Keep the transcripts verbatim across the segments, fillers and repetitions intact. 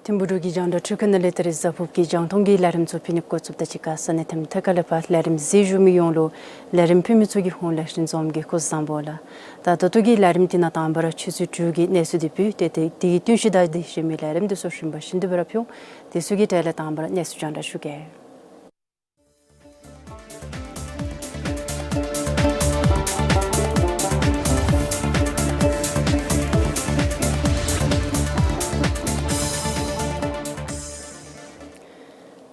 ཐིམ་ཕུག་འབྲུག་གི་རྒྱང་བསྒྲགས་འཕྲུལ་ཁང་ནང་ལས་ད་རིས་གཟའ་ཕུརཔ་གི་རྒྱང་མཐོང་གི་ལས་རིམ་ཚུ་ཕུལ་ནི་འགོ་བཙུགསཔ་ད་གཅིག་ཁར་ས་གནས་དེ་མཐའ་ཁ་ལས་ཕར་ལས་རིམ་གཟིགས་བཞུགས་མི་ཡོངས་ལུ་ལས་རིམ་ཕུལ་མི་ཚུ་གི་ཧོངས་ལས་ཞིང་འཛོམས་ཀྱིས་སྐུ་གཟུགས་བཟང་པོ་ལགས། ད་ད་ལྟོ་གི་ལས་རིམ་འདི་ནང་དང་པ་ར་ཆུ་ཚོད་དྲུག་གི་གནས་ཚུལ་འདི་ཕུལ་ཏེ་དེ་དེ་གི་བསྟུན་གཞི་དང་དེ་བཞིན་མི་ལས་རིམ་འདི་ཚུ་རིམ་པ་བཞིན་དུ་སྦེ་ར་ཕུལ་འོང་། དེ་ཚུ་གི་གྲས་ལས་དང་པ་ར་གནས་ཚུལ་རྒྱང་བསྒྲགས་ཞུ་གེ།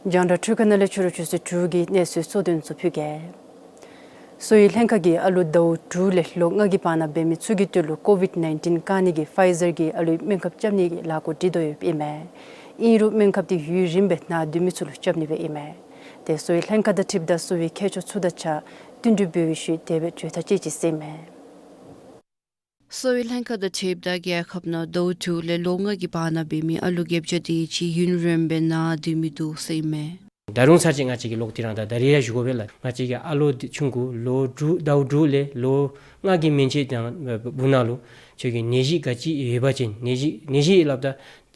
རྒྱང་བསྒྲགས་འཕྲུལ་ཁང་ནང་ལས་ཕྱི་རུ་ཆུ་ཚོད་དྲུག་གི་གནས་ཚུལ་གཙོ་དོན་ཚུ་ཕུལ་གེ། གསོ་བའི་ལྷན་ཁག་གིས་ཨ་ལོ་ཟླཝ་དྲུག་ལས་ལོ་ལྔ་གི་བར་ན་འབད་མི་ཚུ་གི་དོན་ལུ་ཀོ་ཝིཌ་ནའིན་ཊིན་བཀག་ནི་གི་ཕའི་ཛར་གྱི་ཨ་ལོའི་སྨན་ཁབ་རྐྱབ་ནི་གི་ལས་འགུལ་སྒྲིག་དོ་ཡོདཔ་ཨིན་མས། ཨིན་རུང་སྨན་ཁབ་འདི་ཡུན་རིངམོ་སྦེ་ནང་སྡོད་མི་ཚུ་ལུ་རྐྱབ་ནི་སྦེ་ཨིན་མས། ཏེ་གསོ་བའི་ལྷན་ཁག་དང་འཁྲིལཝ་ད་གསོ་བའི་མཁས་མཆོག་ཚུ་དང་གཅིག་ཁར་བསྟུན་གྲོས་འབད་བའི་ཤུལ་དེ་སྦེ་བྱོན་ཐངས་ཅིག་ཟེར་ཨིན་མས། གསོ་བའི་ལྷན་ཁག་དང་འཁྲིལཝ་ད་རྒྱལ་ཁབ་ནང་ཟླཝ་དྲུག་ལས་ལོ་ལྔ་གི་བར་ན་འབད་མི་ཨ་ལོ་བརྒྱད་བརྒྱ་དེ་ཅིག་ཡུན་རིངམོ་སྦེ་ནང་སྡོད་མི་འདུག་ཟེར་ཨིན་མས། ད་རུང་ཚར་གཅིག་ང་བཅས་ཀྱིས་ལོག་སྟེ་ར་ད་ད་རིས་ཡང་ཞུ་དགོ་པས་ལགས། ང་བཅས་ཀྱི་ཨ་ལོ་འདི་ཆུང་ཀུ་ལོ་དྲུག་ཟླཝ་དྲུག་ལས་ལོ་ལྔ་གི་མན་ཆད་དང་སྦུག་ན་ལུ་ཁྱོད་ཀྱི་ནད་གཞི་ག་ཅི་ཡོད་པ་ཅིན་ནད་གཞི་ནད་གཞི་སླབ་ད་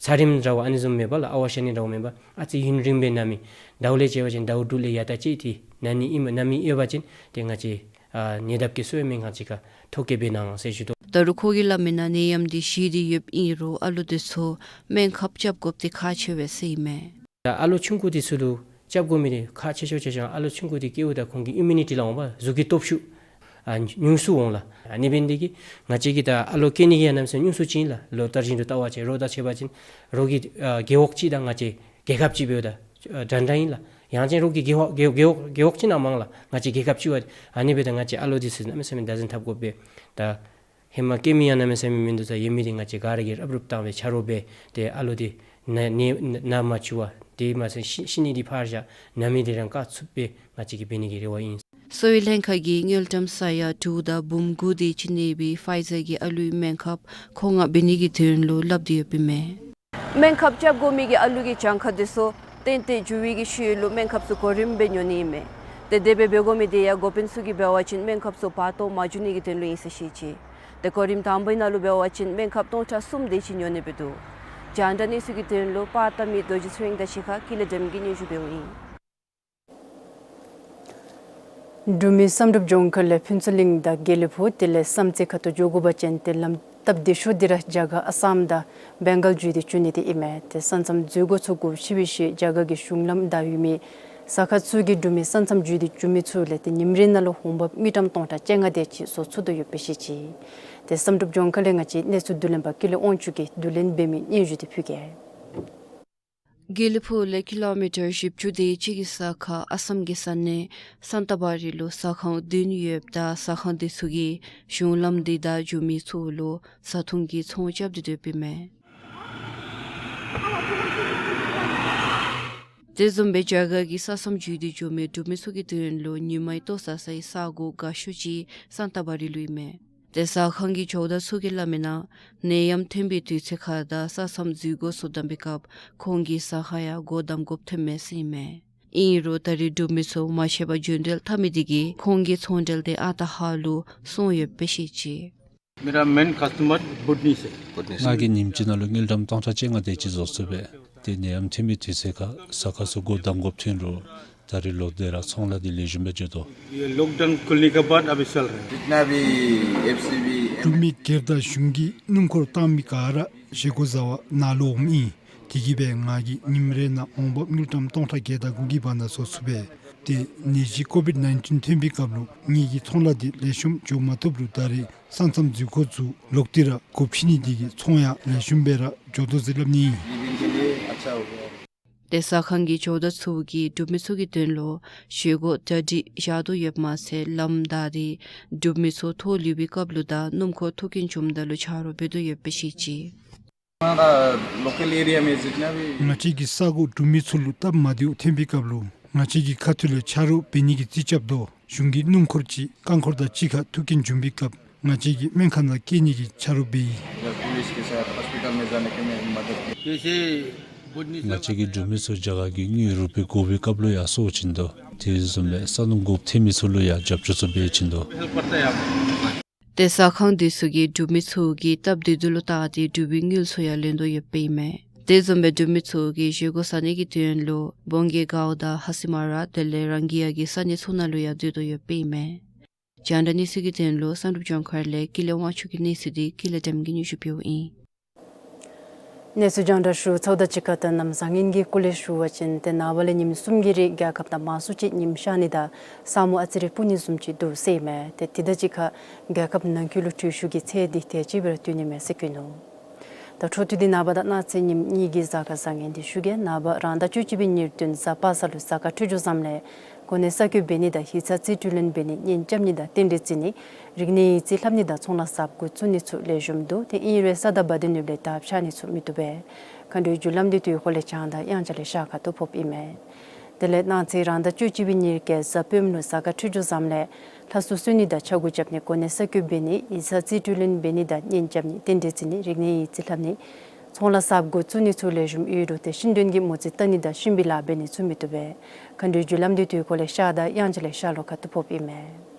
ཚ་རིམས་འདྲཝ་ཨ་ནི་བཟུམ་མེན་པར་ལགས། ཨ་ཝ་ཤ་ནད་འདྲཝ་མེན་པར་ཨ་ཙི་ཡུན་རིངམོ་སྦེ་ན་མི་ཟླཝ་ལས་བྱས་པ་ཅིན་ཟླཝ་དྲུག་ལས་ཡར་ད་ཅིག་ཏེ་ན་ནི་ཨིན་ན་མི་ཡོད་པ་ཅིན་ཏེ་ང་བཅས་ཨ་ཉེ་འདབས་ཀྱི་གསོ་བའི་སྨན་ཁང་ཅིག་ཁར་ཐོ་བཀོད་འབད་གནང་ཟེར་ཞུ་དོ། ད་རུང་ཁོ་གིས་སླབ་མིའི་ནང་ནད་ཡམས་འདི་ཞི་སྟེ་ཡོདཔ་ཨིན་རུང་ཨ་ལོ་འདི་ཚུ་སྨན་ཁབ་རྐྱབ་དགོཔ་འདི་ཁག་ཆེ་བས་ཟེར་ཨིན་མས། ད་ཨ་ལོ་ཆུང་ཀུ་འདི་ཚུ་ལུ་རྐྱབ་དགོ་མི་འདི་ཁག་ཆེ་ཤོས་ཆེ་ཤོས་ཨ་ལོ་ཆུང་ཀུ་འདི་སྐྱེཝ་ད་ཁོང་གི་ཨིམ་མུ་ནི་ཊི་ལགས་འོང་པ་གཟུགས་ཀྱི་སྟོབས་ཤུགས་ཨ་ཉུང་སུ་འོང་ལགས། ཨ་ནི་འབད་ནི་འདི་གིས་ང་བཅས་ཀྱིས་ད་ཨ་ལོ་སྐྱེ་ནི་གི་ཡང་གནམ་མེད་ས་མེད་ཉུང་སུ་ཅིག་ཨིན་ལགས། ལོ་ལྟར་བཞིན་དུ་བལྟ་བ་ཅིན་རོགས་དང་ཕྱད་པ་ཅིན་རོགས་ཀྱི་ཨ་རྒེད་འོག་ཅིག་དང་ང་བཅས་རྒྱལ་ཁབ་ཅིག་འབདཝ་ད་ཨ་འདྲན་འདྲ་ཨིན་ལགས། ཡང་ཅིན་རོགས་ཀྱི་རྒེད་འོག་རྒེད་རྒེད་འོག་རྒེད་འོག་ཅིག་ནང་མང་ལགས། ང་བཅས་རྒྱལ་ཁབ་ཅིག་འབདཝ་ད་ཨ་ནི་འབདཝ་ད་ང་བཅས་ཨ་ལོ་འདི་ཚུ་གནམ་མེད་ས་མེད་བདག་འཛིན་འཐབ་དགོ་པས། ད་ཧེ་མ་སྐྱེ་མི་ཡང་གནམ་མེད་ས་མེད་མིན་འདུག། ད་ཡོད་མི་འདི་ང་བཅས་ག་ར་གིས་རབ་རུབ་བཏང་སྦེ་ཆ་རོགས་འབད་ཏེ་ཨ་ལོ་འདི་ན་ནད་ན་མ་བཅུག་པར་དེ་མ་ཚད་ཤི་ཤི་ནི་འདི་ཕར་བཞག་ན་མི་འདི་རང་བཀག་ཚུགསཔ་སྦེ་ང་བཅས་ཀྱིས་འབད་ནི་གི་རེ་བ་ཨིན། གསོ་བའི་ལྷན་ཁག་གིས་དངུལ་ཀྲམ་ས་ཡ་དྲུག་དང་འབུམ་དགུ་དེ་ཅིག་གནས་པའི་ཕའི་ཛར་གྱི་ཨ་ལོའི་སྨན་ཁབ་མཁོ་མངགས་འབད་ནི་གི་དོན་ལུ་སླབ་སྟེ་ཡོདཔ་ཨིན་མས། སྨན་ཁབ་རྐྱབ་དགོ་མི་གི་ཨ་ལོ་གི་གྱངས་ཁ་འདི་ཚུ་ཏན་ཏན་འགྱོ་བའི་གི་ཤུལ་ལུ་སྨན་ཁབ་ཚུ་གོ་རིམ་སྦེ་ཉོ་ནི་ཨིན་མས། ཏེ་དེ་སྦེ་འབད་དགོ་མི་འདི་ཡང་འགོ་དཔོན་ཚུ་གིས་འབད་བ་ཅིན་སྨན་ཁབ་ཚུ་བར་སྟོང་མ་འགྱོ་ནི་གི་དོན་ལུ་ཨིན་ཟེར་བཤད་ཅི། ཏེ་གོ་རིམ་དང་པའི་ནང་ལུ་འབད་བ་ཅིན་སྨན་ཁབ་སྟོང་ཕྲག་གསུམ་དེ་ཅིག་ཉོ་ནི་འབད་འདུག། རྒྱང་བསྒྲགས་གནས་ཚུལ་གྱི་དོན་ལུ་པར་བཏབ་མི་རྡོ་རྗེ་ཚེ་རིང་དང་གཅིག་ཁར་ཀུན་ལེགས་སྒྲོལམ་གིས་སྙན་ཞུ་འབདཝ་ཨིན། འབྲུག་མི་བསམ་གྲུབ་ལྗོངས་མཁར་ལས་ཕུན་ཚོགས་གླིང་དང་དགེ་ལེགས་ཕུག་དེ་ལས་བསམ་རྩེ་ཁ་ཐུག་འགྱོ་དགོ་པ་ཅིན་ཏེ་ལམ་སྟབས་བདེ་ཤོས་འདི་ར་རྒྱ་གར་ཨ་སམ་དང་བེང་གཱལ་བརྒྱུད་དེ་འགྱོ་ནི་འདི་ཨིན་མས། ཏེ་ས་མཚམས་འཛུལ་སྒོ་ཚུ་སྒོ་ཕྱེ་བའི་ཤུལ་རྒྱ་གར་གྱི་གཞུང་ལམ་བདའ་ཡོད་མི་ས་ཁར་ཚུ་གི་འབྲུག་མི་ས་མཚམས་བརྒྱུད་དེ་འགྱོ་མི་ཚུ་ལས་ཏེ་ཉིནམ་རེ་ནང་ལུ་འོང་འབབ་དངུལ་ཀྲམ་སྟོང་ཕྲག་བཅོ་ལྔ་དེ་ཅིག་བཟོ་ཚུགས་དོ་ཡོདཔ་སྦེ་བཤད་ཅི། ཏེ་བསམ་གྲུབ་ལྗོངས་མཁར་ལས་ང་བཅས་གནས་ཚུལ་བསྡུ་ལེན་པ་ཀུན་ལེགས་དབང་ཕྱུག་གིས་བསྡུ་ལེན་འབད་མི་སྙན་ཞུ་འདི་ཕུལ་གེ། དགེ་ལེགས་ཕུག་ལས་ཀི་ལོ་མི་ཊར་བཞི་བཅུ་དེ་ཅིག་གི་ས་ཁར་ཨ་སམ་གྱི་ས་གནས་སཱན་ཏ་བ་རི་ལུ་ཟ་ཁང་བདུན་ཡོདཔ་ད་ཟ་ཁང་འདི་ཚུ་གིས་གཞུང་ལམ་འདི་བདའ་འགྱོ་མི་ཚུ་ལུ་བཟའ་འཐུང་གི་ཚོང་རྐྱབ་སྟེ་སྡོདཔ་ཨིན་མས། དེ་བཟུམ་སྦེ་རྒྱ་གར་གྱི་ས་མཚམས་བརྒྱུད་དེ་འགྱོ་མི་འབྲུག་མི་ཚུ་གི་དོན་ལུ་ཉིན་མའི་ལྟོ་བཟའ་སའི་ས་གོ་དགའ་ཤོས་ཅིག་སཱན་ཏ་བ་རི་ལུ་ཨིན་མས། ཏེ་ཟ་ཁང་གི་ཇོ་བདག་ཚུ་གིས་སླབ་མིའི་ནང་ནད་ཡམས་ཐོན་པའི་དུས་ཚོད་ཁར་དང་ས་མཚམས་འཛུལ་སྒོ་ཚུ་བསྡམ་པའི་སྐབས་ཁོང་གི་ཟ་ཁང་ཡང་སྒོ་བསྡམ་དགོཔ་ཐོན་མས་ཟེར་ཨིན་མས། ཨིན་རུང་ད་རེས་འབྲུག་མི་ཚུ་མ་ཤེས་པར་རྒྱུན་འགྲུལ་འཐབ་མི་འདི་གིས་ཁོང་གི་ཚོང་འབྲེལ་འདི་ཨ་རྟག་ཧ་ལུ་སོང་ཡོདཔ་སྦེ་བཤད་ཅི། मेरा main customer Budhni से। ང་གིས་ཉིནམ་གཅིག་ནང་ལུ་དངུལ་ཀྲམ་སྟོང་ཕྲག་བཅོ་ལྔ་དེ་ཅིག་བཟོ་ཚུགས་པས། ཏེ་ནད་ཡམས་ཐོན་པའི་དུས་ཚོད་ཁར་ཟ་ཁང་ཚུ་སྒོ་བསྡམ་དགོཔ་ཐོན་རུང་ད་རེས་ལོག་སྟེ་ར་ཚོང་ལཱ་འདི་ལེགས་ཤོམ་སྦེ་འགྱོ་དོ། ये लॉकडाउन खुलने के बाद अभी चल रहा है। जितना भी एफसीबी, འབྲུག་མི་སྒེར་དང་གཞུང་གིས་སྣུམ་འཁོར་བཏང་མི་ག་ར་བཞེས་སྒོ་བཟའ་བར་ནཱ་ལུ་འོངམ་ཨིན། དེ་གིས་སྦེ་ང་གིས་ཉིནམ་རེ་ནང་འོང་འབབ་དངུལ་ཀྲམ་སྟོང་ཕྲག་བརྒྱད་དང་དགུ་གི་བར་ན་བཟོ་ཚུགས་པས། ཏེ་ནད་གཞི་ཀོ་ཝིཌ་ནའིན་ཊིན་ཐོན་པའི་སྐབས་ལུ་ངེ་གི་ཚོང་ལཱ་འདི་ལེགས་ཤོམ་འགྱོ་མ་བཏུབ་རུང་ད་རེས་ས་མཚམས་འཛུལ་སྒོ་ཚུ་ལོག་སྟེ་ར་སྒོ་ཕྱེ་ནི་འདི་གིས་ཚོང་ཡང་ལེགས་ཤོམ་སྦེ་ར་འགྱོ་དོ་ཟེར་སླབ་ནི་ཨིན། ཏེ་ཟ་ཁང་གི་ཇོ་བདག་ཚུ་གིས་འབྲུག་མི་ཚུ་གི་དོན་ལུ་བཞེས་སྒོ་གྲ་སྒྲིག་བཞག་དོ་ཡོདཔ་མ་ཚད་ལམ་བདའ་སྟེ་འབྲུག་མི་ཚུ་ཐོག་ལུས་པའི་སྐབས་ལུ་དང་སྣུམ་འཁོར་ཐུག་རྐྱེན་བྱུངམ་ད་ལུ་ཆ་རོགས་འབད་དོ་ཡོདཔ་སྦེ་བཤད་ཅི། हमारा लोकल एरिया में जितना भी ང་བཅས་ཀྱི་ས་གོ་འབྲུག་མི་ཚུ་ལུ་སྟབས་མ་བདེཝ་ཐོན་པའི་སྐབས་ལུ་ང་བཅས་ཀྱི་ཁ་ཐུག་ལས་ཆ་རོགས་འབད་ནི་གི་རྩིས་རྐྱབ་དོ། གཞུང་གི་སྣུམ་འཁོར་ཅིག་རྐང་འཁོར་དང་གཅིག་ཁར་ཐུག་རྐྱེན་བྱུང་པའི་སྐབས་ང་བཅས་ཀྱི་སྨན་ཁང་ནང་སྐྱེལ་ནི་གི་ཆ་རོགས་འབད་ཡི། इधर पुलिस के साथ हॉस्पिटल में जाने के में मदद की। जैसे बुधनी से། ང་བཅས་ཀྱིས་འབྲུག་མི་ཚུ་རྒྱ་གར་གྱི་དངུལ་རུ་པི་དགོ་པའི་སྐབས་ལུ་ཡང་སོར་བྱིན་དོ། དེ་བཟུམ་སྦེ་ས་སྣུམ་དགོཔ་ཐོན་མི་ཚུ་ལུ་ཡང་རྒྱབ་སྐྱོར་ཚུ་འབད་བྱིན་དོ། हेल्प करता है आपको। ཏེ་ཟ་ཁང་འདི་ཚུ་གིས་འབྲུག་མི་ཚུ་གི་སྟབས་བདེ་སྡུག་ལུ་བལྟ་སྟེ་འབྲུག་པའི་དངུལ་ཚུ་ཡང་ལེན་དོ་ཡོདཔ་ཨིན་མས། དེ་བཟུམ་སྦེ་འབྲུག་མི་ཚུ་གིས་བཞེས་སྒོ་ཟ་ནི་གི་དོན་ལུ་བོང་གེ་གའུ་དང་ཧ་སི་མ་ར་དེ་ལས་རང་གི་ཡ་གི་ས་གནས་ཚུ་ནང་ལུ་ཡང་སྡོད་དོ་ཡོདཔ་ཨིན་མས། རྒྱང་བསྒྲགས་གནས་ཚུལ་གྱི་དོན་ལུ་བསམ་གྲུབ་ལྗོངས་མཁར་ལས་ཀུན་ལེགས་དབང་ཕྱུག་གི་གནས་ཚུལ་འདི་ཀུན་ལེགས་བདེམ་གིས་སྙན་ཞུ་ཕུལཝ་ཨིན། གནས་ཚུལ་རྒྱང་བསྒྲགས་ཞུ་ཚརཝ་དང་གཅིག་ཁར་ད་གནམ་བཟང་ངན་གྱི་སྐོར་ལས་ཞུ་བ་ཅིན་ཏེ་ནངས་པ་ལས་ཉིནམ་གསུམ་གྱི་རིང་རྒྱལ་ཁབ་ནང་མང་སུ་ཅིག་ཉིམ་ཤར་ནི་དང་ས་སྨུག་ཨ་ཙི་རེ་སྤུབ་ནི་བཟུམ་ཅིག་འདུག་ཟེར་ཨིན་མས། ཏེ་དེ་དང་གཅིག་ཁར་རྒྱལ་ཁབ་ནང་འཁོད་ལུ་དྲོད་ཤུགས་ཀྱི་ཚད་འདི་དལ་ཅིག་སྦེ་ར་བཏུད་ནི་མས་ཟེར་བཀོད་ནུག། ད་འཕྲོ་མཐུད་དེ་ནངས་པ་དང་གནངས་ཚེ་ཉིནམ་གཉིས་ཀྱི་གཟའ་སྐར་བཟང་ངན་འདི་ཞུ་གེ། ནངས་པ་རང་ཟླ་བཅུ་གཅིག་པའི་ཉེར་བདུན་གཟའ་པ་སངས་ལུ་གཟའ་སྐར་འཕྲོད་སྦྱོར་བཟངམ་ལས་གོ་གནས་གསར་བསྐོ་འབད་ནི་དང་ཡིག་ཚང་རྩིས་སྤྲོད་ལེན་འབད་ནི་གཉེན་རྐྱབ་ནི་དང་རྟེན་འབྲེལ་བརྩི་ནི་རིག་གནས་ཡིག་རྩིས་ལྷབ་ནི་དང་ཚོང་ལཱ་གསརཔ་འགོ་བཙུགས་ནི་ཚུ་ལེགས་ཤོམ་འདུག། ཏེ་ཨིན་རུང་ས་དང་བ་དན་ནུབ་ལས་དར་འཕྱར་ནི་ཚུ་མི་བཏུབ་པས། མཁའ་འགྲོའི་རྒྱུ་ལམ་འདི་དུས་འཁོར་ལས་བྱང་དང་དབྱངས་འཆར་ལས་ཤར་ཁ་ཐུག་ཕོགཔ་ཨིན་མས། དེ་ལས་གནངས་ཚེ་རང་ཟླ་བཅུ་གཅིག་པའི་ཉེར་བརྒྱད་གཟའ་སྤེནམ་ལུ་གཟའ་སྐར་འཕྲོད་སྦྱོར་བཟངམ་ལས་ལྷ་སྲུང་གསོལ་ནི་དང་ཕྱག་འགུག་རྐྱབ་ནི་གོ་གནས་གསར་བསྐོ་འབད་ནི་ཡིག་ཚང་རྩིས་སྤྲོད་ལེན་འབད་ནི་དང་གཉེན་རྐྱབ་ནི་རྟེན་འབྲེལ་བརྩི་ནི་རིག་གནས་ཡིག་རྩིས་ལྷབ་ནི་ཚོང་ལཱ་གསརཔ་འགོ་བཙུགས་ནི་ཚུ་ལེགས་ཤོམ་ཡོད་རུང་ཏེ་ཤིང་དོན་གྱི་མོ་རྩིས་བལྟ་ནི་དང་ཤིང་བི་ལཱ་འབད་ནི་ཚུ་མི་བཏུབ་པས། མཁའ་འགྲོའི་རྒྱུ་ལམ་འདི་དུས་འཁོར་ལས་ཤར་དང་དབྱངས་འཆར་ལས་ཤར་ལྷོ་ཁ་ཐུག་ཕོགཔ་ཨིན་མས།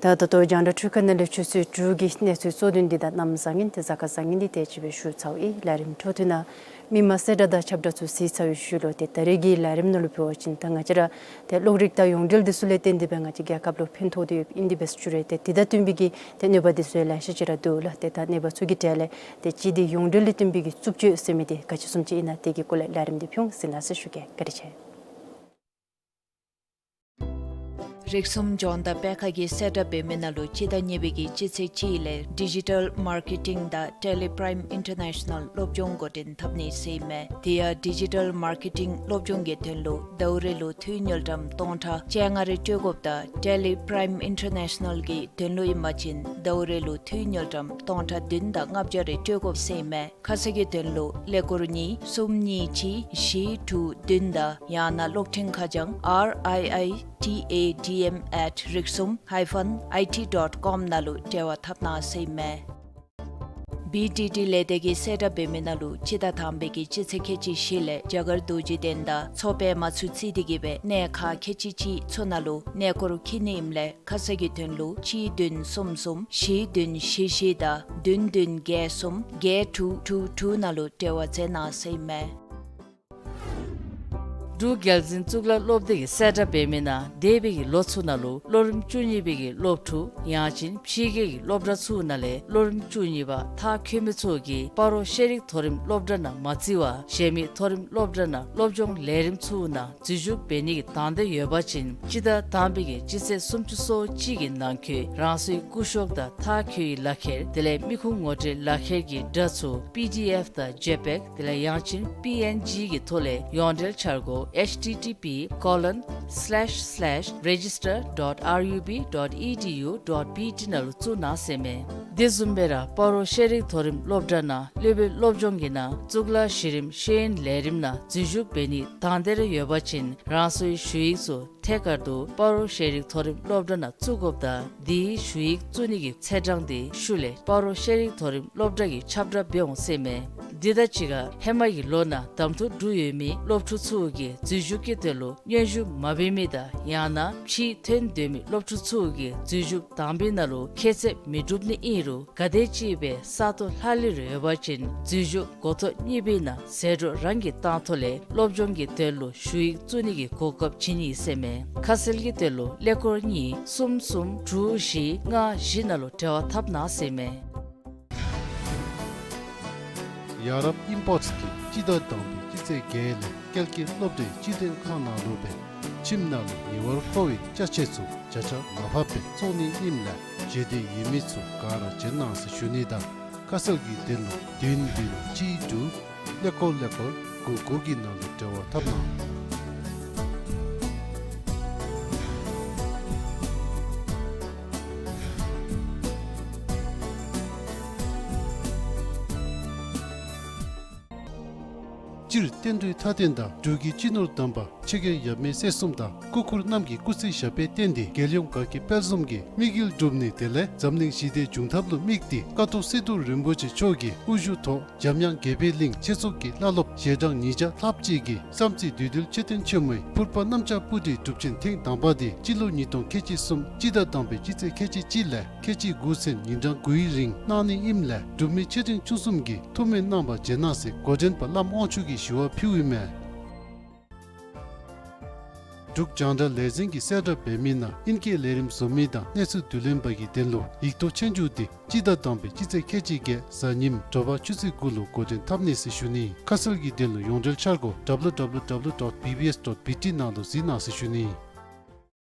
ད་ད་ལྟོ་རྒྱང་བསྒྲགས་འཕྲུལ་ཁང་ནང་ལས་ཆུ་ཚོད་དྲུག་གི་གནས་ཚུལ་གཙོ་དོན་འདི་དང་གནམ་བཟང་ངན་ཏེ་གཟའ་སྐར་བཟང་ངན་འདི་དེ་ཅིག་སྦེ་ཞུ་ཚརཝ་ཨིན། ལས་རིམ་འཕྲོ་མཐུད་ནང་མི་མང་གསལ་བསྒྲགས་དང་ཁྱབ་བསྒྲགས་ཚུ་གཟིགས་ཚར་བའི་ཤུལ་ལུ་ཏེ་ད་རེས་ཀྱི་ལས་རིམ་ནང་ལུ་འབད་བ་ཅིན་ད་ང་བཅས་ར་ཏེ་གློག་རིག་དང་ཡོངས་འབྲེལ་འདི་ཚུ་ལས་བརྟེན་ཏེ་སྦེ་ང་བཅས་རྒྱལ་ཁབ་ལུ་ཕན་ཐོགས་ཏེ་ཡོདཔ་ཨིན་དེ་སྦེ་ཞུ་རུང་ཏེ་དེ་དང་བསྟུན་པའི་གི་ཏེ་གནོད་པ་འདི་ཚུ་ཡང་ལེ་ཤ་ཅིག་ར་འདུག་ལགས། ཏེ་ད་གནོད་པ་ཚུ་གི་གྲས་ལས་ཏེ་གཅིག་འདི་ཡོངས་འབྲེལ་ལས་བརྟེན་པའི་གི་རྩུབ་སྤྱོད་ཟེར་མི་འདི་ག་ཅི་བཟུམ་ཅིག་ཨིན་ན་དེ་གི་སྐོར་ལས་ལས་རིམ་འདི་ཕུལ་འོང་ཟེར་ན་ཟེར་ཞུ་གེ། བཀའ་དྲིན་ཆེ། རིགས་གསུམ་ལྗོངས་མཐའ་པད་ཁ་གིས་གསལ་བསྒྲགས་འབད་མི་ནང་ལུ་སྤྱི་ཟླ་གཉིས་པའི་གི་སྤྱི་ཚེས་གཅིག་ལས་ཌི་ཇི་ཊཱལ་མར་ཀེ་ཊིང་དང་ཊེ་ལི་པྲའིམ་ཨིན་ཊར་ནེ་ཤ་ནཱལ་སློབ་སྦྱོང་འགོ་འདྲེན་འཐབ་ནི་ཟེར་ཨིན་མས། དེ་ཡང་ཌི་ཇི་ཊཱལ་མར་ཀེ་ཊིང་སློབ་སྦྱོང་གི་དོན་ལུ་ཟླཝ་རེ་ལུ་འཐུས་དངུལ་ཀྲམ་སྟོང་ཕྲག་བཅོ་ལྔ་རེ་སྤྲོད་དགོཔ་དང་ཊེ་ལི་པྲའིམ་ཨིན་ཊར་ནེ་ཤ་ནཱལ་གྱི་དོན་ལུ་ཨིན་པ་ཅིན་ཟླཝ་རེ་ལུ་འཐུས་དངུལ་ཀྲམ་སྟོང་ཕྲག་བདུན་དང་ལྔ་བརྒྱ་རེ་སྤྲོད་དགོཔ་ཟེར་ཨིན་མས། ཁ་གསལ་གྱི་དོན་ལུ་ཀླད་ཀོར་གཉིས་གསུམ་གཉིས་གཅིག་བཞི་དྲུག་བདུན་དང་ཡང་ན་གློག་འཕྲིན་ཁ་བྱང་R I I T A D M at riksum hyphen I T dot com ནང་ལུ་འབྲེལ་བ་འཐབ་གནང་ཟེར་ཨིན་མས། བི་ཌི་ཊི་ལས་སྡེ་གིས་གསལ་བསྒྲགས་འབད་མི་ནང་ལུ་སྤྱི་ཟླ་དང་པའི་གི་སྤྱི་ཚེས་ཁལ་གཅིག་བཞི་ལས་རྒྱ་གར་རྡོ་རྗེ་གདན་དང་མཚོ་པདྨ་ཚུ་བརྩིས་ཏེ་གིས་སྦེ་གནས་ཁག་ཁལ་གཅིག་གཅིག་ཚུ་ནང་ལུ་གནས་སྐོར་འཁྱིད་ནི་ཨིནམ་ལས་ཁ་གསལ་གྱི་དོན་ལུ་གཅིག་བདུན་གསུམ་གསུམ་བཞི་བདུན་བཞི་བཞི་དང་བདུན་བདུན་བརྒྱད་གསུམ་བརྒྱད་དྲུག་དྲུག་དྲུག་ནང་ལུ་འབྲེལ་བ་མཛད་གནང་ཟེར་ཨིན་མས། འབྲུག་རྒྱལ་འཛིན་གཙུག་ལག་སློབ་སྡེ་གིས་གསལ་བསྒྲགས་འབད་མི་ནང་འདས་པའི་གི་ལོ་ཚུ་ནང་ལུ་ལོ་རིམ་བཅུ་གཉིས་པའི་གི་སློབ་ཕྲུག་ཡང་ཅིན་ཕྱི་རྒྱལ་གྱི་སློབ་གྲྭ་ཚུ་ནང་ལས་ལོ་རིམ་བཅུ་གཉིས་པ་མཐར་འཁྱོལ་མི་ཚུ་གིས་སྤ་རོ་ཤེས་རིག་མཐོ་རིམ་སློབ་གྲྭ་ནང་མ་བརྩི་བར་གཞན་མི་མཐོ་རིམ་སློབ་གྲྭ་ནང་སློབ་སྦྱོང་ལས་རིམ་ཚུ་ནང་འཛུལ་ཞུགས་འབད་ནི་གི་དང་འདོད་ཡོད་པ་ཅིན་སྤྱི་ཟླ་དང་པའི་གི་སྤྱི་ཚེས་སུམ་ཅུ་སོ་གཅིག་གི་ནང་འཁོད་རང་སོའི་སྐུ་ཤོག་དང་མཐར་འཁྱོལ་བའི་ལག་ཁྱེར་དེ་ལས་མི་ཁུངས་ངོ་སྤྲོད་ལག་ཁྱེར་གྱི་སྒྲ་ཚུ་P D F དང་ཇེ་པེག་དེ་ལས་ཡང་ཅིན་P N G གི་ཐོག་ལས་ཡོངས་འབྲེལ་འཆར་སྒོ་H T T P colon slash slash register dot R U B dot E D U dot B T ནང་ལུ་བཙུགས་གནང་ཟེར་ཨིན་མས། དེ་བཟུམ་སྦེ་ར་སྤ་རོ་ཤེས་རིག་མཐོ་རིམ་སློབ་གྲྭ་ནང་སློབ་དཔོན་སློབ་སྦྱོང་གི་ནང་གཙུག་ལག་གཞི་རིམ་ཤེས་ཡོན་ལས་རིམ་ནང་འཛུལ་ཞུགས་འབད་ནི་དང་འདོད་ཡོད་པ་ཅིན་རང་སོའི་ཞུ་ཡིག་ཚུ་ཐད་ཀར་དུ་སྤ་རོ་ཤེས་རིག་མཐོ་རིམ་སློབ་གྲྭ་ནང་བཙུགས་དགོཔ་དང་དེའི་ཞུ་ཡིག་བཙུགས་ནི་གི་ཚེས་གྲངས་དེ་ཤུལ་ལས་སྤ་རོ་ཤེས་རིག་མཐོ་རིམ་སློབ་གྲྭ་གིས་ཁྱབ་བསྒྲགས་འབད་འོང་ཟེར་ཨིན་མས། དེ་དང་གཅིག་ཁར་ཧེ་མ་གི་ལོ་ནང་གདམ་འཐུ་གྲུབ་ཡོད་མི་སློབ་ཕྲུག་ཚུ་གིས་འཛུལ་ཞུགས་ཀྱི་དོན་ལུ་སྙན་ཞུ་མ་འབད་མི་དང་ཡང་ན་ཕྱིར་ཐོན་འདོད་མི་སློབ་ཕྲུག་ཚུ་གིས་འཛུལ་ཞུགས་དང་པའི་ནང་ལུ་ཁྱད་ཚད་མི་འགྲུབ་ནི་ཨིན་རུང་ག་དེམ་ཅིག་སྦེ་ས་སྟོང་ལྷག་ལུས་རེ་ཡོད་པ་ཅིན་འཛུལ་ཞུགས་འགོ་ཐོག་གཉིས་པའི་ནང་ཟད་འགྲོ་རང་གིས་བཏང་ཐོག་ལས་སློབ་སྦྱོང་གི་དོན་ལུ་ཞུ་ཡིག་བཙུགས་ནི་གི་གོ་སྐབས་བྱིན་ནི་ཟེར་ཨིན་མས། ཁ་གསལ་གྱི་དོན་ལུ་ཀླད་ཀོར་གཉིས་གསུམ་གསུམ་དྲུག་བཞི་ལྔ་བཞི་ནང་ལུ་འབྲེལ་བ་འཐབ་གནང་ཟེར་ཨིན་མས། ཡ་རབས་ཨིམ་པོརཊ་གིས་སྤྱི་ཟླ་དང་པའི་སྤྱི་ཚེས་བརྒྱད་ལས་ཀལ་ཀི་སློབ་གྲྭའི་སྤྱི་མཐུན་ཁང་ནང་ལུ་སྦེ་ཁྱིམ་ནང་ལུ་ཉེ་བར་མཁོ་བའི་ཅ་ཆས་ཚུ་བརྒྱ་ཆ་ལྔ་བརྒྱ་སྦེ་བཙོང་ནི་ཨིནམ་ལས་བརྗེ་འདོད་ཡོད་མི་ཚུ་ག་ར་བྱོན་གནང་ཟེར་ཞུ་ནི་དང་ཁ་གསལ་གྱི་དོན་ལུ་བདུན་བདུན་གཅིག་དྲུག་ཀླད་ཀོར་ཀླད་ཀོར་དགུ་དགུ་གི་ནང་ལུ་འབྲེལ་བ་འཐབ་གནང་། སྤྱིར་བསྟན་འགྲོའི་མཐའ་རྟེན་དང་འབྲུག་གི་སྤྱི་ནོར་དམ་པ་ཆེ་རྒྱལ་ཡབ་མེས་སྲས་གསུམ་དང་སྐུ་འཁོར་རྣམས་ཀྱི་སྐུ་ཚེ་ཞབས་པད་བརྟན་ཏེ་རྒྱལ་ཡོངས་དགའ་སྐྱིད་དཔལ་འཛོམས་ཀྱི་དམིགས་ཡུལ་འགྲུབ་ནི་དེ་ལས་འཛམ་གླིང་ཞི་བདེ་འབྱུང་ཐབས་ལུ་དམིགས་ཏེ་ཀཿཐོག་སི་ཏུ་རིན་པོ་ཆེ་མཆོག་གི་དབུ་བཞུགས་ཐོག་འཇམ་དབྱངས་དགྱེས་པའི་གླིང་ཆོས་ཚོགས་ཀྱི་བླ་སློབ་ཞལ་གྲངས་ཉིས་བརྒྱ་ལྷགཔ་ཅིག་གིས་བསམ་རྩེ་བདུད་འདུལ་མཆོད་རྟེན་ཆེན་མོའི་ཕུར་པ་གནམ་ལྕགས་སྤུ་གྲིའི་སྒྲུབ་ཆེན་ཐེངས་དང་པ་དེ་སྤྱི་ལོ་ཉིས་སྟོང་ཁལ་གཅིག་གསུམ་སྤྱི་ཟླ་དང་པའི་སྤྱི་ཚེས་ཁལ་གཅིག་གཅིག་ལས་ཁལ་གཅིག་དགུ་ཚུན་ཉིན་གྲངས་དགུའི་རིང་གནང་ནི་ཨིནམ་ལས་འབྲུག་མི་ཆེ་འབྲིང་ཆུང་གསུམ་གྱིས་ཐུགས་སྨོན་གནང་བར་བྱོན་གནང་ཟེར་འགོ་འདྲེན་པ་བླམ་དབང་ཕྱུག་གིས་ཞུ་བ་ཕུལཝ་ཨིན་མས། འབྲུག་རྒྱང་བསྒྲགས་ལས་འཛིན་གྱི་གསལ་བསྒྲགས་འབད་མི་ནང་ཨིན་སྐད་ལས་རིམ་བཟོ་མི་དང་གནས་ཚུལ་བསྡུ་ལེན་པ་གི་དོན་ལུ་ཡིག་ཐོག་ཆོས་རྒྱུགས་དེ་སྤྱི་ཟླ་དང་པའི་སྤྱི་ཚེས་ཁལ་གཅིག་བརྒྱད་གཟའ་ཉིམ་དྲོ་པ་ཆུ་ཚོད་དགུ་ལུ་འགོ་འདྲེན་འཐབ་ནི་ཟེར་ཞུ་ནི། ཁ་གསལ་གྱི་དོན་ལུ་ཡོངས་འབྲེལ་འཆར་སྒོ་W W W dot B B S dot B T ནང་ལུ་གཟིགས་གནང་ཟེར་ཞུ་ནི།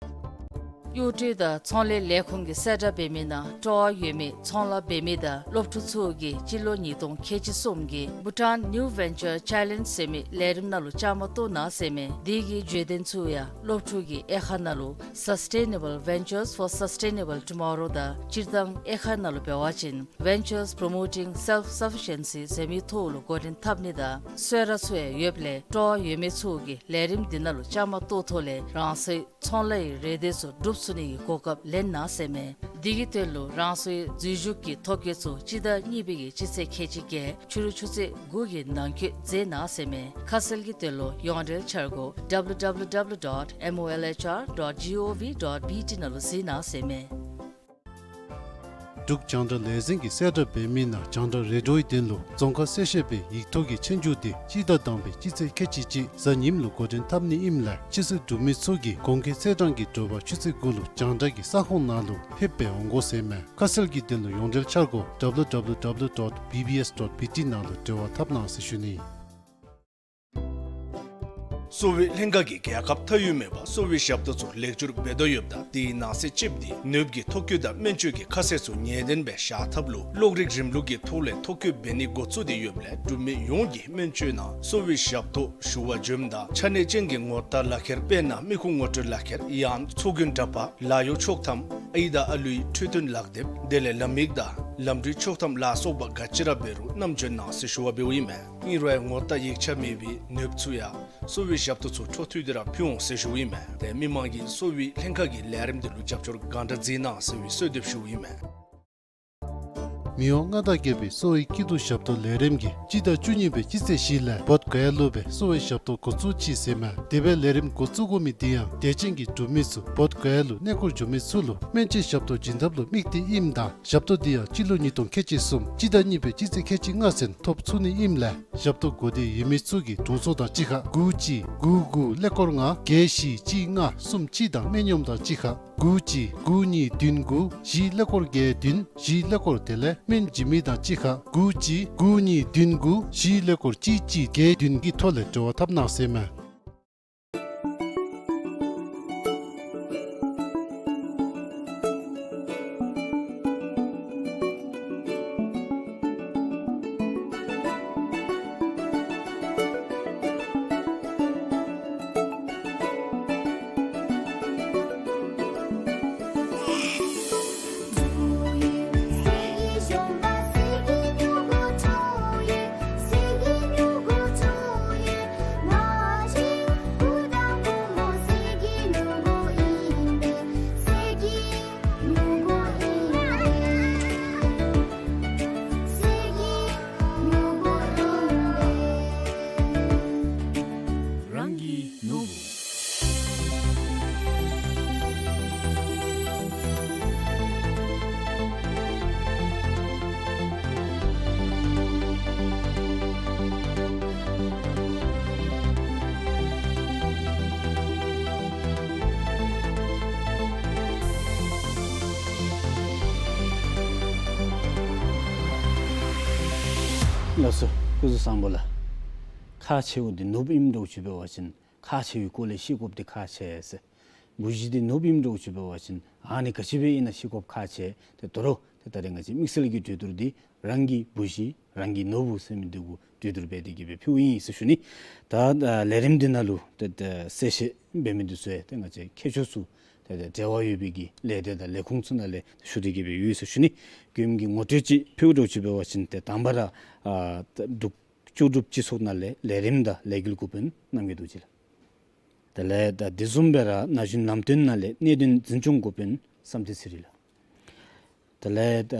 གཡོག་སྒྲུབ་དང་ཚོང་ལས་ལས་ཁུངས་ཀྱི་གསལ་བསྒྲགས་འབད་མི་ནང་སྤྲོ་བ་ཡོད་མི་ཚོང་ལཱ་འབད་མི་དང་སློབ་ཕྲུག་ཚུ་གིས་སྤྱི་ལོ་ཉིས་སྟོང་ཁལ་གཅིག་གསུམ་གྱི་Bhutan New Venture Challenge ཟེར་མི་ལས་རིམ་ནང་ལུ་བཅའ་མར་གཏོགས་གནང་ཟེར་མས། དེ་གི་བརྗོད་དོན་ཚུ་ཡང་སློབ་ཕྲུག་གི་དབྱེ་ཁག་ནང་ལུ་Sustainable Ventures for Sustainable Tomorrow དང་སྤྱིར་བཏང་དབྱེ་ཁག་ནང་ལུ་འབད་བ་ཅིན་Ventures Promoting Self-Sufficiency ཟེར་མི་ཐོག་ལུ་འགོ་འདྲེན་འཐབ་ནི་དང་གསོལ་རས་ཚུ་ཡང་ཡོདཔ་ལས་སྤྲོ་བ་ཡོད་མི་ཚུ་གིས་ལས་རིམ་འདི་ནང་ལུ་བཅའ་མར་གཏོགས་ཐོག་ལས་རང་སོའི་ཚོང་ལཱ་ཡི་རེ་འདོད་ཚུ་སྒྲུབ་ཚུགས་ནི་གི་གོ་སྐབས་ལེན་གནང་ཟེར་མས། དེ་གི་དོན་ལུ་རང་སོའི་འཛུལ་ཞུགས་ཀྱི་ཐོ་བཀོད་ཚུ་སྤྱི་ཟླ་གཉིས་པའི་གི་སྤྱི་ཚེས་ཁལ་གཅིག་བརྒྱད་ཕྱི་རུ་ཆུ་ཚོད་དགུ་གི་ནང་འཁོད་མཛད་གནང་ཟེར་མས། ཁ་གསལ་གྱི་དོན་ལུ་ཡོངས་འབྲེལ་འཆར་སྒོ་W W W dot M O L H R dot G O V dot B T ནང་ལུ་གཟིགས་གནང་ཟེར་མས། འབྲུག་རྒྱང་བསྒྲགས་ལས་འཛིན་གྱི་གསལ་བསྒྲགས་འབད་མི་ནང་རྒྱང་བསྒྲགས་རེ་ཌིའོའི་དོན་ལུ་རྫོང་ཁ་གསལ་བཤད་པའི་ཡིག་ཐོག་གི་ཆོས་རྒྱུགས་དེ་སྤྱི་ཟླ་དང་པའི་སྤྱི་ཚེས་ཁལ་གཅིག་གཅིག་གཟའ་ཉིམ་ལུ་འགོ་འདྲེན་འཐབ་ནི་ཨིནམ་ལས་ཆོས་སྲིད་འབྲུག་མི་ཚུ་གིས་གོང་འཁོད་ཚེས་གྲངས་ཀྱི་དྲོ་པ་ཆུ་ཚོད་དགུ་ལུ་རྒྱང་བསྒྲགས་ཀྱི་གསར་ཁང་ནང་ལུ་ཕེབས་སྦེ་འོང་དགོ་ཟེར་མས། ཁ་གསལ་གྱི་དོན་ལུ་ཡོངས་འབྲེལ་འཆར་སྒོ་W W W dot B B S dot B T ནང་ལུ་འབྲེལ་བ་འཐབ་གནང་ཟེར་ཞུ་ནི། གསོ་བའི་ལྷན་ཁག་གིས་རྒྱལ་ཁབ་མཐའ་དབུས་མེད་པར་གསོ་བའི་ཞབས་ཏོག་ཚུ་ལེགས་བཅོས་འབད་དོ་ཡོདཔ་ད་དེའི་ནང་གསེས་ཅིག་འདི་ནདཔ་གི་ཐོ་བཀོད་དང་སྨན་བཅོས་ཀྱི་ཁ་གསལ་ཚུ་ངེས་བདེན་སྦེ་བཞག་ཐབས་ལུ་གློག་རིག་རིམ་ལུགས་ཀྱི་ཐོག་ལས་ཐོ་བཀོད་འབད་ནི་འགོ་བཙུགས་ཏེ་ཡོདཔ་ལས་འབྲུག་མི་ཡོངས་ཀྱིས་སྨན་བཅོས་ནང་གསོ་བའི་ཞབས་ཏོག་ཞུ་བར་འབྱོནམ་ད་ཆ་གནས་ཅན་གྱི་ངོ་རྟགས་ལག་ཁྱེར་དཔེར་ན་མི་ཁུངས་ངོ་སྤྲོད་ལག་ཁྱེར་ཡང་ཚོགས་རྒྱན་འདྲ་པར་ལཱ་གཡོག་ཆོག་ཐམ་ཨའི་དང་ཨ་ལུའི་འཕྲོད་བསྟེན་ལག་དེབ་དེ་ལས་ལམ་ཡིག་དང་ལམ་འགྲུལ་ཆོག་ཐམ་ལ་སོགས་པ་ག་ཅི་ར་འབད་རུང་བསྣམས་འབྱོན་གནང་ཟེར་ཞུ་བ་འབདཝ་ཨིན་མས། ཨིན་རུང་ཡང་ངོ་རྟགས་ཡིག་ཆ་མེད་པའི་ནདཔ་ཚུ་ཡང་གསོ་བའི་ཞབས་ཏོག་ཚུ་འཕྲོ་མཐུད་དེ་ར་ཕུལ་འོང་ཟེར་ཞུཝ་ཨིན་མས། ཏེ་མི་མང་གིས་གསོ་བའི་ལྷན་ཁག་གི་ལས་རིམ་འདི་ལུ་རྒྱབ་སྐྱོར་གང་དྲག་མཛད་གནང་ཟེར་བའི་གསོལ་འདེབས་ཞུཝ་ཨིན་མས། མི་དབང་མངའ་བདག་རྒྱལ་པོའི་གསོ་བའི་སྐྱིད་སྡུག་ཞབས་ཏོག་ལས་རིམ་གྱིས་སྤྱི་ཟླ་བཅུ་གཉིས་པའི་སྤྱི་ཚེས་བཞི་ལས་བོདྷ་ག་ཡ་ལུ་སྦེ་གསོ་བའི་ཞབས་ཏོག་འགོ་བཙུགས་ཅི་ཟེར་མས། དེ་སྦེ་ལས་རིམ་འགོ་བཙུགས་དགོ་མི་དེ་ཡང་དད་ཅན་གྱི་འབྲུག་མི་ཚུ་བོདྷ་ག་ཡ་ལུ་གནས་སྐོར་འགྱོ་མི་ཚུ་ལུ་སྨན་བཅོས་ཞབས་ཏོག་བྱིན་ཐབས་ལུ་དམིགས་ཏེ་ཨིནམ་ད་ཞབས་ཏོག་འདི་ཡང་སྤྱི་ལོ་ཉིས་སྟོང་ཁལ་གཅིག་གསུམ་སྤྱི་ཟླ་གཉིས་པའི་སྤྱི་ཚེས་ཁལ་གཅིག་ལྔ་ཚུན་ཐོབ་ཚུགས་ནི་ཨིནམ་ལས་ཞབས་ཏོག་གོ་འདོད་ཡོད་མི་ཚུ་གིས་དྲུང་འཚོ་དང་གཅིག་ཁར་དགུ་གཅིག་དགུ་དགུ་ཀླད་ཀོར་ལྔ་བརྒྱད་བཞི་གཅིག་ལྔ་གསུམ་གཅིག་དང་སྨན་གཡོགམ་དང་གཅིག་ཁར་དགུ་གཅིག་དགུ་གཉིས་བདུན་དགུ་བཞི་ཀླད་ཀོར་བརྒྱད་བདུན་བཞི་ཀླད་ཀོར་དེ་ལས་སྨན་བྱིན་མི་དང་གཅིག་ཁར་དགུ་གཅིག་དགུ་གཉིས་བདུན་དགུ་བཞི་ཀླད་ཀོར་གཅིག་གཅིག་བརྒྱད་བདུན་གྱི་ཐོག་ལས་འབྲེལ་བ་འཐབ་གནང་ཟེར་མས། རང་གི་ནོར་བུ། ལགས་སོ། སྐུ་གཟུགས་བཟང་པོ་ལགས། ཁག་ཆེཝ་འདི་ནོར་བུ་ཨིནམ་འདྲཝ་ཅིག་འབད་བ་ཅིན་ཁག་ཆེ་བའི་སྐོར་ལས་ཤེས་དགོཔ་འདི་ཁག་ཆེ་ཟེར། བུ་གཞི་འདི་ནོར་བུ་ཨིནམ་འདྲཝ་ཅིག་འབད་བ་ཅིན་ཨ་ནི་ག་ཅི་སྦེ་ཨིན་ན་ཤེས་དགོཔ་ཁག་ཆེ། ཏེ་དོ་རུང་ཏེ་ད་རེས་ང་བཅས་དམིགས་བསལ་གྱི་གྲོས་བསྡུར་འདི་རང་གི་བུ་གཞི་རང་གི་ནོར་བུ་ཟེར་མི་འདི་གུ་གྲོས་བསྡུར་འབད་དེ་གི་སྦེ་ཕུལཝ་ཨིན་ཟེར་ཞུ་ནི། ད་ལས་རིམ་འདི་ནང་ལུ་ཏེ་ཏེ་གསལ་བཤད་འབད་མི་འདི་ཚུ་ཡང་ཏེ་ང་བཅས་མཁས་མཆོག་ཚུ་ཏེ་ཏེ་འབྲེལ་བ་ཡོད་པའི་གི་ལས་སྡེ་དང་ལས་ཁུངས་ཚུ་ནང་ལས་ཞུ་སྟེ་གི་སྦེ་ཡོད་ཟེར་ཞུ་ནི། མགྱོནམ་གི་ངོ་སྤྲོད་ཅིག་ཕུལཝ་འདྲཝ་ཅིག་འབད་བ་ཅིན་ཏེ་དང་པ་ར་ཨ་ཏེ་འབྲུག་ ལྕོགས་གྲུབ་སྤྱི་ཚོགས་ནང་ལས་ལས་རིམ་དང་ལས་འགུལ་འགོ་དཔོན་གནང་གི་འདུག་ཅི་ལགས། དེ་ལས་ད་དེ་བཟུམ་སྦེ་ར་ན་གཞོན་ལམ་སྟོན་ནང་ལས་གནད་དོན་འཛིན་སྐྱོང་འགོ་དཔོན་བསམ་གཏན་ཚེ་རིང་ལགས། དེ་ལས་ད་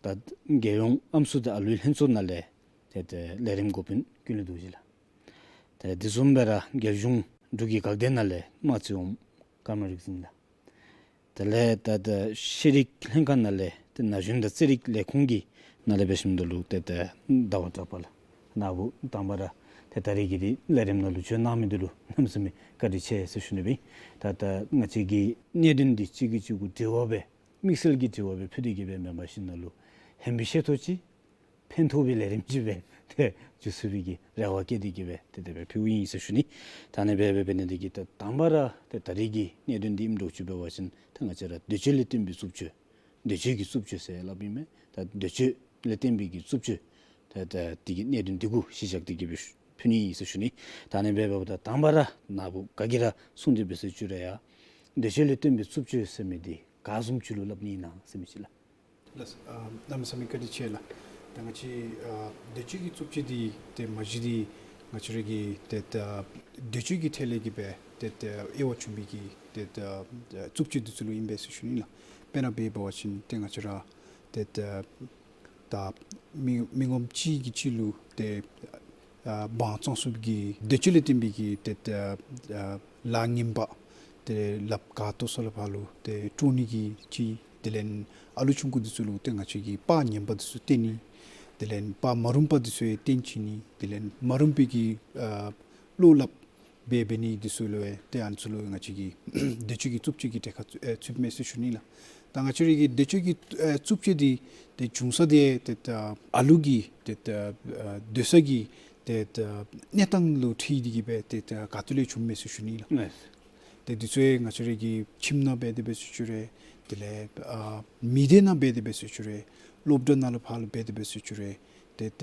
ད་རྒྱལ་ཡོངས་ཨམ་སྲུ་དང་ཨ་ལུའི་ལྷན་ཚོགས་ནང་ལས་ཏེ་ཏེ་ལས་རིམ་འགོ་དཔོན་ཀུན་ལེགས་རྡོ་རྗེ་ལགས། ཏེ་དེ་བཟུམ་སྦེ་ར་རྒྱལ་གཞུང་འབྲུག་གི་འགག་སྡེ་ནང་ལས་རྨ་ཆེན་འོགམ་ཀརྨ་རིག་འཛིན་ལགས། དེ་ལས་ད་ད་ཤེས་རིག་ལྷན་ཁག་ནང་ལས་ཏེ་ན་གཞོན་དང་རྩེད་རིགས་ལས་ཁུངས་ཀྱི་ནང་ལས་འབད་ཞིནམ་ད་ལུ་ཏེ་ཏེ་ཟླ་བ་གྲགས་པ་ལགས། ན་བུ་དང་པ་ར་ཏེ་ད་རིས་ཀྱི་འདི་ལས་རིམ་ནང་ལུ་བྱོན་གནང་མི་འདི་ལུ་གནམ་མེད་ས་མེད་བཀའ་དྲིན་ཆེ་ཟེར་ཞུ་ནི་སྦེ། ད་ད་ང་བཅས་ཀྱི་གནད་དོན་འདི་གཅིག་གིས་གཅིག་གུ་འབྲེལ་བ་སྦེ་དམིགས་བསལ་གྱི་འབྲེལ་བ་སྦེ་ཕུལ་ཏེ་གི་སྦེ་མེན་པར་ཞིནམ་ད་ལུ་ཧེ་མ་ཤེས་ཐོག་ཅིག་ཕན་ཐོགས་པའི་ལས་རིམ་ཅིག་སྦེ་ཏེ་འགྱོ་ཚུགས་པའི་གི་རེ་བ་བསྐྱེད་དེ་གི་སྦེ་ཏེ་དེ་སྦེ་ཕུལཝ་ཨིན་ཟེར་ཞུ་ནི། ད་ཨ་ནི་སྦེ་འབད་འབད་ནི་འདི་གིས་ད་དང་པ་ར་ཏེ་ད་རིས་ཀྱི་གནད་དོན་འདི་ཨིནམ་འདྲཝ་ཅིག་འབད་བ་ཅིན་ད་ང་བཅས་ར་འདོད་སྤྱོད་ལས་བརྟེན་པའི་རྩུབ་སྤྱོད། འདོད་སྤྱོད་ཀྱི་རྩུབ་སྤྱོད་ཟེར་སླབ་ཨིན་མས། ད་འདོད་སྤྱོད་ལས་བརྟེན་པའི་གི་རྩུབ་སྤྱོད། ད་ད་འདི་གི་གནད་དོན་འདི་གུ་གཞི་བཞག་སྟེ་གི་སྦེ་ཕུལ་ནི་ཨིན་ཟེར་ཞུ་ནི། ད་ཨ་ནི་སྦེ་འབདཝ་ད་དང་པ་ར་ན་བུ་ག་གིས་ར་གསུང་སྟེ་འབད་ཟེར་ཞུ་རུང་ཡང་འདོད་སྤྱོད་ལས་བརྟེན་པའི་རྩུབ་སྤྱོད་ཟེར་མི་འདི་ག་བཟུམ་ཅིག་ལུ་སླབ་ནི་ཨིན་ན་ཟེར་མི་ཅིག་ལགས། ལགས། ཨ་གནམ་མེད་ས་མེད་བཀའ་དྲིན་ཆེ་ལགས། ད་ང་བཅས་ཨ་འདོད་སྤྱོད་ཀྱི་རྩུབ་སྤྱོད་འདི་ཏེ་མ་གཞི་འདི་ང་བཅས་ར་གི་ཏེ་ད་འདོད་སྤྱོད་ཀྱི་ཐད་ལས་ཀྱི་སྦེ་ཏེ་ད་དབྱེ་བ་བྱུང་བའི་གི་ཏེ་ད་རྩུབ་སྤྱོད་འདི་ཚུ་ལུ་ཨིན་པས་ཟེར་ཞུ་ནི་ལགས། དཔེར་ན་འབད་བ་ཅིན་ཏེ་ང་བཅས་ར་ཏེ་ད་ད་མི་མི་ངོམ་གཅིག་གིས་གཅིག་ལུ་ཏེ་ཨ་དབང་བཙོང་ཚུགས་པའི་གི་འདོད་སྤྱོད་ལས་བརྟེན་པའི་གི་ཏེ་ད་ཨ་ལཱ་ངན་པ་ཏེ་ལགཔ་ག་ཏོག་སོང་ལ་ཕར་ལུ་ཏེ་དཀྲོག་ནི་གི་ཅིག། དེ་ལས་ཨ་ལུ་ཆུང་ཀུ་འདི་ཚུ་ལུ་ཏེ་ང་བཅས་ཀྱིས་པར་ངན་པ་འདི་ཚུ་སྟོན་ནི། དེ་ལས་པར་མ་རུངམ་འདི་ཚུ་ཡང་སྟོན་བྱིན་ནི། དེ་ལས་མ་རུངམ་པའི་གི་ཨ་བློ་སླབ་འབད་འབད་ནི་འདི་ཚུ་ལུ་ཡང་ཏེ་ཨ་ནི་ཚུ་ལུ་ང་བཅས་ཀྱི་འདོད་སྤྱོད་ཀྱི་རྩུབ་སྤྱོད་ཀྱི་གྲས་ཁར་ཚུད་ཨེ་ཚུདཔ་མས་ཟེར་ཞུ་ནི་ལགས། ད་ང་བཅས་ར་གི་འདོད་སྤྱོད་ཀྱི་ཨེ་རྩུབ་སྤྱོད་འདི་ཏེ་འབྱུང་ས་འདི་ཏེ་ད་ཨ་ལུ་གི་ཏེ་ད་ཨ་སྡོད་ས་གི་ཏེ་ད་གནས་སྟངས་ལུ་འཁྲིལ་ཏེ་གི་སྦེ་ཏེ་ད་ག་ཏེ་ལས་བྱུངམ་མས་ཟེར་ཞུ་ནི་ལགས། ལགས། ཏེ་འདི་ཚུ་ཡང་ང་བཅས་ར་གི་ཁྱིམ་ནང་འབད་དེ་འབད་ཟེར་ཞུ་རུང་དེ་ལས་ཨ་མི་སྡེ་ནང་འབད་དེ་འབད་ཟེར་ཞུ་རུང་སློབ་གྲྭ་ནང་ལུ་ཕར་ལུ་འབད་དེ་འབད་ཟེར་ཞུ་རུང་ཏེ་ད་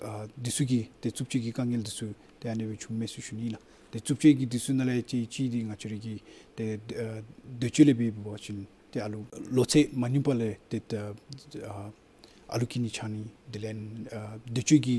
ཨ་འདི་ཚུ་གི་ཏེ་རྩུབ་སྤྱོད་ཀྱི་དཀའ་ངལ་འདི་ཚུ་ཏེ་ཨ་ནི་སྦེ་བྱུངམ་མས་ཟེར་ཞུ་ནི་ལགས། ཏེ་རྩུབ་སྤྱོད་ཀྱི་འདི་ཚུ་ནང་ལས་ཏེ་གཅིག་འདི་ང་བཅས་ར་གི་ཏེ་ཨ་འདོད་སྤྱོད་ལས་འབད་འབད་བ་ཅིན་ཏེ་ཨ་ལུ་ལོ་ཚད་མ་ནིང་པ་ལས་ཏེ་ད་ཨ་ཨ་ལུ་སྐྱེ་ནི་ཆགས་ནི། དེ་ལས་ཨ་འདོད་སྤྱོད་ཀྱི་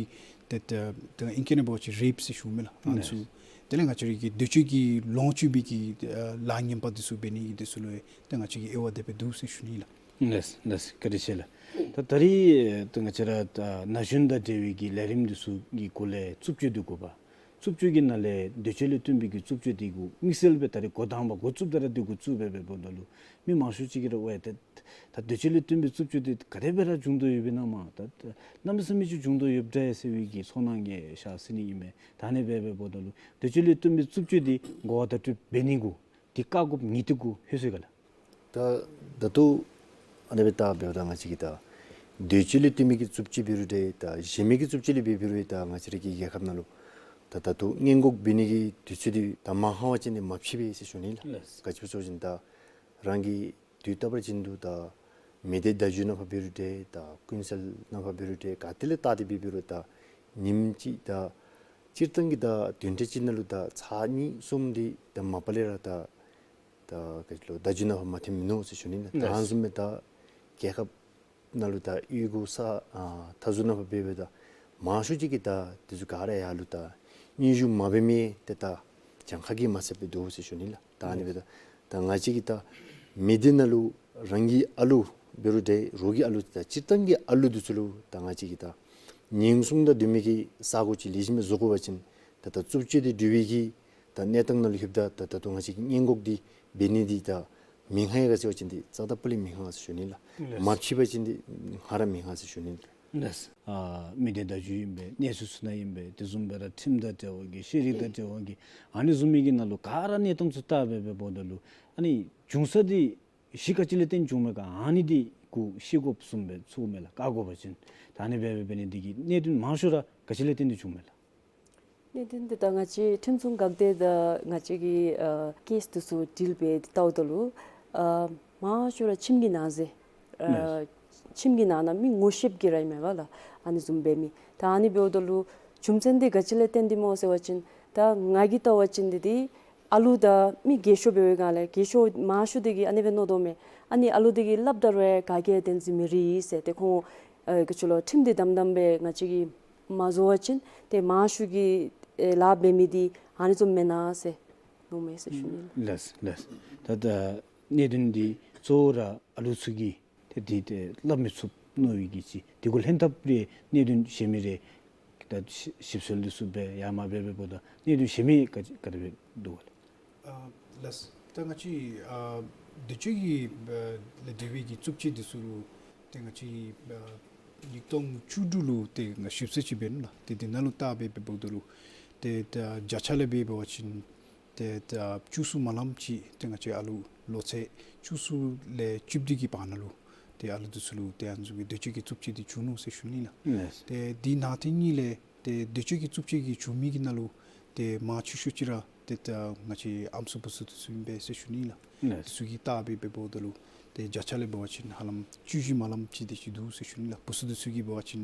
ཏེ་ད་ད་ཨིང་སྐད་ནང་འབད་བ་ཅིན་རེཔ་ཟེར་ཞུཝ་མས་ལགས། ཨ་ནི་ཚུ། ལགས། དེ་ལས་ང་བཅས་ར་གི་འདོད་སྤྱོད་ཀྱི་ལོངས་སྤྱོད་པའི་གི་ཨ་ལཱ་ངན་པ་འདི་ཚུ་འབད་ནི་འདི་ཚུ་ལུ་ཡང་ཏེ་ང་བཅས་ཀྱི་དབྱེ་བ་དེ་སྦེ་འདུག་ཟེར་ཞུ་ནི་ལགས། ལགས་ལགས། བཀའ་དྲིན་ཆེ་ལགས། ད་ད་རིས་ཏེ་ང་བཅས་ར་ད་ན་གཞོན་དང་འབྲེལ་བའི་གི་ལས་རིམ་འདི་ཚུ་གི་སྐོར་ལས་རྩུབ་སྤྱོད་འདི་དགོ་པ། རྩུབ་སྤྱོད་ཀྱི་ནང་ལས་འདོད་སྤྱོད་ལས་བརྟེན་པའི་གི་རྩུབ་སྤྱོད་འདི་གུ་དམིགས་བསལ་སྦེ་ད་རིས་འགོ་དང་པ་འགོ་བཙུགསཔ་ད་ར་འདི་གུ་བཙུགས་སྦེ་འབདཝ་ད་ལུ་མི་མང་ཤོས་ཅིག་གིས་ར་ཝའེ་ཏེ་ད་འདོད་སྤྱོད་ལས་བརྟེན་པའི་རྩུབ་སྤྱོད་འདི་ག་དེ་སྦེ་ར་འབྱུང་དོ་ཡོདཔ་ཨིན་ན་མས། ད་ད་གནམ་མེད་ས་མེད་ཅིག་འབྱུང་དོ་ཡོདཔ་འདྲས་ཟེར་བའི་གི་ཚོར་སྣང་ཡང་ཤར་སོ་ནི་ཨིན་མས། ད་ཨ་ནི་སྦེ་འབདཝ་ད་ལུ་འདོད་སྤྱོད་ལས་བརྟེན་པའི་རྩུབ་སྤྱོད་འདི་འགོ་བ་བརྡ་སྤྲོད་འབད་ནི་གུ་འདི་བཀག་དགོཔ་དངོས་ཐོག་གུ་ལྷོད་ས་ག་ལགས། ད་ད་ལྟོ་ཨ་ནི་སྦེ་ད་འབདཝ་ད་ང་བཅས་ཀྱིས་ད་འདོད་སྤྱོད་ལས་བརྟེན་མི་གི་རྩུབ་སྤྱོད་འབད་རུང་འདྲ་ད་གཞན་མི་གི་རྩུབ་སྤྱོད་ལས་འབད་འབད་རུང་ད་ང་བཅས་ར་གི་རྒྱལ་ཁབ་ནང་ལུ་ད་ད་ལྟོ་སྔོན་འགོག་འབད་ནི་གི་དུས་ཚོད་འདི་ད་མ་ཧ་བ་ཅིན་འདི་མ་ཕྱིས་པས་ཟེར་ཞུ་ནི་ལགས། ལགས། ག་ཅི་སྦེ་ཟེར་བ་ཅིན་ད་རང་གི་དུས་རྟག་པར་བཞིན་དུ་ད་མི་སྡེ་བརྡ་བརྒྱུད་ནང་ཕར་འབད་རུང་འདྲ་ད་ཀུན་གསལ་ནང་ཕར་འབད་རུང་འདྲ་ག་ཏེ་ལས་བལྟ་སྟེ་འབད་འབད་རུང་ད་ཉིནམ་གཅིག་ད་སྤྱིར་བཏང་གི་ད་བདུན་ཕྲག་གཅིག་ནང་ལུ་ད་ཚར་གཉིས་གསུམ་འདི་ད་མ་པ་ལས་ར་ད་ད་ག་ཅི་ལོ་བརྡ་བརྒྱུད་ནང་ཕར་མ་ཐོནམ་མིན་ནུག་ཟེར་ཞུ་ནི་ལགས། ད་ཨ་ནི་བཟུམ་སྦེ་ད་རྒྱལ་ཁབ་ནང་ལུ་ད་གཡུས་སྒོ་ས་ཨ་མཐའ་ཟུར་ནང་ཕར་འབད་འབདཝ་ད་མང་ཤོས་ཅིག་གིས་ད་འདི་ཚུ་ག་ར་ཡར་ལུ་ད་སྙན་ཞུ་མ་འབད་མི་ཏེ་ད་གྱངས་ཁ་གིས་མ་ཚད་སྦེ་འདུག་ཟེར་ཞུ་ནི་ལགས། ད་ཨ་ནི་སྦེ་ད་ད་ང་བཅས་ཀྱིས་ད་མི་སྡེ་ནང་ལུ་རང་གི་ཨ་ལུ་འབད་རུང་འདྲ་རོགས་ཀྱི་ཨ་ལུ་ད་སྤྱིར་བཏང་གི་ཨ་ལུ་འདི་ཚུ་ལུ་ད་ང་བཅས་ཀྱིས་ད་ཉེན་སྲུང་དང་ལྡན་མི་གི་ས་གོ་ཅིག་ལེགས་ཤོམ་སྦེ་བཟོ་དགོ་པ་ཅིན་ད་ད་རྩུབ་སྤྱོད་འདི་འདུལ་བའི་གི་ད་གནས་སྟངས་ནང་ལུ་ལྷོདཔ་ད་ད་ད་ལྟོ་ང་བཅས་ཀྱིས་སྔོན་འགོག་འདི་འབད་ནི་འདི་ད་མི་ཧང་ཡང་ག་ཟེར་བ་ཅིན་འདི་རྩ་དང་པ་ལས་མི་ཧང་ཟེར་ཞུ་ནི་ལགས། ལགས། མ་ཕྱིས་པ་ཅིན་འདི་ཧ་ར་མི་ཧང་ཟེར་ཞུ་ནི་ལགས། ལགས། ཨ་མི་སྡེ་བརྡ་བརྒྱུད་ཨིན་པས། གནས་ཚུལ་ཚུ་ནང་ཨིན་པས། དེ་བཟུམ་སྦེ་ར་ཁྲིམས་དང་འབྲེལ་བ་གི་ཤེས་རིག་དང་འབྲེལ་བ་གི་ཨ་ནི་བཟུམ་མའི་གི་ནང་ལུ་ག་ར་གནས་སྟངས་ཚུ་བལྟ་སྦེ་འབདཝ་ད་ལུ་ཨ་ནི་འབྱུང་ས་འདི་གཞི་ག་ཅི་ལས་བརྟེན་འབྱུངམ་མས་ག་ཨ་ནི་འདི་གུ་ཤེས་དགོཔ་བཟུམ་སྦེ་ཚོརཝ་མས་ལགས། བཀག་དགོ་པ་ཅིན་ད་ཨ་ནི་སྦེ་འབད་འབད་ནི་འདི་གིས་གནད་དོན་མང་ཤོས་ར་ག་ཅི་ལས་བརྟེན་ཏེ་འབྱུངམ་མས་ལགས། གནད་དོན་འདི་ད་ང་བཅས་ཁྲིམས་སྲུང་འགག་སྡེ་དང་ང་བཅས་ཀྱིས་ཨ་ཀེསི་འདི་ཚུ་ཌིལ་འབད་དེ་བལྟཝ་ད་ལུ་ཨ་མང་ཤོས་ར་ཁྱིམ་གྱི་ནང་ཟེར་ཨ་ཁྱིམ་གྱི་ནང་ན་མི་ངོ་ཤེསཔ་གིས་ར་ཨིན་མས་པ་ལགས། ཨ་ནི་བཟུམ་འབད་མི་ད་ཨ་ནི་འབདཝ་ད་ལུ་རྒྱུ་མཚན་འདི་ག་ཅི་ལས་བརྟེན་ཏེ་སྨོ་ཟེར་བ་ཅིན་ད་ང་གིས་བལྟ་བ་ཅིན་འདི་འདི་ཨ་ལུ་དང་མི་རྒས་ཤོས་འབད་བའི་སྒང་ལས་རྒས་ཤོས་མང་ཤོས་འདི་གིས་ཨ་ནི་སྦེ་མནོ་དོ་མས། ཨ་ནི་ཨ་ལུ་འདི་གིས་སླབ་ད་རུང་ག་གིས་བདེན་འཛིན་མི་རིགས་ཟེར་ཏེ་ཁོང་ཨ་ག་ཅི་ལོ་ཁྲིམས་འདི་དམ་དམ་སྦེ་ང་བཅས་ཀྱིས་ མ་བཟོ་བ་ཅིན་ཏེ་མང་ཤོས་ཀྱི་ཨེ་ལཱ་འབད་མི་འདི་ཨ་ནི་བཟུམ་མེན་ན་ཟེར་མནོཝ་མས་ཟེར་ཞུ་ནི་ལགས། ལགས་ལགས། ད་ད་གནད་དོན་འདི་གཙོ་བོ་ར་ཨ་ལུ་ཚུ་གིས་ཏེ་འདི་ཏེ་སླབ་མི་ཚུགས་མནོ་བའི་གི་ཅིག་འདི་གུ་ལྷན་ཐབས་རེ་གནད་དོན་གཞན་མི་རེ་ད་ཞིབ་ཞིབ་འཚོལ་འདི་ཚུ་འབད་ཡར་མར་འབད་འབདཝ་ད་གནད་དོན་གཞན་མི་ག་ག་དེ་སྦེ་འདུག་ག་ལགས། ཨ་ལགས། ད་ང་བཅས་ཨ་འདོད་སྤྱོད་ཀྱི་ཨ་ལས་འདས་པའི་གི་རྩུབ་སྤྱོད་འདི་ཚུ་ལུ་ཏེ་ང་བཅས་ཨ་ཉིས་སྟོང་བཅུ་དྲུག་ལུ་ཏེ་ང་ཞིབ་འཚོལ་ཅིག་འབད་ནུག་ལགས། ཏེ་འདི་ནང་ལུ་བལྟ་སྦེ་འབདཝ་ད་ལུ་ཏེ་ད་བརྒྱ་ཆ་ལས་འབད་འབད་བ་ཅིན་ཏེ་ད་བཅུ་གསུམ་མ་ལངམ་ཅིག་ཏེ་ང་བཅས་ཨ་ལུ་ལོ་ཚད་བཅུ་གསུམ་ལས་བཅུ་བདུན་གྱི་བར་ན་ལུ་ཏེ་ཨ་ལུ་འདི་ཚུ་ལུ་ཏེ་ཨ་ནི་བཟུམ་གྱི་འདོད་སྤྱོད་ཀྱི་རྩུབ་སྤྱོད་འདི་བྱུང་ནུག་ཟེར་ཞུ་ནི་ལགས། ལགས། ཏེ་འདི་ནང་དེ་གཉིས་ལས་ཏེ་འདོད་སྤྱོད་ཀྱི་རྩུབ་སྤྱོད་ཀྱི་བྱུང་མི་གི་ནང་ལུ་ཏེ་མང་ཆེ་ཤོས་ཅིག་ར་ཏེ་ད་ང་བཅས་ཨམ་སྲུ་བུ་སྲུ་འདི་ཚུ་ཨིན་པས་ཟེར་ཞུ་ནི་ལགས། ལགས། འདི་ཚུ་གིས་བལྟ་སྦེ་འབདཝ་ད་ལུ་ཏེ་བརྒྱ་ཆ་ལས་འབད་བ་ཅིན་ཧ་ལམ་བཅུ་བཞི་མ་ལངམ་ཅིག་དེ་ཅིག་འདུག་ཟེར་ཞུ་ནི་ལགས། བུ་སྲུ་འདི་ཚུ་གིས་འབད་བ་ཅིན་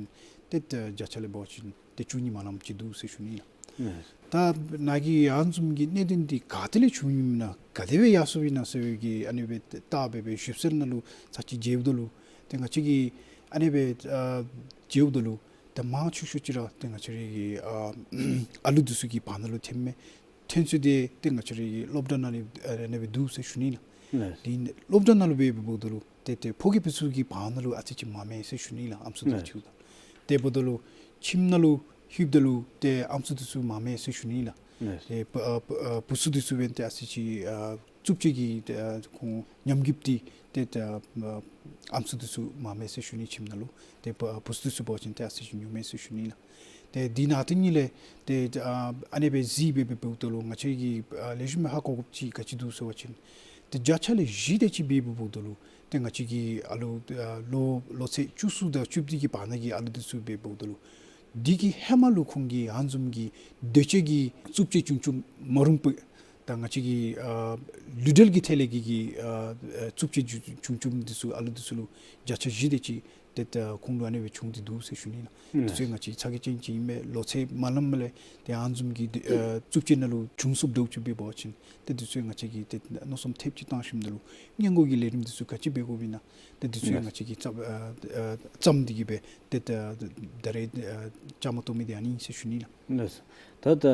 ཏེ་ད་བརྒྱ་ཆ་ལས་འབད་བ་ཅིན་ཏེ་བཅུ་གཉིས་མ་ལངམ་ཅིག་འདུག་ཟེར་ཞུ་ནི་ལགས། ལགས། ད་ནཱ་གིས་ཨ་ནི་བཟུམ་གྱི་གནད་དོན་འདི་ག་ཏེ་ལས་བྱུང་ཡི་ན་ག་དེ་སྦེ་ཡར་སོང་ཡི་ན་ཟེར་བའི་གི་ཨ་ནི་སྦེ་བལྟ་སྦེ་སྦེ་ཞིབ་འཚོལ་ནང་ལུ་ཚར་གཅིག་མཇལཝ་ད་ལུ་ཏེ་ང་བཅས་ཀྱིས་ཨ་ནི་སྦེ་ཨ་མཇལཝ་ད་ལུ་ཏེ་མང་ཆེ་ཤོས་ཅིག་ར་ཏེ་ང་བཅས་རའི་གི་ཨ་ཨ་ལུ་འདི་ཚུ་གི་བར་ན་ལུ་ཐོནམ་མས། ཐོན་ཚུལ་འདི་ཏེ་ང་བཅས་རའི་གི་སློབ་གྲྭ་ནང་ལས་ཨ་ནི་སྦེ་འདུག་ཟེར་ཞུ་ནི་ལགས། ལགས། ཏེ་སློབ་གྲྭ་ནང་ལུ་སྦེ་འབདཝ་ད་ལུ་ཏེ་ཏེ་ཕོ་སྐྱེས་བུ་ཚུ་གི་བར་ན་ལུ་ཨ་ཙི་ཅིག་མངམ་མས་ཟེར་ཞུ་ནི་ལགས། ཨམ་སྲུ་དང་ལགས། ཕྱུགཔོ་དང་། དེ་འབདཝ་ད་ལུ་ཁྱིམ་ནང་ལུ་ལྷོདཔ་ད་ལུ་ཏེ་ཨམ་སྲུ་འདི་ཚུ་མངམ་མས་ཟེར་ཞུ་ནི་ལགས། ལགས། ཏེ་བུ་ཨ་བུ་ཨ་བུ་སྲུ་འདི་ཚུ་འབདན་ཏེ་ཨ་ཙི་ཅིག་ཨ་རྩུབ་སྤྱོད་ཀྱི་ཏེ་ཨ་ཁོང་ཉམས་རྒུདཔ་འདི་ཏེ་ཏེ་ཨ་ཨམ་སྲུ་འདི་ཚུ་མངམ་མས་ཟེར་ཞུ་ནི། ཁྱིམ་ནང་ལུ་ཏེ་བུ་ཨ་བུ་སྲུ་འདི་ཚུ་འབད་བ་ཅིན་ཏེ་ཨ་ཙི་ཅིག་ཉུང་མས་ཟེར་ཞུ་ནི་ལགས། ཏེ་འདི་ནང་དེ་གཉིས་ལས་ཏེ་ཨ་ཨ་ནི་སྦེ་གཟིགས་སྦེ་འབདཝ་ད་ལུ་ང་བཅས་ཀྱིས་ཨ་ལེགས་ཤོམ་སྦེ་ཧ་གོ་དགོཔ་ཅིག་ག་ཅི་འདུག་ཟེར་བ་ཅིན་ཏེ་བརྒྱ་ཆ་ལས་བཞི་དེ་ཅིག་སྦེ་འབདཝ་ད་ལུ་ཏེ་ང་བཅས་ཀྱི་ཨ་ལུ་ཨ་ལོ་ལོ་ཚད་བཅུ་གསུམ་དང་བཅུ་བདུན་གྱི་བར་ན་གི་ཨ་ལུ་འདི་ཚུ་སྦེ་འབདཝ་ད་ལུ་འདི་གི་ཧེ་མ་ལུ་ཁོང་གིས་ཨ་ནི་བཟུམ་གྱི་འདོད་སྤྱོད་ཀྱི་རྩུབ་སྤྱོད་བྱུང་བྱུངམ་མ་རུངམ་སྦེ་ད་ང་བཅས་ཀྱི་ཨ་ལུས་འབྲེལ་གྱི་ཐད་ལས་ཀྱི་གི་ཨ་ཨ་རྩུབ་སྤྱོད་བྱུང་བྱུངམ་འདི་ཚུ་ཨ་ལུ་འདི་ཚུ་ལུ་བརྒྱ་ཆ་བཞི་དེ་ཅིག་ཏེ་ད་ཁོང་ལུ་ཨ་ནི་སྦེ་བྱུང་སྟེ་འདུག་ཟེར་ཞུ་ནི་ལགས། ཨིན། དེ་ཚུ་ང་བཅས་ཚ་གྱང་ཅན་ཅིག་ཨིན་མས། ལོ་ཚད་མ་ལངམ་ལས་ཏེ་ཨ་ནི་བཟུམ་གྱི་ཨ་རྩུབ་སྤྱོད་ནང་ལུ་བྱུང་ཚུགསཔ་འདྲཝ་ཅིག་སྦེ་འབད་བ་ཅིན་ཏེ་དེ་ཚུ་ང་བཅས་ཀྱིས་ཏེ་མནོ་བསམ་ཐེབས་ཅིག་བཏང་ཞིནམ་ད་ལུ་སྔོན་འགོག་གི་ལས་རིམ་འདི་ཚུ་ག་ཅི་འབད་དགོཔ་ཨིན་ན་ཏེ་དེ་ཚུ་ལགས། ང་བཅས་ཀྱིས་བརྩམ་ཨ་ཨ་བརྩམས་ཏེ་གི་སྦེ་ཏེ་ད་ད་རེས་ཨ་བཅའ་མར་གཏོགས་མི་འདི་ཨ་ནི་ཨིན་ཟེར་ཞུ་ནི་ལགས། ལགས། ད་ད་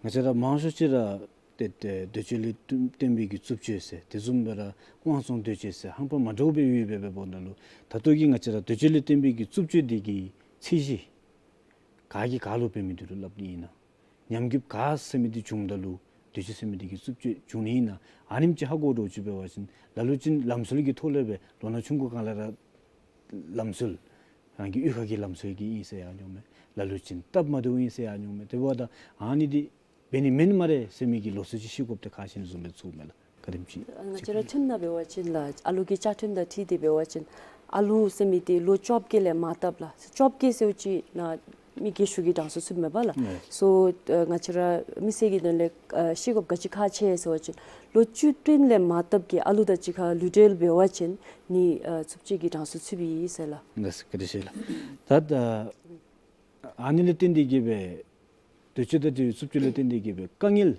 ང་བཅས་ར་མང་ཤོས་ཅིག་ར་ཏེ་ཏེ་འདོད་སྤྱོད་ལས་བརྟེན་པའི་གི་རྩུབ་སྤྱོད་ཟེར་དེ་བཟུམ་སྦེ་ར་དབང་བཙོང་འདོད་སྤྱོད་ཟེར་ཧམ་པ་མ་འདྲཝ་སྦེ་ཡོདཔ་སྦེ་འབདཝ་ད་ལུ་ད་ལྟོ་གི་ང་བཅས་ར་འདོད་སྤྱོད་ལས་བརྟེན་པའི་གི་རྩུབ་སྤྱོད་འདི་གི་ཚད་གཞི་ག་གིས་ག་ལུ་འབད་མི་འདི་ལུ་སླབ་ནི་ཨིན་ན། ཉམས་རྒུདཔ་ག་ཟེར་མི་འདི་བྱུངམ་ད་ལུ་འདོད་སྤྱོད་ཟེར་མི་འདི་གི་རྩུབ་སྤྱོད་བྱུང་ནི་ཨིན་ན། ཨ་ནེམ་ཅིག་ཧ་གོ་འདྲཝ་ཅིག་འབད་བ་ཅིན་ལ་ལུ་ཅིག་ལམ་སྲོལ་གྱི་ཐོག་ལས་སྦེ་ལོ་ན་ཆུང་ཀུ་སྒང་ལས་ར་ལམ་སྲོལ་རང་གི་གཡུས་ཁ་གི་ལམ་སྲོལ་གྱི་ཨིན་ཟེར་ཡང་འོང་མས། ལ་ལུ་ཅིག་སྟབས་མ་བདེཝ་ཨིན་ཟེར་ཡང་འོང་མས། དེ་འབདཝ་ད་ཨ་ནི་འདི་འབད་ནི་མེན་སྨ་རེ་ཟེར་མི་གི་ལོགས་སུ་ཅིག་ཤེས་དགོཔ་དེ་ཁག་ཆེ་ནི་བཟུམ་སྦེ་ཚོརཝ་མས་ལགས། ག་དེམ་ཅིག་ང་བཅས་ར་ཁྲིམས་ནང་འབད་བ་ཅིན་ལགས་ཨ་ལུ་གི་བཅའ་ཁྲིམས་དང་འཁྲིལ་ཏེ་འབད་བ་ཅིན་ཨ་ལུ་ཟེར་མི་འདི་ལོ་བཅོ་བརྒྱད་ལས་མར་བཏབ་ལགས། བཅོ་བརྒྱད་ཟེརཝ་ཅིག་ནང་མི་རྒས་ཤོས་ཀྱི་གྲངས་སུ་ཚུདཔ་མས་པ་ལགས། ལགས། སོ་ཨ་ང་བཅས་ར་མི་སེར་གྱི་དོན་ལས་ཨ་ཤེས་དགོཔ་ག་ཅི་ཁག་ཆེ་ཟེར་བ་ཅིན་ལོ་བཅུ་བདུན་ལས་མར་བཏབ་ཀྱི་ཨ་ལུ་དང་གཅིག་ཁར་ལུས་འབྲེལ་འབད་བ་ཅིན་ནི་ཨ་རྩུབ་སྤྱོད་ཀྱི་གྲངས་སུ་ཚུདཔ་ཨིན་ཟེར་ལགས། ལགས་སོ། བཀའ་དྲིན་ཆེ་ལགས། ད་ད་ཨ་ནི་ལས་བརྟེན་ཏེ་གི་སྦེ་འདོད་སྤྱོད་དང་འབྲེལ་བའི་རྩུབ་སྤྱོད་ལས་བརྟེན་ཏེ་གི་སྦེ་དཀའ་ངལ་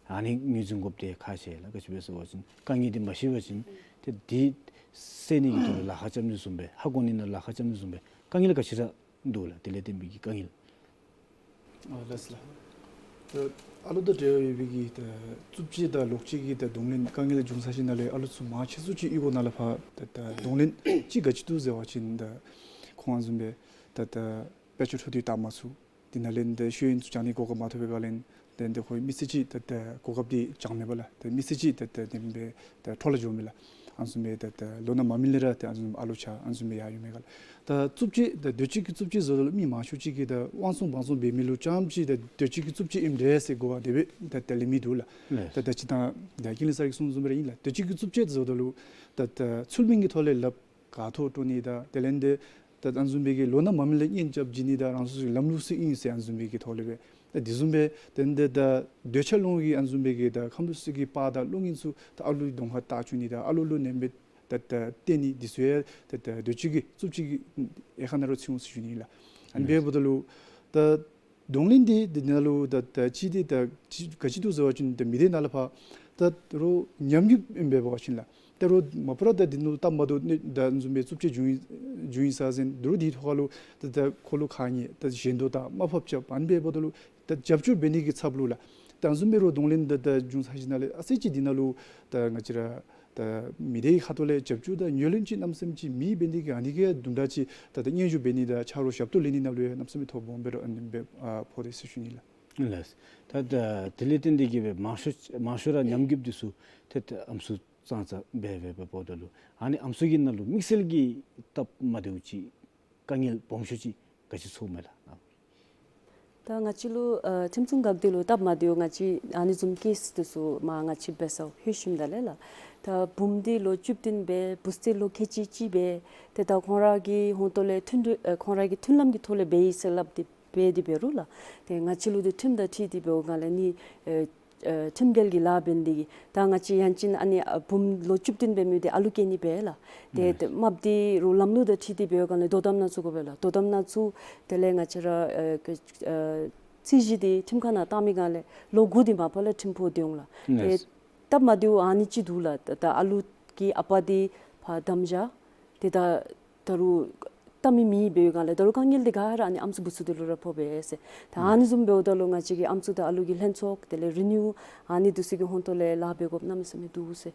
ཨ་ནི་ངོས་འཛིན་དགོཔ་དེ་ཁག་ཆེ་ལགས། ག་ཅི་སྦེ་ཟེར་བ་ཅིན་དཀའ་ངལ་འདི་མ་ཤེས་པ་ཅིན་ཏེ་འདི་སེལ་ནི་གི་དོན་ལུ་ལཱ་ཁག་རྐྱབ་ནི་བཟུམ་སྦེ་ཧ་གོ་ནི་ནང་ལཱ་ཁག་རྐྱབ་ནི་བཟུམ་སྦེ་དཀའ་ངལ་ག་ཅི་ར་འདུག་ལགས། དེ་ལས་བརྟེན་པའི་གི་དཀའ་ངལ། ཨ་ལགས་སོ་ལགས། ད་ཨ་ལུ་དང་འབྲེལ་བའི་གི་ད་རྩུབ་སྤྱོད་དང་ལོག་སྤྱོད་ཀྱི་ད་གདོང་ལེན་དཀའ་ངལ་བྱུང་ཚར་ཞིནམ་ལས་ཨ་ལུ་ཚུ་མང་ཆེ་སུ་ཅིག་གཡུས་སྒོ་ནང་ལས་ཕར་ད་ད་གདོང་ལེན་ཅིག་ག་ཅི་འདུག་ཟེར་བ་ཅིན་ད་ཁོང་ཨ་ནི་བཟུམ་སྦེ་ད་ད་དཔལ་འབྱོར་འཕྲོ་མཐུད་བཏང་མ་ཚུགས། དེ་ནང་ལས་ད་ཤེས་ཡོན་ཚུ་སྦྱང་ནི་གོ་སྐབས་མ་ཐོབ་པའི་སྒང་ལས་ད་ད་ཁོའི་མི་ཚེ་ཅིག་ད་ད་གོ་སྐབས་འདི་སྦྱང་མེད་པ་ལགས། ད་མི་ཚེ་ཅིག་ད་ད་དེ་སྦེ་ད་འཕྲོ་བརླག་འགྱོཝ་མས་ལགས། ཨ་ནི་བཟུམ་སྦེ་ད་ད་ལོ་ན་མ་སྨིན་ལས་ར་ད་ཨ་ནི་བཟུམ་ཨ་ལུ་ཆ་ཨ་ནི་བཟུམ་སྦེ་ཡར་འགྱོཝ་མས་ག་ལགས། ད་རྩུབ་སྤྱོད་ད་འདོད་སྤྱོད་ཀྱི་རྩུབ་སྤྱོད་ཟེརཝ་ད་ལུ་མི་མང་ཤོས་ཅིག་གིས་ད་དབང་བཙོང་བང་བཙོང་འབད་མི་ལུ་རྐྱངམ་ཅིག་ད་འདོད་སྤྱོད་ཀྱི་རྩུབ་སྤྱོད་ཨིནམ་འདྲས་ཟེར་གོ་བ་དེ་སྦེ་ད་ད་ལེན་མི་འདུག་ལགས། ལགས། ད་ད་ཅི་ད་ད་ཀུན་ལེགས་སར་གྱིས་གསུངམ་བཟུམ་སྦེ་ར་ཨིན་ལགས། འདོད་སྤྱོད་ཀྱི་རྩུབ་སྤྱོད་ཟེརཝ་ད་ལུ་ད་ད་ཚུལ་མིན་གྱི་ཐོག་ལས་ལགཔ་ག་ཐོག་སྤྲོད་ནི་དང་དེ་ལས་ཏེ་ད་ཨ་ནི་བཟུམ་སྦེ་གི་ལོ་ན་མ་སྨིན་ལས་གཉེན་རྐྱབ་བྱིན་ནི་དང་རང་སོ་སོའི་ལམ་ལུགས་ཚུ་ཨིན་ཟེར་ཨ་ནི་བཟུམ་སྦེ་གི་ཐོག་ལས་སྦེ་ད་དེ་བཟུམ་སྦེ་ཏེ་ད་ད་འདོད་ཆགས་སློང་གི་ཨ་ནི་བཟུམ་སྦེ་གི་ད་ཁམས་ལུགས་ཚུ་གི་པར་དང་གློག་བརྙན་ཚུ་ད་ཨ་ལུའི་གདོང་ཁར་བལྟ་བཅུག་ནི་དང་ཨ་ལུ་ལུ་ནེམ་སྦེ་ད་ད་བལྟ་ནི་འདི་ཚུ་ཡང་ད་ད་འདོད་སྤྱོད་ཀྱི་རྩུབ་སྤྱོད་ཀྱི་དབྱེ་ཁག་ནང་ལུ་ཚུད་འོང་ཟེར་ཞུ་ནི་ལགས། ཨ་ནི་འབདཝ་ད་ལུ་ད་གདོང་ལེན་འདི་འདི་ནང་ལུ་ད་ད་ཅི་འདི་ད་ཅི་ག་ཅི་འདུག་ཟེར་བ་ཅིན་ད་མི་སྡེ་ནང་ལས་ཕར་ ད་རུང་ཉམས་རྒུད་ཨིན་པས་འབད་བ་ཅིན་ལགས། ད་རུང་མ་པ་ར་ད་འདི་ནང་ལུ་སྟབས་མ་བདེཝ་ནི་ད་བཟུམ་སྦེ་རྩུབ་སྤྱོད་བྱུང་ཡི་བྱུང་ཡི་ཟེར་ཨིན། ད་རུང་དེའི་ཐོག་ཁ་ལུ་ད་ད་ཁོ་ལུ་ཁ་ཉེས་ད་ཞེན་ལྟོགས་དང་དམའ་ཕབ་རྐྱབ་ཨ་ནི་སྦེ་འབདཝ་ད་ལུ་ད་རྒྱབ་སྐྱོར་འབད་ནི་གི་ཚབ་ལུ་ལགས། ད་བཟུམ་སྦེ་རུང་གདོང་ལེན་ད་ད་བྱུང་ཚར་ཞིནམ་ལས་ཨ་ཙི་ཅིག་འདི་ནང་ལུ་ད་ང་བཅས་ར་ད་མི་སྡེའི་ཁ་ཐུག་ལས་རྒྱབ་སྐྱོར་དང་ངོས་ལེན་ཅིག་གནམ་མེད་ས་མེད་ཅིག་མེད་འབད་ནི་གི་ཨ་ནི་གི་དུམ་གྲ་ཅིག་ད་ད་སྙན་ཞུ་འབད་ནི་དང་ཆ་རོགས་ཞབས་ཏོག་ལེན་ནི་ནང་ལུ་ཡང་གནམ་མེད་ས་མེད་ཐོ་སྦོམ་སྦེ་ར་ཨ་ནི་སྦེ་ཨ་ཕོག་དེས་ཟེར་ཞུ་ནི་ལགས། ལགས། ད་ད་དེ་ལས་བརྟེན་ཏེ་གིས་སྦེ་མང་ཤོས་མང་ཤོས་ར་ཉམས་རྒུདཔ་འདི་ཚུ་ཏེ་ཏེ་ཨམ་སྲུ་ཙང་ཙ་འབད་འབད་འབདཝ་ད་ལུ་ཨ་ནི་ཨམ་སྲུ་གི་ནང་ལུ་དམིགས་བསལ་གྱི་སྟབས་མ་བདེཝ་ཅིག་དཀའ་ངལ་སྦོམ་ཤོས་ཅིག་ག་ཅི་ཚོརཝ་མས་ལགས། ད་ང་བཅས་ལུ་ཨ་ཁྲིམས་སྲུང་འགག་སྡེ་ལུ་སྟབས་མ་བདེཝ་ང་བཅས་ཨ་ནི་བཟུམ་ཀེསི་འདི་ཚུ་མར་ང་བཅས་འབད་སར་ལྷོད་ཞིནམ་ད་ལས་ལགས། ད་བུམོ་འདི་ལོ་བཅུ་བདུན་སྦེ་བུ་ཚ་ལོ་ཁལ་གཅིག་གཅིག་སྦེ་ཏེ་ད་ཁོང་ར་གི་ཧོང་ཏོ་ལས་མཐུན་སྒྲིལ་ཨ་ཁོང་ར་གི་མཐུན་ལམ་གྱི་ཐོག་ལས་འབད་ཡི་ཟེར་སླབ་སྟེ་འབད་དེ་འབད་རུང་ལགས། ཏེ་ང་བཅས་ལུ་ཏེ་ཁྲིམས་དང་འཁྲིལ་ཏེ་འབདཝ་ལས་ནི་ཨེ་ཨེ་ཁྲིམས་འགལ་གྱི་ལཱ་འབད་ནི་དེ་གིས་ད་ང་བཅས་ཡང་ཅིན་ཨ་ནི་ཨ་བུམོ་ལོ་བཅུ་བདུན་འབད་མི་དེ་ཨ་ལུ་སྐྱེ་ནི་འབད་ལགས། ཏེ་ཏེ་རྨགཔ་འདི་རུང་ལམ་ལུགས་དང་འཁྲིལ་ཏེ་འབདཝ་ལས་དོ་དམ་ནང་བཙུགས་དགོ་པས་ལགས། དོ་དམ་ནང་བཙུགས་དེ་ལས་ང་བཅས་ར་ཨེ་ཀ་ཨེ་རྩོད་གཞི་དེ་ཁྲིམས་ཁང་ནང་བཏང་མི་སྒང་ལས་ལོ་དགུ་དེ་མ་པ་ལས་ཁྲིམས་ཕོག་སྡོད་འོང་ལགས། ཏེ་སྟབས་མ་བདེཝ་ཨ་ནི་ཅིག་འདུག་ལགས། ད་ད་ཨ་ལུ་གི་ཨ་པ་དེ་ཕར་དམ་བཞག་ཏེ་ད་ད་རུང་བལྟ་མི་མེད་འབདཝ་ལས་ད་རུང་དཀའ་ངལ་དེ་ག་ར་ཨ་ནི་ཨམ་སྲུ་བུ་ཚ་དེ་ལུ་ར་ཕོག་པས་ཟེར། ད་ཨ་ནི་བཟུམ་འབདཝ་ད་ལུ་ང་བཅས་ཀྱི་ཨམ་སྲུ་དང་ཨ་ལུ་གི་ལྷན་ཚོགས་དེ་ལས་རི་ནིའུ་ཨ་ནི་འདི་ཚུ་གི་ཧོང་ཏོ་ལས་ལཱ་འབད་དགོཔ་གནམ་མེད་ས་མེད་འདུག་ཟེར།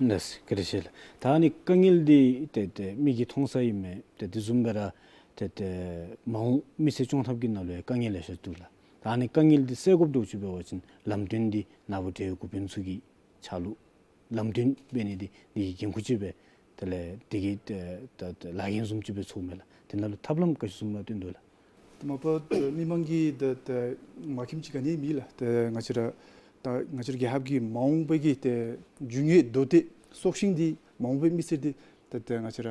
ལགས་སོ། བཀའ་དྲིན་ཆེ་ལགས། ད་ཨ་ནི་དཀའ་ངལ་འདི་ཏེ་ཏེ་མིག་གིས་མཐོང་ས་ཨིན་མས། ཏེ་དེ་བཟུམ་སྦེ་ར་ཏེ་ཏེ་མ་འོངས་མི་ཚེ་སྐྱོང་ཐབས་ཀྱི་ནང་ལུ་ཡང་དཀའ་ངལ་ལེ་ཤ་འདུག་ལགས། ད་ཨ་ནི་དཀའ་ངལ་འདི་སེལ་དགོཔ་འདྲཝ་ཅིག་འབད་བ་ཅིན་ལམ་སྟོན་འདི་ནཱ་བུ་འབྲེལ་ཡོད་འགོ་དཔོན་ཚུ་གི་ཕྱག་ལུ་ལམ་སྟོན་འབད་ནི་འདི་འདི་གི་འགན་ཁུར་ཅིག་སྦེ་དེ་ལས་འདི་གི་ཏེ་ཏེ་ཏེ་ལཱ་འགན་བཟུམ་ཅིག་སྦེ་ཚོརཝ་མས་ལགས། དེ་ནང་ལུ་ཐབས་ལམ་ག་ཅི་བཟུམ་ར་སྟོན་དོ་ལགས། མ་པ་མི་མང་གི་ཏེ་ཏེ་མ་མཁྱེནམ་ཅིག་ག་ནི་མེད་ལགས། ཏེ་ང་བཅས་ར་ད་ང་བཅས་ར་རྒྱལ་ཁབ་ཀྱི་མ་འོངས་པའི་གི་ཏེ་རྒྱུ་དངོས་མདོ་སྟོད་སྲོག་ཤིང་འདི་མ་འོངས་པའི་མི་སེར་འདི་ཏེ་ཏེ་ང་བཅས་ར་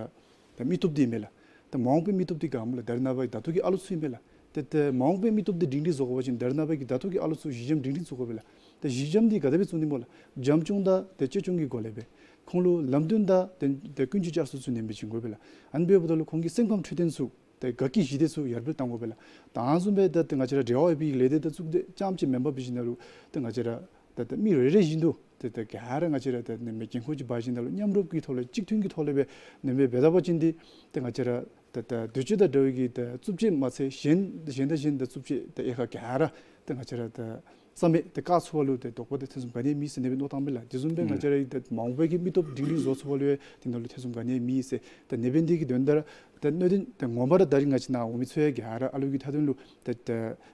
ད་མི་སྟོབས་འདི་མས་ལགས། ད་མ་འོངས་པའི་མི་སྟོབས་འདི་ག་སྨོ་ལགས། ད་རེས་ནངས་པ་ད་ལྟོ་གི་ཨ་ལུ་ཚུ་ཨིན་མས་ལགས། ཏེ་ཏེ་མ་འོངས་པའི་མི་སྟོབས་འདི་སྒྲིང་སྒྲིང་བཟོ་དགོ་པ་ཅིན་ད་རེས་ནངས་པ་གི་ད་ལྟོ་གི་ཨ་ལུ་ཚུ་གཞི་འགྱམ་སྒྲིང་སྒྲིང་བཟོ་དགོ་པས་ལགས། ཏེ་གཞི་འགྱམ་འདི་ག་དེ་སྦེ་བཙུགས་ནི་སྨོ་ལགས། འགྱམ་སྐྱོང་དང་ཏེ་གཅེས་སྐྱོང་གི་སྒོ་ལས་སྦེ་ཁོང་ལུ་ལམ་སྟོན་དང་ཏེ་ཏེ་ཀུན་སྤྱོད་བསྐྱར་གསོ་ཚུ་ནན་པོ་བྱིན་དགོ་པས་ལགས། ཨ་ནི་འབདཝ་ད་ལུ་ཁོང་གི་སེམས་ཁམས་འཕྲོད་བསྟེན་ཚུ་ཏེ་དགའ་སྐྱིད་ཞི་བདེ་ཚུ་ཡར་འཕེལ་གཏང་དགོ་པས་ལགས། ད་ཨ་ནི་བཟུམ་སྦེ་ད་ཏེ་ང་བཅས་ར་འབྲེལ་བ་ཡོད་པའི་ལས་སྡེ་དང་གཙུག་སྡེ་རྐྱངམ་ཅིག་མེན་པར་འབད་ཞིནམ་ལས་ཏེ་ང་བཅས་ར་ད་ཏེ་མི་རེ་རེ་བཞིན་དུ་ཏེ་ཏེ་ག་ར་ང་བཅས་ར་ཏེ་ནེམ་འགན་ཁུར་ཅིག་འབག་ཞིནམ་ལས་མཉམ་རུབ་ཀྱི་ཐོག་ལས་གཅིག་མཐུན་གྱི་ཐོག་ལས་སྦེ་ནེམ་འབད་ད་པ་ཅིན་འདི་ཏེ་ང་བཅས་ར་ད་ད་འདོད་སྤྱོད་དང་འདྲ་བའི་གི་ད་རྩུབ་སྤྱོད་མ་ཚད་གཞན་གཞན་དང་གཞན་ད་རྩུབ་སྤྱོད་ད་དབྱེ་ཁག་ག་ར་ཏེ་ང་བཅས་ར་ད་རྩ་མེད་ཏེ་བཀག་ཚུགས་པ་ལུ་ཏེ་དོགས་པ་ཏེ་ཐེ་ཚོམ་ག་ནི་ཡང་མེད་ཟེར་ནེམ་འབད་མནོ་བསམ་བཏངམ་མས་ལགས། དེ་བཟུམ་སྦེ་ང་བཅས་ར་ད་མ་འོངས་པའི་གི་མི་སྟོབས་སྒྲིང་སྒྲིང་བཟོ་ཚུགས་པ་ལུ་ཡང་དེ་ནང་ལུ་ཐེ་ཚོམ་ག་ནི་ཡང་མེད་ཟེར། ད་ནེམ་འབད་ནི་དེ་གི་དོན་དག་ར་ད་གནད་དོན་ད་ངོ་མ་ར་ད་རིས་ང་བཅས་ནཱ་འོང་མི་ཚུ་ཡང་ག་ར་ཨ་ལུ་གི་མཐའ་དོན་ལུ་ད་ད་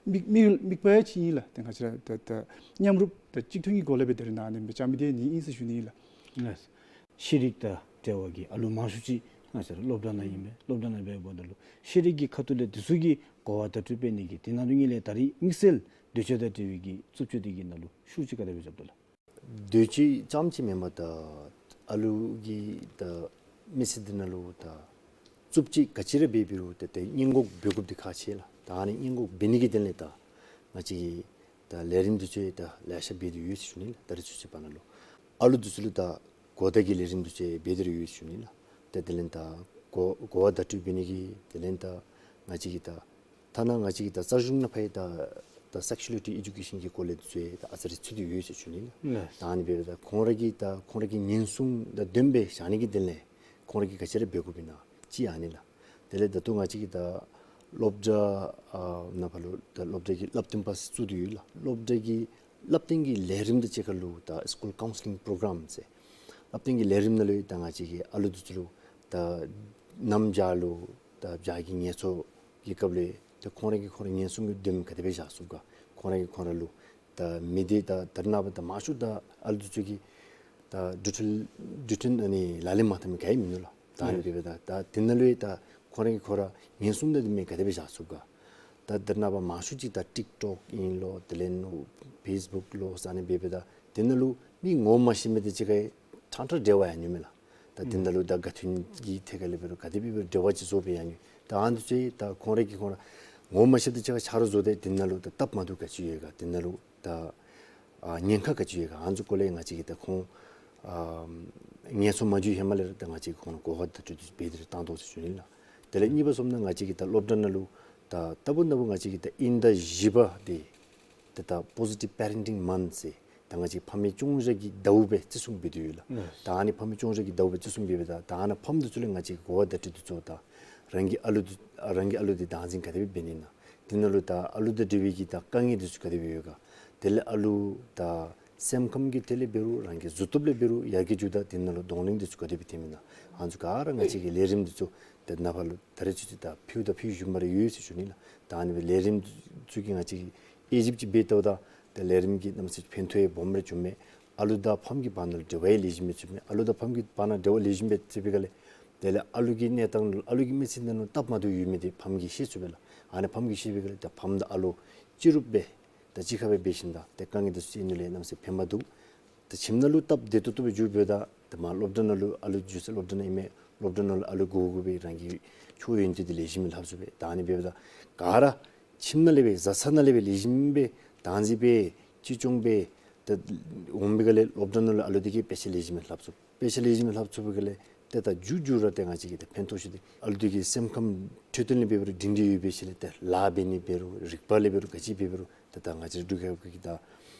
མིག་མིག་མིག་དཔེ་ཅིག་ཨིན་ལགས། ཏེ་ང་བཅས་ར་ད་ད་མཉམ་རུབ་ད་གཅིག་མཐུན་གྱི་སྒོ་ལས་སྦེ་ད་རིས་ནཱ་ནེམ་འབད་བཅར་མི་འདི་ཨ་ནི་ཨིན་ཟེར་ཞུ་ནི་ཨིན་ལགས། ཤེས་རིག་དང་འབྲེལ་བ་གི་ཨ་ལུ་མང་ཤོས་ཅིག་ང་བཅས་ར་སློབ་གྲྭ་ནང་ཨིན་པས། སློབ་གྲྭ་ནང་འབདཝ་ད་ལུ་ཤེས་རིག་གི་ཁ་ཐུག་ལས་དེ་ཚུ་གིས་གོ་བ་བརྡ་སྤྲོད་འབད་ནི་གི་དེ་ནང་དོན་གཉིས་ལས་ད་རིས་དམིགས་བསལ་འདོད་སྤྱོད་དང་འབྲེལ་བའི་གི་རྩུབ་སྤྱོད་འདི་གི་ནང་ལུ་ཤུགས་ཅིག་ག་དེ་སྦེ་རྐྱབ་དོ་ལགས། འདོད་སྤྱོད་རྐྱངམ་ཅིག་མེན་པར་ད་ཨ་ལུ་གི་ད་མི་ཚེ་འདི་ནང་ལུ་ད་རྩུབ་སྤྱོད་ག་ཅི་ར་འབད་འབད་རུང་ད་ཏེ་སྔོན་འགོག་འབད་དགོཔ་འདི་ཁག་ཆེ་ལགས། ད་ཨ་ནི་སྔོན་འགོག་འབད་ནི་གི་དོན་ལས་ད་ང་བཅས་ཀྱིས་ད་ལས་རིམ་འདི་ཚུ་ད་ལེ་ཤ་འབད་དེ་ཡོད་ཟེར་ཞུ་ནི་ལགས། ད་རེས་ཚུན་ཚོད་བར་ན་ལུ་ཨ་ལུ་འདི་ཚུ་ལུ་ད་གོ་བརྡ་གི་ལས་རིམ་འདི་ཚུ་འབད་དེ་ར་ཡོད་ཟེར་ཞུ་ནི་ལགས། ད་དེ་ལས་ད་གོ་གོ་བ་བརྡ་སྤྲོད་འབད་ནི་གི་དེ་ལས་ད་ང་བཅས་ཀྱིས་ད་ཐ་ན་ང་བཅས་ཀྱིས་ད་རྩ་གཞུང་ནང་ཕར་ད་ད་སེག་ཤུ་ཨ་ལི་ཊི་ཨེ་ཌུ་ཀེ་ཤཱན་གྱི་སྐོར་ལས་འདི་ཚུ་ད་ཨ་ཙི་རེ་ཚུད་དེ་ཡོད་ཟེར་ཞུ་ནི་ལགས། ལགས། ད་ཨ་ནི་འབདཝ་ད་ཁོང་ར་གི་ད་ཁོང་ར་གི་ཉེན་སྲུང་དང་ལྡནམ་སྦེ་བཞག་ནི་གི་དོན་ལས་ཁོང་ར་གིས་ག་ཅི་ར་འབད་དགོཔ་ཨིན་ན་ཅིག་ཨ་ནི་ལགས། དེ་ལས་ད་ལྟོ་ང་བཅས་ཀྱིས་ད་སློབ་གྲྭ་ཨ་ནང་ཕར་ལུ་ད་སློབ་གྲྭ་གི་བསླབ་སྟོན་པ་ཚུ་བཙུགས་ཏེ་ཡོད་ལགས། སློབ་གྲྭ་གི་བསླབ་སྟོན་གྱི་ལས་རིམ་དང་གཅིག་ཁར་ལུ་ད་སི་ཀུལ་ཀའུན་སི་ལིང་པོ་རོ་གྲམ་ཟེར་བསླབ་སྟོན་གྱི་ལས་རིམ་ནང་ལུ་ད་ང་བཅས་ཀྱིས་ཨ་ལུ་འདི་ཚུ་ལུ་ད་གནམ་བྱཱར་ལུ་ད་བྱཱར་གྱི་ངལ་འཚོ་གི་སྐབས་ལུ་ད་ཁོང་ར་གིས་ཁོང་ར་ཉེན་སྲུང་གི་སྡོམ་ག་དེ་སྦེ་བཞག་ཚུགས་ག། ཁོང་ར་གིས་ཁོང་ར་ལུ་ད་མི་སྡེ་ད་ད་རེས་ནངས་པ་ད་མང་ཤོས་ད་ཨ་ལུ་འདི་ཚུ་གིས་ད་འགྲུལ་འཕྲིན་འགྲུལ་འཕྲིན་ཨ་ནི་ལག་ལེན་མ་འཐབ་མི་ག་ཡང་མིན་ནུག་ལགས། ད་ཨ་ནི་ལགས། འབདཝ་ད་ད་དེ་ནང་ལུ་ཡང་ད་ཁོང་ར་གིས་ཁོང་ར་ཉེན་སྲུང་དང་ལྡནམ་སྦེ་ག་དེ་སྦེ་བཞག་ཚུགས་ག། ད་ད་རེས་ནངས་པ་མང་ཤོས་ཅིག་ད་ཊིཀ་ཊོཀ་ཨིན་ལོ་དེ་ལས་ནུ་ཕེསི་བུཀ་ལོ་ཟེར་ཨ་ནི་འབདཝ་ད་དེ་ནང་ལུ་མི་ངོ་མ་ཤེས་མི་དང་གཅིག་ཁར་ཕྲང་ཕྲང་འབྲེལ་བ་ཡང་ནུག་མས་ལགས། ད་དེ་ནང་ལུ་ད་དགའ་སྟོན་གྱི་ཐད་ཁར་ལས་འབད་རུང་ག་དེ་སྦེ་འབད་རུང་འབྲེལ་བ་ཅིག་བཟོ་སྦེ་ཡང་ནུག། ད་ཨ་ནི་འདི་ཚུ་ད་ཁོང་ར་གིས་ཁོང་ར་ངོ་མ་ཤེསཔ་དང་གཅིག་ཁར་ཆ་རོགས་བཟོ་སྟེ་དེ་ནང་ལུ་ད་སྟབས་མ་བདེཝ་ག་ཅི་ཡོད་ག། དེ་ནང་ལུ་ད་ཨ་ཉེན་ཁ་ག་ཅི་ཡོད་ག། ཨ་ནི་ཚུ་སྐོར་ལས་ང་བཅས་ཀྱིས་ད་ཁོང་ཨ་ངལ་འཚོ་མ་འགྱོ་ཧེ་མ་ལས་ར་ད་ང་བཅས་ཀྱིས་ཁོང་ལུ་གོ་བ་བརྡ་སྤྲོད་འདི་འབད་དེ་ར་བཏང་དོ་ཟེར་ཞུ་ནི་ལགས། དེ་ལས་གཉིས་པ་སོངམ་ད་ང་བཅས་ཀྱིས་ད་སློབ་གྲྭ་ནང་ལུ་ད་ལྟ་བུ་ན་བུ་ང་བཅས་ཀྱིས་ད་དབྱིན་ཟླ་བཞི་པ་འདི་ད་ད་པོ་ཟི་ཊིབ་པེ་རེན་ཊིང་མཱནཐ་ཟེར་ ད་ང་བཅས་ཕམ་གྱི་སྐྱོང་བཞག་གི་ཟླཝ་སྦེ་བརྩི་སྲུང་འབད་དོ་ཡོད་ལགས། ད་ཨ་ནི་ཕམ་གྱི་སྐྱོང་བཞག་གི་ཟླཝ་སྦེ་བརྩི་སྲུང་འབད་འབདཝ་ད་ད་ཨ་ནཱ་ཕམ་འདི་ཚུ་ལས་ང་བཅས་གོ་བ་བརྡ་སྤྲོད་འདི་ཚུ་དང་རང་གི་ཨ་ལུ་འདི་རང་གི་ཨ་ལུ་འདི་བདག་འཛིན་ག་དེ་སྦེ་འབད་ནི་ཨིན་ན། དེ་ནང་ལུ་ད་ཨ་ལུ་དང་འབྲེལ་བའི་གི་ད་དཀའ་ངལ་འདི་ཚུ་ག་དེ་སྦེ་ཡོད་ག། དེ་ལས་ཨ་ལུ་ད་སེམས་ཁམས་ཀྱི་ཐད་ལས་འབད་རུང་རང་གི་གཟུགས་སྟོབས་ལས་འབད་རུང་ཡར་རྒྱས་འགྱོཝ་ད་དེ་ནང་ལུ་གདོང་ལེན་འདི་ཚུ་ག་དེ་སྦེ་འཐོནམ་ཨིན་ན། ཨ་ནི་ཚུ་ག་ར་ང་བཅས་ཀྱི་ལས་རིམ་འདི་ཚུ་ད་ནངས་པ་ལུ་ད་རེས་ཚུན་ཚོད་ད་ཕུལཝ་ད་ཕུལ་བཞིན་པ་ར་ཡོད་ཟེར་ཞུ་ནི་ལགས། ད་ཨ་ནི་སྦེ་ལས་རིམ་ཚུ་གིས་ང་བཅས་ཀྱིས་དབྱེ་ཞིབ་ཅིག་འབད་བལྟཝ་ད་ད་ལས་རིམ་གྱིས་གནམ་མེད་ས་མེད་ཕན་ཐོགས་ཡང་སྦོམ་རེ་བྱུངམ་མས། ཨ་ལུ་དང་ཕམ་གྱི་བར་ན་ལུ་འབྲེལ་བ་ཡང་ལེགས་ཤོམ་སྦེ་ཚུདཔ་མས། ཨ་ལུ་དང་ཕམ་གྱི་བར་ན་འབྲེལ་བ་ལེགས་ཤོམ་སྦེ་ཚུད་པའི་སྒང་ལས་དེ་ལས་ཨ་ལུ་གི་གནས་སྟངས་ལུ་ཨ་ལུ་གི་མི་ཚེ་ནང་ལུ་སྟབས་མ་བདེཝ་ཡོད་མི་འདི་ཕམ་གྱིས་ཤེས་ཚུགས་པས་ལགས། ཨ་ནི་ཕམ་གྱིས་ཤེས་པའི་སྒང་ལས་ད་ཕམ་དང་ཨ་ལུ་སྤྱི་རུབ་སྦེ་ད་གཅིག་ཁར་སྦེ་འབད་ཞིནམ་ད་ཏེ་དཀའ་ངལ་འདི་ཚུ་སེལ་ནི་ལུ་གནམ་མེད་ས་མེད་ཕན་པ་འདུག། ད་ཁྱིམ་ནང་ལུ་སྟབས་བདེ་ཏོག་ཏོ་སྦེ་འགྱོ་འབདཝ་ད་ད་མར་སློབ་གྲྭ་ནང་ལུ་ཨ་ལུ་འགྱོ་ས་སློབ་གྲྭ་ནང་ཨིན་མས། སློབ་གྲྭ་ནང་ལུ་ཨ་ལུ་དགོ་དགོ་སྦེ་རང་གི་ཆོས་ཡོན་ཏན་འདི་ལེགས་ཤོམ་སྦེ་ལྷབ་ཚུགས་པས། ད་ཨ་ནི་འབདཝ་ད་ག་ར་ཁྱིམ་ནང་ལས་སྦེ་བཟའ་ཚང་ནང་ལས་སྦེ་ལེགས་ཤོམ་སྦེ་བདག་འཛིན་འབད་ཅིག་སྐྱོང་སྦེ་ད་འོང་པའི་སྒང་ལས་སློབ་གྲྭ་ནང་ལུ་ཨ་ལུ་འདི་གིས་དཔེ་ཆ་ལེགས་ཤོམ་སྦེ་ལྷབ་ཚུགས། དཔེ་ཆ་ལེགས་ཤོམ་སྦེ་ལྷབ་ཚུགས་པའི་སྒང་ལས་ཏེ་ད་མཇུག་མཇུག་ར་ཏེ་ང་བཅས་ཀྱིས་ཏེ་ཕན་ཐོགས་ཤོས་འདི་ཨ་ལུ་འདི་གི་སེམས་ཁམས་འཕྲོད་བསྟེན་ལས་འབད་རུང་སྒྲིང་སྒྲི་ཡོད་པའི་ཤུལ་ལས་ཏེ་ལཱ་འབད་ནི་འབད་རུང་རིག་པ་ལས་འབད་རུང་ག་ཅི་འབད་འབད་རུང་ཏེ་ད་ང་བཅས་འབྲུག་རྒྱལ་ཁབ་ཀྱི་ད་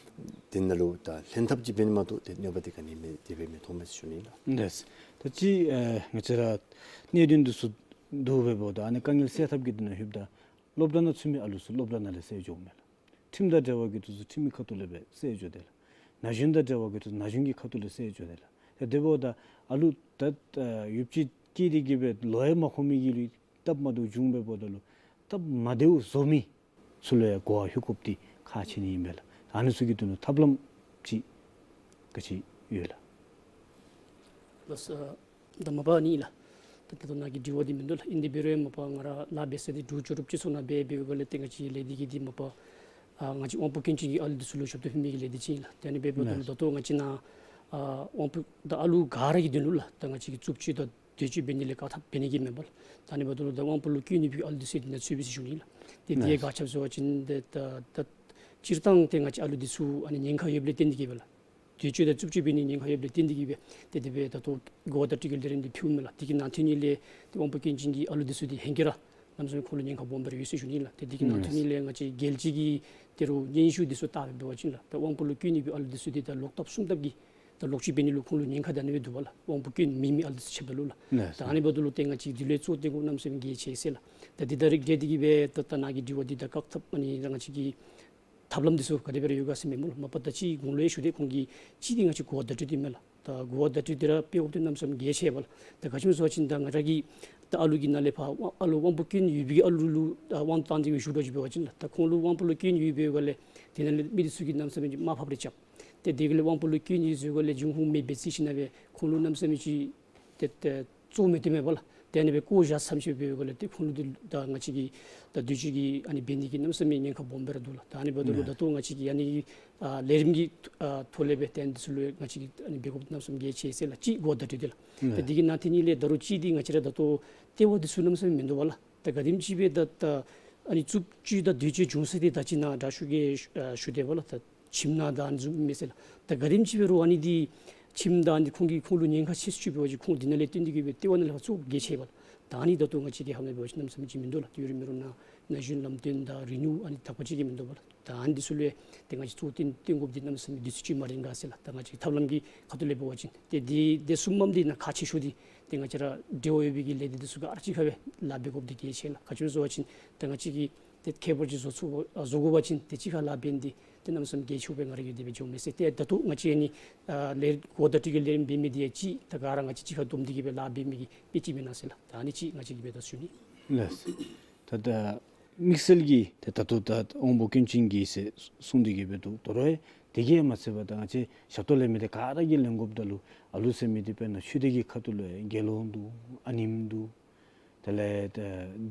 དེ་ནང་ལུ་ད་ལྷན་ཐབས་ཅིག་འབད་ནི་མ་གཏོགས་ཏེ་གནོད་པ་འདི་ག་ནི་མེད། དེ་སྦེ་མི་མཐོང་མས་ཟེར་ཞུ་ནི་ལགས། ལགས། ད་ཅི་ཨེ་ང་བཅས་ར་གནད་དོན་འདི་ཚུ་བསྡུ་སྦེ་འབདཝ་ད་ཨ་ནི་དཀའ་ངལ་སེལ་ཐབས་ཀྱི་དོན་ལུ་ལྷོདཔ་ད་སློབ་གྲྭ་ནང་ཚུད་མི་ཨ་ལུ་ཚུ་སློབ་གྲྭ་ནང་ལས་བསལ་འགྱོཝ་མས་ལགས། ཁྲིམས་དང་འབྲེལ་བ་གི་འདི་ཚུ་ཁྲིམས་ཀྱི་ཁ་ཐུག་ལས་སྦེ་བསལ་འགྱོ་དེས་ལགས། ན་གཞོན་དང་འབྲེལ་བ་གི་འདི་ཚུ་ན་གཞོན་གྱི་ཁ་ཐུག་ལས་བསལ་འགྱོ་དེས་ལགས། ཏེ་དེ་འབདཝ་ད་ཨ་ལུ་ད་ཨ་ཡུདཔ་ཅིག་སྐྱེས་ཏེ་གི་སྦེ་ལོ་ཡང་མ་འཁོར་མི་གི་ལུ་སྟབས་མ་བདེཝ་བྱུང་སྦེ་འབདཝ་ད་ལུ་སྟབས་མ་བདེཝ་བཟོ་མི་ཚུ་ལུ་ཡང་གོ་བ་ལྷོད་དགོཔ་འདི་ཁག་ཆེ་ནི་ཨིན་པས་ལགས། ཨ་ནི་ཚུ་གི་དོན་ལུ་ཐབས་ལམ་ཅིག་ག་ཅི་ཡོད་ལགས། ལགས་སོ། ད་མ་པ་ཨ་ནི་ལགས། ད་ད་ལྟོ་ནཱ་གི་དྲི་བ་འདི་མིན་འདུག་ལགས། ཨིན་ཏེ་འབད་རུང་ཡང་མ་པ་ང་ར་ལཱ་འབད་ས་འདི་འབྲུག་ཆོས་གྲུབ་སྤྱི་ཚོགས་ནང་འབད་འབདཝ་ལས་ཏེ་ང་བཅས་ལས་འདི་གི་འདི་མ་པ་ཨ་ང་བཅས་དབང་པོ་སྐྱོན་ཅན་གྱི་ཨ་ལུ་འདི་ཚུ་ལུ་ཞབས་ཏོག་ཕུལ་མི་གི་ལས་འདི་ཅིག་ཨིན་ལགས། ཏེ་ཨ་ནི་འབདཝ་ད་ལུ་ད་ལྟོ་ང་བཅས་ནཱ་ཨ་དབང་པོ་ད་ཨ་ལུ་ག་ར་གི་དོན་ལུ་ལགས། ད་ང་བཅས་ཀྱིས་རྩུབ་སྤྱོད་དང་འདོད་སྤྱོད་འབད་ནི་ལས་བཀག་ཐབས་འབད་ནི་གི་མེན་པས་ལགས། ད་ཨ་ནི་འབདཝ་ད་ལུ་ད་དབང་པོ་ལུ་སྐྱོན་ཡོད་པའི་ཨ་ལུ་འདི་ཚུ་འདི་ནང་ཚུད་པས་ཟེར་ཞུ་ནི་ལགས། ཏེ་འདི་ཡང་ག་ཅི་སྨོ་ཟེར་བ་ཅིན་ཏེ་ད་ད་སྤྱིར་བཏང་ཏེ་ང་བཅས་ཨ་ལུ་འདི་ཚུ་ཨ་ནི་ཉེན་ཁ་ཡོདཔ་ལས་བརྟེན་ཏེ་གི་སྦེ་ལགས། འདོད་སྤྱོད་དང་རྩུབ་སྤྱོད་འབད་ནི་ཉེན་ཁ་ཡོདཔ་ལས་བརྟེན་ཏེ་གི་སྦེ་ཏེ་དེ་སྦེ་ད་ལྟོ་གོ་བ་བརྡ་སྤྲོད་ཀྱི་ལས་རིམ་འདི་ཕུལཝ་མས་ལགས། དེ་གི་ནང་ཐོན་ནི་ལས་ཏེ་དབང་པོ་སྐྱོན་ཅན་གྱི་ཨ་ལུ་འདི་ཚུ་འདི་ཧེང་སྐལ་ར་གནམ་མེད་ས་མེད་ཁོང་ལུ་ཉེན་ཁ་སྦོམ་སྦེ་ར་ཡོད་ཟེར་ཞུ་ནི་ལགས། ཏེ་དེ་གི་ནང་ཐོན་ནི་ལས་ང་བཅས་རྒྱལ་སྤྱི་གི་ད་རུང་སྙན་ཞུ་འདི་ཚུ་བལྟ་སྦེ་འབད་བ་ཅིན་ལགས། ད་དབང་པོ་ལུ་སྐྱོན་ཡོད་པའི་ཨ་ལུ་འདི་ཚུ་འདི་ད་ལོག་ཐབས་སུམ་ཐབས་ཀྱིས་ད་ལོག་སྤྱོད་འབད་ནི་ལུ་ཁོང་ལུ་ཉེན་ཁ་ད་ཨ་ནི་སྦེ་འདུག་པ་ལགས། དབང་པོ་སྐྱོན་མེད་མི་ཨ་ལུ་འདི་ཚུ་ཕྱདཔ་ད་ལུ་ལགས། ད་ཨ་ནི་འབདཝ་ད་ལུ་ཏེ་ང་བཅས་འདི་ལུ་གཙོ་བོ་ཏེ་ཁོང་གནམ་མེད་ས་མེད་གལ་ཆེ་ཟེར་ལགས། ད་འདི་དང་རིགས་བསྒྲེས་ཏེ་གི་སྦེ་ད་ད་ནཱ་གི་དྲི་བ་འདི་ད་བཀག་ཐབས་ཨ་ནི་ང་བཅས་ཀྱི་ཐབས་ལམ་འདི་ཚུ་ག་དེ་སྦེ་ར་ཡོད་ག་ཟེར་མི་སྨོ་ལགས། མ་པ་ད་ཅི་གོང་ལུ་ཡང་ཞུ་སྟེ་ཁོང་གིས་ཅིག་འདི་ང་བཅས་གོ་བ་བརྡ་སྤྲོད་འདི་མས་ལགས། ད་གོ་བ་བརྡ་སྤྲོད་འདི་ར་སྤེལ་དགོཔ་འདི་གནམ་མེད་ས་མེད་གལ་ཆེ་བས་ལགས། ད་ག་ཅི་སྨོ་ཟེར་བ་ཅིན་ད་ང་ར་གིས་ད་ཨ་ལུ་གི་ནང་ལས་ཕར་ཨ་ལུ་དབང་པོ་སྐྱོན་ཡོད་པའི་ཨ་ལུ་ལུ་ད་དབང་བཏང་སྟེ་གི་སྦེ་བཞུགས་དོ་ཅིག་འབད་བ་ཅིན་ལགས། ད་ཁོང་ལུ་དབང་པོ་ལུ་སྐྱོན་ཡོད་པའི་སྒང་ལས་དེ་ནང་ལས་མི་འདི་ཚུ་གིས་གནམ་མེད་ས་མེད་ཅིག་དམའ་ཕབ་རེ་རྐྱབ། ཏེ་དེ་གི་ལས་དབང་པོ་ལུ་སྐྱོན་ཡོད་ཟེར་བའི་སྒང་ལས་འབྱུང་ཁུངས་མེདཔ་སྦེ་བརྩི་ཞིན་ན་སྦེ་ཁོང་ལུ་གནམ་མེད་ས་མེད་ཅིག་ཏེ་ཏེ་གཙོ་མི་སྟོན་མས་པ་ལགས། ཏེ་ཨ་ནི་སྦེ་བཀོ་བཞག་ཙམ་ཅིག་འབད་བའི་སྒང་ལས་ཏེ་ཁོང་ལུ་འདི་ད་ང་བཅས་ཀྱི་ད་འདོད་སྤྱོད་ཀྱི་ཨ་ནི་འབད་ནི་གི་གནམ་མེད་ས་མེད་ཉེན་ཁ་སྦོམ་སྦེ་ར་འདུག་ལགས། ད་ཨ་ནི་འབདཝ་ད་ལུ་ད་ལྟོ་ང་བཅས་ཀྱི་ཨ་ནི་ཨ་ལས་རིམ་གྱི་ཨ་ཐོག་ལས་སྦེ་ཏེ་ཨ་ནི་འདི་ཚུ་ལུ་ང་བཅས་ཀྱིས་ཨ་ནི་འབད་དགོཔ་གནམ་མེད་ས་མེད་གལ་ཆེ་ཟེར་ལགས། ཅིག་གོ་བ་བརྡ་སྤྲོད་འདི་ལགས། ཏེ་འདི་གི་ནང་ཐོན་ནི་ལས་ད་རུང་ཅིག་འདི་ང་བཅས་ར་ད་ལྟོ་ལྟེ་བ་འདི་ཚུ་གནམ་མེད་ས་མེད་མིན་འདུག་པ་ལགས། ད་ག་དེམ་ཅིག་སྦེ་ད་ད་ཨ་ནི་རྩུབ་སྤྱོད་དང་འདོད་སྤྱོད་འབྱུང་ས་འདི་ད་ཅི་ནཱ་དྲག་ཤོས་ཀྱིས་ཨ་ཞུ་སྟེ་པ་ལགས། ད་ཁྱིམ་ནང་ད་ཨ་ནི་བཟུམ་མས་ཟེར་ལགས། ད་ག་དེམ་ཅིག་འབད་རུང་ཨ་ནི་འདི་ཁྱིམ་ད་ཨ་ནི་ཁོང་གིས་ཁོང་ལུ་ཉེན་ཁ་ཆེ་ཤོས་འབད་བ་ཅིན་ཁོང་འདི་ནང་ལས་བརྟེན་ཏེ་གི་སྦེ་ལྟེ་བ་ནང་ལས་ཕར་གཙོ་བོ་གལ་ཆེ་བས་ལགས། ད་ཨ་ནི་ད་ལྟོ་ང་བཅས་ཀྱིས་ཧ་མ་འབད་བ་ཅིན་གནམ་མེད་ས་མེད་ཅིག་མིན་འདུག་ལགས། ཏེ་ཡོད་རུང་མེད་རུང་ནཱ་ན་གཞོན་ལམ་སྟོན་དང་རིག་ནུས་ཨ་ནི་དག་པ་ཅིག་གིས་མིན་འདུག་པ་ལགས། ད་ཨ་ནི་འདི་ཚུ་ལུ་ཏེ་ང་བཅས་གཙོ་བོ་བཏོན་བཏོན་དགོཔ་འདི་གནམ་མེད་ས་མེད་དུས་ཚོད་ཅིག་མ་རན་ག་ཟེར་ལགས། ད་ང་བཅས་ཐབས་ལམ་གྱི་ཁ་ཐུག་ལས་འབད་བ་ཅིན་ཏེ་འདི་འདི་གསུམ་མམ་འདི་ནཱ་ཁག་ཆེ་ཤོས་འདི་ཏེ་ང་བཅས་ར་འབྲེལ་བ་ཡོད་པའི་གི་ལས་སྡེ་འདི་ཚུ་ག་ར་གཅིག་ཁར་སྦེ་ལཱ་འབད་དགོཔ་འདི་གལ་ཆེ་ལགས། ག་ཅི་སྨོ་ཟེར་བ་ཅིན་ཏེ་ང་བཅས་ཀྱིས་ཏེ་ཁྱད་པར་ཅིག་བཟོ་ཚུགས་པ་ཨ་བཟོ་དགོ་པ་ཅིན་ཏེ་གཅིག་ཁར་ལཱ་འབད་ནི་འདི་ཏེ་གནམ་མེད་ས་མེད་གལ་ཆེཝ་སྦེ་ང་ར་གིས་དེ་སྦེ་འགྱོ་མི་ཟེར། ཏེ་ད་ལྟོ་ང་བཅས་ཨ་ནི་ཨ་ལས་གོ་བ་བརྡ་སྤྲོད་ཀྱི་ལས་རིམ་འབད་མི་འདི་ཡང་ཅིག་ད་ག་ར་ང་བཅས་གཅིག་ཁར་བསྡོམས་ཏེ་གི་སྦེ་ལཱ་འབད་མི་གི་དཔེ་ཅིག་མེན་ན་ཟེར་ལགས། ད་ཨ་ནི་ཅིག་ང་བཅས་ཀྱིས་འབད་དེ་ཞུ་ནི། ལགས། ད་ད་དམིགས་བསལ་གྱིས་ད་ད་ལྟོ་ད་དབང་པོ་སྐྱོན་ཅན་གྱི་ཟེར་གསུངས་ཏེ་གི་སྦེ་འདུག། དོ་རུང་དེ་གིས་མ་ཚད་པར་ད་ང་བཅས་ཞབས་ཏོག་ལེན་མི་འདི་ག་ར་གིས་ལེན་དགོཔ་ད་ལུ་ཨ་ལུ་ཟེར་མི་འདི་དཔེར་ན་ཆོས་སྡེ་གི་ཁ་ཐུག་ལུ་ཡང་དགེ་སློང་འདུག། ཨ་ནེམོ་འདུག། དེ་ལས་ད་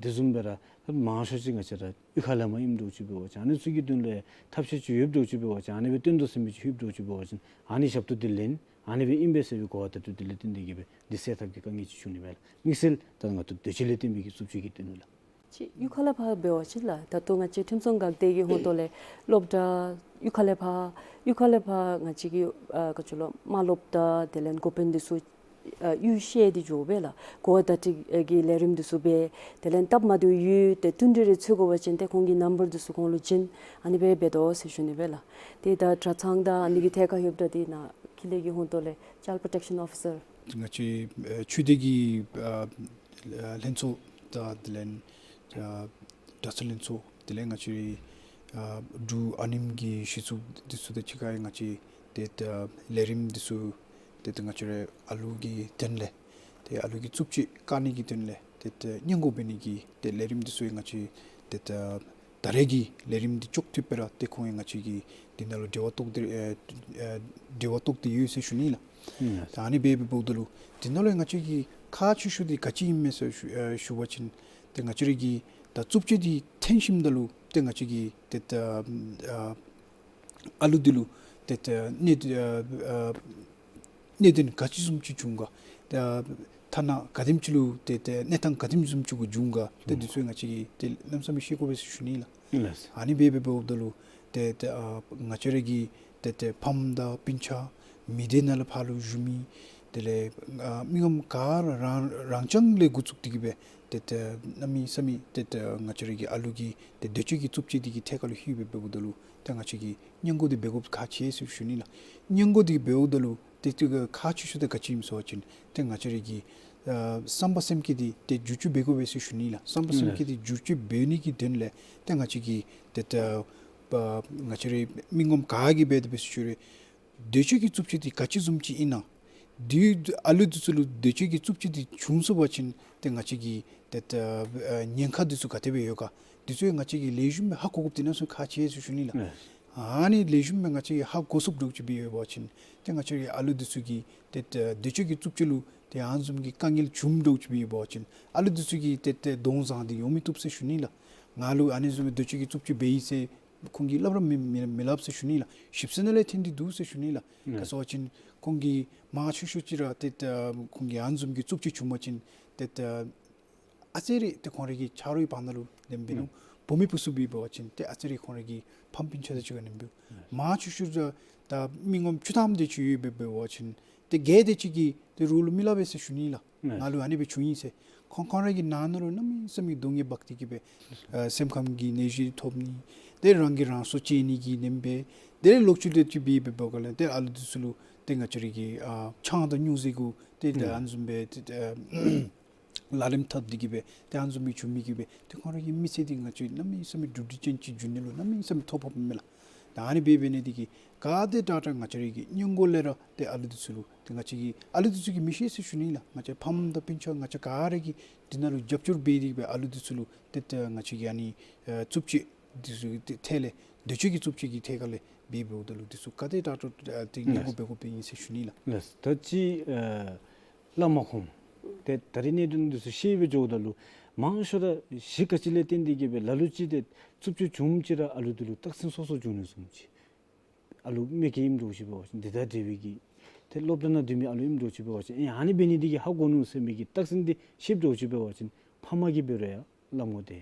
འདི་བཟུམ་སྦེ་ར་མང་ཤོས་ཅིག་ང་བཅས་ར་གཡུས་ཁ་ལས་མར་ཨིནམ་འདྲཝ་ཅིག་འབད་བ་ཅིན་ཨ་ནི་ཚུ་གི་དོན་ལུ་ཡང་ཐབས་ཤེས་ཅིག་ཡོདཔ་འདྲཝ་ཅིག་འབད་བ་ཅིན་ཨ་ནི་སྦེ་བཏོན་དོ་ཟེར་མི་ཅིག་ཡོདཔ་འདྲཝ་ཅིག་འབད་བ་ཅིན་ཨ་ནི་ཞབས་ཏོག་འདི་ལེན་ཨ་ནི་སྦེ་ཨིན་པས་ཟེར་བའི་གོ་བ་བརྡ་སྤྲོད་འདི་ལས་བརྟེན་ཏེ་གི་སྦེ་འདི་སེལ་ཐབས་ཀྱི་དཀའ་ངལ་ཅིག་བྱུང་ནི་མས་ལགས། དམིགས་བསལ་ད་ང་ཏེ་འདོད་སྤྱོད་ལས་བརྟེན་པའི་གི་རྩུབ་སྤྱོད་ཀྱི་དོན་ལུ་ལགས། ཅིག་གཡུས་ཁ་ལས་ཕར་འབད་བ་ཅིན་ལགས་ད་ལྟོ་ང་བཅས་ཁྲིམས་སྲུང་འགག་སྡེ་གི་ཧོངས་ཏོ་ལས་སློབ་གྲྭ་གཡུས་ཁ་ལས་ཕར་གཡུས་ཁ་ལས་ཕར་ང་བཅས་ཀྱི་ཨ་ག་ཅི་ལོ་དམར་སློབ་དང་དེ་ལས་འགོ་དཔོན་འདི་ཚུ་ ཨ་གཡུས་བཤལ་ཏེ་འགྱོ་སྦེ་ལགས། གོ་བ་བརྡ་སྤྲོད་ཀྱི་ལས་རིམ་འདི་ཚུ་འབད། དེ་ལས་སྟབས་མ་བདེཝ་ཡོད་ཏེ་བསྟུན་གྲོས་རེ་འཚོལ་དགོ་པ་ཅིན་ཏེ་ཁོང་གི་ནམ་བར་འདི་ཚུ་ཁོང་ལུ་བྱིན། ཨ་ནི་སྦེ་འབད་དོ་ཟེར་ཞུ་ནི་སྦེ་ལགས། ཏེ་ད་གྲྭ་ཚང་དང་ཨ་ནི་གི་ཐད་ཁར་ཡོདཔ་ད་འདི་ནཱ་ཁྱིམ་ལས་ཀྱི་ཧོང་ཏོ་ལས་Child Protection Officer། ང་བཅས་ཨ་ཆོས་སྡེ་གི་ཨ་ལྷན་ཚོགས་དང་དེ་ལས་ཨ་གྲྭ་ཚང་ལྷན་ཚོགས་དེ་ལས་ང་བཅས་ཨ་འབྲུག་ཨ་ནེམ་གྱི་གཞི་བཙུགས་འདི་ཚུ་དང་གཅིག་ཁར་ང་བཅས་ཏེ་ད་ལས་རིམ་འདི་ཚུ་ཏེ་ད་ང་བཅས་རའི་ཨ་ལུ་གི་དོན་ལས་ཏེ་ཨ་ལུ་གི་རྩུབ་སྤྱོད་བཀག་ནི་གི་དོན་ལས་ཏེ་ད་སྔོན་འགོག་འབད་ནི་གི་ཏེ་ལས་རིམ་འདི་ཚུ་ང་བཅས་ཏེ་ད་ད་རེས་ཀྱི་ལས་རིམ་འདི་ཅོག་འཐདཔ་སྦེ་ར་ཏེ་ཁོང་ཡང་ང་བཅས་ཀྱི་འདི་ནང་ལུ་འབྲེལ་བ་གཏོགས་ཏེ་ཨེ་ཨེ་འབྲེལ་བ་གཏོགས་ཏེ་ཡོད་ཟེར་ཞུ་ནི་ལགས། ཨུམ། ད་ཨ་ནི་འབད་འབདཝ་ད་ལུ་འདི་ནང་ལུ་ང་བཅས་ཀྱི་ཁག་ཆེ་ཤོས་འདི་ག་ཅི་ཨིན་མས་ཟེར་ཞུ་ཨེ་ཞུ་བ་ཅིན་ཏེ་ང་བཅས་རའི་གི་ད་རྩུབ་སྤྱོད་འདི་ཐོན་ཞིནམ་ད་ལུ་ཏེ་ང་བཅས་ཀྱི་ཏེ་ད་ཨ་ཨ་ལུ་འདི་ལུ་ཏེ་ད་གནད་ཨ་ཨ་གནད་དོན་ག་ཅི་བཟུམ་ཅིག་བྱུང་ག། ཏེ་ཐ་ན་ག་དེམ་ཅིག་ལུ་ཏེ་ཏེ་གནས་སྟངས་ག་དེམ་བཟུམ་ཅིག་གུ་བྱུང་ག། ཏེ་འདི་ཚུ་ང་བཅས་ཀྱིས་ཏེ་གནམ་མེད་ས་མེད་ཤེས་དགོ་པས་ཟེར་ཞུ་ནི་ལགས། ལགས། ཨ་ནི་འབད་འབདཝ་ད་ལུ་ཏེ་ཏེ་ཨ་ང་བཅས་རའི་གི་ཏེ་ཏེ་ཕམ་དང་སྤུན་ཆ་མི་སྡེ་ནང་ལས་ཕར་ལུ་བཞུགས་མི་དེ་ལས་ཨ་མི་ངོམ་ག་ར་རང་རང་རྐྱང་ལས་འགོ་བཙུགས་ཏེ་གི་སྦེ་ཏེ་ཏེ་གནམ་མེད་ས་མེད་ཏེ་ཏེ་ང་བཅས་རའི་གི་ཨ་ལུ་གི་ཏེ་འདོད་སྤྱོད་ཀྱི་རྩུབ་སྤྱོད་འདི་གི་ཐད་ཁར་ལུ་ལྷོད་སྦེ་འབདཝ་ད་ལུ་ཏེ་ང་བཅས་ཀྱིས་སྔོན་འགོག་འདི་འབད་དགོཔ་ཁག་ཆེ་ཟེར་ཞུ་ནི་ལགས། སྔོན་འགོག་འདི་འབདཝ་ད་ལུ་ཏེ་ཏེ་ཁག་ཆེ་ཤོས་འདི་ག་ཅི་ཨིནམ་ཟེར་བ་ཅིན་ཏེ་ང་བཅས་རའི་གི་ཨ་བསམ་པ་སེམས་བསྐྱེད་འདི་ཏེ་བསྒྱུར་བཅོས་འབད་དགོ་པས་ཟེར་ཞུ་ནི་ལགས། བསམ་པ་སེམས་བསྐྱེད་འདི་བསྒྱུར་བཅོས་འབད་ནི་གི་དོན་ལས་ཏེ་ང་བཅས་ཀྱིས་ཏེ་ཏེ་ཨ་ང་བཅས་རའི་མི་ངོམ་ག་གིས་འབད་དེ་འབད་ཟེར་ཞུ་རུང་འདོད་སྤྱོད་ཀྱི་རྩུབ་སྤྱོད་འདི་ག་ཅི་བཟུམ་ཅིག་ཨིན་ན། འདི་ཨ་ལུ་འདི་ཚུ་ལུ་འདོད་སྤྱོད་ཀྱི་རྩུབ་སྤྱོད་འདི་བྱུང་སོང་པ་ཅིན་ཏེ་ང་བཅས་ཀྱི་ཏེ་ཏེ་ཨ་ཉེན་ཁ་འདི་ཚུ་ག་དེ་སྦེ་ཡོད་ག། འདི་ཚུ་ཡང་ང་བཅས་ཀྱིས་ལེགས་ཤོམ་སྦེ་ཧ་གོ་དགོཔ་འདི་གནམ་མེད་ས་མེད་ཁག་ཆེ་ཟེར་ཞུ་ནི་ལགས། ཨ་ནི་ལེགས་ཤོམ་སྦེ་ང་བཅས་ཀྱིས་ཧ་གོ་ཚུགསཔ་འདྲཝ་ཅིག་འབད་ཡོད་པ་ཅིན་ཏེ་ང་བཅས་ཀྱི་ཨ་ལུ་འདི་ཚུ་གིས་ཏེ་ཏེ་འདོད་སྤྱོད་ཀྱི་རྩུབ་སྤྱོད་ལུ་ཏེ་ཨ་ནི་བཟུམ་གྱི་དཀའ་ངལ་བྱུངམ་འདྲཝ་ཅིག་འབད་ཡོད་པ་ཅིན་ཨ་ལུ་འདི་ཚུ་གིས་ཏེ་ཏེ་གདོང་བཟང་སྟེ་ཡོང་མི་བཏུབ་ཟེར་ཞུ་ནི་ལགས། ང་ལུ་ཨ་ནི་བཟུམ་མའི་འདོད་སྤྱོད་ཀྱི་རྩུབ་སྤྱོད་འབད་ཡི་ཟེར་ཁོང་གིས་སླབ་ར་མི་མི་མི་སླབ་ཟེར་ཞུ་ནི་ལགས། ཞིབ་འཚོལ་ནང་ལས་ཐོན་ཏེ་འདུག་ཟེར་ཞུ་ནི་ལགས། ཨུམ། ག་ཟེར་བ་ཅིན་ཁོང་གིས་མང་ཆེ་ཤོས་ཅིག་ར་ཏེ་ཏེ་ཁོང་གིས་ཨ་ནི་བཟུམ་གྱི་རྩུབ་སྤྱོད་བྱུང་པ་ཅིན་ཏེ་ཏེ་ཨ་ཙི་རེ་ཏེ་ཁོང་རའི་གི་ཆ་རོགས་ཕར་ནང་ལུ་ལེན་འབད་ནུག། ཨུམ། བུ་མེད་བུ་ཚུ་འབད་བ་ཅིན་ཏེ་ཨ་ཙི་རེ་ཁོང་རའི་གི་ཕམ་སྤུན་ཆ་དང་གཅིག་ཁར་ལེན་འབདཝ། ཨུམ། མང་ཆེ་ཤོས་ད་ད་མི་ངོམ་བཅུ་ཐམ་དེ་ཅིག་ཡོད་པས་འབད་བ་ཅིན་ཏེ་བརྒྱད་དེ་ཅིག་གིས་ཏེ་རོགས་ལུ་མི་སླབ་པས་ཟེར་ཞུ་ནི་ལགས། ཨུམ། ང་ལུ་ཨ་ནི་སྦེ་བྱུང་ཡི་ཟེར། ཁོང་ཁོང་རའི་གི་ནང་ན་ལུ་གནམ་མེད་ས་མེད་སྡུག་བསྔལ་འབག་སྟེ་གི་སྦེ་ཨ་སེམས་ཁམས་ཀྱི་ནད་གཞི་ཐོབ་ནི་ཏེ་རང་གིས་རང་སྲོག་བཅད་ནི་གི་ལེན་འབད་ཏེ་ལོག་སྤྱོད་དེ་ཅིག་འབད་འབད་བ་ལས་ཏེ་ཨ་ལུ་འདི་ཚུ་ལུ་ཏེ་ང་བཅས་རའི་གི་ཨ་ཆང་དང་སྨྱོ་རྫས་གུ་ཏེ་ཏེ་ཨུམ་ཨ་ནི་བཟུམ་སྦེ་ཏེ་ཏེ་ཨ་ལག་ལེན་འཐབ་སྟེ་གི་སྦེ་ཏེ་ཨ་ནི་བཟུམ་སྦེ་བྱུང་མི་གིས་སྦེ་ཏེ་ཁོང་རའི་གི་མི་ཚེ་འདི་ང་བཅས་གནམ་མེད་ས་མེད་གྲུབ་འབྲས་ཅན་ཅིག་འགྱུར་ནི་ལུ་གནམ་མེད་ས་མེད་ཐོ་ཕོགཔ་མས་ལགས། ད་ཨ་ནི་འབད་འབད་ནི་འདི་གིས་ག་དེ་དྲག་དྲག་ང་བཅས་རའི་གི་སྔོན་འགོག་ལས་ར་ཏེ་ཨ་ལུ་འདི་ཚུ་ལུ་ཏེ་ང་བཅས་ཀྱིས་ཨ་ལུ་འདི་ཚུ་གིས་མི་ཤེས་ཟེར་ཞུ་ནི་ལགས། ང་བཅས་ཕམ་དང་སྤུན་ཆ་ང་བཅས་ག་ར་གིས་འདི་ནང་ལུ་རྒྱབ་སྐྱོར་འབད་དེ་གི་སྦེ་ཨ་ལུ་འདི་ཚུ་ལུ་ཏེ་ཏེ་ང་བཅས་ཀྱིས་ཨ་ནི་ཨ་རྩུབ་སྤྱོད་འདི་ཚུ་གི་ཐད་ལས་འདོད་སྤྱོད་ཀྱི་རྩུབ་སྤྱོད་ཀྱི་ཐད་ཁར་ལས་འབད་འབདཝ་ད་ལུ་འདི་ཚུ་ག་དེ་དྲག་དྲག་ཨ་ཏེ་སྔོན་འགོག་འབད་དགོཔ་ཨིན་ཟེར་ཞུ་ནི་ལགས། ལགས། ད་ཅི་ཨ་བླ་མ་ཁོང་ཏེ་ད་རེས་གནད་དོན་འདི་ཚུ་བཤད་སྦེ་འགྱོཝ་ད་ལུ་མང་ཤོས་ར་གཞི་ག་ཅི་ལས་བརྟེན་ཏེ་གི་སྦེ་ལ་ལུ་ཅིག་ཏེ་རྩུབ་སྤྱོད་བྱུངམ་ཅིག་ར་ཨ་ལུ་འདི་ལུ་རྟགས་མཚན་སོ་སོ་བྱུང་ནི་བཟུམ་ཅིག། ཨ་ལུ་མ་སྐྱེས་ཨིནམ་འདྲཝ་ཅིག་འབད་བ་ཅིན་འདི་དང་འབྲེལ་བའི་གི་ཏེ་སློབ་གྲྭ་ནང་སྡོད་མི་ཨ་ལུ་ཨིནམ་འདྲཝ་ཅིག་འབད་བ་ཅིན་ཨེ་ཨ་ནི་འབད་ནི་འདི་གིས་ཧ་གོ་ནུག་ཟེར་མི་གི་རྟགས་མཚན་འདི་ཤེསཔ་འདྲཝ་ཅིག་འབད་བ་ཅིན་ཕམ་གིས་འབད་རུང་ཡང་སླབ་འོང་། ཏེ་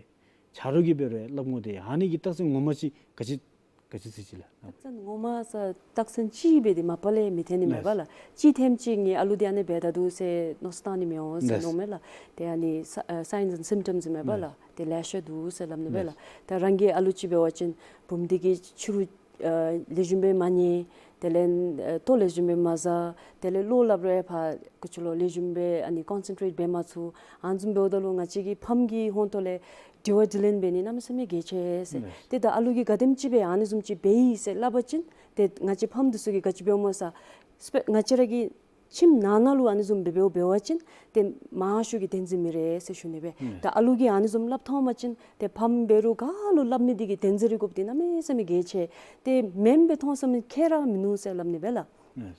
ཆ་རོགས་ཀྱིས་འབད་རུང་ཡང་སླབ་འོང་། ཏེ་ཨ་ནི་གི་རྟགས་མཚན་ངོ་མ་ཅིག་ག་ཅི་ག་ཅི་ཟེར་ཅི་ལགས། རྟགས་མཚན་ངོ་མ་ཟེར་རྟགས་མཚན་ཅིག་སྦེ་འདི་མ་པ་ལས་མི་འཐོན་ནི་མས་པ་ལགས། ཅིག་འཐོནམ་ཅིག་ངེའི་ཨ་ལུ་འདི་ཨ་ནི་འབད་ད་འདུག་ཟེར་མནོ་བསམ་བཏང་ནི་མི་འོང་ཟེར་མནོཝ་མས་ལགས། ཏེ་ཨ་ནི་ས་ཨ་signs and symptoms མས་པ་ལགས། ཏེ་ལེ་ཤ་འདུག་ཟེར་སླབ་ནི་མས་ལགས། ད་རང་གི་ཨ་ལུ་ཅིག་འབད་བ་ཅིན་བུམོ་འདི་གིས་ཕྱི་རུ་ཨ་ལེགས་ཤོམ་སྦེ་མ་ཉལ། དེ་ལས་ཨ་ལྟོ་ལེགས་ཤོམ་སྦེ་མ་བཟའ། དེ་ལས་བློ་སླབ་རུང་ཕར་ཀུ་ཅི་ལོ་ལེགས་ཤོམ་སྦེ་ཨ་ནི་concentrate འབད་མ་ཚུགས། ཨ་ནི་བཟུམ་འབདཝ་ད་ལུ་ང་བཅས་ཀྱིས་ཕམ་གྱི་ཧོང་ཏོ་ལས་དྲི་བ་དྲིས་ལན་འབད་ནི་གནམ་མེད་ས་མེད་གལ་ཆེ་ཟེར། ཏེ་ད་ཨ་ལུ་གིས་ག་དེམ་ཅིག་སྦེ་ཨ་ནི་བཟུམ་ཅིག་འབད་ཡི་ཟེར་སླབ་པ་ཅིན་ཏེ་ང་བཅས་ཕམ་འདི་ཚུ་གིས་ག་ཅི་འབདཝ་སྨོ་ཟེར། སྤེ་ང་བཅས་ར་གི་ཁྱིམ་ནང་ན་ལུ་ཨ་ནི་བཟུམ་འབད་འབདཝ་འབད་བ་ཅིན་ཏེ་མང་ཤོས་ཀྱིས་བདེན་འཛིན་མི་རེ་ཟེར་ཞུ་ནི་སྦེ། ད་ཨ་ལུ་གིས་ཨ་ནི་བཟུམ་སླབ་ཐོན་པ་ཅིན་ཏེ་ཕམ་འབད་རུང་ག་ལུ་སླབ་མི་འདི་གིས་བདེན་འཛིན་རེ་དགོཔ་འདི་གནམ་མེད་ས་མེད་གལ་ཆེ། ཏེ་མེནམ་སྦེ་མཐོང་ས་མི་ཁྱད་ར་མིན་ནུག་ཟེར་སླབ་ནི་སྦེ་ལགས།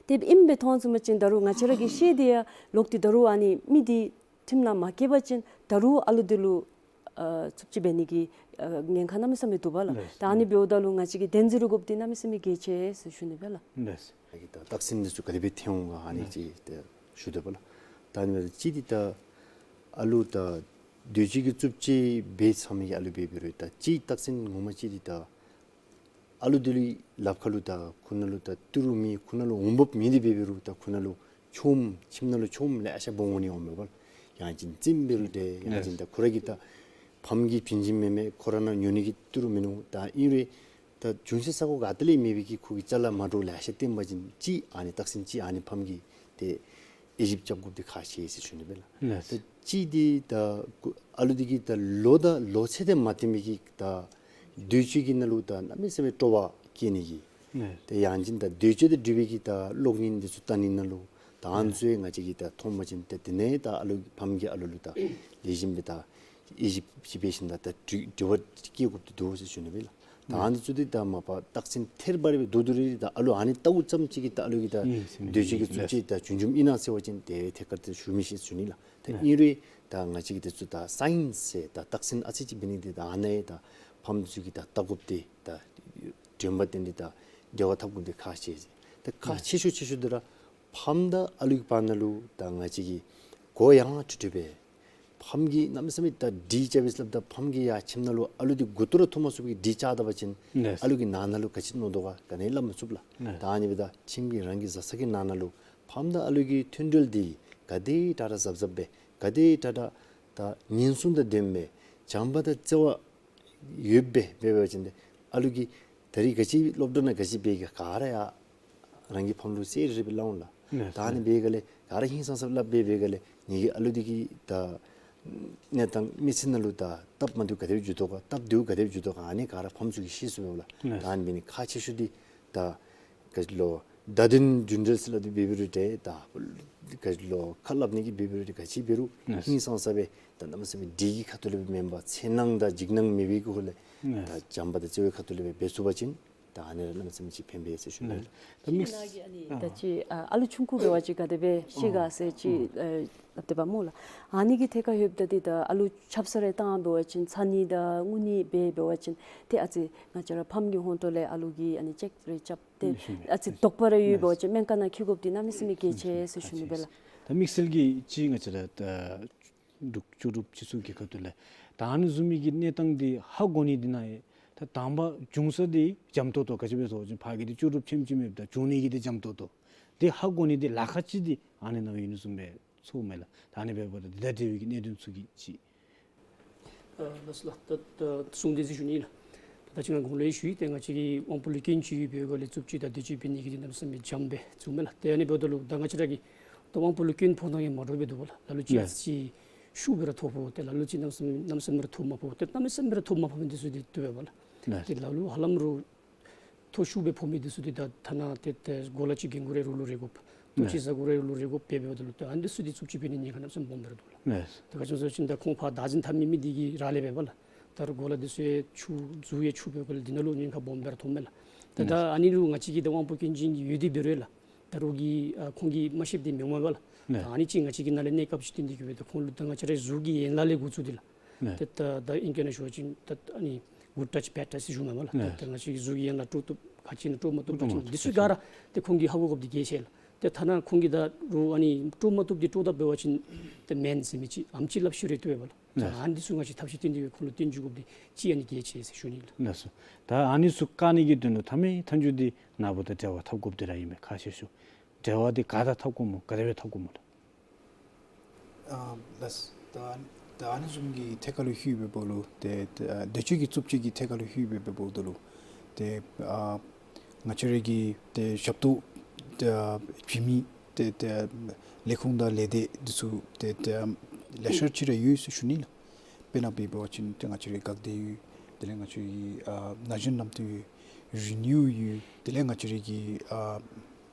ཏེ་ཨིནམ་སྦེ་མཐོང་ཚུགས་པ་ཅིན་ད་རུང་ང་བཅས་ར་གི་ཤེས་ཏེ་ཡང་ལོག་སྟེ་ད་རུང་ཨ་ནི་མི་འདི་ཁྲིམས་ནང་མ་བཀལ་བ་ཅིན་ད་རུང་ཨ་ལུ་འདི་ལུ་ཨ་རྩུབ་སྤྱོད་འབད་ནི་གི་ཨ་ཉེན་ཁ་གནམ་མེད་ས་མེད་འདུག་པ་ལགས། ད་ཨ་ནི་འབདཝ་ད་ལུ་ང་བཅས་ཀྱིས་བདེན་འཛིན་རེ་དགོཔ་འདི་གནམ་མེད་ས་མེད་གལ་ཆེ་ཟེར་ཞུ་ནི་སྦེ་ལགས། ད་རྟགས་མཚན་འདི་ཚུ་ག་དེ་སྦེ་འཐོན་འོང་ག་ཨ་ནི་ཅིག་ཏེ་ཞུ་དོ་པ་ལགས། ད་ཨ་ནི་སྦེ་གཅིག་འདི་ད་ཨ་ལུ་ད་འདོད་སྤྱོད་ཀྱི་རྩུབ་སྤྱོད་འབད་ཚར་མི་གི་ཨ་ལུ་འབད་འབད་རུང་ད་གཅིག་རྟགས་མཚན་ངོ་མ་གཅིག་འདི་ད་ཨ་ལུ་འདི་ལུ་ལགཔ་ཁར་ལུ་ད་ཁོ་ན་ལུ་ད་ཏི་རུ་མེད། ཁོ་ན་ལུ་འོང་འབབ་མེད། དེ་འབད་འབད་རུང་ད་ཁོ་ན་ལུ་ ཆོས་ཁྱིམ་ནང་ལུ་ཆོས་ལེ་ཤ་འབོ་འོང་ནི་འོང་མས་པ། ཡང་ཅིན་རྩེདམོ་འབད་རུང་འདྲ་ཡང་ཅིན་ད་ཁོ་ར་གི་ད་ཕམ་གྱི་བྱིན་ཅིག་མེན་མས། ཁོ་ར་ནང་ཉོ་ནི་གི་ཏི་རུ་མིན་ནུག། ད་ཨིན་རུང་ད་འབྱུང་ས་ས་གོ་ག་ཏེ་ལས་མེད་པའི་གི་ཁོ་གི་ཅ་ལ་མ་འདྲཝ་ལེ་ཤ་བཏོན་པ་ཅིན་ཅིག་ཨ་ནི་རྟགས་མཚན་ཅིག་ཨ་ནི་ཕམ་གྱིས་ཏེ་དབྱེ་ཞིབ་རྐྱབ་དགོཔ་འདི་ཁག་ཆེ་ཟེར་ཞུ་ནི་སྦེ་ལགས། ལགས། ད་ཅིག་འདི་ད་ཨ་ལུ་འདི་གིས་ད་ལོ་དང་ལོ་ཚད་དེ་མ་བསྟུན་པའི་གི་ད་འདོད་སྤྱོད་ཀྱི་ནང་ལུ་ད་གནམ་མེད་ས་མེད་སྤྲོ་བ་སྐྱེ་ནི་གི། ལགས། ཏེ་ཡང་ཅིན་ད་འདོད་སྤྱོད་དང་འབྲེལ་བའི་གི་ད་གློག་བརྙན་འདི་ཚུ་བལྟ་ནི་ནང་ལུ་ད་ཨ་ནི་ཚུ་ཡང་ང་བཅས་ཀྱིས་ད་མཐོང་པ་ཅིན་ཏེ་དེ་ནང་ད་ཨ་ལུ་ཕམ་གྱིས་ཨ་ལུ་ལུ་ད་ལེགས་ཤོམ་སྦེ་ད་དབྱེ་ཞིབ་ཅིག་འབད་ཞིནམ་ད་ད་དྲི་དྲི་བ་བཀོད་དགོཔ་འདི་འདུག་ཟེར་ཞུ་ནི་སྦེ་ལགས། ད་ཨ་ནི་ཚུ་འདི་ད་མ་པ་རྟགས་མཚན་ཐེར་འབའ་རེ་སྦེ་འདུག་འདུག་རེ་རེ་ད་ཨ་ལུ་ཨ་ནི་བལྟཝ་ཙམ་ཅིག་གིས་ད་ཨ་ལུ་གི་ད་ཨིན་ཟེར་མི་འདོད་སྤྱོད་ཀྱི་ཨིན་རྩུབ་སྤྱོད་ད་བྱུང་བྱུངམ་ཨིན་ན་ཟེར་བ་ཅིན་ཏེ་ཐད་ཀར་ཏེ་ཞུ་མི་ཤེས་ཟེར་ཞུ་ནི་ལགས། ད་ཨིན་རུང་ད་ང་བཅས་ཀྱིས་དེ་ཚུ་ད་སའིནསི་ཟེར་ད་རྟགས་མཚན་ཨ་ཙི་ཅིག་འབད་ནི་འདི་ད་ཨ་ནི་ད་ཕམ་ཚུ་གིས་ད་བལྟ་དགོཔ་འདི་ད་དྲན་པ་བཏོན་ཏེ་ད་འབྲེལ་བ་འཐབ་དགོཔ་འདི་ཁག་ཆེ་ཟེར། ད་ཁག་ཆེ་ཤོས་ཆེ་ཤོས་འདི་ར་ཕམ་དང་ཨ་ལུ་གི་བར་ན་ལུ་ད་ང་བཅས་ཀྱིས་གོ་ཡངས་ཁྲུ་ཁྲུ་སྦེ་ཕམ་གྱིས་གནམ་མེད་ས་མེད་ད་འདྲིས་རྐྱབ་པས་ཟེར་སླབ་ད་ཕམ་གྱིས་ཡར་ཁྱིམ་ནང་ལུ་ཨ་ལུ་འདི་མགུ་ཏོ་ར་འཐུ་མ་ཚུགས་པའི་འདྲིས་རྐྱབ་ད་པ་ཅིན་ལགས། ཨ་ལུ་གི་ནང་ན་ལུ་ག་ཅི་མནོ་དོ་ག་ག་ནི་སླབ་མི་ཚུགས་ལགས། ལགས། ད་ཨ་ནི་སྦེ་ད་ཁྱིམ་གྱི་རང་གི་བཟའ་ཚང་གི་ནང་ན་ལུ་ཕམ་དང་ཨ་ལུ་གི་མཐུན་འབྲེལ་འདི་ག་དེ་དྲག་དྲག་གཟབ་གཟབ་སྦེ་ག་དེ་དྲག་དྲག་ད་ཉེན་སྲུང་དང་ལྡནམ་སྦེ་བྱམས་པ་དང་བརྩེ་བ་ཡོདཔ་སྦེ་འབད་བ་ཅིན་ཏེ་ཨ་ལུ་གིས་ད་རིས་ག་ཅི་སློབ་གྲྭ་ནང་ག་ཅི་འབད་ག་ག་ར་ཡང་རང་གི་ཕམ་ལུ་གསལ་རི་རི་སྦེ་སླབ་འོང་ལགས། ལགས། ད་ཨ་ནི་འབད་ག་ལས་ག་ར་ཧིང་སངས་ས་སླབ་སྦེ་འབད་ག་ལས་ངེ་གི་ཨ་ལུ་འདི་གི་ད་གནས་སྟངས་མི་ཚེ་ནང་ལུ་ད་སྟབས་མ་བདེཝ་ག་དེ་སྦེ་འགྱོ་དོ་ག་སྟབས་བདེཝ་ག་དེ་སྦེ་འགྱོ་དོ་ག་ཨ་ནི་ག་ར་ཕམ་ཚུ་གིས་ཤེས་ཚུགས་པས་ལགས། ལགས། ད་ཨ་ནི་འབད་ནི་ཁག་ཆེ་ཤོས་འདི་ད་ག་ཅི་ལོ་བརྡ་དོན་རྒྱུན་འབྲེལ་ཟེར་སླབ་སྟེ་འབད་འབད་རུང་འདྲ་ད་ག་ཅི་ལོ་ཁ་སླབ་ནི་གི་འབད་འབད་རུང་འདྲ་ག་ཅི་འབད་རུང་ལགས། ཧིང་སངས་ས་སྦེ་ད་གནམ་མེད་ས་མེད་འདྲིས་ཀྱི་ཁ་ཐུག་ལས་སྦེ་མེན་པར་འཚེར་སྣང་དང་འཇིགས་སྣང་མེད་པའི་སྒོ་ལས་ད་ལགས། བྱམས་པ་དང་བརྩེ་བའི་ཁ་ཐུག་ལས་སྦེ་འབད་ཚུགས་པ་ཅིན་ད་ཨ་ནི་ར་གནམ་མེད་ས་མེད་ཅིག་ཕན་པས་ཟེར་ཞུ་ནི། ལགས། ད་དམིགས་ཨ་ནི་ཨ་ནི་ད་ཅི་ཨ་ཨ་ལུ་ཆུང་ཀུ་འབད་བ་ཅིན་ག་དེ་སྦེ་ཤེས་ག་ཟེར་ཅིག་ཨ་སླབ་སྟེ་འབདཝ་སྨོ་ལགས། ཨ་ནི་གི་ཐད་ཁར་ལྷོདཔ་ད་འདི་ད་ཨ་ལུ་ཆབ་གསང་རེ་བཏང་འབད་བ་ཅིན་ཚ་ནི་དང་རྔུ་ནི་འབད་འབད་བ་ཅིན་ཏེ་ཨ་ཙི་ང་བཅས་ར་ཕམ་གྱི་ཧོང་ཏོ་ལས་ཨ་ལུ་གིས་ཨ་ནི་ཅེཀ་རེ་རྐྱབ་སྟེ་ཨ་ཙི་དོགས་པ་རེ་ཡོད་འབད་བ་ཅིན་སྨན་ཁང་ནང་འཁྱིད་དགོཔ་འདི་གནམ་མེད་ས་མེད་གལ་ཆེ་ཟེར་ཞུ་ནི་སྦེ་ལགས། ད་དམིགས་བསལ་གྱིས་ཅིག་ང་བཅས་ར་ད་འབྲུག་ལྕོགས་གྲུབ་སྤྱི་ཚོགས་ཀྱི་ཁ་ཐུག་ལས་ད་ཨ་ནི་བཟུམ་མའི་གི་གནས་སྟངས་འདི་ཧ་གོ་ནི་འདི་ནང་ཡང་ད་དང་པ་འབྱུང་ས་འདི་འཇམ་ཏོག་ཏོ་ག་ཅི་སྦེ་ཟེར་བ་ཅིན་ཕར་གི་འདི་ལྕོགས་གྲུབ་ཆེམ་ཆེམ་ཡོདཔ་ད་འབྱུང་ནི་གི་འདི་འཇམ་ཏོག་ཏོ། འདི་ཧ་གོ་ནི་འདི་ལཱ་ཁག་ཅིག་འདི་ཨ་ནི་ནང་ཡོད་ནི་བཟུམ་སྦེ་ཚོརཝ་མས་ལགས། ད་ཨ་ནི་འབདཝ་ད་འདི་དང་འབྲེལ་བའི་གི་གནད་དོན་ཚུ་གི་ཅིག་ཨ་ལགས་སོ་ལགས། ད་ད་གསུངས་ཏེ་ཟེར་ཞུ་ནི་ལགས། ད་ད་ཅི་ང་གོང་ལུ་ཡང་ཞུ་ཡི། ཏེ་ང་བཅས་ཀྱི་དབང་པོ་ལུ་སྐྱོན་ཅིག་ཡོད་པའི་སྒང་ལས་རྩུབ་སྤྱོད་དང་འདོད་སྤྱོད་འབད་ནི་གི་འདི་གནམ་མེད་ས་མེད་འཇམ་སྦེ་བཙུགས་མས་ལགས། ཏེ་ཨ་ནི་འབདཝ་ད་ལུ་ད་ང་བཅས་ར་གི་ད་དབང་པོ་ལུ་སྐྱོན་ཕོག་ཐངས་ཡང་མ་འདྲཝ་སྦེ་འདུག་པ་ལགས། ལ་ལུ་ཅིག་ཨ་ཙི་ཤུགས་སྦེ་ར་ཐོབ་ཕོག། ཏེ་ལ་ལུ་ཅིག་གནམ་མེད་ས་མེད་གནམ་མེད་ས་མེད་ར་ཐོབ་མ་ཕོག། ཏེ་གནམ་མེད་ས་མེད་ར་ཐོབ་མ་ཕོག་མི་འདི་ཚུ་འདི་འདུག་པས་ལགས། ཏེ་ལ་ལུ་ཧ་ལམ་རུང་ཐོ་ཤུགས་སྦེ་ཕོག་མི་འདི་ཚུ་འདི་ད་ཐ་ན་ཏེ་ཏེ་གོ་ལ་ཅིག་གྱོན་དགོ་རུང་ལོ་རེ་དགོཔ། ཐོ་ཅིག་ཟ་དགོ་རུང་ལོ་རེ་དགོཔ་འབད་འབདཝ་ད་ལུ་ཏེ་ཨ་ནི་འདི་ཚུ་འདི་རྩུབ་སྤྱོད་འབད་ནི་ཉེན་ཁ་གནམ་མེད་ས་མེད་སྦོམ་སྦེ་ར་འདུག་ལགས། ལགས། ད་ག་ཅི་སྨོ་ཟེར་བ་ཅིན་ད་ཁོང་ཕར་བདག་འཛིན་འཐབ་མི་མི་འདི་གི་ར་ལས་འབད་བ་ལགས། ད་རུང་གོ་ལ་འདི་ཚུ་ཡང་འཁྱུ་མཛུབ་ཡང་འཁྱུ་འབདཝ་ལས་འདི་ནང་ལུ་ཉེན་ཁ་སྦོམ་སྦེ་ར་ཐོབ་མས་ལགས། ད་ད་ཨ་ནི་ལུ་ང་བཅས་ཀྱིས་ད་དབང་པོ་སྐྱོན་ཅན་གྱི་ཡོད་དེ་འབད་རུང་ལགས། ད་རུང་གི་ཨ་ཁོང་གིས་མ་ཤེསཔ་འདི་མི་འོང་པས་ལགས། ད་ཨ་ནི་ཅིག་ང་བཅས་ཀྱི་ནང་ལས་གནས་སྐབས་ཅིག་བཏོན་ཏེ་གིས་སྦེ་ད་ཁོང་ལུ་ད་ང་བཅས་རའི་གཟུགས་ཀྱི་ཡན་ལག་ལས་འགོ་བཙུགས་ཏེ་ལགས། ཏེ་ད་ད་ཨིང་སྐད་ནང་ཞུ་བ་ཅིན་ད་ཨ་ནི་good touch bad touch ཟེར་ཞུཝ་མས་ལགས། ད་ད་ང་བཅས་ཀྱི་གཟུགས་ཀྱི་ཡན་ལག་སྤྲོ་བཏུབ་ག་ཅི་ཨིན་ན་སྤྲོ་མ་བཏུབ་པ་ཅིན་འདི་ཚུ་ག་ར་ཏེ་ཁོང་གིས་ཧ་གོ་དགོཔ་འདི་གལ་ཆེ་ལགས། ཏེ་ཐ་ན་ཁོང་གིས་ད་རུང་ཨ་ནི་སྤྲོ་མ་བཏུབ་འདི་སྤྲོ་ད་འབད་བ་ཅིན་ཏེ་མེན་ཟེར་མི་ཅིག་ཨམ་ཅིག་སླབ་ཤེས་རུང་བཏུབ་པས་ལགས། ད་ཨ་ནི་འདི་ཚུ་ང་བཅས་ཐབས་ཤེས་བཏོན་ཏེ་ཁོང་ལུ་སྟོན་བཅུག་དགོཔ་འདི་ཅིག་ཨ་ནི་གལ་ཆེ་ཟེར་ཞུ་ནི་ལགས། ལགས་སོ། ད་ཨ་ནི་ཚུ་བཀག་ནི་གི་དོན་ལུ་ཐ་མའི་མཐའ་མཇུག་འདི་ནཱ་བུ་དང་འབྲེལ་བ་འཐབ་དགོཔ་འདི་ར་ཨིན་མས། ཁག་ཆེ་ཤོས་འབྲེལ་བ་འདི་ག་དང་འཐབ་དགོཔ་སྨོ། ག་དེ་སྦེ་འཐབ་དགོཔ་སྨོ་ལགས། ཨ་ལགས། ད་ད་ཨ་ནི་བཟུམ་གྱི་ཐད་ཁར་ལུ་ལྷོདཔ་ད་ལུ་ཏེ་ཏེ་འདོད་སྤྱོད་ཀྱི་རྩུབ་སྤྱོད་ཀྱི་ཐད་ཁར་ལུ་ལྷོདཔ་ད་ལུ་ཏེ་ཨ་ང་བཅས་ར་གི་ཏེ་ཞབས་ཏོག་ཏེ་བྱིན་མི་ཏེ་ཏེ་ལས་ཁུངས་དང་ལས་སྡེ་འདི་ཚུ་ཏེ་ཏེ་ལེ་ཤ་ཅིག་ར་ཡོད་ཟེར་ཞུ་ནི་ལགས། དཔེར་ན་འབད་བ་ཅིན་ཏེ་ང་བཅས་རའི་འགག་སྡེ་ཡོད། དེ་ལས་ང་བཅས་རའི་ཨ་ན་གཞོན་ལམ་སྟོན་ཡོད། རི་ནིའུ་ཡོད། དེ་ལས་ང་བཅས་རའི་གི་ཨ་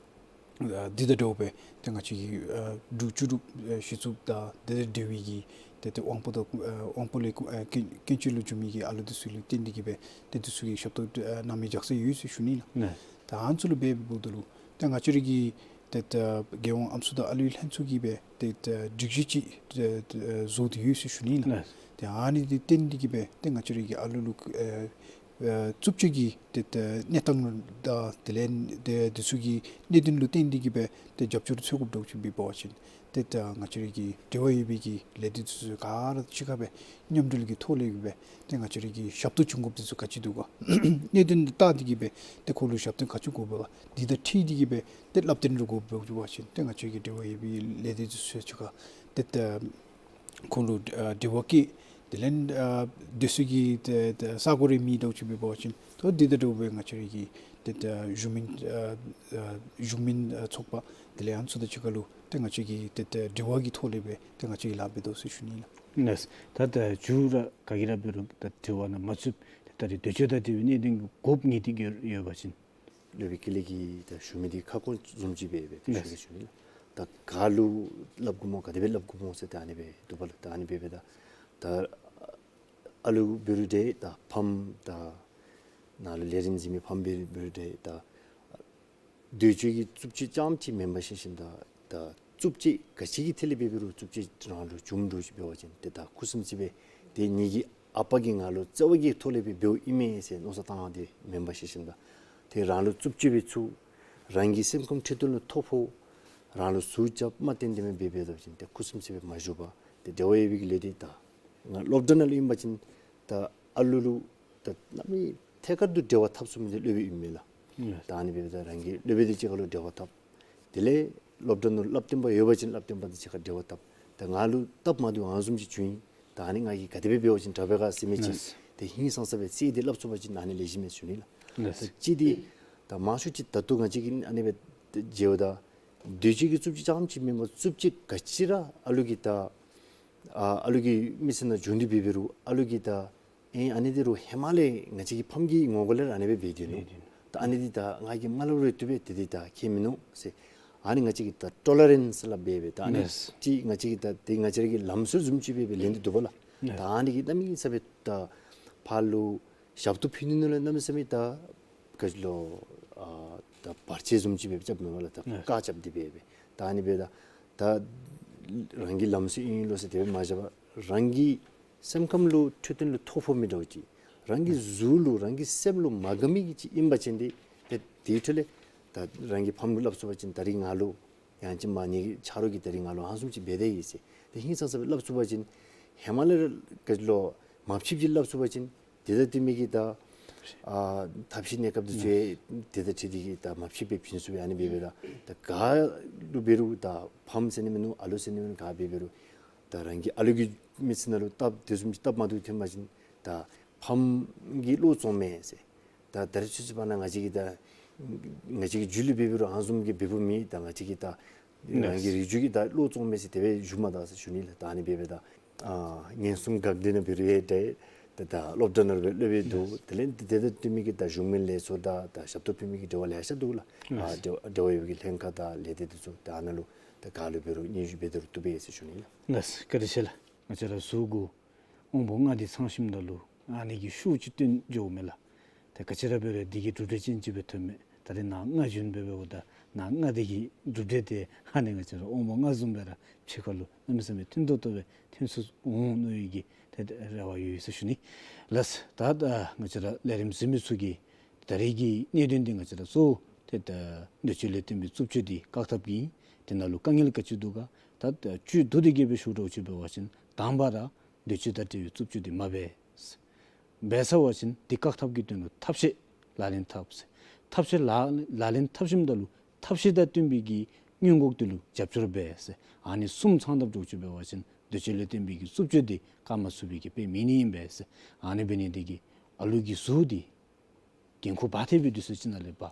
ཨ་འདི་དང་འདྲཝ་སྦེ་ཏེ་ང་བཅས་ཀྱི་ཨ་འབྲུག་ལྕོགས་གྲུབ་ཨ་གཞི་བཙུགས་དང་དེ་དང་འབྲེལ་བའི་གི་ཏེ་ཏེ་དབང་པོ་དང་ཨ་དབང་པོ་ལས་ཁུངས་ཨ་སྐྱོན་སྐྱོན་ཅན་ལུ་འགྱོ་མི་གི་ཨ་ལུ་འདི་ཚུ་ལུ་བརྟེན་ཏེ་གིས་སྦེ་ཏེ་འདི་ཚུ་གི་ཞབས་ཏོག་ཨ་གནང་མི་རྒྱགས་ས་ཡོད་ཟེར་ཞུ་ནི་ལགས། ད་ཨ་ནི་ཚུ་ལུ་འབད་འབདཝ་ད་ལུ་ཏེ་ང་བཅས་ར་གི་ཏེ་ཏེ་རྒྱལ་ཡོངས་ཨམ་སྲུ་དང་ཨ་ལུའི་ལྷན་ཚོགས་ཀྱིས་སྦེ་ཏེ་ཏེ་སྒྲིག་གཞི་ཅིག་ཏེ་ཏེ་བཟོ་སྟེ་ཡོད་ཟེར་ཞུ་ནི་ལགས། ཏེ་ཨ་ནི་འདི་བརྟེན་ཏེ་གིས་སྦེ་ཏེ་ང་བཅས་ར་གི་ཨ་ལུ་ལུ་ཨ་ ཨ་རྩུབ་སྤྱོད་ཀྱི་ཏེ་ཏེ་གནས་སྟངས་དང་དེ་ལས་ཏེ་དེ་ཚུ་གི་གནད་དོན་ལུ་བརྟེན་ཏེ་གིས་སྦེ་ཏེ་རྒྱབ་སྐྱོར་འཚོལ་དགོཔ་འདྲཝ་ཅིག་འབད་བ་ཅིན་ཏེ་ད་ང་བཅས་ར་གི་འབྲེལ་བ་ཡོད་པའི་གི་ལས་སྡེ་འདི་ཚུ་ག་ར་གཅིག་ཁར་སྦེ་མཉམ་འབྲེལ་གྱི་ཐོག་ལས་གིས་སྦེ་ཏེ་ང་བཅས་ར་གི་ཞབས་ཏོག་བྱིན་དགོཔ་འདི་ཚུ་ག་ཅི་འདུག་ག། གནད་དོན་འདི་བལྟ་སྟེ་གིས་སྦེ་ཏེ་ཁོང་ལུ་ཞབས་ཏོག་ག་ཅི་དགོཔ་འདི་དང་འཁྲིལ་ཏེ་གིས་སྦེ་ཏེ་བསླབ་སྟོན་རེ་དགོཔ་འབད་བ་ཅིན་ཏེ་ང་བཅས་ཀྱི་འབྲེལ་བ་ཡོད་པའི་ལས་སྡེ་འདི་ཚུ་གཅིག་ཁར་ཏེ་ད་ཁོང་ལུ་ཨ་འབྲེལ་བ་བསྐྱེད། དེ་ལས་ཨ་སྡོད་ས་གི་ཏེ་ཏེ་ས་གོ་རེ་མེད་འདྲཝ་ཅིག་འབད་བ་ཅིན་ད་འདི་དང་འདྲཝ་སྦེ་ང་བཅས་ར་གི་ཏེ་ཏེ་གཞུང་མིན་ཨ་ཨ་གཞུང་མིན་ཨ་ཚོགས་པ་དེ་ལས་ཨ་ནི་ཚུ་དང་གཅིག་ཁར་ལུ་ཏེ་ང་བཅས་ཀྱིས་ཏེ་ཏེ་འབྲེལ་བ་གི་ཐོག་ལས་སྦེ་ཏེ་ང་བཅས་ཀྱིས་ལཱ་འབད་དོ་ཟེར་ཞུ་ནི་ལགས། ལགས། ད་ད་མཇུག་ར་ག་གིས་ར་འབད་རུང་ད་དྲི་བ་ནང་མ་ཚུད་ཏེ་ད་རེས་འདོད་སྤྱོད་དང་འབྲེལ་བའི་གནད་དོན་གྱི་དགོཔ་ངེས་ཏིག་ཡོད་ཡོད་པ་ཅིན། སློབ་དཔོན་ཀུན་ལེགས་ཀྱིས་ད་ཞུ་མི་འདི་ཁ་སྐོང་བཟུམ་ཅིག་སྦེ་སྦེ་ཏེ་ལགས། ཞུ་ཞུ་ནི་ལགས། ད་ག་ལུ་སླབ་དགོཔ་སྨོ་ག་དེ་སྦེ་སླབ་དགོཔ་སྨོ་ཟེར་ད་ཨ་ནི་སྦེ་འདུག་པ་ལགས། ད་ཨ་ནི་སྦེ་སྦེ་ད་ད་ཨ་ལུ་འབད་རུང་འདྲ་ད་ཕམ་ད་ནཱ་ལུ་ལས་རིམ་གཟིགས་མི་ཕམ་འབད་རུང་འབད་རུང་འདྲ་ད་འདོད་སྤྱོད་ཀྱི་རྩུབ་སྤྱོད་རྐྱངམ་ཅིག་མེན་པར་ཤེས་ཞིནམ་ད་ད་རྩུབ་སྤྱོད་ག་ཅི་གི་ཐད་ལས་འབད་འབད་རུང་རྩུབ་སྤྱོད་རང་ལུ་བྱུངམ་འདྲཝ་ཅིག་འབད་བ་ཅིན་ཏེ་ད་ཁུ་སིམ་སི་སྦེ་ཏེ་ངེ་གི་ཨ་པ་གིས་ང་ལུ་བརྩེ་བ་གི་ཐོག་ལས་སྦེ་འབདཝ་ཨིན་མས་ཟེར་མནོ་བསམ་བཏང་སྟེ་མེན་པར་ཤེས་ཞིནམ་ད་ཏེ་རང་ལུ་རྩུབ་སྤྱོད་སྦེ་ཚུགས། རང་གི་སེམས་ཁམས་འཁྲུལ་རྟོག་ལུ་ཐོ་ཕོག། རང་ལུ་ཟུག་རྐྱབ་མ་བརྟན་བརྟནམ་སྦེ་འབད་འབད་བ་ཅིན་ཏེ་ཁུ་སིམ་སི་སྦེ་མ་བཞུགས་པར་ཏེ་འབྲེལ་བ་ཡོད་པའི་གི་ལས་སྡེ་ད་ང་སློབ་གྲྭ་ནང་ལུ་ཨིན་པ་ཅིན་ད་ཨ་ལུ་ལུ་ད་གནམ་མེད་ཐད་ཀར་དུ་འབྲེལ་བ་འཐབ་ཚུགས་མི་འདི་སློབ་དཔོན་ཨིན་མས་ལགས། ཨུམ། ད་ཨ་ནི་འབདཝ་ད་རང་གི་སློབ་དཔོན་འདི་གཅིག་ཁར་ལུ་འབྲེལ་བ་འཐབ། དེ་ལས་སློབ་གྲྭ་ནང་སློབ་སྟོན་པ་ཡོད་པ་ཅིན་སློབ་སྟོན་པ་འདི་གཅིག་ཁར་འབྲེལ་བ་འཐབ། ད་ང་ལུ་སྟབས་མ་བདེཝ་ཨ་ནི་བཟུམ་ཅིག་བྱུང་ཡི། ད་ཨ་ནི་ང་གིས་ག་དེ་སྦེ་འབད་བ་ཅིན་དྲག་པས་ག་ཟེར་མི་ཅིག་ལགས། ཏེ་ཧིང་སངས་ས་སྦེ་རྩོད་དེ་སླབ་ཚུགས་པ་ཅིན་ཨ་ནི་ལེགས་ཤོམ་ཨིན་ཟེར་ཞུ་ནི་ལགས། ལགས། ད་གཅིག་འདི་ད་མང་ཤོས་ཅིག་ད་ལྟོ་ང་བཅས་ཀྱིས་ཨ་ནི་སྦེ་མཇལཝ་ད་འདོད་སྤྱོད་ཀྱི་རྩུབ་སྤྱོད་རྐྱངམ་ཅིག་མེན་པར་རྩུབ་སྤྱོད་ག་ཅི་ར་ཨ་ལུ་གིས་ད་ཨ་ཨ་ལུ་གི་མི་ཚེ་ནང་བྱུང་སྟེ་འབད་འབད་རུང་ཨ་ལུ་གིས་ད་ཨེ་ཨ་ནི་འདི་རུང་ཧེ་མ་ལས་ང་བཅས་ཀྱི་ཕམ་གྱི་ངོ་གོ་ལས་ར་ཨ་ནི་སྦེ་འབད་དེ་ནུག། འབད་དེ་ནུག། ད་ཨ་ནི་འདི་ད་ང་གིས་མ་སླབ་རུང་བཏུབ་པས། དེ་འདི་ད་ཁྱད་མིན་ནུག་ཟེར། ཨ་ནི་ང་བཅས་ཀྱིས་ད་ཊོ་ལ་རེནསི་སླབ་སྦེ་སྦེ་ད་ཨ་ནི་ལགས། ཅིག་ང་བཅས་ཀྱིས་ད་དེ་ང་བཅས་ར་གི་ལམ་སྲོལ་བཟུམ་ཅིག་སྦེ་སྦེ་ལེན་ཏེ་འདུག་པ་ལགས། ལགས། ད་ཨ་ནི་གིས་གནམ་མེད་ས་མེད་ད་ཕར་ལུ་ཞབས་ཏོག་ཕུལ་ནི་ནང་ལུ་གནམ་མེད་ས་མེད་ད་ག་ཅི་ལོ་ཨ་ད་བར་ཆད་བཟུམ་ཅིག་སྦེ་རྐྱབ་མས་པ་ལགས། ད་ལགས། བཀག་རྐྱབ་སྟེ་སྦེ་སྦེ་ད་ཨ་ནི་སྦེ་ད་ད་རང་གི་ལམ་སྲོལ་ཨིན་ལོ་ཟེར་དེ་སྦེ་མ་བཞག་པར་རང་གི་སེམས་ཁམས་ལུ་འཕྲོད་བསྟེན་ལུ་ཐོ་ཕོག་མི་འདྲཝ་ཅིག། རང་གི་གཟུགས་ལུ་རང་གི་སེམས་ལུ་མ་དགའ་མི་གི་ཅིག་ཨིན་པ་ཅིན་ཏེ་ཏེ་དེའི་འཕྲོ་ལས་ད་རང་གི་ཕམ་ལུ་སླབ་ཚུགས་པ་ཅིན་ད་རིས་ང་ལུ་ཡང་ཅིན་མ་ངེ་གི་ཆ་རོགས་ཀྱིས་ད་རིས་ང་ལུ་ཨ་ནི་བཟུམ་ཅིག་འབད་དེ་ཡི་ཟེར་ཏེ་ཧིང་སངས་ས་སྦེ་སླབ་ཚུགས་པ་ཅིན་ཧེ་མ་ལས་ར་ག་ཅི་ལོ་མ་ཕྱིས་ཅིག་སླབ་ཚུགས་པ་ཅིན་དེ་དང་བསྟུན་མི་གི་ད་ཨ་ཐབས་ཤེས་གནས་སྐབས་འདི་ཚུ་ཡང་དེ་དང་འཁྲིལ་ཏེ་གིས་ད་མ་ཕྱིས་སྦེ་བྱིན་ཚུགས་པས། ཨ་ནི་སྦེ་སྦེ་ད་ད་ག་ལུ་འབད་རུང་ད་ཕམ་ཟེར་ནི་མིན་ནུག། ཨ་ལུ་ཟེར་ནི་མིན་ནུག། ག་འབད་འབད་རུང་ད་རང་གི་ཨ་ལུ་གི་མི་ཚེ་ནང་ལུ་སྟབས་དེ་བཟུམ་ཅིག་སྟབས་མ་བདེཝ་ཐོན་པ་ཅིན་ད་ཕམ་གིས་བློ་བཙོངམ་མས་ཟེར། ད་ད་རེས་ཚུན་ཚོད་པ་ན་ང་བཅས་ཀྱིས་ད་ང་བཅས་ཀྱི་རྒྱུད་ལུ་འབད་འབད་རུང་ཨ་ནི་བཟུམ་གྱི་འབདཝ་མེད། ད་ང་བཅས་ཀྱིས་ད་རང་གི་རིགས་རྒྱུད་ཀྱིས་ད་བློ་བཙོངམ་མས་ཟེར་དེ་སྦེ་བཞུགས་མ་ད་ཟེར་ཞུ་ནི་ལགས། ད་ཨ་ནི་སྦེ་སྦེ་ད་ཨ་ཉེན་སྲུང་འགག་སྡེ་ནང་འབད་རུང་ཡང་འདྲ་ད་ད་སློབ་གྲྭ་ནང་འབད་རུང་སློབ་དཔོན་འདུག། དེ་ལས་དེ་དང་བསྟུན་མི་གི་ད་གཞུང་མིན་ལས་ཚོགས་དང་ད་ཞབས་ཏོག་ཕུལ་མི་གི་འབྲེལ་བ་ལེ་ཤ་འདུག་ལགས། ཨ་འབྲེལ་བ་འབྲེལ་བ་ཡོད་པའི་གི་ལྷན་ཁག་དང་ལས་སྡེ་འདི་ཚུ་ད་ཨ་ནཱ་ལུ་ད་ག་ལུ་འབད་རུང་སྙན་ཞུ་འབད་དེ་རུང་བཏུབ་པས་ཟེར་ཞུ་ནི་ལགས། ལགས། བཀའ་དྲིན་ཆེ་ལགས། ང་བཅས་ར་ཟུར་གུ་དབང་པོ་ལྔ་འདི་ཚང་ཞིནམ་ད་ལུ་ཨ་ནི་གི་ཤུགས་ཅིག་བཏོན་འགྱོཝ་མས་ལགས། ཏེ་ག་ཅི་ར་འབད་རུང་འདི་གིས་གྲུབ་འབྲས་ཅན་ཅིག་སྦེ་ཐོནམ་མས། ད་རེས་ནཱ་ལྔ་བྱོན་སྦེ་འབདཝ་ད་ནཱ་ལྔ་འདི་གི་གྲུབ་འབྲས་འདི་ཨ་ནི་ང་བཅས་ར་དབང་པོ་ལྔ་བཟུམ་སྦེ་ར་ཕྱི་ཁ་ལུ་གནམ་མེད་ས་མེད་མཐུན་ཏོག་ཏོ་སྦེ་ཐོན་ཚུགས་འོང་མནོ་བའི་གི་ཏེ་རེ་བ་ཡོད་ཟེར་ཞུ་ནི། ལགས། ད་ད་ང་བཅས་ར་ལས་རིམ་གཟིགས་མི་ཚུ་གིས་ད་རེས་ཀྱི་གནད་དོན་འདི་ང་བཅས་ར་གཙོ་བོ་ཏེ་ད་འདོད་སྤྱོད་ལས་བརྟེན་པའི་རྩུབ་སྤྱོད་འདི་བཀག་ཐབས་ཀྱི་དེ་ནང་ལུ་དཀའ་ངལ་ག་ཅི་འདུག་ག། ད་ད་བཅུད་བསྡུ་སྟེ་གིས་སྦེ་ཞུ་འདྲཝ་ཅིག་འབད་བ་ཅིན་དང་པ་ར་འདོད་སྤྱོད་དང་འབྲེལ་བའི་རྩུབ་སྤྱོད་འདི་མ་འབད། འབད་ཚར་བ་ཅིན་འདི་བཀག་ཐབས་ཀྱི་དོན་ལུ་ཐབས་ཤེས་ལག་ལེན་འཐབ་ཟེར། ཐབས་ཤེས་ལག་ལག་ལེན་འཐབ་ཞིནམ་ད་ལུ་ཐབས་ཤེས་དང་བསྟུན་པའི་གི་སྔོན་འགོག་འདི་ལུ་རྒྱབ་སྐྱོར་འབད་ཟེར། ཨ་ནི་གསུམ་ཚང་དཔ་འདྲཝ་ཅིག་འབད་བ་ཅིན་འདོད་སྤྱོད་ལས་བརྟེན་པའི་གི་རྩུབ་སྤྱོད་འདི་བཀག་མ་ཚུགས་པའི་གི་དཔེ་མེད་ནི་ཨིན་པས་ཟེར། ཨ་ནི་འབད་ནི་འདི་གིས་ཨ་ལུ་གི་གཟུགས་འདི་འགན་ཁུར་འབག་ཐེག་པའི་དུས་ཚོད་ཅིག་ནང་ལས་འབག།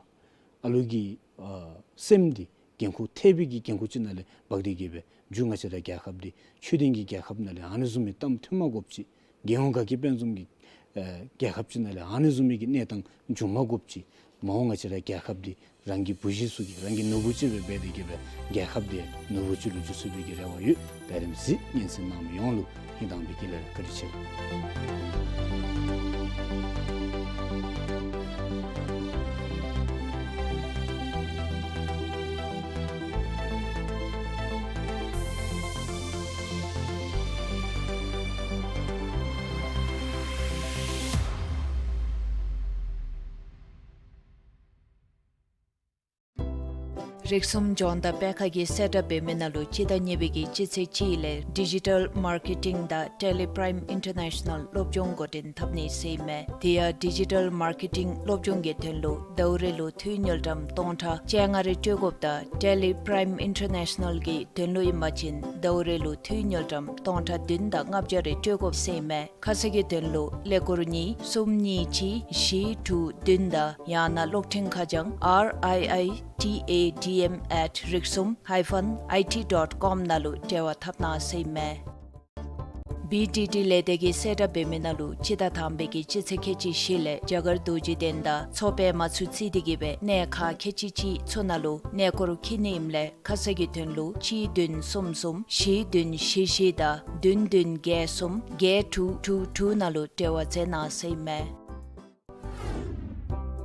ཨ་ལུ་གི་ཨ་སེམས་འདི་འགན་ཁུར་ཐེག་པའི་གི་འགན་ཁུར་ཅིག་ནང་ལས་འབག་སྟེ་གིས་སྦེ་མཇུག་ང་བཅས་ར་རྒྱལ་ཁབ་འདི་ཆོས་ལྡན་གྱི་རྒྱལ་ཁབ་ནང་ལས་ཨ་ནི་བཟུམ་མའི་གཏམ་ཐོན་མ་དགོཔ་ཅིག། རྒྱལ་ཡོངས་དགའ་སྐྱིད་དཔལ་འཛོམས་ཀྱི་ཨེ་རྒྱལ་ཁབ་ཅིག་ནང་ལས་ཨ་ནི་བཟུམ་མའི་གི་གནས་སྟངས་འབྱུང་མ་དགོཔ་ཅིག། མ་འོངས་ང་བཅས་ར་རྒྱལ་ཁབ་འདི་རང་གི་བུ་གཞི་ཚུ་གིས་རང་གི་ནོར་བུ་ཅིག་སྦེ་འབད་དེ་གིས་སྦེ་རྒྱལ་ཁབ་འདི་ནོར་བུ་ཅིག་ལུ་འགྱུར་ཚུགས་པའི་གི་རེ་བ་ཡོད། ད་རིམ་གཟིགས་ཉན་གསན་གནང་མི་ཡོངས་ལུ་ཧིང་དྭངས་པའི་དཀྱིལ་ལས་བཀའ་དྲིན་ཆེ། རིགས་གསུམ་ལྗོངས་མཐའ་དཔེ་ཁང་གིས་གསལ་བསྒྲགས་འབད་མི་ནང་ལུ་སྤྱི་ཟླ་གཉིས་པའི་གི་སྤྱི་ཚེས་གཅིག་ལས་ཌི་ཇི་ཊལ་མར་ཀེ་ཊིང་དང་ཊེ་ལི་པྲའིམ་ཨིན་ཊར་ནེ་ཤ་ནལ་སློབ་སྦྱོང་འགོ་འདྲེན་འཐབ་ནི་ཟེར་ཨིན་མས། དེ་ཡང་ཌི་ཇི་ཊལ་མར་ཀེ་ཊིང་སློབ་སྦྱོང་གི་དོན་ལུ་ཟླཝ་རེ་ལུ་འཐུས་དངུལ་ཀྲམ་སྟོང་ཕྲག་བཅོ་ལྔ་རེ་སྤྲོད་དགོཔ་དང་ཊེ་ལི་པྲའིམ་ཨིན་ཊར་ནེ་ཤ་ནལ་གྱི་དོན་ལུ་ཨིན་པ་ཅིན་ཟླཝ་རེ་ལུ་འཐུས་དངུལ་ཀྲམ་སྟོང་ཕྲག་བདུན་དང་ལྔ་བརྒྱ་རེ་སྤྲོད་དགོཔ་ཟེར་ཨིན་མས། ཁ་གསལ་གྱི་དོན་ལུ་ཀླད་ཀོར་གཉིས་གསུམ་གཉིས་གཅིག་བཞི་དྲུག་བདུན་དང་ཡང་ན་གློག་འཕྲིན་ཁ་བྱང་R I I T A D M at rixum hyphen I T dot com ནང་ལུ་འབྲེལ་བ་འཐབ་གནང་ཟེར་ཨིན་མས། བི་ཌི་ཌི་ལས་སྡེ་གིས་གསལ་བསྒྲགས་འབད་མི་ནང་ལུ་སྤྱི་ཟླ་དང་པའི་གི་སྤྱི་ཚེས་ཁལ་གཅིག་བཞི་ལས་རྒྱ་གར་རྡོ་རྗེ་གདན་དང་མཚོ་པདྨ་ཚུ་རྩིས་ཏེ་གིས་སྦེ་གནས་ཁག་ཁལ་གཅིག་གཅིག་ཚུ་ནང་ལུ་གནས་སྐོར་འཁྱིད་ནི་ཨིནམ་ལས་ཁ་གསལ་གྱི་དོན་ལུ་གཅིག་བདུན་གསུམ་གསུམ་བཞི་བདུན་བཞི་བཞི་དང་བདུན་བདུན་བརྒྱད་གསུམ་བརྒྱད་དྲུག་དྲུག་དྲུག་ནང་ལུ་འབྲེལ་བ་མཛད་གནང་ཟེར་ཨིན་མས།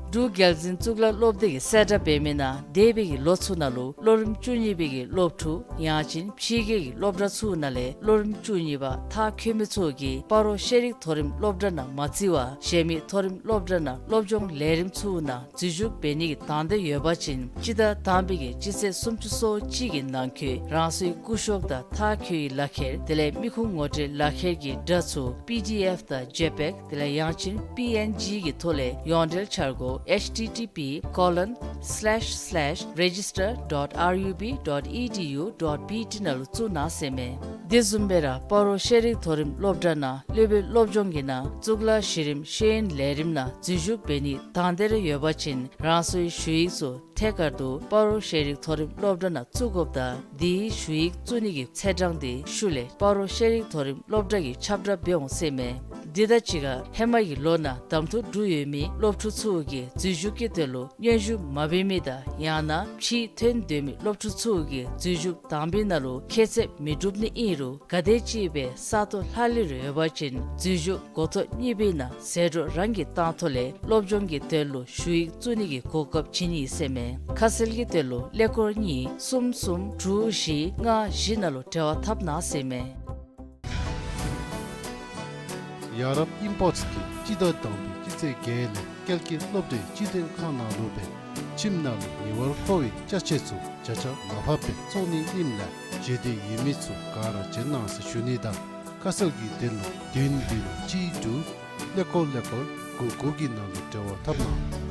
འབྲུག་རྒྱལ་འཛིན་གཙུག་ལག་སློབ་སྡེ་གིས་གསལ་བསྒྲགས་འབད་མི་ནང་འདས་པའི་གི་ལོ་ཚུ་ནང་ལུ་སློབ་རིམ་བཅུ་གཉིས་པའི་གི་སློབ་ཕྲུག་ཡང་ཅིན་ཕྱི་རྒྱལ་གྱི་སློབ་གྲྭ་ཚུ་ནང་ལས་སློབ་རིམ་བཅུ་གཉིས་པ་མཐར་འཁྱོལ་མི་ཚུ་གིས་སྤ་རོ་ཤེས་རིག་མཐོ་རིམ་སློབ་གྲྭ་ནང་མ་བརྩི་བར་གཞན་མི་མཐོ་རིམ་སློབ་གྲྭ་ནང་སློབ་སྦྱོང་ལས་རིམ་ཚུ་ནང་འཛུལ་ཞུགས་འབད་ནི་གི་དང་འདོད་ཡོད་པ་ཅིན་སྤྱི་ཟླ་དང་པའི་གི་སྤྱི་ཚེས་སུམ་ཅུ་སོ་གཅིག་གི་ནང་འཁོད་རང་སོའི་སྐུ་ཤོག་དང་མཐར་འཁྱོལ་བའི་ལག་ཁྱེར་དེ་ལས་མི་ཁུངས་ངོ་སྤྲོད་ལག་ཁྱེར་གྱི་སྒྲ་ཚུ་P D F དང་ཇེ་པེག་དེ་ལས་ཡང་ཅིན་P N G གི་ཐོག་ལས་ཡོངས་འབྲེལ་འཆར་སྒོ་H T T P colon slash slash register dot R U B dot E D U dot B T ནང་ལུ་བཙུགས་གནང་ཟེར་མས། དེ་བཟུམ་སྦེ་ར་སྤ་རོ་ཤེས་རིག་མཐོ་རིམ་སློབ་གྲྭ་ནང་སློབ་དཔོན་སློབ་སྦྱོང་གི་ནང་གཙུག་ལག་གཞི་རིམ་ཤེས་ཡོན་ལས་རིམ་ནང་འཛུལ་ཞུགས་འབད་ནི་དང་འདོད་རེ་ཡོད་པ་ཅིན་རང་སོའི་ཞུ་ཡིག་ཚུ་ཐད་ཀར་དུ་སྤ་རོ་ཤེས་རིག་མཐོ་རིམ་སློབ་གྲྭ་ནང་བཙུགས་དགོཔ་དང་དེའི་ཞུ་ཡིག་བཙུགས་ནི་གི་ཚེས་གྲངས་དེ་ཤུལ་ལས་སྤ་རོ་ཤེས་རིག་མཐོ་རིམ་སློབ་གྲྭ་གི་ཁྱབ་བསྒྲགས་འབད་འོང་ཟེར་མས། དེ་དང་གཅིག་ཁར་ཧེ་མ་གི་ལོ་ནང་གདམ་འཐུ་གྲུབ་ཡོད་མི་སློབ་ཕྲུག་ཚུ་གིས་འཛུལ་ཞུགས་ཀྱི་དོན་ལུ་སྙན་ཞུ་མ་འབད་མི་དང་ཡང་ན་ཕྱིར་ཐོན་འདོད་མི་སློབ་ཕྲུག་ཚུ་གིས་འཛུལ་ཞུགས་དང་པའི་ནང་ལུ་ཁྱད་ཚད་མི་འགྲུབ་ནི་ཨིན་རུང་ག་དེམ་ཅིག་སྦེ་ས་སྟོང་ལྷག་ལུས་རེ་ཡོད་པ་ཅིན་འཛུལ་ཞུགས་འགོ་ཐོག་གཉིས་པའི་ནང་ཟད་འགྲོ་རང་གིས་བཏང་ཐོག་ལས་སློབ་སྦྱོང་གི་དོན་ལུ་ཞུ་ཡིག་བཙུགས་ནི་གི་གོ་སྐབས་བྱིན་ནི་ཟེར་མས། ཁ་གསལ་གྱི་དོན་ལུ་ཀླད་ཀོར་གཉིས་གསུམ་གསུམ་དྲུག་བཞི་ལྔ་བཞི་ནང་ལུ་འབྲེལ་བ་འཐབ་གནང་ཟེར་མས། ཡ་རབ་ཨིམ་པོརཊསི་གིས་སྤྱི་ཟླ་དང་པའི་སྤྱི་ཚེས་བརྒྱད་ལས་ཀལ་ཀི་སློབ་གྲྭའི་སྤྱི་མཐུན་ཁང་ནང་ལུ་སྦེ་ཁྱིམ་ནང་ལུ་ཉེ་བར་མཁོ་བའི་ཅ་ཆས་ཚུ་བརྒྱ་ཆ་ལྔ་བརྒྱ་སྦེ་བཙོང་ནི་ཨིནམ་ལས་བརྗེད་དེ་ཡོད་མི་ཚུ་ག་ར་བྱོན་གནང་ཟེར་ཞུ་ནི་དང་ཁ་གསལ་གྱི་དོན་ལུ་བདུན་བདུན་གཅིག་དྲུག་ཀླད་ཀོར་ཀླད་ཀོར་དགུ་དགུ་གི་ནང་ལུ་འབྲེལ་བ་འཐབ་གནང་།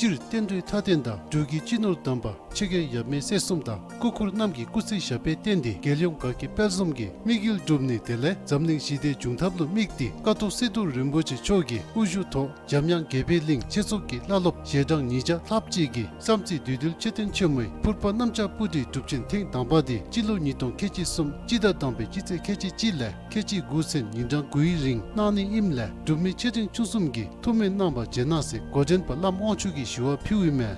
སྤྱིར་བསྟན་འགྲོའི་མཐའ་རྟེན་དང་འབྲུག་གི་སྤྱི་ནོར་དམ་པ་ཆེ་རྒྱལ་ཡབ་མེས་སྲས་གསུམ་དང་སྐུ་འཁོར་རྣམས་ཀྱི་སྐུ་ཚེ་ཞབས་པད་བརྟན་ཏེ་རྒྱལ་ཡོངས་དགའ་སྐྱིད་དཔལ་འཛོམས་ཀྱི་དམིགས་ཡུལ་འགྲུབ་ནི་དེ་ལས་འཛམ་གླིང་ཞི་བདེ་འབྱུང་ཐབས་ལུ་དམིགས་ཏེ་ཀཿཐོག་སི་ཏུ་རིན་པོ་ཆེ་མཆོག་གི་དབུ་བཞུགས་ཐོག་འཇམ་དབྱངས་དགྱེས་པའི་གླིང་ཆོས་ཚོགས་ཀྱི་བླ་སློབ་ཞལ་གྲངས་ཉིས་བརྒྱ་ལྷགཔ་ཅིག་གིས་བསམ་རྩེ་བདུད་འདུལ་མཆོད་རྟེན་ཆེན་མོའི་ཕུར་པ་གནམ་ལྕགས་སྤུ་གྲིའི་སྒྲུབ་ཆེན་ཐེངས་དང་པ་དེ་སྤྱི་ལོ་ཉིས་སྟོང་ཁལ་གཅིག་གསུམ་སྤྱི་ཟླ་དང་པའི་སྤྱི་ཚེས་ཁལ་གཅིག་གཅིག་ལས་ཁལ་གཅིག་དགུ་ཚུན་ཉིན་གྲངས་དགུའི་རིང་གནང་ནི་ཨིནམ་ལས་འབྲུག་མི་ཆེ་འབྲིང་ཆུང་གསུམ་གྱིས་ཐུགས་སྨོན་གནང་བར་བྱོན་གནང་ཟེར་འགོ་འདྲེན་པ་བླམ་དབང་ཕྱུག་གིས་ཞུ་བ་ཕུལཝ་ཨིན་མས།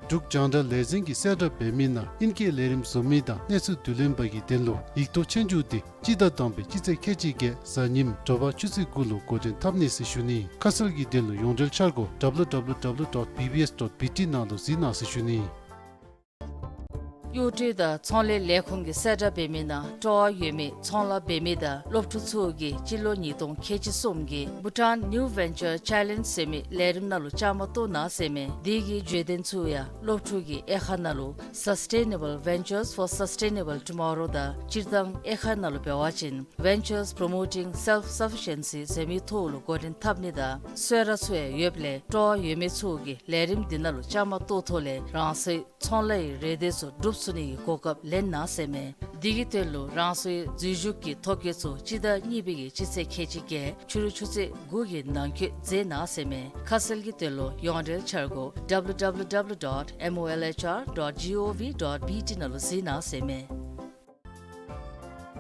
འབྲུག་རྒྱང་བསྒྲགས་ལས་འཛིན་གྱིས་གསལ་བསྒྲགས་འབད་མི་ནང་ཨིན་སྐད་ལས་རིམ་བཟོ་མི་དང་གནས་ཚུལ་བསྡུ་ལེན་པ་གི་དོན་ལུ་ཡིག་ཐོག་ཆོས་རྒྱུགས་དེ་སྤྱི་ཟླ་དང་པའི་སྤྱི་ཚེས་ཁལ་གཅིག་བརྒྱད་གཟའ་ཉིམ་དྲོ་པ་ཆུ་ཚོད་དགུ་ལུ་འགོ་འདྲེན་འཐབ་ནི་ཟེར་ཞུ་ནི། ཁ་གསལ་གྱི་དོན་ལུ་ཡོངས་འབྲེལ་འཆར་སྒོ་W W W dot B B S dot B T ནང་ལུ་གཟིགས་གནང་ཟེར་ཞུ་ནི། གཡོག་སྒྲུབ་དང་ཚོང་ལས་ལས་ཁུངས་ཀྱིས་གསལ་བསྒྲགས་འབད་མི་ནང་སྤྲོ་བ་ཡོད་མི་ཚོང་ལཱ་འབད་མི་དང་སློབ་ཕྲུག་ཚུ་གིས་སྤྱི་ལོ་ཉིས་སྟོང་ཁལ་གཅིག་གསུམ་གྱི་Bhutan New Venture Challenge ཟེར་མི་ལས་རིམ་ནང་ལུ་བཅའ་མར་གཏོགས་གནང་ཟེར་མས། དེ་གི་བརྗོད་དོན་ཚུ་ཡང་སློབ་ཕྲུག་གི་དབྱེ་ཁག་ནང་ལུ་Sustainable Ventures for Sustainable Tomorrow དང་སྤྱིར་བཏང་དབྱེ་ཁག་ནང་ལུ་འབད་བ་ཅིན་Ventures Promoting Self-Sufficiency ཟེར་མི་ཐོག་ལུ་འགོ་འདྲེན་འཐབ་ནི་དང་གསོལ་རས་ཚུ་ཡང་ཡོདཔ་ལས་སྤྲོ་བ་ཡོད་མི་ཚུ་གིས་ལས་རིམ་འདི་ནང་ལུ་བཅའ་མར་གཏོགས་ཐོག་ལས་རང་སོའི་ཚོང་ལཱ་གི་རེ་འདོད་ཚུ་འགྲུབ་ཚུགས་ནི་གི་གོ་སྐབས་ལེན་གནང་ཟེར་མས། འདི་གི་དོན་ལུ་རང་སོའི་འཛུལ་ཞུགས་ཀྱི་ཐོ་བཀོད་ཚུ་སྤྱི་ཟླ་གཉིས་པའི་གི་སྤྱི་ཚེས་ཁལ་གཅིག་བརྒྱད་ཕྱི་རུ་ཆུ་ཚོད་དགུ་གི་ནང་འཁོད་མཛད་གནང་ཟེར་མས། ཁ་གསལ་གྱི་དོན་ལུ་ཡོངས་འབྲེལ་འཆར་སྒོ་W W W dot M O L H R dot G O V dot B T ནང་ལུ་གཟིགས་གནང་ཟེར་མས།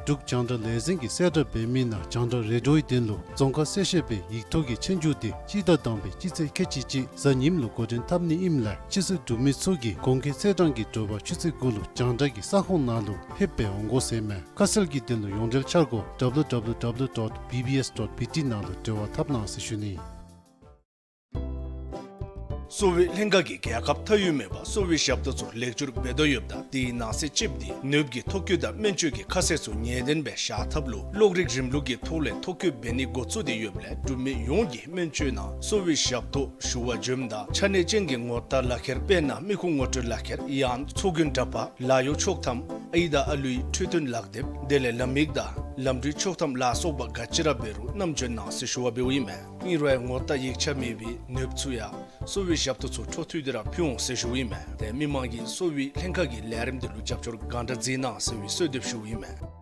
འབྲུག་རྒྱང་བསྒྲགས་ལས་འཛིན་གྱིས་གསལ་བསྒྲགས་འབད་མི་ནང་རྒྱང་བསྒྲགས་རེ་ཌིའོའི་དོན་ལུ་རྫོང་ཁ་གསལ་བཤད་པའི་ཡིག་ཐོག་གི་ཆོས་རྒྱུགས་དེ་སྤྱི་ཟླ་དང་པའི་སྤྱི་ཚེས་ཁལ་གཅིག་གཅིག་གཟའ་ཉིམ་ལུ་འགོ་འདྲེན་འཐབ་ནི་ཨིནམ་ལས་ཆེད་བཟོ་གྲུབ་མི་ཚུ་གིས་གོང་འཁོད་ཚེས་གྲངས་ཀྱི་དྲོ་པ་ཆུ་ཚོད་དགུ་ལུ་རྒྱང་བསྒྲགས་ཀྱི་ས་ཁོངས་ནང་ལུ་ཕེབས་སྦེ་འོང་དགོ་ཟེར་མས། ཁ་གསལ་གྱི་དོན་ལུ་ཡོངས་འབྲེལ་འཆར་སྒོ་W W W dot B B S dot B T ནང་ལུ་འབྲེལ་བ་འཐབ་གནང་ཟེར་ཞུ་ནི། གསོ་བའི་ལྷན་ཁག་གིས་རྒྱལ་ཁབ་མཐའ་དབུས་མེད་པར་གསོ་བའི་ཞབས་ཏོག་ཚུ་ལེགས་བཅོས་འབད་དོ་ཡོདཔ་ད་དེའི་ནང་གསེས་ཅིག་འདི་ནདཔ་ཀྱི་ཐོ་བཀོད་དང་སྨན་བཅོས་ཀྱི་ཁ་གསལ་ཚུ་ངེས་བདེན་སྦེ་བཞག་ཐབས་ལུ་གློག་རིག་རིམ་ལུགས་ཀྱི་ཐོག་ལས་ཐོ་བཀོད་འབད་ནི་འགོ་བཙུགས་ཏེ་ཡོདཔ་ལས་འབྲུག་མི་ཡོངས་ཀྱིས་སྨན་བཅོས་ནང་གསོ་བའི་ཞབས་ཏོག་ཞུ་བར་འབྱོནམ་ད་ཆ་གནས་ཅན་གྱི་ངོ་རྟགས་ལག་ཁྱེར་དཔེར་ན་མི་ཁུངས་ངོ་སྤྲོད་ལག་ཁྱེར་ཡང་ཚོགས་རྒྱན་འདྲ་པར་ལཱ་གཡོག་ཆོག་ཐམ་ཨའི་དང་ཨ་ལུའི་འཕྲོད་བསྟེན་ལག་དེབ་དེ་ལས་ལམ་ཡིག་དང་ལམ་འགྲུལ་ཆོག་ཐམ་ལ་སོགས་པ་ག་ཅི་ར་འབད་རུང་ནམ་འབྱོན་གནང་ཟེར་ཞུ་བ་འབདཝ་ཨིན་མས། ཨིན་རུང་ཡང་ངོ་རྟགས་ཡིག་ཆ་མེད་པའི་ནདཔ་ཚུ་ཡང་གསོ་བའི་ཞབས་ཏོག་ཚུ་འཕྲོ་མཐུད་དེ་ར་ཕུལ་འོང་ཟེར་ཞུཝ་ཨིན་མས། ཏེ་མི་མང་གིས་གསོ་བའི་ལྷན་ཁག་གི་ལས་རིམ་འདི་ལུ་རྒྱབ་སྐྱོར་གང་དྲག་མཛད་གནང་ཟེར་བའི་གསོལ་འདེབས་ཞུཝ་ཨིན་མས།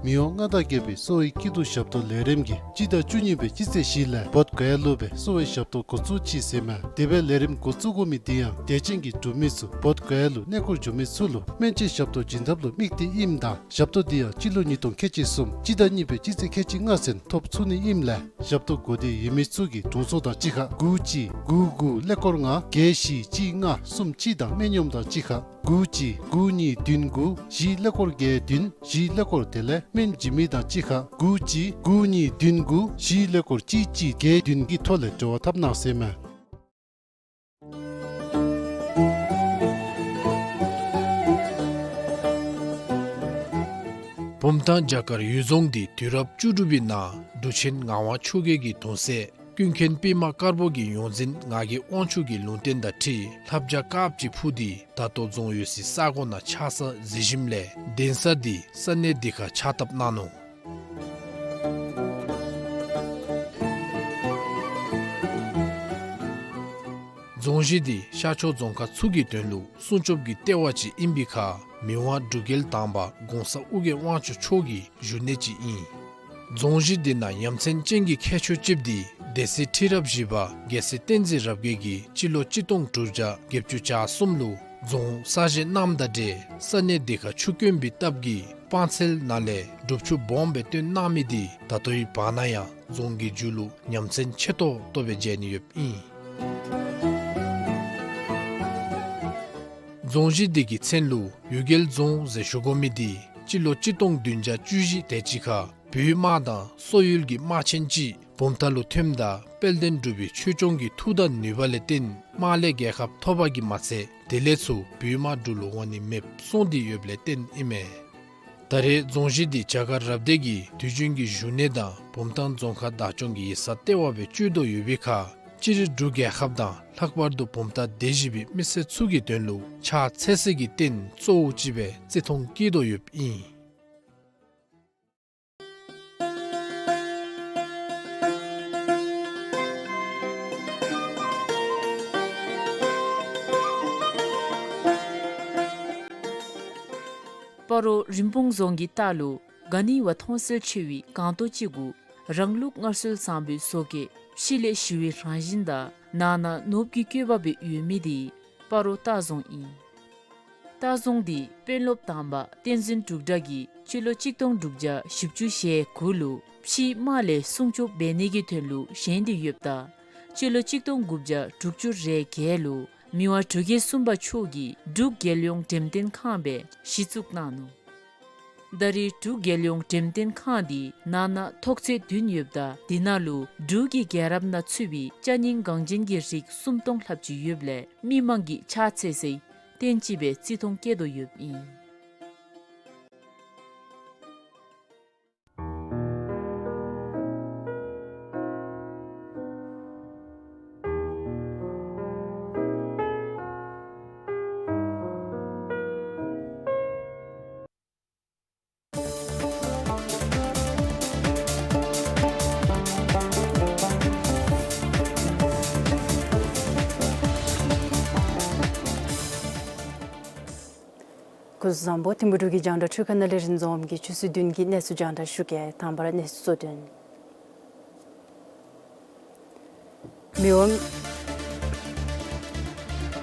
མི་དབང་མངའ་བདག་རྒྱལ་པོའི་གསོ་བའི་སྐྱིད་སྡུག་ཞབས་ཏོག་ལས་རིམ་གྱིས་སྤྱི་ཟླ་བཅུ་གཉིས་པའི་སྤྱི་ཚེས་བཞི་ལས་བོདྷ་ག་ཡ་ལུ་སྦེ་གསོ་བའི་ཞབས་ཏོག་འགོ་བཙུགས་ཅི་ཟེར་མས། དེ་སྦེ་ལས་རིམ་འགོ་བཙུགས་དགོ་མི་འདི་ཡང་དད་ཅན་གྱི་འབྲུག་མི་ཚུ་བོདྷ་ག་ཡ་ལུ་གནས་སྐོར་འགྱོ་མི་ཚུ་ལུ་སྨན་བཅོས་ཞབས་ཏོག་བྱིན་ཐབས་ལུ་དམིགས་ཏེ་ཨིནམ་ད་ཞབས་ཏོག་འདི་ཡང་སྤྱི་ལོ་ཉིས་སྟོང་ཁལ་གཅིག་གསུམ་སྤྱི་ཟླ་གཉིས་པའི་སྤྱི་ཚེས་ཁལ་གཅིག་ལྔ་ཚུན་ཐོབ་ཚུགས་ནི་ཨིནམ་ལས་ཞབས་ཏོག་དགོས་འདོད་ཡོད་མི་ཚུ་གིས་དྲུང་འཚོ་དང་གཅིག་ཁར་དགུ་གཅིག་དགུ་དགུ་ཀླད་ཀོར་ལྔ་བརྒྱད་བཞི་གཅིག་ལྔ་གསུམ་གཅིག་དང་སྨན་གཡོགམོ་དང་གཅིག་ཁར་དགུ་གཅིག་དགུ་གཉིས་བདུན་དགུ་བཞི་ཀླད་ཀོར་བརྒྱད་བདུན་བཞི་ཀླད་ཀོར་དེ་ལས་སྨན་བྱིན་མི་དང་གཅིག་ཁར་དགུ་གཅིག་དགུ་གཉིས་བདུན་དགུ་བཞི་ཀླད་ཀོར་གཅིག་གཅིག་བརྒྱད་བདུན་གྱི་ཐོག་ལས་འབྲེལ་བ་འཐབ་གནང་ཟེར་མས། བུམ་ཐང་བྱ་དཀར་གཡུལ་རྫོང་འདི་དུས་རབས་བཅུ་དྲུག་པའི་ནང་འབྲུག་ཆེན་ངག་དབང་ཆོས་རྒྱལ་གྱི་གདུང་སྲས་ཀུན་མཁྱེན་པདྨ་དཀར་པོ་གི་ཡོངས་འཛིན་ངག་གི་དབང་ཕྱུག་གི་ལུང་བསྟན་དང་འཁྲིལ་ལྷ་བྱ་དཀརཔོ་ཅིག་འཕུར་ཏེ་ད་ལྟོ་རྫོང་ཡོད་སའི་ས་གོ་ནང་ཆགས་ས་མཛད་ཞིནམ་ལས་གདན་ས་འདི་ས་གནས་འདི་ཁར་ཕྱག་བཏབ་གནང་ནུག། རྫོང་གཞི་འདི་ཤར་ཕྱོགས་རྫོང་ཁག་ཚུ་གི་དོན་ལུ་སྲུང་སྐྱོབ་ཀྱི་ལྟེ་བ་ཅིག་ཨིན་པའི་ཁར་མི་དབང་འབྲུག་རྒྱལ་དང་པ་གོང་ས་ཨོ་རྒྱན་དབང་ཕྱུག་མཆོག་གི་བཞུགས་གནས་ཅིག་ཨིན། རྫོང་གཞི་འདི་ནང་ཡ་མཚན་ཅན་གྱི་ཁྱད་ཆོས་ཅིག་འདི་སྡེ་སྲིད་ཁྲི་རབས་བཞི་པ་རྒྱལ་སྲས་བསྟན་འཛིན་རབ་རྒྱས་ཀྱིས་སྤྱི་ལོ་གཅིག་སྟོང་དྲུག་བརྒྱ་བརྒྱད་ཅུ་གྱ་གསུམ་ལུ་རྫོང་གསར་བཞེངས་གནངམ་དང་འབྲེལ་ས་གནས་འདི་ཁར་ཆུ་དཀོན་པའི་སྟབས་ཀྱིས་སྤང་ཚལ་ནང་ལས་སྒྲུབ་ཆུ་སྦོམ་སྦེ་བཏོན་གནང་མི་འདི་ད་ལྟོའི་བར་ན་ཡང་རྫོང་གི་མཇུག་ལུ་ཡ་མཚན་ཆེ་ཏོག་ཏོ་སྦེ་མཇལ་ནི་ཡོདཔ་ཨིན། རྫོང་གཞི་འདི་གི་མཚན་ལུ་གཡུལ་རྒྱལ་རྫོང་ཟེར་ཞུ་དགོ་མི་འདི་སྤྱི་ལོ་གཅིག་སྟོང་བདུན་བརྒྱ་བཅུ་བཞི་དེ་ཅིག་ཁར་བོད་དམག་དང་སོག་ཡུལ་གྱི་དམག་ཆེན་ཅིག་བུམ་ཐང་ལུ་ཐོནམ་ད་དཔལ་ལྡན་འབྲུག་པའི་ཆོས་སྐྱོང་གི་མཐུ་དང་ནུས་པ་ལས་བརྟེན་དམག་ལས་རྒྱལ་ཁ་ཐོབ་པ་གིས་མ་ཚད་དེ་ལས་ཚུར་བོད་དམག་འབྲུག་ལུ་འོང་ནི་མེདཔ་སོང་སྟེ་ཡོདཔ་ལས་བརྟེན་ཨིན་མས། ད་རེས་རྫོང་གཞི་འདི་བྱ་དཀར་རབ་སྡེ་གི་དུས་རྒྱུན་གྱི་བཞུགས་གནས་དང་བུམ་ཐང་རྫོང་ཁག་བདག་སྐྱོང་གི་ཡིག་ཚང་ལྟེ་བ་སྦེ་སྤྱོད་དོ་ཡོད་པའི་ཁར་སྤྱིར་འབྲུག་རྒྱལ་ཁབ་དང་ལྷག་པར་དུ་བུམ་ཐང་སྡེ་བཞི་པའི་མི་སེར་ཚུ་གི་དོན་ལུ་ཕྱག་འཚལ་སའི་གི་རྟེན་གཙོ་བོ་ཅིག་སྦེ་བརྩི་མཐོང་བསྐྱེད་དོ་ཡོདཔ་ཨིན། སྤ་རོ་རིན་སྤུངས་རྫོང་གི་ལྟག་ལུ་ག་ནི་བ་མཐོང་གསལ་ཆེ་བའི་སྒང་ཏོ་ཅིག་གུ་རང་ལུགས་སྔར་སྲོལ་བཟང་པོའི་བཟོ་བཀོད་ཕྱི་ལས་ཞི་བའི་རང་བཞིན་དང་ནང་ན་ནོར་བུ་གི་བཀོད་པ་སྦེ་ཡོད་མི་འདི་སྤ་རོ་ལྟ་རྫོང་ཨིན། ལྟ་རྫོང་འདི་དཔོན་སློབ་དང་པ་བསྟན་འཛིན་འབྲུག་གྲགས་ཀྱིས་སྤྱི་ལོ་གཅིག་སྟོང་དྲུག་བརྒྱ་བཞི་བཅུ་ཞེ་དགུ་ལུ་ཕྱིའི་དམག་ལས་སྲུང་སྐྱོབ་འབད་ནི་གི་དོན་ལུ་བཞེངས་ཏེ་ཡོདཔ་ད་སྤྱི་ལོ་གཅིག་སྟོང་དགུ་བརྒྱ་དྲུག་ཅུ་རེ་བརྒྱད་ལུ་མི་དབང་འབྲུག་རྒྱལ་གསུམ་པ་མཆོག་གིས་འབྲུག་རྒྱལ་ཡོངས་འགྲེམས་སྟོན་ཁང་སྦེ་གཞི་བཙུགས་གནང་ནུག། ད་རེས་འབྲུག་རྒྱལ་ཡོངས་འགྲེམས་སྟོན་ཁང་འདི་ནང་ན་ཐོག་ཚད་བདུན་ཡོདཔ་ད་འདི་ནང་ལུ་འབྲུག་གི་རྒྱལ་རབས་ནང་ཚུད་པའི་ཅ་རྙིང་འགངས་ཅན་གྱི་རིགས་སུམ་སྟོང་ལྷགཔ་ཅིག་ཡོདཔ་ལས་མི་མང་གིས་ཕྱག་འཚལ་སའི་རྟེན་ཅིག་སྦེ་བརྩི་མཐོང་བསྐྱེད་དོ་ཡོདཔ་ཨིན། སྐུ་གཟུགས་བཟང་པོ། ཐིམ་ཕུ་འབྲུག་གི་རྒྱང་བསྒྲགས་འཕྲུལ་ཁང་ནང་ལས་རིན་འཛོམས་ཀྱིས་ཆུ་ཚོད་བདུན་གྱི་གནས་ཚུལ་རྒྱང་བསྒྲགས་ཞུ་གེ། དང་པ་ར་གནས་ཚུལ་གཙོ་དོན། མི་དབང་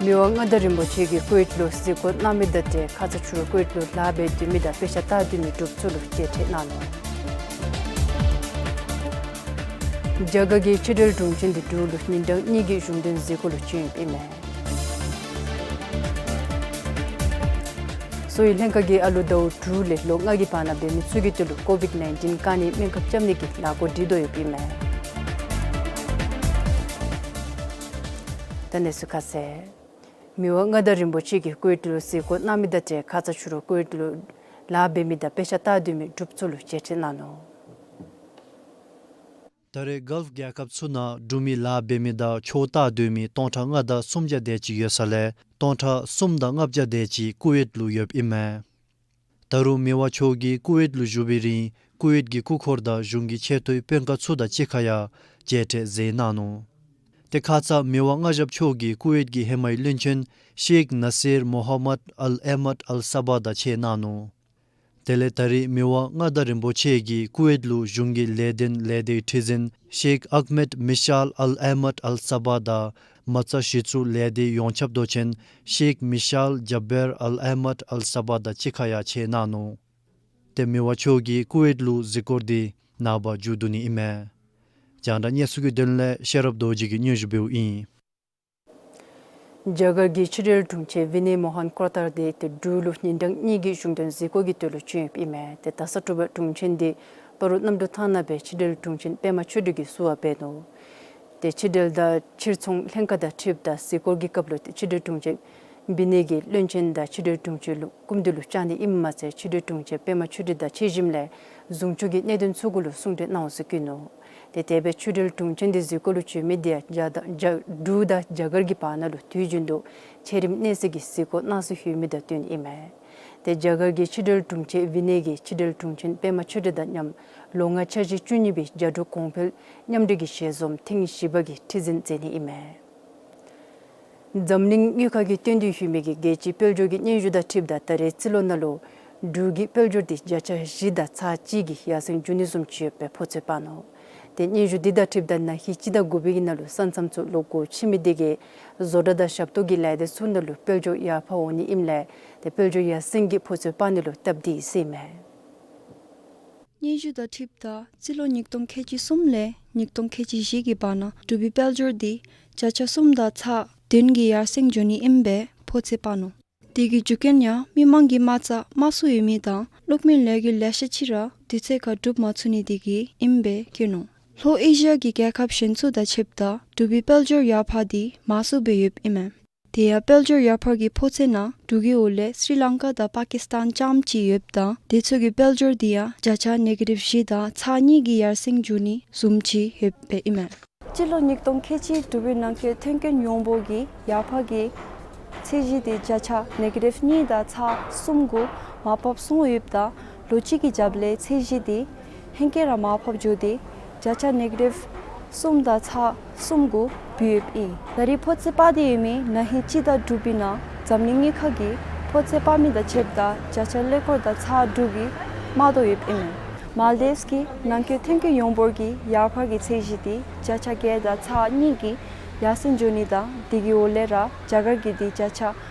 མི་དབང་མངའ་བདག་རིན་པོ་ཆེ་གིས་ཀུ་ཝེཊ་ལུ་གཟིགས་སྐོར་གནང་མི་དང་འབྲེལ་ཁ་ཙ་ཕྱི་རུ་ཀུ་ཝེཊ་ལུ་ལཱ་འབད་སྡོད་མི་དང་དཔེ་ཆ་ལྟ་སྡོད་མི་འབྲུགཔ་ཚུ་ལུ་མཇལ་ཕྲད་གནང་ནུག། རྒྱ་གར་གྱི་ཕྱི་འབྲེལ་དྲུང་ཆེན་འདི་འབྲུག་ལུ་ཉིན་གྲངས་གཉིས་ཀྱི་གཞུང་དོན་གཟིགས་སྐོར་ལུ་བྱོན་ཡོདཔ་ཨིན་མས། གསོ་བའི་ལྷན་ཁག་གིས་ཨ་ལུ་ཟླཝ་དྲུག་ལས་ལོ་ལྔ་གི་བར་ན་འབད་མི་ཚུ་གི་དོན་ལུ་ཀོ་ཝིཌ་ནའིན་ཊིན་བཀག་ནིའི་སྨན་ཁབ་རྐྱབ་ནི་གི་ལས་འགུལ་སྒྲིག་དོ་ཡོདཔ་ཨིན་མས། ད་གནས་ཚུལ་ཁ་གསལ། མི་དབང་མངའ་བདག་རིན་པོ་ཆེ་གིས་ཀུ་ཝེཊ་ལུ་གཟིགས་སྐོར་གནང་མི་དང་འབྲེལ་ཁ་ཙ་ཕྱི་རུ་ཀུ་ཝེཊ་ལུ་ལཱ་འབད་མི་དང་དཔེ་ཆ་ལྟ་སྡོད་མི་འབྲུགཔ་ཚུ་ལུ་མཇལ་ཕྲད་གནང་ནུག། ད་རེས་གཱལཕ་རྒྱལ་ཁབ་ཚུ་ནང་འབྲུག་མི་ལཱ་འབད་མི་དང་ཆོས་ལྟ་སྡོད་མི་སྟོང་ཕྲག་ལྔ་དང་སུམ་བརྒྱ་དེ་ཅིག་ཡོད་ས་ལས་སྟོང་ཕྲག་གསུམ་དང་ལྔ་བརྒྱ་དེ་ཅིག་ཀུ་ཝེཊ་ལུ་ཡོདཔ་ཨིན་མས། ད་རུང་མི་དབང་མཆོག་གིས་ཀུ་ཝེཊ་ལུ་བཞུགས་པའི་རིང་ཀུ་ཝེཊ་ཀྱི་སྐུ་འཁོར་དང་གཞུང་གི་ཆེ་མཐོའི་དཔོན་ཁག་ཚུ་དང་གཅིག་ཁར་ཡང་མཇལ་འཕྲད་མཛད་གནང་ནུག། ཏེ་ཁ་ཙ་མི་དབང་མངའ་ཞབས་མཆོག་གིས་ཀུ་ཝེཊ་ཀྱི་ཧེ་མའི་བློན་ཆེན་ཤེག་ནཱ་སིར་མོ་ཧམ་མད་ཨལ་ཨེ་མད་ཨལ་སཱ་བཱ་དང་ཕྱད་གནང་ནུག། དེ་ལས་ད་རེས་མི་དབང་མངའ་བདག་རིན་པོ་ཆེ་གིས་ཀུ་ཝེཊ་ལུ་གཞུང་གི་ལས་དོན་ལས་སྡེའི་ཁྲི་འཛིན་ཤེག་ཨག་མེད་མི་ཤཱལ་ཨལ་ཨེ་མད་ཨལ་སཱ་བཱ་དང་མ་རྩ་གཞི་བཙུགས་ལས་སྡེའི་ཡོངས་ཁྱབ་མདོ་ཆེན་ཤེག་མི་ཤཱལ་ཇབ་བེར་ཨལ་ཨེ་མད་ཨལ་སཱ་བཱ་དང་གཅིག་ཁར་ཡང་ཕྱད་གནང་ནུག། ཏེ་མི་དབང་མཆོག་གིས་ཀུ་ཝེཊ་ལུ་གཟིགས་སྐོར་འདི་ནངས་པ་མཇུག་བསྡུ་ནི་ཨིན་མས། རྒྱང་བསྒྲགས་གནས་ཚུལ་གྱི་དོན་ལས་ཤེས་རབ་རྡོ་རྗེ་གིས་སྙན་ཞུ་འབདཝ་ཨིན། རྒྱ་གར་གྱི་ཕྱི་འབྲེལ་དྲུང་ཆེ་ཝི་ནེ་མོ་ཧན་ཀོ་ཏར་འདི་ཏེ་འབྲུག་ལུ་ཉིན་གྲངས་གཉིས་ཀྱི་གཞུང་དོན་གཟིགས་སྐོར་གྱི་དོན་ལུ་བྱོན་ཡོདཔ་ཨིན་མས། ཏེ་ད་ས་དྲོ་པ་དྲུང་ཆེན་འདི་སྤ་རོ་གནམ་གྲུ་ཐང་ནང་སྦེ་ཕྱི་འབྲེལ་དྲུང་ཆེན་པདྨ་ཆོས་སྒྲོན་གྱིས་བསུ་བ་འབད་ནུག། ཏེ་ཕྱི་འབྲེལ་དང་ཕྱིར་ཚོང་ལྷན་ཁག་དང་འཁྲིལཝ་ད་གཟིགས་སྐོར་གྱི་སྐབས་ལུ་ཏེ་ཕྱི་འབྲེལ་དྲུང་ཆེན་ཝི་ནེ་གིས་བློན་ཆེན་དང་ཕྱི་འབྲེལ་དྲུང་ཆེན་ལུ་སྐུ་མདུན་ལུ་བཅར་ནི་ཨིནམ་མ་ཚད་ཕྱི་འབྲེལ་དྲུང་ཆེན་པདྨ་ཆོས་སྒྲོན་དང་ཕྱད་ཞིནམ་ལས་གཞུང་ཕྱོགས་ཀྱི་གནད་དོན་ཚུ་གུ་ལུ་གསུང་གྲོས་གནང་འོང་ཟེར་བཀོད་ནུག། ཏེ་དེ་སྦེ་ཕྱི་འབྲེལ་དྲུང་ཆེན་འདི་གཟིགས་སྐོར་ལུ་བྱོན་མི་འདི་ཡང་རྒྱ་དང་རྒྱ་འབྲུག་དང་རྒྱ་གར་གྱི་བར་ན་ལུ་དུས་རྒྱུན་དུ་ཆ་རིམ་གནས་ཚད་ཀྱི་གཟིགས་སྐོར་གནང་སྲོལ་ཡོད་མི་དང་བསྟུན་ཨིན་མས། ཏེ་རྒྱ་གར་གྱི་ཕྱི་འབྲེལ་དྲུང་ཆེན་ཝི་ནེ་གིས་ཕྱི་འབྲེལ་དྲུང་ཆེན་པདྨ་ཆོས་སྒྲོན་དང་མཉམ་ལོ་ལྔ་འཆར་གཞི་བཅུ་གཉིས་པའི་རྒྱ་འབྲུག་གོང་འཕེལ་མཉམ་འབྲེལ་གྱི་ཞལ་འཛོམས་ཐེངས་བཞི་པ་གི་ཁྲི་འཛིན་མཛད་ནི་ཨིན་མས། འཛམ་གླིང་དངུལ་ཁང་གིས་སྟོན་ཏེ་ཡོད་མི་གི་རྒྱལ་སྤྱིའི་དཔལ་འབྱོར་གྱི་སྙན་ཞུ་དང་འཁྲིལཝ་ད་ད་རེས་རྩིས་ལོ་ནང་ལུ་འབྲུག་གི་དཔལ་འབྱོར་འདི་བརྒྱ་ཆ་བཞི་དང་ཚག་གཅིག་གི་ཡར་སེང་འགྱོ་ནི་བཟུམ་ཅིག་ཡོདཔ་སྦེ་ཕོ་ཚོད་དཔག་ནུག། ཏེ་སྙན་ཞུ་འདི་དང་འཁྲིལཝ་ད་ན་ཧིང་སྤྱི་ཟླ་དགུ་པའི་ནང་ལུ་ས་མཚམས་ཚུ་ལོག་སྒོ་ཕྱེ་མི་འདི་གིས་བཟོ་གྲྭ་དང་ཞབས་ཏོག་གི་ལས་སྡེ་ཚུ་ནང་ལུ་དཔལ་འབྱོར་ཡར་འཕར་འོང་ནི་ཨིནམ་ལས་ཏེ་དཔལ་འབྱོར་ཡར་སེང་གི་ཕོ་ཚོད་དཔག་ནི་ལུ་སྟབས་བདེ་ཟེར་ཨིན་མས། སྙན་ཞུ་དང་འཁྲིལཝ་ད་རྩིས་ལོ་ཉིས་སྟོང་ཁལ་གཅིག་གསུམ་ལས་ཉིས་སྟོང་ཁལ་གཅིག་བཞི་གི་བར་ན་འབྲུག་པའི་དཔལ་འབྱོར་འདི་བརྒྱ་ཆ་གསུམ་དང་ཚག་བདུན་གྱི་ཡར་སེང་འགྱོ་ནི་ཨིནམ་སྦེ་ཕོ་ཚོད་དཔག་ནུག། དེ་གི་རྒྱུ་རྐྱེན་ཡང་མི་མང་གིས་མ་རྩ་དམའ་སུ་ཡོད་མི་དང་གློག་མེ་ལས་འགུལ་ལེ་ཤ་ཅིག་ར་དུས་ཚོད་ཁར་སྒྲུབ་མ་ཚུགས་ནི་དེ་གིས་ཨིནམ་སྦེ་བཀོད་ནུག། ལྷོ་ཨེ་ཤི་ཡ་གི་རྒྱལ་ཁབ་གཞན་ཚུ་དང་ཕྱདཔ་ད་འབྲུག་པའི་དཔལ་འབྱོར་ཡར་འཕར་འདི་མང་སུ་སྦེ་ཡོདཔ་ཨིན་མས། དེ་ཡང་དཔལ་འབྱོར་ཡར་འཕར་གྱི་ཕོ་ཚོད་ནང་འབྲུག་གི་འོག་ལས་སྲི་ལང་ཀ་དང་པ་ཀིས་ཏཱན་རྐྱངམ་ཅིག་ཡོདཔ་ད་དེ་ཚུ་གི་དཔལ་འབྱོར་འདི་ཡང་བརྒྱ་ཆ་ནེ་གེ་ཊིབ་བཞི་དང་ཚག་གཉིས་ཀྱི་ཡར་སེང་འགྱོ་ནི་བཟུམ་ཅིག་ཡོདཔ་ཨིན་མས། སྤྱི་ལོ་ཉིས་སྟོང་ཁལ་གཅིག་འབྲུག་པའི་ནང་འཁོད་ཐོན་སྐྱེད་ཡོངས་འབོར་གྱི་ཡར་འཕར་གྱི་ཚད་གཞི་དེ་བརྒྱ་ཆ་ནེ་གེ་ཊིབ་གཉིས་དང་ཚག་གསུམ་གུ་མར་ཕབ་སོང་ཡོདཔ་ད་ལོ་གཅིག་གི་རྒྱབ་ལས་ཚད་གཞི་དེ་ཧེང་སྐལ་ར་མར་ཕབ་འགྱོ་སྟེ་བརྒྱ་ཆ་ནེ་གེ་ཊིབ་གསུམ་དང་ཚག་གསུམ་གུ་བུད་ཡོདཔ་ཨིན། ད་རེས་ཕོ་ཚོད་དཔག་སྟེ་ཡོད་མི་ན་ཧིང་སྤྱི་ཟླ་དྲུག་པའི་ནང་འཛམ་གླིང་དངུལ་ཁང་གིས་ཕོ་ཚོད་དཔག་མི་དང་ཕྱདཔ་ད་བརྒྱ་ཆ་ཀླད་ཀོར་དང་ཚག་དྲུག་གིས་དམའ་དོ་ཡོདཔ་ཨིན་མས། མཱལ་ཌིབས་ཀྱི་ནང་འཁོད་ཐོན་སྐྱེད་ཡོངས་འབོར་གྱི་ཡར་འཕར་གྱི་ཚད་གཞི་དེ་བརྒྱ་ཆ་བརྒྱད་དང་ཚག་གཉིས་ཀྱི་ཡར་སེང་འགྱོ་ནི་དང་དེ་གི་འོག་ལས་ར་རྒྱ་གར་གྱི་དེ་བརྒྱ་ཆ་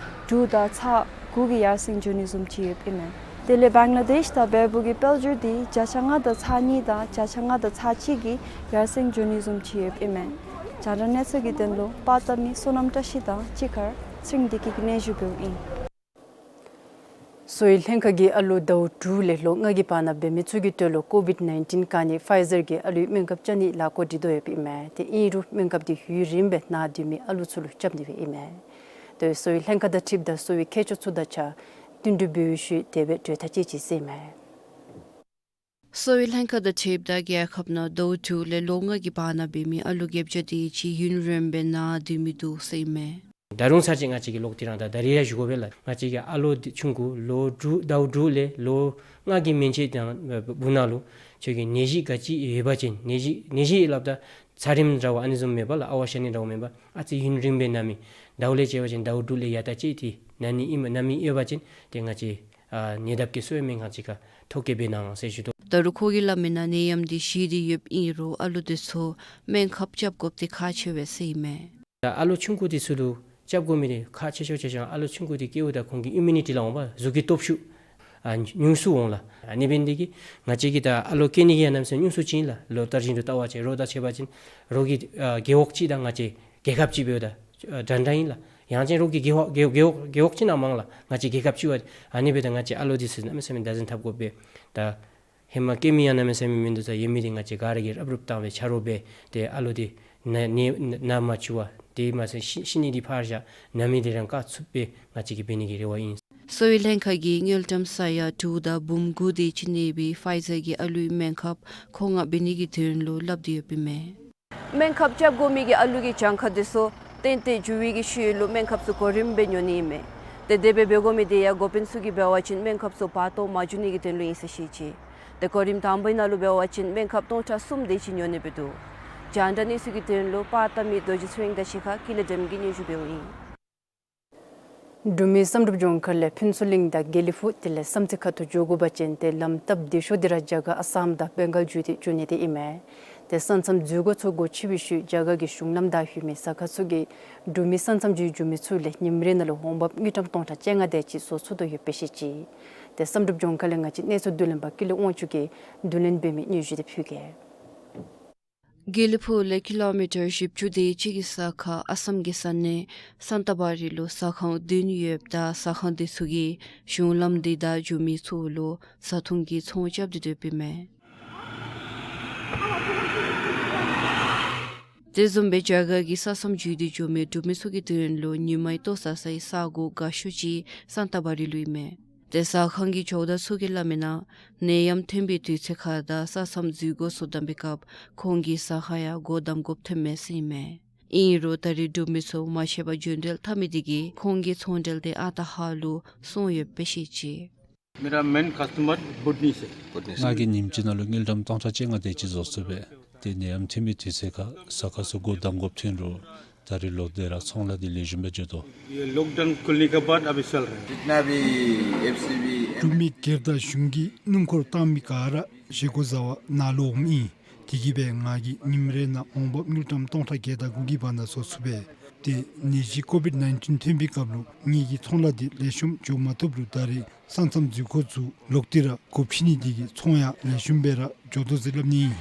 དྲུག་དང་ཚག་དགུ་གི་ཡར་སེང་འགྱོ་ནི་བཟུམ་ཅིག་ཡོདཔ་ཨིན་མས། དེ་ལས་བང་ལ་དེཤ་དང་བལ་པོ་གི་དཔལ་འབྱོར་དེ་བརྒྱ་ཆ་ལྔ་དང་ཚག་གཉིས་དང་བརྒྱ་ཆ་ལྔ་དང་ཚག་གཅིག་གི་ཡར་སེང་འགྱོ་ནི་བཟུམ་ཅིག་ཡོདཔ་ཨིན་མས། རྒྱང་བསྒྲགས་གནས་ཚུལ་གྱི་དོན་ལུ་པར་བཏབ་མི་བསོད་ནམས་བཀྲ་ཤིས་དང་གཅིག་ཁར་ཚེ་རིང་བདེ་སྐྱིད་ཀྱིས་སྙན་ཞུ་འབདཝ་ཨིན། གསོ་བའི་ལྷན་ཁག་གིས་ཨ་ལོ་ཟླཝ་དྲུག་ལས་ལོ་ལྔ་གི་བར་ན་འབད་མི་ཚུ་གི་དོན་ལུ་ཀོ་ཝིཌ་ནའིན་ཊིན་བཀག་ནི་ཕའི་ཟར་གྱི་ཨ་ལོའི་སྨན་ཁབ་རྐྱབ་ནི་ལཱ་འགོ་འདྲེན་དོ་ཡོདཔ་ཨིན་མས། ཏེ་ཨིན་རུང་སྨན་ཁབ་དེ་ཡུན་རིངམོ་སྦེ་ནང་སྡོད་མི་ཨ་ལོ་ཚུ་ལུ་རྐྱབ་ནི་སྦེ་ཨིན་མས། ཏེ་གསོ་བའི་ལྷན་ཁག་དང་འཁྲིལཝ་ད་གསོ་བའི་མཁས་མཆོག་ཚུ་དང་གཅིག་ཁར་བསྟུན་གྲོས་འབད་ཞིནམ་དེ་སྦེ་གྲོས་ཐག་བཅད་ཅི་ཟེར་ཨིན་མས། གསོ་བའི་ལྷན་ཁག་དང་འཁྲིལཝ་ད་རྒྱལ་ཁབ་ནང་ཟླཝ་དྲུག་ལས་ལོ་ལྔ་གི་བར་ན་འབད་མི་ཨ་ལོ་བརྒྱད་བརྒྱ་དེ་ཅིག་ཡུན་རིངམོ་སྦེ་ནང་སྡོད་མི་འདུག་ཟེར་ཨིན་མས། ད་རུང་ཚར་གཅིག་ང་བཅས་ཀྱིས་ལོག་དེ་རང་ད་ད་རིས་ཡང་ཞུ་དགོ་པས་ལགས། ང་བཅས་ཀྱི་ཨ་ལོ་འདི་ཆུང་ཀུ་ལོ་དྲུག་ཟླཝ་དྲུག་ལས་ལོ་ལྔ་གི་མན་ཆད་དང་བར་ན་ལུ་ཁྱོད་ཀྱི་ནད་གཞི་ག་ཅི་ཡོད་པ་ཅིན་ནད་གཞི་ནད་གཞི་སླབ་ད་ཚ་རིམས་འདྲཝ་ཨ་ནི་བཟུམ་མེན་པར་ལགས། ཨ་ཝ་ཤ་ནད་འདྲཝ་མེན་པར་ཨ་ཙི་ཡུན་རིངམོ་སྦེ་ན་མི་ཟླཝ་ལས་བྱ་བ་ཅིན་ཟླཝ་དྲུག་ལས་ཡར་ད་ཅིག་ཏེ་ན་ནི་ཨིན་མས། ན་མི་ཡོད་པ་ཅིན་ཏེ་ང་བཅས་ཨ་ཉེ་འདབས་ཀྱི་གསོ་བའི་སྨན་ཁང་ཅིག་ཁར་ཐོ་བཀོད་འབད་གནང་ཟེར་ཞུ་དོ། ད་རུང་ཁོ་གིས་སླབ་མི་ནང་ནད་ཡམས་འདི་ཞི་སྟེ་ཡོདཔ་ཨིན་རུང་ཨ་ལོ་འདི་ཚུ་སྨན་ཁབ་རྐྱབ་དགོཔ་འདི་ཁག་ཆེ་བས་ཟེར་ཨིན་མས། ད་ཨ་ལོ་ཆུང་ཀུ་འདི་ཚུ་ལུ་རྐྱབ་དགོ་མི་འདི་ཁག་ཆེ་ཤོས་ཆེ་ཤོས་ཨ་ལོ་ཆུང་ཀུ་འདི་སྐྱེཝ་ད་ཁོང་གི་ཨིམ་མུ་ནི་ཊི་ལགས་འོང་པ་གཟུགས་ཀྱི་སྟོབས་ཤུགས་ཨ་ཉུང་སུ་འོང་ལགས། ཨ་ནི་འབད་ནི་འདི་གིས་ང་བཅས་ཀྱིས་ད་ཨ་ལོ་སྐྱེ་ནི་གི་ཡང་གནམ་མེད་ས་མེད་ཉུང་སུ་ཅིག་ཨིན་ལགས། ལོ་ལྟར་བཞིན་དུ་བལྟ་བ་ཅིན་རོགས་དང་ཕྱད་པ་ཅིན་རོགས་ཀྱི་ཨ་རྒེད་འོག་ཅིག་དང་ང་བཅས་རྒྱལ་ཁབ་ཅིག་འབདཝ་ད་ཨ་འདྲན་འདྲ་ཨིན་ལགས། ཡང་ཅིན་རོགས་ཀྱི་རྒེད་འོག་རྒེད་རྒེད་འོག་རྒེད་འོག་ཅིག་ནང་མང་ལགས། ང་བཅས་རྒྱལ་ཁབ་ཅིག་འབདཝ་ད་ཨ་ནི་འབདཝ་ད་ང་བཅས་ཨ་ལོ་འདི་ཚུ་གནམ་མེད་ས་མེད་བདག་འཛིན་འཐབ་དགོ་པས། ད་ཧེ་མ་སྐྱེ་མི་ཡང་གནམ་མེད་ས་མེད་མིན་འདུག། ད་ཡོད་མི་འདི་ང་བཅས་ག་ར་གིས་རུབ་རུབ་བཏང་སྦེ་ཆ་རོགས་འབད་དེ་ཨ་ལོ་འདི་ན་ནད་ན་མ་བཅུག་པར་ དེ་མ་ཚད་ཤི་ཤི་ནི་འདི་ཕར་བཞག་ན་མི་འདི་རང་བཀག་ཚུགསཔ་སྦེ་ང་བཅས་ཀྱིས་འབད་ནི་གི་རེ་བ་ཨིན། གསོ་བའི་ལྷན་ཁག་གིས་དངུལ་ཀྲམ་ས་ཡ་དྲུག་དང་འབུམ་དགུ་དེ་ཅིག་གནས་པའི་ཕའི་ཛར་གྱི་ཨ་ལུའི་སྨན་ཁབ་མཁོ་མངགས་འབད་ནི་གི་དོན་ལུ་སླབ་སྟེ་ཡོདཔ་ཨིན་མས། སྨན་ཁབ་རྐྱབ་དགོ་མི་གི་ཨ་ལུ་གི་གྱངས་ཁ་དེ་ཚུ་ཏན་ཏན་འགྱུར་བའི་གི་ཤུལ་ལུ་སྨན་ཁབ་ཚུ་གོ་རིམ་སྦེ་ཉོ་ནི་ཨིན་མས། ཏེ་དེ་སྦེ་འབད་དགོ་མི་དེ་ཡང་འགོ་དཔོན་ཚུ་གིས་འབད་བ་ཅིན་སྨན་ཁབ་ཚུ་བར་སྟོང་མ་འགྱོ་ནི་གི་དོན་ལུ་ཨིན་ཟེར་བཤད་ཅི། ཏེ་གོ་རིམ་དང་པའི་ནང་ལུ་འབད་བ་ཅིན་སྨན་ཁབ་སྟོང་ཕྲག་གསུམ་དེ་ཅིག་ཉོ་ནི་སྦེ་འདུག། རྒྱང་བསྒྲགས་གནས་ཚུལ་གྱི་དོན་ལུ་པར་བཏབ་མི་རྡོ་རྗེ་ཚེ་རིང་དང་གཅིག་ཁར་ཀུན་ལེགས་སྒྲོལམ་གིས་སྙན་ཞུ་འབདཝ་ཨིན། འབྲུག་མི་བསམ་གྲུབ་ལྗོངས་མཁར་ལས་ཕུན་ཚོགས་གླིང་དང་དགེ་ལེགས་ཕུག་དེ་ལས་བསམ་རྩེ་ཁ་ཐུག་འགྱོ་དགོ་པ་ཅིན་ཏེ་ལམ་སྟབས་བདེ་ཤོས་འདི་ར་རྒྱ་གར་ཨ་སམ་དང་བེང་གཱལ་བརྒྱུད་དེ་འགྱོ་ནི་དེ་ཨིན་མས། ཏེ་ས་མཚམས་འཛུལ་སྒོ་ཚུ་སྒོ་ཕྱེ་བའི་ཤུལ་རྒྱ་གར་གྱི་གཞུང་ལམ་བདའ་ལྷོད་མི་ཟ་ཁང་ཚུ་གིས་འབྲུག་མི་ས་མཚམས་འཛུལ་འགྱོ་མི་ཚུ་ལས་ཉིནམ་རེ་ནང་ལུ་འོང་འབབ་དངུལ་ཀྲམ་སྟོང་ཕྲག་བཅོ་ལྔ་དེ་ཅིག་བཟོ་ཚུགས་དོ་ཡོདཔ་སྦེ་བཤད་ཅི། ཏེ་བསམ་གྲུབ་ལྗོངས་མཁར་ལས་ང་བཅས་གནས་ཚུལ་བསྡུ་ལེན་པ་ཀུན་ལེགས་དབང་ཕྱུག་གིས་བསྡུ་ལེན་འབད་མི་སྙན་ཞུ་དེ་ཕུལ་གེ། དགེ་ལེགས་ཕུག་ལས་ཀི་ལོ་མི་ཊར་བཞི་བཅུ་དེ་ཅིག་གི་ས་ཁར་ཨ་སམ་གྱི་ས་གནས་སཱན་ཏ་བ་རི་ལུ་ཟ་ཁང་བདུན་ཡོདཔ་ད་ཟ་ཁང་དེ་ཚུ་གིས་གཞུང་ལམ་དེ་བདའ་འགྱོ་མི་ཚུ་ལུ་བཟའ་འཐུང་གི་ཚོང་རྐྱབ་སྟེ་སྡོདཔ་ཨིན་མས། དེ་བཟུམ་སྦེ་རྒྱ་གར་གྱི་ས་མཚམས་བརྒྱུད་དེ་འགྱོ་མི་འབྲུག་མི་ཚུ་གི་དོན་ལུ་ཉིན་མའི་ལྟོ་བཟའ་སའི་ས་གོ་དགའ་ཤོས་ཅིག་སཱན་ཏ་བ་རི་ལུ་ཨིན་མས། ཏེ་ཟ་ཁང་གི་ཇོ་བདག་ཚུ་གིས་སླབ་མིའི་ནང་ནད་ཡམས་ཐོན་པའི་དུས་ཚོད་ཁར་དང་ས་མཚམས་འཛུལ་སྒོ་ཚུ་བསྡམ་པའི་སྐབས་ཁོང་གི་ཟ་ཁང་ཡང་སྒོ་བསྡམ་དགོཔ་ཐོན་མས་ཟེར་ཨིན་མས། ཨིན་རུང་ད་རེས་འབྲུག་མི་ཚུ་མ་ཤེས་པར་རྒྱུན་འགྲུལ་འཐབ་མི་དེ་གིས་ཁོང་གི་ཚོང་འབྲེལ་དེ་ཨ་རྟག་ཧ་ལུགས་སོང་ཡོདཔ་སྦེ་བཤད་ཅི། मेरा main customer Budhni से। ང་གིས་ཉིནམ་གཅིག་ནང་ལུ་དངུལ་ཀྲམ་སྟོང་ཕྲག་བཅོ་ལྔ་དེ་ཅིག་བཟོ་ཚུགས་པས། ཏེ་ནད་ཡམས་ཐོན་མི་དུས་ཚོད་ཁར་ཟ་ཁང་ཚུ་སྒོ་བསྡམ་དགོཔ་ཐོན་རུང་ད་རེས་ལོག་སྟེ་ར་ཚོང་ལཱ་འདི་ལེགས་ཤོམ་སྦེ་འགྱོ་དོ། ये लॉकडाउन खुलने के बाद अभी चल रहा है। जितना भी एफ़सीबी འབྲུག་མི་སྒེར་དང་གཞུང་གིས་སྣུམ་འཁོར་བཏང་མི་ག་ར་བཞེས་སྒོ་བཟའ་བར་ནཱ་ལུ་འོངམ་ཨིན། དེ་གིས་སྦེ་ང་གིས་ཉིནམ་རེ་ནང་འོང་འབབ་དངུལ་ཀྲམ་སྟོང་ཕྲག་བརྒྱད་དང་དགུ་གི་བར་ན་བཟོ་ཚུགས་པས། ཏེ་ནད་གཞི་ཀོ་བིཌ་ནའིན་ཊིན་ཐོན་པའི་སྐབས་ལུ་ངེ་གི་ཚོང་ལཱ་འདི་ལེགས་ཤོམ་འགྱོ་མ་བཏུབ་རུང་ད་རེས་ས་མཚམས་འཛུལ་སྒོ་ཚུ་ལོག་སྟེ་ར་སྒོ་ཕྱེ་ནི་དེ་གིས་ཚོང་ཡང་ལེགས་ཤོམ་སྦེ་ར་འགྱོ་དོ་ཟེར་སླབ་ནི་ཨིན།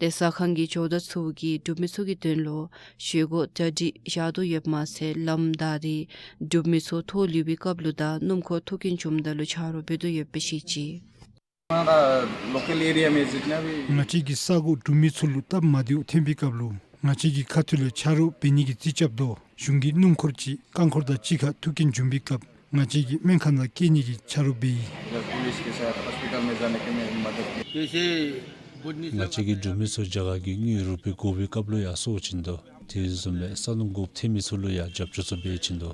ཏེ་ཟ་ཁང་གི་ཇོ་བདག་ཚུ་གིས་འབྲུག་མི་ཚུ་གི་དོན་ལུ་བཞེས་སྒོ་གྲ་སྒྲིག་བཞག་དོ་ཡོདཔ་མ་ཚད་ལམ་བདའ་སྟེ་འབྲུག་མི་ཚུ་ཐོག་ལུས་པའི་སྐབས་ལུ་དང་སྣུམ་འཁོར་ཐུག་རྐྱེན་བྱུངམ་ད་ལུ་ཆ་རོགས་འབད་དོ་ཡོདཔ་སྦེ་བཤད་ཅི། हमारा लोकल एरिया में जितना भी ང་བཅས་ཀྱི་ས་གོ་འབྲུག་མི་ཚུ་ལུ་སྟབས་མ་བདེཝ་ཐོན་པའི་སྐབས་ལུ་ང་བཅས་ཀྱི་ཁ་ཐུག་ལས་ཆ་རོགས་འབད་ནི་གི་རྩིས་རྐྱབ་དོ། གཞུང་གི་སྣུམ་འཁོར་ཅིག་རྐང་འཁོར་དང་གཅིག་ཁར་ཐུག་རྐྱེན་བྱུང་པའི་སྐབས་ང་བཅས་ཀྱིས་སྨན་ཁང་ནང་བསྐྱལ་ནི་གི་ཆ་རོགས་འབད་ཡི། इधर पुलिस के साथ हॉस्पिटल में जाने के में मदद की। जैसे बुधनी ང་བཅས་ཀྱིས་འབྲུག་མི་ཚུ་རྒྱ་གར་གྱི་དངུལ་རུ་པི་དགོ་པའི་སྐབས་ལུ་ཡང་གསོ་བྱིན་དོ། དེ་བཟུམ་སྦེ་ས་སྣུམ་དགོཔ་ཐོན་མི་ཚུ་ལུ་ཡང་རྒྱབ་སྐྱོར་ཚུ་འབད་བྱིན་དོ།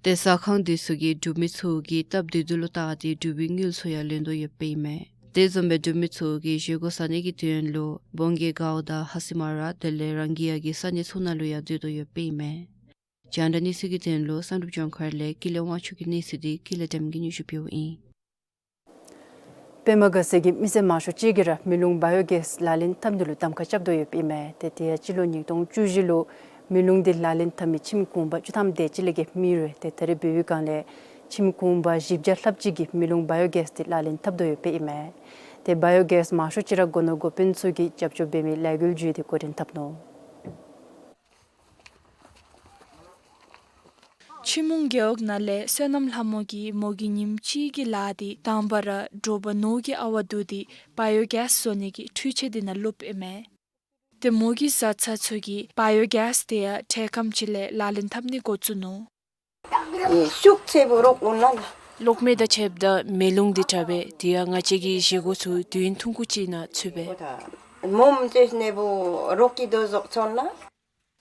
ཏེ་ཟ་ཁང་དེ་ཚུ་གིས་འབྲུག་མི་ཚུ་གི་སྟབས་བདེ་སྡུག་ལུ་བལྟ་སྟེ་འབྲུག་པའི་དངུལ་ཚུ་ཡང་ལེན་དོ་ཡོདཔ་ཨིན་མས། དེ་བཟུམ་སྦེ་འབྲུག་མི་ཚུ་གིས་བཞེས་སྒོ་བཟའ་ནི་གི་དོན་ལུ་བོང་གེ་གའུ་དང་ཧ་སི་མ་ར་དེ་ལས་རང་གི་ཡ་གི་ས་གནས་ཚུ་ནང་ལུ་ཡང་སྡོད་དོ་ཡོདཔ་ཨིན་མས། རྒྱང་བསྒྲགས་གནས་ཚུལ་གྱི་དོན་ལུ་བསམ་གྲུབ་ལྗོངས་མཁར་ལས་ཀུན་ལེགས་དབང་ཕྱུག་གི་གནས་ཚུལ་འདི་ཀུན་ལེགས་སྒྲོལམ་གིས་སྙན་ཞུ་ཕུལཝ་ཨིན། པདྨ་དགའ་ཚལ་གྱི་མི་སེར་མང་ཤོས་ཅིག་གིས་ར་མེ་རླུང་བ་ཡོ་གེསི་ལག་ལེན་འཐབ་ནི་ལུ་གདམ་ཁ་རྐྱབ་དོ་ཡོདཔ་ཨིན་མས། ཏེ་དེ་ཡང་སྤྱི་ལོ་ཉིས་སྟོང་བཅུ་བཞི་ལུ་མེ་རླུང་འདི་ལག་ལེན་འཐབ་མི་ཁྱིམ་གུང་པ་བཅུ་ཐམ་དེ་ཅིག་ལས་བརྒལ་མེད་རུང་ཏེ་ད་རེས་འབད་བའི་སྒང་ལས་ཁྱིམ་གུང་པ་བཞི་བརྒྱ་ལྷགཔ་ཅིག་གིས་མེ་རླུང་བ་ཡོ་གེསི་འདི་ལག་ལེན་འཐབ་དོ་ཡོདཔ་ཨིན་མས། ཏེ་བ་ཡོ་གེསི་མང་ཤོས་ཅིག་ར་སྒོ་ནོར་འགོ་དཔོན་ཚུ་གིས་རྒྱབ་སྐྱོར་འབད་མི་ལས་འགུལ་བརྒྱུད་དེ་འགོ་འདྲེན་འཐབ་ནུག། ཆུ་མོང་རྒེད་འོག་ནང་ལས་བསོད་ནམས་ལྷ་མོ་གིས་མོ་གི་ཉིནམ་གཅིག་གི་ལཱ་འདི་དང་པ་ར་དྲོ་པ་ནོར་གྱི་ཨ་ཝ་བསྡུ་སྟེ་བ་ཡོ་གེསི་བཟོ་ནི་གི་འཕྲུལ་ཆས་འདི་ནང་བླུགསཔ་ཨིན་མས། ཏེ་མོ་གི་བཟའ་ཚང་ཚུ་གིས་བ་ཡོ་གེསི་དེ་ཡང་འཕྲལ་ཁམས་ཅིག་ལས་ལག་ལེན་འཐབ་ནི་འགོ་བཙུགས་ནུག། ཤུགས་ཆེ་བོ་རོགས་འོང་ན་ལགས། གློག་མེ་དང་ཕྱདཔ་ད་མེ་རླུང་འདི་དྲག་པས། དེ་ཡང་ང་བཅས་ཀྱི་བཞེས་སྒོ་ཚུ་དུས་ཡུན་ཐུང་ཀུ་ཅིག་ནང་ཚུད་པས། མོམ་ཅིག་ནེ་བོ་རོགས་ཀྱི་དོ་ཟོག་ཚོང་ལ།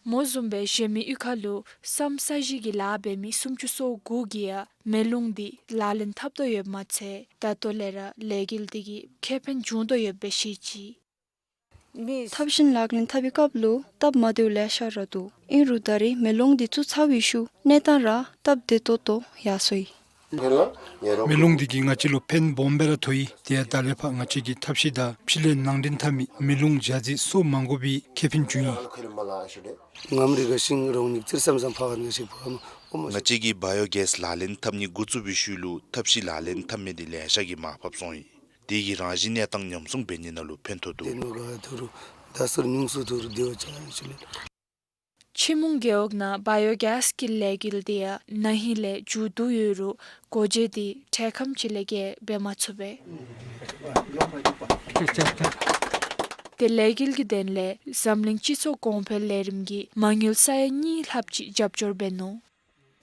མོ་བཟུམ་སྦེ་གཞན་མི་གཡུས་ཁ་ལུ་ས་མཚམས་བཞི་གི་ལཱ་འབད་མི་སུམ་ཅུ་སོ་དགུ་གིས་ཡང་མེ་རླུང་འདི་ལག་ལེན་འཐབ་དོ་ཡོདཔ་མ་ཚད་ད་ལྟོ་ལས་ར་ལས་འགུལ་འདི་གིས་ཁེ་ཕན་བྱུང་དོ་ཡོདཔ་སྦེ་བཤད་ཅི། འཐབ་ཞིནམ་ལག་ལེན་འཐབ་པའི་སྐབས་ལུ་སྟབས་མ་བདེཝ་ལེ་ཤ་ར་འདུག། ཨིན་རུང་ད་རེས་མེ་རླུང་འདི་བཙུགས་ཚར་བའི་ཤུལ་གནས་སྟངས་ར་སྟབས་བདེ་ཏོག་ཏོ་ཡར་སོ་ཡི། མེ་རླུང་འདི་གིས་ང་བཅས་ལུ་ཕན་སྦོམ་སྦེ་ར་ཐོགས་ཡི། དེ་ཡང་ད་ལས་ཕར་ང་བཅས་ཀྱི་ཐབས་ཤེས་དང་ཕྱི་ལས་ནང་འདྲེན་འཐབ་མི་མེ་རླུང་འཇའ་ཚོན་བཟོ་མ་དགོ་པའི་ཁེ་ཕན་བྱུང་ཡི། ང་བཅས་ཀྱིས་བ་ཡོ་གེསི་ལག་ལེན་འཐབ་ནི་འགོ་བཙུགས་པའི་ཤུལ་ལུ་ཐབས་ཤེས་ལག་ལེན་འཐབ་མི་འདི་ལེ་ཤ་གིས་མར་ཕབ་སོང་ཡི། དེ་གིས་རང་བཞིན་གནས་སྟངས་ཉམས་སྲུང་འབད་ནི་ནང་ལུ་ཕན་ཐོགས་འདུག། ཆུ་མོང་རྒེད་འོག་ནང་བ་ཡོ་གེསི་གི་ལས་འགུལ་དེ་ཡང་ན་ཧིང་ལས་མཇུག་བསྡུ་ཡོད་རུང་སྒོ་འབྱེད་འདི་འཕྲལ་ཁམས་ཅིག་ལས་བརྒལ་འབད་མ་ཚུགས་པས། ཏེ་ལས་འགུལ་གྱི་དོན་ལས་འཛམ་གླིང་སྤྱི་ཚོགས་གོང་འཕེལ་ལས་རིམ་གྱི་མ་དངུལ་ས་ཡ་གཉིས་ལྷགཔ་ཅིག་རྒྱབ་སྐྱོར་འབད་ནུག།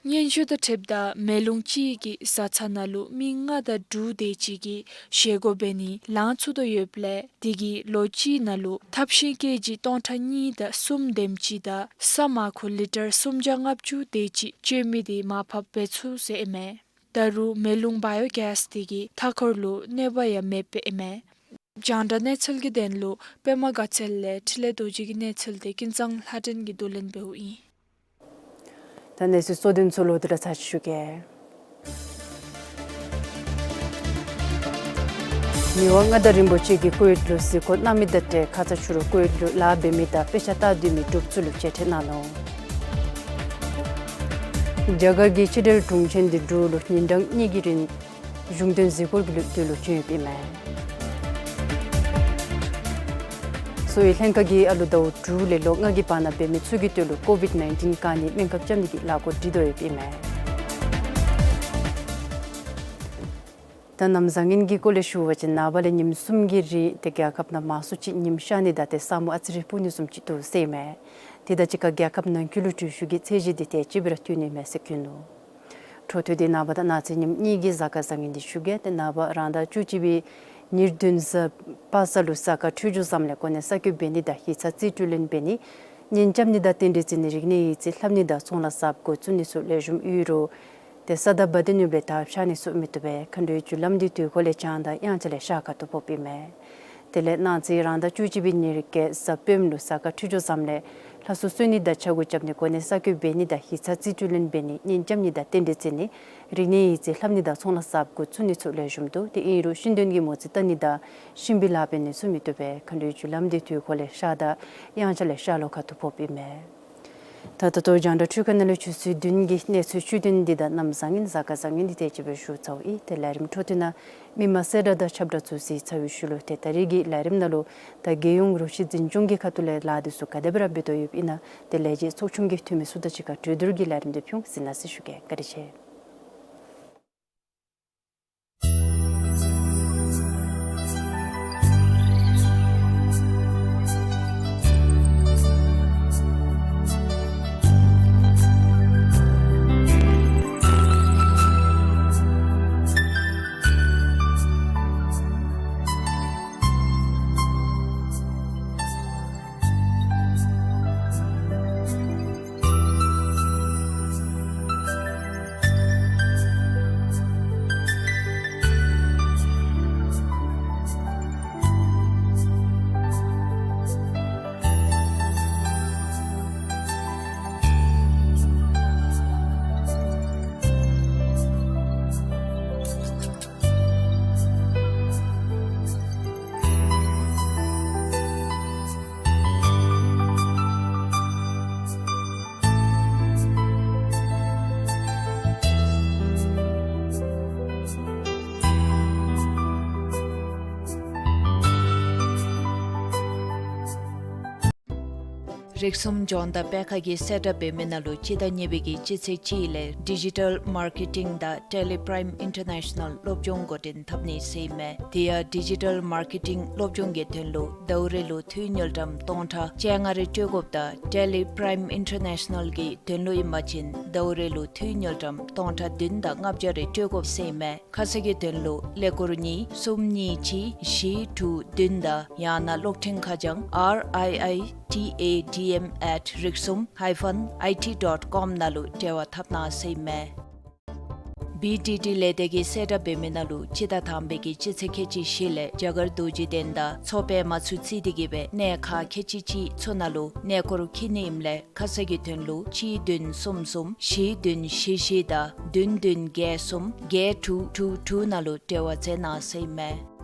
སྙན་ཞུ་དང་འཁྲིལཝ་ད་མེ་རླུང་གཅིག་གིས་བཟའ་ཚང་ནང་ལུ་མི་ལྔ་དང་འབྲུག་སྡེ་གཅིག་གིས་བཞེས་སྒོ་འབད་ནི་ལང་ཚུ་དོ་ཡོདཔ་ལས་དེ་གིས་ལོ་གཅིག་ནང་ལུ་ཐབས་ཤེས་ཀེ་ཇི་སྟོང་ཕྲག་གཉིས་དང་གསུམ་དེམ་ཅིག་དང་ས་མར་ཁུ་ལི་ཊར་སུམ་བརྒྱ་ལྔ་བཅུ་དེ་ཅིག་སྤྱོད་མི་དེ་མར་ཕབ་འབད་ཚུགས་ཟེར་ཨིན་མས། ད་རུང་མེ་རླུང་བཱ་ཡོ་གེསི་དེ་གིས་མཐའ་འཁོར་ལུ་གནོད་པ་ཡང་མེདཔ་ཨིན་མས། རྒྱང་བསྒྲགས་གནས་ཚུལ་གྱི་དོན་ལུ་པདྨ་དགའ་ཚལ་ལས་འཕྲིན་ལས་རྡོ་རྗེ་གི་གནས་ཚུལ་དེ་ཀུན་བཟང་ལྷ་སྒྲོན་གྱིས་བསྡུ་ལེན་འབདཝ་ཨིན། ད་གནས་ཚུལ་གཙོ་དོན་ཚུ་ལོག་སྟེ་ར་ཚར་ཅིག་ཞུ་གེ། མི་དབང་མངའ་བདག་རིན་པོ་ཆེ་གིས་ཀུ་ཝེཊ་ལུ་གཟིགས་སྐོར་གནང་མི་དང་འབྲེལ་ཁ་ཙ་ཕྱི་རུ་ཀུ་ཝེཊ་ལུ་ལཱ་འབད་མི་དང་དཔེ་ཆ་ལྟ་སྡོད་མི་འབྲུགཔ་ཚུ་ལུ་མཇལ་ཕྲད་གནང་ནུག། རྒྱ་གར་གྱི་ཕྱི་འབྲེལ་དྲུང་ཆེན་དེ་འབྲུག་ལུ་ཉིན་གྲངས་གཉིས་ཀྱི་རིང་གཞུང་དོན་གཟིགས་སྐོར་གྱི་ལུ་དུས་ལུ་བྱོན་ཡོདཔ་ཨིན་མས། གསོ་བའི་ལྷན་ཁག་གིས་ཨ་ལུ་ཟླཝ་དྲུག་ལས་ལོ་ལྔ་གི་བར་ན་འབད་མི་ཚུ་གི་དོན་ལུ་ཀོ་ཝིཌ་ནའིན་ཊིན་བཀག་ནིའི་སྨན་ཁབ་རྐྱབ་ནི་གི་ལཱ་འགོ་འདྲེན་དོ་ཡོདཔ་ཨིན་མས། ད་གནམ་བཟང་ངན་གྱི་སྐོར་ལས་ཞུ་བ་ཅིན་ནངས་པ་ལས་ཉིནམ་གསུམ་གྱི་རིང་ཏེ་རྒྱལ་ཁབ་ནང་མང་སུ་ཅིག་ཉིམ་ཤར་ནི་དང་ཏེ་ས་སྨུག་ཨ་ཙི་རེ་སྤུབ་ནི་བཟུམ་ཅིག་འདུག་ཟེར་ཨིན་མས། དེ་དང་གཅིག་ཁར་རྒྱལ་ཁབ་ནང་འཁོད་ལུ་དྲོད་ཤུགས་ཀྱི་ཚད་གཞི་དེ་དེ་ཅིག་སྦེ་ར་ཐོན་ནི་མས་ཟེར་བཀོད་ནུག། འཕྲོ་མཐུད་དེ་ནངས་པ་དང་གནངས་ཚེ་ཉིནམ་གཉིས་ཀྱི་གཟའ་སྐར་བཟང་ངན་འདི་ཞུ་གེ། ཏེ་ནངས་པ་རང་ཟླ་བཅུ་གཅིག་པའི་ཉེར་བདུན་གཟའ་པ་སངས་ལུ་གཟའ་སྐར་འཕྲོད་སྦྱོར་བཟངམ་ལས་གོ་གནས་གསར་བསྐོ་འབད་ནི་དང་ཞིབ་ཚགས་རྩིས་སྤྲོད་ལེན་འབད་ནི་གཉེན་རྐྱབ་ནི་དང་རྟེན་འབྲེལ་བརྩི་ནི་རིག་གནས་ཡིག་རྩིས་ལྷབ་ནི་དང་ཚོང་ལཱ་གསརཔ་འགོ་བཙུགས་ནི་ཚུ་ལེགས་ཤོམ་ཡོད་རུང་ཏེ་ས་དང་བ་དན་ཡོདཔ་ལས་ད་འཕྱར་ནི་ཚུ་མི་བཏུབ་པས། མཁའ་འགྲོའི་རྒྱུ་ལམ་འདི་དུས་འཁོར་ལས་བྱང་དང་དབྱངས་འཆར་ལས་ཤར་ཁ་ཐུག་ཕོགཔ་ཨིན་མས། དེ་ལས་གནངས་ཚེ་རང་ཟླ་བཅུ་གཅིག་པའི་ཉེར་བརྒྱད་གཟའ་སྤེནམ་ལུ་གཟའ་སྐར་འཕྲོད་སྦྱོར་བཟངམ་ལས་ལྷ་སྲུང་གསོལ་ནི་དང་ཕྱག་འགུགས་རྐྱབ་ནི་གོ་གནས་གསར་བསྐོ་འབད་ནི་དང་ཞིབ་ཚགས་རྩིས་སྤྲོད་ལེན་འབད་ནི་གཉེན་རྐྱབ་ནི་དང་རྟེན་འབྲེལ་བརྩི་ནི་རིག་གནས་ཡིག་རྩིས་ལྷབ་ནི་དང་ཚོང་ལཱ་གསརཔ་འགོ་བཙུགས་ནི་ཚུ་ལེགས་ཤོམ་འདུག། དེ་ཨིན་རུང་ཤིང་དོན་གྱི་མོ་རྩིས་བལྟ་ནི་དང་གཤིན་པོའི་ལཱ་འབད་ནི་ཚུ་མི་བཏུབ་པས། མཁའ་འགྲོའི་རྒྱུ་ལམ་འདི་དུས་འཁོར་ལས་ཤར་དང་དབྱངས་འཆར་ལས་ཤར་ལྷོ་ཁ་ཐུག་ཕོགཔ་ཨིན་མས། ད་ད་ལྟོ་རྒྱང་བསྒྲགས་འཕྲུལ་ཁང་ནང་ལུ་ཆུ་ཚོད་བདུན་གྱི་གནས་ཚུལ་བཅུད་དོན་འདི་དང་གནམ་བཟང་ངན་གཟའ་སྐར་བཟང་ངན་འདི་དེ་ཅིག་སྦེ་ཞུ་ཚརཝ་ཨིན། ཏེ་ལས་རིམ་འཕྲོ་མཐུད་ནང་མི་མང་གསལ་བསྒྲགས་དང་ཁྱབ་བསྒྲགས་ཚུ་གཟིགས་ཚར་བའི་ཤུལ་ལུ་ཏེ་ད་རིས་ཀྱི་ལས་རིམ་ནང་ལུ་ད་རྒྱལ་ཡོངས་རོགས་སྐྱོར་འཛིན་སྐྱོང་གི་ཁ་ཐུག་ལས་ལཱ་འདི་ཚུ་ག་དེ་སྦེ་ར་འབད་དོ་ཡོདཔ་ཨིན་ན་ཏེ་ལས་བྱེད་ཚོགས་ཆུང་གི་འཐུས་མི་ཚུ་དང་གཅིག་ཁར་གྲོས་བསྡུར་གྱི་ལས་རིམ་འདི་ཕུལ་ཟེར་ན་ཟེར་ཞུ་གེ། བཀའ་དྲིན་ཆེ། རིགས་གསུམ་ལྗོངས་བདག་པད་ཁ་གིས་གསལ་བསྒྲགས་འབད་མི་ནང་ལུ་སྤྱི་ཟླ་གཉིས་པའི་གི་སྤྱི་ཚེས་གཅིག་ལས་ཌི་ཇི་ཊལ་མར་ཀེ་ཊིང་དང་ཊེ་ལི་པྲའིམ་ཨིན་ཊར་ནེ་ཤ་ནལ་སློབ་སྦྱོང་འགོ་འདྲེན་འཐབ་ནི་ཟེར་ཨིན་མས། དེ་ཡང་ཌི་ཇི་ཊལ་མར་ཀེ་ཊིང་སློབ་སྦྱོང་གི་དོན་ལུ་ཟླཝ་རེ་ལུ་འཐུས་དངུལ་ཀྲམ་སྟོང་ཕྲག་བཅོ་ལྔ་རེ་སྤྲོད་དགོཔ་དང་ཊེ་ལི་པྲའིམ་ཨིན་ཊར་ནེ་ཤ་ནལ་གྱི་དོན་ལུ་ཨིན་པ་ཅིན་ཟླཝ་རེ་ལུ་འཐུས་དངུལ་ཀྲམ་སྟོང་ཕྲག་བདུན་དང་ལྔ་བརྒྱ་རེ་སྤྲོད་དགོཔ་ཟེར་ཨིན་མས། ཁ་གསལ་གྱི་དོན་ལུ་ཀླད་ཀོར་གཉིས་གསུམ་གཉིས་གཅིག་བཞི་དྲུག་བདུན་དང་ཡང་ན་གློག་འཕྲིན་ཁ་བྱང་R I I T A D M at rixum hyphen I T dot com ནང་ལུ་འབྲེལ་བ་འཐབ་གནང་ཟེར་ཨིན་མས། བི་ཌི་ཌི་ལས་སྡེ་གིས་གསལ་བསྒྲགས་འབད་མི་ནང་ལུ་སྤྱི་ཟླ་དང་པའི་གི་སྤྱི་ཚེས་ཁལ་གཅིག་བཞི་ལས་རྒྱ་གར་རྡོ་རྗེ་གདན་དང་མཚོ་པདྨ་ཚུ་བརྩིས་ཏེ་གིས་སྦེ་གནས་ཁག་ཁལ་གཅིག་གཅིག་ཚུ་ནང་ལུ་གནས་སྐོར་འཁྱིད་ནི་ཨིནམ་ལས་ཁ་གསལ་གྱི་དོན་ལུ་གཅིག་བདུན་གསུམ་གསུམ་བཞི་བདུན་བཞི་བཞི་དང་བདུན་བདུན་བརྒྱད་གསུམ་བརྒྱད་དྲུག་དྲུག་དྲུག་ནང་ལུ་འབྲེལ་བ་མཛད་གནང་ཟེར་ཨིན་མས།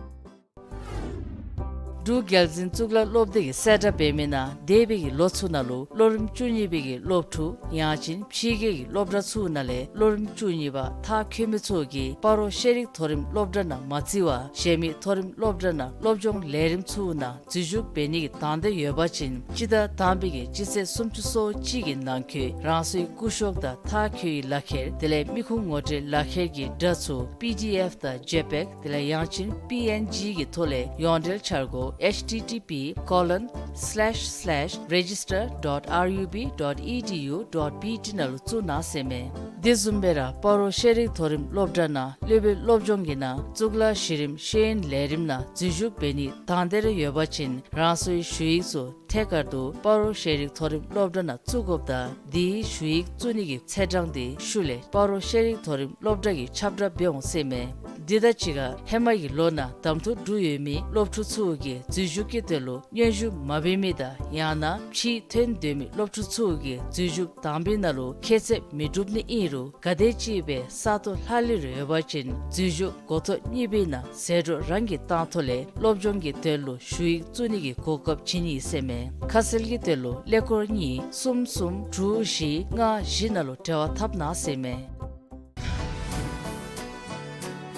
འབྲུག་རྒྱལ་འཛིན་གཙུག་ལག་སློབ་སྡེ་གིས་གསལ་བསྒྲགས་འབད་མི་ནང་འདས་པའི་གི་ལོ་ཚུ་ནང་ལུ་སློབ་རིམ་བཅུ་གཉིས་པའི་གི་སློབ་ཕྲུག་ཡང་ཅིན་ཕྱི་རྒྱལ་གྱི་སློབ་གྲྭ་ཚུ་ནང་ལས་སློབ་རིམ་བཅུ་གཉིས་པ་མཐར་འཁྱོལ་མི་ཚུ་གིས་སྤ་རོ་ཤེས་རིག་མཐོ་རིམ་སློབ་གྲྭ་ནང་མ་བརྩི་བར་གཞན་མི་མཐོ་རིམ་སློབ་གྲྭ་ནང་སློབ་སྦྱོང་ལས་རིམ་ཚུ་ནང་འཛུལ་ཞུགས་འབད་ནི་གི་དང་འདོད་ཡོད་པ་ཅིན་སྤྱི་ཟླ་དང་པའི་གི་སྤྱི་ཚེས་སུམ་ཅུ་སོ་གཅིག་གི་ནང་འཁོད་རང་སོའི་སྐུ་ཤོགས་དང་མཐར་འཁྱོལ་བའི་ལག་ཁྱེར་དེ་ལས་མི་ཁུངས་ངོ་སྤྲོད་ལག་ཁྱེར་གྱི་སྒྲ་ཚུ་པི་ཌི་ཨེཕ་དང་ཇེ་པེག་དེ་ལས་ཡང་ཅིན་པི་ཨེན་ཇི་གི་ཐོག་ལས་ཡོངས་འབྲེལ་འཆར་སྒོ་ H T T P colon slash slash register dot R U B dot E D U dot B T ནང་ལུ་བཙུགས་གནང་ཟེར་མས། དེ་བཟུམ་སྦེ་ར་སྤ་རོ་ཤེས་རིག་མཐོ་རིམ་སློབ་གྲྭ་ནང་སློབ་དཔོན་སློབ་སྦྱོང་གི་ནང་གཙུག་ལག་གཞི་རིམ་ཤེས་ཡོན་ལས་རིམ་ནང་འཛུལ་ཞུགས་འབད་ནི་དང་འདོད་ར་ཡོད་པ་ཅིན་རང་སོའི་ཞུ་ཡིག་ཚུ་ཐད་ཀར་དུ་སྤ་རོ་ཤེས་རིག་མཐོ་རིམ་སློབ་གྲྭ་ནང་བཙུགས་དགོཔ་དང་དེའི་ཞུ་ཡིག་བཙུགས་ནི་གི་ཚེས་གྲངས་དེ་ཤུལ་ལས་སྤ་རོ་ཤེས་རིག་མཐོ་རིམ་སློབ་གྲྭ་གིས་ཁྱབ་བསྒྲགས་འབད་འོང་ཟེར་མས། དེ་དང་གཅིག་ཁར་ཧེ་མ་གི་ལོ་ནང་གདམ་འཐུ་གྲུབ་ཡོད་མི་སློབ་ཕྲུག་ཚུ་གིས་འཛུལ་ཞུགས་ཀྱི་དོན་ལུ་སྙན་ཞུ་མ་འབད་མི་དང་ཡང་ན་ཕྱིར་ཐོན་འདོད་མི་སློབ་ཕྲུག་ཚུ་གིས་འཛུལ་ཞུགས་དང་པའི་ནང་ལུ་ཁྱད་ཚད་མི་གྲུབ་ནི་ཨིན་རུང་ག་དེམ་ཅིག་སྦེ་ས་སྟོང་ལྷག་ལུས་ར་ཡོད་པ་ཅིན་འཛུལ་ཞུགས་འགོ་ཐོག་གཉིས་པའི་ནང་ཟད་འགྲོ་རང་གིས་བཏང་ཐོག་ལས་སློབ་སྦྱོང་གི་དོན་ལུ་ཞུ་ཡིག་བཙུགས་ནི་གི་གོ་སྐབས་བྱིན་ནི་ཟེར་མས། ཁ་གསལ་གྱི་དོན་ལུ་ཀླད་ཀོར་གཉིས་གསུམ་གསུམ་དྲུག་བཞི་ལྔ་བཞི་ནང་ལུ་འབྲེལ་བ་འཐབ་གནང་ཟེར་མས།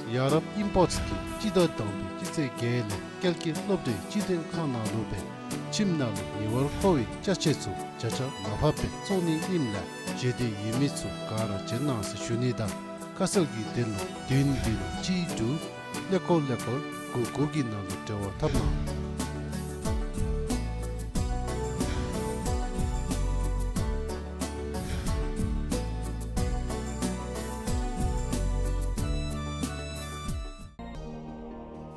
ཡ་རབས་ཨིམ་པོརཊསི་གིས་སྤྱི་ཟླ་དང་པའི་སྤྱི་ཚེས་བརྒྱད་ལས་ཀལ་ཀིར་སློབ་གྲྭའི་སྤྱི་མཐུན་ཁང་ནང་ལུ་སྦེ་ཁྱིམ་ནང་ལུ་ཉེ་བར་མཁོ་བའི་ཅ་ཆས་ཚུ་བརྒྱ་ཆ་ལྔ་བརྒྱ་སྦེ་བཙོང་ནི་ཨིནམ་ལས་བརྗེད་དེ་ཡོད་མི་ཚུ་ག་ར་བྱོན་གནང་ཟེར་ཞུ་ནི་དང་ཁ་གསལ་གྱི་དོན་ལུ་བདུན་བདུན་གཅིག་དྲུག་ཀླད་ཀོར་ཀླད་ཀོར་དགུ་དགུ་གི་ནང་ལུ་འབྲེལ་བ་འཐབ་གནང་།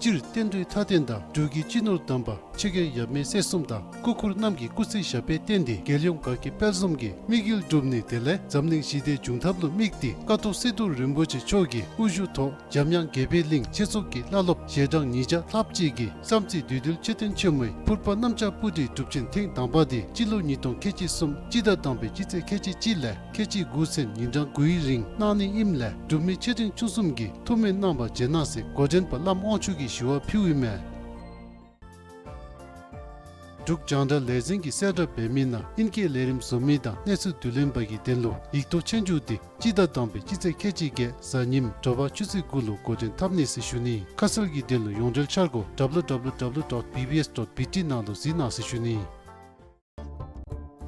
སྤྱིར་བསྟན་འགྲོའི་མཐའ་རྟེན་དང་འབྲུག་གི་སྤྱི་ནོར་དམ་པ་ཆོས་རྒྱལ་ཡབ་མེས་སྲས་གསུམ་དང་སྐུ་འཁོར་རྣམས་ཀྱི་སྐུ་ཚེ་ཞབས་པད་བརྟན་ཏེ་རྒྱལ་ཡོངས་དགའ་སྐྱིད་དཔལ་འཛོམས་ཀྱི་དམིགས་ཡུལ་འགྲུབ་ནི་དེ་ལས་འཛམ་གླིང་ཞི་བདེ་འབྱུང་ཐབས་ལུ་དམིགས་ཏེ་ཀ་ཐོག་སི་ཏུ་རིན་པོ་ཆེ་མཆོག་གིས་དབུ་བཞུགས་ཐོག་འཇམ་དབྱངས་དགྱེས་པའི་གླིང་ཆོས་ཚོགས་ཀྱི་བླ་སློབ་ཞལ་གྲངས་ཉིས་བརྒྱ་ལྷགཔ་ཅིག་གིས་བསམ་རྩེ་བདུད་འདུལ་མཆོད་རྟེན་ཆེན་མོའི་ཕུར་པ་གནམ་ལྕགས་སྤུ་གྲིའི་སྒྲུབ་ཆེན་ཐེངས་དང་པ་དེ་སྤྱི་ལོ་ཉིས་སྟོང་ཁལ་གཅིག་གསུམ་སྤྱི་ཟླ་དང་པའི་སྤྱི་ཚེས་ཁལ་གཅིག་གཅིག་ལས་ཁལ་གཅིག་དགུ་ཚུན་ཉིན་གྲངས་དགུའི་རིང་གནང་ནི་ཨིནམ་ལས་འབྲུག་མི་ཆེ་འབྲིང་ཆུང་གསུམ་གྱིས་ཐུགས་སྨོན་གནང་བར་བྱོན་གནང་ཟེར་འགོ་འདྲེན་པ་བླམ་དབང་ཕྱུག་གིས་ཞུ་བ་ཕུལཝ་ཨིན་མས། འབྲུག་རྒྱང་བསྒྲགས་ལས་འཛིན་གྱིས་གསལ་བསྒྲགས་འབད་མི་ནང་ཨིན་སྐད་ལས་རིམ་བཟོ་མི་དང་གནས་ཚུལ་བསྡུ་ལེན་པ་གི་དོན་ལུ་ཡིག་ཐོག་ཆོས་རྒྱུགས་དེ་སྤྱི་ཟླ་དང་པའི་སྤྱི་ཚེས་ཁལ་གཅིག་བརྒྱད་གཟའ་ཉིམ་དྲོ་པ་ཆུ་ཚོད་དགུ་ལུ་འགོ་འདྲེན་འཐབ་ནི་ཟེར་ཞུ་ནི། ཁ་གསལ་གྱི་དོན་ལུ་ཡོངས་འབྲེལ་འཆར་སྒོ་W W W dot B B S dot B T ནང་ལུ་གཟིགས་གནང་ཟེར་ཞུ་ནི།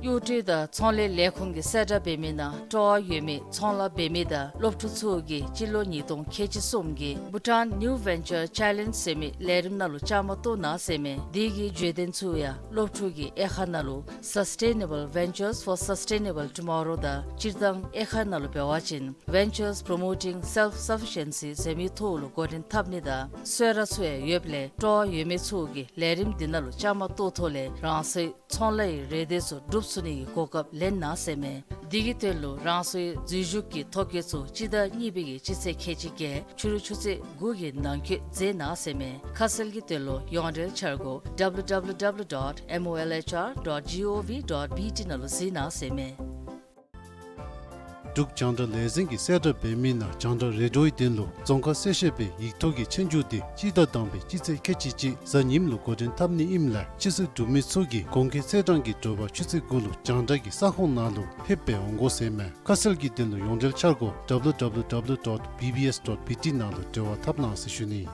གཡོག་སྒྲིག་དང་ཚོང་ལས་ལས་ཁུངས་ཀྱིས་གསལ་བསྒྲགས་འབད་མི་ནང་སྤྲོ་བ་ཡོད་མི་ཚོང་ལཱ་འབད་མི་དང་སློབ་ཕྲུག་ཚུ་གིས་སྤྱི་ལོ་ཉིས་སྟོང་ཁལ་གཅིག་གསུམ་གྱི་Bhutan New Venture Challenge ཟེར་མི་ལས་རིམ་ནང་ལུ་བཅའ་མར་གཏོགས་གནང་ཟེར་མས། དེ་གི་བརྗོད་དོན་ཚུ་ཡང་སློབ་ཕྲུག་གི་དབྱེ་ཁག་ནང་ལུ་Sustainable Ventures for Sustainable Tomorrow དང་སྤྱིར་བཏང་དབྱེ་ཁག་ནང་ལུ་འབད་བ་ཅིན་Ventures Promoting Self-Sufficiency ཟེར་མི་ཐོག་ལུ་འགོ་འདྲེན་འཐབ་ནི་དང་གསོལ་རས་ཚུ་ཡང་ཡོདཔ་ལས་སྤྲོ་བ་ཡོད་མི་ཚུ་གིས་ལས་རིམ་འདི་ནང་ལུ་བཅའ་མར་གཏོགས་ཐོག་ལས་རང་སོའི་ཚོང་ལཱ་ཡི་རེ་འདོད་ཚུ་འགྲུབ་ཚུགས་ནི་གི་གོ་སྐབས་ལེན་གནང་ཟེར་མས། དེ་གི་དོན་ལུ་རང་སོའི་འཛུལ་ཞུགས་ཀྱི་ཐོ་བཀོད་ཚུ་སྤྱི་ཟླ་གཉིས་པའི་གི་སྤྱི་ཚེས་ཁལ་གཅིག་བརྒྱད་ཕྱི་རུ་ཆུ་ཚོད་དགུ་གི་ནང་འཁོད་མཛད་གནང་ཟེར་མས། ཁ་གསལ་གྱི་དོན་ལུ་ཡོངས་འབྲེལ་འཆར་སྒོ་W W W dot M O L H R dot G O V dot B T ནང་ལུ་གཟིགས་གནང་ཟེར་མས། འབྲུག་རྒྱང་བསྒྲགས་ལས་འཛིན་གྱིས་གསལ་བསྒྲགས་འབད་མི་ནང་རྒྱང་བསྒྲགས་རེ་ཌིའོའི་དོན་ལུ་རྫོང་ཁ་གསལ་བཤད་པའི་ཡིག་ཐོག་གི་ཆོས་རྒྱུགས་དེ་སྤྱི་ཟླ་དང་པའི་སྤྱི་ཚེས་ཁལ་གཅིག་གཅིག་གཟའ་ཉིམ་ལུ་འགོ་འདྲེན་འཐབ་ནི་ཨིནམ་ལས་ཆོས་སྲིད་གྲུབ་མི་ཚུ་གིས་གོང་འཁོད་ཚེས་གྲངས་ཀྱི་དྲོ་པ་ཆུ་ཚོད་དགུ་ལུ་རྒྱང་བསྒྲགས་ཀྱི་ས་ཁོངས་ནང་ལུ་ཕེབས་སྦེ་འོང་དགོ་ཟེར་མས། ཁ་གསལ་གྱི་དོན་ལུ་ཡོངས་འབྲེལ་འཆར་སྒོ་W W W dot B B S dot B T ནང་ལུ་འབྲེལ་བ་འཐབ་གནང་ཟེར་ཞུ་ནི།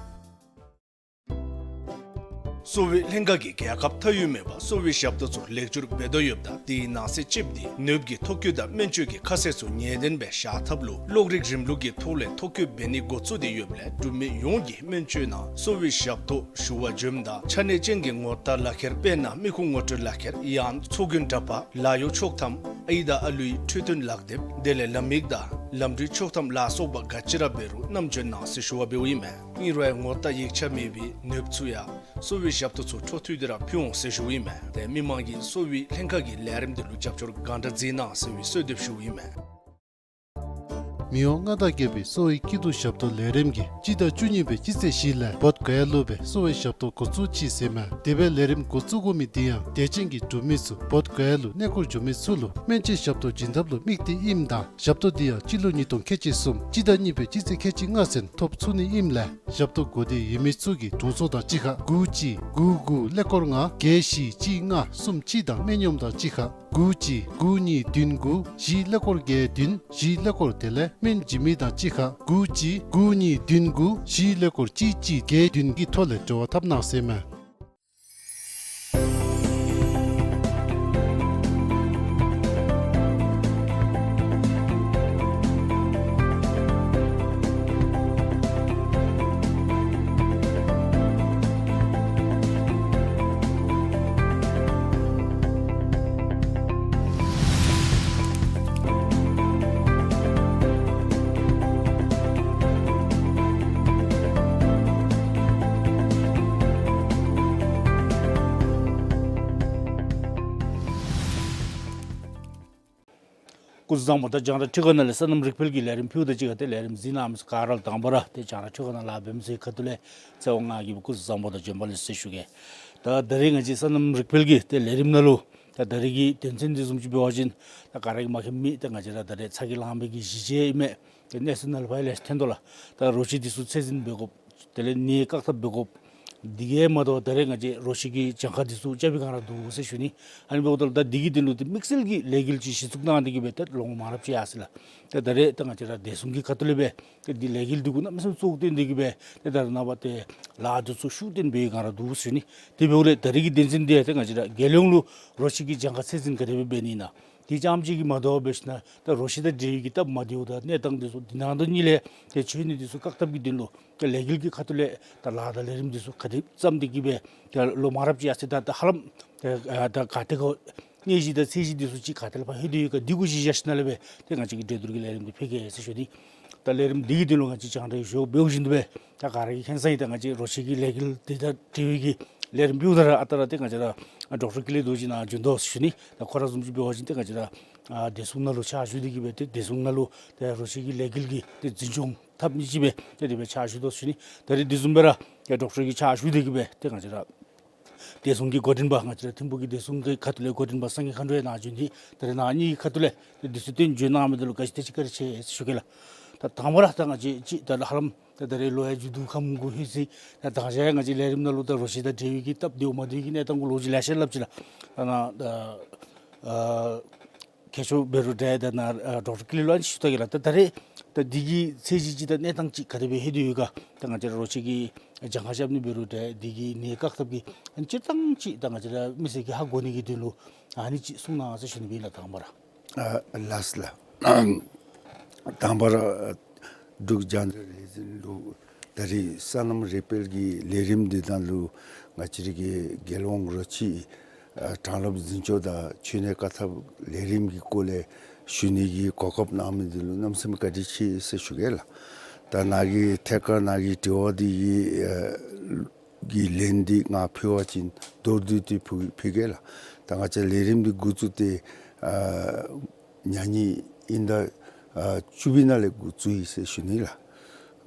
གསོ་བའི་ལྷན་ཁག་གིས་རྒྱལ་ཁབ་མཐའ་དབུས་མེད་པར་གསོ་བའི་ཞབས་ཏོག་ཚུ་ལེགས་བསྒྱུར་འབད་དོ་ཡོདཔ་ད་དེའི་ནང་གསེས་གཅིགཔོ་དེ་ནདཔ་གི་ཐོ་བཀོད་དང་སྨན་བཅོས་ཀྱི་ཁ་གསལ་ཚུ་ངེས་བདེན་སྦེ་བཞག་ཐབས་ལུ་གློག་རིག་རིམ་ལུགས་ཀྱི་ཐོག་ལས་ཐོ་བཀོད་འབད་ནི་འགོ་བཙུགས་ཏེ་ཡོདཔ་ལས་འབྲུག་མི་ཡོངས་ཀྱིས་སྨན་བཅོས་ནང་གསོ་བའི་ཞབས་ཏོག་ཞུ་བར་འབྱོནམ་ད་ཆ་གནས་ཅན་གྱི་ངོ་རྟགས་ལག་ཁྱེར་དཔེར་ན་མི་ཁུངས་ངོ་སྤྲོད་ལག་ཁྱེར་ཡང་ཚོགས་རྒྱུན་འདྲ་པར་ལཱ་གཡོག་ཆོག་ཐམ་ཨའི་དང་ཨ་ལུའི་འཕྲོད་བསྟེན་ལག་དེབ་དེ་ལས་ལམ་ཡིག་དང་ལམ་འགྲུལ་ཆོག་ཐམ་ལ་སོགས་པ་ག་ཅི་ར་འབད་རུང་བསྣམས་འབྱོན་གནང་ཟེར་ཞུ་བ་འབདཝ་ཨིན་མས། ཨིན་རུང་ངོ་རྟགས་ཡིག་ཆ་མེད་པའི་ནདཔ་ཚུ་ཡང་གསོ་བའི་ཞབས་ཏོག་ཚུ་འཕྲོ་མཐུད་དེ་ར་ཕུལ་འོང་ཟེར་ཞུཝ་ཨིན་མས། ཏེ་མི་མང་གིས་གསོ་བའི་ལྷན་ཁག་གི་ལས་རིམ་དེ་ལུ་རྒྱབ་སྐྱོར་གང་དྲག་མཛད་གནང་ཟེར་བའི་གསོལ་འདེབས་ཞུཝ་ཨིན་མས། མི་དབང་མངའ་བདག་རྒྱལ་པོའི་གསོ་བའི་སྐྱིད་སྡུག་ཞབས་ཏོག་ལས་རིམ་གྱིས་སྤྱི་ཟླ་བཅུ་གཉིས་པའི་སྤྱི་ཚེས་བཞི་ལས་བོདྷ་ག་ཡ་ལུ་སྦེ་གསོ་བའི་ཞབས་ཏོག་འགོ་བཙུགས་ཅི་ཟེར་མས། དེ་སྦེ་ལས་རིམ་འགོ་བཙུགས་དགོ་མི་དེ་ཡང་དད་ཅན་གྱི་འབྲུག་མི་ཚུ་བོདྷ་ག་ཡ་ལུ་གནས་སྐོར་འགྱོ་མི་ཚུ་ལུ་སྨན་བཅོས་ཞབས་ཏོག་བྱིན་ཐབས་ལུ་དམིགས་ཏེ་ཨིནམ་ད་ཞབས་ཏོག་དེ་ཡང་སྤྱི་ལོ་ཉིས་སྟོང་ཁལ་གཅིག་གསུམ་སྤྱི་ཟླ་གཉིས་པའི་སྤྱི་ཚེས་ཁལ་གཅིག་ལྔ་ཚུན་ཐོབ་ཚུགས་ནི་ཨིནམ་ལས་ཞབས་ཏོག་དགོ་འདོད་ཡོད་མི་ཚུ་གིས་དྲུང་འཚོ་དང་གཅིག་ཁར་དགུ་གཅིག་དགུ་དགུ་ཀླད་ཀོར་ལྔ་བརྒྱད་བཞི་གཅིག་ལྔ་གསུམ་གཅིག་དང་སྨན་གཡོགམ་དང་གཅིག་ཁར་དགུ་གཅིག་དགུ་གཉིས་བདུན་དགུ་བཞི་ཀླད་ཀོར་བརྒྱད་བདུན་བཞི་ཀླད་ཀོར་དེ་ལས་སྨན་བྱིན་མི་དང་གཅིག་ཁར་དགུ་གཅིག་དགུ་གཉིས་བདུན་དགུ་བཞི་ཀླད་ཀོར་གཅིག་གཅིག་བརྒྱད་བདུན་གྱི་ཐོག་ལས་འབྲེལ་བ་འཐབ་གནང་ཟེར་མས། བཟང་པོ། ད་རྒྱང་བསྒྲགས་ཁྲི་ཀ་ནང་ལས་སོ་ནམ་རིག་འཕེལ་གྱི་ལས་རིམ་ཕུལཝ་ད་གཅིག་ཁར་ཏེ་ལས་རིམ་གཟིགས་གནང་མི་ཚུ་ག་ར་ལུ་དང་པ་ར་ཏེ་རྒྱང་བསྒྲགས་ཁྲི་ཀ་ནང་ལཱ་འབད་མི་ཚུ་གི་ཁ་ཐུག་ལས་བརྩེ་བ་ང་གིས་སྦེ་སྐུ་གཟུགས་བཟང་པོ་དང་བྱོན་པ་ལེགས་ཟེར་ཞུ་གེ། ད་ད་རེས་ང་བཅས་སོ་ནམ་རིག་འཕེལ་གྱི་ཏེ་ལས་རིམ་ནང་ལུ་ད་ད་རེས་ཀྱི་དོན་ཚན་འདི་བཟུམ་ཅིག་འབད་བ་ཅིན་ད་ག་ར་གིས་མ་མཁྱེན་མི་ད་ང་བཅས་ར་ད་རེས་ཚ་གྱང་ལངས་པའི་གི་གཞི་བྱེས་ཨིན་མས། ཏེ་གནས་ཚུལ་ནང་ལུ་ཕར་ལས་ཐོན་དོ་ལགས། ད་རོ་ཁྱི་འདི་ཚུ་ཚད་འཛིན་འབད་དགོཔ། དེ་ལས་ནད་བཀག་ཐབས་འབད་དགོཔ། དེ་གིས་མ་དོ་ད་རེས་ང་བཅས་རོ་ཁྱི་གི་གྱངས་ཁ་འདི་ཚུ་རྐྱབ་པའི་སྒང་ར་འདུག་ཟེར་ཞུ་ནི། ཨ་ནི་འབདཝ་ད་ལུ་ད་འདི་གི་དོན་ལུ་ཏེ་དམིགས་བསལ་གྱི་ལས་འགུལ་ཅིག་གཞི་བཙུགས་གནང་སྟེ་གི་སྦེ་ཏེ་ལོ་ངོ་མང་རབས་ཅིག་ཡར་སོ་ཡི་ལགས། ཏེ་ད་རེས་ད་ང་བཅས་ར་བདེ་སྲུང་གི་ཁ་ཐུག་ལས་སྦེ་ཏེ་འདི་ལས་འགུལ་འདི་གུ་གནམ་མེད་ས་མེད་གཙོ་བོ་བཏོན་ཏེ་གི་སྦེ་ཏེ་ད་རེས་ནངས་པ་ཏེ་ལཱ་འདི་ཚུ་ཤུགས་བཏོན་འབད་བའི་སྒང་ར་འདུག་ཟེར་ཞུ་ནི། དེ་འབདཝ་ལས་ད་རེས་ཀྱི་དོན་ཚན་འདི་ཡང་ཏེ་ང་བཅས་ར་རྒྱལ་ཡོངས་ལུ་རོ་ཁྱི་གི་གྱངས་ཁ་ཚད་འཛིན་ག་དེ་སྦེ་འབད་ནི་ཨིན་ན། དེ་རྐྱངམ་ཅིག་གིས་མ་དོ་བར་འབད་ཞིན་ན་ད་རོ་ཁྱི་དང་འབྲེལ་བའི་གི་སྟབས་མ་བདེཝ་དང་གནས་སྟངས་འདི་ཚུ་འདི་ནང་དོན་གཉིས་ལས་ཏེ་འཆོལ་ནི་འདི་ཚུ་བཀག་ཐབས་ཀྱི་དོན་ལུ་ཏེ་ལས་འགུལ་གྱི་ཁ་ཐུག་ལས་ད་ལཱ་དང་ལས་རིམ་འདི་ཚུ་ག་དེ་བརྩམས་ཏེ་གི་སྦེ་ད་ལོ་མང་རབས་ཅིག་ཡར་སོ་ཡི། ད་ད་ཧ་ལམ་ད་ཨ་ད་ག་ཏེ་གི་གནས་གཞི་དང་ཚད་གཞི་འདི་ཚུ་ཅིག་ག་ཏེ་ལས་ཕར་ལྷོད་དེ་ཡོད་ག་འདི་གུ་གཞི་བཞག་ཞིནམ་ལས་སྦེ་ཏེ་ང་བཅས་ཀྱིས་གྲོས་བསྡུར་གྱི་ལས་རིམ་འདི་ཕུལ་གེ་ཟེར་ཞུ་ནི། ད་ལས་རིམ་འདི་གི་དོན་ལུ་ང་བཅས་རྒྱང་བསྒྲགས་ཞུ་འབདཝ་བཞིན་དུ་སྦེ་ད་ག་ར་གིས་མཁྱེན་གསལ་ཨིན། ད་ང་བཅས་རོ་ཁྱི་གི་ལས་འགུལ་འདི་དང་འབྲེལ་བའི་གི་ལས་རིམ་འབདཝ་ད་ར་ཨ་རྟག་ར་ཏེ་ང་བཅས་ར་ཌོག་ཊར་ཀུན་ལེགས་རྡོ་རྗེ་ནཱ་བྱོན་དོ་ཟེར་ཞུ་ནི། ད་ཁོ་ར་བཟུམ་ཅིག་འབད་བ་ཅིན་ཏེ་ང་བཅས་ར་ཨ་བདེ་སྲུང་ནང་ལུ་ཕྱག་ཞུ་སྟེ་གི་སྦེ་ཏེ་བདེ་སྲུང་ནང་ལུ་ཏེ་རོ་ཁྱི་གི་ལས་འགུལ་གྱི་ཏེ་འཛིན་སྐྱོང་འཐབ་མི་ཅིག་སྦེ་ཏེ་དེ་སྦེ་ཕྱག་ཞུ་དོ་ཟེར་ཞུ་ནི། ད་རེས་དེ་བཟུམ་སྦེ་ར་ཏེ་ཌོག་ཊར་གྱིས་ཕྱག་ཞུ་སྟེ་གི་སྦེ་ཏེ་ང་བཅས་ར་བདེ་སྲུང་གི་འགོ་འདྲེན་པ་ང་བཅས་ར་ཐིམ་ཕུག་གི་བདེ་སྲུང་གི་ཁ་ཐུག་ལས་འགོ་འདྲེན་པ་སངས་རྒྱས་མཁའ་འགྲོ་ཡང་ནཱ་བྱོན་ཏེ་ད་རེས་ནཱ་གཉིས་ཀྱི་ཁ་ཐུག་ལས་ཏེ་དུས་ཚོད་བཏོན་བྱོན་གནང་མི་འདི་ལུ་ག་ཅི་ཏེ་ཅིག་བཀའ་དྲིན་ཆེ་ཟེར་ཞུ་གེ་ལགས། ད་དང་པ་ར་ད་ང་བཅས་ཅིག་ད་ཧ་ལམ་ད་ད་རེས་ལོ་ཡང་མཇུག་བསྡུ་ཁམས་གུ་ལྷོད་ཅི། ད་ད་ཅི་ཡང་ང་བཅས་ལས་རིམ་ནང་ལུ་ད་རོ་ཁྱི་དང་འབྲེལ་བའི་གི་སྟབས་བདེཝ་མ་བདེཝ་གི་གནས་སྟངས་གུ་ལོ་རྒྱུས་ལེ་ཤ་སླབ་ཅི་ལགས། ད་ནཱ་ད་ཨ་མཁས་མཆོག་འབད་རུང་འདྲ་ད་ནཱ་ཨ་ཌོག་ཊར་ཀུན་ལེགས་ལུ་ཨ་ནི་ཅིག་ཞུ་ད་གེ་ལགས། ད་ད་རེས་ད་འདི་གི་ཚད་གཞི་ཅིག་དང་གནས་སྟངས་ཅིག་ག་དེ་སྦེ་ལྷོད་དེ་ཡོད་ག། ད་ང་བཅས་ར་རོ་ཁྱི་གི་གྱངས་ཁ་རྐྱབ་ནི་འབད་རུང་འདྲ་འདི་གི་ནད་བཀག་ཐབས་ཀྱི་ཨ་ནི་སྤྱིར་བཏང་ཅིག་ད་ང་བཅས་ར་མི་སེར་གྱིས་ཧ་གོ་ནི་གི་དོན་ལུ་ཨ་ནི་ཅིག་གསུང་གནང་ཟེར་ཞུ་ནི་སྦེ་ཨིན་ལགས། དང་པ་ར། ཨ་ལགས་ལགས། དང་པ་ར་འབྲུག་རྒྱང་བསྒྲགས་ལས་འཛིན་ལུ་ད་རེས་སོ་ནམ་རིག་འཕེལ་གྱི་ལས་རིམ་འདི་ནང་ལུ་ང་བཅས་ར་གི་རྒྱལ་ཡོངས་རོ་ཁྱི་ཨ་གྱངས་ཁ་འཛིན་སྐྱོང་དང་འཆོལ་ནད་བཀག་ཐབས་ལས་རིམ་གྱི་སྐོར་ལས་ཞུ་ནི་གི་གོ་སྐབས་གནང་མི་འདི་ལུ་གནམ་མེད་ས་མེད་བཀའ་དྲིན་ཆེ་ཟེར་ཞུ་གེ་ལགས། ད་ནཱ་གི་ཐད་ཀར་ནཱ་གི་དྲི་བ་འདི་གི་ཨ་གི་ལན་འདི་ང་ཕུལ་བ་ཅིན་མདོར་བསྡུས་ཏེ་ཕུལ་ཕུལ་གེ་ལགས། ད་ང་བཅས་ལས་རིམ་འདི་འགོ་བཙུགས་ཏེ་ཨ་ཉ་གཉིས་དབྱིན་ཟླ་ཨ་བཅུ་པའི་ནང་ལས་འགོ་བཙུགས་ཡི་ཟེར་ཞུ་ནི་ལགས།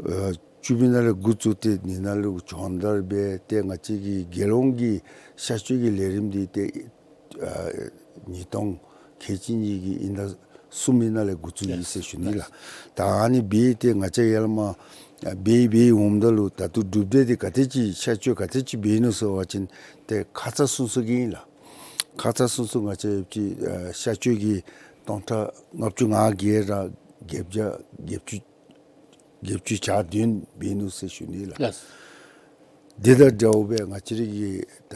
ཨ་བཅུ་པའི་ནང་ལས་འགོ་བཙུགས་ཏེ་འདི་ནང་ལུ་སྦྱོང་བརྡར་འབད་དེ་ང་བཅས་ཀྱི་རྒྱལ་ཡོངས་ཀྱི་གཤག་བཅོས་ཀྱི་ལས་རིམ་འདི་ཏེ་ཨ་ཉིས་སྟོང་ཁལ་གཅིག་གཉིས་ཀྱི་དབྱིན་ཟླ་གསུམ་པའི་ནང་ལས་འགོ་བཙུགས་ཡི་ཟེར་ཞུ་ནི་ལགས། ད་ཨ་ནི་འབད་དེ་ང་བཅས་ཡར་ལས་མར་ཨ་འབད་འབད་འོངམ་ད་ལུ་ད་ལྟོ་གྲུབ་འབྲས་འདི་ག་དེ་ཅིག་གཤག་བཅོས་ག་དེ་ཅིག་འབད་ནུག་ཟེར་བ་ཅིན་ཏེ་ཁ་ཙ་སོ་སོ་གི་ཨིན་ལགས། ཁ་ཙ་སོ་སོ་ང་བཅས་ཡོདཔ་ཅིག་ཨ་གཤག་བཅོས་ཀྱི་སྟོང་ཕྲག་ལྔ་བཅུ་ང་བརྒྱད་ར་བརྒྱད་བརྒྱ་བརྒྱད་ཅུ་བརྒྱད་ཅུ་གྱ་བདུན་འབད་ནུག་ཟེར་ཞུ་ནི་ལགས། ལགས། དེ་དང་འདྲཝ་སྦེ་ང་བཅས་ར་གི་ད་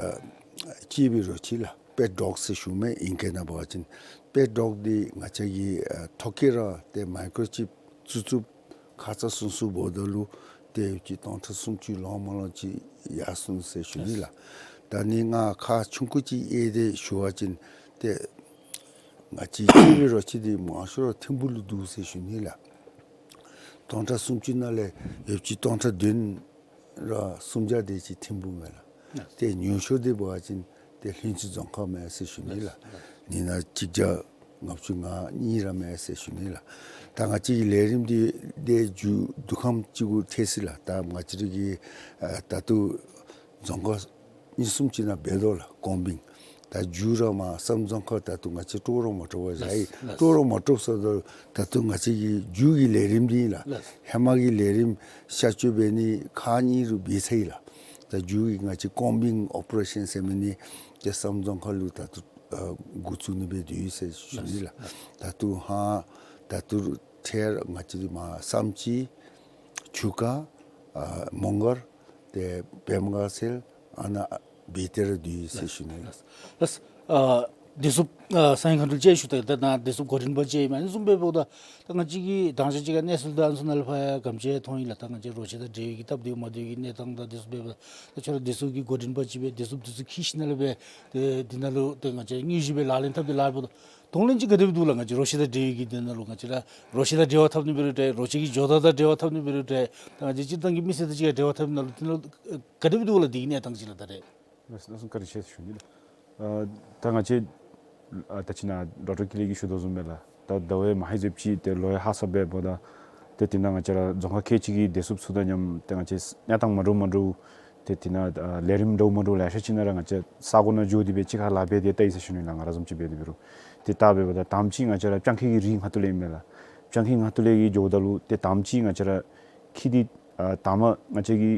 གཅེས་པའི་རོ་ཁྱི་ལགས། པེཊ་ཌོག་ཟེར་ཞུཝ་མས་ཨིང་སྐད་ནང་འབད་བ་ཅིན། པེཊ་ཌོག་འདི་ང་བཅས་ཀྱིས་ཨ་ཐོ་བཀོད་ར་ཏེ་མའི་ཀྲོ་ཅིབ་བཙུགས་བཙུགསཔ་ཁ་ཙ་སོ་སོ་འབདཝ་ད་ལུ་ཏེ་ཡོདཔ་ཅིག་སྟོང་ཕྲག་སུམ་ཅུ་ལོངམ་ལོངམ་ཅིག་ཡར་སོང་ཟེར་ཞུ་ནི་ལགས། ད་ནི་ང་ཁག་ཆུང་ཀུ་ཅིག་དབྱེ་སྟེ་ཞུ་བ་ཅིན་ཏེ་ང་བཅས་གཅེས་པའི་རོ་ཁྱི་འདི་མང་ཤོས་ར་ཐིམ་ཕུག་ལུ་འདུག་ཟེར་ཞུ་ནི་ལགས། སྟོང་ཕྲག་སུམ་ཅུ་ནང་ལས་ཡོདཔ་ཅིག་སྟོང་ཕྲག་བདུན་ར་སུམ་བརྒྱ་དེ་ཅིག་ཐིམ་ཕུག་མས་ལགས། ལགས། ཏེ་ཉུང་ཤོས་འདི་འབད་བ་ཅིན་ཏེ་ལྷུན་རྩེ་རྫོང་ཁག་མས་ཟེར་ཞུ་ནི་ལགས། ལགས། ནི་ནང་གཅིག་བརྒྱ་ལྔ་བཅུ་ང་གཉིས་ར་མས་ཟེར་ཞུ་ནི་ལགས། ད་ང་བཅས་ཀྱི་ལས་རིམ་འདི་ཏེ་མཇུག་བསྡུ་ཁམས་ཅིག་གུ་ཐལ་ཅི་ལགས། ད་ང་བཅས་ར་གི་ཨ་ད་ལྟོ་རྫོང་ཁག་གཉིས་གསུམ་ཅིག་ནང་འབད་དོ་ལགས། ཀོང་སྦིང་། ད་མཇུག་ར་མར་བསམ་རྫོང་ཁག་ད་ལྟོ་ང་བཅས་དཀྲོག་ར་མ་དཀྲོག་པར་བཞག་ཡི། ལགས། ལགས། དཀྲོག་ར་མ་དཀྲོག་ཟེརཝ་ད་ད་ལྟོ་ང་བཅས་ཀྱི་མཇུག་གི་ལས་རིམ་འདི་ཨིན་ལགས། ལགས། ཧེ་མ་གི་ལས་རིམ་གཤག་བཅོས་འབད་ནི་ཁག་གཉིས་རུ་འབད་ཚར་ཡི་ལགས། ད་མཇུག་གི་ང་བཅས་ཀོང་སྦིང་ཨོ་པ་རེ་ཤཱན་ཟེར་མི་འདི་ཏེ་བསམ་རྫོང་ཁག་ལུ་ད་ལྟོ་ཨ་འགོ་བཙུགས་ནི་འབད་དེ་ཡོད་ཟེར་ཞུ་ནི་ལགས། ལགས། ད་ལྟོ་ཧ་ད་ལྟོ་ཐད་ང་བཅས་མར་བསམ་སྤྱིལ་ཆུ་ཁ་ཨ་མོང་སྒར་ཏེ་བེམ་དགའ་ཚལ་ཨ་ནཱ་འབད་དེ་ར་འདུག་ཟེར་ཞུ་ནི་ལགས། ལགས། ལགས། ཨ་བདེ་སྲུང་ཨ་སངས་རྒྱས་མཁའ་འགྲོ་ཅིག་ཞུ་ད་ད་ནཱ་བདེ་སྲུང་འགོ་འདྲེན་པ་ཅིག་ཨིན་མས། ཨ་ནི་བཟུམ་འབདཝ་ད་ད་ང་བཅས་ཀྱིས་ད་ཅི་ཅིག་གནས་ཚུལ་ད་ཨ་ནི་ཚུ་ནང་ལས་ཕར་ཡང་ག་དེམ་ཅིག་མཐོང་ཡི་ལགས། ད་ང་བཅས་རོ་ཁྱི་དང་འབྲེལ་བའི་གི་སྟབས་བདེཝ་མ་བདེཝ་གི་གནས་སྟངས་དང་བདེ་སྲུང་འབདཝ་ད་ད་ཁྱོད་ར་བདེ་སྲུང་གི་འགོ་འདྲེན་པ་ཅིག་སྦེ་བདེ་སྲུང་འདི་ཚུ་འཁྱིད་ཞིནམ་ལས་སྦེ་ཏེ་འདི་ནང་ལུ་ཏེ་ང་བཅས་དངོས་གཞི་སྦེ་ལག་ལེན་འཐབ་སྟེ་ལཱ་འབདཝ་ད་གདོང་ལེན་ཅིག་ག་དེ་སྦེ་འདུག་ལགས། ང་བཅས་རོ་ཁྱི་དང་འབྲེལ་བའི་གི་འདི་ནང་ལུ་ང་བཅས་ར་རོ་ཁྱི་དང་འབྲེལ་བ་འཐབ་ནི་འབད་རུང་འདྲ་རོ་ཁྱི་གི་ཇོ་བདག་དང་འབྲེལ་བ་འཐབ་ནི་འབད་རུང་འདྲ་ད་ང་བཅས་སྤྱིར་བཏང་གི་མི་སེར་དང་ཅིག་ཡང་འབྲེལ་བ་འཐབ་ནི་ལུ་འདི་ནང་ལུ་ག་དེ་སྦེ་འདུག་ལགས། འདི་གི་གནས་སྟངས་ཅིག་ལགས་ད་རེས། ལགས་སོ་ལགས་སོ་བཀའ་དྲིན་ཆེ་ཟེར་ཞུ་ནི་ལགས། ཨ་ད་ང་བཅས་ཨ་ད་ཅི་ནཱ་ཌོག་ཊར་ཀུན་ལེགས་ཀྱིས་ཞུ་དོ་བཟུམ་སྦེ་ལགས། ད་ཟླཝ་མ་ཧེ་ཟེབ་ཅིག་ཏེ་ལོ་ཡང་ཧ་སག་སྦེ་འབདཝ་ད་ཏེ་དེ་ནང་ང་བཅས་ར་རྫོང་ཁག་ཁལ་གཅིག་གི་བདེ་སྲུངཔ་ཚུ་དང་མཉམ་ཏེ་ང་བཅས་གནས་སྟངས་མ་འདྲཝ་མ་འདྲཝ་ཏེ་དེ་ནང་ཨ་ལས་རིམ་འདྲཝ་མ་འདྲཝ་ལེ་ཤ་ཅིག་ནང་ར་ང་བཅས་ས་གོ་ནང་འགྱོ་སྟེ་སྦེ་གཅིག་ཁར་ལཱ་འབད་དེ་བལྟ་ཡི་ཟེར་ཞུ་ནི་ལགས། ང་ར་བཟུམ་ཅིག་འབད་དེ་འབད་རུང་། ཏེ་བལྟ་སྦེ་འབདཝ་ད་དང་པ་ཅིག་ང་བཅས་ར་སྤྱང་ཁྱི་གི་རིགས་ཁ་ཐུག་ལས་ཨིན་མས་ལགས། སྤྱང་ཁྱི་ཁ་ཐུག་ལས་ཀྱི་འགྱོཝ་ད་ལུ་ཏེ་དང་པ་ཅིག་ང་བཅས་ར་ཁྱི་འདི་ཨ་དང་པ་ང་བཅས་ཀྱི་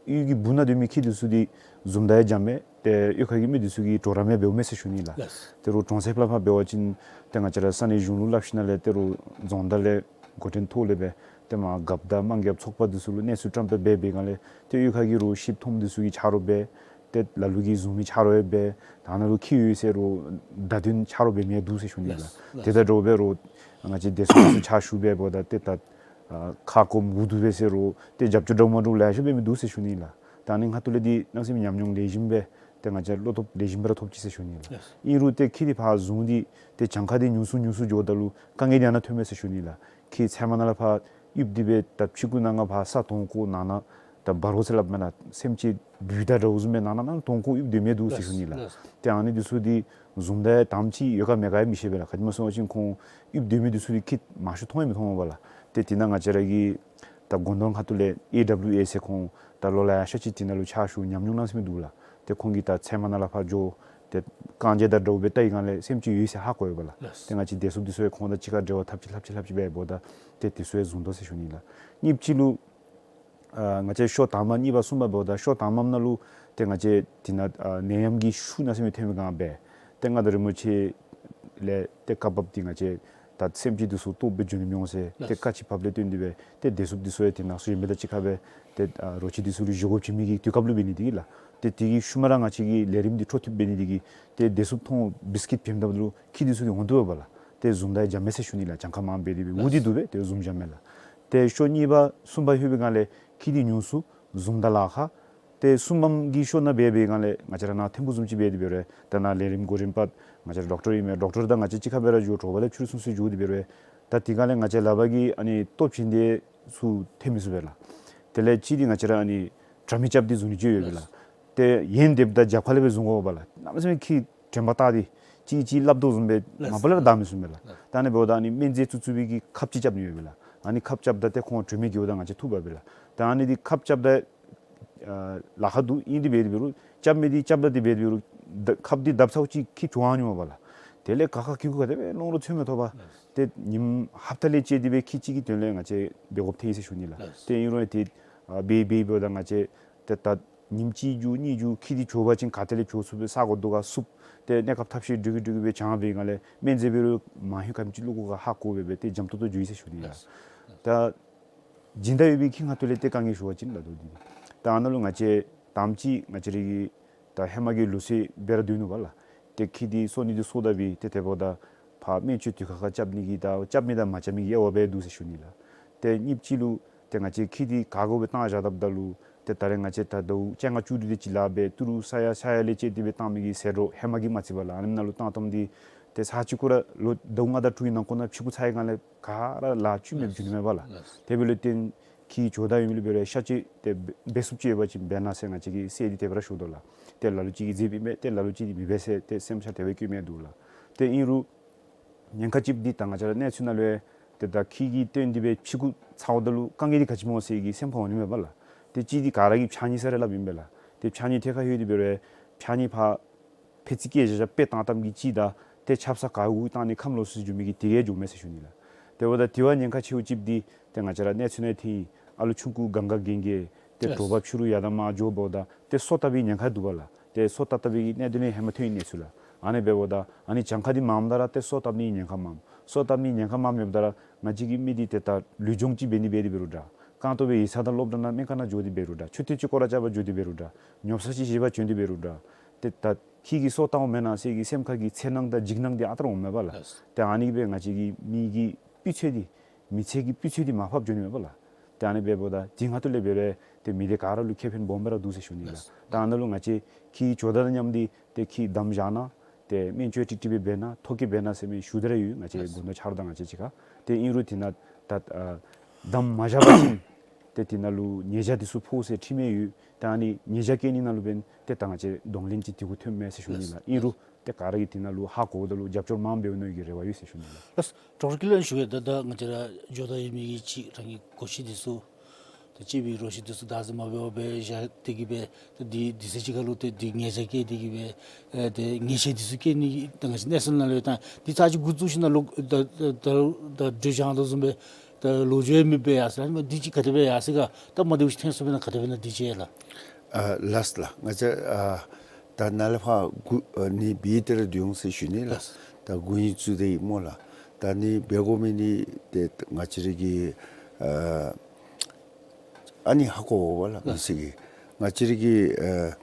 གཡུས་ཀྱི་སྦུག་ནང་སྡོད་མི་ཁྱི་འདི་ཚུ་འདི་བཟུངམ་ད་ཡང་འཇམ་མས། ཏེ་གཡུས་ཁ་གི་མི་འདི་ཚུ་གིས་གྲོགས་རམ་ཡང་འབདཝ་མས་ཟེར་ཞུ་ནི་ལགས། ལགས། ཏེ་རོགས་གྲོང་གསེབ་ལས་ཕར་འབད་བ་ཅིན་ཏེ་ང་བཅས་ར་ས་གནས་གཞུང་ལུ་སླབ་ཞིནམ་ལས་ཏེ་རོགས་རྫོང་བདག་ལས་འགོ་འདྲེན་ཐོག་ལས་སྦེ་ཏེ་མར་རྒཔོ་དང་དམངས་རྒཔོ་ཚོགས་པ་འདི་ཚུ་ལུ་གནས་ཚུལ་བཀྲམ་སྦེ་འབད་བའི་སྒང་ལས་ཏེ་གཡུས་ཁ་གི་རོགས་ཤིཝ་མཐོངམ་འདི་ཚུ་གིས་ཆ་རོགས་འབད། ཏེ་ལ་ལུ་གིས་བཟུང་མི་ཆ་རོགས་ཡང་འབད། ད་ནཱ་ལུ་ཁྱི་ཡོད་ཟེར་རོགས་བརྡ་དོན་ཆ་རོགས་འབད་མི་ཡང་འདུག་ཟེར་ཞུ་ནི་ལགས། ལགས། ཏེ་ད་དྲོ་པ་རོགས་ང་བཅས་བདེ་སྲུངཔ་ཚུ་ཕྱག་ཞུ་སྦེ་འབདཝ་ད་ཏེ་ད་ཨ་ཁ་སྐོམ་འུ་སྡུག་པས་ཟེར་རོགས་ཏེ་རྒྱབ་སྐྱོར་འདྲཝ་མ་འདྲཝ་ལེ་ཤ་འབད་མི་འདུག་ཟེར་ཞུ་ནི་ལགས། ད་ཨ་ནི་ཁ་ཐུག་ལས་འདི་གནམ་མེད་ས་མེད་ཉམས་མྱོང་ལེགས་ཤོམ་སྦེ་ཏེ་ང་བཅས་བློ་སྟོབས་ལེགས་ཤོམ་སྦེ་ར་ཐོབ་ཅི་ཟེར་ཞུ་ནི་ལགས། ལགས། ཨིན་རུང་ཏེ་ཁྱི་འདི་ཕར་བཟུང་སྟེ་ཏེ་གྱངས་ཁ་འདི་ཉུང་སུ་ཉུང་སུ་འགྱོཝ་ད་ལུ་དཀའ་ངལ་འདི་ཨ་ནཱ་ཐོནམ་མས་ཟེར་ཞུ་ནི་ལགས། ཁྱི་ཚལ་མ་ནང་ལས་ཕར་གཡུགས་ཏེ་སྦེ་ད་ཕྱི་གུ་ནང་ང་ཕར་ས་དོང་ཁོག་ནང་ན་ད་འབར་བ་ཟེར་སླབ་མེན་ན། སེམས་ཅན་སྦུལ་དང་འདྲཝ་བཟུམ་སྦེ་ནང་ན་ནང་དོང་ཁོག་གཡུགས་སྡོད་མི་འདུག་ཟེར་ཞུ་ནི་ལགས། ལགས། ཏེ་ཨ་ནི་འདི་ཚུ་འདི་བཟུངམ་ད་ཡང་དང་པ་ཅིག་ཡོད་ག་མེད་ག་ཡང་མི་ཤེས་པས་ལགས། ག་ཅི་སྨོ་ཟེར་བ་ཅིན་ཁོང་གཡུགས་སྡོད་མི་འདི་ཚུ་འདི་ཁྱི་མང་ཤོས་མཐོང་ཡང་མི་མཐོང་བས་ལགས། ཏེ་དེ་ནང་ང་བཅས་ར་གི་ད་དགོན་དོང་ཁ་ཐུག་ལས་ཨེ་ཌབ་ལིའུ་ཨེ་ཟེར་ཁོང་ད་ལོ་ལེ་ཤ་ཅིག་དེ་ནང་ལུ་ཕྱག་ཞུ་ཉམས་མྱོང་གནམ་མེད་ས་མེད་འདུག་ལགས། ཏེ་ཁོང་གིས་ད་ཚལ་མ་ནང་ལས་ཕར་འགྱོ་ཏེ་རྐང་རྗེས་དང་འདྲཝ་སྦེ་བལྟ་བའི་སྒང་ལས་སེམས་ཅན་ཡོད་ཟེར་ཧ་གོ་ཡོདཔ་ལགས། ལགས། ཏེ་ང་བཅས་བདེ་སྲུངཔ་འདི་ཚུ་ཡང་ཁོང་དང་གཅིག་ཁར་འབྲེལ་བ་འཐབ་ཅི་འཐབ་ཅི་འཐབ་ཅི་སྦེ་འབདཝ་ད་ཏེ་འདི་ཚུ་ཡང་བཟུང་དོ་ཟེར་ཞུ་ནི་ལགས། གཉིས་པ་ཅིག་ལུ་ཨ་ང་བཅས་ཤོ་དང་པ་གཉིས་པ་གསུམ་པ་འབདཝ་ད་ཤོ་དང་པ་ནང་ལུ་ཏེ་ང་བཅས་དེ་ནང་ཨ་ནད་ཡམས་ཀྱི་ཤུགས་གནམ་མེད་ས་མེད་ཐོན་པའི་སྒང་སྦེ་ཏེ་མངའ་བདག་རིན་པོ་ཆེ་ལས་ཏེ་བཀའ་བབས་ཏེ་ང་བཅས་ད་སེམས་ཅན་འདི་ཚུ་ལྟོ་འབད་འགྱོ་ནི་མི་འོང་ཟེར་ཏེ་ལགས། བཀའ་ཅིག་བབས་ལས་བརྟེན་ཏེ་སྦེ་ཏེ་བདེ་སྲུངཔ་འདི་ཚུ་ཡང་དེ་ནང་ཚུ་ཨིན་པས་ད་གཅིག་ཁར་སྦེ་ཏེ་ཨ་རོ་ཁྱི་འདི་ཚུ་ལུ་བཞེས་སྒོ་བྱིན་མི་གི་དུས་སྐབས་ལུ་འབད་ནི་འདི་གིས་ལགས། ཏེ་དེ་གི་ཤུལ་མ་ར་ང་བཅས་ཀྱི་ལས་རིམ་འདི་འཕྲོ་མཐུད་འབད་ནི་འདི་གིས་ཏེ་བདེ་སྲུངཔ་མཐོང་བིསི་ཀིཊ་བྱིནམ་ད་ལུ་ཁྱི་འདི་ཚུ་གིས་འོང་བཏུབ་པས་ལགས། ཏེ་བཟུངམ་ད་ཡང་འཇམ་མས་ཟེར་ཞུ་ནི་ལགས། གྱངས་ཁ་མངམ་འབད་དེ་སྦེ་འུ་སྡུག་སྡུག་སྦེ་ཏེ་བཟུངམ་འཇམ་མས་ལགས། ཏེ་ཤོ་གཉིས་པ་གསུམ་པ་ལྷོད་པའི་སྒང་ལས་ཁྱི་འདི་ཉུང་སུ་བཟུངམ་ད་ལཱ་ཁག། ཏེ་གསུམ་པམ་གི་ཤོ་ནང་འབད་བའི་སྒང་ལས་ང་བཅས་ར་ནཱ་ཐོན་པ་བཟུམ་ཅིག་འབད་དེ་འབད་རུང་ད་ནཱ་ལས་རིམ་འགོ་འདྲེན་པ་ང་བཅས་ར་ཌོག་ཊར་ཨིན་མས། ཌོག་ཊར་དང་ང་བཅས་གཅིག་ཁར་སྦེ་ར་འགྱོ་དྲོ་པ་ལས་ཕྱི་རུ་སོང་སོང་འགྱོ་སྟེ་འབད་རུང་ད་དེ་སྒང་ལས་ང་བཅས་ལག་པ་གིས་ཨ་ནི་ལྟོ་བྱིན་ཏེ་ཚུར་འཐོན་མི་ཚུགས་པས་ལགས། དེ་ལས་གཅིག་འདི་ང་བཅས་ར་ཨ་ནི་དྲ་མིག་རྐྱབ་སྟེ་བཟུང་ནི་ཅིག་ཡོད་པས་ལགས། ཏེ་ཡན་འདེབས་དང་རྒྱབ་ཁ་ལས་སྦེ་བཟུང་དགོ་པས་ལགས། གནམ་མེད་ས་མེད་ཁྱི་དྲན་པ་བལྟ་སྟེ་གཅིག་གིས་གཅིག་སླབ་དོ་བཟུམ་སྦེ་མ་པ་ལས་ར་བདའ་མི་ཚུགས་པས་ལགས། ད་ཨ་ནི་འབདཝ་ད་ཨ་ནི་སྨན་རྫས་བཙུགས་བཙུགས་པའི་གི་ཁབ་ཅིག་རྐྱབ་ནི་ཡོད་པས་ལགས། ཨ་ནི་ཁབ་རྐྱབ་ད་ཏེ་ཁོང་དྲོད་མེད་འགྱོཝ་ད་ང་བཅས་འཐུ་འབག་པས་ལགས། ད་ཨ་ནི་འདི་ཁབ་རྐྱབ་ད་ཨ་ལཱ་ཁག་འདུག། ཨིན་དེ་འབད་དེ་འབད་རུང་རྐྱབ་མི་འདི་རྐྱབ་ད་དེ་འབད་དེ་འབད་རུང་ད་ཁབ་འདི་བརྡབ་ཚརཝ་ཅིག་ཁྱི་བྱོག་འོང་ནི་མས་པ་ལགས། དེ་ལས་ག་ཁ་ཁྱི་གུ་ག་དེ་སྦེ་ལོང་རུང་འཚོལ་མི་ཐོབ་པས། ལགས། ཏེ་ཉིནམ་ཧབ་ཏ་ལས་བཅད་དེ་སྦེ་ཁྱི་གཅིག་གི་དོན་ལས་ང་བཅས་འབད་དགོཔ་ཐལ་ཡི་ཟེར་ཞུ་ནི་ལགས། ལགས། ཏེ་ཨིན་རུང་ཏེ་ཨ་འབད་འབད་འབདཝ་ད་ང་བཅས་ཏེ་ད་ཉིནམ་གཅིག་མཇུག་གཉིས་མཇུག་ཁྱི་འདི་བྱོག་པ་ཅིན་ག་ཏེ་ལས་བྱོག་ཚུགས་པའི་ས་གོ་དོ་ག་བསུབ། ཏེ་གནས་སྐབས་ཐབས་ཤེས་སྒྲིག་གི་སྒྲིག་གི་སྦེ་བྱང་བའི་སྒང་ལས་སྨན་རྫས་འབད་རུང་མ་ཧེ་ག་ཅི་བླུག་དགོ་ག་ཧ་གོ་སྦེ་སྦེ་ཏེ་འཇམ་ཏོང་ཏོ་འགྱོ་ཡི་ཟེར་ཞུ་ནི་ལགས། ལགས། ད་སྦྱིན་བདག་ཡོད་པའི་ཁྱི་ཁ་ཐུག་ལས་ཏེ་དཀའ་ངལ་ཞུ་བ་ཅིན་ལགས་དོ་འདི་ད་ཨ་ནཱ་ལུ་ང་བཅས་དང་པ་ཅིག་ང་བཅས་ར་གི་ད་ཧེ་མ་གི་ལུགས་སྲོལ་སྦེ་ར་སྡོད་ནུག་པ་ལགས། ཏེ་ཁྱི་འདི་གསོ་ནི་འདི་གསོ་ད་སྦེ་ཏེ་དེ་འབདཝ་ད་ཕར་སྨན་བཅོས་དུས་ཁར་ཁར་རྐྱབ་ནི་གི་ད་རྐྱབ་མི་དང་མ་རྐྱབ་མི་གི་དབྱེ་བ་སྦེ་འདུག་ཟེར་ཞུ་ནི་ལགས། ཏེ་གཉིས་པ་ཅིག་ལུ་ཏེ་ང་བཅས་ཁྱི་འདི་ག་གོ་སྦེ་བཏང་བཞག་དཔ་ད་ལུ་ཏེ་ད་རེས་ང་བཅས་ད་ཟླཝ་བཅོ་ལྔ་བཅུ་དྲུག་དེ་ཅིག་ལཱ་འབད་ཏི་རུ་ས་ཡ་ས་ཡ་ལས་བཅད་དེ་སྦེ་བཏང་མི་གི་ཟད་འགྲོ་ཧེ་མ་གི་མ་བརྩི་བར་ལགས། ཨ་ནི་ནང་ལུ་བཏང་བཏངམ་འདི་ཏེ་ས་གཅིག་ཁོ་ར་ལོ་ཟླཝ་ལྔ་དང་དྲུག་གི་ནང་འཁོད་ནང་ཕྱི་གུ་ཚར་བའི་སྒང་ལས་ག་ར་ལཱ་བཅུད་མེདཔ་འགྱོ་ནི་མས་པ་ལགས། ལགས། དེ་འབདཝ་ལས་བརྟེན་ཁྱི་བྱོག་ད་ཡོད་མི་ལུ་འབད་རུང་གཤག་བཅོས་ཏེ་འབད་འབད་ཚུགསཔ་ཅིག་ཡོད་པ་ཅིན་འབད་གནང་ཟེར་ང་བཅས་ཀྱིས་སྲས་འདི་དེ་སྦེ་ར་ཞུ་དོ་ལགས། ཏེ་ལ་ལུ་ཅིག་གིས་མཛདཔ་ཨིན་པས། ཏེ་ལ་ལུ་ཅིག་གིས་མི་འབད་ཟེར་ཏེ་སེམས་ཤར་དེ་སྦེ་བཀོད་མི་འདུག་ལགས། ཏེ་ཨིན་རུང་ཉེན་ཁ་ཅིག་འདི་ད་ང་བཅས་ར་གནས་ཚུལ་ནང་ལུ་ཡང་ཏེ་ད་ཁྱི་གིས་བཏོན་ཏེ་སྦེ་ཕྱི་གུ་ཚརཝ་ད་ལུ་དཀའ་ངལ་འདི་ག་ཅི་སྨོ་ཟེར་གྱི་སེམས་ཁར་འོང་ནི་མས་པ་ལགས། ཏེ་གཅིག་འདི་ག་ར་གིས་ཕྱགས་སྙིགས་ཟེར་ར་སླབ་ཨིན་པས་ལགས། ཏེ་ཕྱགས་སྙིགས་ཐད་ཁར་ལྷོད་དེ་འབད་རུང་ཕྱགས་སྙིགས་ཕར་ཕད་ཙི་བཀལ་བཞག་བཞགཔ་སྦེ་བཏང་བཏངམ་གི་གཅིག་དང་ཏེ་ཆབ་གསང་ག་གུ་བཏང་ནི་ཁམས་ལོག་སུ་འགྱོ་མི་གི་དེ་གིས་འགྱོཝ་མས་ཟེར་ཞུ་ནི་ལགས། དེ་འབདཝ་ད་དེ་བ་ཉེན་ཁ་ཆེཝ་ཅིག་འདི་ཏེ་ང་བཅས་ར་གནས་ཚུལ་ནང་ཐོན་ཡི། ཨ་ལོ་ཆུང་ཀུ་གང་ག་གན་གན་ཏེ་ཡེས། དྲོ་པ་ཕྱི་རུ་ཡར་དང་མར་འགྱོཝ་ད་ཏེ་སོ་བཏབ་པའི་ཉེན་ཁ་འདུག་པ་ལགས། ཏེ་སོ་བཏབ་བཏབ་པའི་གནད་དོན་ནི་ཧེ་མ་ཐོན་ཡི་གནས་ཚུལ་ལགས། ཨ་ནི་འབདཝ་ད་ཨ་ནི་གྱངས་ཁ་འདི་མངམ་ད་ར་ཏེ་སོ་བཏབ་ནི་ཉེན་ཁ་མངམ། སོ་བཏབ་ནི་ཉེན་ཁ་མངམ་ཡོདཔ་ད་ར་ང་བཅས་ཀྱི་མི་འདི་ཏེ་ད་ལུས་སྦྱོང་ཅིག་འབད་ནི་འབད་དེ་འབད་རུང་འདྲ། རྐང་སྟོང་སྦེ་ཡིག་ཚང་དང་སློབ་གྲྭ་ནང་སྨན་ཁང་ནང་འགྱོ་སྟེ་འབད་རུང་འདྲ། མཆོད་རྟེན་ཅིག་སྐོར་ར་རྐྱབ་པར་འགྱོ་སྟེ་འབད་རུང་འདྲ། ཉོ་ས་ཅིག་བཞེས་པར་བྱོན་ཏེ་འབད་རུང་འདྲ། ཏེ་ད་ཁྱི་གིས་སོ་བཏངམ་མེན་ན་ཟེར་གྱི་སེམས་ཁར་གྱི་འཚེར་སྣང་དང་འཇིགས་སྣང་འདི་ཨ་རྟག་ར་འོངམ་མས་པ་ལགས། ལགས། ཏེ་ཨ་ནི་སྦེ་ང་བཅས་ཀྱི་མི་གི་སྤུས་ཚད་འདི་མི་ཚེ་གི་སྤུས་ཚད་འདི་མར་ཕབ་འགྱོ་ནི་མས་པ་ལགས། ཏེ་ཨ་ནི་འབདཝ་ད་དེ་ཁ་ཐུག་ལས་འབད་རུང་ཏེ་མི་སྡེ་ག་ར་ལུ་ཁེ་ཕན་སྦོམ་སྦེ་ར་འདུག་ཟེར་ཞུ་ནི་ལགས། ལགས། ད་ཨ་ནཱ་ལུ་ང་བཅས་ཁྱི་བྱོག་ད་དང་མཉམ་འདི་ཏེ་ཁྱི་བསྡམས་བཞག་གནང་། ཏེ་སྨན་བཅོས་ཀྲིག་ཀྲི་སྦེ་འབད་གནང་། ཐོ་བཀོད་འབད་གནང་ཟེར་མི་ཞུ་སྟེ་ར་ཡོད། ང་བཅས་ལགས། དགོང་དྲོ་ཆ་རོགས་དང་ང་བཅས་གཅིག་ཁར། ཏེ་ཨིན་རུང་དེ་ནང་ད་ཨ་བསྡམས་མ་བཞག་པ་ཅིན་ཏེ་དེ་ནང་ལུ་ཉེས་བྱ་འདི་ཚུ་ཕོག་ཟེར་ཁྲིམས་ཡང་ཡོད། ད་ཨ་ནི་ཉེས་བྱ་བཀལ་ནི་ནང་ལུ་འབདན་ཏེ་ད་ང་བཅས་གདོང་ལེན་ཅིག་དེ་གུ་ཐོནམ་མས་ཟེར་ཞུ་ནི་ལགས། ལགས། ཨིན་རུང་ ཏེ་ག་ར་གིས་དེ་ནང་ལུ་ཧ་གོཝ་ད་ལུ་རྒྱབ་སྐྱོར་མངམ་འབད་འོང་མནོ་བའི་གི་རེ་བ་ཡོད་ཟེར་ཞུ་ནི་ལགས། ལགས། ཌོག་ཊར་ཀུན་ལེགས་ལགས་ཞུ་གེ། ད་ད་ང་བཅས་ར་འགྱོ་ད་ཡོད་མི་གི་ཅིག་རང་གི་གོ་ཤེས་འདི་ཚུ་ད་གཅེས་པའི་རོ་ཁྱི་འདི་ཚུ་བདག་འཛིན་མ་འབད་བར་སྦེ་བཞག་སྟེ་གི་སྦེ་ད་འདི་འདི་ཚུ་ཅིག་ཁར་ལུ་ཏེ་འདི་ཉེས་བྱ་བཀལ་ཏེ་གི་སྦེ་ཨེ་ཏེ་ཉེས་ཆད་འདི་ཚུ་བཀལ་ནི་གི་ད་ང་བཅས་གནས་ཚུལ་ནང་ལུ་ཡོད། ད་འདི་ཚར་ཅིག་འགོ་བཙུགས་ཞིནམ་ལས་ད་ད་ད་འགྲོས་བྱང་དོ་བཟུམ་སྦེ་ད་ལོ་རྒྱུས་མེདཔ་སྦེ་ཡར་སོང་། ཨ་ནི་འདི་ཅིག་ག་དེ་སྦེ་ཡར་སོང་ག། ད་མ་བདེཝ་ཅིག་ཐོན་སོང་པས་ན་ག་དེ་སྦེ་ན་འདི་ཅིག་ལགས། ཨ་ལགས་ལགས། ང་བཅས་ཨ་ད་ནཱ་ལས་ཕར་འགོ་ཨ་ནི་འབད་དེ་ར་སྡོད་འོང་ཟེར་ཞུ་ནི་ལགས། ལགས། ད་འགོ་དབྱེ་བཙུགས་ཏེ་སྨོ་ལགས། ད་ནི་འབད་དགོ་མི་འདི་ཏེ་ང་བཅས་ར་གི་ཨ་ཨ་ནི་ཧ་གོ་བ་ལགས། ལགས། མི་སེར་གྱིས་ང་བཅས་ར་གི་ཨ་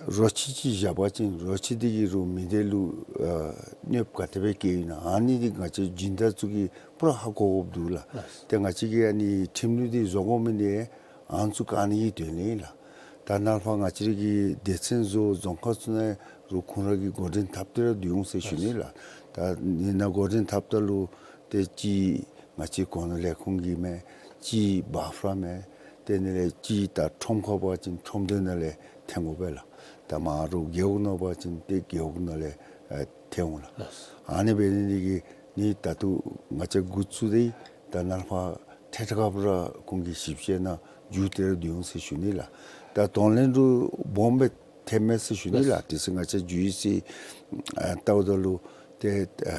རོ་ཁྱི་ཅིག་བཞག་པ་ཅིན་རོ་ཁྱི་འདི་གིས་རོགས་མི་སྡེ་ལུ་ཨ་གནོདཔ་ག་དེ་སྦེ་བཀལ་ཡི་ན། ཨ་ནི་འདི་ང་བཅས་སྦྱིན་བདག་ཚུ་གིས་པུ་ར་ཧ་གོ་དགོཔ་འདུག་ལགས། ལགས། ཏེ་ང་བཅས་ཀྱིས་ཨ་ནི་ཁྲིམས་ལུགས་འདི་བཟོ་དགོ་མི་འདི་ཨ་ནི་ཚུ་བཀག་ནི་གི་དོན་ལས་ལགས། ད་ནཱ་ལས་ཕར་ང་བཅས་ར་གི་སྡེ་ཚན་བཟོ་རྫོང་ཁག་ཚུ་ནང་རོགས་ཁོང་ར་གིས་འགོ་འདྲེན་འཐབ་སྟེ་ར་སྡོད་འོང་ཟེར་ཞུ་ནི་ལགས། ད་ཨ་ནི་ནང་འགོ་འདྲེན་འཐབ་ད་ལུ་ཏེ་གཅིག་ང་བཅས་སྒོ་ནོར་ལས་ཁུངས་ཀྱིས་མས། གཅིག་བཱཕ་ར་མས། དེ་ནང་ལས་གཅིག་ད་ཁྲོམ་ཁར་འབད་བ་ཅིན་ཁྲོམ་སྡེ་ནང་ལས་འཐོན་དགོ་པས་ལགས། ད་མ་རོགས་རྒེད་འོག་ནང་འབད་བ་ཅིན་ཏེ་རྒེད་འོག་ནང་ལས་ཨ་འཐོན་འོང་ལགས། ཨ་ནི་འབད་ནི་འདི་གིས་ནི་ད་ལྟོ་ང་བཅས་འགོ་བཙུགས་ཏེ་ད་ནཱ་ལས་ཕར་ཐད་ཀར་སྦེ་ར་ཁོང་གི་ཞིབ་དཔྱད་ནང་འཇུག་སྟེ་ར་སྡོད་འོང་ཟེར་ཞུ་ནི་ལགས། ད་གདོང་ལེན་འདི་སྦོམ་སྦེ་ཐེབས་མས་ཟེར་ཞུ་ནི་ལགས། ལགས། དེ་ཚུ་ང་བཅས་འགྱོ་ཡི་ཟེར་ཨ་བལྟཝ་ད་ལུ་ཏེ་ཨ་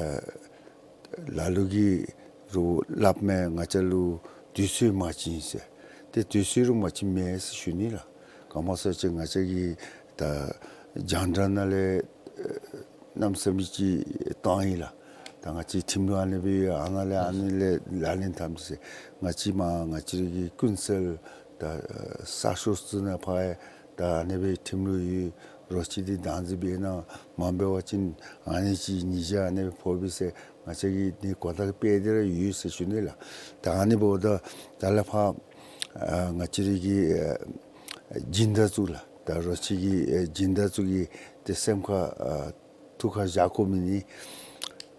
ལ་ལུ་གིས་རོགས་སླབ་མས། ང་བཅས་ལུ་དུས་ཚོད་མ་བྱིན་ཟེར། ཏེ་དུས་ཚོད་རོགས་མ་བྱིན་མས་ཟེར་ཞུ་ནི་ལགས། ག་མ་སོང་ཅི་ང་བཅས་ཀྱིས་ད་རྒྱང་བསྒྲགས་ནང་ལས་ཨེ་གནམ་མེད་ས་མེད་ཅིག་བཏང་ཡི་ལགས། ད་ང་བཅས་ཁྲིམས་ལུགས་ཨ་ནི་སྦེ་ཨ་ནཱ་ལས་ཨ་ནི་ལས་ལག་ལེན་འཐབ་ཟེར། ང་བཅས་མ་ང་བཅས་ར་གི་ཀུན་གསལ་ད་ཨེ་གསར་ཤོག་ཚུ་ནང་ཕར་ཡང་ད་ཨ་ནི་སྦེ་ཁྲིམས་ལུགས་ཡོད། རོ་ཁྱི་འདི་བདག་འཛིན་འབད་ན་མ་འབད་བ་ཅིན་ཨ་ནི་ཅིག་ཉེས་བྱ་ཨ་ནི་སྦེ་ཕོག་པས་ཟེར་ང་བཅས་ཀྱིས་ནི་གོ་བརྡ་སྤེལ་ཏེ་ར་ཡོད་ཟེར་ཞུ་ནི་ལགས། ད་ཨ་ནི་འབདཝ་ད་ད་ལས་ཕར་ཨ་ང་བཅས་ར་གི་ཨ་སྦྱིན་བདག་ཚུ་ལགས། ད་རོ་ཁྱི་གི་ཨ་སྦྱིན་བདག་ཚུ་གི་ཏེ་སེམས་ཁར་ཨ་ཐུགས་ཁར་བཞག་དགོ་མི་འདི་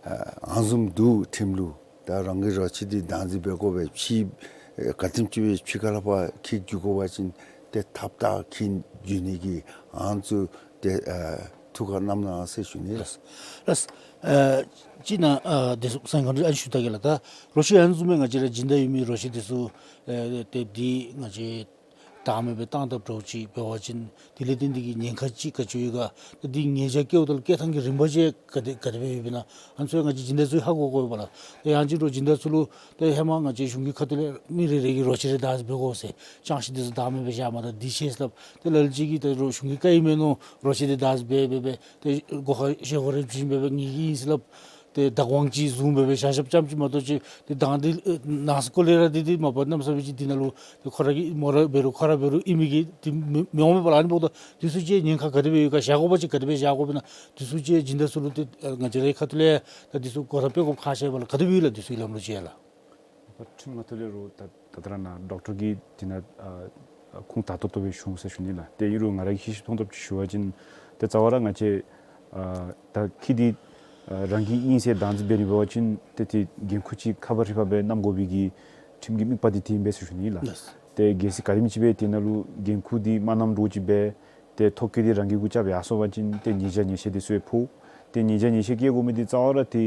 ཨ་ཨ་ནི་བཟུམ་འདུག། ཁྲིམས་ལུགས་ད་རང་གི་རོ་ཁྱི་འདི་བདག་འཛིན་འབད་དགོ་པས། ཕྱི་ཨེ་ག་དེམ་ཅིག་སྦེ་ཕྱི་ཁ་ལས་ཕར་འཁྱིད་འགྱོ་དགོ་པ་ཅིན་ཏེ་ཐག་པ་ད་འཁྱིད་འགྱོ་ནི་གི་ཨ་ནི་ཚུ་ཏེ་ཨ་ཐུགས་ཁར་བསྣམ་གནང་ཟེར་ཞུ་ནི་ལགས། ལགས། ཨ་ཅིག་ནཱ་ཨ་དེ་ཚུ་སེམས་ཁར་ཨ་ཞུ་ད་གེ་ལགས། ད་རོ་ཁྱི་ཨ་ནི་བཟུམ་སྦེ་ང་བཅས་ར་སྦྱིན་བདག་ཡོད་མི་རོ་ཁྱི་འདི་ཚུ་ཨེ་ཏེ་འདི་ང་བཅས་བདག་མེད་སྦེ་བཏང་དཔ་འདྲཝ་ཅིག་འབད་བ་ཅིན་དེ་ལས་བརྟེན་ཏེ་གི་ཉེན་ཁ་ཅིག་ག་ཅི་ཡོད་ག། ད་འདི་ཉེས་བྱ་བཀལཝ་ད་ལུ་བཀལ་ཐངས་ཀྱི་རིམ་པ་ཅིག་ག་དེ་ག་དེ་སྦེ་ཡོདཔ་ཨིན་ན། ཨ་ནི་ཚུ་ཡང་ང་བཅས་སྦྱིན་བདག་ཚུ་ཧ་གོ་དགོ་པས་ལགས། ད་ཡང་ཅིན་རོགས་སྦྱིན་བདག་ཚུ་ལུ་ད་ཧེ་མ་ང་བཅས་གཞུང་གི་ཁ་ཐུག་ལས་མི་རེ་རེ་གིས་རོ་ཁྱི་རེ་བདག་འཛིན་འབད་དགོ་ཟེར། ཅང་ཤེས་འདི་ཚུ་བདག་མེད་སྦེ་བཞག་མ་ད་འདི་ཤེས་སླབ། ད་ལ་ལུ་ཅིག་གིས་ད་རོགས་གཞུང་གི་བཀའ་ཨིན་མས་མནོ་རོ་ཁྱི་འདི་བདག་འཛིན་འབད་འབད་འབད་ཏེ་སྒོ་ཁར་ཤེལ་སྒོ་རེ་བྱིན་འབད་འབད་ངེ་གི་ཨིན་ཟེར་སླབ། ཏེ་བདག་དབང་ཅིག་བཟུང་འབད་འབད་བཞག་བཞགཔ་ཙམ་ཅིག་མ་གཏོགས་ཅིག་ཏེ་བདག་འདི་ཨེ་ནང་སྐོར་ལས་ར་འདི་འདི་མ་པ་གནམ་མེད་ས་མེད་ཅིག་འདི་ནང་ལུ་ཏེ་ཁོ་ར་གིས་མོ་ར་འབད་རུང་ཁོ་ར་འབད་རུང་ཨིན་མི་གི་འདི་མི་མི་འོང་མས་པ་ལགས། ཨ་ནི་འབདཝ་ད་འདི་ཚུ་ཅིག་ཉེན་ཁ་ག་དེ་སྦེ་ཡོད་ག། བཞག་དགོ་པ་ཅིན་ག་དེ་སྦེ་བཞག་དགོཔ་ཨིན་ན། འདི་ཚུ་ཅིག་སྦྱིན་བདག་ཚུ་ལུ་ཏེ་ཨེ་ང་བཅས་རའི་ཁ་ཐུག་ལས་ད་འདི་ཚུ་གོ་བརྡ་སྤེལ་དགོཔ་ཁག་ཆེ་བས་ལགས། ག་དེ་སྦེ་ཡོད་ལགས་འདི་ཚུ་ལམ་ལུགས་ཅིག་ལགས། ཁྲིམས་ཁ་ཐུག་ལས་རོགས་ད་ད་ལྟོ་ར་ནཱ་ཌོག་ཊར་གྱིས་དེ་ནང་ཨ་ཁུངས་དག་ཏོག་ཏོ་སྦེ་ཞུ་འོང་ཟེར་ཞུ་ནི་ལགས། ཏེ་ཨིན་རུང་ང་ར་གིས་ཤེས་ཤེས་མཐོང་ཐོབ་ཅིག་ཞུ་བ་ཅིན་ཏེ་རྩ་བ་ར་ང་བཅས་ཨ་ད་ཁྱི་འདི་ཨ་རང་གི་ཨིན་ཟེར་བདག་འཛིན་འབད་ནི་འབད་བ་ཅིན་ཏེ་ཏེ་འགན་ཁུར་ཅིག་ཁ་བ་རི་བ་སྦེ་བསྣམ་དགོ་པའི་གི་ཁྲིམས་ཀྱི་དམིགས་པ་འདི་དེ་ཨིན་པས་ཟེར་ཞུ་ནི་ལགས། ལགས། ཏེ་གལ་སྲིད་ག་དེམ་ཅིག་སྦེ་དེ་ནང་ལུ་འགན་ཁུར་འདི་མ་བསྣམ་འདྲཝ་ཅིག་སྦེ་ཏེ་ཐོ་བཀོད་འདི་རང་གི་གུ་རྐྱབ་ཡར་སོང་པ་ཅིན་ཏེ་ཉེས་བྱ་ཉེས་ཆད་འདི་ཚུ་ཡང་ཕོག། ཏེ་ཉེས་བྱ་ཉེས་ཆད་བཀལ་དགོ་མི་འདི་རྩ་བ་ར་ཏེ་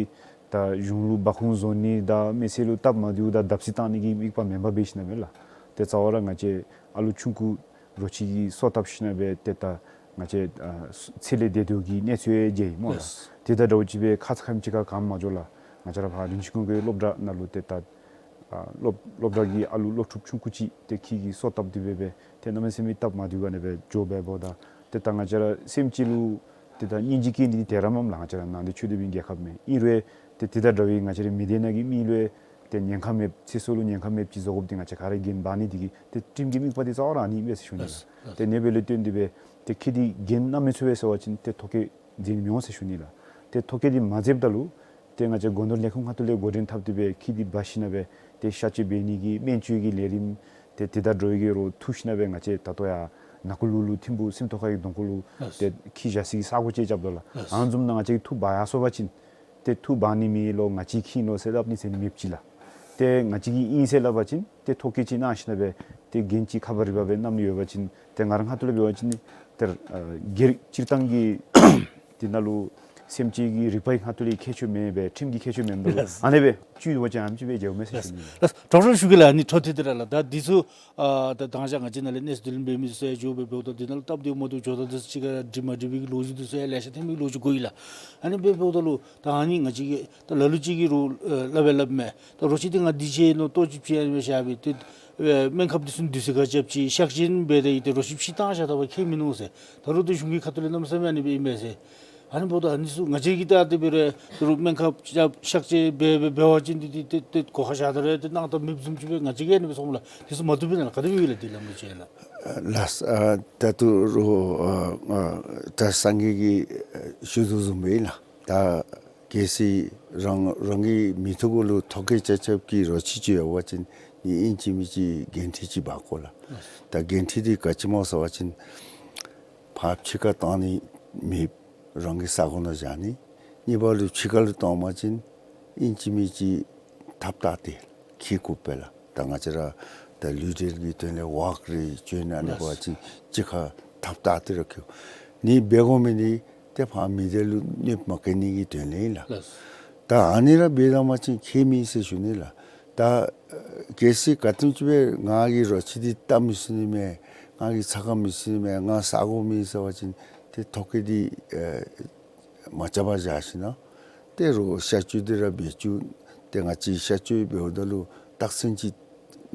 ད་གཞུང་ལུ་སྦ་ཁུངས་བཟོ་ནི་དང་མི་སེར་ལུ་སྟབས་མ་བདེཝ་དང་བརྡབ་གསིག་བཏང་ནི་གི་དམིགས་པ་མེན་པར་འབད་ཞིན་ན་སྦེ་ལགས། ཏེ་རྩ་བ་ར་ང་བཅས་ཨ་ལུ་ཆུང་ཀུ་རོ་ཁྱི་གི་སོ་བཏབ་ཞིན་ན་སྦེ་ཏེ་ད་ང་བཅས་ཨ་ཚེ་ལས་འདས་དོ་གི་གནས་ཚུལ་ཡང་མཇལ་ཡི་སྨོ་ལགས། ལགས། དེ་དང་འདྲཝ་ཅིག་སྦེ་ཁ་ཙ་ཁ་ཉིནམ་ཅིག་ཁར་ག་མ་འགྱོ་ལགས། ང་བཅས་ར་ཕར་རིན་ཆེན་ཀུན་དགའི་སློབ་གྲྭ་ནང་ལུ་ཏེ་ད་ཨ་སློབ་སློབ་གྲྭ་གི་ཨ་ལུ་སློབ་ཕྲུག་ཆུང་ཀུ་ཅིག་ཏེ་ཁྱི་གི་སོ་བཏབ་སྟེ་སྦེ་སྦེ་ཏེ་གནམ་མེད་ས་མེད་སྟབས་མ་བདེཝ་ག་ནི་སྦེ་འགྱོ་སྦེ་འབདཝ་ད་ཏེ་ད་ང་བཅས་ར་སེམས་ཅན་ལུ་ཏེ་ད་སྙིང་རྗེ་སྐྱེ་ནི་འདི་དེ་ར་མས་ལགས། ང་བཅས་ར་ནང་འདི་ཆོས་སྡེ་པའི་རྒྱལ་ཁབ་མས། ཨིན་རུང་ཏེ་དེ་དང་འདྲ་བའི་ང་བཅས་ར་མི་སྡེ་ནང་གི་མི་ལུ་ཏེ་ཉེན་ཁ་མེདཔ་ཚེ་སྲོག་ལུ་ཉེན་ཁ་མེདཔ་ཅིག་བཟོ་དགོཔ་འདི་ང་བཅས་ག་ར་འགན་འབག་ནི་འདི་གིས་ཏེ་ཁྲིམས་ཀྱི་དམིགས་པ་འདི་རྩ་བ་ར་ཨ་ནི་ཨིན་པས་ཟེར་ཞུ་ནི་ལགས། ལགས། ཏེ་ཨ་ནི་འབདཝ་ལས་བརྟེན་ཏེ་སྦེ་ཏེ་ཁྱི་འདི་འགན་བསྣམ་མི་ཚུགས་པས་ཟེར་བ་ཅིན་ཏེ་ཐོ་བཀོད་མཛད་ནི་མི་འོང་ཟེར་ཞུ་ནི་ལགས། ཏེ་ཐོ་བཀོད་འདི་མ་མཛདཔ་ད་ལུ་ཏེ་ང་བཅས་སྒོ་ནོར་ལས་ཁུངས་ཁ་ཐུག་ལས་འགོ་འདྲེན་འཐབ་སྟེ་སྦེ་ཁྱི་འདི་འབག་ཞིན་ན་སྦེ་ཏེ་གཤག་བཅོས་འབད་ནི་གི་སྨན་བཅོས་ཀྱི་ལས་རིམ་ཏེ་དེ་དང་འདྲ་བའི་གི་རོགས་འཐུ་ཞིན་ན་སྦེ་ང་བཅས་ད་ལྟོ་ཡང་ནང་འཁོད་ལུ་ལུ་ཐིམ་ཕུ་སེམས་རྟོགས་ཁ་གི་གདོང་ཁ་ལུ་ལགས། ཏེ་ཁྱི་བཞག་སའི་གི་ས་གོ་ཅིག་རྐྱབ་དོ་ལགས། ལགས། ཨ་ནི་བཟུམ་ནང་ང་བཅས་ཀྱིས་འཐུ་འབག་ཡར་སོང་པ་ཅིན་ཏེ་འཐུ་འབག་ནི་མེད་ལོ་ང་བཅས་ཁྱི་ཨིན་ལོ་ཟེར་སླབ་ནི་ཟེར་ནི་མེདཔ་ཅིག་ལགས། ཏེ་ང་བཅས་ཀྱི་ཨིན་ཟེར་སླབ་པ་ཅིན་ཏེ་ཐོ་བཀོད་ཅིག་གནང་ཞིན་ན་སྦེ་ཏེ་འགན་ཅིག་ཁ་བ་རི་བ་སྦེ་བསྣམ་ནི་ཡོད་པ་ཅིན་ཏེ་ང་རའི་ཁ་ཐུག་ལས་འབད་བ་ཅིན་ཏེ་ཨ་སྒེར་སྤྱིར་བཏང་གི་ དེ་ནང་ལུ་སེམས་ཅན་གྱི་རིག་པའི་ཁ་ཐུག་ལས་ཁྱད་ཆོས་མེད་པས། ཁྲིམས་ཀྱི་ཁྱད་ཆོས་མེད་པས། ལགས། ཨ་ནི་སྦེ་བཅུད་འབད་བ་ཅིན་ཨ་ནེམ་ཅིག་སྦེ་འགྱོཝ་མས་ཟེར་ཞུ་ནི། ལགས། གྲོགས་རྣམ་ཞུ་གེ་ལགས། ཨ་ནི་འཕྲོ་མཐུད་དེ་ར་ལགས། ད་འདི་ཚུ་ཨ་ད་དང་ཞག་ང་བཅས་ནང་ལས་གནས་ཚུལ་འདི་ལུ་འབད་མི་ཚུ་ཡང་འགྱོ་སྦེ་འབདཝ་ད་འདི་ནང་ལུ་སྟབས་བདེ་མ་བདེཝ་འགྱོ་ད་འདི་ཚུ་གཅིག་ཁར་འགྲིག་མ་འགྲིག་པའི་ལོ་རྒྱུས་འདི་ཚུ་ཡང་ལེ་ཤ་ཐོན་མི་ལོ་རྒྱུས་གོ་ཡི་ལགས། ཨ་ནི་སྦེ་འབདཝ་ད་ལུ་ད་ཨ་ནི་ང་བཅས་ཀྱིས་ད་ལ་ལུ་ཅིག་གིས་རུང་ཨ་སླབ་སྦེ་སླབ་མས། ད་རོ་ཁྱི་འདི་ང་འདི་ཅིག་ནང་ལྟོ་ཅིག་ཕྱེ་ཨ་ནི་སྦེ་བཞག་སྦེ་ཏེ་ཨེ་སྨན་ཁབ་འདི་ཚུ་འདི་ཚུ་ག་རྐྱབ་ཅི་གཤག་བཅོས་འབད་དེ་ཏེ་རོ་ཁྱི་ཕྱི་བཏང་བཞག་ད་པ་ཁྱད་མིན་ནུག་ཟེར། ད་རུང་ཏེ་གཞུང་གི་ཁ་ཐུག་ལས་གནམ་མེད་ས་མེད་ཨ་ནི་སྦེ་ཨིན་པས་ཟེར། ཨ་ནི་འབདཝ་ད་ཨ་ནི་ཚུ་ང་བཅས་ཀྱིས་ད་དེ་སྦེ་ར་ཏེ་རུང་སྨན་ཁབ་གཤག་བཅོས་འབད་འབད་འབད་བ་ཅིན་ཏེ་ཏེ་ཏེ་ཏེ་གོ་ཁ་བཞག་ད་ར་ཏེ་གནང་ད་མེདཔ་བཟུམ་ཅིག་སྦེ་ང་བཅས་ཀྱིས་ཨ་ནི་སྦེ་སོངམ་ལགས། དེ་ཚུ་མ་བཏུབ་པས་ན་ལགས། ག་དེ་སྦེ་ཡོད་ལགས་དེ་ལམ་ལུགས་ཅིག་ལགས། ལགས། ཨ་ད་ལྟོ་རུང་ཨ་ཨ་ད་སངས་རྒྱས་ཀྱིས་ཨ་ཞུ་དོ་བཟུམ་སྦེ་ཨིན་ལགས། ད་གལ་སྲིད་རང་རང་གི་མི་ཐོབ་གུ་ལུ་ཐོ་བཀོད་རྐྱབ་རྐྱབ་ཀྱི་རོ་ཁྱི་ཅིག་ཡོད་པ་ཅིན་ནི་ཨིན་ཅི་མིན་ཅི་འགན་འཁྲི་ཅིག་འབག་དགོ་ལགས། ད་འགན་འཁྲི་འདི་ག་ཅི་སྨོ་ཟེར་བ་ཅིན་ཕར་ཕྱི་ཁར་བཏང་ནི་མེད། རང་གི་ས་གོ་ནང་བཞག་ནི། གཉིས་པ་ལུ་ཕྱི་ཁ་ལུ་བཏང་པ་ཅིན་ཨིན་ཅི་མིན་ཅི་ཐགཔ་བཏགས་ཏེ་འཁྱིད་དགོ་པས་ལགས། ད་ང་བཅས་ར་ད་ལུས་འབྲེལ་གྱི་དོན་ལས་ཝཱཀ་རེ་བྱོན་ཨ་ནི་འབད་བ་ཅིན་གཅིག་ཁར་ཐགཔ་བཏགས་ཏེ་ར་འཁྱིད། ནི་འབད་དགོ་མི་འདི་ཏེ་ཕར་མི་སྡེ་ལུ་གནོདཔ་མ་བཀལ་ནི་གི་དོན་ལས་ཨིན་ལགས། ལགས། ད་ཨ་ནི་ར་འབད་ད་པ་ཅིན་ཁྱད་མེད་ཟེར་ཞུ་ནི་ལགས། ད་གལ་སྲིད་ག་དེམ་ཅིག་སྦེ་ང་གིས་རོ་ཁྱི་འདི་བཏབ་མི་ཚུགས་ནི་མས། ང་གིས་ཚ་ཁ་མི་ཚུགས་ནི་མས། ང་ས་གོ་མེད་ཟེར་བ་ཅིན་ཏེ་ཐོ་བཀོད་འདི་ཨེ་མ་རྐྱབ་པར་བཞག་ཞིན་ན་ཏེ་རོགས་གཤག་བཅོས་འདི་ར་འབད་བཅུག། ཏེ་ང་བཅས་གཤག་བཅོས་འབདཝ་ད་ལུ་རྟགས་མཚན་ཅིག་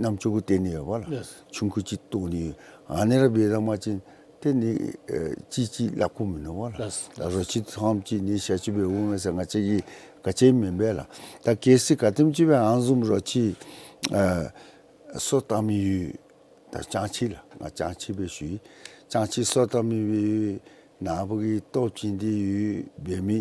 རྣམ་ཅོ་གུ་སྟོན་ནི་ཡོད་པ་ལགས། ལགས། ཆུང་ཀུ་ཅིག་བཏོག་ནི་ཡོད། ཨ་ནི་ར་འབད་ད་པ་ཅིན་ཏེ་ནི་ཨེ་ཅིག་ཅིག་སླབ་དགོཔ་མིན་ནུག་པ་ལགས། ལགས། ད་རོ་ཁྱི་ཐམས་ཅད་ནི་གཤག་བཅོས་འབད་འོང་མས་ཟེར་ང་བཅས་ཀྱིས་ག་ཅི་མེན་པས་ལགས། ད་གལ་སྲིད་ག་དེམ་ཅིག་སྦེ་ཨ་ནི་བཟུམ་རོ་ཁྱི་ཨ་སོ་བཏབ་མི་ཡོད། ད་སྤྱང་ཁྱི་ལགས། ང་སྤྱང་ཁྱི་སྦེ་ཞུ་ཡི། སྤྱང་ཁྱི་སོ་བཏབ་མི་སྦེ་ཡོད། ནཱ་བུ་གིས་ལྟོ་བྱིན་ཏེ་ཡོད་འབད་མི་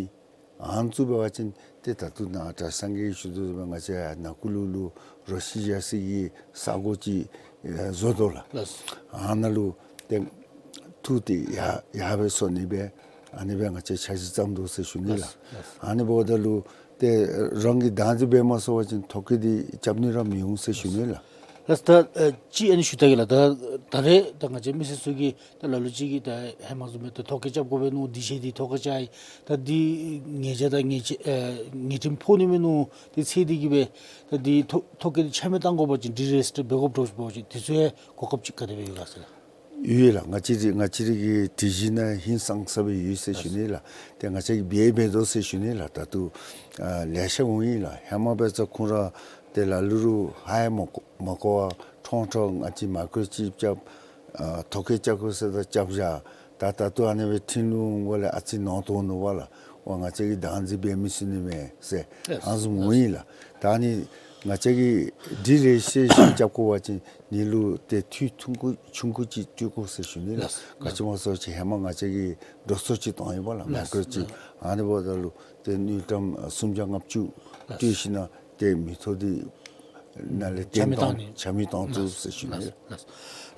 ཨ་ནི་ཚུ་འབད་བ་ཅིན་ཏེ་ད་ལྟོ་ནཱ་ད་སངས་རྒྱས་ཀྱིས་ཞུ་དོ་བཟུམ་སྦེ་ང་བཅས་ནང་ཁུལ་ལུ་ལུ་རོ་ཁྱི་བཞག་སའི་གི་ས་གོ་ཅིག་ཨེ་བཟོ་དོ་ལགས། ལགས། ཨ་ནཱ་ལུ་ཏེ་འཐུ་སྟེ་ཡར་ཡར་སྦེ་སོ་ནི་སྦེ་ཨ་ནི་སྦེ་ང་བཅས་འཆར་གཞི་བརྩམ་དོ་ཟེར་ཞུ་ནི་ལགས། ལགས། ཨ་ནི་འབདཝ་ད་ལུ་ཏེ་རང་གིས་བདག་འཛིན་འབད་མ་ཚུགས་པ་ཅིན་ཐོ་བཀོད་འདི་རྐྱབ་ནི་ར་མི་འོང་ཟེར་ཞུ་ནི་ལགས། ལགས། ད་ཨེ་ཅིག་ཨ་ནི་ཞུ་ད་གེ་ལགས། ད་ད་རེས་ད་ང་བཅས་མི་སེར་ཚུ་གིས་ད་ལ་ལུ་ཅིག་གིས་ད་ཧེ་མ་བཟུམ་སྦེ་ད་ཐོ་བཀོད་རྐྱབ་དགོ་པས་མནོ། དེ་ཤེས་ཏེ་ཐོ་བཀོད་རྐྱབ་ཡི། ད་འདི་ཉེས་བྱ་དང་ཉེས་ཆད་ཨེ་ཉེས་ཁྲིམས་ཕོག་ནི་མས་མནོ། དེ་ཚེ་འདི་གིས་སྦེ་ད་འདི་ཐོ་ཐོ་བཀོད་འདི་ཆ་མེད་བཏང་དགོ་པ་ཅིན་ཌི་རེཇིསི་ཊར་འབད་དགོཔ་འདྲཝ་ཅིག་འབད་བ་ཅིན་དེ་ཚུ་ཡང་གོ་སྐབས་ཅིག་ག་དེ་སྦེ་ཡོད་ག་ཟེར་ལགས། ཡོད་ལགས། ང་བཅས་ར་ང་བཅས་ར་གི་སྒྲིག་གཞི་ནང་ཧིང་སངས་ས་སྦེ་ཡོད་ཟེར་ཞུ་ནི་ལགས། ཏེ་ང་བཅས་ཀྱིས་འབད་འབད་དོ་ཟེར་ཞུ་ནི་ལགས། ད་ལྟོ་ཨ་ལེ་ཤ་འོང་ཡི་ལགས། ཧེ་མ་འབད་ས་ཁོང་ར་ཏེ་ལ་ལུ་རུང་ཧ་ཡང་མ་གོ་མ་གོ་བར་ཁྲོང་ཁྲོ་ང་བཅས་མའི་ཀོརོ་ཅིབ་རྐྱབ་ཨ་ཐོ་བཀོད་རྐྱབ་དགོ་ཟེར་ད་རྐྱབ་བཞག། ད་ད་ལྟོ་ཨ་ནི་སྦེ་འཕྲིན་ལུ་འོང་དགོཔ་ལས་ཨ་ཙི་ནོར་བཏོན་ནུག་པ་ལགས། འོ་ང་བཅས་ཀྱིས་བདག་འཛིན་འབད་མི་ཚུགས་ནི་མས་ཟེར། ལགས། ཨ་ནི་བཟུམ་འོང་ཡི་ལགས། ད་ཨ་ནི་ང་བཅས་ཀྱིས་ཌི་རེཇིསི་ཊེ་ཤཱན་རྐྱབ་དགོ་པ་ཅིན་ཨ་ནི་ལུ་ཏེ་འཐུས་ཆུང་ཀུ་ཆུང་ཀུ་ཅིག་སྤྲོད་དགོ་ཟེར་ཞུ་ནི་ལགས། ལགས། ག་ཅི་སྨོ་ཟེར་བ་ཅིན་ཧེ་མ་ང་བཅས་ཀྱིས་འགྲོ་སོང་ཅིག་བཏོན་ཡི་པ་ལགས། ལགས། མའི་ཀོརོ་ཅིབ། ལགས། ཨ་ནི་འབདཝ་ད་ལུ་ཏེ་དངུལ་ཀྲམ་ཨ་སུམ་བརྒྱ་ལྔ་བཅུ་ལགས། སྤྲོད་ཞིན་ན་ཏེ་མི་ཐོབ་འདི་ནང་ལས་ཆ་མེད་བཏང་ནི་ཆ་མེད་བཏང་བཏུབ་ལགས་ཟེར་ཞུ་ནི། ལགས།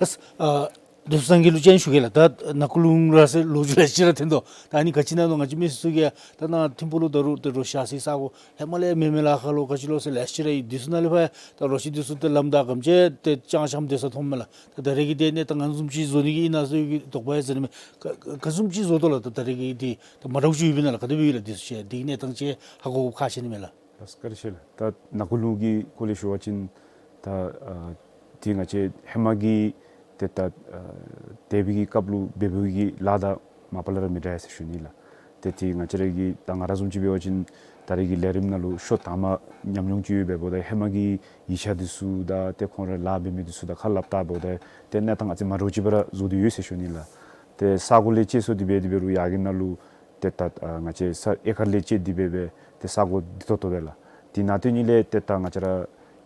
ལགས། ལགས། ཨ་དེ་ཚུ་སངས་རྒྱས་ལུ་སྤྱན་ཞུ་གེ་ལགས། ད་ནང་འཁོད་ལུ་ར་ཟེར་ལོ་རྒྱུས་ལེ་ཤ་ར་ཐོན་དོ། ད་ཨ་ནི་ག་ཅི་ཨིན་ན་མནོ། ང་བཅས་མི་སེར་ཚུ་གིས་ད་ནཱ་ཐིམ་ཕུག་ལུ་ད་རུང་ཏེ་རོ་ཁྱི་བཞག་སའི་ས་གོ་ཧེ་མ་ལས་མེན་མེན་ལཱ་ཁག་ལོ་ག་ཅི་ལོ་ཟེར་ལེ་ཤ་ར་ཡོད། དེ་ཚུ་ནང་ལས་ཕར་ད་རོ་ཁྱི་དེ་ཚུ་ཏེ་ལམ་བདའ་གམ་ཅིག་ཏེ་ཅང་ཤམ་སྡོད་ས་མཐོངམ་མས་ལགས། ད་ད་རེས་ཀྱི་དེ་གནས་སྟངས་ག་བཟུམ་ཅིག་བཟོ་ནི་གི་ཨིན་ན་ཟེར་གྱི་དོགས་པ་ཡང་ཟེར་ནི་མས། ག་ག་ག་བཟུམ་ཅིག་བཟོ་དོ་ལགས། ད་ད་རེས་ཀྱི་དེ་ད་མ་འདྲཝ་ཅིག་ཡོདཔ་ཨིན་ན་ལགས། ག་དེ་སྦེ་ཡོད་ལགས། དེ་ཚུ་ཅིག་དེ་གི་གནས་སྟངས་ཅིག་ཧ་གོ་ཁག་ཆེ་ནི་མས་ལགས། ལགས། བཀའ་དྲིན་ཆེ་ལགས། ད་ནང་འཁོད་ལུ་གི་སྐོར་ལས་ཞུ་བ་ཅིན་ད་ཨ་དེ་ང་བཅས་ཧེ་མ་གི་ཏེ་ད་ཨ་འདས་པའི་གི་སྐབས་ལུ་འབད་བའི་གི་ལཱ་དང་མ་པ་ལས་ར་མི་འདྲ་ཟེར་ཞུ་ནི་ལགས། ཏེ་དེ་ང་བཅས་ར་གི་ད་ང་ར་བཟུམ་ཅིག་འབད་བ་ཅིན་ད་རེས་ཀྱི་ལས་རིམ་ནང་ལུ་ཤོ་དང་པ་ཉམས་མྱོང་ཅིག་ཡོདཔ་འབདཝ་ད་ཧེ་མ་གི་ཡིག་ཆ་འདི་ཚུ་དང་ཏེ་ཁོང་ར་ལཱ་འབད་མི་འདི་ཚུ་དང་ཁ་སླབ་བལྟཝ་ད་ཏེ་གནས་སྟངས་ཨ་ཙི་མ་འདྲཝ་ཅིག་སྦེ་ར་བཟོ་སྟེ་ཡོད་ཟེར་ཞུ་ནི་ལགས། ཏེ་ས་གོ་ལས་བཅད་སོང་སྟེ་འབད་དེ་འབད་རུང་ཡར་གྱི་ནང་ལུ་ཏེ་ད་ཨ་ང་བཅས་ས་ཨེ་ཀར་ལས་བཅད་དེ་འབད་སྦེ་ཏེ་ས་གོ་བདེ་ཏོག་ཏོ་སྦེ་ལགས། དེ་ནང་དོན་ཉིད་ལས་ཏེ་ད་ང་བཅས་ར་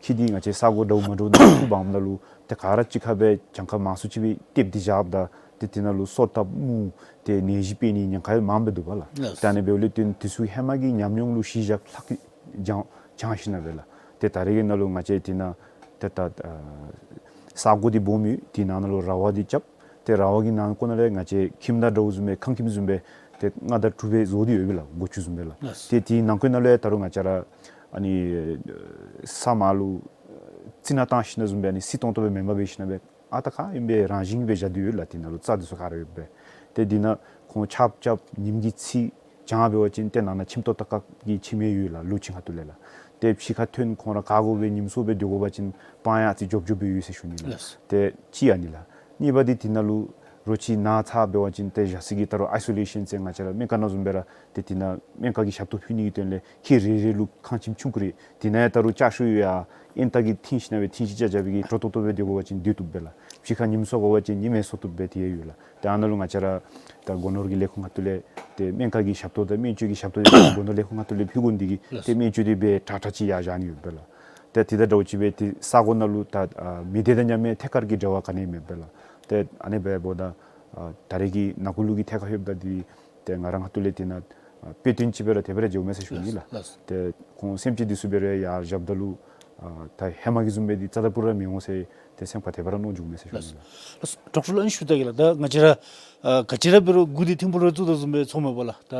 ཁྱི་འདི་ང་བཅས་ས་གོ་འདྲཝ་མ་འདྲཝ་ནང་ལུ་འཁྱུ་འབགཔ་ད་ལུ་ཏེ་ག་ར་གཅིག་ཁར་སྦེ་གྱངས་ཁ་མང་སུ་ཅིག་སྦེ་བཏེགས་ཏེ་བཞགཔ་ད་ཏེ་དེ་ནང་ལུ་སོ་བཏབ་མུར་ཏེ་ནད་གཞི་འཕེལ་ནི་ཉེན་ཁ་མངམ་སྦེ་འདུག་པ་ལགས། ལགས། ཏེ་ཨ་ནི་འབདཝ་ལས་བརྟེན་དེ་ཚུ་ཧེ་མ་གི་ཉམས་མྱོང་ལུ་གཞི་བཞག་ལྷག་གི་སྦྱང་སྦྱང་ཞིན་ན་སྦེ་ལགས། ཏེ་ད་རེས་ཀྱི་ནང་ལུ་ང་བཅས་དེ་ནང་ཏེ་ད་ཨ་ས་གོ་འདི་སྦོམ་ཡོད། དེ་ནང་ན་ལུ་ར་བ་འདི་རྐྱབ། ཏེ་ར་བ་གི་ནང་ཁོངས་ནང་ལས་ང་བཅས་ཁྱིམ་དང་འདྲཝ་བཟུམ་སྦེ་ཁང་ཁྱིམ་བཟུམ་སྦེ་ཏེ་ལྔ་དང་དྲུག་སྦེ་བཟོ་སྟེ་ཡོད་པས་ལགས། སྒོ་ཅུང་བཟུམ་སྦེ་ལགས། ལགས། ཏེ་དེའི་ནང་འཁོད་ནང་ལུ་ཡང་ད་རུང་ང་བཅས་ར་ཨ་ནི་ས་མར་ལུ་རྩི་ནག་བཏང་ཞིན་ན་བཟུམ་སྦེ་ཨ་ནི་བསིལ་ཏོང་ཏོ་སྦེ་མེན་པར་འབད་ཞིན་ན་སྦེ་ཨ་རྟག་ག་ཨིནམ་སྦེ་རང་བཞིན་སྦེ་བཞག་སྟེ་ཡོད་ལགས། དེ་ནང་ལུ་རྩྭ་འདི་ཚུ་ག་ར་ཡོདཔ་སྦེ། ཏེ་དེ་ནང་ཁོང་ཆརཔ་རྐྱབ་ཉིམ་གིས་འཚིག་ བྱང་འབད་བ་ཅིན་ཏེ་ནང་ན་ཁྱིམ་ཐོག་ལྟ་སྐབས་ཀྱི་ཁྱིམ་ཡང་ཡོད་ལགས། ལུ་ཅིག་ཁ་ཐུག་ལས་ལགས། ཏེ་ཕྱི་ཁར་ཐོན་ཁོང་ར་ག་དགོ་པའི་ཉིམ་སྲོ་སྦེ་སྡོད་དགོ་པ་ཅིན་སྤང་ཡང་ཨ་ཙི་འཇོབ་འཇོབ་སྦེ་ཡོད་ཟེར་ཞུ་ནི་ལགས། ལགས། ཏེ་གཅིག་ཨ་ནི་ལགས། གཉིས་པ་འདི་དེ་ནང་ལུ་རོ་ཁྱི་ན་ཚ་འབད་བ་ཅིན་ཏེ་ཞག་སི་གི་ད་རུང་ཨའི་སོ་ལེ་ཤཱན་ཟེར་ང་བཅས་ར་སྨན་ཁང་ནང་བཟུམ་སྦེ་ར་ཏེ་དེ་ནང་སྨན་ཁང་གི་ཞབས་ཏོག་ཕུལ་ནི་གི་དོན་ལས་ཁྱི་རེ་རེ་ལུ་ཁང་ཁྱིམ་ཆུང་ཀུ་རེ་དེ་ནང་ཡང་ད་རུང་ལྕགས་ཤོག་ཡང་ཨེན་ཏ་གིས་ཐིང་ཞིན་ན་སྦེ་ཐིང་ཅིག་ཅིག་རྐྱབ་སྦེ་གི་དྲོ་ཏོག་ཏོ་སྦེ་སྡོད་དགོ་པ་ཅིན་སྡོད་བཏུབ་པས་ལགས། ཕྱི་ཁར་ཉིམ་སྲོ་དགོ་པ་ཅིན་ཉིམ་ཡང་སྲོ་བཏུབ་པས་ཏེ་ཡོད་ལགས། ཏེ་ཨ་ནཱ་ལུ་ང་བཅས་ར་ད་སྒོ་ནོར་གྱི་ལས་ཁུངས་ཁ་ཐུག་ལས་ཏེ་སྨན་ཁང་གི་ཞབས་ཏོག་དང་སྨན་བཅོས་ཀྱི་ཞབས་ཏོག་ཡང་སྒོ་ནོར་ལས་ཁུངས་ཁ་ཐུག་ལས་ཕུལ་དགོ་ནི་དེ་གིས་ལགས། ཏེ་སྨན་བཅོས་འདི་སྦེ་དྲག་དྲག་ཅིག་ཡང་བཞག་ནི་ཡོད་པས་ལགས། ཏེ་དེ་དང་འདྲཝ་ཅིག་སྦེ་ཏེ་ས་གོ་ནང་ལུ་ད་ཨ་མི་སྡེ་དང་མཉམ་མེད་ཐད་ཀར་གྱི་འབྲེལ་བ་ག་ནི་ཡང་མེད་པས་ལགས། ཏེ་ཨ་ནི་འབདཝ་ད་ཨ་ད་རེས་ཀྱི་ནང་ཁུལ་ལུ་གི་ཐད་ཁར་ལྷོདཔ་ད་འདི་ཏེ་ང་ར་ཁ་ཐུག་ལས་དེ་ནང་ཨ་དཔེ་སྟོན་ཅིག་སྦེ་ར་དེ་སྦེ་ར་འགྱོཝ་མས་ཟེར་ཞུ་ནི་ལགས། ལགས། ཏེ་ཁོང་སེམས་ཅན་འདི་ཚུ་འབད་རུང་ཡར་བཞགཔ་ད་ལུ་ཨ་ད་ཧེ་མ་གི་བཟུམ་སྦེ་འདི་རྩ་དང་སྤུ་ར་མི་འོང་ཟེར་ཏེ་སེམས་ཁར་དེ་སྦེ་ར་མནོ་བྱུང་མས་ཟེར་ཞུ་ནི་ལགས། ལགས། ཌོག་ཊར་ལུ་ཨ་ནི་ཞུ་ད་གེ་ལགས། ད་ང་བཅས་ར་ཨ་ག་ཅི་ར་འབད་རུང་མགུ་འདི་ཐིམ་ཕུག་ལུ་བཙུགས་དོ་བཟུམ་སྦེ་ཚོརཝ་མས་པ་ལགས། ད་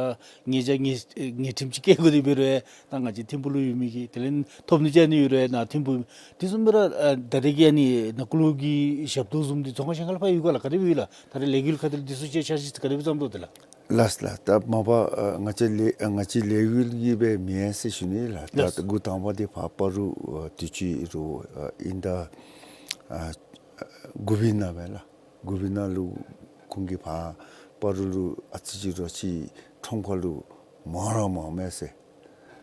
ངེ་རྒྱ་ངེ་ངེ་ཁྲིམས་ཅིག་བཀལ་དགོ་དེ་འབད་རུང་ཡང་ད་ང་བཅས་ཐིམ་ཕུག་ལུ་ཡོད་མི་གིས་དེ་ལས་ཐོབ་ནི་ཅིག་ཨ་ནི་ཡོད་རུང་ཡང་ནཱ་ཐིམ་ཕུག་དེ་བཟུམ་སྦེ་ར་ཨ་ད་རེས་ཀྱི་ཨ་ནི་ནང་ཁུལ་ལུ་གི་ཞབས་ཏོག་བཟུམ་འདི་རྫོང་ཁག་གཞན་ཁ་ལས་ཕར་ཡོད་ག་ལགས། ག་དེ་སྦེ་ཡོད་ལགས། ད་རེས་ལས་འགུལ་ཁ་ཐུག་ལས་འདི་ཚུ་ཅིག་འཆར་གཞི་ག་དེ་སྦེ་བརྩམ་དོ་དེ་ལགས། ལགས་ལགས། ད་མ་པ་ཨ་ང་བཅས་ལས་ཨ་ང་བཅས་ལས་འགུལ་གྱི་སྦེ་མེན་ཟེར་ཞུ་ནི་ལགས། ད་ལགས། འགོ་དང་པ་འདི་ཕར་སྤ་རོ་ཨ་དུས་ཅི་རུ་ཨ་ཨིན་ད་ཨ་ཨ་གུ་བི་ན་སྦེ་ལགས། གུ་བི་ན་ལུ་ཁོང་གིས་ཕར་སྤ་རོ་ལུ་ཨ་ཙི་ཅིག་རོ་ཁྱི་ཁྲོམ་ཁ་ལུ་མང་ར་མངམ་མས་ཟེར།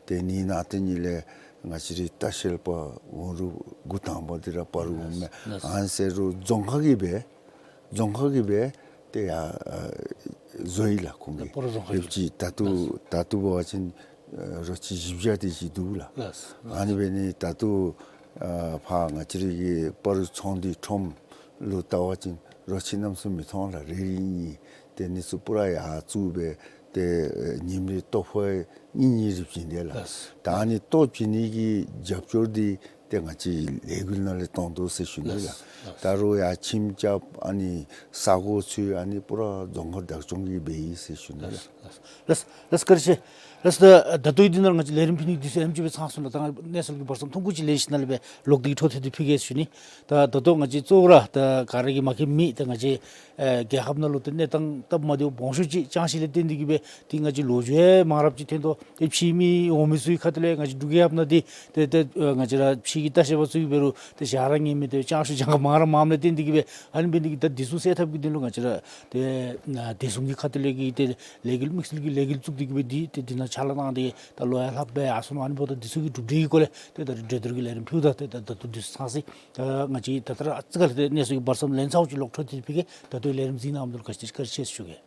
ཏེ་ཨ་ནི་ནང་ཏེ་ཨ་ནི་ལས་ང་བཅས་རའི་ལྟ་བཤལ་པ་འོང་རུང་འགོ་དང་པ་འདི་ར་སྤ་རོ་འོངམ་མས། ལགས། ཨ་ནི་ཟེར་རུང་རྫོང་ཁག་གི་སྦེ་རྫོང་ཁག་གི་སྦེ་ཏེ་ཡར་ཨ་བཟོ་ཡི་ལགས་ཁོང་གིས། སྤ་རོ་རྫོང་ཁག་གི་ཡོད་ཅི། ད་ལྟོ་ལགས། ད་ལྟོ་འབད་བ་ཅིན་ཨ་རོ་ཁྱི་བཞི་བརྒྱ་དེ་ཅིག་འདུག་ལགས། ལགས། ཨ་ནི་འབད་ནི་ད་ལྟོ་ཨ་ཕར་ང་བཅས་རའི་གི་སྤ་རོ་ཚོང་འདུས་ཁྲོམ་ལུ་བལྟ་བ་ཅིན་རོ་ཁྱི་གནམ་མེད་ས་མེད་མི་མཐོང་ལགས། རེ་རེ་གཉིས་དེ་ཨ་ནི་ཚུ་པུ་ར་ཡར་བཙུགས་སྦེ་ཏེ་ཨ་ཉིནམ་རེ་ལྟོ་ཕོག་གཉིས་གཉིས་རེ་བྱིན་དེས་ལགས། ལགས། ད་ཨ་ནི་ལྟོ་བྱིན་ནི་གི་རྒྱབ་སྐྱོར་འདི་ཏེ་ང་བཅས་ལས་འགུལ་ནང་ལས་གཏང་དོ་ཟེར་ཞུ་ནི་ལགས། ལགས། ད་རུང་ཡར་ཁྱིམ་རྐྱབ་ཨ་ནི་ས་གོ་འཚོལ་ཨ་ནི་པུ་ར་རྫོང་ཁག་བདག་སྐྱོང་གིས་འབད་ཡི་ཟེར་ཞུ་ནི་ལགས། ལགས། ལགས། ལགས། བཀའ་དྲིན་ཆེ། ལགས། ད་ད་ལྟོ་འདི་ནང་ང་བཅས་ལས་རིམ་ཕུལ་ནི་འདི་ཚུ་ཨེམ་ཅིག་སྦེ་ཚང་སོང་ལགས། ད་གནས་ཚུལ་གྱི་བར་མཚམས་ཐུང་ཀུ་ཅིག་ལེན་ཞིནམ་ལས་སྦེ་ལོག་སྟེ་འཕྲོ་མཐུད་དེ་ཕུལ་གེ་ཟེར་ཞུ་ནི། ད་ད་ལྟོ་ང་བཅས་གཙོ་བོ་ར་ད་ག་ར་གིས་མ་མཁྱེན་མེད། ད་ང་བཅས་ཨེ་རྒྱལ་ཁབ་ནང་ལུ་ཏེ་གནས་སྟངས་སྟབས་མ་བདེཝ་སྦོམ་ཤོས་ཅིག་ཅང་ཤེས་ལས་བརྟེན་ཏེ་གིས་སྦེ་ཏེ་ང་བཅས་ལོ་རྒྱུས་ཡང་མང་རབས་ཅིག་ཐོན་དོ། ཏེ་ཕྱི་མི་འོང་མི་ཚུ་གི་ཁ་ཐུག་ལས་ང་བཅས་འབྲུག་རྒྱལ་ཁབ་ནང་འདི་ཏེ་ཏེ་ཨེ་ང་བཅས་ར་ཕྱི་གི་ལྟ་བཤལ་པ་ཚུ་གིས་འབད་རུང་ཏེ་བཞག་ར་ཉན་མི་ཏེ་ཅང་ཤོས་ཅང་ག་མང་ར་མངམ་ལས་བརྟེན་ཏེ་གིས་སྦེ་ཨ་ནི་འབད་ནི་དེ་གིས་ད་འདི་ཚུ་སེལ་ཐབས་ཀྱི་དོན་ལུ་ང་བཅས་ར་ཏེ་ཨ་བདེ་སྲུང་གི་ཁ་ཐུག་ལས་ཀྱི་ཏེ་ལས་འགུལ་དམིགས་བསལ་གྱི་ལས་འགུལ་བཙུགས་ཏེ་གིས་སྦེ་འདི་ཏེ་འདི་ནང་ཕྱག་ལཱ་གནང་སྟེ་ད་ལོ་ཡང་ལྷགཔ་སྦེ་ཡར་སོང་ནུག། ཨ་ནི་འབདཝ་ད་འདི་ཚུ་གི་གྲུབ་འབྲས་ཀྱི་སྐོར་ལས་ཏེ་ད་རིས་གྲོས་བསྡུར་གྱི་ལས་རིམ་ཕུལཝ་ད་ཏེ་ད་ད་ལྟོ་འདི་ཚུ་ཚང་སོ་ཡི། ད་ང་བཅས་ད་ལྟོ་ར་ཨ་ཙི་ཁ་ལས་ཏེ་གནས་ཚུལ་གྱི་བར་མཚམས་ལན་ཚར་ཅིག་ལོག་འཕྲོ་མཐུད་དེ་ཕུལ་གེ། ད་ལྟོའི་ལས་རིམ་གཟིགས་གནང་མི་ཚུ་ལུ་བཀའ་དྲིན་བཀའ་དྲིན་ཆེ་ཞུ་གེ།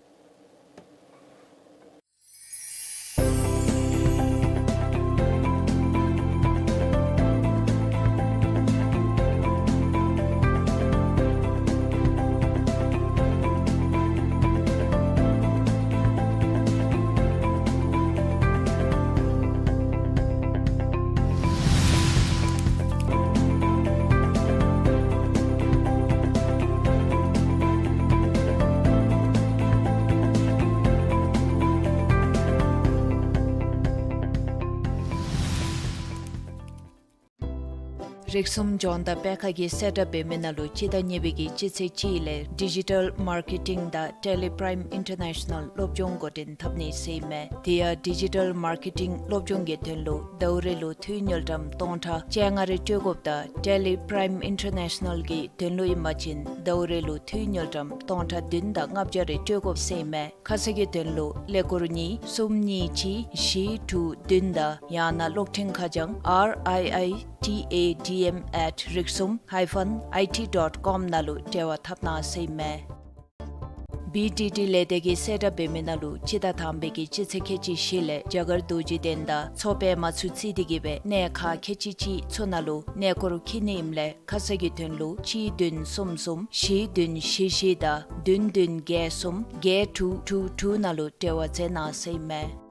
རིགས་གསུམ་ལྗོངས་དང་སྤེལ་ཁ་གིས་གསལ་བསྒྲགས་འབད་མི་ནང་ལུ་སྤྱི་ཟླ་གཉིས་པའི་གི་སྤྱི་ཚེས་གཅིག་ལས་ཌི་ཇི་ཊཱལ་མར་ཀེ་ཊིང་དང་ཊེ་ལི་པྲའིམ་ཨིན་ཊར་ནེ་ཤ་ནཱལ་སློབ་སྦྱོང་འགོ་འདྲེན་འཐབ་ནི་ཟེར་ཨིན་མས། དེ་ཡང་ཌི་ཇི་ཊཱལ་མར་ཀེ་ཊིང་སློབ་སྦྱོང་གི་དོན་ལུ་ཟླཝ་རེ་ལུ་འཐུས་དངུལ་ཀྲམ་སྟོང་ཕྲག་བཅོ་ལྔ་རེ་སྤྲོད་དགོཔ་དང་ཊེ་ལི་པྲའིམ་ཨིན་ཊར་ནེ་ཤ་ནཱལ་གྱི་དོན་ལུ་ཨིན་པ་ཅིན་ཟླཝ་རེ་ལུ་འཐུས་དངུལ་ཀྲམ་སྟོང་ཕྲག་བདུན་དང་ལྔ་བརྒྱ་རེ་སྤྲོད་དགོཔ་ཟེར་ཨིན་མས། ཁ་གསལ་གྱི་དོན་ལུ་ཀླད་ཀོར་གཉིས་གསུམ་གཉིས་གཅིག་བཞི་དྲུག་བདུན་དང་ཡང་ན་གློག་འཕྲིན་ཁ་བྱང་R I I T A D M at riksum hyphen I T dot com ནང་ལུ་འབྲེལ་བ་འཐབ་གནང་ཟེར་ཨིན་མས། བི་ཌི་ཌི་ལས་སྡེ་གིས་གསལ་བསྒྲགས་འབད་མི་ནང་ལུ་སྤྱི་ཟླ་དང་པའི་གི་སྤྱི་ཚེས་ཁལ་གཅིག་བཞི་ལས་རྒྱ་གར་རྡོ་རྗེ་གདན་དང་མཚོ་པདྨ་ཚུ་བརྩིས་ཏེ་གིས་སྦེ་གནས་ཁག་ཁལ་གཅིག་གཅིག་ཚུ་ནང་ལུ་གནས་སྐོར་འཁྱིད་ནི་ཨིནམ་ལས་ཁ་གསལ་གྱི་དོན་ལུ་གཅིག་བདུན་གསུམ་གསུམ་བཞི་བདུན་བཞི་བཞི་དང་བདུན་བདུན་བརྒྱད་གསུམ་བརྒྱད་དྲུག་དྲུག་དྲུག་ནང་ལུ་འབྲེལ་བ་མཛད་གནང་ཟེར་ཨིན་མས།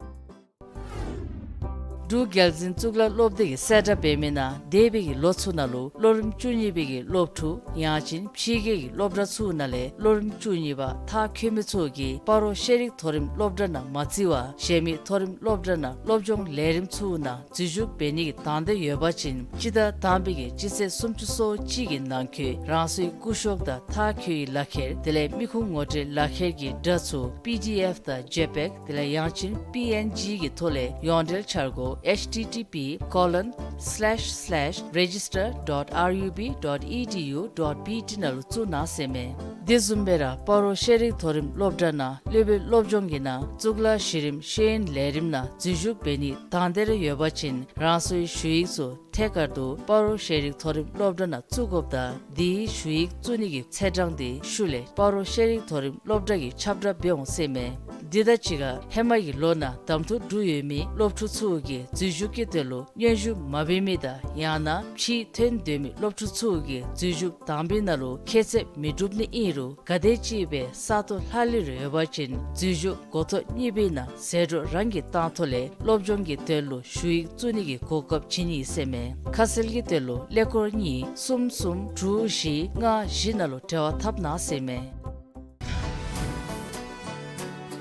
འབྲུག་རྒྱལ་འཛིན་གཙུག་ལག་སློབ་སྡེ་གིས་གསལ་བསྒྲགས་འབད་མི་ནང་འདས་པའི་གི་ལོ་ཚུ་ནང་ལུ་སློབ་རིམ་བཅུ་གཉིས་པའི་གི་སློབ་ཕྲུག་ཡང་ཅིན་ཕྱི་རྒྱལ་གྱི་སློབ་གྲྭ་ཚུ་ནང་ལས་སློབ་རིམ་བཅུ་གཉིས་པ་མཐར་འཁྱོལ་མི་ཚུ་གིས་སྤ་རོ་ཤེས་རིག་མཐོ་རིམ་སློབ་གྲྭ་ནང་མ་བརྩི་བར་གཞན་མི་མཐོ་རིམ་སློབ་གྲྭ་ནང་སློབ་སྦྱོང་ལས་རིམ་ཚུ་ནང་འཛུལ་ཞུགས་འབད་ནི་གི་དང་འདོད་ཡོད་པ་ཅིན་སྤྱི་ཟླ་དང་པའི་གི་སྤྱི་ཚེས་སུམ་ཅུ་སོ་གཅིག་གི་ནང་འཁོད་རང་སོའི་སྐུ་ཤོག་དང་མཐར་འཁྱོལ་བའི་ལག་ཁྱེར་དེ་ལས་མི་ཁུངས་ངོ་སྤྲོད་ལག་ཁྱེར་གྱི་སྒྲ་ཚུ་པི་ཌི་ཨེཕ་དང་ཇེ་པེག་དེ་ལས་ཡང་ཅིན་པི་ཨེན་ཇི་གི་ཐོག་ལས་ཡོངས་འབྲེལ་འཆར་སྒོ་ཨེཆ་ཊི་ཊི་པི་ཀོ་ལོན་སི་ལེཤ་སི་ལེཤ་རེ་ཇི་སི་ཊར་ཌོཊ་ཨར་ཡུ་བི་ཌོཊ་ཨི་ཌི་ཡུ་ཌོཊ་པི་ཊི་ནང་ལུ་བཙུགས་གནང་ཟེར་མས། དེ་བཟུམ་སྦེ་ར་སྤ་རོ་ཤེས་རིག་མཐོ་རིམ་སློབ་གྲྭ་ནང་སློབ་དཔོན་སློབ་སྦྱོང་གི་ནང་གཙུག་ལག་གཞི་རིམ་ཤེས་ཡོན་ལས་རིམ་ནང་འཛུལ་ཞུགས་འབད་ནི་དང་འདོད་ར་ཡོད་པ་ཅིན་རང་སོའི་ཞུ་ཡིག་ཚུ་ཐད་ཀར་དུ་སྤ་རོ་ཤེས་རིག་མཐོ་རིམ་སློབ་གྲྭ་ནང་བཙུགས་དགོཔ་དང་དེའི་ཞུ་ཡིག་བཙུགས་ནི་གི་ཚེས་གྲངས་དེ་ཤུལ་ལས་སྤ་རོ་ཤེས་རིག་མཐོ་རིམ་སློབ་གྲྭ་གིས་ཁྱབ་བསྒྲགས་འབད་འོང་ཟེར་མས། དེ་དང་གཅིག་ཁར་ཧེ་མ་གི་ལོ་ནང་གདམ་འཐུ་གྲུབ་ཡོད་མི་སློབ་ཕྲུག་ཚུ་གིས་འཛུལ་ཞུགས་ཀྱི་དོན་ལུ་སྙན་ཞུ་མ་འབད་མི་དང་ཡང་ན་ཕྱིར་ཐོན་འདོད་མི་སློབ་ཕྲུག་ཚུ་གིས་འཛུལ་ཞུགས་དང་པའི་ནང་ལུ་ཁྱད་ཚད་མི་གྲུབ་ནི་ཨིན་རུང་ག་དེམ་ཅིག་སྦེ་ས་སྟོང་ལྷག་ལུས་ར་ཡོད་པ་ཅིན་འཛུལ་ཞུགས་འགོ་ཐོག་གཉིས་པའི་ནང་ཟད་འགྲོ་རང་གིས་བཏང་ཐོག་ལས་སློབ་སྦྱོང་གི་དོན་ལུ་ཞུ་ཡིག་བཙུགས་ནི་གི་གོ་སྐབས་བྱིན་ནི་ཟེར་མས། ཁ་གསལ་གྱི་དོན་ལུ་ཀླད་ཀོར་གཉིས་གསུམ་གསུམ་དྲུག་བཞི་ལྔ་བཞི་ནང་ལུ་འབྲེལ་བ་འཐབ་གནང་ཟེར་མས།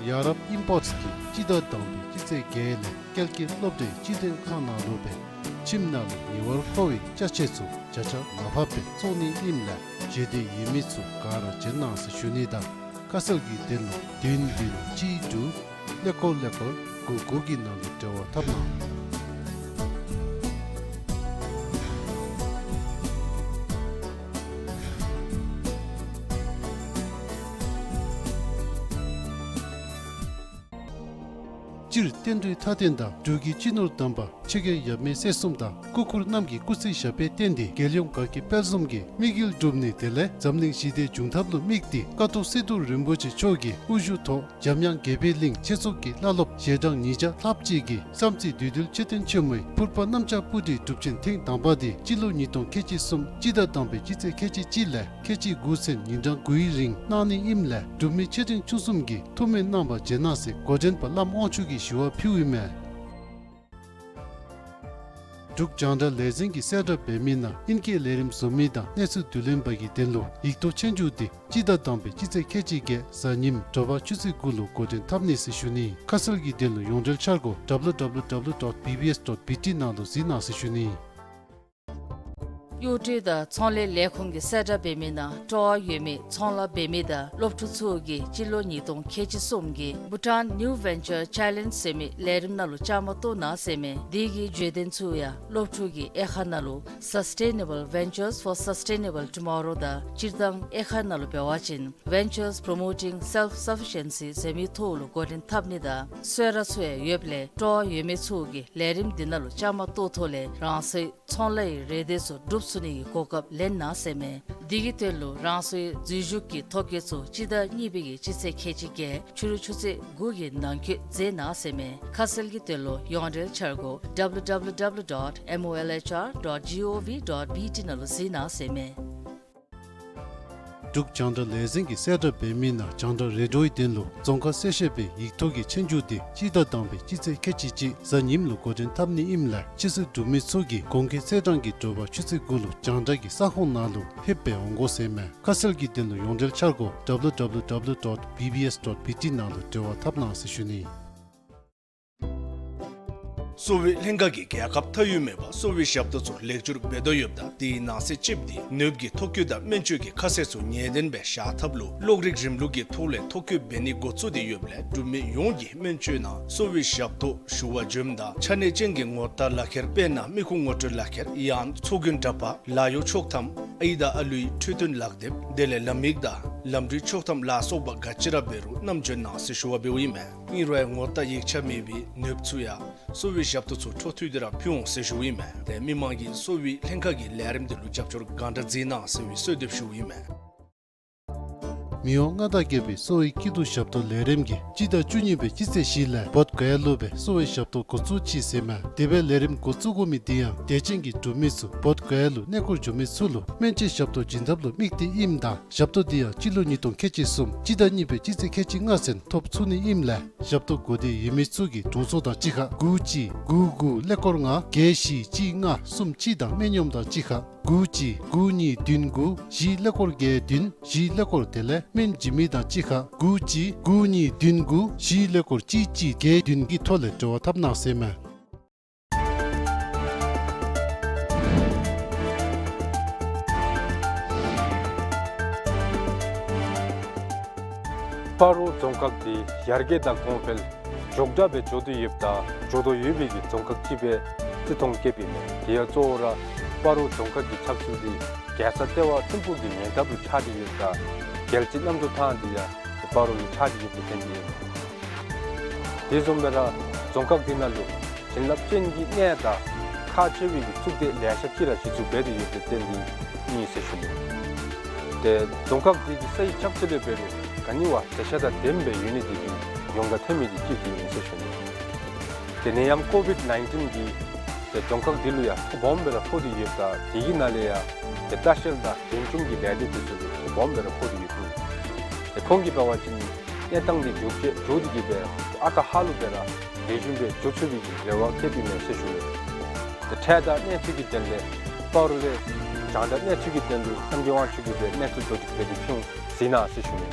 ཡ་རབས་ཨིམ་པོརཊསི་གིས་སྤྱི་ཟླ་དང་པའི་སྤྱི་ཚེས་བརྒྱད་ལས་ཀལ་ཀི་སློབ་གྲྭའི་སྤྱི་མཐུན་ཁང་ནང་ལུ་སྦེ་ཁྱིམ་ནང་ལུ་ཉེ་བར་མཁོ་བའི་ཅ་ཆས་ཚུ་བརྒྱ་ཆ་ལྔ་བརྒྱ་སྦེ་བཙོང་ནི་ཨིནམ་ལས་བརྗེད་དེ་ཡོད་མི་ཚུ་ག་ར་བྱོན་གནང་ཟེར་ཞུ་ནི་དང་ཁ་གསལ་གྱི་དོན་ལུ་བདུན་བདུན་གཅིག་དྲུག་ཀླད་ཀོར་ཀླད་ཀོར་དགུ་དགུ་གི་ནང་ལུ་འབྲེལ་བ་འཐབ་གནང་། སྤྱིར་བསྟན་འགྲོའི་མཐའ་རྟེན་དང་འབྲུག་གི་སྤྱི་ནོར་དམ་པ་ཆོས་རྒྱལ་ཡབ་མེས་སྲས་གསུམ་དང་སྐུ་འཁོར་རྣམས་ཀྱི་སྐུ་ཚེ་ཞབས་པད་བརྟན་ཏེ་རྒྱལ་ཡོངས་དགའ་སྐྱིད་དཔལ་འཛོམས་ཀྱི་དམིགས་ཡུལ་འགྲུབ་ནི་དེ་ལས་འཛམ་གླིང་ཞི་བདེའི་འབྱུང་ཐབས་ལུ་དམིགས་ཏེ་ཀ་ཐོག་སི་ཏུ་རིན་པོ་ཆེ་མཆོག་གིས་དབུ་བཞུགས་ཐོག་འཇམ་དབྱངས་དགྱེས་པའི་གླིང་ཆོས་ཚོགས་ཀྱི་བླ་སློབ་ཞལ་གྲངས་ཉིས་བརྒྱ་ལྷགཔ་ཅིག་གིས་བསམ་རྩེ་བདུད་འདུལ་མཆོད་རྟེན་ཆེན་མོའི་ཕུར་པ་གནམ་ལྕགས་སྤུ་གྲིའི་སྒྲུབ་ཆེན་ཐེངས་དང་པ་དེ་སྤྱི་ལོ་ཉིས་སྟོང་ཁལ་གཅིག་གསུམ་སྤྱི་ཟླ་དང་པའི་སྤྱི་ཚེས་ཁལ་གཅིག་གཅིག་ལས་ཁལ་གཅིག་དགུ་ཚུན་ཉིན་གྲངས་དགུའི་རིང་གནང་ནི་ཨིནམ་ལས་འབྲུག་མི་ཆེ་འབྲིང་ཆུང་གསུམ་གྱིས་ཐུགས་སྨོན་གནང་བར་བྱོན་གནང་ཟེར་འགོ་འདྲེན་པ་བླམ་དབང་ཕྱུག་གིས་ཞུ་བ་ཕུལཝ་ཨིན་མས། འབྲུག་རྒྱང་བསྒྲགས་ལས་འཛིན་གྱིས་གསལ་བསྒྲགས་འབད་མི་ནང་ཨིན་སྐད་ལས་རིམ་བཟོ་མི་དང་གནས་ཚུལ་བསྡུ་ལེན་པ་གི་དོན་ལུ་ཡིག་ཐོག་ཆོས་རྒྱུགས་དེ་སྤྱི་ཟླ་དང་པའི་སྤྱི་ཚེས་ཁལ་གཅིག་བརྒྱད་གཟའ་ཉིམ་དྲོ་པ་ཆུ་ཚོད་དགུ་ལུ་འགོ་འདྲེན་འཐབ་ནི་ཟེར་ཞུ་ནི། ཁ་གསལ་གྱི་དོན་ལུ་ཡོངས་འབྲེལ་འཆར་སྒོ་W W W dot B B S dot B T ནང་ལུ་གཟིགས་གནང་ཟེར་ཞུ་ནི། གཡོག་སྒྲིག་དང་ཚོང་ལས་ལས་ཁུངས་ཀྱིས་གསལ་བསྒྲགས་འབད་མི་ནང་སྤྲོ་བ་ཡོད་མི་ཚོང་ལཱ་འབད་མི་དང་སློབ་ཕྲུག་ཚུ་གིས་སྤྱི་ལོ་ཉིས་སྟོང་ཁལ་གཅིག་གསུམ་གྱི་Bhutan New Venture Challenge ཟེར་མི་ལས་རིམ་ནང་ལུ་བཅའ་མར་གཏོགས་གནང་ཟེར་མས། དེ་གི་བརྗོད་དོན་ཚུ་ཡང་སློབ་ཕྲུག་གི་དབྱེ་ཁག་ནང་ལུ་Sustainable Ventures for Sustainable Tomorrow དང་སྤྱིར་བཏང་དབྱེ་ཁག་ནང་ལུ་འབད་བ་ཅིན་Ventures Promoting Self-Sufficiency ཟེར་མི་ཐོག་ལུ་འགོ་འདྲེན་འཐབ་ནི་དང་གསོལ་རས་ཚུ་ཡང་ཡོདཔ་ལས་སྤྲོ་བ་ཡོད་མི་ཚུ་གིས་ལས་རིམ་འདི་ནང་ལུ་བཅའ་མར་གཏོགས་ཐོག་ལས་རང་སོའི་ཚོང་ལཱ་གི་རེ་འདོད་ཚུ་འགྲུབ་ཚུགས་ནི་གི་གོ་སྐབས་ལེན་གནང་ཟེར་མས། དེ་གི་དོན་ལུ་རང་སོའི་འཛུལ་ཞུགས་ཀྱི་ཐོ་བཀོད་ཚུ་སྤྱི་ཟླ་གཉིས་པའི་གི་སྤྱི་ཚེས་ཁལ་གཅིག་བརྒྱད་ཕྱི་རུ་ཆུ་ཚོད་དགུ་གི་ནང་འཁོད་མཛད་གནང་ཟེར་མས། ཁ་གསལ་གྱི་དོན་ལུ་ཡོངས་འབྲེལ་འཆར་སྒོ W W W dot M O L H R dot G O V dot B T ནང་ལུ་གཟིགས་གནང་ཟེར་མས། འབྲུག་རྒྱང་བསྒྲགས་ལས་འཛིན་གྱིས་གསལ་བསྒྲགས་འབད་མི་ནང་རྒྱང་བསྒྲགས་རེ་ཌིའོའི་དོན་ལུ་རྫོང་ཁ་གསལ་བཤད་པའི་ཡིག་ཐོག་གི་ཆོས་རྒྱུགས་དེ་སྤྱི་ཟླ་དང་པའི་སྤྱི་ཚེས་ཁལ་གཅིག་གཅིག་གཟའ་ཉིམ་ལུ་འགོ་འདྲེན་འཐབ་ནི་ཨིནམ་ལས་ཆོས་སྲིད་འབྲུག་མི་ཚུ་གིས་གོང་འཁོད་ཚེས་གྲངས་ཀྱི་དྲོ་པ་ཆུ་ཚོད་དགུ་ལུ་རྒྱང་བསྒྲགས་ཀྱི་ས་ཁོངས་ནང་ལུ་ཕེབས་སྦེ་འོང་དགོ་ཟེར་མས། ཁ་གསལ་གྱི་དོན་ལུ་ཡོངས་འབྲེལ་འཆར་སྒོ་W W W dot B B S dot B T ནང་ལུ་འབྲེལ་བ་འཐབ་གནང་ཟེར་ཞུ་ནི། གསོ་བའི་ལྷན་ཁག་གིས་རྒྱལ་ཁབ་མཐའ་དབུས་མེད་པར་གསོ་བའི་ཞབས་ཏོག་ཚུ་ལེགས་བཅོས་འབད་དོ་ཡོདཔ་ད་དེའི་ནང་གསེས་གཅིགཔོ་དེ་ནདཔ་ཀྱི་ཐོ་བཀོད་དང་སྨན་བཅོས་ཀྱི་ཁ་གསལ་ཚུ་ངེས་བདེན་སྦེ་བཞག་ཐབས་ལུ་གློག་རིག་རིམ་ལུགས་ཀྱི་ཐོག་ལས་ཐོ་བཀོད་འབད་ནི་འགོ་བཙུགས་ཏེ་ཡོདཔ་ལས་འབྲུག་མི་ཡོངས་ཀྱིས་སྨན་བཅོས་ནང་གསོ་བའི་ཞབས་ཏོག་ཞུ་བར་འབྱོནམ་ད་ཆ་གནས་ཅན་གྱི་ངོ་རྟགས་ལག་ཁྱེར་དཔེར་ན་མི་ཁུངས་ངོ་སྤྲོད་ལག་ཁྱེར་ཡང་ཚོགས་རྒྱུན་འདྲ་པར་ལཱ་གཡོག་ཆོག་ཐམ་ཨའི་དང་ཨ་ལུའི་འཕྲོད་བསྟེན་ལག་དེབ་དེ་ལས་ལམ་ཡིག་དང་ལམ་འགྲུལ་ཆོག་ཐམ་ལ་སོགས་པ་ག་ཅི་ར་འབད་རུང་བསྣམས་འབྱོན་གནང་ཟེར་ཞུ་བ་འབདཝ་ཨིན་མས། ཨིན་རུང་ངོ་རྟགས་ཡིག་ཆ་མེད་པའི་ནདཔ་ཚུ་ཡང་གསོ་བའི་ཞབས་ཏོག་ཚུ་འཕྲོ་མཐུད་དེ་ར་ཕུལ་འོང་ཟེར་ཞུཝ་ཨིན་མས། ཏེ་མི་མང་གིས་གསོ་བའི་ལྷན་ཁག་གི་ལས་རིམ་དེ་ལུ་རྒྱབ་སྐྱོར་གང་དྲག་མཛད་གནང་ཟེར་བའི་གསོལ་འདེབས་ཞུཝ་ཨིན་མས། མི་དབང་མངའ་བདག་རྒྱལ་པོའི་གསོ་བའི་སྐྱིད་སྡུག་ཞབས་ཏོག་ལས་རིམ་གྱིས་སྤྱི་ཟླ་བཅུ་གཉིས་པའི་སྤྱི་ཚེས་བཞི་ལས་བོདྷ་ག་ཡ་ལུ་སྦེ་གསོ་བའི་ཞབས་ཏོག་འགོ་བཙུགས་ཅི་ཟེར་མས། དེ་སྦེ་ལས་རིམ་འགོ་བཙུགས་དགོ་མི་དེ་ཡང་དད་ཅན་གྱི་འབྲུག་མི་ཚུ་བོདྷ་ག་ཡ་ལུ་གནས་སྐོར་འགྱོ་མི་ཚུ་ལུ་སྨན་བཅོས་ཞབས་ཏོག་བྱིན་ཐབས་ལུ་དམིགས་ཏེ་ཨིནམ་ད་ཞབས་ཏོག་དེ་ཡང་སྤྱི་ལོ་ཉིས་སྟོང་ཁལ་གཅིག་གསུམ་སྤྱི་ཟླ་གཉིས་པའི་སྤྱི་ཚེས་ཁལ་གཅིག་ལྔ་ཚུན་ཐོབ་ཚུགས་ནི་ཨིནམ་ལས་ཞབས་ཏོག་དགོས་འདོད་ཡོད་མི་ཚུ་གིས་དྲུང་འཚོ་དང་གཅིག་ཁར་དགུ་གཅིག་དགུ་དགུ་ཀླད་ཀོར་ལྔ་བརྒྱད་བཞི་གཅིག་ལྔ་གསུམ་གཅིག་དང་སྨན་གཡོགམ་དང་གཅིག་ཁར་དགུ་གཅིག་དགུ་གཉིས་བདུན་དགུ་བཞི་ཀླད་ཀོར་བརྒྱད་བདུན་བཞི་ཀླད་ཀོར་དེ་ལས་སྨན་བྱིན་མི་དང་གཅིག་ཁར་དགུ་གཅིག་དགུ་གཉིས་བདུན་དགུ་བཞི་ཀླད་ཀོར་གཅིག་གཅིག་བརྒྱད་བདུན་གྱི་ཐོག་ལས་འབྲེལ་བ་འཐབ་གནང་ཟེར་མས། སྤ་རོ་རྫོང་ཁག་འདི་ཡར་རྒྱས་དང་གོང་འཕེལ་མགྱོགས་དྲགས་སྦེ་འགྱོ་དོ་ཡོདཔ་ད་འགྱོ་དོ་ཡོད་པའི་གི་རྫོང་ཁག་ཅིག་སྦེ་བརྩི་མཐོང་བསྐྱེདཔ་ཨིན་མས། དེ་ཡང་གཙོ་བོ་ར་སྤ་རོ་རྫོང་ཁག་གི་ཆགས་ཚུལ་འདི་རྒྱལ་ས་ལྟེ་བ་ཐིམ་ཕུག་གི་ཉེ་འདབས་ལུ་ཆགས་ཏེ་ཡོདཔ་ད་རྒྱལ་སྤྱི་གནམ་གྲུ་ཐང་འདི་ཡང་སྤ་རོ་ལུ་ཆགས་ཏེ་ཡོདཔ་ལས་བརྟེན་ཏེ་ཨིན་མས། དེ་བཟུམ་སྦེ་ར་རྫོང་ཁག་འདི་ནང་ལུ་བྱིན་རླབས་ཅན་གྱི་གནས་དང་ཁག་ཆེ་བའི་གི་གཙུག་སྡེ་ལེ་ཤ་ཅིག་ར་གཞི་བཙུགས་འབད་དེ་ཡོདཔ་ལས་བརྟེན་ཏེ་ཨིན་ཟེར་ཞུ་ནི། ཏེ་རྫོང་ཁག་འདི་གི་ས་ཡི་ཆགས་ཚུལ་ལས་འབད་རུང་ག་ནི་བ་མཛེས་ཆ་དང་ལྡནམ་སྦེ་ཡོད་ནི་འདི་གིས་ཡོངས་གྲགས་ཐོན་མི་འདི་ཅིག་འདི་ཨིན་ཟེར་ཞུ་ནི། དེ་ནས་ཡང་ཀོ་བིཌ་ནའིན་ཊིན་གྱིས་ཏེ་རྫོང་ཁག་འདི་ལུ་ཡང་ཐོ་སྦོམ་སྦེ་ར་ཕོག་སྟེ་ཡོདཔ་ད་དེ་གི་ནང་ལས་ཡང་ཏེ་ལྟ་བཤལ་དང་གདན་ཆུང་གི་ལས་སྡེ་འདི་ཚུ་ལུ་ཐོ་སྦོམ་སྦེ་ར་ཕོག་སྟེ་ཡོད་ནི། ཏེ་ཁོང་གིས་འབད་བ་ཅིན་གནས་སྟངས་འདི་མགྱོགས་ཅན་མགྱོགས་ཏེ་གི་སྦེ་ཨ་རྟག་ཧ་ལུགས་སྦེ་ར་ལེགས་ཤོམ་སྦེ་འགྱོ་ཚུགས་པའི་གི་རེ་བ་བསྐྱེདཔ་ཨིན་མས་ཟེར་ཞུ་ནི། ཏེ་ཁྲལ་དང་གནས་ཚུལ་གྱི་དོན་ལས་སྤ་རོ་ལས་རྒྱང་བསྒྲགས་གནས་ཚུལ་གྱི་དོན་ལུ་རྣམ་རྒྱལ་དབང་ཕྱུག་གིས་སྦེ་གནས་ཚུལ་མདོར་བསྡུས་སྦེ་ཕུལ་འོང་ཟེར་ན་ཟེར་ཞུ་ནི།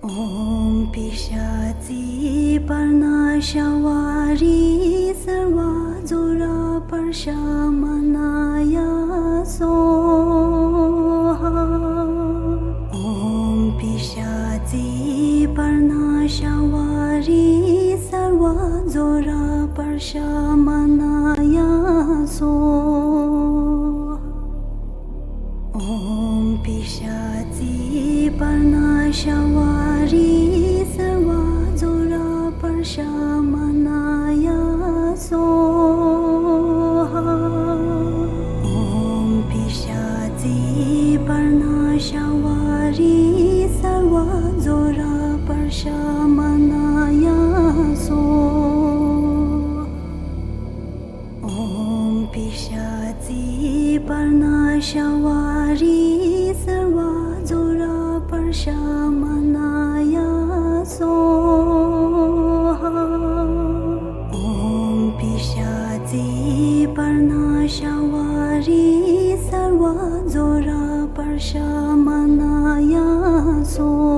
ཨོཾ་པི་ཤ་ཙི་པརྞ་ཤ་ཝ་རི་སརྦ་ཛྭ་ར་པརྞ་ཤ་མ་ན་ཡ་སྭཱ་ཧཱ། ཨོཾ་པི་ཤ་ཙི་པརྞ་ཤ་ཝ་རི་སརྦ་ཛྭ་ར་པརྞ་ཤ་མ་ན་ཡ་སྭཱ་ཧཱ། ཨོཾ་པི་ཤ་ཙི་པརྞ་ཤ་ཝ་རི་སརྦ་ཛྭ་ར་པརྞ་ཤ་མ་ན་ཡ་སྭཱ་ཧཱ། ཨོཾ་པི་ཤ་ཙི་པརྞ་ཤ་ཝ་རི་སརྦ་ཛྭ་ར་པརྞ་ཤ་མ་ན་ཡ་སྭཱ་ཧཱ། ཨོཾ་པི་ཤ་ཙི་པརྞ་ཤ་ཝ་རི་སརྦ་ཛྭ་ར་པརྞ་ཤ་མ་ན་ཡ་སྭཱ་ཧཱ། ཨོཾ་པི་ཤ་ཙི་པརྞ་ཤ་ཝ་རི་སརྦ་ཛྭ་ར་པརྞ་ཤ་མ་ན་ཡ་སྭཱ་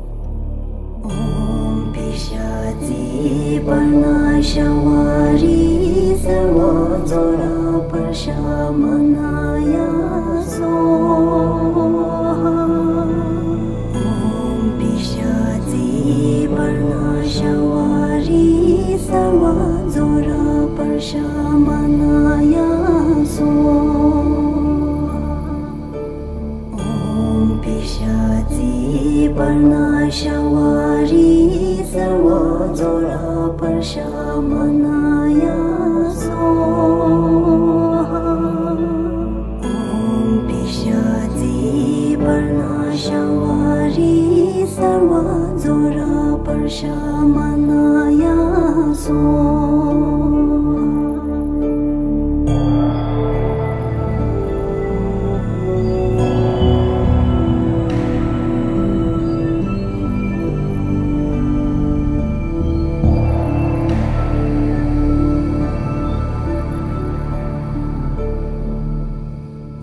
ཧཱ། ཨོཾ་པི་ཤ་ཙི་པརྞ་ཤ་ཝ་རི་སརྦ་ཛྭ་ར་པརྞ་ཤ་མ་ན་ཡ་སྭཱ་ཧཱ། ཨོཾ་པི་ཤ་ཙི་པརྞ་ཤ་ཝ་རི་སརྦ་ཛྭ་ར་པརྞ་ཤ་མ་ན་ཡ་སྭཱ་ཧཱ། ཨོཾ་པི་ཤ་ཙི་པརྞ་ཤ་ཝ་རི་སརྦ་ཛྭ་ར་པརྞ་ཤ་མ་ན་ཡ་སྭཱ་ཧཱ། ཨོཾ་པི་ཤ་ཙི་པརྞ་ཤ་ཝ་རི་སརྦ་ཛྭ་ར་པརྞ་ཤ་མ་ན་ཡ་སྭཱ་ཧཱ།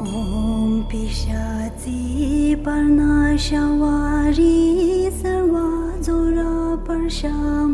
ཨོཾ་པི་ཤ་ཙི་པརྞ་ཤ་ཝ་རི་སརྦ་ཛྭ་ར་པརྞ་ཤ་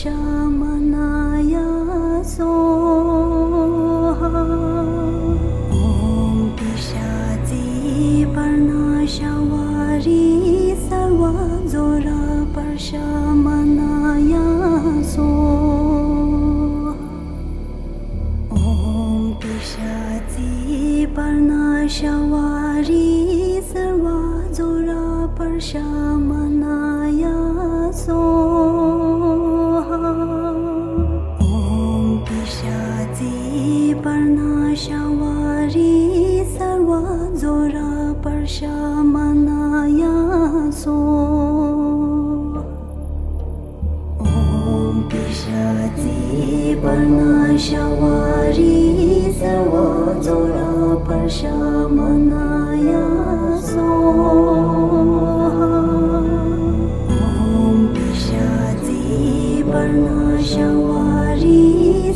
ཤ་མ་ན་ཡ་སྭཱ་ཧཱ། ཨོཾ་པི་ཤ་ཙི་པར་ན་ཤ་ཝ་རི་སརྦ་ཛྭ་ར་པར་ཤ་མ་ན་ཡ་སྭཱ་ཧཱ། ཨོཾ་པི་ཤ་ཙི་པར་ན་ཤ་ཝ་རི་སརྦ་ཛྭ་ར་པར་ཤ་མ་ན་ཡ་སྭཱ་ཧཱ། ཨོཾ་པི་ཤ་ཙི་པར་ན་ཤ་ཝ་རི་སརྦ་ཛྭ་ར་པར་ཤ་མ་ན་ཡ་སྭཱ་ཧཱ། ཨོཾ་པི་ཤ་ཙི་པར་ན་ཤ་ཝ་རི་སརྦ་ཛྭ་ར་པར་ཤ་མ་ན་ཡ་སྭཱ་ཧཱ། ཨོཾ་པི་ཤ་ཙི་པར་ན་ཤ་ཝ་རི་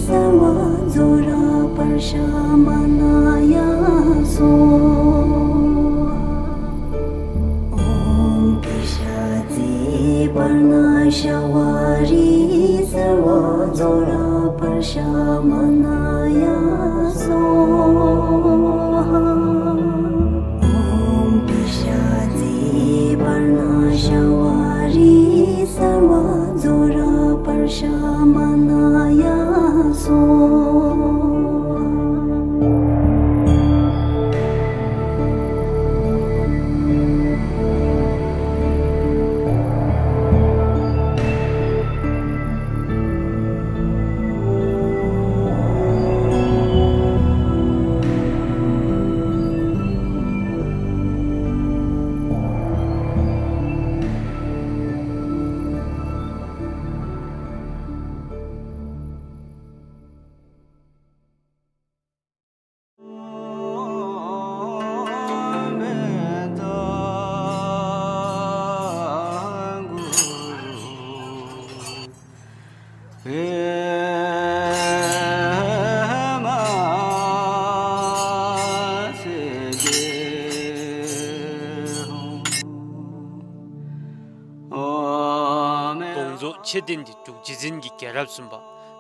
སརྦ་ཛྭ་ར་པར་ཤ་མ་ན་ཡ་སྭཱ་ཧཱ། ཨོཾ་པི་ཤ་ཙི་པར་ན་ཤ་ཝ་རི་སརྦ་ཛྭ་ར་པར་ཤ་མ་ན་ཡ་སྭཱ་ཧཱ། ཨོཾ་པི་ཤ་ཙི་པར་ན་ཤ་ཝ་རི་སརྦ་ཛྭ་ར་པར་ཤ་མ་ན་ཡ་སྭཱ་ཧཱ། དགོངས་རྫོགས་མཆོད་རྟེན་འདི་འབྲུག་རྗེ་བཙུན་གྱི་རྒྱལ་རབས་གསུམ་པ་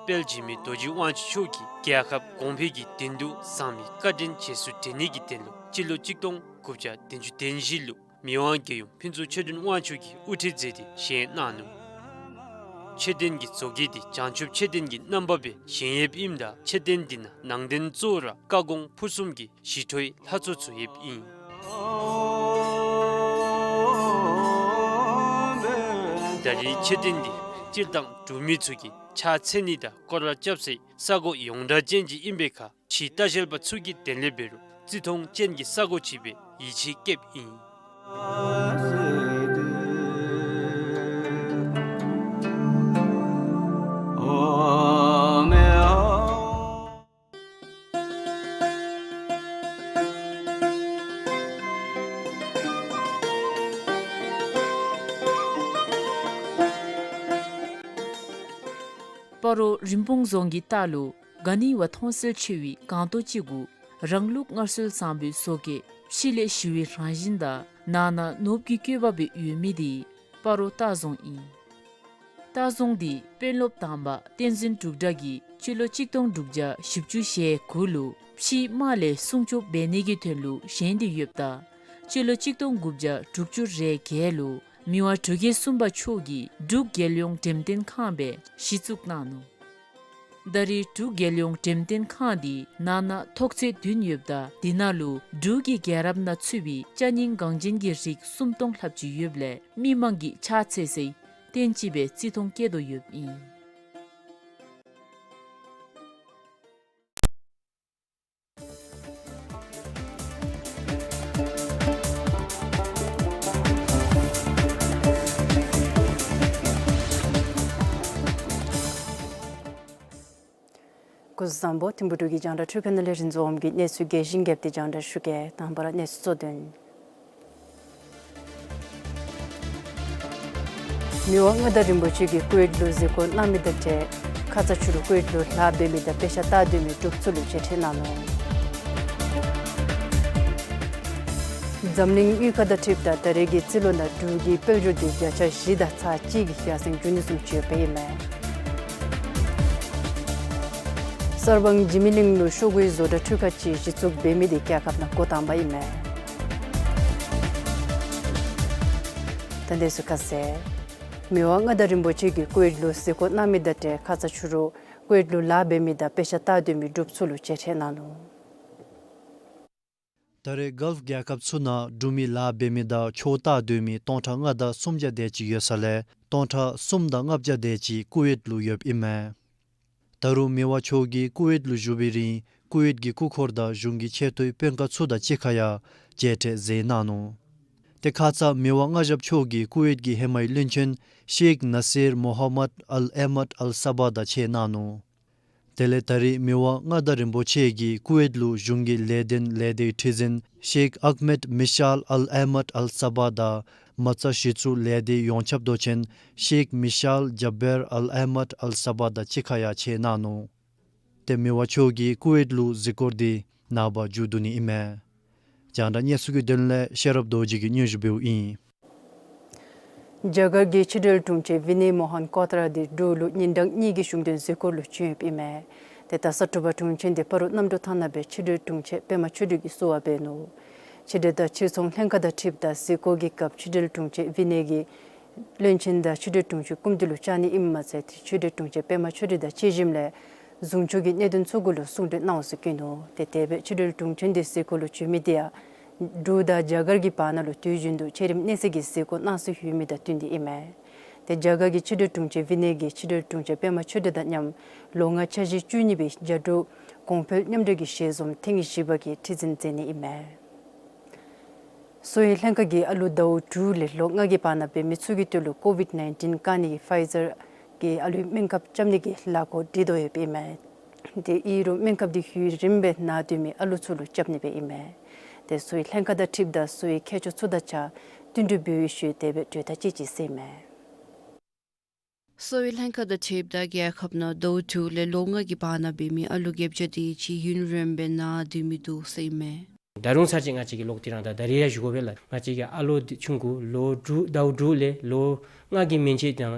དཔལ་འཇིགས་མེད་རྡོ་རྗེ་དབང་ཕྱུག་མཆོག་གིས་རྒྱལ་ཁབ་གོང་འཕེལ་གྱི་དོན་དུ་གསང་བའི་བཀའ་དྲིན་རྗེས་སུ་དྲན་ནི་གི་དོན་ལུ་སྤྱི་ལོ་གཅིག་སྟོང་དགུ་བརྒྱ་བདུན་ཅུ་དོན་བཞི་ལུ་མི་དབང་རྒྱལ་ཡུམ་ཕུན་ཚོགས་ཆོས་སྒྲོན་དབང་ཕྱུག་གིས་དབུ་ཁྲིད་མཛད་དེ་བཞེངས་གནང་ནུག། མཆོད་རྟེན་གྱི་བཟོ་བཀོད་འདི་བྱང་ཆུབ་མཆོད་རྟེན་གྱི་རྣམ་པ་སྦེ་བཞེངས་ཡོདཔ་ཨིནམ་ད་མཆོད་རྟེན་འདི་ནང་ནང་རྟེན་གཙོ་བོ་ར་བཀའ་དགོངས་ཕུར་གསུམ་གྱི་ཞི་ཁྲོའི་ལྷ་ཚོགས་ཚུ་ཡོདཔ་ཨིན། ད་རེས་མཆོད་རྟེན་འདི་སྤྱིར་བཏང་འབྲུག་མི་ཚུ་གིས་ཕྱག་འཚལ་ནི་དང་སྐོར་ར་རྐྱབ་སའི་ས་གོ་ཡོངས་གྲགས་ཅན་ཅིག་ཨིན་པའི་ཁར་ཕྱིའི་ལྟ་བཤལ་པ་ཚུ་གིས་དེ་ལས་འབད་རུང་བརྩི་མཐོང་ཅན་གྱི་ས་གོ་ཅིག་སྦེ་ཡིད་ཆེས་བསྐྱེདཔ་ཨིན། སྤ་རོ་རིན་སྤུངས་རྫོང་གི་ལྟག་ལུ་ག་ནི་བ་མཐོང་གསལ་ཆེ་བའི་སྒང་ཏོག་ཅིག་གུ་རང་ལུགས་སྔར་སྲོལ་བཟང་པོའི་བཟོ་བཀོད་ཕྱི་ལས་ཞི་བའི་རང་བཞིན་དང་ནང་ན་ནོར་བུ་གི་བཀོད་པ་སྦེ་ཡོད་མི་འདི་སྤ་རོ་ལྟ་རྫོང་ཨིན། ལྟ་རྫོང་འདི་དཔོན་སློབ་དང་པ་བསྟན་འཛིན་འབྲུག་གྲགས་ཀྱིས་སྤྱི་ལོ་གཅིག་སྟོང་དྲུག་བརྒྱ་བཞི་བཅུ་ཞེ་དགུ་ལུ་ཕྱིའི་དམག་ལས་སྲུང་སྐྱོབ་འབད་ནི་གི་དོན་ལུ་བཞེངས་ཏེ་ཡོདཔ་ད་སྤྱི་ལོ་གཅིག་སྟོང་དགུ་བརྒྱ་དྲུག་ཅུ་རེ་བརྒྱད་ལུ་མི་དབང་འབྲུག་རྒྱལ་གསུམ་པ་མཆོག་གིས་འབྲུག་རྒྱལ་ཡོངས་འགྲེམས་སྟོན་ཁང་སྦེ་གཞི་བཙུགས་གནང་ནུག། ད་རེས་འབྲུག་རྒྱལ་ཡོངས་འགྲེམས་སྟོན་ཁང་འདི་ནང་ན་ཐོག་ཚད་བདུན་ཡོདཔ་ད་འདི་ནང་ལུ་འབྲུག་གི་རྒྱལ་རབས་ནང་ཚུད་པའི་ཅ་རྙིང་འགངས་ཅན་གྱི་རིགས་སུམ་སྟོང་ལྷགཔ་ཅིག་ཡོདཔ་ལས་མི་མང་གིས་ཕྱག་འཚལ་སའི་རྟེན་ཅིག་སྦེ་བརྩི་མཐོང་བསྐྱེད་དོ་ཡོདཔ་ཨིན། སྐུ་གཟུགས་བཟང་པོ། ཐིམ་ཕུ་འབྲུག་གི་རྒྱང་བསྒྲགས་འཕྲུལ་ཁང་ནང་ལས་རིན་འཛོམས་ཀྱིས་གནས་ཚུལ་རྒྱས་ཤིང་རྒྱས་པ་དེ་རྒྱང་བསྒྲགས་ཞུ་གེ། དང་པ་ར་གནས་ཚུལ་གཙོ་དོན། མི་དབང་མངའ་བདག་རིན་པོ་ཆེ་གིས་ཀུ་ཝེཊ་ལུ་གཟིགས་སྐོར་གནང་མི་དང་འབྲེལ་ཁ་ཙ་ཕྱི་རུ་ཀུ་ཝེཊ་ལུ་ལཱ་འབད་མི་དང་དཔེ་ཆ་ལྟ་སྡོད་མི་འབྲུག་ཚུ་ལུ་མཇལ་ཕྲད་གནང་ནུག། འཛམ་གླིང་དབུས་ཁ་དང་འཁྲིལཝ་ད་ད་རེས་ཀྱི་རྩིས་ལོ་ནང་འབྲུག་གི་དཔལ་འབྱོར་འདི་བརྒྱ་ཆ་བཞི་དང་ཚག་གཅིག་གི་ཡར་སེང་བྱུང་ནི་བཟུམ་ཅིག་ཡོདཔ་ཨིན་མས། གསར་སྤང་འཇིགས་མེད་གླིང་ལུ་ཤོག་གུའི་བཟོ་གྲྭ་འཕྲུལ་ཁ་ཅིག་གཞི་བཙུགས་འབད་མི་དེ་རྒྱལ་ཁབ་ནང་འགོ་དང་པ་ཨིན་མས། ད་ལྟོ་ཚུ་ཁ་གསལ། མི་དབང་མངའ་བདག་རིན་པོ་ཆེ་གིས་ཀུ་ཝེཊ་ལུ་གཟིགས་སྐོར་གནང་མི་དང་འབྲེལ་ཁ་ཙ་ཕྱི་རུ་ཀུ་ཝེཊ་ལུ་ལཱ་འབད་མི་དང་དཔེ་ཆ་ལྟ་སྡོད་མི་འབྲུགཔ་ཚུ་ལུ་མཇལ་འཕྲད་གནང་ནུག། ད་རེས་གཱལཕ་རྒྱལ་ཁབ་ཚུ་ནང་འབྲུག་མི་ལཱ་འབད་མི་དང་ཕྱོགས་ལྟ་སྡོད་མི་སྟོང་ཕྲག་ལྔ་དང་སུམ་བརྒྱ་དེ་ཅིག་ཡོད་ས་ལས་སྟོང་ཕྲག་གསུམ་དང་ལྔ་བརྒྱ་དེ་ཅིག་ཀུ་ཝེཊ་ལུ་ཡོདཔ་ཨིན་མས། ད་རུང་མི་དབང་མཆོག་གིས་ཀུ་ཝེཊ་ལུ་བཞུགས་པའི་རིང་ཀུ་ཝེཊ་ཀྱི་སྐུ་འཁོར་དང་གཞུང་གི་ཆེ་མཐོའི་དཔོན་ཁག་ཚུ་དང་གཅིག་ཁར་ཡང་མཇལ་འཕྲད་མཛད་གནང་ནུག། ཏེ་ཁ་ཙ་མི་དབང་མངའ་ཞབས་མཆོག་གིས་ཀུ་ཝེཊ་ཀྱི་ཧེ་མའི་བློན་ཆེན་ཤེག་ནཱ་སིར་མོ་ཧམ་མད་ཨལ་ཨེ་མད་ཨལ་སཱ་བཱ་དང་མཇལ་གནང་ནུག། དེ་ལས་ད་རེས་མི་དབང་མངའ་བདག་རིན་པོ་ཆེ་གིས་ཀུ་ཝེཊ་ལུ་གཞུང་གི་ལས་དོན་ལས་སྡེའི་ཁྲི་འཛིན་ཤེག་ཨག་མེད་མི་ཤཱལ་ཨལ་ཨེ་མད་ཨལ་སཱ་བཱ་དང་མ་རྩ་གཞི་བཙུགས་ལས་སྡེའི་ཡོངས་ཁྱབ་མདོ་ཆེན་ཤེག་མི་ཤཱལ་ཇབ་བེར་ཨལ་ཨེ་མད་ཨལ་སཱ་བཱ་དང་གཅིག་ཁར་ཡང་མཇལ་གནང་ནུག། ཏེ་མི་དབང་མཆོག་གིས་ཀུ་ཝེཊ་ལུ་གཟིགས་སྐོར་དེ་ནངས་པ་མཇུག་བསྡུ་ནི་ཨིན་མས། རྒྱང་བསྒྲགས་གནས་ཚུལ་གྱི་དོན་ལས་ཤེས་རབ་རྡོ་རྗེ་གིས་སྙན་ཞུ་འབདཝ་ཨིན། རྒྱ་གར་གྱི་ཕྱི་འབྲེལ་དྲུང་ཆེན་ཝི་ནེ་མོ་ཧན་ཀོ་ཏྲ་དེ་འབྲུག་ལུ་ཉིན་གྲངས་གཉིས་ཀྱི་གཞུང་དོན་གཟིགས་སྐོར་ལུ་བྱོན་ཡོདཔ་ཨིན་མས། ཏེ་ད་ས་དྲུག་པ་དྲུང་ཆེན་དེ་སྤ་རོ་གནམ་གྲུ་ཐང་ནང་སྦེ་ཕྱི་འབྲེལ་དྲུང་ཆེན་པདྨ་ཆོས་སྒྲོན་གྱིས་བསུ་བ་འབད་ནུག། ཕྱི་འབྲེལ་དང་ཕྱིར་ཚོང་ལྷན་ཁག་དང་འཁྲིལཝ་ད་གཟིགས་སྐོར་གྱི་སྐབས་ཕྱི་འབྲེལ་དྲུང་ཆེན་ཝི་ནེ་གིས་བློན་ཆེན་དང་ཕྱི་འབྲེལ་དྲུང་ཆེན་སྐུ་མདུན་ལུ་བཅར་ནི་ཨིནམ་མ་ཚད་ཏེ་ཕྱི་འབྲེལ་དྲུང་ཆེན་པདྨ་ཆོས་སྒྲོན་དང་གཅིག་ཞིནམ་ལས་གཞུང་ཕྱོགས་ཀྱི་གནད་དོན་ཚུ་གུ་ལུ་གསུང་གྲོས་གནང་ཟེར་བཀོད་ནུག། ཏེ་དེ་སྦེ་ཕྱི་འབྲེལ་དྲུང་ཆེན་དེ་གཟིགས་སྐོར་ལུ་བྱོན་མི་དེ་ཡང་འབྲུག་དང་རྒྱ་གར་གྱི་བར་ན་ལུ་དུས་རྒྱུན་དུ་ཆེ་རིམ་གནས་ཚད་ཀྱི་གཟིགས་སྐོར་གནང་སྲོལ་ཡོད་མི་དང་བསྟུན་ཏེ་ཨིན་མས། ཏེ་རྒྱ་གར་གྱི་ཕྱི་འབྲེལ་དྲུང་ཆེན་ཝི་ནེ་གིས་ཕྱི་འབྲེལ་དྲུང་ཆེན་པདྨ་ཆོས་སྒྲོན་དང་མཉམ་ལོ་ལྔ་འཆར་གཞི་བཅུ་གཉིས་པའི་རྒྱ་འབྲུག་གོང་འཕེལ་མཉམ་འབྲེལ་གྱི་ཞལ་འཛོམས་ཐེངས་བཞི་པ་གི་ཁྲི་འཛིན་མཛད་ནི་ཨིན་མས། གསོ་བའི་ལྷན་ཁག་གིས་ཨ་ལུ་ཟླཝ་དྲུག་ལས་ལོ་ལྔ་གི་བར་ན་འབད་མི་ཚུ་གི་དོན་ལུ་ཀོ་ཝིཌ་ནའིན་ཊིན་བཀག་ནི་གི་ཕའི་ཛར་གྱི་ཨ་ལུའི་སྨན་ཁབ་རྐྱབ་ནི་གི་ལཱ་འགོ་འདྲེན་དོ་ཡོདཔ་ཨིན་མས། ཏེ་ཨིན་རུང་སྨན་ཁབ་དེ་ཡུན་རིངམོ་སྦེ་ན་སྡོད་མི་ཨ་ལུ་ཚུ་ལུ་རྐྱབ་ནི་སྦེ་ཨིན་མས། ཏེ་གསོ་བའི་ལྷན་ཁག་དང་འཁྲིལཝ་ད་གསོ་བའི་མཁས་མཆོག་ཚུ་དང་གཅིག་ཁར་བསྟུན་གྲོས་འབད་བའི་ཤུལ་དེ་སྦེ་གྲོས་ཐག་བཅད་ཅི་ཟེར་ཨིན་མས། གསོ་བའི་ལྷན་ཁག་དང་འཁྲིལཝ་ད་རྒྱལ་ཁབ་ནང་ཟླཝ་དྲུག་ལས་ལོ་ལྔ་གི་བར་ན་འབད་མི་ཨ་ལུ་བརྒྱད་ཅུ་དེ་ཅིག་ཡུན་རིངམོ་སྦེ་ན་སྡོད་མི་འདུག་ཟེར་ཨིན་མས། ད་རུང་ཚར་གཅིག་ང་བཅས་ཀྱིས་ལོག་དེ་རང་ད་ད་རིས་ཡང་ཞུ་དགོ་པས་ལགས། ང་བཅས་ཀྱི་ཨ་ལུ་འདི་ཆུང་ཀུ་ལོ་དྲུག་ཟླཝ་དྲུག་ལས་ལོ་ལྔ་གི་མན་ཆད་དང་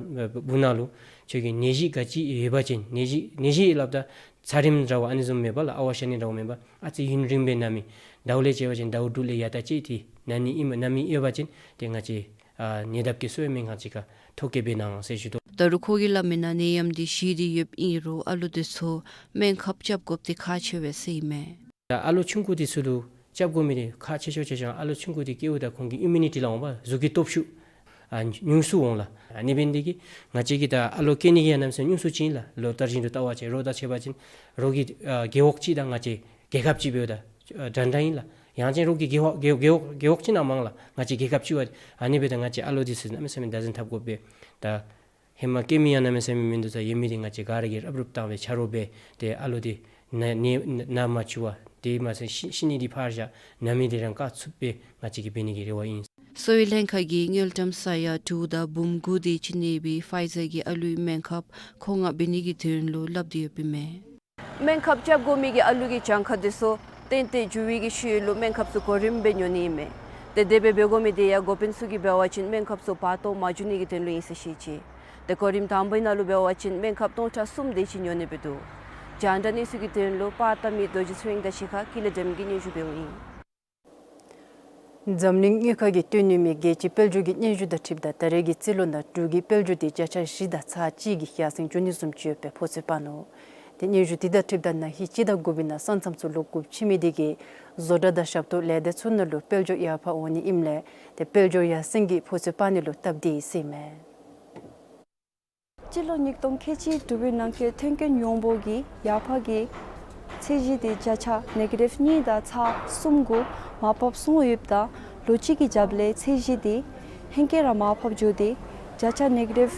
འབདཝ་ད་ལུ་ཁྱོད་ཀྱི་ནད་གཞི་ག་ཅི་ཡོད་པ་ཅིན་ནད་གཞི་ནད་གཞི་སླབ་ད་ཚ་རིམས་འདྲཝ་ཨ་ནི་བཟུམ་མེན་པར་ལགས། ཨ་ཝ་ཤ་ནད་འདྲཝ་མེན་པར་ཨ་ཙི་ཡུན་རིངམོ་སྦེ་ན་མི་ཟླཝ་ལས་བྱས་པ་ཅིན་ཟླཝ་དྲུག་ལས་ཡར་ད་ཅིག་དེ་ན་ནི་ཨིན་མས། ན་མི་ཡོད་པ་ཅིན་ཏེ་ང་བཅས་ཨ་ཉེ་འདབས་ཀྱི་གསོ་བའི་སྨན་ཁང་ཅིག་ཁར་ཐོ་བཀོད་འབད་གནང་ཟེར་ཞུ་དོ། ད་རུང་ཁོ་གིས་སླབ་མིའི་ནང་ནད་ཡམས་དེ་ཞི་སྟེ་ཡོདཔ་ཨིན་རུང་ཨ་ལུ་དེ་ཚུ་སྨན་ཁབ་རྐྱབ་དགོཔ་དེ་ཁག་ཆེ་བས་ཟེར་ཨིན་མས། ད་ཨ་ལུ་ཆུང་ཀུ་དེ་ཚུ་ལུ་རྐྱབ་དགོ་མི་དེ་ཁག་ཆེ་ཤོས་ཆེ་ཤོས་ཨ་ལུ་ཆུང་ཀུ་དེ་སྐྱེཝ་ད་ཁོང་གི་ཨིམ་མུ་ནི་ཊི་ལགས་འོང་པ་གཟུགས་ཀྱི་སྟོབས་ཤུགས་ཨ་ཉུང་སུ་འོང་ལགས། ཨ་ནི་འབད་ནི་དེ་གིས་ང་བཅས་ཀྱིས་ད་ཨ་ལུ་སྐྱེ་ནི་གི་ཡང་གནམ་མེད་ས་མེད་ཉུང་སུ་ཅིག་ཨིན་ལགས། ལོ་ལྟར་བཞིན་དུ་བལྟ་བ་ཅིན་རོགས་དང་ཕྱད་པ་ཅིན་རོགས་ཀྱི་ཨ་རྒེད་འོག་ཅིག་དང་ང་བཅས་རྒྱལ་ཁབ་ཅིག་འབདཝ་ད་ཨ་འདྲན་འདྲ་ཨིན་ལགས། ཡང་ཅིན་རོགས་ཀྱི་རྒེད་འོག་རྒེད་རྒེད་འོག་རྒེད་འོག་ཅིག་ནང་མང་ལགས། ང་བཅས་རྒྱལ་ཁབ་ཅིག་འབདཝ་ད་ཨ་ནི་འབདཝ་ད་ང་བཅས་ཨ་ལུ་དེ་ཚུ་གནམ་མེད་ས་མེད་བདག་འཛིན་འཐབ་དགོ་པས། ད་ཧེ་མ་སྐྱེ་མི་ཡང་གནམ་མེད་ས་མེད་མིན་འདུག་ད་ཡོད་མི་དེ་ང་བཅས་ག་ར་གིས་རུབ་རུབ་བཏང་སྦེ་ཆ་རོགས་འབད་དེ་ཨ་ལུ་དེ་ན་ནད་ན་མ་བཅུག་པར་དེ་མ་ཚད་ཤི་ཤི་ནི་དེ་ཕར་བཞག་ན་མི་དེ་རང་བཀག་ཚུགསཔ་སྦེ་ང་བཅས་ཀྱིས་འབད་ནི་གི་རེ་བ་ཨིན། གསོ་བའི་ལྷན་ཁག་གིས་དངུལ་ཀྲམ་ས་ཡ་དྲུག་དང་འབུམ་དགུ་དེ་ཅིག་གནས་པའི་ཕའི་ཛར་གྱི་ཨ་ལུའི་སྨན་ཁབ་མཁོ་མངགས་འབད་ནི་གི་དོན་ལུ་སླབ་སྟེ་ཡོདཔ་ཨིན་མས། སྨན་ཁབ་རྐྱབ་དགོ་མི་གི་ཨ་ལུ་གི་གྱངས་ཁ་དེ་ཚུ་ཏན་ཏན་འགྱུར་བའི་གི་ཤུལ་ལུ་སྨན་ཁབ་ཚུ་གོ་རིམ་སྦེ་ཉོ་ནི་ཨིན་མས། ཏེ་དེ་སྦེ་འབད་དགོ་མི་དེ་ཡང་འགོ་དཔོན་ཚུ་གིས་འབད་བ་ཅིན་སྨན་ཁབ་ཚུ་བར་སྟོང་མ་འགྱོ་ནི་གི་དོན་ལུ་ཨིན་ཟེར་བཤད་ཅི། ཏེ་གོ་རིམ་དང་པའི་ནང་ལུ་འབད་བ་ཅིན་སྨན་ཁབ་སྟོང་ཕྲག་གསུམ་དེ་ཅིག་ཉོ་ནི་སྦེ་འདུག། རྒྱང་བསྒྲགས་གནས་ཚུལ་གྱི་དོན་ལུ་པར་བཏབ་མི་རྡོ་རྗེ་ཚེ་རིང་དང་གཅིག་ཁར་ཀུན་ལེགས་སྒྲོལ་མ་གིས་སྙན་ཞུ་འབདཝ་ཨིན། འཛམ་གླིང་དངུལ་ཁང་གིས་བཏོན་ནི་མི་རྒྱལ་སྤྱིའི་དཔལ་འབྱོར་གྱི་སྙན་ཞུ་དང་འཁྲིལཝ་ད་ད་རེས་ཀྱི་རྩིས་ལོ་ནང་འབྲུག་གི་དཔལ་འབྱོར་དེ་བརྒྱ་ཆ་བཞི་དང་ཚག་གཅིག་གི་ཡར་སེང་འགྱོ་ནི་བཟུམ་ཅིག་ཡོད་པའི་ཕོ་ཚོད་སྤར་ནུག། ཏེ་སྙན་ཞུ་དེ་དང་འཁྲིལཝ་ད་ན་ཧིང་སྤྱི་ཟླ་དགུ་པའི་ནང་ས་མཚམས་ཚུ་ལོག་དགོཔ་ཆེ་མི་དེ་གིས་བཟོ་གྲྭ་དང་ཞབས་ཏོག་ལས་སྡེ་ཚུ་ནང་ལུ་དཔལ་འབྱོར་ཡར་འཕར་འོང་ནི་ཨིནམ་ལས་ཏེ་དཔལ་འབྱོར་ཡར་སེང་གི་ཕོ་ཚོད་སྤར་ནི་ལུ་སྟབས་བདེ་ཟེར་ཨིན་མས། སྤྱི་ལོ་ཉིས་སྟོང་ཁལ་གཅིག་དྲུག་པའི་ནང་འཁོད་ཐོན་སྐྱེད་ཡོངས་འབོར་གྱི་ཡར་འཕར་གྱི་ཚད་གཞི་དེ་བརྒྱ་ཆ་ནེ་གེ་ཊིབ་གཉིས་དང་ཚག་གསུམ་གུ་མར་ཕབ་སོང་ཡོདཔ་ད་ལོ་གཅིག་གི་རྒྱབ་ལས་ཚད་གཞི་དེ་ཧེང་སྐལ་ར་མར་ཕབ་འགྱོ་སྟེ་བརྒྱ་ཆ་ནེ་གེ་ཊིབ་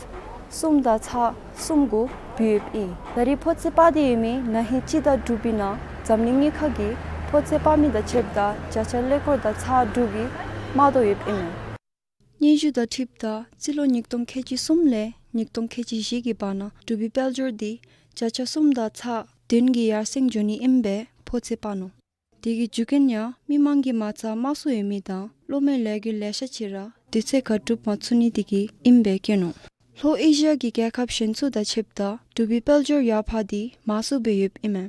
གསུམ་དང་ཚག་གསུམ་གུ་བུད་ཡོདཔ་ཨིན། ད་རེས་ཕོ་ཚོད་སྤར་ཏེ་ཡོད་མི་ན་ཧིང་སྤྱི་ཟླ་དྲུག་པའི་ནང་འཛམ་གླིང་དངུལ་ཁང་གིས་ཕོ་ཚོད་སྤར་མི་དང་ཕྱདཔ་ད་བརྒྱ་ཆ་ཀླད་ཀོར་དང་ཚག་དྲུག་གིས་དམའ་དོ་ཡོདཔ་ཨིན་མས། སྙན་ཞུ་དང་འཁྲིལཝ་ད་རྩིས་ལོ་ཉིས་སྟོང་ཁལ་གཅིག་གསུམ་ལས་ཉིས་སྟོང་ཁལ་གཅིག་བཞི་གི་བར་ན་འབྲུག་པའི་དཔལ་འབྱོར་དེ་བརྒྱ་ཆ་གསུམ་དང་ཚག་བདུན་གྱི་ཡར་སེང་འགྱོ་ནི་ཨིནམ་སྦེ་ཕོ་ཚོད་སྤར་ནུག། དེ་གི་རྒྱུ་རྐྱེན་ཡང་མི་མང་གི་མ་རྩ་དམའ་སུ་ཡོད་མི་དང་གློག་མེའི་ལས་འགུལ་ལེ་ཤ་ཅིག་ར་དུས་ཚོད་ཁར་གྲུབ་མ་ཚུགས་ནི་དེ་གིས་ཨིནམ་སྦེ་བཀོད་ནུག། ལྷོ་ཨེ་ཤི་ཡ་གི་རྒྱལ་ཁབ་གཞན་ཚུ་དང་ཕྱདཔ་ད་འབྲུག་པའི་དཔལ་འབྱོར་ཡར་འཕར་འདི་མང་སུ་སྦེ་ཡོདཔ་ཨིན་མས།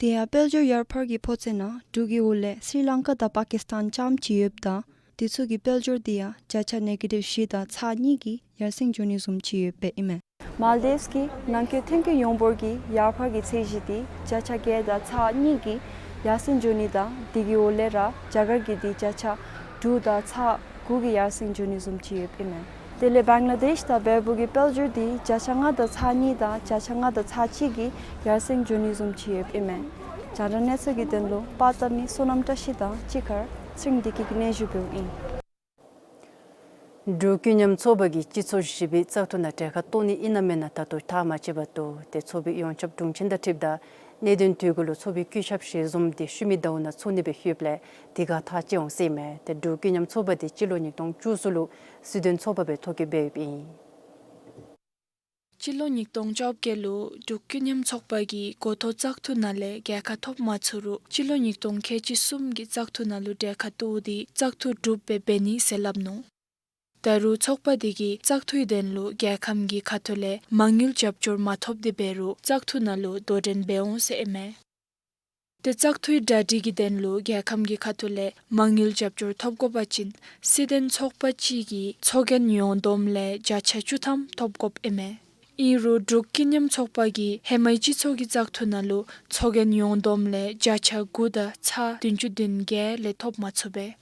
དེ་ཡང་དཔལ་འབྱོར་ཡར་འཕར་གྱི་ཕོ་ཚོད་ནང་འབྲུག་གི་འོག་ལས་སི་རི་ལང་ཀ་དང་པ་ཀིས་ཏཱན་རྐྱངམ་ཅིག་ཡོདཔ་ད་དེ་ཚུ་གི་དཔལ་འབྱོར་དེ་ཡང་བརྒྱ་ཆ་ནེ་གེ་ཊིབ་བཞི་དང་ཚག་གཉིས་ཀྱི་ཡར་སེང་འགྱོ་ནི་བཟུམ་ཅིག་ཡོདཔ་ཨིན་མས། མཱལ་དིབས་ཀྱི་ནང་འཁོད་ཐོན་སྐྱེད་ཡོངས་འབོར་གྱི་ཡར་འཕར་གྱི་ཚད་གཞི་དེ་བརྒྱ་ཆ་བརྒྱད་དང་ཚག་གཉིས་ཀྱི་ཡར་སེང་འགྱོ་ནི་དང་དེ་གི་འོག་ལས་ར་རྒྱ་གར་གྱི་དེ་བརྒྱ་ཆ་དྲུག་དང་ཚག་དགུ་གི་ཡར་སེང་འགྱོ་ནི་བཟུམ་ཅིག་ཡོདཔ་ཨིན་མས། དེ་ལས་བང་ལ་དེཤ་དང་བལ་པོ་གི་དཔལ་འབྱོར་དེ་བརྒྱ་ཆ་ལྔ་དང་ཚག་གཉིས་དང་བརྒྱ་ཆ་ལྔ་དང་ཚག་གཅིག་གི་ཡར་སེང་འགྱོ་ནི་བཟུམ་ཅིག་ཡོདཔ་ཨིན་མས། རྒྱང་བསྒྲགས་གནས་ཚུལ་གྱི་དོན་ལུ་པར་བཏབ་མི་བསོད་ནམས་བཀྲ་ཤིས་དང་གཅིག་ཁར་ཚེ་རིང་བདེ་སྐྱིད་ཀྱིས་སྙན་ཞུ་འབདཝ་ཨིན། འབྲུག་ཀུན་མཉམ་ཚོགས་པ་གིས་སྤྱི་ཚོགས་བཞི་པའི་བཙག་འཐུ་ནང་གྲལ་ཁར་གཏོགས་ནི་ཨིན་ན་མེན་ན་ད་ལྟོ་ཐག་མ་བཅད་པར་འདུག། ཏེ་ཚོགས་པའི་ཡོངས་ཁྱབ་དྲུང་ཆེན་དང་འཁྲིལཝ་ད་གནད་དོན་དེ་གུ་ལུ་ཚོགས་པའི་བཀོད་ཁྱབ་ཞལ་འཛོམས་དེ་ཤུལ་མའི་ཟླཝ་ནང་ཚོགས་ནི་སྦེ་ཡོདཔ་ལས་དེ་ཁར་ཐག་བཅད་འོང་ཟེར་ཨིན་མས། ཏེ་འབྲུག་ཀུན་མཉམ་ཚོགས་པ་དེ་སྤྱི་ལོ་ཉིས་སྟོང་བཅུ་གསུམ་ལུ་སྲིད་དོན་ཚོགས་པ་སྦེ་ཐོ་བཀོད་འབད་ཡོདཔ་ཨིན། སྤྱི་ལོ་ཉིས་སྟོང་བཅོ་བརྒྱད་ལུ་འབྲུག་ཀུན་མཉམ་ཚོགས་པ་གིས་འགོ་ཐོག་བཙག་འཐུ་ནང་ལས་རྒྱལ་ཁ་ཐོབ་མ་ཚུགས་རུང་སྤྱི་ལོ་ཉིས་སྟོང་ཁལ་གཅིག་གསུམ་གྱི་བཙག་འཐུ་ནང་ལུ་གྲལ་ཁར་གཏོགས་ཏེ་བཙག་འཐུ་གྲུབ་སྦེ་འབད་ནི་ཟེར་སླབ་ནུག། ད་རུང་ཚོགས་པ་དེ་གིས་བཙག་འཐུའི་དོན་ལུ་རྒྱལ་ཁམས་ཀྱི་ཁ་ཐུག་ལས་མ་དངུལ་རྒྱབ་སྐྱོར་མ་ཐོབ་སྟེ་འབད་རུང་བཙག་འཐུ་ནང་ལུ་དོ་འགྲན་འབད་འོང་ཟེར་ཨིན་མས། ཏེ་བཙག་འཐུའི་གྲ་སྒྲིག་གི་དོན་ལུ་རྒྱལ་ཁམས་ཀྱི་ཁ་ཐུག་ལས་མ་དངུལ་རྒྱབ་སྐྱོར་ཐོབ་དགོ་པ་ཅིན་སྲིད་དོན་ཚོགས་པ་གཅིག་གིས་ཚོགས་རྒྱན་ཡོངས་བསྡོམས་ལས་བརྒྱ་ཆ་བཅུ་ཐམ་ཐོབ་དགོཔ་ཨིན་མས། ཨིན་རུང་འབྲུག་ཀུན་མཉམ་ཚོགས་པ་གིས་ཧེ་མའི་སྤྱི་ཚོགས་ཀྱི་བཙག་འཐུ་ནང་ལུ་ཚོགས་རྒྱན་ཡོངས་བསྡོམས་ལས་བརྒྱ་ཆ་དགུ་དང་ཚག་བདུན་ཅུ་དོན་བརྒྱད་ལས་ཐོབ་མ་ཚུགས་པས།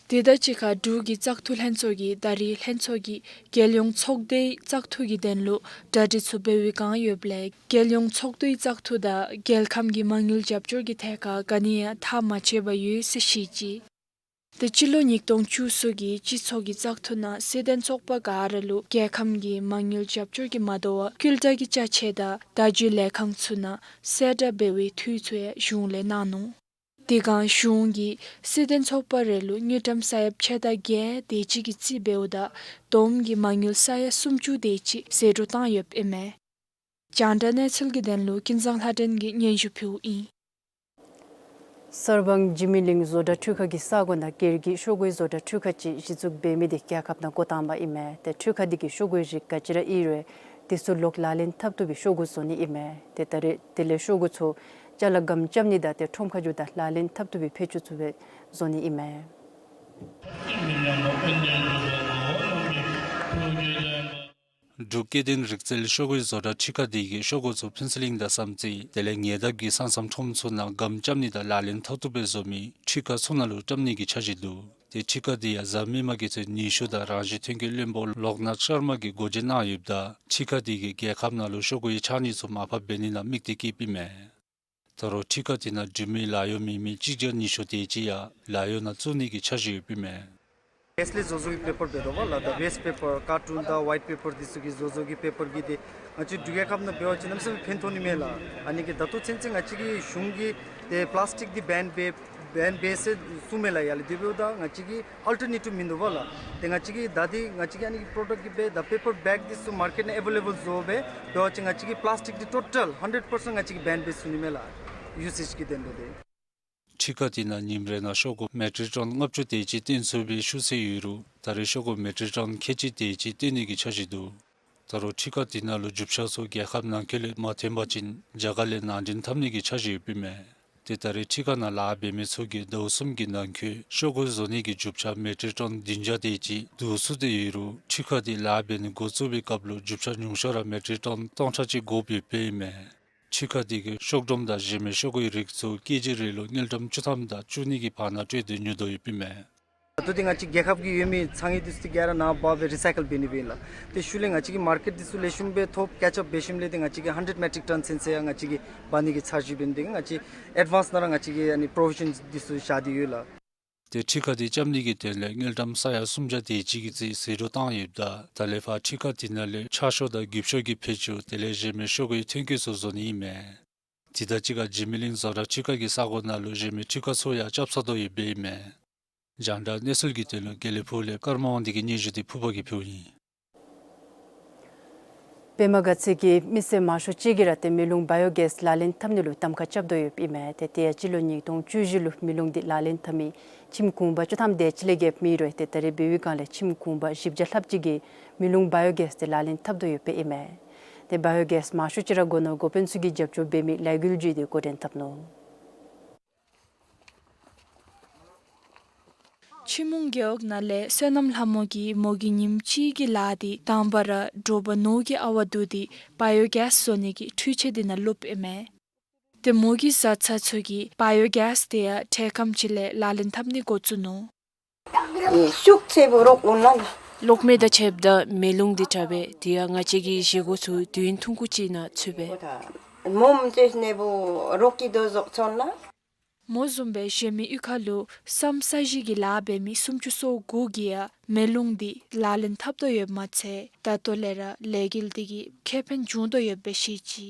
དེ་དང་གཅིག་ཁར་འབྲུག་གི་བཙག་འཐུ་ལྷན་ཚོགས་ཀྱིས་ད་རེས་ལྷན་ཚོགས་ཀྱིས་རྒྱལ་ཡོངས་ཚོགས་སྡེའི་བཙག་འཐུ་གི་དོན་ལུ་གྲ་སྒྲིག་ཚུ་འབད་བའི་བསྒང་ཡོདཔ་ལས་རྒྱལ་ཡོངས་ཚོགས་འདུའི་བཙག་འཐུ་དང་རྒྱལ་ཁམས་ཀྱི་མ་དངུལ་རྒྱབ་སྐྱོར་གྱི་ཐད་ཁར་ག་ནི་ཡང་ཐག་མ་བཅད་པར་ཡོད་ཟེར་བཤད་ཅི། ཏེ་སྤྱི་ལོ་ཉིས་སྟོང་བཅུ་གསུམ་གྱི་སྤྱི་ཚོགས་ཀྱི་བཙག་འཐུ་ནང་སྲིད་དོན་ཚོགས་པ་ག་ར་ལུ་རྒྱལ་ཁམས་ཀྱི་མ་དངུལ་རྒྱབ་སྐྱོར་གྱིས་མ་དོ་བར་སྐུལ་དྲགས་ཀྱི་ཅ་ཆས་དང་བརྡ་བརྒྱུད་ལས་ཁང་ཚུ་ནང་གསལ་བསྒྲགས་འབད་བའི་འཐུས་ཚུ་ཡང་གཞུང་ལས་གནང་ནུག། དེ་བསྒང་གཞུང་གིས་སྲིད་དོན་ཚོགས་པ་རེ་ལུ་དངུལ་ཀྲམ་ས་ཡ་ཕྱེད་དང་བརྒྱད་དེ་ཅིག་གི་རྩིས་འབདཝ་ད་བསྡོམས་ཀྱིས་མ་དངུལ་ས་ཡ་སུམ་ཅུ་དེ་ཅིག་ཟད་འགྲོ་བཏང་ཡོདཔ་ཨིན་མས། རྒྱང་བསྒྲགས་གནས་ཚུལ་གྱི་དོན་ལུ་ཀུན་བཟང་ལྷ་སྒྲོན་གྱིས་སྙན་ཞུ་ཕུལཝ་ཨིན། གསར་སྤང་འཇིགས་མེད་གླིང་བཟོ་གྲྭ་འཕྲུལ་ཁང་གི་ས་གོ་ནང་སྒེར་གྱི་ཤོག་གུའི་བཟོ་གྲྭ་འཕྲུལ་ཁང་ཅིག་གཞི་བཙུགས་འབད་མི་དེ་རྒྱལ་ཁབ་ནང་འགོ་དང་པ་ཨིན་མས། ཏེ་འཕྲུལ་ཁང་དེ་གིས་ཤོག་གུའི་རིགས་ག་ཅི་ར་ཨིན་རུང་དེ་ཚུ་ལོག་ལག་ལེན་འཐབ་བཏུབ་པའི་ཤོག་གུ་བཟོ་ནི་ཨིན་མས། ཏེ་ད་རེས་དེ་ལས་ཤོག་གུ་ཚུ་ཅ་ལ་སྒམ་རྐྱབ་ནི་དང་ཏེ་ཁྲོམ་ཁ་བརྒྱུད་དེ་ལག་ལེན་འཐབ་བཏུབ་པའི་ཕད་ཅུང་ཚུ་སྦེ་བཟོ་ནི་ཨིན་མས། འབྲུག་སྐྱེ་ལྡན་རིག་རྩལ་ཤོག་གུའི་བཟོ་གྲྭ་འཕྲུལ་ཁང་དེ་གིས་ཤོག་གུ་ཚུ་ཕུན་ཚོགས་གླིང་དང་བསམ་རྩེ་དེ་ལས་ཉེ་འདབས་ཀྱི་ས་མཚམས་ཁྲོམ་ཚུ་ནང་སྒམ་རྐྱབ་ནི་དང་ལག་ལེན་འཐབ་བཏུབ་སྦེ་བཟོ་མི་འཕྲུལ་ཁང་ཚུ་ནང་ལུ་བཀྲམ་ནི་གི་འཆར་གཞི་འདུག། ཏེ་འཕྲུལ་ཁང་དེ་ཡང་གཟའ་མིག་དམར་གྱི་ཚེ་ནུས་ཤུགས་དང་རང་བཞིན་ཐོན་སྐྱེད་བློན་པོ་ལོག་ནག་ཤར་མ་གིས་སྒོ་འབྱེད་གནང་ཡོདཔ་ད་འཕྲུལ་ཁང་དེ་གིས་རྒྱལ་ཁབ་ནང་ལུ་ཤོག་གུའི་ཕྱགས་སྙིགས་ཚུ་མར་ཕབ་འབད་ནི་ནང་དམིགས་ཏེ་བསྐྱེདཔ་ཨིན་མས། ད་རུང་འཕྲུལ་ཁང་དེ་ནང་འབྲུག་མི་ལཱ་གཡོག་མེད་མི་གཅིག་བརྒྱ་ཉི་ཤུ་དེ་ཅིག་ཡང་ལཱ་གཡོག་ནང་བཙུགས་ནི་གི་འཆར་གཞི་ཡོདཔ་ཨིན་མས། ཝེསཊ་ལས་བཟོ་བཟོ་གི་པེ་པར་འབད་དོ་བ་ལགས། ད་ཝེསཊ་པེ་པར་ཀར་ཊུན་དང་ཝའིཊ་པེ་པར་འདི་ཚུ་གི་བཟོ་བཟོ་གི་པེ་པར་གི་དེ་ང་བཅས་འབྲུག་རྒྱལ་ཁབ་ནང་འབད་བ་ཅིན་གནམ་མེད་ས་མེད་ཕན་ཐོགས་ནི་མས་ལགས། ཨ་ནི་གི་ད་ལྟོ་ཚུན་ཚོད་ང་བཅས་ཀྱི་གཞུང་གིས་ཏེ་པ་ལཱསི་ཊིག་འདི་བེན་འབད་བེན་འབད་ཟེར་གསུངམ་མས་ལགས། ཡ་ལགས། དེ་འབདཝ་ད་ང་བཅས་ཀྱི་ཨལ་ཊར་ནེ་ཊིབ་མིན་འདུག་པ་ལགས། ཏེ་ང་བཅས་ཀྱིས་ད་འདི་ང་བཅས་ཀྱི་ཨ་ནི་གི་པྲོ་ཌཀཊ་གི་སྦེ་ད་པེ་པར་བེག་འདི་ཚུ་མར་ཀེཊ་ནང་ཨེ་ཝེ་ལེ་བཱལ་བཟོ་སྦེ་འབད་བ་ཅིན་ང་བཅས་ཀྱིས་པ་ལཱསི་ཊིག་འདི་ཊོ་ཊལ་ཧན་ཌེཌ་པར་སེནཊ་ང་བཅས་ཀྱིས་བེན་འབད་ཚུགས་ནི་མས་ལགས། ཡུ་ཨེསི་ཨེཆ་གི་དོན་ལུ་ཏེ། འཕྲུལ་ཁང་དེ་ནང་ཉིནམ་རེ་ནང་ཤོག་གུ་མེ་ཊིག་ཊོན་ལྔ་བཅུ་དེ་ཅིག་བཏོན་ཚུགས་པའི་ཤུགས་ཚད་ཡོད་རུང་ད་རེས་ཤོག་གུ་མེ་ཊིག་ཊོན་ཁལ་གཅིག་དེ་ཅིག་བཏོན་ནི་གི་འཆར་གཞི་འདུག། ད་རུང་འཕྲུལ་ཁང་དེ་ནང་ལུ་རྒྱུ་ཆ་ཚུ་རྒྱལ་ཁབ་ནང་འཁོད་ལས་མ་ཐོན་པ་ཅིན་རྒྱ་གར་ལས་ནང་འདྲེན་འཐབ་ནི་གི་འཆར་གཞི་ཡོདཔ་ཨིན་མས། ཏེ་ད་རེས་འཕྲུལ་ཁང་ནང་ལཱ་འབད་མི་ཚུ་གིས་ཟླཝ་གསུམ་གྱི་ནང་འཁོད་ཤོག་གུ་བཟོ་ནི་གི་རྒྱུ་ཆ་མེ་ཊིག་ཊོན་བདུན་བརྒྱ་དེ་ཅིག་བསྡུ་ཚུགས་ཏེ་ཡོད་རུང་འཕྲུལ་ཁང་དེ་ལཱ་འབད་ནི་འགོ་བཙུགས་པའི་སྐབས་ལུ་རྒྱུ་ཆ་ཉུང་ཤོས་ར་མེ་ཊིག་ཊོན་སྟོང་ཕྲག་གཅིག་དགོཔ་ཡོདཔ་ཨིན་མས། འཕྲུལ་ཁང་དེ་གིས་ཤོག་སྒྲོམ་དང་གཞན་མི་ཤོག་གུའི་རིགས་ཚུ་ཀེ་ཇི་རེ་ལུ་དངུལ་ཀྲམ་བཅུ་ཐམ་དང་བཅུ་གཉིས་ཀྱི་བར་ན་སྤྲོད་དེ་ཉོ་དོ་ཡོདཔ་ཨིན་མས། ད་ལྟོ་འདི་ང་བཅས་རྒྱལ་ཁབ་ཀྱི་ཡོད་མི་ཚང་ཡོད་འདི་ཚུ་ཏེ་ག་ར་ནཱ་འབག་སྦེ་རི་སའི་ཀལ་འབད་ནི་སྦེ་ཨིན་ལགས། ཏེ་ཤུལ་ལས་ང་བཅས་ཀྱི་མར་ཀེཊ་འདི་ཚུ་ལེགས་ཤོམ་སྦེ་ཐོབ་ཀེཆ་ཨཔ་འབད་ཞིནམ་ལས་ཏེ་ང་བཅས་ཀྱིས་ཧན་ཌེཌ་མེ་ཊིག་ཊོན་ཚུན་ཚོད་ཡང་ང་བཅས་ཀྱིས་འབག་ནི་གི་འཆར་གཞི་འབད་ནི་འདི་ང་བཅས་ཨེཌ་ཝཱནསི་ནང་ར་ང་བཅས་ཀྱིས་ཨ་ནི་པྲོ་བི་ཤཱན་འདི་ཚུ་བཞག་སྟེ་ཡོད་ལགས། ཏེ་འཕྲུལ་ཁང་དེ་རྐྱབ་ནི་གི་དོན་ལས་དངུལ་ཀྲམ་ས་ཡ་སུམ་བརྒྱ་དེ་ཅིག་གི་རྩིས་ཟད་འགྲོ་བཏང་ཡོདཔ་ད་ད་ལས་ཕར་འཕྲུལ་ཁང་དེ་ནང་ལས་ཕྱགས་ཤོག་དང་རྒུབ་ཤོག་གི་ཕད་ཅུང་དེ་ལས་གཞན་མི་ཤོག་གུའི་ཐོན་སྐྱེད་ཚུ་བཟོ་ནི་ཨིན་མས། དེ་དང་གཅིག་ཁར་འཇིགས་མེད་གླིང་བཟོ་གྲྭ་འཕྲུལ་ཁང་གི་ས་གོ་ནང་ལུ་གཞན་མི་འཕྲུལ་ཁང་ཚུ་ཡང་རྐྱབ་ཚར་དོ་ཡོདཔ་ཨིན་མས། རྒྱང་བསྒྲགས་གནས་ཚུལ་གྱི་དོན་ལུ་དགེ་ལེགས་ཕུག་ལས་ཀརྨ་དབང་འདུས་ཀྱི་སྙན་ཞུ་དེ་ཕུར་པ་གིས་ཕུལཝ་ཨིན། པདྨ་དགའ་ཚལ་གྱི་མི་སེར་མང་ཤོས་ཅིག་གིས་ར་ཏེ་མེ་རླུང་བཱ་ཡོ་གེསི་ལག་ལེན་འཐབ་ནི་ལུ་གདམ་ཁ་རྐྱབ་དོ་ཡོདཔ་ཨིན་མས། ཏེ་དེ་ཡང་སྤྱི་ལོ་ཉིས་སྟོང་བཅུ་བཞི་ལུ་མེ་རླུང་འདི་ལག་ལེན་འཐབ་མི་ཁྱིམ་གུང་པ་བཅུ་ཐམ་དེ་ཅིག་ལས་བརྒལ་མེད་རུང་ཏེ་ད་རེས་འབད་བའི་སྒང་ལས་ཁྱིམ་གུང་པ་བཞི་བརྒྱ་ལྷགཔ་ཅིག་གིས་མེ་རླུང་བཱ་ཡོ་གེསི་འདི་ལག་ལེན་འཐབ་དོ་ཡོདཔ་ཨིན་མས། ཏེ་བཱ་ཡོ་གེསི་མང་ཤོས་ཅིག་ར་དགོ་ནི་འགོ་དཔོན་ཚུ་གིས་རྒྱབ་སྐྱོར་འབད་མི་ལས་འགུལ་ཅིག་འདི་འགོ་འདྲེན་འཐབ་ནུག། ཆུ་མུང་རྒེད་འོག་ནང་ལས་བསོད་ནམས་ལྷ་མོ་གིས་མོ་གི་ཉིནམ་གཅིག་གི་ལཱ་འདི་དང་པ་ར་དྲོ་པ་ནོར་གྱི་ཨ་ཝ་བསྡུ་སྟེ་བཱ་ཡོ་གེསི་བཟོ་ནི་གི་འཕྲུལ་ཆས་འདི་ནང་བླུགསཔ་ཨིན་མས། ཏེ་མོ་གི་བཟའ་ཚང་ཚུ་གིས་བཱ་ཡོ་གེསི་འདི་ཡང་འཕྲལ་ཁམས་ཅིག་ལས་ལག་ལེན་འཐབ་ནི་འགོ་བཙུགས་ནུག། ཤུགས་ཆེ་བོ་རོགས་འོང་ལ་ལ། གློག་མེ་དང་ཕྱདཔ་ད་མེ་རླུང་འདི་དྲག་པས། དེ་ཡང་ང་བཅས་ཀྱི་བཞེས་སྒོ་ཚུ་དུས་ཡུན་ཐུང་ཀུ་ཅིག་ནང་ཚུད་པས། མོམ་ཅེས་ནེ་བོ་རོགས་ཀྱི་དོ་ཟོག་ཚོང་ལ། མོ་བཟུམ་སྦེ་གཞན་མི་གཡུས་ཁ་ལུ་ས་མཚམས་བཞི་གི་ལཱ་འབད་མི་སུམ་ཅུ་སོ་དགུ་གིས་ཡང་མེ་རླུང་འདི་ལག་ལེན་འཐབ་དོ་ཡོདཔ་མ་ཚད་ད་ལྟོ་ལས་ར་ལས་འགུལ་འདི་གིས་ཁེ་ཕན་བྱུང་དོ་ཡོདཔ་སྦེ་བཤད་ཅི།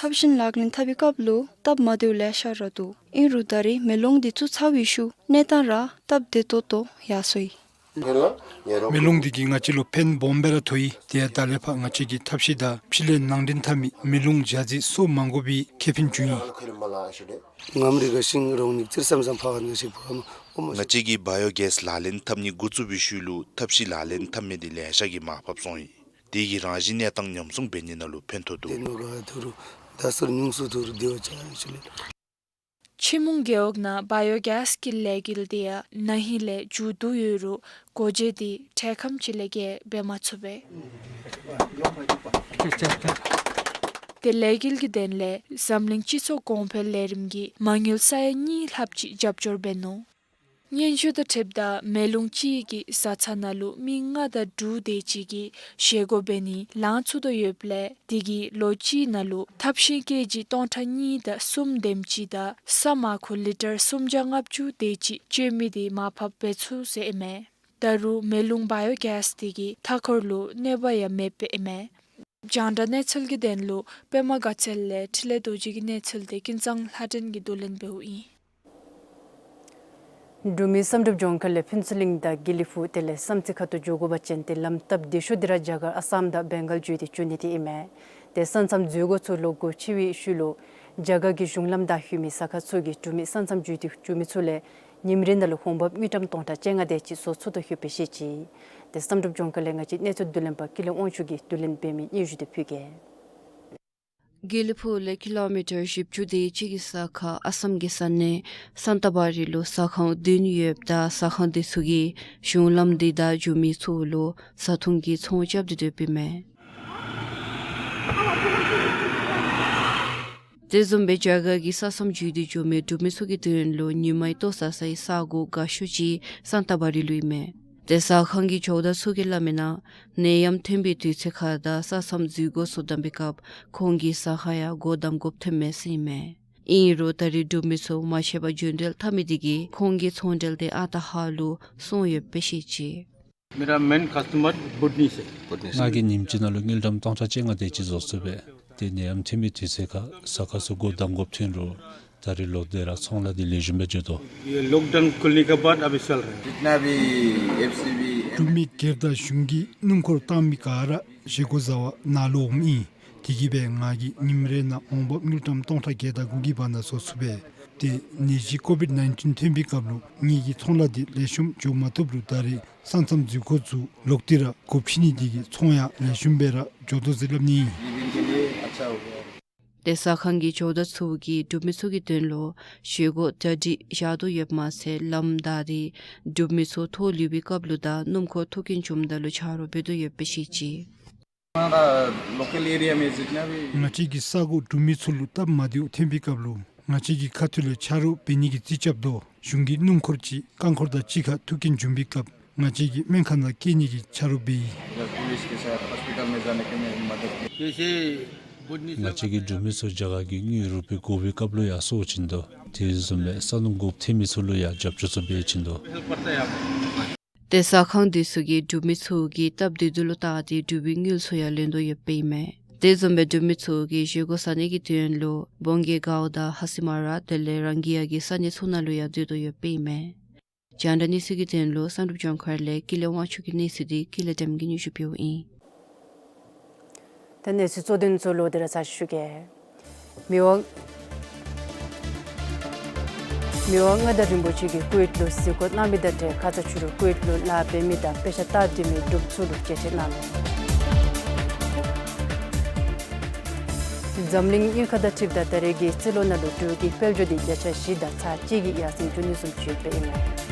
ཐབས་ཤེས་ལག་ལེན་འཐབ་པའི་སྐབས་ལུ་སྟབས་མ་བདེཝ་ལེ་ཤ་ར་འདུག། ཨིན་རུང་ད་རེས་མེ་རླུང་འདི་བཙུགས་ཚར་བའི་ཤུལ་གནས་སྟངས་ར་སྟབས་བདེ་ཏོག་ཏོ་ཡར་སོ་ཡི། མེ་རླུང་འདི་གིས་ང་བཅས་ལུ་ཕན་སྦོམ་སྦེ་ར་ཐོགས་ཡི། དེ་ཡང་ད་ལས་ཕར་ང་བཅས་ཀྱིས་ཐབས་ཤེས་དང་ཕྱི་ལས་ནང་འདྲེན་འཐབ་མི་མེ་རླུང་འཇའ་ཚོན་སོར་མ་དགོ་པའི་ཁེ་ཕན་བྱུང་ཡི། ང་བཅས་ཀྱིས་བཱ་ཡོ་གེསི་ལག་ལེན་འཐབ་ནི་འགོ་བཙུགས་པའི་ཤུལ་ལུ་ཐབས་ཤེས་ལག་ལེན་འཐབ་མི་འདི་ལེ་ཤ་གིས་མར་ཕབ་སོང་ཡི། དེ་གིས་རང་བཞིན་གནས་སྟངས་ཉམས་སྲུང་འབད་ནི་ནང་ལུ་ཕན་ཐོགས་འདུག། ཆུ་མུང་རྒེད་འོག་ནང་བཱ་ཡོ་གེསི་གི་ལས་འགུལ་འདི་ཡང་ན་ཧིང་ལས་མཇུག་བསྡུ་ཡོད་རུང་སྒོ་འབྱེད་འདི་འཕྲལ་ཁམས་ཅིག་ལས་བརྒལ་འབད་མ་ཚུགས་པས། ཏེ་ལས་འགུལ་གྱི་དོན་ལས་འཛམ་གླིང་སྤྱི་ཚོགས་གོང་འཕེལ་ལས་རིམ་གྱི་མ་དངུལ་ས་ཡ་གཉིས་ལྷགཔ་ཅིག་རྒྱབ་སྐྱོར་འབད་ནུག། སྙན་ཞུ་དང་འཁྲིལཝ་ད་མེ་རླུང་གཅིག་གིས་བཟའ་ཚང་ནང་ལུ་མི་ལྔ་དང་དྲུག་དེ་ཅིག་གི་བཞེས་སྒོ་འབད་ནི་ལང་ཚུགས་དོ་ཡོདཔ་ལས་དེ་གིས་ལོ་གཅིག་ནང་ལུ་ཐབས་ཤེས་ཀེ་ཇི་སྟོང་ཕྲག་གཉིས་དང་གསུམ་དེམ་ཅིག་དང་ས་མར་ཁུ་ལི་ཊར་སུམ་བརྒྱ་ལྔ་བཅུ་དེ་ཅིག་སྤྱོད་མི་འདི་མར་ཕབ་འབད་ཚུགས་ཟེར་ཨིན་མས། ད་རུང་མེ་རླུང་བཱ་ཡོ་གེསི་དེ་གིས་མཐའ་འཁོར་ལུ་གནོད་པ་ཡང་མེདཔ་ཨིན་མས། རྒྱང་བསྒྲགས་གནས་ཚུལ་གྱི་དོན་ལུ་པདྨ་དགའ་ཚལ་ལས་འཕྲིན་ལས་རྡོ་རྗེ་གི་གནས་ཚུལ་འདི་ཀུན་བཟང་ལྷ་སྒྲོན་གྱིས་བསྡུ་ལེན་འབདཝ་ཨིན། འབྲུག་མི་བསམ་གྲུབ་ལྗོངས་མཁར་ལས་ཕུན་ཚོགས་གླིང་དང་དགེ་ལེགས་ཕུག་དེ་ལས་བསམ་རྩེ་ཁ་ཐུག་འགྱོ་དགོ་པ་ཅིན་ཏེ་ལམ་སྟབས་བདེ་ཤོས་འདི་ར་རྒྱ་གར་ཨ་སམ་དང་བེང་གཱལ་བརྒྱུད་དེ་འགྱོ་ནི་འདི་ཨིན་མས། ཏེ་ས་མཚམས་འཛུལ་སྒོ་ཚུ་ལོག་དགོ་ཆི་བའི་ཤུལ་ལུ་རྒྱ་གར་གྱི་གཞུང་ལམ་བདའ་ལྷོད་མི་ས་ཁར་ཚུ་གི་འབྲུག་མི་ས་མཚམས་བརྒྱུད་དེ་འགྱོ་མི་ཚུ་ལས་ཉིནམ་རེ་ནང་ལུ་འོང་འབབ་དངུལ་ཀྲམ་སྟོང་ཕྲག་བཅོ་ལྔ་དེ་ཅིག་བཟོ་ཚུགས་དོ་ཡོདཔ་སྦེ་བཤད་ཅི། ཏེ་བསམ་གྲུབ་ལྗོངས་མཁར་ལས་ང་བཅས་གནས་ཚུལ་བསྡུ་ལེན་པ་ཀུན་ལེགས་དབང་ཕྱུག་གིས་བསྡུ་ལེན་འབད་མི་སྙན་ཞུ་འདི་ཕུལ་གེ། དགེ་ལེགས་ཕུག་ལས་ཀི་ལོ་མི་ཊར་བཞི་བཅུ་དེ་ཅིག་གི་ས་ཁར་ཨ་སམ་གྱི་ས་གནས་སཱན་ཏ་བཱ་རི་ལུ་ཟ་ཁང་བདུན་ཡོདཔ་ད་ཟ་ཁང་དེ་ཚུ་གིས་གཞུང་ལམ་འདི་བདའ་འགྱོ་མི་ཚུ་ལུ་བཟའ་འཐུང་གི་ཚོང་རྐྱབ་སྟེ་སྡོདཔ་ཨིན་མས། དེ་བཟུམ་སྦེ་རྒྱ་གར་གྱི་ས་མཚམས་བརྒྱུད་དེ་འགྱོ་མི་འབྲུག་མི་ཚུ་གི་དོན་ལུ་ཉིན་མའི་ལྟོ་བཟའ་སའི་ས་གོ་དགའ་ཤོས་ཅིག་སཱན་ཏ་བཱ་རི་ལུ་ཨིན་མས། ཏེ་ཟ་ཁང་གི་ཇོ་བདག་ཚུ་གིས་སླབ་མིའི་ནང་ནད་ཡམས་ཐོན་པའི་དུས་ཚོད་ཁར་ད་ས་མཚམས་འཛུལ་སྒོ་ཚུ་བསྡམ་པའི་སྐབས་ཁོང་གི་ཟ་ཁང་ཡང་སྒོ་བསྡམ་དགོཔ་ཐོན་མས་ཟེར་ཨིན་མས། ཨིན་རུང་ད་རེས་འབྲུག་མི་ཚུ་མ་ཤེས་པར་རྒྱུན་འགྲུལ་འཐབ་མི་དེ་གིས་ཁོང་གི་ཚོང་འབྲེལ་དེ་ཨ་རྟག་ཧ་ལུ་སོང་ཡོདཔ་སྦེ་བཤད་ཅི། मेरा main customer Budhni से। ང་གིས་ཉིནམ་གཅིག་ནང་ལུ་དངུལ་ཀྲམ་སྟོང་ཕྲག་བཅོ་ལྔ་དེ་ཅིག་བཟོ་ཚུགས་པས། ཏེ་ནད་ཡམས་ཐོན་པའི་དུས་ཚོད་ཁར་ཟ་ཁང་ཚུ་སྒོ་བསྡམ་དགོཔ་ཐོན་རུང་ད་རེས་ལོག་སྟེ་ར་ཚོང་ལཱ་འདི་ལེགས་ཤོམ་སྦེ་འགྱོ་དོ། ये लॉकडाउन खुलने के बाद अभी चल रहा है। जितना भी एफसीबी འབྲུག་མི་སྒེར་དང་གཞུང་གིས་སྣུམ་འཁོར་བཏང་མི་ག་ར་བཞེས་སྒོ་བཟའ་བར་ནཱ་ལུ་འོངམ་ཨིན། དེ་གིས་སྦེ་ང་གིས་ཉིནམ་རེ་ནང་འོང་འབབ་དངུལ་ཀྲམ་སྟོང་ཕྲག་བརྒྱད་དང་དགུ་གི་བར་ན་བཟོ་ཚུགས་པས། ཏེ་ནད་གཞི་ཀོ་བིཌ་ནའིན་ཊིན་ཐོན་པའི་སྐབས་ལུ་ངེ་གི་ཚོང་ལཱ་འདི་ལེགས་ཤོམ་འགྱོ་མ་བཏུབ་རུང་ད་རེས་ས་མཚམས་འཛུལ་སྒོ་ཚུ་ལོག་སྟེ་ར་སྒོ་ཕྱེ་ནི་དེ་གིས་ཚོང་ཡང་ལེགས་ཤོམ་སྦེ་ར་འགྱོ་དོ་ཟེར་སླབ་ནི་ཨིན། ཏེ་ཟ་ཁང་གི་ཇོ་བདག་ཚུ་གིས་འབྲུག་མི་ཚུ་གི་དོན་ལུ་བཞེས་སྒོ་གྲ་སྒྲིག་བཞག་དོ་ཡོདཔ་མ་ཚད་ལམ་བདའ་སྟེ་འབྲུག་མི་ཚུ་ཐོག་ལུས་པའི་སྐབས་ལུ་དང་སྣུམ་འཁོར་ཐུག་རྐྱེན་བྱུངམ་ད་ལུ་ཆ་རོགས་འབད་དོ་ཡོདཔ་སྦེ་བཤད་ཅི། हमारा लोकल एरिया में जितना भी ང་བཅས་ཀྱི་ས་གོ་འབྲུག་མི་ཚུ་ལུ་སྟབས་མ་བདེཝ་ཐོན་པའི་སྐབས་ལུ་ང་བཅས་ཀྱི་ཁ་ཐུག་ལས་ཆ་རོགས་འབད་ནི་གི་རྩིས་རྐྱབ་དོ། གཞུང་གི་སྣུམ་འཁོར་ཅིག་རྐང་འཁོར་དང་གཅིག་ཁར་ཐུག་རྐྱེན་བྱུང་པའི་སྐབས་ང་བཅས་ཀྱི་སྨན་ཁང་ནང་བསྐྱལ་ནི་གི་ཆ་རོགས་འབད་ཡི། पुलिस के साथ हॉस्पिटल में जाने के में मदद की। जैसे बुधनी ང་བཅས་ཀྱིས་འབྲུག་མི་ཚུ་རྒྱ་གར་གྱི་དངུལ་རུ་པི་དགོ་པའི་སྐབས་ལུ་ཡང་སོར་བྱིན་དོ། དེ་བཟུམ་སྦེ་ས་སྣུམ་དགོཔ་ཐོན་མི་ཚུ་ལུ་ཡང་རྒྱབ་སྐྱོར་ཚུ་འབད་བྱིན་དོ། हेल्प करता है आपको। ཏེ་ཟ་ཁང་དེ་ཚུ་གིས་འབྲུག་མི་ཚུ་གི་སྟབས་བདེ་སྡུག་ལུ་བལྟ་སྟེ་འབྲུག་པའི་དངུལ་ཚུ་ཡང་ལེན་དོ་ཡོདཔ་ཨིན་མས། དེ་བཟུམ་སྦེ་འབྲུག་མི་ཚུ་གིས་བཞེས་སྒོ་བཟའ་ནི་གི་དོན་ལུ་བོང་གེ་གའོ་དང་ཧ་སི་མ་ར་དེ་ལས་རང་གི་ཡ་གི་ས་གནས་ཚུ་ནང་ལུ་ཡང་སྡོད་དོ་ཡོདཔ་ཨིན་མས། རྒྱང་བསྒྲགས་གནས་ཚུལ་གྱི་དོན་ལུ་བསམ་གྲུབ་ལྗོངས་མཁར་ལས་ཀུན་ལེགས་དབང་ཕྱུག་གི་གནས་ཚུལ་འདི་ཀུན་ལེགས་བདེམ་གིས་སྙན་ཞུ་ཕུལཝ་ཨིན། ད་གནས་ཚུལ་གཙོ་དོན་ཚུ་ལོག་སྟེ་ར་ཚར་ཞུ་གེ། མི་དབང་མི་དབང་མངའ་བདག་རིན་པོ་ཆེ་གིས་ཀུ་ཝེཊ་ལུ་གཟིགས་སྐོར་གནང་མི་དང་འབྲེལ་ཁ་ཙ་ཕྱི་རུ་ཀུ་ཝེཊ་ལུ་ལཱ་འབད་མི་དང་དཔེ་ཆ་ལྟ་སྡོད་མི་འབྲུགཔ་ཚུ་ལུ་མཇལ་ཕྲད་གནང་ནུག། འཛམ་གླིང་དབྱིན་ཁ་དང་འཁྲིལཝ་ད་ད་རེས་ཀྱི་རྩིས་ལོ་ནང་ལུ་འབྲུག་གི་དཔལ་འབྱོར་འདི་བརྒྱ་ཆ་བཞི་དང་ཚག་གཅིག་གི་ཡར་སེང་འགྱོ་ནི་བཟུམ་ཅིག་ཡོདཔ་ཨིན་མས།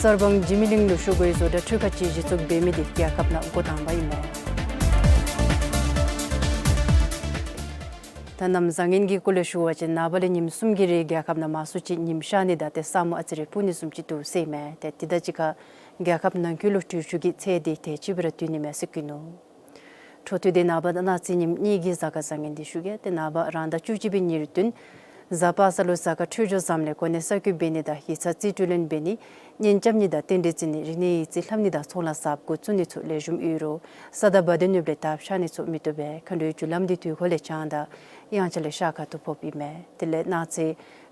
གསར་སྤང་འཇིགས་མེད་གླིང་ལུ་ཤོག་གུའི་བཟོ་གྲྭ་ཁྲུས་ཁང་ཅིག་གཞི་བཙུགས་འབད་མི་འདི་རྒྱལ་ཁབ་ནང་འགོ་དང་པ་ཨིན་མས། ད་གནམ་བཟང་ངན་གྱི་སྐོར་ལས་ཞུ་བ་ཅིན་ནངས་པ་ལས་ཉིནམ་གསུམ་གྱི་རིང་རྒྱལ་ཁབ་ནང་མང་སུ་ཅིག་ཉིམ་ཤར་ནི་དང་ཏེ་ས་སྨུག་ཨ་ཙི་རེ་སྤུབ་ནི་བཟུམ་ཅིག་འདུག་ཟེར་ཨིན་མས། ཏེ་དེ་དང་གཅིག་ཁར་རྒྱལ་ཁབ་ནང་འཁོད་ལུ་དྲོད་ཤུགས་ཀྱི་ཚད་འདི་དེ་ཅིག་སྦེ་ར་བསྡུ་ནི་མས་ཟེར་བཀོད་ནུག། འཕྲོ་མཐུད་དེ་ནངས་པ་གནངས་ཚེ་ཉིནམ་གཉིས་ཀྱི་གཟའ་སྐར་བཟང་ངན་འདི་ཞུ་གེ། ཏེ་ནངས་པ་རང་ཟླ་བཅུ་གཅིག་པའི་ཉེར་བདུན་གཟའ་པ་སངས་ལུ་གཟའ་སྐར་འཕྲོད་སྦྱོར་བཟངམ་ལས་གོ་གནས་གསར་བསྐོ་འབད་ནི་དང་ཡིག་ཚང་རྩིས་སྤྲོད་ལེན་འབད་ནི་གཉེན་རྐྱབ་ནི་དང་རྟེན་འབྲེལ་བརྩི་ནི་རིག་གནས་ཡིག་རྩིས་ལྷབ་ནི་དང་ཚོང་ལཱ་གསརཔ་འགོ་བཙུགས་ནི་ཚུ་ལེགས་ཤོམ་ཡོད་རུང་ས་དང་བ་དན་ནུབ་ལས་དར་ཤར་ནི་ཚུ་མི་བཏུབ་པས། མཁའ་འགྲོའི་རྒྱུ་ལམ་འདི་དུས་འཁོར་ལས་བྱང་དང་དབྱངས་འཆར་ལས་ཤར་ཁ་ཐུག་ཕོགཔ་ཨིན་མས། དེ་ལས་གནངས་ཚེ་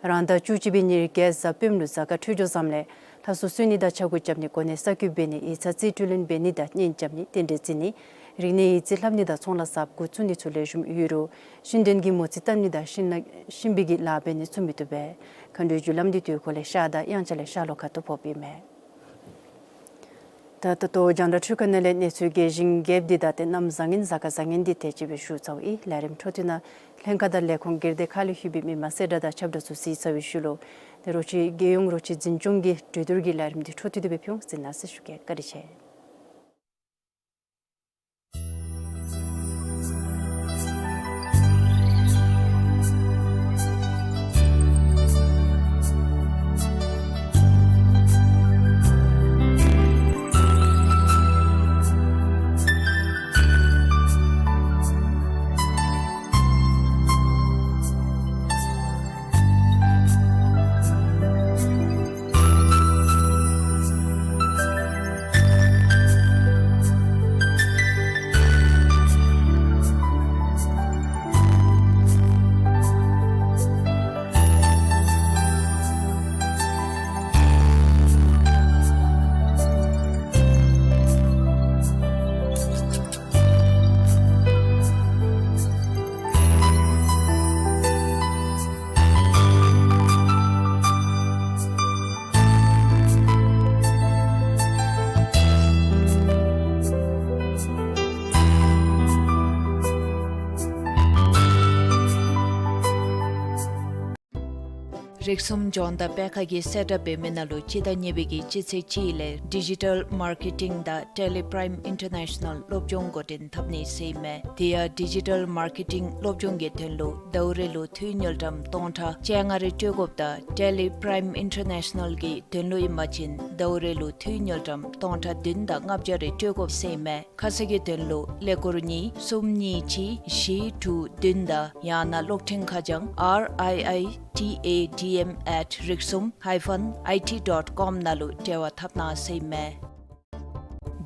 རང་ཟླ་བཅུ་གཅིག་པའི་ཉེར་བརྒྱད་གཟའ་སྤེནམ་ལུ་གཟའ་སྐར་འཕྲོད་སྦྱོར་བཟངམ་ལས་ལྷ་སྲུང་གསོལ་ནི་དང་ཕྱྭ་འགུགས་རྐྱབ་ནི་གོ་གནས་གསར་བསྐོ་འབད་ནི་ཡིག་ཚང་རྩིས་སྤྲོད་ལེན་འབད་ནི་དང་གཉེན་རྐྱབ་ནི་རྟེན་འབྲེལ་བརྩི་ནི་རིག་གནས་ཡིག་རྩིས་ལྷབ་ནི་དང་ཚོང་ལཱ་གསརཔ་འགོ་བཙུགས་ནི་ཚུ་ལེགས་ཤོམ་ཡོད་རུང་ཤིང་དོན་གྱི་མོ་རྩིས་བཏབ་ནི་དང་ཤིང་ལ་ཤིང་བི་གི་ལཱ་འབད་ནི་ཚུ་མི་བཏུབ་པས། མཁའ་འགྲོའི་རྒྱུ་ལམ་འདི་དུས་འཁོར་ལས་ཤར་དང་དབྱངས་འཆར་ལས་ཤར་ལྷོ་ཁ་ཐུག་ཕོགཔ་ཨིན་མས། ད་ད་ལྟོ་རྒྱང་བསྒྲགས་འཕྲུལ་ཁང་ནང་ལས་གནས་ཚུལ་རྒྱས་ཤིང་རྒྱསཔ་འདི་དང་ཏེ་གནམ་བཟང་ངན་གཟའ་སྐར་བཟང་ངན་འདི་དེ་ཅིག་སྦེ་ཞུ་ཚརཝ་ཨིན། ལས་རིམ་འཕྲོ་མཐུད་ནང་ལྷན་ཁག་དང་ལས་ཁུངས་སྒེར་སྡེ་ཁག་ལས་ལྷོད་པའི་མི་མང་གསལ་བསྒྲགས་དང་ཁྱབ་བསྒྲགས་ཚུ་གཟིགས་ཚར་བའི་ཤུལ་ལུ་ཏེ་རོགས་ཅིག་རྒྱལ་ཡོངས་རོགས་ཚོགས་འཛིན་སྐྱོང་གི་གྲོས་བསྡུར་གྱི་ལས་རིམ་འདི་འཕྲོ་མཐུད་དེ་སྦེ་ཕུལ་འོང་ཟེར་གནང་ཟེར་ཞུ་གེ། བཀའ་དྲིན་ཆེ། རིགས་གསུམ་ལྗོངས་དང་སྤེལ་ཁ་གིས་གསལ་བསྒྲགས་འབད་མི་ནང་ལུ་སྤྱི་ཟླ་གཉིས་པའི་གི་སྤྱི་ཚེས་གཅིག་ལས་ཌི་ཇི་ཊཱལ་མར་ཀེ་ཊིང་དང་ཊེ་ལི་པྲའིམ་ཨིན་ཊར་ནེ་ཤ་ནཱལ་སློབ་སྦྱོང་འགོ་འདྲེན་འཐབ་ནི་ཟེར་ཨིན་མས། དེ་ཡང་ཌི་ཇི་ཊཱལ་མར་ཀེ་ཊིང་སློབ་སྦྱོང་གི་དོན་ལུ་ཟླཝ་རེ་ལུ་འཐུས་དངུལ་ཀྲམ་སྟོང་ཕྲག་བཅོ་ལྔ་རེ་སྤྲོད་དགོཔ་དང་ཊེ་ལི་པྲའིམ་ཨིན་ཊར་ནེ་ཤ་ནཱལ་གྱི་དོན་ལུ་ཨིན་པ་ཅིན་ཟླཝ་རེ་ལུ་འཐུས་དངུལ་ཀྲམ་སྟོང་ཕྲག་བདུན་དང་ལྔ་བརྒྱ་རེ་སྤྲོད་དགོཔ་ཟེར་ཨིན་མས། ཁ་གསལ་གྱི་དོན་ལུ་ཀླད་ཀོར་གཉིས་གསུམ་གཉིས་གཅིག་བཞི་དྲུག་བདུན་དང་ཡང་ན་གློག་འཕྲིན་ཁ་བྱང་R I I T A D M at riksum hyphen I T dot com ནང་ལུ་འབྲེལ་བ་འཐབ་གནང་ཟེར་ཨིན་མས།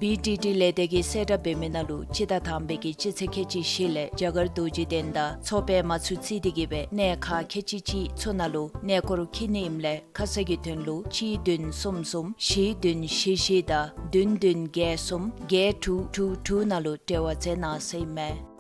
བི་ཌི་ཊི་ལས་སྡེ་གིས་གསལ་བསྒྲགས་འབད་མི་ནང་ལུ་སྤྱི་ཟླ་དང་པའི་གི་སྤྱི་ཚེས་ཁལ་གཅིག་བཞི་ལས་རྒྱ་གར་རྡོ་རྗེ་གདན་དང་མཚོ་པདྨ་ཚུ་བརྩིས་ཏེ་གིས་སྦེ་གནས་ཁག་ཁལ་གཅིག་གཅིག་ཚུ་ནང་ལུ་གནས་སྐོར་འཁྱིད་ནི་ཨིནམ་ལས་ཁ་གསལ་གྱི་དོན་ལུ་གཅིག་བདུན་གསུམ་གསུམ་བཞི་བདུན་བཞི་བཞི་དང་བདུན་བདུན་བརྒྱད་གསུམ་བརྒྱད་དྲུག་དྲུག་དྲུག་ནང་ལུ་འབྲེལ་བ་མཛད་གནང་ཟེར་ཨིན་མས།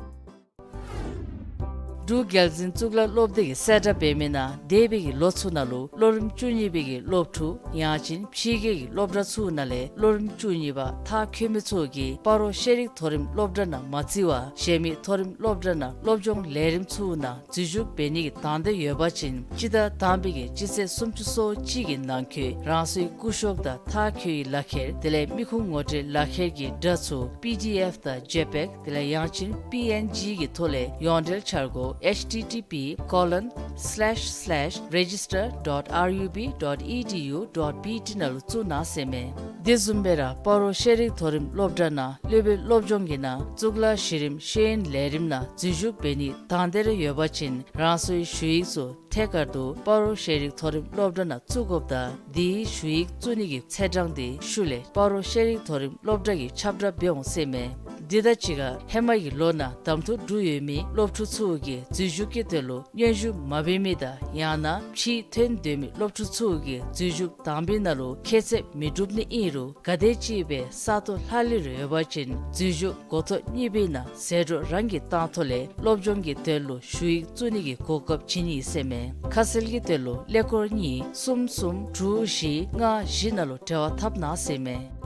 འབྲུག་རྒྱལ་འཛིན་གཙུག་ལག་སློབ་སྡེ་གིས་གསལ་བསྒྲགས་འབད་མི་ནང་འདས་པའི་གི་ལོ་ཚུ་ནང་ལུ་སློབ་རིམ་བཅུ་གཉིས་པའི་གི་སློབ་ཕྲུག་ཡང་ཅིན་ཕྱི་རྒྱལ་གྱི་སློབ་གྲྭ་ཚུ་ནང་ལས་སློབ་རིམ་བཅུ་གཉིས་པ་མཐར་འཁྱོལ་མི་ཚུ་གིས་སྤ་རོ་ཤེས་རིག་མཐོ་རིམ་སློབ་གྲྭ་ནང་མ་བརྩི་བར་གཞན་མི་མཐོ་རིམ་སློབ་གྲྭ་ནང་སློབ་སྦྱོང་ལས་རིམ་ཚུ་ནང་འཛུལ་ཞུགས་འབད་ནི་གི་དང་འདོད་ཡོད་པ་ཅིན་སྤྱི་ཟླ་དང་པའི་གི་སྤྱི་ཚེས་སུམ་ཅུ་སོ་གཅིག་གི་ནང་འཁོད་རང་སོའི་སྐུ་གཞོགས་དང་མཐར་འཁྱོལ་བའི་ལག་ཁྱེར་དེ་ལས་མི་ཁུངས་ངོ་སྤྲོད་ལག་ཁྱེར་གྱི་སྒྲ་ཚུ་པི་ཌི་ཨེཕ་དང་ཇེ་པེག་དེ་ལས་ཡང་ཅིན་པི་ཨེན་ཇི་གི་ཐོག་ལས་ཡོངས་འབྲེལ་འཆར་སྒོ་H T T P colon slash slash register dot R U B dot E D U dot B T ནང་ལུ་བཙུགས་གནང་ཟེར་མས། དེ་བཟུམ་སྦེ་ར་སྤ་རོ་ཤེས་རིག་མཐོ་རིམ་སློབ་གྲྭ་ནང་སློབ་དཔོན་སློབ་སྦྱོང་གི་ནང་གཙུག་ལག་གཞི་རིམ་ཤེས་ཡོན་ལས་རིམ་ནང་འཛུལ་ཞུགས་འབད་ནི་དང་འདོད་ཡོད་པ་ཅིན་རང་སོའི་ཞུ་ཡིག་ཚུ་ཐད་ཀར་དུ་སྤ་རོ་ཤེས་རིག་མཐོ་རིམ་སློབ་གྲྭ་ནང་བཙུགས་དགོཔ་དང་དེའི་ཞུ་ཡིག་བཙུགས་ནི་གི་ཚེས་གྲངས་དེ་ཤུལ་ལས་སྤ་རོ་ཤེས་རིག་མཐོ་རིམ་སློབ་གྲྭ་གིས་ཁྱབ་བསྒྲགས་འབད་འོང་ཟེར་མས། དེ་དང་གཅིག་ཁར་ཧེ་མ་གི་ལོ་ནང་གདམ་འཐུ་གྲུབ་ཡོད་མི་སློབ་ཕྲུག་ཚུ་གིས་འཛུལ་ཞུགས་ཀྱི་དོན་ལུ་སྙན་ཞུ་མ་འབད་མི་དང་ཡང་ན་ཕྱིར་ཐོན་འདོད་མི་སློབ་ཕྲུག་ཚུ་གིས་འཛུལ་ཞུགས་དང་པའི་ནང་ལུ་ཁྱད་ཚད་མི་འགྲུབ་ནི་ཨིན་རུང་ག་དེ་ཅིག་སྦེ་ས་སྟོང་ལྷག་ལུས་རེ་ཡོད་པ་ཅིན་འཛུལ་ཞུགས་འགོ་ཐོག་གཉིས་པའི་ནང་ཟད་འགྲོ་རང་གིས་བཏང་ཐོག་ལས་སློབ་སྦྱོང་གི་དོན་ལུ་ཞུ་ཡིག་བཙུགས་ནི་གི་གོ་སྐབས་བྱིན་ནི་ཟེར་མས། ཁ་གསལ་གྱི་དོན་ལུ་ཀླད་ཀོར་གཉིས་གསུམ་གསུམ་དྲུག་བཞི་ལྔ་བཞི་ནང་ལུ་འབྲེལ་བ་འཐབ་གནང་ཟེར་མས།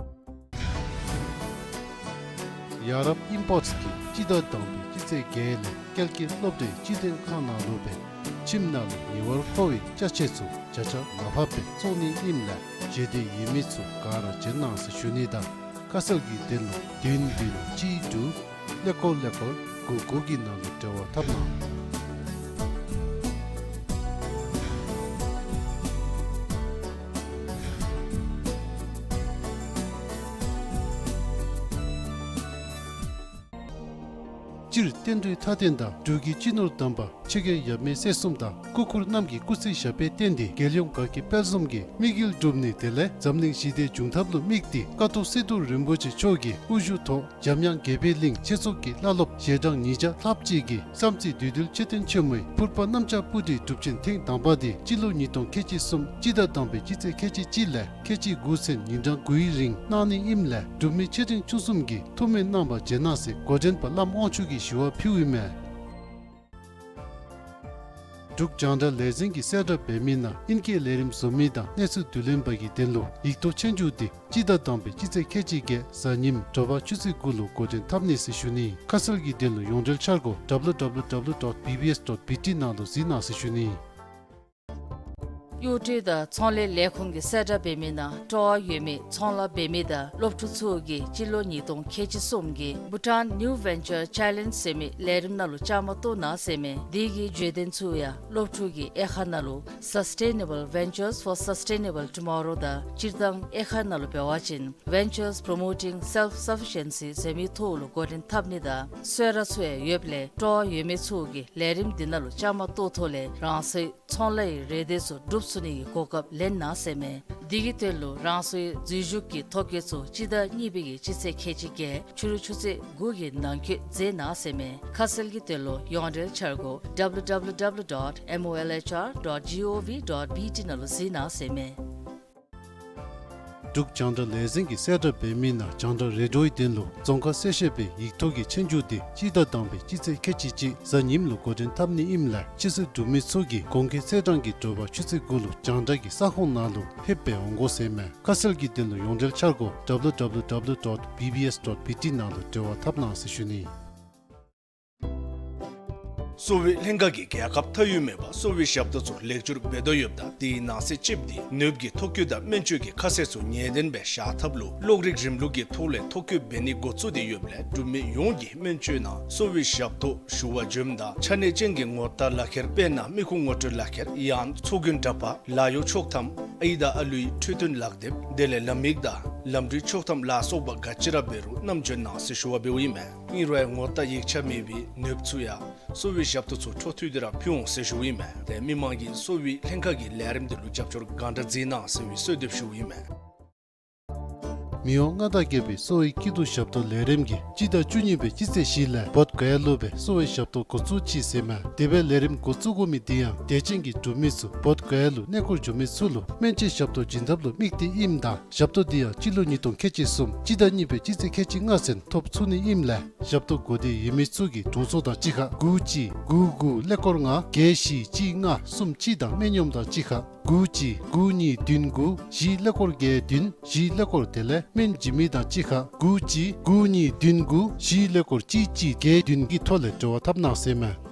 ཡ་རབས་ཨིམ་པོརཊསི་གིས་སྤྱི་ཟླ་དང་པའི་སྤྱི་ཚེས་བརྒྱད་ལས་ཀལ་ཀི་སློབ་གྲྭའི་སྤྱི་མཐུན་ཁང་ནང་ལུ་སྦེ་ཁྱིམ་ནང་ལུ་ཉེ་བར་མཁོ་བའི་ཅ་ཆས་ཚུ་བརྒྱ་ཆ་ལྔ་བརྒྱ་སྦེ་བཙོང་ནི་ཨིནམ་ལས་བརྗེད་དེ་ཡོད་མི་ཚུ་ག་ར་བྱོན་གནང་ཟེར་ཞུ་ནི་དང་། ཁ་གསལ་གྱི་དོན་ལུ་བདུན་བདུན་གཅིག་དྲུག་ཀླད་ཀོར་ཀླད་ཀོར་དགུ་དགུ་གི་ནང་ལུ་འབྲེལ་བ་འཐབ་གནང་། སྤྱིར་བསྟན་འགྲོའི་མཐའ་རྟེན་དང་འབྲུག་གི་སྤྱི་ནོར་དམ་པ་ཆོས་རྒྱལ་ཡབ་མེས་སྲས་གསུམ་དང་སྐུ་འཁོར་རྣམས་ཀྱི་སྐུ་ཚེ་ཞབས་པད་བརྟན་ཏེ་རྒྱལ་ཡོངས་དགའ་སྐྱིད་དཔལ་འཛོམས་ཀྱི་དམིགས་ཡུལ་འགྲུབ་ནི་དེ་ལས་འཛམ་གླིང་ཞི་བདེ་འབྱུང་ཐབས་ལུ་དམིགས་ཏེ་ཀཿཐོག་སི་ཏུ་རིན་པོ་ཆེ་མཆོག་གི་དབུ་བཞུགས་ཐོག་འཇམ་དབྱངས་དགྱེས་པའི་གླིང་ཆོས་ཚོགས་ཀྱི་བླ་སློབ་ཞལ་གྲངས་ཉིས་བརྒྱ་ལྷགཔ་ཅིག་གིས་བསམ་རྩེ་བདུད་འདུལ་མཆོད་རྟེན་ཆེན་མོའི་ཕུར་པ་གནམ་ལྕགས་སྤུ་གྲིའི་སྒྲུབ་ཆེན་ཐེངས་དང་པ་དེ་སྤྱི་ལོ་ཉིས་སྟོང་ཁལ་གཅིག་གསུམ་སྤྱི་ཟླ་དང་པའི་སྤྱི་ཚེས་ཁལ་གཅིག་གཅིག་ལས་ཁལ་གཅིག་དགུ་ཚུན་ཉིན་གྲངས་དགུའི་རིང་གནང་ནི་ཨིནམ་ལས་འབྲུག་མི་ཆེ་འབྲིང་ཆུང་གསུམ་གྱིས་ཐུགས་སྨོན་གནང་བར་བྱོན་གནང་ཟེར་འགོ་འདྲེན་པ་བླམ་དབང་ཕྱུག་གིས་ཞུ་བ་ཕུལཝ་ཨིན་མས། འབྲུག་རྒྱང་བསྒྲགས་ལས་འཛིན་གྱིས་གསལ་བསྒྲགས་འབད་མི་ནང་ཨིན་སྐད་ལས་རིམ་བཟོ་མི་དང་གནས་ཚུལ་བསྡུ་ལེན་པ་གི་དོན་ལུ་ཡིག་ཐོག་ཆོས་རྒྱུགས་དེ་སྤྱི་ཟླ་དང་པའི་སྤྱི་ཚེས་ཁལ་གཅིག་བརྒྱད་གཟའ་ཉིམ་དྲོ་པ་ཆུ་ཚོད་དགུ་ལུ་འགོ་འདྲེན་འཐབ་ནི་ཟེར་ཞུ་ནི། ཁ་གསལ་གྱི་དོན་ལུ་ཡོངས་འབྲེལ་འཆར་སྒོ་W W W dot B B S dot B T ནང་ལུ་གཟིགས་གནང་ཟེར་ཞུ་ནི། གཡོག་སྒྲུབ་དང་ཚོང་ལས་ལས་ཁུངས་ཀྱིས་གསལ་བསྒྲགས་འབད་མི་ནང་སྤྲོ་བ་ཡོད་མི་ཚོང་ལཱ་འབད་མི་དང་སློབ་ཕྲུག་ཚུ་གིས་སྤྱི་ལོ་ཉིས་སྟོང་ཁལ་གཅིག་གསུམ་གྱི་Bhutan New Venture Challenge ཟེར་མི་ལས་རིམ་ནང་ལུ་བཅའ་མར་གཏོགས་གནང་ཟེར་མས། དེ་གི་བརྗོད་དོན་ཚུ་ཡང་སློབ་ཕྲུག་གི་དབྱེ་ཁག་ནང་ལུ་Sustainable Ventures for Sustainable Tomorrow དང་སྤྱིར་བཏང་དབྱེ་ཁག་ནང་ལུ་འབད་བ་ཅིན་Ventures Promoting Self-Sufficiency ཟེར་མི་ཐོག་ལུ་འགོ་འདྲེན་འཐབ་ནི་དང་གསོལ་རས་ཚུ་ཡང་ཡོདཔ་ལས་སྤྲོ་བ་ཡོད་མི་ཚུ་གིས་ལས་རིམ་འདི་ནང་ལུ་བཅའ་མར་གཏོགས་ཐོག་ལས་རང་སོའི་ཚོང་ལཱ་གི་རེ་འདོད་ཚུ་སྒྲུབ་ཚུགས་ནི་གི་གོ་སྐབས་ལེན་གནང་ཟེར་མས། དེ་གི་དོན་ལུ་རང་སོའི་འཛུལ་ཞུགས་ཀྱི་ཐོ་བཀོད་ཚུ་སྤྱི་ཟླ་གཉིས་པའི་གི་སྤྱི་ཚེས་ཁལ་གཅིག་བརྒྱད་ཕྱི་རུ་ཆུ་ཚོད་དགུ་གི་ནང་འཁོད་མཛད་གནང་ཟེར་མས། ཁ་གསལ་གྱི་དོན་ལུ་ཡོངས་འབྲེལ་འཆར་སྒོ་W W W dot M O L H R dot G O V dot B T ནང་ལུ་གཟིགས་གནང་ཟེར་མས། འབྲུག་རྒྱང་བསྒྲགས་ལས་འཛིན་གྱིས་གསལ་བསྒྲགས་འབད་མི་ནང་རྒྱང་བསྒྲགས་རེ་ཌིའོའི་དོན་ལུ་རྫོང་ཁ་གསལ་བཤད་པའི་ཡིག་ཐོག་གི་ཆོས་རྒྱུགས་དེ་སྤྱི་ཟླ་དང་པའི་སྤྱི་ཚེས་ཁལ་གཅིག་གཅིག་གཟའ་ཉིམ་ལུ་འགོ་འདྲེན་འཐབ་ནི་ཨིནམ་ལས་ཆོས་སྲིད་སྒྲུབ་མི་ཚུ་གིས་གོང་འཁོད་ཚེས་གྲངས་ཀྱི་དྲོ་པ་ཆུ་ཚོད་དགུ་ལུ་རྒྱང་བསྒྲགས་ཀྱི་ས་ཁོངས་ནང་ལུ་ཕེབས་སྦེ་འོང་དགོ་ཟེར་མས། ཁ་གསལ་གྱི་དོན་ལུ་ཡོངས་འབྲེལ་འཆར་སྒོ་W W W dot B B S dot B T ནང་ལུ་འབྲེལ་བ་འཐབ་གནང་ཟེར་ཞུ་ནི། གསོ་བའི་ལྷན་ཁག་གིས་རྒྱལ་ཁབ་མཐའ་དབུས་མེད་པར་གསོ་བའི་ཞབས་ཏོག་ཚུ་ལེགས་བཅོས་འབད་དོ་ཡོདཔ་ད་དེའི་ནང་གསེས་གཅིགཔོ་དེ་ནདཔ་གི་ཐོ་བཀོད་དང་སྨན་བཅོས་ཀྱི་ཁ་གསལ་ཚུ་ངེས་གཏན་སྦེ་བཞག་ཐབས་ལུ་གློག་རིག་རིམ་ལུགས་ཀྱི་ཐོག་ལས་ཐོ་བཀོད་འབད་ནི་འགོ་བཙུགས་ཏེ་ཡོདཔ་ལས་འབྲུག་མི་ཡོངས་ཀྱིས་སྨན་བཅོས་ནང་གསོ་བའི་ཞབས་ཏོག་ཞུ་བར་འབྱོནམ་ད་ཆ་གནས་ཅན་གྱི་ངོ་རྟགས་ལག་ཁྱེར་དཔེར་ན་མི་ཁུངས་ངོ་སྤྲོད་ལག་ཁྱེར་ཡང་ཚོགས་རྒྱུན་འདྲ་པར་ལཱ་གཡོག་ཆོག་ཐམ་ཨའི་དང་ཨ་ལུའི་འཕྲོད་བསྟེན་ལག་དེབ་དེ་ལས་ལམ་ཡིག་དང་ལམ་འགྲུལ་ཆོག་ཐམ་ལ་སོགས་པ་ག་ཅི་ར་འབད་རུང་བསྣམས་འབྱོན་གནང་ཟེར་ཞུ་བ་འབདཝ་ཨིན་མས། ཨིན་རུང་ངོ་རྟགས་ཡིག་ཆ་མེད་པའི་ནདཔ་ཚུ་ཡང་གསོ་བའི་ཞབས་ཏོག་ཚུ་འཕྲོ་མཐུད་དེ་ར་ཕུལ་འོང་ཟེར་ཞུཝ་ཨིན་མས། ཏེ་མི་མང་གིས་གསོ་བའི་ལྷན་ཁག་གི་ལས་རིམ་དེ་ལུ་རྒྱབ་སྐྱོར་གང་དྲག་མཛད་གནང་ཟེར་བའི་གསོལ་འདེབས་ཞུཝ་ཨིན་མས། མི་དབང་མངའ་བདག་རྒྱལ་པོའི་གསོ་བའི་སྐྱིད་སྡུག་ཞབས་ཏོག་ལས་རིམ་གྱིས་སྤྱི་ཟླ་བཅུ་གཉིས་པའི་སྤྱི་ཚེས་བཞི་ལས་བོདྷ་ག་ཡ་ལུ་སྦེ་གསོ་བའི་ཞབས་ཏོག་འགོ་བཙུགས་ཅི་ཟེར་མས། དེ་སྦེ་ལས་རིམ་འགོ་བཙུགས་དགོ་མི་དེ་ཡང་དད་ཅན་གྱི་འབྲུག་མི་ཚུ་བོདྷ་ག་ཡ་ལུ་གནས་སྐོར་འགྱོ་མི་ཚུ་ལུ་སྨན་བཅོས་ཞབས་ཏོག་བྱིན་ཐབས་ལུ་དམིགས་ཏེ་ཨིནམ་ད་ཞབས་ཏོག་དེ་ཡང་སྤྱི་ལོ་ཉིས་སྟོང་ཁལ་གཅིག་གསུམ་སྤྱི་ཟླ་གཉིས་པའི་སྤྱི་ཚེས་ཁལ་གཅིག་ལྔ་ཚུན་ཐོབ་ཚུགས་ནི་ཨིནམ་ལས་ཞབས་ཏོག་དགོ་དེ་ཡོད་མི་ཚུ་གིས་དྲུང་འཚོ་དང་གཅིག་ཁར་དགུ་གཅིག་དགུ་དགུ་ཀླད་ཀོར་ལྔ་བརྒྱད་བཞི་གཅིག་ལྔ་གསུམ་གཅིག་དང་སྨན་གཡོགམ་དང་གཅིག་ཁར་དགུ་གཅིག་དགུ་གཉིས་བདུན་དགུ་བཞི་ཀླད་ཀོར་བརྒྱད་བདུན་བཞི་ཀླད་ཀོར་དེ་ལས་སྨན་བྱིན་མི་དང་གཅིག་ཁར་དགུ་གཅིག་དགུ་གཉིས་བདུན་དགུ་བཞི་ཀླད་ཀོར་གཅིག་གཅིག་བརྒྱད་བདུན་གྱི་ཐོག་ལས་འབྲེལ་བ་འཐབ་གནང་ཟེར་མས།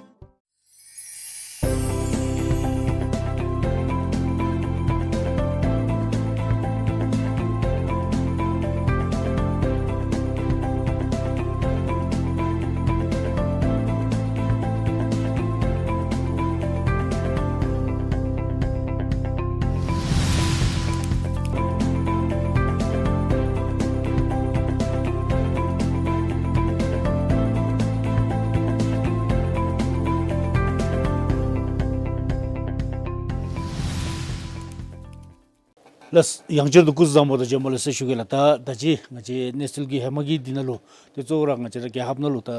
ལགས། ཡང་བསྐྱར་དུ་སྐུ་གཟུགས་བཟང་པོ་དང་བྱོན་པ་ལེགས་སོ་ཞུ་གེ་ལགས། ད་ད་ཅི་ང་བཅས་གནས་ཚུལ་གྱི་ཧེ་མ་གི་འདི་ནང་ལུ་ཏེ་གཙོ་བོ་ར་ང་བཅས་ར་རྒྱལ་ཁབ་ནང་ལུ་ད་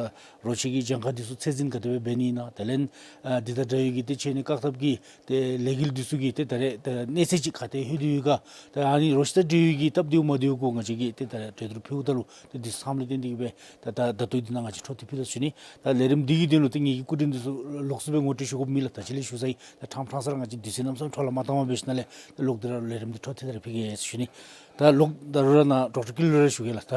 རོ་ཁྱི་གི་གྱངས་ཁ་འདི་ཚུ་ཚད་འཛིན་ག་དེ་སྦེ་འབད་ནི་ཨིན་ན། དེ་ལས་ཨ་འདི་དང་འདྲ་བའི་གི་ཏེ་ཆེ་ནི་བཀག་ཐབས་ཀྱི་ཏེ་ལས་འགུལ་འདི་ཚུ་གི་ཏེ་ད་རེས་ད་གནས་ཚད་ཅིག་ག་ཏེ་ལྷོད་དེ་ཡོད་ག། ད་ཨ་ནི་རོ་ཁྱི་དང་འབྲེལ་བའི་གི་སྟབས་བདེཝ་མ་བདེཝ་གུ་ང་བཅས་ཀྱིས་ཏེ་ད་རེས་གྲོས་བསྡུར་ཕུལཝ་ད་ལུ་ཏེ་འདི་ཚུ་ཚང་ལུ་བརྟེན་ཏེ་གིས་སྦེ་ད་ད་ད་ལྟོ་འདི་ནང་ང་བཅས་འཕྲོ་མཐུད་ཕུལ་དོ་ཞུ་ནི། ད་ལས་རིམ་འདི་གི་དོན་ལུ་ཏེ་ངེ་གི་སྐུ་མགྲོན་འདི་ཚུ་ལོགས་སུ་སྦེ་ངོ་སྤྲོད་ཞུ་དགོཔ་མེད་ལགས། ད་ཅི་ལས་ཞུ་ས་ཨིན། ད་ཕྲང་ཕྲང་ས་ར་ང་བཅས་དུས་ཚོད་གནམ་མེད་ས་མེད་འཕྲོ་བརླག་མ་བཏང་བར་འབད་ཞིནམ་ལས་ད་ལོག་སྟེ་ར་ལས་རིམ་འདི་འཕྲོ་མཐུད་དེ་ར་ཕུལ་གེ་ཟེར་ཞུ་ནི། ད་ལོག་ད་རུང་ར་ནཱ་ཌོག་ཊར་ཀུན་ལེགས་ལུ་ར་ཞུ་གེ་ལགས། ད་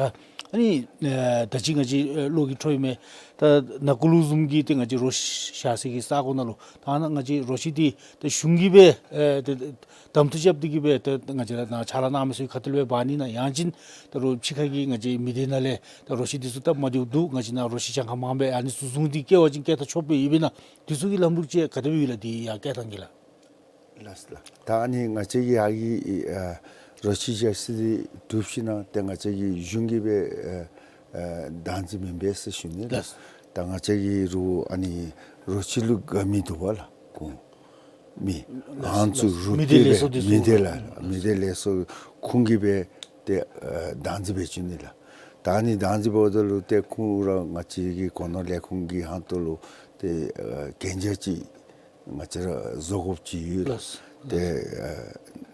ཨ་ནི་ཨེ་ད་ཅི་ང་བཅས་ཨེ་ལོག་གི་འཕྲོ་ཡོད་མི་ད་ནང་འཁོད་ལུ་བཟུམ་གྱི་ཏེ་ང་བཅས་རོ་ཁྱི་བཞག་ས་གི་ས་གོ་ནང་ལུ་ད་ནཱ་ང་བཅས་རོ་ཁྱི་འདི་ད་གཞུང་གིས་སྦེ་ཨེ་ཏེ་གདམ་འཐུ་རྐྱབ་སྟེ་གིས་སྦེ་ཏེ་ང་བཅས་ར་ནཱ་ཕྱག་ལཱ་གནང་མི་ཚུ་གི་ཁ་ཐུག་ལས་སྦེ་འབག་ནི་ཨིན་ན། ཡང་ཅིན་ད་རོགས་ཕྱི་ཁ་གི་ང་བཅས་མི་སྡེ་ནང་ལས་ད་རོ་ཁྱི་འདི་ཚུ་སྟབས་མ་བདེཝ་འདུག། ང་བཅས་ནཱ་རོ་ཁྱི་གྱངས་ཁ་མངམ་སྦེ་ཨ་ནི་ཚུ་བཟུང་སྟེ་བསྐྱལ་བ་ཅིན་བསྐྱལ་ད་ཆོགཔ་སྦེ་ཡོདཔ་ཨིན་ན། འདི་ཚུ་གི་ལམ་ལུགས་ཅིག་ག་དེ་སྦེ་ཡོད་ལགས། འདི་ཡང་བསྐྱལ་ཐངས་ཅིག་ལགས། ལགས་ལགས། ད་ཨ་ནི་ང་བཅས་ཀྱི་ཡར་གྱི་ཨ་རོ་ཁྱི་བཞག་ས་འདི་གྲུབ་ཞིན་ན་ཏེ་ང་བཅས་ཀྱི་གཞུང་གིས་སྦེ་ཨ་ཨ་བདག་འཛིན་མེན་པས་ཟེར་ཞུ་ནི་ལགས། ལགས། ད་ང་བཅས་ཀྱི་རོགས་ཨ་ནི་རོ་ཁྱི་ལུ་དགའ་མི་འདུག་པ་ལགས་ཁོང་མི། ལགས་ཨ་ནི་ཚུ་ལགས། རོགས་མི་སྡེ་ཏེ་ལས་སྦེ་ཚོགས་འདི་མི་ཚུ་སྡེ་ལགས། མི་སྡེ་ལས་ཚོགས་ཁོང་གིས་སྦེ་ཏེ་ཨ་བདག་འཛིན་འབད་བཅུག་ནི་ལགས། ད་ཨ་ནི་བདག་འཛིན་འབདཝ་ད་ལུ་ཏེ་ཁོང་ར་ང་བཅས་ཀྱི་གོ་ནོར་ལས་ཁུངས་ཀྱི་ཧོངས་ལུ་ཏེ་ཨ་གན་རྒྱ་ཅིག་ང་བཅས་ར་བཟོ་དགོཔ་ཅིག་ཡོད་ལགས། ལགས། ཏེ་ཨ་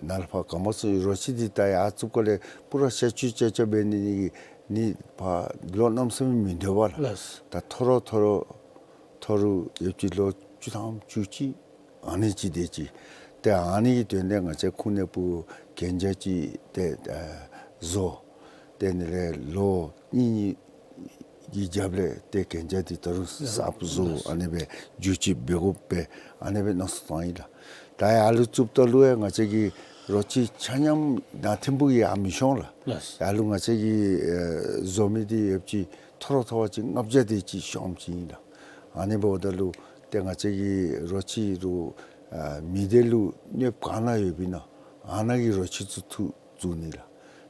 ནཱ་ལས་ཕར་ག་མ་ཚུ་རོ་ཁྱི་འདི་ད་ཡར་བཙུགས་སྐོར་ལས་པུ་ར་ཤ་ཆུ་ཅ་ཅ་འབད་ནི་ནི་གི་ནི་ཕར་ལོ་གནམ་མེད་ས་མེད་མི་སྡོད་པ་ལགས། ལགས། ད་ཐོ་རོ་ཐོ་རོ་ཐོ་རུ་ཡོདཔ་ཅིག་ལོ་བཅུ་ཐམ་བཅུ་གཅིག་ཨ་ནི་ཅིག་དེ་ཅིག། ཏེ་ཨ་ནི་གི་དོན་ལས་ང་བཅས་ཁོང་ནང་ཕར་གན་རྒྱ་ཅིག་ཏེ་ཨ་བཟོ། དེ་ནང་ལས་ལོ་གཉིས་གཉིས་ཀྱི་རྒྱབ་ལས་ཏེ་གན་རྒྱ་འདི་ད་རུང་གསརཔ་བཟོ། ཨ་ནི་སྦེ་བསྒྱུར་བཅོས་འབད་དགོ་པས། ཨ་ནི་སྦེ་མནོ་བསམ་བཏང་ཡི་ལགས། ད་ཡར་ལུ་བཙུགསཔ་ད་ལུ་ཡང་ང་བཅས་ཀྱི་རོ་ཁྱི་ཆ་མཉམ་ནཱ་ཐིམ་ཕུག་གི་ཡར་མི་ཤོང་ལགས། ལགས། ཡར་ལུ་ང་བཅས་ཀྱི་ཨེ་བཟོ་མི་འདི་ཡོདཔ་ཅིག་ཐོ་རོ་ཐོ་བ་ཅིག་ལྔ་བརྒྱ་དེ་ཅིག་ཤོངམ་ཅིག་ཨིན་ལགས། ཨ་ནི་འབདཝ་ད་ལུ་ཏེ་ང་བཅས་ཀྱི་རོ་ཁྱི་རུ་ཨ་མི་སྡེ་ལུ་གནོདཔ་ག་ནང་ཡོདཔ་ཨིན་ན་ཨ་ནཱ་གི་རོ་ཁྱི་ཚུ་འཐུ་བཙུགས་ནི་ལགས།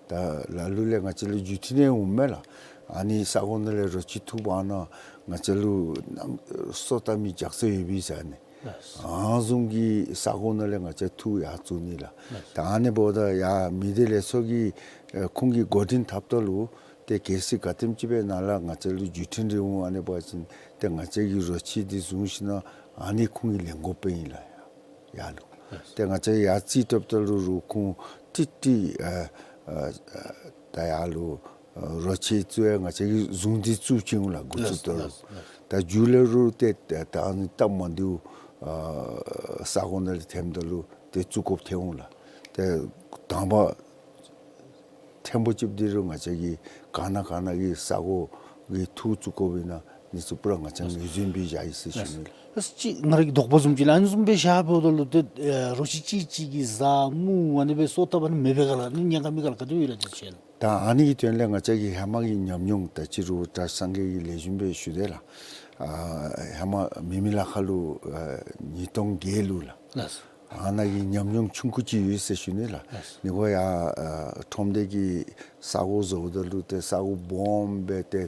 ད་ལ་ལུ་ལས་ང་བཅས་ལུ་བརྒྱུད་འཕྲིན་ནང་འོང་མས་ལགས། ཨ་ནི་ས་གོ་ནང་ལས་རོ་ཁྱི་འཐུ་འབག་ན་ང་བཅས་ལུ་གནམ་སོ་བཏབ་མི་རྒྱགས་ཚད་ཡོད་པས་ཟེར་ཨ་ནི། ལགས། ཨ་ནི་བཟུམ་གྱི་ས་གོ་ནང་ལས་ང་བཅས་འཐུ་ཡར་བཙུགས་ནི་ལགས། ལགས། ད་ཨ་ནི་འབདཝ་ད་ཡར་མི་སྡེ་ལས་ཚོགས་ཀྱིས་ཨེ་ཁོང་གིས་འགོ་འདྲེན་འཐབ་ད་ལུ་ཏེ་གལ་སྲིད་ག་དེམ་ཅིག་སྦེ་ནཱ་ལས་ང་བཅས་ལུ་བརྒྱུད་འཕྲིན་རེ་འོང་ཨ་ནི་འབད་བ་ཅིན་ཏེ་ང་བཅས་ཀྱིས་རོ་ཁྱི་འདི་བཟུང་ཞིན་ན་ཨ་ནི་ཁོང་གིས་ལེན་དགོཔ་ཨིན་ལགས། ཡར་ལུ་ཏེ་ང་བཅས་ཡར་རྩིས་སྤྲོདཔ་ད་ལུ་རུང་ཁོང་ཏིག་ཏིག་ཨ་ཨ་ཨ་ད་ཡར་ལུ་ཨ་རོ་ཁྱི་ཚུ་ཡང་ང་བཅས་ཀྱིས་བཟུང་སྟེ་བཙུགས་ཅི་འོང་ལགས། འགོ་བཙུགསཔ་ད་ལུ། ལགས། ད་མཇུག་ལས་རུང་ཏེ་ད་ཨ་ནི་སྟབས་མ་བདེཝ་ཨ་ས་གོ་ནང་ལས་ཐོནམ་ད་ལུ་ཏེ་བཙུགས་དགོཔ་ཐོན་འོང་ལགས། ཏེ་དང་པ་ཐེངས་པོ་ཅིག་འདི་རུང་ང་བཅས་ཀྱིས་ག་ནང་ག་ནང་གི་ས་གོ་གི་འཐུ་བཙུགས་དགོཔ་ཨིན་ན་འདི་ཚུ་པུ་ར་ང་བཅས་ངོས་འཛིན་འབད་བཞག་ཡི་ཟེར་ཞུ་ནི་ལགས། ཨ་ཅིག་ང་ར་གི་དོགས་པ་བཟུམ་ཅིག་ལགས། ཨ་ནི་བཟུམ་སྦེ་བཞག་འབདཝ་ད་ལུ་ཏེ་ཨེ་རོ་ཁྱི་གཅིག་གཅིག་གིས་བཟའ་མུར་ཨ་ནི་སྦེ་སོ་བཏབ་ཨ་ནི་མེད་པས་ག་ལགས། ཨ་ནི་ཉེན་ཁ་མེད་ག་ལགས། ག་དེ་སྦེ་ཡོད་ལགས་དེ་ཅིག་ལགས། ད་ཨ་ནི་གི་དོན་ལས་ང་བཅས་ཀྱི་ཧེ་མ་གི་ཉམས་མྱོང་ད་ཅི་རུང་གྲྭ་སངས་རྒྱས་ཀྱིས་ལེགས་ཤོམ་སྦེ་ཞུ་དེས་ལགས། ཨ་ཧེ་མ་མེ་མེ་ལ་ཁ་ལུ་ཨ་ཉིས་སྟོང་བརྒྱད་ལུ་ལགས། ལགས། ཨ་ནཱ་གི་ཉམས་མྱོང་ཆུང་ཀུ་ཅིག་ཡོད་ཟེར་ཞུ་ནི་ལགས། ལགས། ཨ་ནི་གུ་ཡང་ཨ་ཁྲོམ་སྡེ་གི་ས་གོ་བཟོཝ་ད་ལུ་ཏེ་ས་གོ་སྦོམ་སྦེ་ཏེ་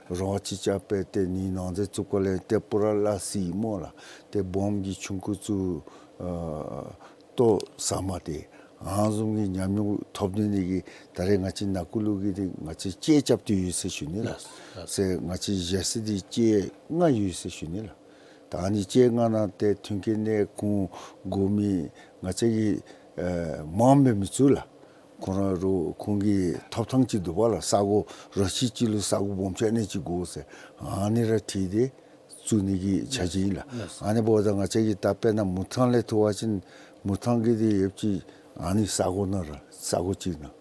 རོ་ཁྱི་རྐྱབ་སྦེ་ཏེ་ནི་ནང་འཛུལ་བཙུགས་པ་ལས་ཏེ་པུ་ར་ལ་སི་སྨོ་ལགས། ཏེ་སྦོམ་གྱི་ཆུང་ཀུ་ཚུ་ཨ་ལྟོ་ཟ་མ་སྟེར། ཨ་ནི་བཟུམ་གྱི་ཉམས་མྱོང་ཐོབ་ནི་ནི་གི་ད་རེས་ང་བཅས་ནང་འཁོད་ལུ་གི་འདི་ང་བཅས་ལྕེ་རྐྱབ་སྟེ་ཡོད་ཟེར་ཞུ་ནི་ལགས། ལགས། ཟེར་ང་བཅས་བཞག་ས་འདི་ལྕེ་ལྔ་ཡོད་ཟེར་ཞུ་ནི་ལགས། ད་ཨ་ནི་ལྕེ་ལྔ་ནང་ཏེ་མཐུན་རྐྱེན་ནི་ཁོང་དགོ་མི་ང་བཅས་ཀྱིས་ཨེ་མངམ་སྦེ་མི་བཙུགས་ལགས། ཁོང་ར་རུང་ཁོང་གི་ཐོབ་ཐངས་ཅིག་འདུག་པ་ལགས། ས་གོ་རོ་ཁྱི་གཅིག་ལུ་ས་གོ་སྦོམ་ཆུང་ཨ་ནི་ཅིག་དགོ་ཟེར་ཨ་ནི་ར་འཁྲིལ་ཏེ་བཙུགས་ནི་གི་ཆ་བཞག་ཨིན་ལགས། ལགས། ཨ་ནི་འབདཝ་ད་ང་བཅས་ཀྱིས་ད་དཔེར་ན་མུར་ཐང་ལས་འཐུ་བ་ཅིན་མུར་ཐང་གི་འདི་ཡོདཔ་ཅིག་ཨ་ནི་ས་གོ་ནང་ར་ས་གོ་གཅིག་ནང་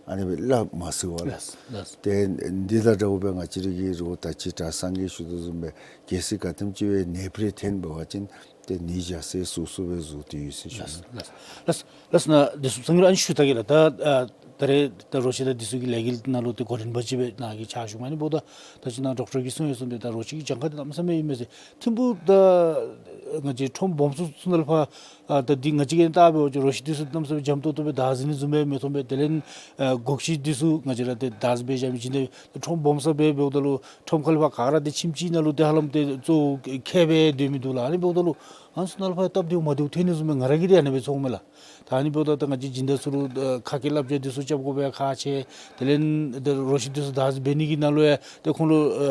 ཨ་ནི་སྦེ་སླབ་མ་ཚུགས་པ་ལགས། ལགས། ལགས། ཏེ་འདི་དང་འདྲཝ་སྦེ་ང་བཅས་ར་གི་རུང་ད་ཅི་གྲྭ་སངས་རྒྱས་ཞུ་དོ་བཟུམ་སྦེ་གལ་སྲིད་ག་དེམ་ཅིག་སྦེ་ནད་པ་རེ་ཐོན་འབད་བ་ཅིན་ཏེ་ནི་བཞག་ས་སོ་སོ་སྦེ་བཟོ་སྟེ་ཡོད་ཟེར་ཞུ་ནི། ལགས། ལགས། ལགས། ལགས་ན་བདེ་སྲུངཔ་སངས་རྒྱས་ལུ་ཨ་ནི་ཞུ་ད་གེ་ལགས། ད་ཨ་ད་རེས་ད་རོ་ཁྱི་དང་འདི་ཚུ་གི་ལས་འགུལ་ནང་ལུ་ཏེ་འགོ་འདྲེན་པ་ཅིག་སྦེ་ནཱ་གིས་ཕྱག་ཞུ་མི་ཨ་ནི་འབདཝ་ད་ད་ཅི་ནཱ་ཌོག་ཊར་གྱིས་གསུངས་ཡོད་བཟུམ་སྦེ་ད་རོ་ཁྱི་གི་གྱངས་ཁ་འདི་གནམ་མེད་ས་མེད་ཨིན་མས་ཟེར། ཐིམ་ཕུག་ད་ང་བཅས་ཁྲོམ་སྦོམ་ཚུ་ཚུ་ནང་ལུ་ཕར་ཨ་ད་འདི་ང་བཅས་ཀྱིས་བལྟ་འབད་བ་ཅིན་རོ་ཁྱི་འདི་ཚུ་གནམ་མེད་ས་མེད་འཇམ་ཏོང་ཏོ་སྦེ་བདག་འཛིན་བཟུམ་སྦེ་མི་ཐོབ་པས། དེ་ལས་ཨ་སྒོག་ཁྱི་འདི་ཚུ་ང་བཅས་ར་ཏེ་བདག་འཛིན་འབད་བཞག་མི་ཅིག་ཨིན་པས། ཁྲོམ་སྦོམ་ས་སྦེ་འབདཝ་ད་ལུ་ཁྲོམ་ཁ་ལས་ཕར་ག་ར་ཏེ་ཁྱིམ་གཅིག་ནང་ལུ་ཏེ་ཧ་ལམ་ཏེ་གཙོ་བོ་ཁྱི་སྦེ་སྡོད་མི་འདུག་ལགས། ཨ་ནི་འབདཝ་ད་ལུ་ ཨ་ནི་ཚུ་ནང་ལུ་ཕར་སྟབས་བདེཝ་མ་བདེཝ་ཐོན་ནི་བཟུམ་སྦེ་ང་ར་གིས་འདི་ཨ་ནི་སྦེ་ཚོརཝ་མས་ལགས། ད་ཨ་ནི་འབདཝ་ད་ད་ང་བཅས་སྦྱིན་བདག་ཚུ་ལུ་ཨ་ཁ་སྐད་སླབ་བྱ་འདི་ཚུ་རྐྱབ་དགོ་པའི་ཁག་ཆེ། དེ་ལས་ད་རོ་ཁྱི་འདི་ཚུ་བདག་འཛིན་འབད་ནི་གི་ནང་ལུ་ཡང་ཏེ་ཁོང་ལུ་ཨ་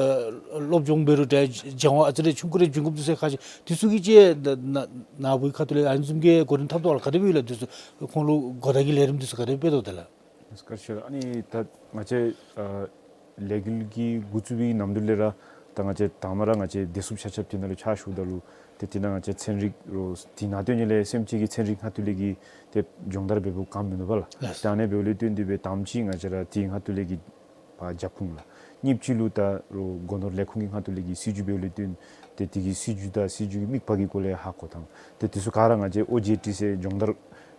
སློབ་སྦྱོང་འབད་རུང་འདྲ་སྦྱང་བ་ཨ་ཙི་རེ་ཆུང་ཀུ་རེ་བྱིན་དགོཔ་འདི་ཚུ་ཁག་ཆེ། འདི་ཚུ་གི་ཅིག་ད་ན་ན་བུའི་ཁ་ཐུག་ལས་ཨ་ནི་བཟུམ་གྱི་འགོ་འདྲེན་འཐབ་དོ་ལགས། ག་དེ་སྦེ་ཡོད་ལགས། འདི་ཚུ་ཁོང་ལུ་གོ་བརྡ་གི་ལས་རིམ་འདི་ཚུ་ག་དེ་སྦེ་འབད་དོ་ད་ལགས། བཀའ་དྲིན་ཆེ་ལགས། ཨ་ནི་ད་ང་བཅས་ཨ་ལས་འགུལ་གྱི་འགོ་བཙུགས་པའི་ནམ་དུས་ལས་ར་ད་ང་བཅས་དང་པ་ར་ང་བཅས་བདེ་སྲུངཔ་ཆ་ཁྱབ་དེ་ནང་ལུ་ཕྱག་ཞུཝ་ད་ལུ་ཏེ་དེ་ནང་ང་བཅས་ཚན་རིག་རོགས་དེ་ནང་དོན་ལས་སེམས་ཅན་གྱི་ཚན་རིག་ཁ་ཐུག་ལས་ཀྱི་ཏེ་སྦྱོང་བརྡར་འབད་འབདཝ་ག་ནི་མིན་འདུག་པ་ལགས། ལགས། ད་ཨ་ནི་འབདཝ་ལས་བརྟེན་ཏེ་སྦེ་དང་པ་ཅིག་ང་བཅས་ར་དེ་ཁ་ཐུག་ལས་ཀྱི་ཕར་རྒྱབ་ཁུངས་ལགས། གཉིས་པ་ཅིག་ལུ་ད་རོགས་སྒོ་ནོར་ལས་ཁུངས་ཀྱི་ཁ་ཐུག་ལས་ཀྱི་སྲིད་བྱུས་འབདཝ་ལས་བརྟེན་ཏེ་དེ་གི་སྲིད་བྱུས་དང་སྲིད་བྱུས་ཀྱི་དམིགས་པ་གི་སྐོར་ལས་ཧ་གོ་ཐངས་ཏེ་དེ་ཚུ་ག་ར་ང་བཅས་ཨོ་ཇེ་ཊི་སི་སྦྱོང་བརྡར་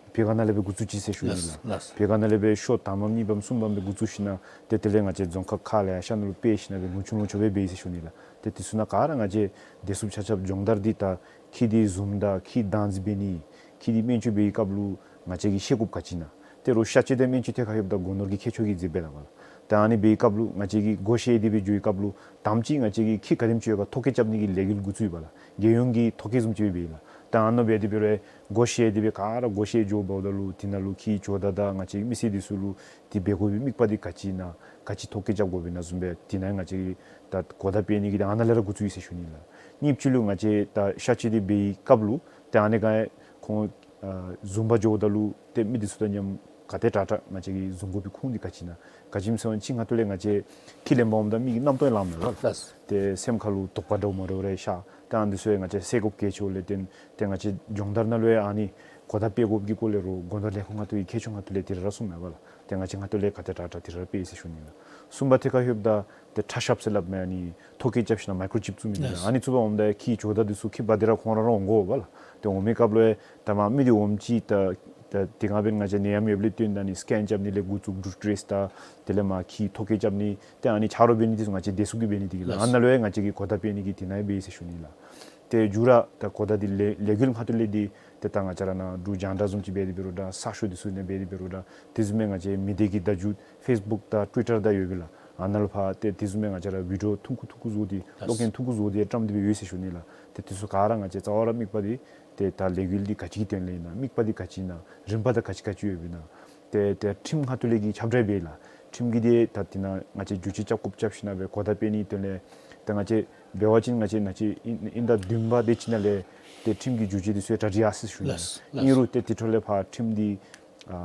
བོད་སྒར་ནང་ལས་སྦེ་འགོ་བཙུགས་ཅི་ཟེར་ཞུ་ནི་ལགས། ལགས། བོད་སྒར་ནང་ལས་སྦེ་ཤོ་དང་པམ་གཉིས་པམ་གསུམ་པམ་སྦེ་འགོ་བཙུགས་ཞིནམ་ཏེ་དེ་ལས་ང་བཅས་རྫོང་ཁག་ཁག་ལེ་ཤ་ནང་ལུ་སྤེལ་ཞིནམ་སྦེ་ལོ་ཆུང་ལོ་ཆུང་སྦེ་འབད་ཡི་ཟེར་ཞུ་ནི་ལགས། ཏེ་དེ་ཚུ་ནང་ག་ར་ང་བཅས་བདེ་སྲུངཔ་ཆ་ཁྱབ་སྦྱོང་བརྡར་འདི་ད་ཁྱི་འདི་བཟུངམ་ད་ཁྱི་བདག་འཛིན་འབད་ནི་ཁྱི་འདི་སྨན་བཅོས་འབད་བའི་སྐབས་ལུ་ང་བཅས་ཀྱིས་ཤེས་དགོཔ་ག་ཅི་ཨིན་ན། ཏེ་རོགས་གཤག་བཅོས་དང་སྨན་བཅོས་ཐད་ཁར་ལྷོདཔ་ད་སྒོ་ནོར་གྱི་ཁྱད་ཆོས་ཀྱིས་མཛད་པས་ལགས་པ་ལགས། ད་ཨ་ནི་འབད་བའི་སྐབས་ལུ་ང་བཅས་ཀྱིས་སྒོ་བཤལ་ཏེ་སྦེ་འགྱོ་བའི་སྐབས་ལུ་དང་པ་ཅིག་ང་བཅས་ཀྱིས་ཁྱི་ག་དེམ་ཅིག་ཡོད་ག་ཐོ་བཀོད་རྐྱབ་ནི་གི་ལས་འགུལ་འགོ་བཙུགས་ཡི་པ་ལགས། རྒྱལ་ཡོངས་ཀྱི་ཐོ་བཀོད་བཟུམ་ཅིག་སྦེ་ལགས། ད་ཨ་ནི་སྦེ་དེ་འབད་རུང་སྒོ་བཤལ་ཏེ་སྦེ་ག་ར་སྒོ་བཤལ་འགྱོཝ་ད་ལུ་དེ་ནང་ལུ་ཁྱི་ཇོ་བདག་དང་ང་བཅས་མི་སེར་འདི་ཚུ་ལུ་དེ་འབད་དགོ་པའི་དམིགས་པ་འདི་ག་ཅི་ཨིན་ན་ག་ཅི་ཐོ་བཀོད་རྐྱབ་དགོཔ་ཨིན་ན་བཟུམ་སྦེ་དེ་ནང་ང་བཅས་ཀྱིས་ད་གོ་བརྡ་སྤེལ་ནི་གི་ད་ཨ་ནཱ་ལས་ར་འགོ་བཙུགས་ཡི་ཟེར་ཞུ་ནི་ལགས། གཉིས་པ་ཅིག་ལུ་ང་བཅས་ད་གཤག་བཅོས་འདི་འབད་བའི་སྐབས་ལུ་ཏེ་ཨ་ནི་ག་ཁོང་ཨ་བཟུང་པར་འགྱོཝ་ད་ལུ་ཏེ་མི་འདི་ཚུ་དང་མཉམ་ག་དེ་དྲག་དྲག་ང་བཅས་ཀྱིས་བཟུང་དགོ་པའི་ཁུངས་འདི་ག་ཅི་ཨིན་ན། ག་ཅི་སྨོ་ཟེར་བ་ཅིན་ཁ་ཐུག་ལས་ང་བཅས་ཁྱི་ལེན་པར་འོངམ་ད་མི་གི་རྣམ་རྟོག་ལངམ་མས་པ་ལགས། ལགས། ཏེ་སེམས་ཁ་ལུ་དོགས་པ་འདྲཝ་མ་འདྲཝ་རེ་ཤར། ཏེ་ཨ་ནི་འདི་ཚུ་ཡང་ང་བཅས་སེལ་དགོཔ་གལ་ཆེཝ་ལས་བརྟེན་ཏེ་ང་བཅས་སྦྱོང་བརྡར་ནང་ལུ་ཡང་ཨ་ནི་གོ་བརྡ་སྤེལ་དགོཔ་གི་སྐོར་ལས་རོགས་སྒོ་ནོར་ལས་ཁུངས་ཁ་ཐུག་གི་ཁྱད་ཆོས་ཁ་ཐུག་ལས་དེ་ར་གསུངམ་མས་པ་ལགས། ཏེ་ང་བཅས་ཁ་ཐུག་ལས་ག་དེ་དྲག་དྲག་དེ་ར་སྤེལ་ཡི་ཟེར་ཞུ་ནི་ལགས། གསུམ་པ་ཐད་ཁར་ལྷོདཔ་ད་ཏེ་ཁྲ་ཤབ་ཟེར་སླབ་མས། ཨ་ནི་ཐོ་བཀོད་རྐྱབ་ཞིནམ་མའི་ཀྲོ་ཅིབ་བཙུགས་མི་འདི་ལགས། ལགས། ཨ་ནི་བཙུགས་པར་འོངམ་ད་ཁྱི་ཇོ་བདག་འདི་ཚུ་ཁྱི་འབག་སྟེ་ར་ཁོང་ར་ར་འོང་དགོ་པ་ལགས། ཏེ་འོང་མི་སྐབས་ལུ་ཡང་ད་མ་མི་འདི་འོངམ་ཅིག་ད་ད་དེ་སྒང་འབདན་ང་བཅས་ནད་ཡམས་ཡོདཔ་ལས་བརྟེན་ད་ཨ་ནི་སི་ཀེན་རྐྱབ་ནི་ལས་འགོ་བཙུགས་ཌོག་ཊར་ཊྲེསི་དང་དེ་ལས་མ་ཁྱི་ཐོ་བཀོད་རྐྱབ་ནི་ཏེ་ཨ་ནི་ཆ་རོགས་འབད་ནི་འདི་ཚུ་ང་བཅས་བདེ་སྲུངཔ་གིས་འབད་ནི་འདི་གིས་ལགས། ལགས། ཨ་ནཱ་ལུ་ཡང་ང་བཅས་ཀྱིས་གོ་བརྡ་སྤེལ་ནི་གི་དེ་ནང་ཡང་འབད་ཡི་ཟེར་ཞུ་ནི་ལགས། ཏེ་མཇུག་ར་ད་གོ་བརྡ་འདི་ལས་ལས་འགུལ་ཁ་ཐུག་ལས་འདི་ཏེ་ད་ང་བཅས་ར་ནཱ་འབྲུག་རྒྱང་བསྒྲགས་བཟུམ་ཅིག་འབད་དེ་འབད་རུང་འདྲ་གསར་ཤོག་འདི་ཚུ་ནང་འབད་དེ་འབད་རུང་འདྲ་དེ་བཟུམ་སྦེ་ང་བཅས་མི་སྡེ་གི་བརྡ་བརྒྱུད་ཕེསི་བུཀ་དང་ཊུའི་ཊར་དང་ཡོད་པས་ལགས། ཨ་ནཱ་ལུ་ཕར་ཏེ་དེ་བཟུམ་སྦེ་ང་བཅས་ར་བི་ཌིའོ་ཐུང་ཀུ་ཐུང་ཀུ་བཟོ་སྟེ་ལགས། གློག་རྒྱན་ཐུང་ཀུ་བཟོ་སྟེ་བཀྲམ་སྟེ་སྦེ་ཡོད་ཟེར་ཞུ་ནི་ལགས། ཏེ་དེ་ཚུ་ག་ར་ང་བཅས་རྩ་བ་ར་དམིགས་པ་འདི་ཏེ་ད་ལས་འགུལ་འདི་ག་ཅི་གི་དོན་ལས་ཨིན་ན། དམིགས་པ་འདི་ག་ཅི་ཨིན་ན། རིམ་པ་འདི་ག་ཅི་ག་ཅི་ཡོདཔ་ཨིན་ན། ཏེ་ཏེ་ཁྲིམས་ཁ་ཐུག་ལས་ཀྱི་ཁྱབ་བསྒྲགས་འབད་ལགས། ཁྲིམས་ཀྱི་འདི་ད་དེ་ནང་ང་བཅས་བསྒྱུར་བཅོས་རྐྱབ་དགོཔ་རྐྱབ་ཞིནམ་སྦེ་གོ་བརྡ་སྤེལ་ནིའི་དོན་ལས་ཏེ་ང་བཅས་འབད་བ་ཅིན་ང་བཅས་ནཱ་ཅིག་ཨིན་ཨིན་ཟླ་བདུན་པ་དེ་ཅིག་ནང་ལས་ཏེ་ཁྲིམས་ཀྱི་བསྒྱུར་བཅོས་འདི་ཚུ་གྲ་སྒྲིག་ཡར་སོང་ཡི་ཟེར་ཞུ་ནི་ལགས། ལགས། ཨིན་རུང་ཏེ་དེ་འཕྲོ་ལས་ཕར་ཁྲིམས་འདི་ཨ་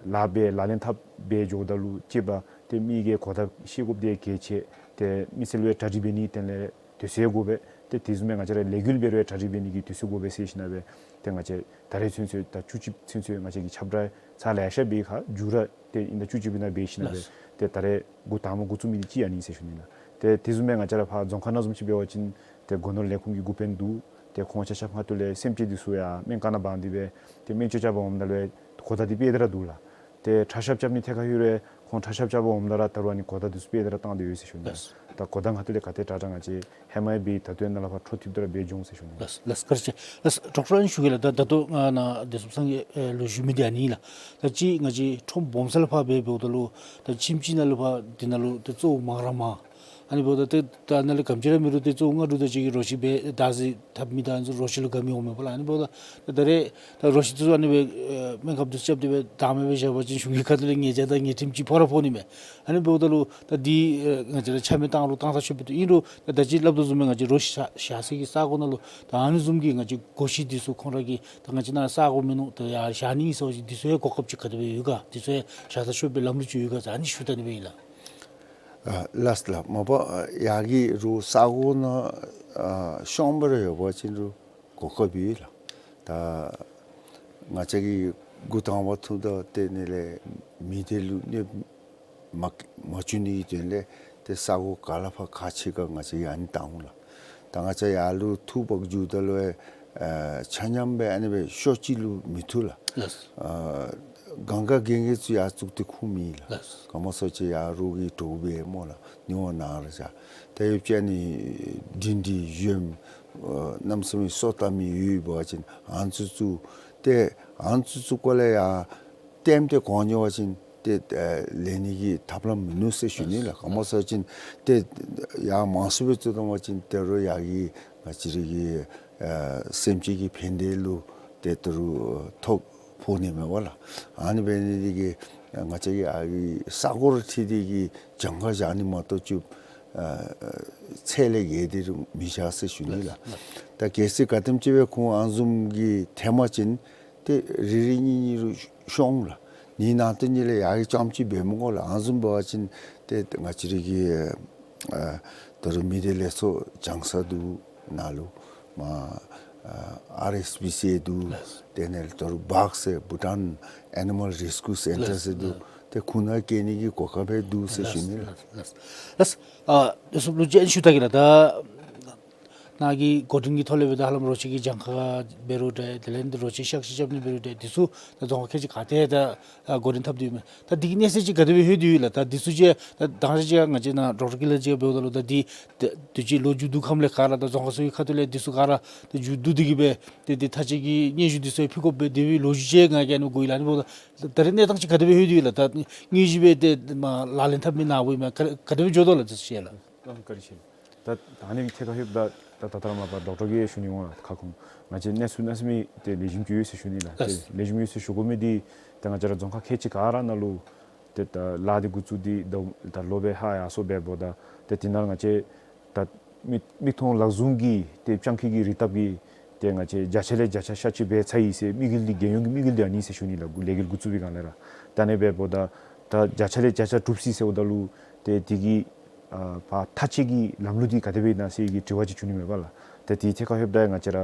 ལཱ་འབད་ལག་ལེན་འཐབ་སྦེ་འགྱོཝ་ད་ལུ་གཅིག་པ་ཏེ་མི་གིས་གོ་བརྡ་ཤེས་དགོཔ་འདི་གལ་ཆེ། ཏེ་མི་སེར་ལུ་ཡང་གྲ་སྒྲིག་འབད་ནིའི་དོན་ལས་དུས་ཚོད་དགོ་པས། ཏེ་དེ་བཟུམ་སྦེ་ང་བཅས་ར་ལས་འགུལ་འབད་རུང་ཡང་གྲ་སྒྲིག་འབད་ནི་གི་དུས་ཚོད་དགོ་པས་ཟེར་ཞིནམ་སྦེ་ཏེ་ང་བཅས་ད་རེས་ཚུན་ཚོད་ད་བཅུ་གཅིག་ཚུན་ཚོད་ང་བཅས་ཀྱིས་ཁྱབ་བསྒྲགས་ཚར་ལེ་ཤ་འབད་ཁར་མཇུག་ར་ཏེ་ཨིན་ཟླ་བཅུ་གཅིག་པའི་ནང་འབད་ཞིནམ་སྦེ་ལགས། ཏེ་ད་རེས་འགོ་དང་པ་འགོ་བཙུགས་མི་འདི་ཅིག་ཨ་ནི་ཟེར་ཞུ་ནི་ལགས། ཏེ་དེ་བཟུམ་སྦེ་ང་བཅས་ར་ཕར་རྫོང་ཁག་ནང་བཟུམ་ཅིག་འབད་བ་ཅིན་ཏེ་སྒོ་ནོར་ལས་ཁུངས་ཀྱི་འགོ་དཔོན་འདུག། ཏེ་ཁོང་ཆ་ཁྱབ་ཁ་ཐུག་ལས་སེམས་ཅན་འདི་ཚུ་ཡང་སྨན་ཁང་ནང་འབག་སྟེ་སྦེ་ཏེ་སྨན་བཅོས་རྐྱབ་པར་འོངམ་ད་ལུ་གོ་བརྡ་འདི་སྤེལ་ཏེ་ར་འདུག་ལགས། ཏེ་ཁྲ་ཤབ་རྐྱབ་ནི་ཐད་ཁར་ལྷོད་རུང་ཁོང་ཁྲ་ཤབ་རྐྱབ་པར་འོངམ་ད་ར་ད་རུང་ཨ་ནི་གོ་བརྡ་འདི་ཚུ་སྤེལ་ཏེ་ར་བཏང་སྟེ་ཡོད་ཟེར་ཞུ་ནི་ལགས། ལགས། ད་གོ་བརྡ་ཁ་ཐུག་ལས་ག་དེ་དྲག་དྲག་ང་བཅས་ཧེ་མ་ཡང་འབད་ད་ལྟོ་ནཱ་ལས་ཕར་འཕྲོ་མཐུད་དེ་ར་འབད་འགྱོ་འོང་ཟེར་ཞུ་ནི་ལགས། ལགས། ལགས། བཀའ་དྲིན་ཆེ། ལགས། ཌོག་ཊར་ཨ་ནི་ཞུ་གེ་ལགས། ད་ད་ལྟོ་ང་ནཱ་བདེ་སྲུངཔ་ཚང་གིས་ཨེ་ལོག་ཞུ་མི་འདི་ཨ་ནི་ལགས། ད་ཅི་ང་བཅས་ཁྲོམ་སྦོམ་ས་ལས་ཕར་འབད་འབདཝ་ད་ལུ་ད་ཁྱིམ་ཅིག་ནང་ལུ་ཕར་འདི་ནང་ལུ་ད་བཙོཝ་མང་ར་མང་། ཨ་ནི་འབདཝ་ད་ཏེ་ད་ནཱ་ལས་ག་དེམ་ཅིག་ར་མེད་རུང་ཏེ་བཙོཝ་ལྔ་དྲུག་དེ་ཅིག་གིས་རོ་ཁྱི་སྦེ་བདག་འཛིན་འཐབ་མི་དང་རོ་ཁྱི་ལུ་དགའ་མི་འོང་མས་པ་ལགས། ཨ་ནི་འབདཝ་ད་ད་ད་རེས་ད་རོ་ཁྱི་འདི་ཚུ་ཨ་ནི་སྦེ་ཨེ་སྨན་ཁབ་འདི་ཚུ་རྐྱབ་སྟེ་སྦེ་བདག་མེད་སྦེ་བཞག་པ་ཅིན་གཞུང་གི་ཁ་ཐུག་ལས་ཉེས་བྱ་དང་ཉེས་ཁྲིམས་ཅིག་ཕོག་ར་ཕོག་ནི་མས། ཨ་ནི་འབདཝ་ད་ལུ་ད་འདི་ཨེ་ང་བཅས་ར་ཆ་མེད་བཏང་རུང་བཏང་ས་ཆོག་པས། ཏེ་ཨིན་རུང་ད་ད་ཅི་སླབ་དོ་བཟུམ་སྦེ་ང་བཅས་རོ་ཁྱི་བཞག་བཞག་སའི་གི་ས་གོ་ནང་ལུ་ད་ཨ་ནི་བཟུམ་གྱི་ང་བཅས་སྒོ་ཁྱི་འདི་ཚུ་ཁོང་ར་གི་ད་ང་བཅས་ནཱ་ས་གོ་མིན་ནུག། ད་ཡར་བཞག་ནི་ཨིན་ཟེར་བ་ཅིན་འདི་ཚུ་ཡང་གོ་སྐབས་ཅིག་ག་དེ་སྦེ་ཡོད་ག། འདི་ཚུ་ཡང་བཞག་ས་ཆོག་པའི་ལམ་ལུགས་ཅིག་ཡོད་ག་ཟེར་ཨ་ནི་ཞུ་ད་ནི་སྦེ་ཨིན་ལགས། ཨ་ལགས་ལགས། མ་པ་ཡར་གྱི་རོགས་ས་གོ་ནང་ཨ་ཤོང་སྦེ་ར་ཡོད་པ་ཅིན་རོགས་གོ་སྐབས་ཡོད་ལགས། ད་ང་བཅས་ཀྱིས་འགོ་དང་པ་ཐུག་ད་ལྟོ་ནཱ་ལས་མི་སྡེ་ལུ་གནོདཔ་མ་མ་བྱུང་ནི་གི་དོན་ལས་ཏེ་ས་གོ་ག་ལས་ཕར་ཁག་ཆེ་ག་ང་བཅས་ཨ་ནི་བཏང་འོང་ལགས། ད་ང་བཅས་ཡར་ལུ་འཐུ་འབག་འགྱོཝ་ད་ལུ་ཨ་ཆ་མཉམ་སྦེ་ཨ་ནི་སྦེ་ཤོ་གཅིག་ལུ་མི་འཐུ་ལགས། ལགས། ཨ་གང་ག་གན་གི་ཚུ་ཡར་བཙུགས་ཏེ་ཁུངས་མེད་ལགས། ལགས། ག་སྨོ་ཟེར་བ་ཅིན་ཡར་རོགས་ཀྱིས་དོགས་པས་སྨོ་ལགས། ནི་འོ་ནཱ་ར་བཞག། ད་ཡོད་ཅིག་ཨ་ནི་འབྲིང་འབྲིང་གཞོནམ་ཨ་གནམ་མེད་ས་མེད་སོ་བཏབ་མི་ཡོད་པ་ཅིན་ཨ་ནི་ཚུ་བཙུགས། ཏེ་ཨ་ནི་ཚུ་བཙུགས་སྐོར་ལས་ཡར་ལྟདམོ་འདི་གོ་འགྱོ་བ་ཅིན་ཏེ་ཨ་ལེན་ནི་གི་ཐབས་ལམ་མིན་ནུག་ཟེར་ཞུ་ནི་ལགས། ག་སྨོ་ཟེར་བ་ཅིན་ཏེ་ཡར་མང་སུ་སྦེ་བཙུགས་བཏང་བ་ཅིན་ཏེ་རོགས་ཡར་གྱི་ང་བཅས་ར་གི་ ཨ་སེམས་ཅན་གྱི་ཕན་བདེ་ལུ་ཏེ་ད་རུང་ཐོ་ཕོག་ནི་མས་པ་ལགས། ཨ་ནི་འབད་ནི་འདི་གིས་ང་བཅས་ཀྱིས་ཨ་གི་ས་གོ་ར་འཁྲིལ་ཏེ་གིས་གྱངས་ཁ་བཞག་ནི་མ་གཏོགས་ཅིག་ཨ་ཚད་ལས་བརྒལ་ཏེ་ར་མི་བཞག་ཟེར་ཞུ་ནི་ལགས། ད་གལ་སྲིད་ག་དེམ་ཅིག་སྦེ་ཁོང་ཨ་ནི་བཟུམ་གྱི་ཐོན་པ་ཅིན་ཏེ་རེ་རེ་གཉིས་གཉིས་ར་ཤོང་ལགས། ཨ་ནི་ནང་དོན་གཉིས་ལས་ཡར་གྱི་རྐྱངམ་ཅིག་འབད་མི་དགོ་ལགས། ཨ་ནི་བཟུམ་འབད་བ་ཅིན་ཏེ་ང་བཅས་ར་གི་ཨ་ད་རུང་མི་སྡེ་ལས་ཚོགས་སྦྱང་ས་འདུག། ནཱ་ལུ་མ་ཨ་ཨར་ཨེསི་པི་སི་འདུག། ལགས། དེ་ནས་ད་རུང་བཱག་ཟེར་བྷུ་ཊཱན་ཨེ་ནི་མཱལ་རེས་ཀིའུ་སེན་ཊར་ཟེར་འདུག། ལགས། ཏེ་ཁོང་ནང་བསྐྱལ་ནི་གི་གོ་སྐབས་འདུག་ཟེར་ཞུ་ནི་ལགས། ལགས། ལགས། ཨ་དེ་ཚུ་ལུ་ཅིག་ཞུ་ད་གེ་ལགས། ད་ནཱ་གི་འགོ་འདྲེན་གྱི་ཐོག་ལས་འབད་ད་ཧ་ལམ་རོ་ཁྱི་གི་གྱངས་ཁ་འབད་རུང་འདྲ། དེ་ལས་འདི་རོ་ཁྱི་གཤག་བཅོས་རྐྱབ་ནི་འབད་རུང་འདྲ། འདི་ཚུ་ད་རྫོང་ཁག་ཁལ་གཅིག་ག་ཏེ་ད་ཨ་འགོ་འདྲེན་འཐབ་སྟེ་ཡོད་མས། ད་འདི་གི་གནས་ཚད་ཅིག་ག་དེ་སྦེ་ལྷོད་དེ་ཡོད་ལགས། ད་འདི་ཚུ་ཅིག་ད་དང་ཅིག་ང་བཅས་ནཱ་ཌོག་ཊར་ཀི་ལ་ཅིག་འབདཝ་ད་ལུ་ད་འདི་ད་དུས་ཅི་ལོ་མཇུག་བསྡུ་ཁམས་ལས་ག་ར་ད་རྫོང་ཁག་ཚུ་གི་ཁ་ཐུག་ལས་འདི་ཚུ་ག་ར་ད་མཇུག་བསྡུ་སྟེ་གིས་སྦེ་ཏེ་འདི་ཐག་བཅད་ཀྱི་སྙན་ཞུ་འདི་ཚུ་ཕུལ་དགོ་པས། དེ་སྦེ་ལོ་རྒྱུས་ཅིག་ང་གིས་ཨ་ནི་གོ་ཡི་ལགས། ཨ་ནི་འབདཝ་ད་ད་རེས་གནས་སྟངས་ཅིག་ག་དེ་སྦེ་ལྷོད་དེ་ཡོད་ལགས། ད་དངོས་གཞི་སྦེ་ཏེ་མ་ལག་ལེན་འཐབ་མི་ནཱ་འབདཝ་ཨིན་མས། ག་ག་དེ་སྦེ་འགྱོ་དོ་ལགས། ཅིག་ཞུ་ཡ་ལགས། ཨ་བཀའ་དྲིན་ཆེ། ད་ད་ཨ་ནི་གི་ཐད་ཁར་ལྷོདཔ་ད་ད་ད་ལྟོ་ར་མ་པ་ཌོག་ཊར་གིས་ཞུ་ནི་འོང་ལགས། ཁ་སྐོང་ང་བཅས་གནས་ཚུལ་གནམ་མེད་ས་མེད་ཏེ་ལེགས་ཤོམ་ཅིག་ཡོད་ཟེར་ཞུ་ནི་ལགས། ལགས། ཏེ་ལེགས་ཤོམ་ཡོད་ཟེར་ཞུ་དགོ་མི་འདི་ད་ང་བཅས་ར་རྫོང་ཁག་ཁལ་གཅིག་ག་ར་ནང་ལུ་ཏེ་ད་ལཱ་འདི་འགོ་བཙུགས་ཏེ་ད་ད་ལོ་སྦེ་ཧ་ཡར་སོང་འབདཝ་ད་ཏེ་དེ་ནང་ང་བཅས་ད་མིག་མིག་མཐོང་ལག་བཟུང་གི་ཏེ་བྱང་ཁྱི་གི་རིགས་བཏབ་ཀྱི་ཏེ་ང་བཅས་བརྒྱ་ཆ་ལས་བརྒྱ་ཆ་ཤ་ཅིག་འབད་ཚར་ཡི་ཟེར་དམིགས་ཡུལ་འདི་རྒྱལ་ཡོངས་ཀྱི་དམིགས་ཡུལ་འདི་ཨ་ནི་ཟེར་ཞུ་ནི་ལགས། འགོ་ལས་འགུལ་འགོ་བཙུགས་པའི་སྒང་ལས་ར། ད་ཨ་ནི་འབདཝ་ད་ད་བརྒྱ་ཆ་ལས་བརྒྱ་ཆ་གྲུབ་ཅི་ཟེརཝ་ད་ལུ་ཏེ་དེ་གི་ཨ་ཕར་མཐའ་དཔྱད་ཀྱི་ལམ་ལུགས་འདི་ག་དེ་སྦེ་ཨིན་ན་ཟེར་གྱི་དྲི་བ་ཅིག་བྱུང་ནི་མས་པ་ལགས། ད་དེའི་ཐད་ཁར་ལྷོདཔ་ད་ང་བཅས་ར་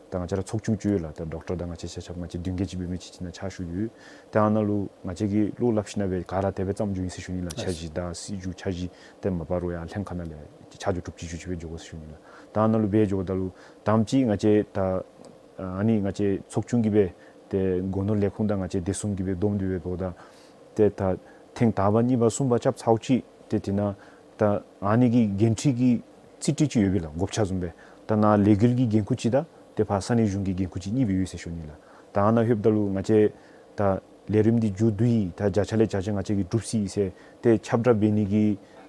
ད་ང་བཅས་ར་ཚོགས་ཆུང་ཅིག་ཡོད་ལགས། ད་ཌོག་ཊར་དང་ང་བཅས་ཆ་ཁྱབ་ང་བཅས་བདུན་བརྒྱད་ཅིག་འབད་མི་ཅིག་ཅིག་ནང་ཕྱག་ཞུ་ཡོད། ད་ཨ་ནཱ་ལུ་ང་བཅས་ཀྱིས་བློ་སླབ་ཞིནམ་སྦེ་ག་ར་དེ་སྦེ་བརྩམས་འགྱོ་ཡི་ཟེར་ཞུ་ནི་ལགས། འཆར་གཞི་དང་སྲིད་བྱུས་འཆར་གཞི་དེ་མ་པ་རོགས་ཡར་ལྷན་ཁག་ནང་ལས་ཆ་འཇོག་གྲུབ་ཅི་འཇུག་ཅི་སྦེ་འགྱོ་དགོ་ཟེར་ཞུ་ནི་ལགས། ད་ཨ་ནཱ་ལུ་འབད་འགྱོཝ་ད་ལུ་དང་པ་ཅིག་ང་བཅས་ད་ཨ་ནི་ང་བཅས་ཚོགས་ཆུང་གིས་སྦེ་ཏེ་སྒོ་ནོར་ལས་ཁུངས་དང་ང་བཅས་བདེ་སྲུང་གིས་སྦེ་བསྡོམས་ཏེ་སྦེ་འབདཝ་ད་ཏེ་ད་ཐེངས་དང་པ་གཉིས་པ་གསུམ་པ་རྐྱབ་ཚརཝ་ཅིག་ཏེ་དེ་ནང་ད་ཨ་ནི་གི་འགན་འཁྲི་གི་རྩིས་སྤྲོད་ཅིག་ཡོད་པས་ལགས། བགོ་བཤའ་བཟུམ་སྦེ་ད་ནཱ་ལས་འགུལ་གྱི་འགན་ཁུར་ཅིག་དང་ཏེ་ཕར་ས་གནས་གཞུང་གི་འགན་ཁུར་ཅིག་གཉིས་སྦེ་ཡོད་ཟེར་ཞུ་ནི་ལགས། ད་ཨ་ནཱ་ལྷོདཔ་ད་ལུ་ང་བཅས་ད་ལས་རིམ་འདི་མཇུག་བསྡུ་ཡི། ད་བརྒྱ་ཆ་ལས་བརྒྱ་ཆ་ང་བཅས་ཀྱིས་གྲུབ་ཅི་ཟེར་ཏེ་ཁྱབ་བསྒྲགས་འབད་ནི་གི་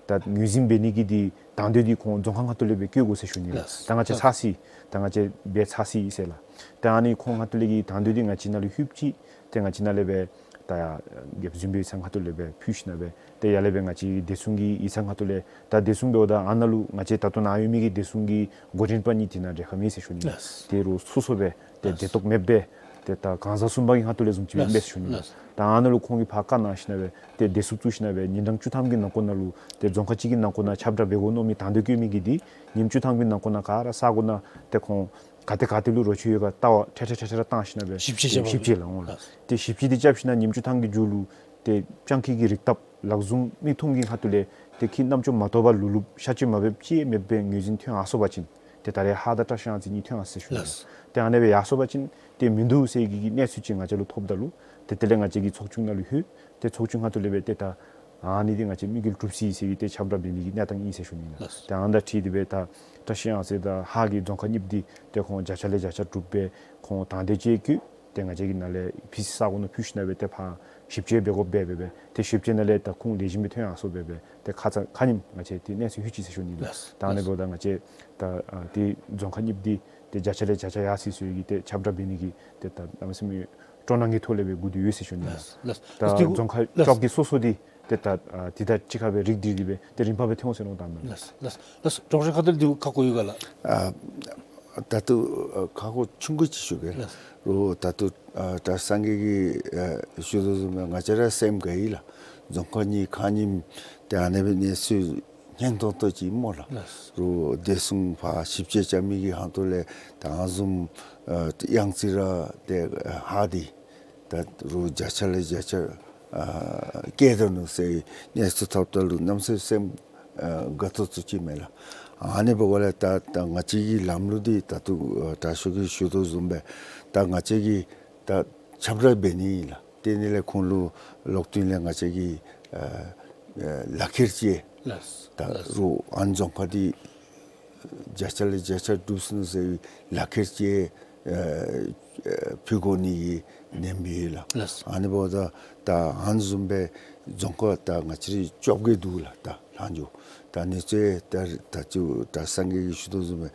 ད་ངོས་འཛིན་འབད་ནི་གི་འདི་དང་འདོད་འདི་ཁོང་རྫོང་ཁག་ཁ་ཐུག་ལས་སྦེ་བཀོད་དགོ་ཟེར་ཞུ་ནི་ལགས། ལགས། ད་ང་བཅས་ལགས། ཚར་ཅི་ད་ང་བཅས་འབད་ཚར་ཅི་ཟེར་ལགས། ད་ཨ་ནི་ཁོང་ཁ་ཐུག་ལས་ཀྱི་དང་འདོད་འདི་ང་བཅས་ནང་ལུ་ལྷོདཔ་ཅིག་ཏེ་ང་བཅས་ནང་ལས་སྦེ་ད་ཡར་རྒྱབ་ཟུར་པའི་ཡིག་ཚང་ཁ་ཐུག་ལས་སྦེ་ཕུལ་ཞིནམ་སྦེ་ཏེ་ཡར་ལས་སྦེ་ང་བཅས་བདེ་སྲུང་གི་ཡིག་ཚང་ཁ་ཐུག་ལས་ད་བདེ་སྲུང་འབདཝ་ད་ཨ་ནཱ་ལུ་ང་བཅས་ད་ལྟོ་ནཱ་ཡོད་མི་གི་བདེ་སྲུང་གི་འགོ་འདྲེན་པ་གཉིས་དེ་ནང་འབྲེལ་ཁ་མེད་ཟེར་ཞུ་ནི་ལགས། ལགས། དེ་རུང་སོ་སོ་སྦེ་ཏེ་ལགས། བདེ་ཏོག་མེདཔ་སྦེ་ཏེ་ད་གང་ཟག་གསུམ་པ་གི་ཁ་ཐུག་ལས་བཟུམ་ཅིག་སྦེ་ལགས། མེད་ཟེར་ཞུ་ནི་ལགས། ལགས། ད་ཨ་ནཱ་ལུ་ཁོང་གིས་ཕར་བཀའ་གནང་ཞིནམ་སྦེ་ཏེ་བདེ་སྲུང་བཙུགས་ཞིནམ་སྦེ་ཉིན་གྲངས་བཅུ་ཐམ་གྱི་ནང་འཁོད་ནང་ལུ་ཏེ་རྫོང་ཁག་གཅིག་གི་ནང་འཁོད་ནང་ཁྱབ་བསྒྲགས་འབད་དགོ་མནོ་མི་དང་འདོད་བཀོད་མི་གི་འདི་ཉིནམ་བཅུ་ཐམ་གྱི་ནང་འཁོད་ནང་ག་ར་ས་གོ་ནང་ཏེ་ཁོང་ག་ཏེ་ག་ཏེ་ལུ་རོ་ཁྱི་ཡོད་ག་ལྟ་བར་འཕྲལ་འཕྲལ་འཕྲལ་འཕྲལ་བཏང་ཞིནམ་སྦེ་ཞིབ་དཔྱད་ཏེ་རྐྱབ་པ། ཞིབ་དཔྱད་ལགས་འོང་ལགས། ལགས། ཏེ་ཞིབ་དཔྱད་འདི་རྐྱབ་ཞིནམ་ཉིནམ་བཅུ་ཐམ་གྱི་མཇུག་ལུ་ཏེ་བྱང་ཁྱི་གི་རིགས་བཏབ་ལག་བཟུང་མིག་མཐོང་གི་ཁ་ཐུག་ལས་ཏེ་ཁྱི་རྣམ་ཅོ་མ་བཏོག་པར་ལུ་ལུ་ཤ་བཅོས་མ་འབད་ཅི་མེད་པའི་ངོས་འཛིན་ཐོན་ཡར་སོང་པ་ཅིན་ཏེ་ད་རེས་ཧཱ་དང་བཀྲ་ཤིས་གཡང་རྩེ་གཉིས་ཐོན་ཡར་སོང་ཟེར་ཞུ་ནི་ལགས། ལགས། ཏེ་ཨ་ནེ་སྦེ་ཡར་སོང་པ་ཅིན་ཏེ་མིན་འདུག་ཟེར་གྱི་གནས་ཚུལ་ཅིག་ང་བཅས་ལུ་ཐོབ་ད་ལུ་ཏེ་དེ་ལས་ང་བཅས་ཀྱི་ཚོགས་ཆུང་ནང་ལུ་ལྷོད། ཏེ་ཚོགས་ཆུང་ཁ་ཐུག་ལས་སྦེ་ཏེ་ད་ཨ་ནི་འདི་ང་བཅས་དམིགས་ཡུལ་གྲུབ་ཅི་ཟེར་གྱི་ཏེ་ཁྱབ་བསྒྲགས་འབད་ནི་གི་གནས་སྟངས་ཨིན་ཟེར་ཞུ་ནི་ལགས། ལགས། ཏེ་ཨ་ནཱ་འཁྲིལ་ཏེ་སྦེ་ད་བཀྲ་ཤིས་གཡང་རྩེ་དང་ཧཱ་གི་རྫོང་ཁག་གཉིས་པོ་འདི་ཏེ་ཁོང་བརྒྱ་ཆ་ལས་བརྒྱ་ཆ་གྲུབ་སྦེ་ཁོང་དང་འདོད་ཅིག་བཀོད། ཏེ་ང་བཅས་ཀྱི་ནང་ལས་ཕྱི་ས་གོ་ནང་ཕུལ་ཞིནམ་སྦེ་ཏེ་ཕར་ཞིབ་དཔྱད་འབད་དགོཔ་འབད་འབད་སྦེ་ཏེ་ཞིབ་དཔྱད་ནང་ལས་ད་ཁུངས་ལེགས་ཤོམ་སྦེ་ཐོན་ཡར་སོང་འབད་སྦེ་ཏེ་ཁ་ཙ་ཁ་ཉིནམ་ང་བཅས་ཏེ་གནས་ཚུལ་ལྷོད་ཅི་ཟེར་ཞུ་ནི་ལགས། ལགས། ད་ཨ་ནི་འབདཝ་ད་ང་བཅས་ད་ཨ་ཏེ་རྫོང་ཁག་གཉིས་པོ་འདི་ཏེ་བརྒྱ་ཆ་ལས་བརྒྱ་ཆ་ཡར་སོ་ཡི་ཟེར་གྱི་ཏེ་ཁྱབ་བསྒྲགས་འབད་ནི་གི་ཏེ་ད་གནམ་མེད་ས་མེད་སྤྲོ་སྣང་གི་ཐོག་ལས་སྦེ་སྒུག་སྡོད་ཡོད་ཟེར་ཞུ་ནི་ལགས། ལགས། ལགས། ད་ལགས། རྫོང་ཁག་ལགས། བཅོ་བརྒྱད་སོ་སོ་འདི་ཏེ་ད་ཨ་འདི་དང་གཅིག་ཁར་སྦེ་རིགས་བསྒྲིལ་ཏེ་སྦེ་ཏེ་རིམ་པ་སྦེ་ཐོན་འོང་ཟེར་མནོ་དོ་ལགས། ལགས། ལགས། ལགས། ཌོག་ཊར་ཁ་ཐུག་ལས་འདི་ཁ་སྐོང་ཡོད་ག་ལགས། ཨ་ད་ལྟོ་ཨ་ཁ་སྐོང་ཆུང་ཀུ་ཅིག་ཞུ་གེ། ལགས། རོགས་ད་ལྟོ་ཨ་གྲྭ་སངས་རྒྱས་ཀྱིས་ཨ་ཞུ་དོ་བཟུམ་སྦེ་ང་བཅས་ར་སེམས་དགའ་ཡི་ལགས། རྫོང་ཁག་གཉིས་ཁ་ཉིནམ་ཏེ་ཨ་ནེ་སྦེ་གནས་ཚུལ་སྙན་ཏོང་ཏོ་ཅིག་སྨོ་ལགས། ལགས། རོགས་བདེ་སྲུང་ཕར་ཞིབ་དཔྱད་རྐྱབ་མི་གི་ཁ་ཐུག་ལས་ད་ཨ་ནི་བཟུམ་ཨ་གཡང་རྩེ་ར་ཏེ་ཧཱ་འདི་ད་རོགས་བརྒྱ་ཆ་ལས་བརྒྱ་ཆ་ཨ་བཀལ་ད་ནུག་ཟེར་གནས་ཚུལ་ཐོབ་ད་ལུ་གནམ་མེད་ས་མེད་སེམས་ཨ་དགའ་ཏོག་ཏོ་ཅིག་མས་ལགས། ཨ་ནི་འབདཝ་ལས་ད་ད་ང་བཅས་ཀྱི་ལམ་ལུགས་འདི་ད་ལྟོ་ཨ་དྲག་ཤོས་ཀྱིས་ཞུ་དོ་བཟུམ་སྦེ་ད་ང་བཅས་ཀྱིས་ད་ཁྱབ་བསྒྲགས་འབད་ནི་ཨིན་ལགས། དེ་ནི་ལས་ཁོང་ལུ་ལོག་སྟེ་ལས་ང་བཅས་ཀྱིས་ཨ་ཨ་ལག་ཁྱེར་ཅིག་ལགས། ད་ལགས། རོགས་ཨ་ནི་རྫོང་ཁག་འདི་བརྒྱ་ཆ་ལས་བརྒྱ་ཆ་གྲུབ་སོང་ཟེར་བའི་ལག་ཁྱེར་ཅིག་ཨ་ཨ་ཕུལ་དགོ་ནི་གི་ནེམ་ཡོད་ལགས། ལགས། ཨ་ནི་འབདཝ་ད་ད་ཨ་ནི་བཟུམ་སྦེ་རྫོང་ཁག་ད་ང་བཅས་ར་བཅོ་བརྒྱད་འདུག་ལགས། ད་ལྷག་འགྱོ་ད་ཨ་ནི་ཚུ་ད་ད་ཅི་གྲྭ་སངས་རྒྱས་ཀྱིས་ཞུ་དོ་བཟུམ་སྦེ་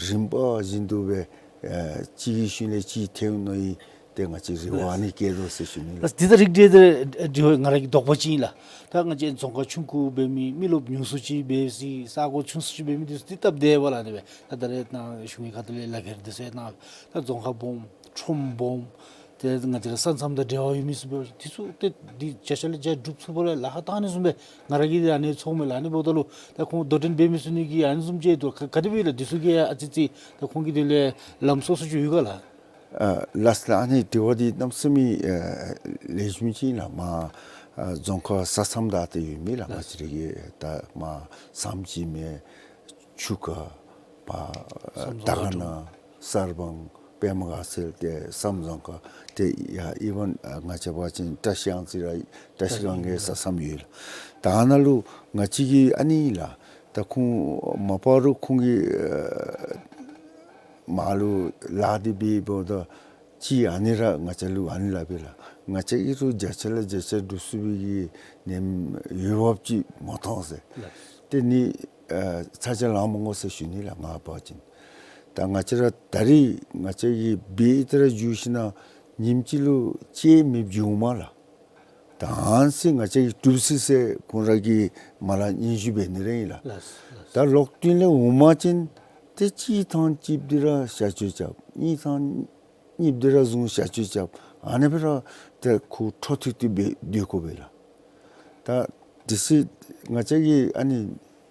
རིམ་པ་བཞིན་དུ་སྦེ་ ཨ་གཅིག་གི་ཤུལ་ལས་གཅིག་ཐོན་ནི་ཨིན། ཏེ་ང་བཅས་རེ་བ་ཨ་ནི་བསྐྱེད་དོ་ཟེར་ཞུ་ནི་ལགས། ད་འདི་ད་རིགས་འགྲེ་ད་འདི་ང་ར་གི་དོགས་པ་ཅིག་ཨིན་ལགས། ད་ང་བཅས་རྫོང་ཁག་ཆུང་ཀུ་འབད་མི་མི་རློབས་ཉུང་སུ་ཅིག་འབད་སའི་ས་གོ་ཆུང་སུ་ཅིག་འབད་མི་འདི་ཚུ་འདི་སྟབས་བདེ་བ་ལགས། ཨ་ནི་སྦེ་ད་ད་རེས་ནཱ་གཞུང་གི་ཁ་ཐུག་ལས་ལག་ཁྱེར་འདི་ཚུ་ནཱ་ད་རྫོང་ཁག་སྦོམ་ཁྲོམ་སྦོམ་ཏེ་ང་བཅས་ར་ས་མཚམས་དང་འབྲེལ་བ་ཡོད་མི་ཚུ་འབད་འདི་ཚུ་ཏེ་འདི་བརྒྱ་ཆ་ལས་བརྒྱ་སྒྲུབ་ཚུགས་པར་ལཱ་ཁག་བཏང་ནི་བཟུམ་སྦེ་ང་ར་གིས་ཨ་ནི་ཚོརཝ་མས་ལགས། ཨ་ནི་འབདཝ་ད་ལུ་ད་ཁོང་དོ་འགྲན་འབད་མི་ཚུ་ནི་གིས་ཨ་ནི་བཟུམ་ཅིག་འདུག། ག་ག་དེ་སྦེ་ལགས། འདི་ཚུ་གིས་ཨ་ཙི་ཙི་ད་ཁོང་གི་དོན་ལས་ལམ་སོ་སོ་ཅིག་ཡོད་ག་ལགས། ཨ་ལགས་ལགས། ཨ་ནི་དྲི་བ་འདི་གནམ་མེད་ས་མེད་ཨ་ལེགས་ཤོམ་ཅིག་ཨིན་ལགས། མར་ཨ་རྫོང་ཁག་ས་མཚམས་དང་ཏེ་ཡོད་མི་ལགས། ང་བཅས་ར་གི་ད་མར་བསམ་རྩེ་མེན་ཆུ་ཁ་པ་ཨ་སམ་རྫོང་དར་དཀར་ཁ་ན་གསར་སྤང་པདྨ་དགའ་ཚལ་ཏེ་སམ་རྫོང་ཁག་ཏེ་ཡ་ཨི་ཝན་ཨ་ང་བཅས་འབད་བ་ཅིན་བཀྲིས་གཡང་རྩེ་ར་བཀྲིས་གཡང་གི་ས་མཚམས་ཡོད་ལགས། ད་ནཱ་ལུ་ང་བཅས་ཀྱི་ཨ་ནི་ལགས། ད་ཁོང་མ་པ་རུ་ཁོང་གིས་ཨ་མར་ལུ་ལཱ་འདི་འབད་འབདཝ་ད་ཅིག་ཨ་ནི་ར་ང་བཅས་ལུ་ཨ་ནི་སླབ་པས་ལགས། ང་བཅས་ཀྱིས་ར་བརྒྱ་ཆ་ལས་བརྒྱ་ཆ་སྒྲུབ་ཚུགས་པའི་གི་ནེམ་འོས་འབབ་ཅིག་མ་མཐོང་ཟེར། ཏེ་ནི་ཨ་ཚ་གྱང་ལང་མ་དགོ་ཟེར་ཞུ་ནི་ལགས། ང་འབད་བ་ཅིན་ད་ང་བཅས་ར་ད་རེས་ང་བཅས་ཀྱིས་འབད་དེ་ར་འགྱོ་ཞིན་ན་ཉིནམ་གཅིག་ལུ་ཅིག་མེདཔ་འགྱོཝ་མས་ལགས། ད་ཨ་ནི་ཚུ་ང་བཅས་ཀྱིས་གྲུབ་ཚུགས་ཟེར་ཁོང་ར་གིས་མར་ལས་སྙན་ཞུ་འབད་ནི་ར་ཨིན་ལགས། ལགས་ལགས། ད་ལོག་ཐོན་ལས་འོང་པ་ཅིན་ཏེ་གཅིག་ཐང་གཅིག་འདི་ར་གཤག་བཅོས་རྐྱབ། གཉིས་ཐང་གཉིས་འདི་ར་བཟུང་གཤག་བཅོས་རྐྱབ། ཨ་ནི་སྦེ་ར་ཏེ་ཁོ་འཕྲོ་མཐུད་དེ་འབད་སྡོད་དགོ་པས་ལགས། ད་དེ་ཚུ་ང་བཅས་ཀྱིས་ཨ་ནི་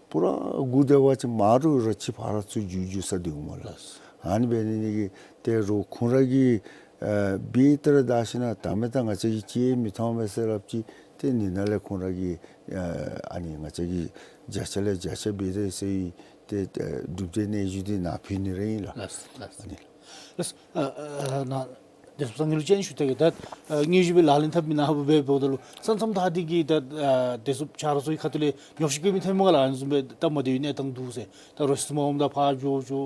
པུ་ར་སྒུག་སྡོད་པ་ཅིན་མར་རུ་ར་ཕྱི་ཕར་ཚུར་འགྱོ་འགྱོ་ས་འདུག་སྨོ་ལགས། ཨ་ནི་འབད་ནི་འདི་གིས་ཏེ་རོགས་ཁོང་ར་གིས་ཨ་འབད་དེ་ར་བདའ་ཞིན་ན་ད་མི་ད་ང་བཅས་ཀྱིས་ཅིག་མི་མཐོང་པས་ཟེར་སླབ་ཅི། ཏེ་ནི་ནཱ་ལས་ཁོང་ར་གིས་ཨ་ཨ་ནི་ང་བཅས་ཀྱིས་བརྒྱ་ཆ་ལས་བརྒྱ་ཆ་འབད་དེ་ཟེར་ཏེ་ཨ་གྲུབ་འབྲས་སྙན་ཞུ་འདི་ནཱ་ཕུལ་ནི་ར་ཨིན་ལགས། ལགས་ལགས། ཨ་ནི་ལགས། ལགས། ཨ་ཨ་ནཱ་བདེ་སྲུངཔ་ཚང་གི་ལུ་ཅིག་ཞུ་སྟེ་གི་ད་ཨ་སྙན་ཞུ་འབད་ལག་ལེན་འཐབ་མི་ནང་འབད་འབདཝ་ད་ལུ་ས་མཚམས་ད་འདི་གི་ད་ཨ་བདེ་སྲུངཔ་ཆ་རོགས་ཚུ་གི་ཁ་ཐུག་ལས་ཉོགས་བཤད་བཀོད་མི་ཐོནམ་མས་ག་ལགས། ཨ་ནི་བཟུམ་སྦེ་སྟབས་མ་བདེ་བའི་གནས་སྟངས་འདུག་ཟེར། ད་རོ་ཤི་མ་འོངམ་ད་ཕར་འགྱོ་འགྱོ་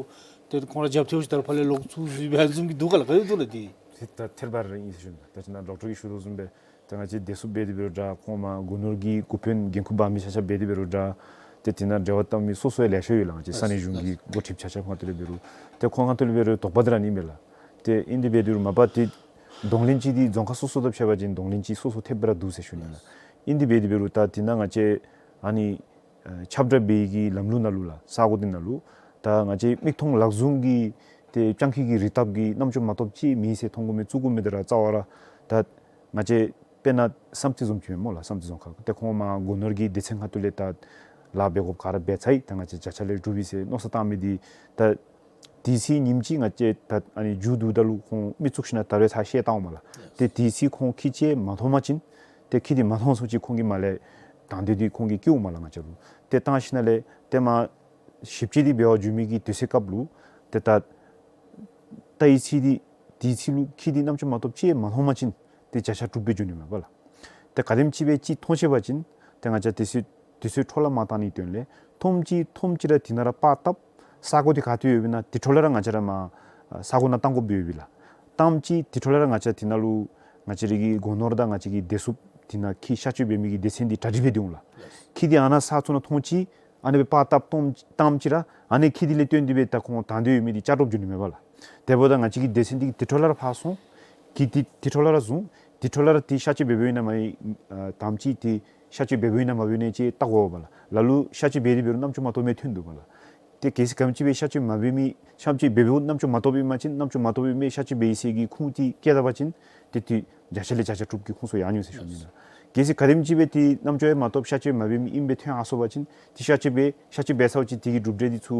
ཏེ་ཁོང་ར་རྒྱབ་ཐལཝ་ཅིག་ད་ར་ཕར་ལས་ལོག་ཚུར་འཛུལ་སྦེ་ཨ་ནི་བཟུམ་གྱི་འདུག་ག་ལགས། ག་དེ་འདུག་ལགས། འདི་ཏེ་ད་ཐེར་པ་ར་ཨིན་ཟེར་ཞུ་ནི། ད་ཅི་ནཱ་ཌོག་ཊར་གྱིས་ཞུ་དོ་བཟུམ་སྦེ་ད་ང་བཅས་བདེ་སྲུངཔ་འབད་དེ་འབད་རུང་འདྲ། ཁོང་མར་སྒོ་ནོར་གྱི་འགོ་དཔོན་འགན་ཁུར་འབག་མི་ཆ་ཁྱབ་འབད་དེ་འབད་རུང་འདྲ། ཏེ་དེ་ནང་འབྲེལ་བ་བཏང་མི་སོ་སོ་ཡང་ལེ་ཤ་ཡོད་ལགས། ང་བཅས་ས་གནས་གཞུང་གི་འགོ་ཁྲིདཔ་ཆ་ཁྱབ་ཁ་ཐུག་ལས་འབད་རུང་ཏེ་ཁོང་ཁ་ཐུག་ལས་འབད་རུང་དོགས་པ་འདི་ར་ཨ་ནི་ཨིན་པས་ལགས། ཏེ་ཨིན་དེ་འབད་དེ་འབད་རུང་མ་པ་ཏེ་གདོང་ལེན་ཅིག་འདི་རྫོང་ཁག་སོ་སོ་དང་ཕྱད་པ་ཅིན་གདོང་ལེན་ཅིག་སོ་སོ་ཐེབས་ར་འདུག་ཟེར་ཞུ་ནི་ལགས། ཨིན་དེ་འབད་དེ་འབད་རུང་ད་དེ་ནང་ང་བཅས་ཨ་ནི་ཨ་ཁྱབ་བསྒྲགས་འབད་བའི་གི་ལམ་ལུགས་ནང་ལུ་ལགས། ས་གོ་འདི་ནང་ལུ་ད་ང་བཅས་མིག་མཐོང་ལག་བཟུང་གི་ཏེ་བསྐྱངས་ཁུལ་གྱི་རིགས་བཏབ་ཀྱི་རྣམ་ཅོ་མ་གཏོགས་ཅིག་མེད་ཟེར་མཐོང་དགོ་མི་བཙུགས་དགོ་མི་འདི་ར་རྩ་བ་ར་ད་ང་བཅས་དཔེར་ན་བསམ་རྩེ་བཟུམ་ཅིག་མེན་སྨོ་ལགས། བསམ་རྩེ་རྫོང་ཁག་ཏེ་ཁོང་མར་སྒོ་ནོར་གྱི་སྡེ་ཚན་ཁ་ཐུག་ལས་ད་ལཱ་འབད་དགོཔ་ག་ར་འབད་ཚར་ཡི། ད་ང་བཅས་བརྒྱ་ཆ་ལས་གྲུབ་ཡི་ཟེར་མནོ་བསམ་བཏང་མི་འདི་ད་དེ་ཚེ་ཉིནམ་གཅིག་ང་བཅས་ད་ཨ་ནི་མཇུག་བསྡུཝ་ད་ལུ་ཁོང་མི་བཙུགས་ཞིན་ན་ད་རེས་ཚར་བཤལ་བཏངམ་མས་ལགས། ཏེ་དེ་ཚེ་ཁོང་ཁྱད་ཅིག་མ་མཐོང་པ་ཅིན་ཏེ་ཁྱད་འདི་མ་མཐོང་སོང་ཅིག་ཁོང་གིས་མར་ལས་དང་འདོད་འདི་ཁོང་གིས་བསྐྱེདཔ་མས་ལགས། ང་བཅས་ལུ་ཏེ་བཏང་ཞིན་ན་ལས་ཏེ་མར་ཞིབ་དཔྱད་འདི་འབད་བར་འགྱོ་མི་གི་དུས་ཚོད་སྐབས་ལུ་ཏེ་ད་ད་ཨ་ཙི་འདི་དེ་ཚེ་ལུ་ཁྱད་འདི་རྣམ་ཅོ་མ་གཏོགས་ཅིག་མ་མཐོང་པ་ཅིན་ཏེ་བརྒྱ་ཆ་དྲུག་སྦེ་འགྱོ་ནི་མས་པ་ལགས། ཏེ་ག་དེམ་ཅིག་སྦེ་ཅིག་མཐོང་ཤེས་པ་ཅིན་ཏེ་ང་བཅས་དུས་ཚོད་དུས་ཚོད་འཕྲོ་བརླག་མ་བཏང་ནིའི་དོན་ལས་མཐོངམ་ཅིག་མཐོངམ་ཅིག་ར་དེ་ནང་ར་པར་བཏབ། ས་གོ་འདི་ག་ཏེ་ཡོདཔ་ཨིན་ན་དེ་འཕྲོ་ལས་ར་ང་བཅས་ར་མར་ས་གོ་ནང་བཏང་དགོཔ་ཡོདཔ་ཨིན་ལགས། བཏངམ་ཅིག་དེ་འཕྲོ་ལས་ར་ང་བཅས་དེ་ནང་ལུ་ང་བཅས་ར་གི་སྒོ་ནོར་དང་ང་བཅས་ཀྱི་བདེ་སྲུངཔ་དེ་ནང་ཁྱད་གཤག་བཅོས་འབད་མི་གི་སྡེ་ཚན་འདི་གྲ་སྒྲིག་འབད་དེ་འོང་ལགས། ཁྱད་འདི་ཨ་ནཱ་ས་ཚུ་ནང་མཐོང་ཅི། ཨ་ནི་སྦེ་པར་བཏབ་བཏངམ་བཏངམ་ཅིག་ར་ཨ་ནི་ཁྱད་འདི་ལས་བརྟེན་ཏེ་སྦེ་ད་ཁོང་དང་འདོད་ཡོད་མི་འདི་བཅག་འགྲོ་འགྱོ་ནི་མས་པ་ལགས། དེ་འབདཝ་ད་ང་བཅས་ཀྱི་སྡེ་ཚན་འདི་གིས་དེ་འཕྲོ་ལས་ར་ཕར་སོང་། ཁྱད་འདི་དེ་འཕྲོ་ལས་ར་བཟུང་། དེ་འཕྲོ་ལས་ར་ཏེ་གཤག་བཅོས་འབདཝ་ཨིན་ན་མ་ཨིན་ཨ་དང་པ་ཅིག་ཏེ་གཤག་བཅོས་འབདཝ་ཨིན་ན་མ་འབདཝ་ཨིན་ན་ཅིག་བལྟ་དགོ་པ་ལགས། ལ་ལུ་གཤག་བཅོས་འབད་དེ་འབད་རུང་རྣམ་ཅོ་མ་གཏོགས་མི་ཐོན་འདུག་པ་ལགས། ཏེ་གལ་སྲིད་ག་དེམ་ཅིག་སྦེ་གཤག་བཅོས་མ་འབད་མི་གཤག་བཅོས་འབད་འབདཝ་རྣམ་ཅོ་མ་གཏོགསཔ་ཨིན་པ་ཅིན་རྣམ་ཅོ་མ་གཏོགསཔ་ཨིན་མས་གཤག་བཅོས་འབད་ཡི་ཟེར་གྱི་ཁུངས་འདི་བཀལ་ད་པ་ཅིན་ཏེ་དེ་བརྒྱ་ཆ་ལས་བརྒྱ་ཆ་དྲུག་གི་ཁོངས་སུ་ཡར་འགྱོ་ཟེར་ཞུ་ནི་ལགས། གལ་སྲིད་ག་དེམ་ཅིག་སྦེ་ཏེ་རྣམ་ཅོ་ཡང་མ་གཏོགསཔ་གཤག་བཅོས་མ་འབད་མི་ཨིནམ་སྦེ་ཐོན་ཡར་སོང་པ་ཅིན་ཏེ་གཤག་བཅོས་འབད་གཤག་བཅོས་འབད་ཚརཝ་ཅིག་དེ་གི་གྲུབ་འབྲས་འདི་ཚུ་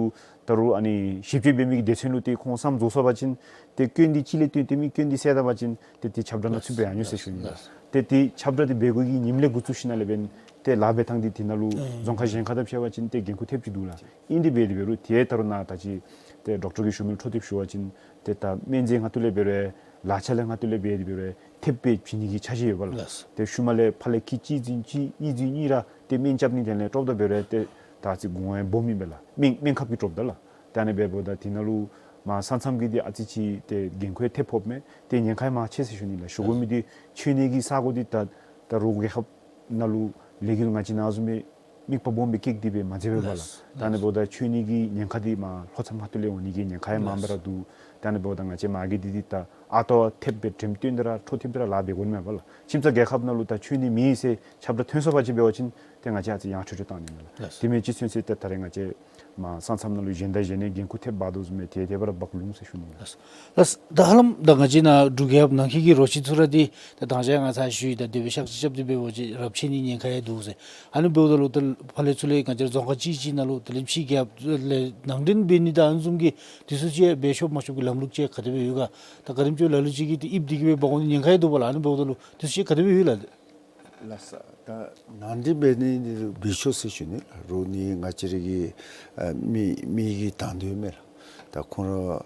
ད་རུང་ཨ་ནི་ཞིབ་དཔྱད་འབད་མི་གི་སྡེ་ཚན་ལུ་ཏེ་ཁོང་བསམ་རྫོགས་སོང་པ་ཅིན་ཏེ་སྐྱོན་འདི་ཅིག་ལས་བརྟེན་ཏེ་མི་སྐྱོན་འདི་བསལ་ད་པ་ཅིན་ཏེ་དེ་ཁྱབ་བསྒྲགས་ནང་ཚུད་སྦེ་ཡར་འགྱོ་ཟེར་ཞུ་ནི་ལགས། ཏེ་དེ་ཁྱབ་བསྒྲགས་འདི་འབད་དགོ་གི་ཉིནམ་ལས་འགོ་བཙུགས་ཞིན་ན་ལས་འབདན་ཏེ་ལཱ་འབད་ཐངས་འདི་དེ་ནང་ལུ་རྫོང་ཁག་གཞན་ཁར་དང་ཕྱད་པ་ཅིན་ཏེ་འགན་ཁུར་ཐེབས་ཅིག་འདུག་ལགས། ཨིན་དེ་འབད་དེ་འབད་རུང་ཏེ་ད་རུང་ནཱ་ད་ཅི་ཏེ་ཌོག་ཊར་གྱིས་ཞུ་མི་འཕྲོ་མཐུད་ཞུ་བ་ཅིན་ཏེ་ད་སྨན་རྫས་ཁ་ཐུག་ལས་འབད་རུང་ལག་ཆ་ལས་ཁ་ཐུག་ལས་འབད་དེ་འབད་རུང་ཐེབས་སྦེ་བྱིན་ནི་གི་འཆར་གཞི་ཡོད་པ་ལགས། ལགས། ཏེ་ཤུལ་མ་ལས་ཕར་ལས་ཁྱད་གཅིག་འཛིན་གཅིག་གཉིས་འཛིན་གཉིས་ར་ཏེ་སྨན་རྐྱབ་ནི་དེ་ལས་ཀྲོབ་ད་འབད་རུང་ཏེ་ད་ཅི་གོང་ཡང་སྦོམ་ཨིན་པས་ལགས། སྨན་སྨན་ཁབ་ཀྱི་ཀྲོབ་ད་ལགས། ཏེ་ཨ་ནི་འབདཝ་ད་དེ་ནང་ལུ་མར་ས་མཚམས་ཀྱི་འདི་ཨ་ཙི་ཅིག་ཏེ་འགན་ཁུར་ཐེབས་ཕོགཔ་མས། ཏེ་ཉེན་ཁ་ཡང་མར་ཆེ་ཟེར་ཞུ་ནི་ལགས། ཞུ་དགོ་མི་འདི་མཆོད་གནས་ཀྱི་ས་གོ་འདི་ད་ད་རུང་རྒྱལ་ཁབ་ནང་ལུ་ལས་འགུལ་ང་བཅས་ནང་བཟུམ་སྦེ་དམིགས་པ་སྦོམ་སྦེ་བསྐྱེད་དེ་སྦེ་མ་མཛད་པས་པ་ལགས། ལགས། ད་ཨ་ནི་འབདཝ་ད་མཆོད་གནས་ཀྱི་ཉེན་ཁ་འདི་མར་ལྷོ་མཚམས་ཁ་ཐུག་ལས་འོང་ནི་གི་ཉེན་ཁ་ཡང་མངམ་སྦེ་ར་འདུག། ད་ཨ་ནི་འབདཝ་ད་ང་བཅས་མ་གི་འདི་འདི་ད་ཨ་ཏོ་ཐེབས་སྦེ་འགྲེམས་སྟོན་འདི་ར་འཕྲོ་མཐུད་དེ་ར་ལཱ་འབད་དགོ་ནི་མས་པ་ལགས། ཁྱིམ་ཚང་རྒྱལ་ཁབ་ནང་ལུ་ད་ཁྱོད་ནི་མེད་ཟེར་ཁྱབ་བསྒྲགས་ཐོན་སོང་པ་ཅིན་འབད་བ་ཅིན་ཏེ་ང་བཅས་ཨ་ཙི་ཡང་ཁྲིད་ཁྲིད་བཏང་ནི་མས་ལགས། ལགས། དེ་མེན་ཅིག་ཚུན་ཚོད་ཏེ་ད་རེས་ང་བཅས་མ་ས་མཚམས་ནང་ལུ་གཞན་དང་གཞན་ནི་འགན་ཁུར་ཐེབས་འབག་དོ་བཟུམ་སྦེ་དེ་དེ་སྦེ་ར་འབག་ལོང་ཟེར་ཞུ་ནི་ལགས། ལགས། ད་ཧ་ལམ་ད་ང་བཅས་ནཱ་འབྲུག་རྒྱལ་ཁབ་ནང་འཁོད་ཀྱི་རོ་ཁྱི་ཚུ་ར་འདི་ད་དང་ཞག་ང་ཚར་ཞུ་ཡི། ད་དེ་སྦེ་གཤག་བཅོས་རྐྱབ་སྟེ་འབད་བ་ཅིན་རབས་ཆད་ནིའི་ཉེན་ཁ་ཡང་འདུག་ཟེར། ཨ་ནི་འབདཝ་ད་ལུ་ད་ཕར་ལས་ཚུར་ལས་ང་བཅས་རྫོང་ཁག་གཅིག་གཅིག་ནང་ལུ་ད་ལེ་ཤ་རྒྱབ་ལས་ནང་འདྲེན་འབད་ནི་དང་ཨ་ནི་བཟུམ་གྱི་དེ་ཚུ་ཅིག་འབད་ཆོག་མ་ཆོག་གི་ལམ་ལུགས་ཅིག་ག་དེ་སྦེ་ཡོད་ག། ད་ག་དེམ་ཅིག་ལ་ལུ་ཅིག་གིས་ཏེ་ཨིབ་དེ་གིས་སྦེ་འབག་འོང་ནིའི་ཉེན་ཁ་ཡང་འདུག་པ་ལགས། ཨ་ནི་འབདཝ་ད་ལུ་དེ་ཚུ་ཅིག་ག་དེ་སྦེ་ཡོད་ལགས། ལགས་སོ། ད་ནང་འདྲེན་འབད་ནི་འདི་འབད་ཆོག་ཟེར་ཞུ་ནི་ལགས། རོགས་ནི་ང་བཅས་ར་གི་ཨ་མི་མི་གི་དང་འདོད་མས་ལགས། ད་ཁོང་ར་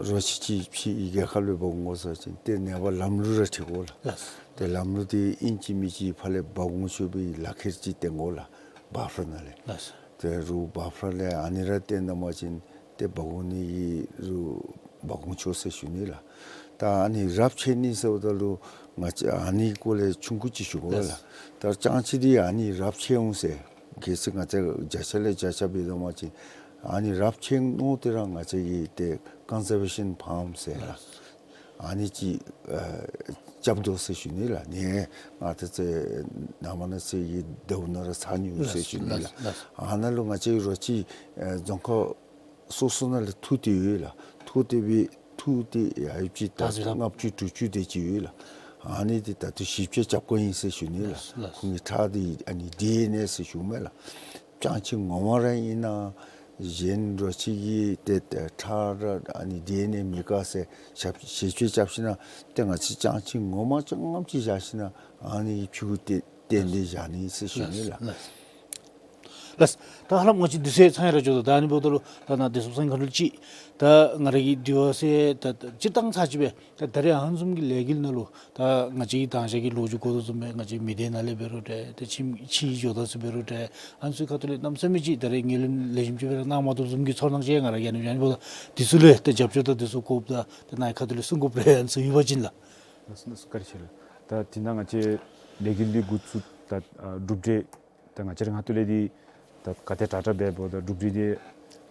རོ་ཁྱི་ཅིག་ཕྱི་རྒྱལ་ཁབ་ལས་འབག་འོང་ཟེར་བ་ཅིན་ཏེ་ནངས་པ་ལམ་ལུགས་ར་འཁྲིད་དགོ་ལགས། ལགས། ཏེ་ལམ་ལུགས་འདི་ཨིན་ཅི་མིན་ཅི་ཕར་ལས་འབག་འོང་ཆོག་པའི་ལག་ཁྱེར་ཅིག་སྟོན་དགོ་ལགས། བཱཕ་ར་ནང་ལས། ལགས། ཏེ་རོགས་བཱཕ་ར་ལས་ཨ་ནི་ར་སྟོན་ད་པ་ཅིན་ཏེ་འབག་འོང་ནི་རོགས་འབག་འོང་ཆོག་ཟེར་ཞུ་ནི་ལགས། ད་ཨ་ནི་རབས་ཆད་ནི་ཟེརཝ་ད་ལུ་ང་བཅས་ཨ་ནི་སྐོར་ལས་ཆུང་ཀུ་ཅིག་ཞུ་དགོ་ལགས། ལགས། ད་ཅང་ཅིག་འདི་ཨ་ནི་རབས་ཆད་འོང་ཟེར། གལ་སྲིད་ང་བཅས་བརྒྱ་ཆ་ལས་བརྒྱ་ཆ་འབད་ད་པ་ཅིན་ཨ་ནི་རབས་ཆད་འོང་དེ་ར་ང་བཅས་ཀྱིས་ཏེ་ཀོན་ཛར་བེ་ཤཱན་ཕཱམ་ཟེར་ལགས། ལགས། ཨ་ནི་ཅིག་ཨ་རྐྱབ་དོ་ཟེར་ཞུ་ནི་ལགས། ནི་ང་ཏེ་ཚེ་ནངས་པ་གནངས་ཚེ་གི་ཟླཝ་ནང་ར་ཚར་ནི་ཡོད་ཟེར་ཞུ་ནི་ལགས། ལགས། ཨ་ནཱ་ལུ་ང་བཅས་རོ་ཁྱི་ཨ་རྫོང་ཁག་སོ་སོ་ནང་ལས་འཐུ་སྟེ་ཡོད་ལགས། འཐུ་སྟེ་སྦེ་འཐུ་སྟེ་ཡར་ཡོདཔ་ཅིག་ད་ལྔ་བཅུ་དྲུག་ཅུ་དེ་ཅིག་ཡོད་ལགས། ཨ་ནི་འདི་ད་ལྟོ་ཞིབ་དཔྱད་རྐྱབ་དགོཔ་ཨིན་ཟེར་ཞུ་ནི་ལགས། ལགས། ཁོང་གི་ཁྲག་འདི་ཨ་ནི་ཌི་ཨེན་ཨེ་ཟེར་ཞུཝ་མས་ལགས། ཅང་ཅིག་ངོ་མ་ར་ཨིན་ན་གཞན་རོ་ཁྱི་གི་ཏེ་ཏེ་ཁྲག་ར་ཨ་ནི་ཌི་ཨེན་ཨེ་མེད་ག་ཟེར་ཞིབ་ཞིབ་དཔྱད་རྐྱབ་ཞིན་ན་ཏེ་ང་བཅས་ཅང་ཅིག་ངོ་མ་ཅང་ངམ་ཅིག་བཞག་ཞིན་ན་ཨ་ནི་ཕྱི་གུ་ཏེ་སྟོན་ཏེ་བཞག་ནི་ཟེར་ཞུ་ནི་ལགས། ལགས། ལགས། ད་ཧ་ལམ་ང་བཅས་དུས་ཚོད་ཚང་ཡར་འགྱོ་དོ། ད་ཨ་ནི་འབདཝ་ད་ལུ་ད་ནཱ་བདེ་སྲུངཔ་ཚང་ཁ་ཐུག་ལས་ཅིག་ད་ང་ར་གིས་དུས་ཚོད་ད་ད་སྤྱིར་བཏང་ཚར་ཅིག་སྦེ་ད་ད་རེས་ཨ་ནི་བཟུམ་གྱི་ལས་འགུལ་ནང་ལུ་ད་ང་བཅས་ཀྱིས་དང་ཞག་གི་ལོ་རྒྱུས་གོ་དོ་བཟུམ་སྦེ་ང་བཅས་མི་སྡེ་ནང་ལས་འབད་རུང་འདྲ་ཏེ་ཁྱིམ་ཁྱིམ་ཇོ་བདག་ཚུ་འབད་རུང་འདྲ་ཨ་ནི་ཚུ་ཁ་ཐུག་ལས་གནམ་མེད་ས་མེད་ཅིག་ད་རེས་ངོས་ལེན་ལེགས་ཤོམ་ཅིག་སྦེ་ར་གནང་མ་བཏུབ་བཟུམ་གྱི་ཚོར་སྣང་ཅིག་ང་ར་གིས་ཨ་ནི་ཨ་ནི་འབདཝ་ད་དེ་ཚུ་ལུ་ཏེ་རྒྱབ་སྐྱོར་དང་དེ་ཚུ་དགོཔ་དང་ཏེ་ནཱ་ཁ་ཐུག་ལས་གསུང་དགོཔ་རེ་ཨ་ནི་ཚུ་ཡོད་པ་ཅིན་ལགས། ལགས་སོ་ལགས་སོ། བཀའ་དྲིན་ཆེ་ལགས། ད་དེ་ནང་ང་བཅས་ལས་འགུལ་འདི་འགོ་བཙུགས་ད་ཨ་གྲུབ་འབྲས་ད་ང་བཅས་ར་ཁ་ཐུག་ལས་འདི་ད་ག་དེ་དྲག་དྲག་འབད་འབདཝ་ད་གྲུབ་འབྲས་འདི་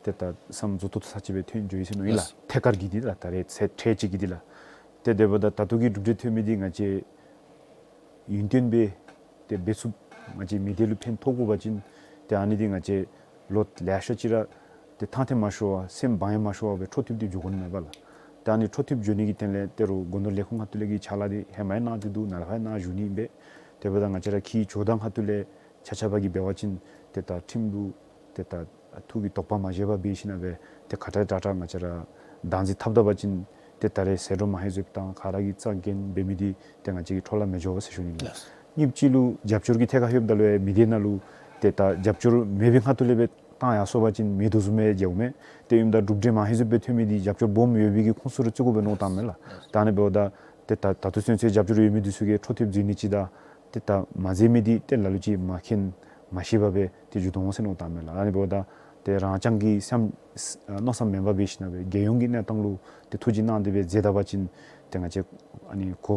ཏེ་ད་བསམ་བཟོ་ཏོག་ཏོ་ཚར་ཅིག་སྦེ་ཐོན་འགྱོ་ཡི་ཟེར་མནོ་ཡི་ལགས། ལགས། ཐད་ཀར་གྱི་འདི་ལགས། ད་རེས་ཚད་ཁྲལ་ཅིག་གི་འདི་ལགས། ཏེ་དེ་འབདཝ་ད་ད་ལྟོ་གི་གྲུབ་འབྲས་ཐོན་མི་འདི་ང་བཅས་ཡུན་བརྟན་སྦེ་ཏེ་འབད་ཚུགས་ང་བཅས་མི་སྡེ་ལུ་ཕན་ཐོགས་དགོ་པ་ཅིན་ཏེ་ཨ་ནི་འདི་ང་བཅས་ལོ་ལེ་ཤ་ཅིག་ར་ཏེ་ཐང་ཐད་མ་ཤོར་བར་སེམས་བག་ཡངས་མ་ཤོར་བར་སྦེ་འཕྲོ་མཐུད་དེ་འགྱོ་དགོ་ནི་མས་པ་ལགས། ཏེ་ཨ་ནི་འཕྲོ་མཐུད་འགྱོ་ནི་གི་དོན་ལས་ཏེ་རོགས་སྒོ་ནོར་ལས་ཁུངས་ཁ་ཐུག་ལས་ཀྱི་ཕྱག་ལཱ་འདི་ཧེ་མ་ཡང་གནང་སྟེ་འདུག། ནཱ་ལས་ཕར་ཡང་གནང་བཞུགས་ནི་ཨིན་པས། དེ་འབདཝ་ད་ང་བཅས་ར་ཁྱིའི་ཇོ་བདག་ཁ་ཐུག་ལས་ཆ་ཁྱབ་ཀྱིས་འབད་བ་ཅིན་ཏེ་ད་ཁྲིམས་ལུ་ཏེ་ད་ཐུགས་ཀྱི་དོགས་པ་མ་བཞེས་པར་འབད་ཞིན་ན་སྦེ་ཏེ་ག་དྲག་དྲག་དྲག་ང་བཅས་ར་བདག་འཛིན་འཐབ་ད་པ་ཅིན་ཏེ་ད་རེས་ཟད་འགྲོ་མ་ཧེ་བཟོཝ་དང་ག་ར་གིས་རྩ་འགེངས་འབད་མི་འདི་ཏེ་ང་བཅས་ཀྱི་འཕྲོ་བརླག་མི་འགྱོ་ཟེར་ཞུ་ནི་ལགས། ལགས། གཉིས་པ་ཅིག་ལུ་རྒྱབ་སྐྱོར་གྱི་ཐད་ཁར་ལྷོདཔ་ད་ལུ་ཡང་མི་སྡེ་ནང་ལུ་ཏེ་ད་རྒྱབ་སྐྱོར་མེད་པའི་ཁ་ཐུག་ལས་སྦེ་བཏང་ཡར་སོང་པ་ཅིན་མེད་དོ་བཟུམ་སྦེ་འགྱོཝ་མས། ཏེ་ཨིནམ་ད་གྲུབ་འབྲས་མ་ཧེ་བཟོཝ་སྦེ་ཐོན་མི་འདི་རྒྱབ་སྐྱོར་སྦོམ་ཡོད་པའི་གི་ཁུངས་སུ་ར་བརྩི་དགོ་པས་མནོ་བཏངམ་མས་ལགས། ད་ཨ་ནི་འབདཝ་ད་ཏེ་ད་ད་ལྟོ་ཚུན་ཚོད་རྒྱབ་སྐྱོར་ཡོད་མི་འདི་ཚུ་གིས་འཕྲོ་མཐུད་མཛད་ནི་ཅིག་དང་ཏེ་ད་མ་མཛད་མི་འདི་ཏེ་ལ་ལུ་ཅིག་མ་མཁྱེན་མ་ཤེས་པར་སྦེ་ཏེ་འགྱོ་དོ་འོང་ཟེར་མནོ་བཏངམ་མས་ལགས། ཨ་ནི་འབདཝ་ད་ཏེ་རང་རྐྱང་གི་བསམ་མནོ་བསམ་མེན་པར་འབད་ཞིན་ན་སྦེ་རྒྱལ་ཡོངས་ཀྱི་གནས་སྟངས་ལུ་ཏེ་ཐུགས་རྗེ་གནང་སྟེ་སྦེ་མཛད་ད་པ་ཅིན་ཏེ་ང་བཅས་ཨ་ནི་གོ་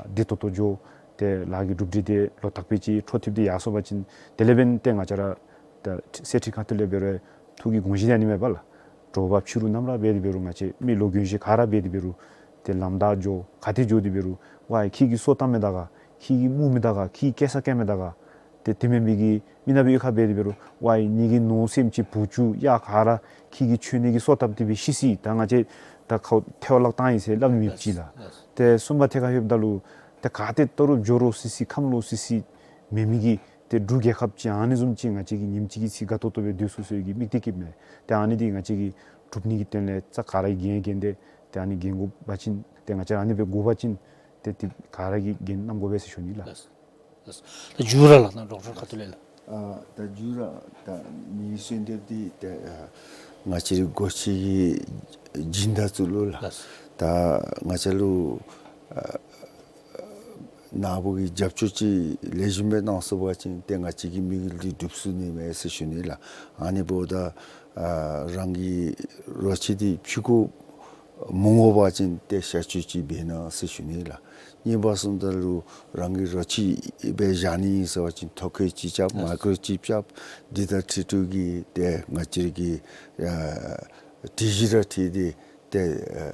བདེ་ཏོག་ཏོ་འགྱོ། ཏེ་ལཱ་གི་གྲུབ་འབྲས་འདི་ལོག་ལྟབ་སྦེ་ཅིག་འཕྲོ་མཐུད་དེ་ཡར་སོང་པ་ཅིན་དེ་ལས་འབདན་ཏེ་ང་བཅས་ར་ད་གསེར་ཁྲི་ཁ་ཐུག་ལས་འབད་རུང་ཐུགས་ཀྱི་དགོངས་བཞེད་ཨ་ནི་མས་པ་ལགས། དྲོ་པ་ཕྱི་རུ་ནམ་ར་འབད་དེ་འབད་རུང་ང་བཅས་མི་ལོ་རྒན་ཤོས་ག་ར་འབད་དེ་འབད་རུང་ཏེ་ལམ་བདའ་འགྱོ་ག་ཏེ་འགྱོ་དེ་འབད་རུང་ཝའི་ཁྱོད་ཀྱིས་སོ་བཏབ་མས་ད་ག། ཁྱོད་ཀྱིས་རྨུགས་མས་ད་ག། ཁྱོད་ཀྱིས་སྐྱེལ་ས་བཀལ་མས་ད་ག། ཏེ་དེ་མེན་པའི་གི་མི་ནག་པའི་གཡུས་ཁར་འབད་དེ་འབད་རུང་ཝའི་ངེ་གི་ནོར་སེམས་ཅིག་བུ་ཅིག་གཡག་ག་ར་ཁྱོད་ཀྱིས་འཕྱོག་ནི་གི་སོ་བཏབ་སྟེ་སྦེ་ཤི་སོ་ཡི། ད་ང་བཅས་ད་ཁ་ཐལ་བ་བརླག་བཏང་ཡི་ཟེར་སླབ་ནི་མེདཔ་ཅིག་ལགས། ཏེ་གསུམ་པ་ཐད་ཁར་ལྷོདཔ་ད་ལུ་ཏེ་ག་ཏེ་ལྟོ་རུ་འགྱོ་རོ་སི་སི་ཁམས་ལོག་སི་སི་མེད་མི་གི་ཏེ་འབྲུག་རྒྱལ་ཁབ་ཅིག་ཨ་ནི་བཟུམ་ཅིག་ང་བཅས་ཀྱིས་ཉིནམ་གཅིག་གི་ཚེ་དགའ་ཏོག་ཏོ་སྦེ་སྡོད་ཚུགས་ཟེར་བའི་གི་དམིགས་གཏད་བསྐྱེདཔ་མས། ཏེ་ཨ་ནི་འདི་ང་བཅས་ཀྱིས་གྲུབ་ནི་གི་དོན་ལས་རྩ་ག་ར་གིས་འགན་འགན་ཏེ་ཏེ་ཨ་ནི་འགན་དགོ་པ་ཅིན་ཏེ་ང་བཅས་ཨ་ནི་སྦེ་དགོ་པ་ཅིན་ཏེ་ཏེ་ག་ར་གིས་འགན་བསྣམ་དགོ་པས་ཟེར་ཞུ་ནི་ལགས། ལགས། ད་མཇུག་ར་ལགས་ནཱ་ཌོག་ཊར་ཁ་ཐུག་ལས་ལགས། ཨ་ད་མཇུག་ར་ད་ངེའི་གསོལ་འདེབས་འདི་ཏེ་ཨ་ང་བཅས་རའི་སྒོ་ཁྱི་གི་སྦྱིན་བདག་ཚུ་ལུ་ལགས། ལགས། ད་ང་བཅས་ལུ་ཨ་ནཱ་བུ་གིས་རྒྱབ་སྐྱོར་ཅིག་ལེགས་ཤོམ་སྦེ་གནང་ཚུགས་པ་ཅིན་ཏེ་ང་བཅས་ཀྱི་དམིགས་ཡུལ་འདི་འགྲུབ་ཚུགས་ནི་མས་ཟེར་ཞུ་ནི་ལགས། ཨ་ནི་འབདཝ་ད་ཨ་རང་གི་རོ་ཁྱི་འདི་ཕྱི་གུ་མི་ངོ་བ་ཅིན་ཏེ་གཤག་བཅོས་ཅིག་འབད་གནང་ཟེར་ཞུ་ནི་ལགས། གཉིས་པ་གསུངམ་ད་ལུ་རང་གི་རོ་ཁྱི་སྦེ་བཞག་ནི་ཨིན་ཟེར་བ་ཅིན་ཐོ་བཀོད་ཅིག་རྐྱབ་མའི་ཀོརོ་ཅིབ་རྐྱབ་འདི་དང་འཁྲིལ་ཏེ་གི་ཏེ་ང་བཅས་ཀྱི་ཨ་སྒྲིག་གཞི་ར་འཁྲིལ་ཏེ་ ཏེ་ཨ་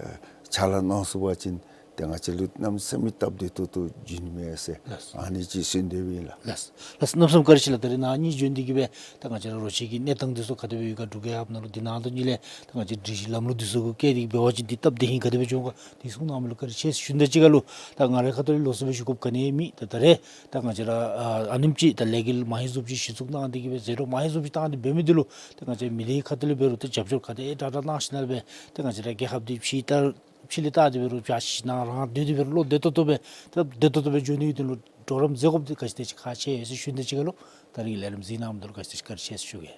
ཕྱག་ལཱ་གནང་ཚུགས་པ་ཅིན་ཏེ་ང་བཅས་ལུ་གནམ་མེད་ས་མེད་སྟབས་བདེ་ཏོག་ཏོ་བྱུང་ནི་མས་ཟེར་ལགས། ཨ་ནི་ཅིག་གསུང་འདོད་ཨིན་ལགས། ལགས། ལགས། གནམ་མེད་ས་མེད་བཀའ་དྲིན་ཆེ་ལགས། ད་རེས་ནཱ་ཨ་ནི་བྱོན་ཏེ་གི་སྦེ་ད་ང་བཅས་ར་རོ་ཁྱི་གི་གནས་སྟངས་འདི་ཚུ་ག་དེ་སྦེ་ཡོད་ག་འབྲུག་རྒྱལ་ཁབ་ནང་ལུ། འདི་ནང་དོན་ཉིད་ལས་ད་ང་བཅས་སྒྲིག་གཞི་ལམ་ལུགས་འདི་ཚུ་གུ་བཀལ་ཏེ་འབད་བ་ཅིན་འདི་སྟབས་བདེ་ཧིང་ག་དེ་སྦེ་བྱུང་ག། དེ་གསུང་གནང་མི་ལུ་བཀའ་དྲིན་ཆེ་ཞུ་ནི་དང་གཅིག་ཁར་ལུ་ད་ང་རའི་ཁ་ཐུག་ལས་ལོགས་སུ་སྦེ་ཞུ་དགོཔ་ག་ནི་མེད། ད་ད་རེས་ད་ང་བཅས་ར་ཨ་ཨ་ནེམ་ཅིག་ད་ལས་འགུལ་མ་ཧེ་བཟུམ་ཅིག་གཞི་བཙུགས་གནང་སྟེ་གི་སྦེ་ཟད་འགྲོ་མ་ཧེ་བཟུམ་ཅིག་བཏང་སྟེ་འབད་མི་འདི་ལུ་ད་ང་བཅས་མི་སྡེ་ཁ་ཐུག་ལས་འབད་རུང་ད་རྒྱབ་སྐྱོར་ག་དེ་དྲག་དྲག་གནང་ཞིནམ་ལས་འབད་ད་ང་བཅས་ར་རྒྱལ་ཁབ་འདི་ཕྱི་ལྟར་ཕྱི་ལས་བལྟ་སྟེ་འབད་རུང་བྱ་ཤིང་ནང་རང་སྡོད་དེ་འབད་རུང་བློ་བདེ་ཏོག་ཏོ་སྦེ་སྟབས་བདེ་ཏོག་ཏོ་སྦེ་འགྱོ་ནི་འདི་ལུ་གྲོགས་རམ་མཛད་དགོཔ་འདི་ག་ཅི་དེ་ཅིག་ཁག་ཆེ་ཡོད་ཟེར་ཞུ་ནི་དང་གཅིག་ཁར་ལུ་ད་རེས་ཀྱི་ལས་རིམ་གཟིགས་གནང་མི་འདི་ལུ་ག་ཅི་དེ་ཅིག་བཀའ་དྲིན་ཆེ་ཟེར་ཞུ་གེ།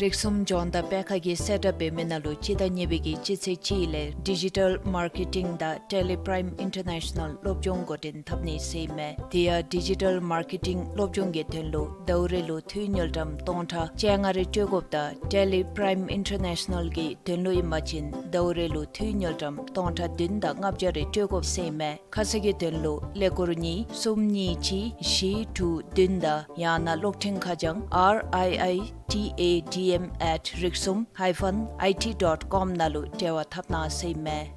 རིགས་གསུམ་ལྗོངས་མཐའ་སྤེལ་ཁང་གིས་གསལ་བསྒྲགས་འབད་མི་ནང་ལུ་སྤྱི་ཟླ་གཉིས་པའི་གི་སྤྱི་ཚེས་གཅིག་ལས་ཌི་ཇི་ཊཱལ་མར་ཀེ་ཊིང་དང་ཊེ་ལི་པྲའིམ་ཨིན་ཊར་ནེ་ཤ་ནཱལ་སློབ་སྦྱོང་འགོ་འདྲེན་འཐབ་ནི་ཟེར་ཨིན་མས། དེ་ཡང་ཌི་ཇི་ཊཱལ་མར་ཀེ་ཊིང་སློབ་སྦྱོང་གི་དོན་ལུ་ཟླཝ་རེ་ལུ་འཐུས་དངུལ་ཀྲམ་སྟོང་ཕྲག་བཅོ་ལྔ་རེ་སྤྲོད་དགོཔ་དང་ཊེ་ལི་པྲའིམ་ཨིན་ཊར་ནེ་ཤ་ནཱལ་གྱི་དོན་ལུ་ཨིན་པ་ཅིན་ཟླཝ་རེ་ལུ་འཐུས་དངུལ་ཀྲམ་སྟོང་ཕྲག་བདུན་དང་ལྔ་བརྒྱ་རེ་སྤྲོད་དགོཔ་ཟེར་ཨིན་མས། ཁ་གསལ་གྱི་དོན་ལུ་ཀླད་ཀོར་གཉིས་གསུམ་གཉིས་གཅིག་བཞི་དྲུག་བདུན་དང་ཡང་ན་གློག་འཕྲིན་ཁ་བྱང་R I I T A D M at rixum hyphen I T dot com ནང་ལུ་འབྲེལ་བ་འཐབ་གནང་ཟེར་ཨིན་མས།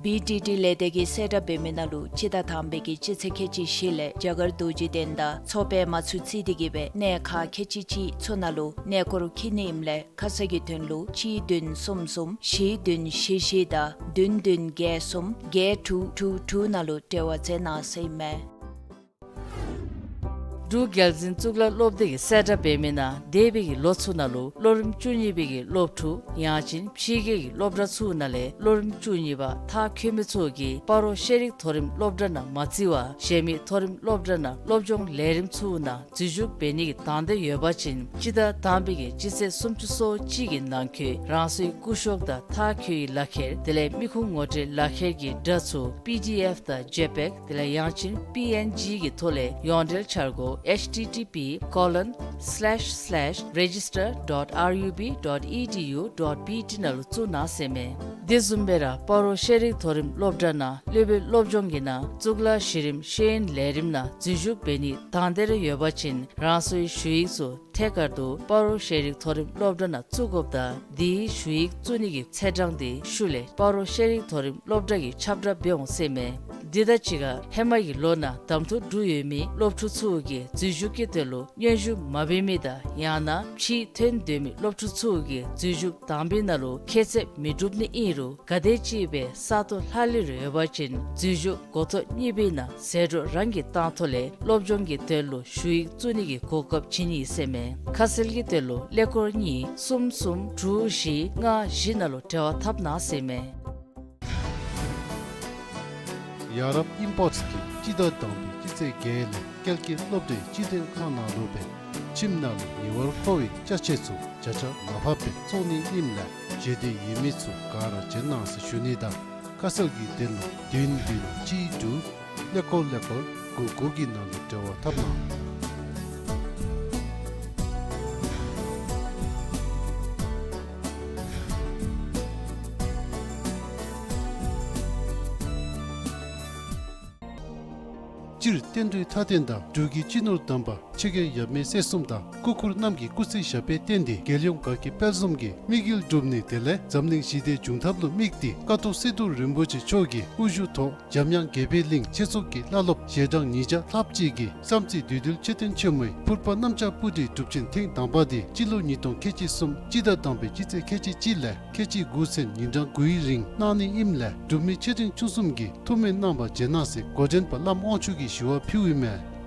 བི་ཌི་ཊི་ལས་སྡེ་གིས་གསལ་བསྒྲགས་འབད་མི་ནང་ལུ་སྤྱི་ཟླ་དང་པའི་གི་སྤྱི་ཚེས་ཁལ་གཅིག་བཞི་ལས་རྒྱ་གར་རྡོ་རྗེ་གདན་དང་མཚོ་པདྨ་ཚུ་བརྩིས་ཏེ་གི་སྦེ་གནས་ཁག་ཁལ་གཅིག་གཅིག་ཚུ་ནང་ལུ་གནས་སྐོར་འཁྱིད་ནི་ཨིནམ་ལས་ཁ་གསལ་གྱི་དོན་ལུ་གཅིག་བདུན་གསུམ་གསུམ་བཞི་བདུན་བཞི་བཞི་དང་བདུན་བདུན་བརྒྱད་གསུམ་བརྒྱད་དྲུག་དྲུག་དྲུག་ནང་ལུ་འབྲེལ་བ་མཛད་གནང་ཟེར་ཨིན་མས། འབྲུག་རྒྱལ་འཛིན་གཙུག་ལག་སློབ་སྡེ་གིས་གསལ་བསྒྲགས་འབད་མི་ནང་འདས་པའི་གི་ལོ་ཚུ་ནང་ལུ་སློབ་རིམ་བཅུ་གཉིས་པའི་གི་སློབ་ཕྲུག་ཡང་ཅིན་ཕྱི་རྒྱལ་གྱི་སློབ་གྲྭ་ཚུ་ནང་ལས་སློབ་རིམ་བཅུ་གཉིས་པ་མཐར་འཁྱོལ་མི་ཚུ་གིས་སྤ་རོ་ཤེས་རིག་མཐོ་རིམ་སློབ་གྲྭ་ནང་མ་བརྩི་བར་གཞན་མི་མཐོ་རིམ་སློབ་གྲྭ་ནང་སློབ་སྦྱོང་ལས་རིམ་ཚུ་ནང་འཛུལ་ཞུགས་འབད་ནི་གི་དང་འདོད་ཡོད་པ་ཅིན་སྤྱི་ཟླ་དང་པའི་གི་སྤྱི་ཚེས་སུམ་ཅུ་སོ་གཅིག་གི་ནང་འཁོད་རང་སོའི་སྐུ་ཞབས་དང་མཐར་འཁྱོལ་གྱི་ལག་ཁྱེར་དེ་ལས་མི་ཁུངས་ངོ་སྤྲོད་ལག་ཁྱེར་གྱི་སྒྲ་ཚུ་པི་ཌི་ཨེཕ་དང་ཇེ་པེག་དེ་ལས་ཡང་ཅིན་པི་ཨེན་ཇི་གི་ཐོག་ལས་ཡོངས་འབྲེལ་འཆར་སྒོ་H T T P colon slash slash register dot R U B dot E D U dot B T ནང་ལུ་བཙུགས་གནང་ཟེར་ཨིན་མས། དེ་བཟུམ་སྦེ་ར་སྤ་རོ་ཤེས་རིག་མཐོ་རིམ་སློབ་གྲྭ་ནང་སློབ་དཔོན་སློབ་སྦྱོང་གི་ནང་གཙུག་ལག་གཞི་རིམ་ཤེས་ཡོན་ལས་རིམ་ནང་འཛུལ་ཞུགས་འབད་ནི་དང་འདོད་རེ་ཡོད་པ་ཅིན་རང་སོའི་ཞུ་ཡིག་ཚུ་ཐད་ཀར་དུ་སྤ་རོ་ཤེས་རིག་མཐོ་རིམ་སློབ་གྲྭ་ནང་བཙུགས་དགོཔ་དང་དེའི་ཞུ་ཡིག་བཙུགས་ནི་གི་ཚེས་གྲངས་དེ་ཤུལ་ལས་སྤ་རོ་ཤེས་རིག་མཐོ་རིམ་སློབ་གྲྭ་གི་ཁྱབ་བསྒྲགས་འབད་འོང་ཟེར་ཨིན་མས། དེ་དང་གཅིག་ཁར་ཧེ་མ་གི་ལོ་ནང་གདམ་འཐུ་གྲུབ་ཡོད་མི་སློབ་ཕྲུག་ཚུ་གིས་འཛུལ་ཞུགས་ཀྱི་དོན་ལུ་སྙན་ཞུ་མ་འབད་མི་དང་ཡང་ན་ཕྱིར་ཐོན་འདོད་མི་སློབ་ཕྲུག་ཚུ་གིས་འཛུལ་ཞུགས་དང་པའི་ནང་ལུ་ཁྱད་ཚད་མི་འགྲུབ་ནི་ཨིན་རུང་ག་དེམ་ཅིག་སྦེ་ས་སྟོང་ལྷག་ལུས་རེ་ཡོད་པ་ཅིན་འཛུལ་ཞུགས་འགོ་ཐོག་གཉིས་པའི་ནང་ཟད་འགྲོ་རང་གིས་བཏང་ཐོག་ལས་སློབ་སྦྱོང་གི་དོན་ལུ་ཞུ་ཡིག་བཙུགས་ནི་གི་གོ་སྐབས་བྱིན་ནི་ཟེར་ཨིན་མས། ཁ་གསལ་གྱི་དོན་ལུ་ཀླད་ཀོར་གཉིས་གསུམ་གསུམ་དྲུག་བཞི་ལྔ་བཞི་ནང་ལུ་འབྲེལ་བ་འཐབ་གནང་ཟེར་ཨིན་མས། ཡ་རབས་ཨིམ་པོརཊསི་གིས་སྤྱི་ཟླ་དང་པའི་སྤྱི་ཚེས་བརྒྱད་ལས་ཀལ་ཀི་སློབ་གྲྭའི་སྤྱི་མཐུན་ཁང་ནང་ལུ་སྦེ་ཁྱིམ་ནང་ལུ་ཉེ་བར་མཁོ་བའི་ཅ་ཆས་ཚུ་བརྒྱ་ཆ་ལྔ་བརྒྱ་སྦེ་བཙོང་ནི་ཨིནམ་ལས་ཞེ་འདོད་ཡོད་མི་ཚུ་ག་ར་བྱོན་གནང་ཟེར་ཞུ་ནི་དང་ཁ་གསལ་གྱི་དོན་ལུ་བདུན་བདུན་གཅིག་དྲུག་ཀླད་ཀོར་ཀླད་ཀོར་དགུ་དགུ་གི་ནང་ལུ་འབྲེལ་བ་འཐབ་གནང་། སྤྱིར་བསྟན་འགྲོའི་མཐའ་རྟེན་དང་འབྲུག་གི་སྤྱི་ནོར་དམ་པ་ཆེ་རྒྱལ་ཡབ་མེས་སྲས་གསུམ་དང་སྐུ་འཁོར་རྣམས་ཀྱི་སྐུ་ཚེ་ཞབས་པད་བརྟན་ཏེ་རྒྱལ་ཡོངས་དགའ་སྐྱིད་དཔལ་འཛོམས་ཀྱི་དམིགས་ཡུལ་འགྲུབ་ནི་དེ་ལས་འཛམ་གླིང་ཞི་བདེ་འབྱུང་ཐབས་ལུ་དམིགས་ཏེ་ཀཿཐོག་སི་ཏུ་རིན་པོ་ཆེ་མཆོག་གི་དབུ་བཞུགས་ཐོག་འཇམ་དབྱངས་དགྱེས་པའི་གླིང་ཆོས་ཚོགས་ཀྱི་བླ་སློབ་ཞལ་གྲངས་ཉིས་བརྒྱ་ལྷགཔ་ཅིག་གིས་བསམ་རྩེ་བདུད་འདུལ་མཆོད་རྟེན་ཆེན་མོའི་ཕུར་པ་གནམ་ལྕགས་སྤུ་གྲིའི་སྒྲུབ་ཆེན་ཐེངས་དང་པ་དེ་སྤྱི་ལོ་ཉིས་སྟོང་ཁལ་གཅིག་གསུམ་སྤྱི་ཟླ་དང་པའི་སྤྱི་ཚེས་ཁལ་གཅིག་གཅིག་ལས་ཁལ་གཅིག་དགུ་ཚུན་ཉིན་གྲངས་དགུའི་རིང་གནང་ནི་ཨིནམ་ལས་འབྲུག་མི་ཆེ་འབྲིང་ཆུང་གསུམ་གྱིས་ཐུགས་སྨོན་གནང་བར་བྱོན་གནང་ཟེར་འགོ་འདྲེན་པ་བླམ་དབང་ཕྱུག་གིས་ཞུ་བ་ཕུལཝ་ཨིན་མས།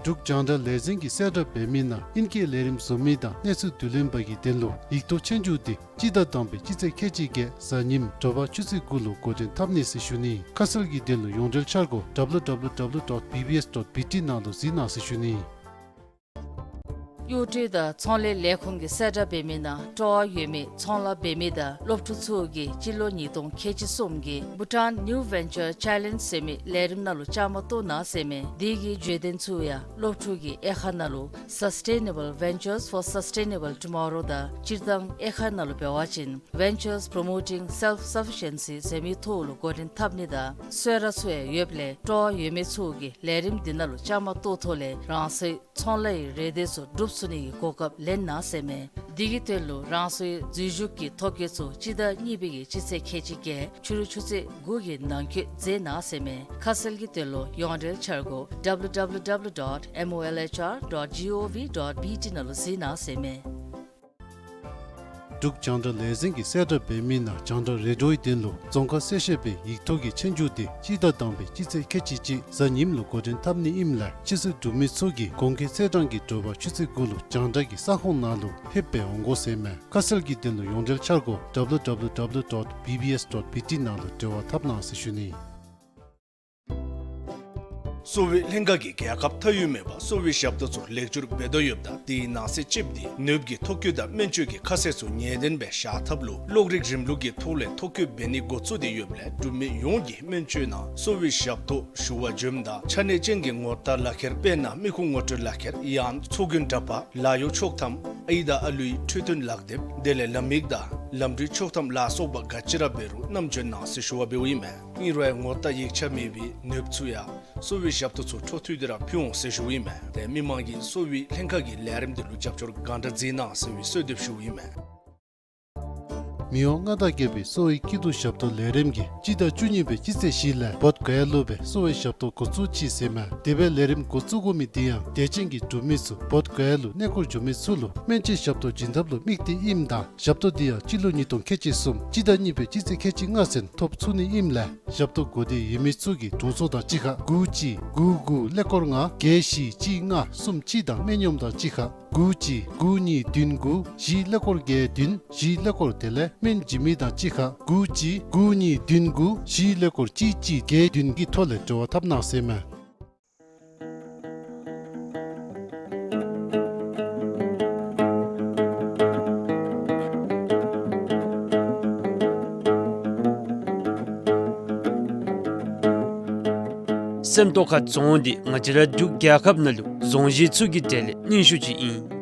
འབྲུག་རྒྱང་བསྒྲགས་ལས་འཛིན་གྱིས་གསལ་བསྒྲགས་འབད་མི་ནང་ཨིན་སྐད་ལས་རིམ་བཟོ་མི་དང་གནས་ཚུལ་བསྡུ་ལེན་པ་གི་དོན་ལུ་ཡིག་ཐོག་ཆོས་རྒྱུགས་འདི་སྤྱི་ཟླ་དང་པའི་སྤྱི་ཚེས་ཁལ་གཅིག་བརྒྱད་གཟའ་ཉིམ་དྲོ་པ་ཆུ་ཚོད་དགུ་ལུ་འགོ་འདྲེན་འཐབ་ནི་ཟེར་ཞུ་ནི། ཁ་གསལ་གྱི་དོན་ལུ་ཡོངས་འབྲེལ་འཆར་སྒོ་W W W dot B B S dot B T ནང་ལུ་གཟིགས་གནང་ཟེར་ཞུ་ནི། གཡོག་སྒྲུབ་དང་ཚོང་ལས་ལས་ཁུངས་ཀྱིས་གསལ་བསྒྲགས་འབད་མི་ནང་སྤྲོ་བ་ཡོད་མི་ཚོང་ལཱ་འབད་མི་དང་སློབ་ཕྲུག་ཚུ་གིས་སྤྱི་ལོ་ཉིས་སྟོང་ཁལ་གཅིག་གསུམ་གྱི་Bhutan New Venture Challenge ཟེར་མི་ལས་རིམ་ནང་ལུ་བཅའ་མར་གཏོགས་གནང་ཟེར་མས། དེ་གི་བརྗོད་དོན་ཚུ་ཡང་སློབ་ཕྲུག་གི་དབྱེ་ཁག་ནང་ལུ་Sustainable Ventures for Sustainable Tomorrow དང་སྤྱིར་བཏང་དབྱེ་ཁག་ནང་ལུ་འབད་བ་ཅིན་Ventures Promoting Self-Sufficiency ཟེར་མི་ཐོག་ལུ་འགོ་འདྲེན་འཐབ་ནི་དང་གསོལ་རས་ཚུ་ཡང་ཡོདཔ་ལས་སྤྲོ་བ་ཡོད་མི་ཚུ་གིས་ལས་རིམ་འདི་ནང་ལུ་བཅའ་མར་གཏོགས་ཐོག་ལས་རང་སོའི་ཚོང་ལཱ་གི་རེ་འདོད་ཚུ་སྒྲུབ་ཚུགས་ནི་གི་གོ་སྐབས་ལེན་གནང་ཟེར་མས། དེ་གི་དོན་ལུ་རང་སོའི་འཛུལ་ཞུགས་ཀྱི་ཐོ་བཀོད་ཚུ་སྤྱི་ཟླ་གཉིས་པའི་གི་སྤྱི་ཚེས་ཁལ་གཅིག་བརྒྱད་ཕྱི་རུ་ཆུ་ཚོད་དགུ་གི་ནང་འཁོད་མཛད་གནང་ཟེར་མས། ཁ་གསལ་གྱི་དོན་ལུ་ཡོངས་འབྲེལ་འཆར་སྒོ W W W dot M O L H R dot G O V dot B T ནང་ལུ་གཟིགས་གནང་ཟེར་མས། འབྲུག་རྒྱང་བསྒྲགས་ལས་འཛིན་གྱིས་གསལ་བསྒྲགས་འབད་མི་ནང་རྒྱང་བསྒྲགས་རེ་ཌིའོའི་དོན་ལུ་རྫོང་ཁ་གསལ་བཤད་པའི་ཡིག་ཐོག་གི་ཆོས་རྒྱུགས་འདི་སྤྱི་ཟླ་དང་པའི་སྤྱི་ཚེས་ཁལ་གཅིག་གཅིག་གཟའ་ཉིམ་ལུ་འགོ་འདྲེན་འཐབ་ནི་ཨིནམ་ལས་ཕྱི་སོ་འབྲུག་མི་ཚུ་གིས་གོང་འཁོད་ཚེས་གྲངས་ཀྱི་དྲོ་པ་ཆུ་ཚོད་དགུ་ལུ་རྒྱང་བསྒྲགས་ཀྱི་ས་ཁོངས་ནང་ལུ་ལྷོདཔ་སྦེ་འོང་དགོ་ཟེར་མས། ཁ་གསལ་གྱི་དོན་ལུ་ཡོངས་འབྲེལ་འཆར་སྒོ་W W W dot B B S dot B T ནང་ལུ་འབྲེལ་བ་འཐབ་གནང་ཟེར་ཞུ་ནི། གསོ་བའི་ལྷན་ཁག་གིས་རྒྱལ་ཁབ་མཐའ་དབུས་མེད་པར་གསོ་བའི་ཞབས་ཏོག་ཚུ་ལེགས་བཅོས་འབད་དོ་ཡོདཔ་ད་དེའི་ནང་གསེས་ཅིག་འདི་ནདཔ་གི་ཐོ་བཀོད་དང་སྨན་བཅོས་ཀྱི་ཁ་གསལ་ཚུ་ངེས་གཏན་སྦེ་བཞག་ཐབས་ལུ་གློག་རིག་རིམ་ལུགས་ཀྱི་ཐོག་ལས་ཐོ་བཀོད་འབད་ནི་འགོ་བཙུགས་ཏེ་ཡོདཔ་ལས་འབྲུག་མི་ཡོངས་ཀྱིས་སྨན་བཅོས་ནང་གསོ་བའི་ཞབས་ཏོག་ཞུ་བར་འབྱོནམ་ད་ཆ་གནས་ཅན་གྱི་ངོ་རྟགས་ལག་ཁྱེར་དཔེར་ན་མི་ཁུངས་ངོ་སྤྲོད་ལག་ཁྱེར་ཡང་ཚོགས་རྒྱན་འདྲ་པར་ལཱ་གཡོག་ཆོག་ཐམ་ཨའི་དང་ཨ་ལུའི་འཕྲོད་བསྟེན་ལག་དེབ་དེ་ལས་ལམ་ཡིག་དང་ལམ་འགྲུལ་ཆོག་ཐམ་ལ་སོགས་པ་ག་ཅི་ར་འབད་རུང་བསྣམས་འབྱོན་གནང་ཟེར་ཞུ་བ་འབདཝ་ཨིན་མས། ཨིན་རུང་ཡང་ངོ་རྟགས་ཡིག་ཆ་མེད་པའི་ནདཔ་ཚུ་ཡང་གསོ་བའི་ཞབས་ཏོག་ཚུ་འཕྲོ་མཐུད་དེ་ར་ཕུལ་འོང་ཟེར་ཞུཝ་ཨིན་མས། ཏེ་མི་མང་གིས་གསོ་བའི་ལྷན་ཁག་གི་ལས་རིམ་འདི་ལུ་རྒྱབ་སྐྱོར་གང་དྲག་མཛད་གནང་ཟེར་བའི་གསོལ་འདེབས་ཞུཝ་ཨིན་མས། མི་དབང་མངའ་བདག་རྒྱལ་པོའི་གསོ་བའི་སྐྱིད་སྡུག་ཞབས་ཏོག་ལས་རིམ་གྱིས་སྤྱི་ཟླ་བཅུ་གཉིས་པའི་སྤྱི་ཚེས་བཞི་ལས་བོདྷ་ག་ཡ་ལུ་སྦེ་གསོ་བའི་ཞབས་ཏོག་འགོ་བཙུགས་ཅི་ཟེར་མས། དེ་སྦེ་ལས་རིམ་འགོ་བཙུགས་དགོ་མི་འདི་ཡང་དད་ཅན་གྱི་འབྲུག་མི་ཚུ་བོདྷ་ག་ཡ་ལུ་གནས་སྐོར་འགྱོ་མི་ཚུ་ལུ་སྨན་བཅོས་ཞབས་ཏོག་བྱིན་ཐབས་ལུ་དམིགས་ཏེ་ཨིནམ་ད་ཞབས་ཏོག་འདི་ཡང་སྤྱི་ལོ་ཉིས་སྟོང་ཁལ་གཅིག་གསུམ་སྤྱི་ཟླ་གཉིས་པའི་སྤྱི་ཚེས་ཁལ་གཅིག་ལྔ་ཚུན་ཐོབ་ཚུགས་ནི་ཨིནམ་ལས་ཞབས་ཏོག་དགོས་འདོད་ཡོད་མི་ཚུ་གིས་དྲུང་འཚོ་དང་གཅིག་ཁར་དགུ་གཅིག་དགུ་དགུ་ཀླད་ཀོར་ལྔ་བརྒྱད་བཞི་གཅིག་ལྔ་གསུམ་གཅིག་དང་སྨན་གཡོགམ་དང་གཅིག་ཁར་དགུ་གཅིག་དགུ་གཉིས་བདུན་དགུ་བཞི་ཀླད་ཀོར་བརྒྱད་བདུན་བཞི་ཀླད་ཀོར་དེ་ལས་སྨན་བྱིན་མི་དང་གཅིག་ཁར་དགུ་གཅིག་དགུ་གཉིས་བདུན་དགུ་བཞི་ཀླད་ཀོར་གཅིག་གཅིག་བརྒྱད་བདུན་གྱི་ཐོག་ལས་འབྲེལ་བ་འཐབ་གནང་ཟེར་མས། སེམས་རྟོགས་ཁ་རྫོང་འདི་ང་བཅས་ར་འབྲུག་རྒྱལ་ཁབ་ནང་ལུ་རྫོང་གཞི་ཚུ་གི་གྲས་ལས་རྙིང་ཤོས་ཅིག་ཨིན།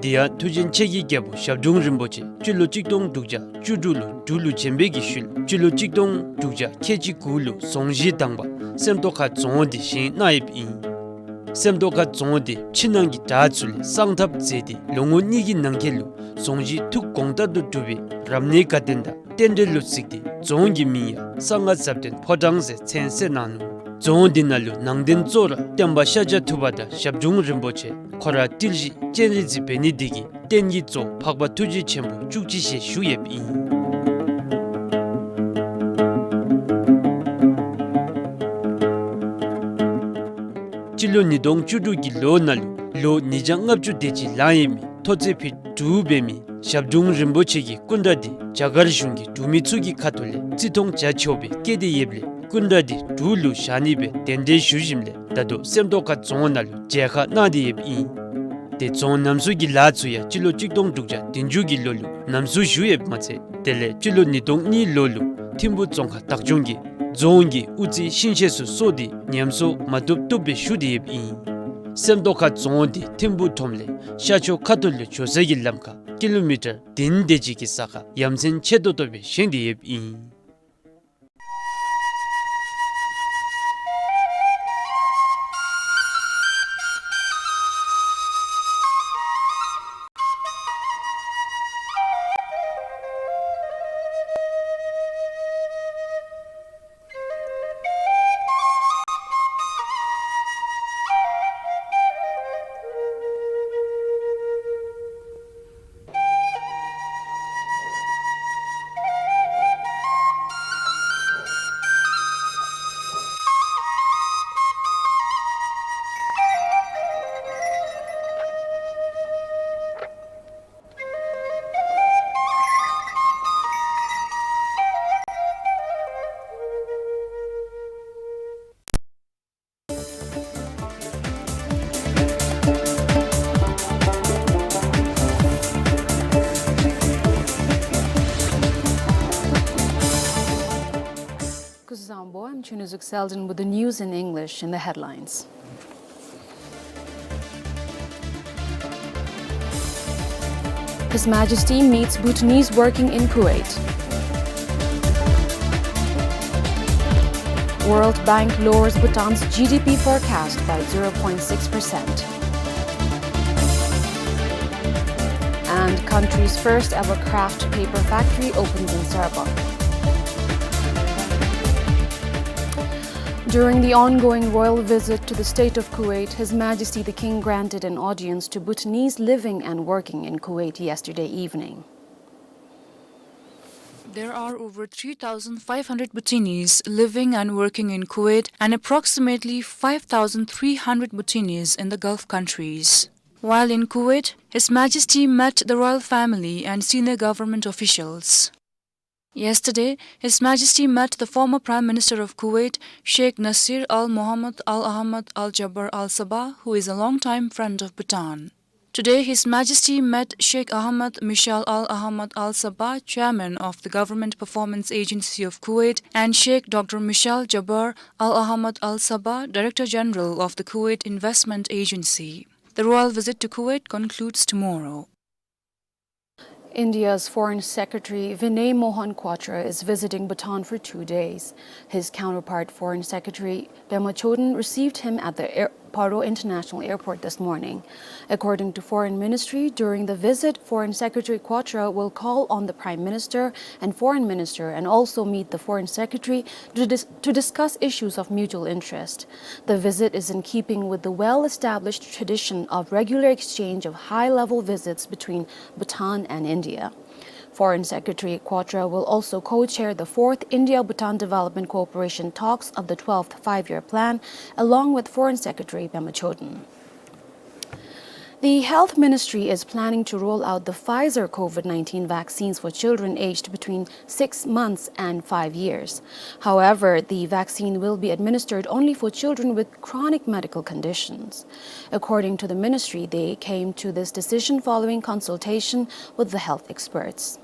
དེ་ཡང་མཐུ་ཆེན་ཆེ་རྒྱལ་རྒྱལ་པོ་ཞབས་དྲུང་རིན་པོ་ཆེ་སྤྱི་ལོ་གཅིག་སྟོང་དྲུག་བརྒྱ་བཅུ་དྲུག་ལུ་འབྲུག་ལུ་བྱོན་པའི་གི་ཤུལ་སྤྱི་ལོ་གཅིག་སྟོང་དྲུག་བརྒྱ་ཁལ་གཅིག་དགུ་ལུ་རྫོང་གཞི་དང་པ་སེམས་རྟོགས་ཁ་རྫོང་འདི་བཞེངས་གནང་ཡོདཔ་ཨིན། སེམས་རྟོགས་ཁ་རྫོང་འདི་ཕྱི་ནང་གི་བྲག་ཚུ་ལས་གསང་ཐབས་མཛད་དེ་ལོ་ངོ་གཉིས་ཀྱི་ནང་འཁོད་ལུ་རྫོང་གཞི་ཐུགས་དགོངས་ལྟར་དུ་གྲུབ་པའི་རབ་གནས་དགའ་སྟོན་དང་རྟེན་འབྲེལ་ལུ་གཟིགས་ཏེ་རྫོང་གི་མིང་ཡང་གསང་སྔགས་ཟབ་དོན་ཕོ་བྲང་ཟེར་མཚན་གསོལ་གནང་ནུག། རྫོང་འདི་ནང་ལུ་ནང་རྟེན་གཙོ་བོ་ར་སྟོན་པ་ཤཱཀྱ་ཐུབ་པ་དང་ཞབས་དྲུང་རིན་པོ་ཆེ་ཁོ་ར་ཏིལ་བཞི་སྤྱན་རས་གཟིགས་འབད་ནི་འདི་གིས་རྟེན་གྱི་གཙོ་བོ་འཕགས་པ་ཐུགས་རྗེ་ཆེན་པོ་བཅུ་གཅིག་ཞལ་བཞུགས་ཡོདཔ་ཨིན། སྤྱི་ལོ་ཉིས་སྟོང་བཅུ་དྲུག་གི་ལོ་ནང་ལུ་ལོ་ཉིས་བརྒྱ་ལྔ་བཅུ་དེ་ཅིག་ལང་ཡོད་མི་མཐོ་ཚད་ཕིཊ་དྲུག་འབད་མི་ཞབས་དྲུང་རིན་པོ་ཆེ་གི་སྐུ་འདྲ་འདི་རྒྱ་གར་གཞུང་གིས་འབྲུག་མི་ཚུ་གི་ཁ་ཐུག་ལས་བརྩི་མཐོང་བྱ་ཆོག་པའི་བཀོད་དེ་ཡོདཔ་ལས་སྐུ་འདྲ་འདི་འབྲུག་ལུ་བཞག་ནི་སྦེ་གདན་འདྲེན་ཞུ་ཞིནམ་ལས་ད་ལྟོ་སེམས་རྟོགས་ཁ་རྫོང་ནང་ལུ་མཇལ་ཁ་གནང་སྟེ་ཡོདཔ་ཨིན། ཏེ་རྫོང་རྣམ་གསུམ་གྱི་ལཱ་ཚུ་ཡང་སྤྱི་ལོ་གཅིག་སྟོང་དྲུག་བརྒྱ་བདུན་ཅུ་གི་ལོ་ལུ་རྣམ་གསུམ་ཞུ་ཡོདཔ་མ་ཚད་དེ་ལས་སྤྱི་ལོ་ཉིས་སྟོང་གཉིས་ལོ་ལུ་ཐིམ་ཕུ་རྫོང་ཁག་བདག་སྐྱོང་གིས་རྫོང་གི་དབུ་རྩེ་ཤིང་ཤེད་ཚུ་གསོ་སྟེ་ཉམས་གསོ་མ་བཏུབ་བཏུབ་སྦེ་ཞུ་སྟེ་ཡོདཔ་ཨིན། སེམས་རྟོགས་ཁ་རྫོང་འདི་ཐིམ་ཕུ་ཁྲོམ་ལས་ཤར་ཕྱོགས་ཁ་ཐུག་ལུ་འགྱོ་ས་གི་ལམ་ཁར་ཀི་ལོ་མི་ཊར་བདུན་དེ་ཅིག་གི་ས་ཁར་ཡ་མཚན་ཆེ་ཏོག་ཏོ་སྦེ་བཞེངས་ཏེ་ཡོདཔ་ཨིན། Nuzuk Selden with the news in English in the headlines. His Majesty meets Bhutanese working in Kuwait. World Bank lowers Bhutan's G D P forecast by zero point six percent. And country's first ever craft paper factory opens in Sarabak. During the ongoing royal visit to the state of Kuwait, His Majesty the King granted an audience to Bhutanese living and working in Kuwait yesterday evening. There are over three thousand five hundred Bhutanese living and working in Kuwait and approximately five thousand three hundred Bhutanese in the Gulf countries. While in Kuwait, His Majesty met the royal family and senior government officials. Yesterday, His Majesty met the former Prime Minister of Kuwait, Sheikh Nasir Al Mohammed Al Ahmad Al Jabbar Al Sabah, who is a long-time friend of Bhutan. Today, His Majesty met Sheikh Ahmad Mishal Al Ahmad Al Sabah, Chairman of the Government Performance Agency of Kuwait, and Sheikh Doctor Mishal Jabbar Al Ahmad Al Sabah, Director General of the Kuwait Investment Agency. The royal visit to Kuwait concludes tomorrow. India's Foreign Secretary Vinay Mohan Kwatra is visiting Bhutan for two days. His counterpart, Foreign Secretary Pema Chodron, received him at the air-, Paro International Airport this morning. According to Foreign Ministry, during the visit, Foreign Secretary Kwatra will call on the Prime Minister and Foreign Minister and also meet the Foreign Secretary to dis-, to discuss issues of mutual interest. The visit is in keeping with the well-established tradition of regular exchange of high-level visits between Bhutan and India. Foreign Secretary Kwatra will also co-chair the fourth India-Bhutan Development Cooperation talks of the twelfth Five-Year Plan, along with Foreign Secretary Pema Chodron. The Health Ministry is planning to roll out the Pfizer COVID nineteen vaccines for children aged between six months and five years. However, the vaccine will be administered only for children with chronic medical conditions. According to the ministry, they came to this decision following consultation with the health experts.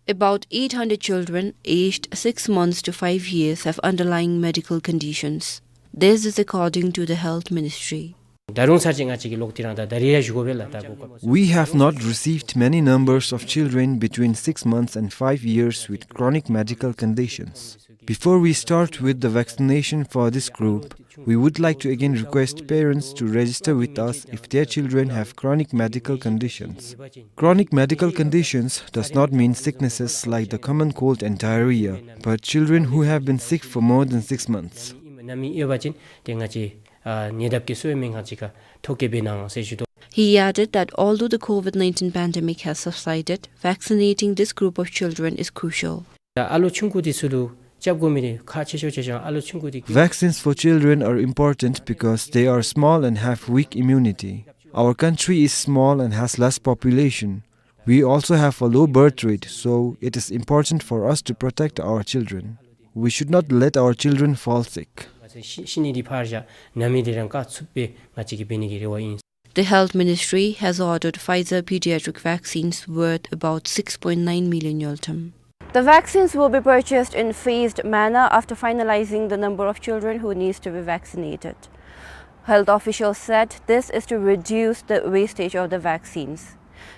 About eight hundred children aged six months to five years have underlying medical conditions. This is according to the Health Ministry. ད་རུང་ཚར་གཅིག་ང་བཅས་ཀྱིས་ལོག་དེ་རང་ད་ད་རེས་ཡང་ཞུ་དགོ་པས་ལགས། ད་གོ་སྐབས། We have not received many numbers of children between six months and five years with chronic medical conditions. Before we start with the vaccination for this group, we would like to again request parents to register with us if their children have chronic medical conditions. Chronic medical conditions does not mean sicknesses like the common cold and diarrhea, but children who have been sick for more than six months. ནད་མེད་ཡོད་པ་ཅིན་ཏེ་ང་བཅས་ཨ་ཉེ་འདབས་ཀྱི་གསོ་བའི་སྨན་ཁང་ཅིག་ཁར་ཐོ་བཀོད་འབད་གནང་ཟེར་ཞུ་དོ། He added that although the COVID nineteen pandemic has subsided, vaccinating this group of children is crucial. ད་ཨ་ལོ་ཆུང་ཀུ་དེ་ཚུ་ལུ་རྐྱབ་དགོ་མི་དེ་ཁག་ཆེ་ཤོས་ཆེ་ཤོས་ཨ་ལོ་ཆུང་ཀུ་དེ། Vaccines for children are important because they are small and have weak immunity. Our country is small and has less population. We also have a low birth rate, so it is important for us to protect our children. We should not let our children fall sick. ཤི་ཤི་ནི་དེ་ཕར་བཞག་ནད་མེད་དེ་རང་བཀག་ཚུགསཔ་སྦེ་ང་བཅས་ཀྱིས་འབད་ནི་གི་རེ་བ་ཨིན། The Health Ministry has ordered Pfizer pediatric vaccines worth about six point nine million ngultrum. The vaccines will be purchased in phased manner after finalizing the number of children who needs to be vaccinated. Health officials said this is to reduce the wastage of the vaccines.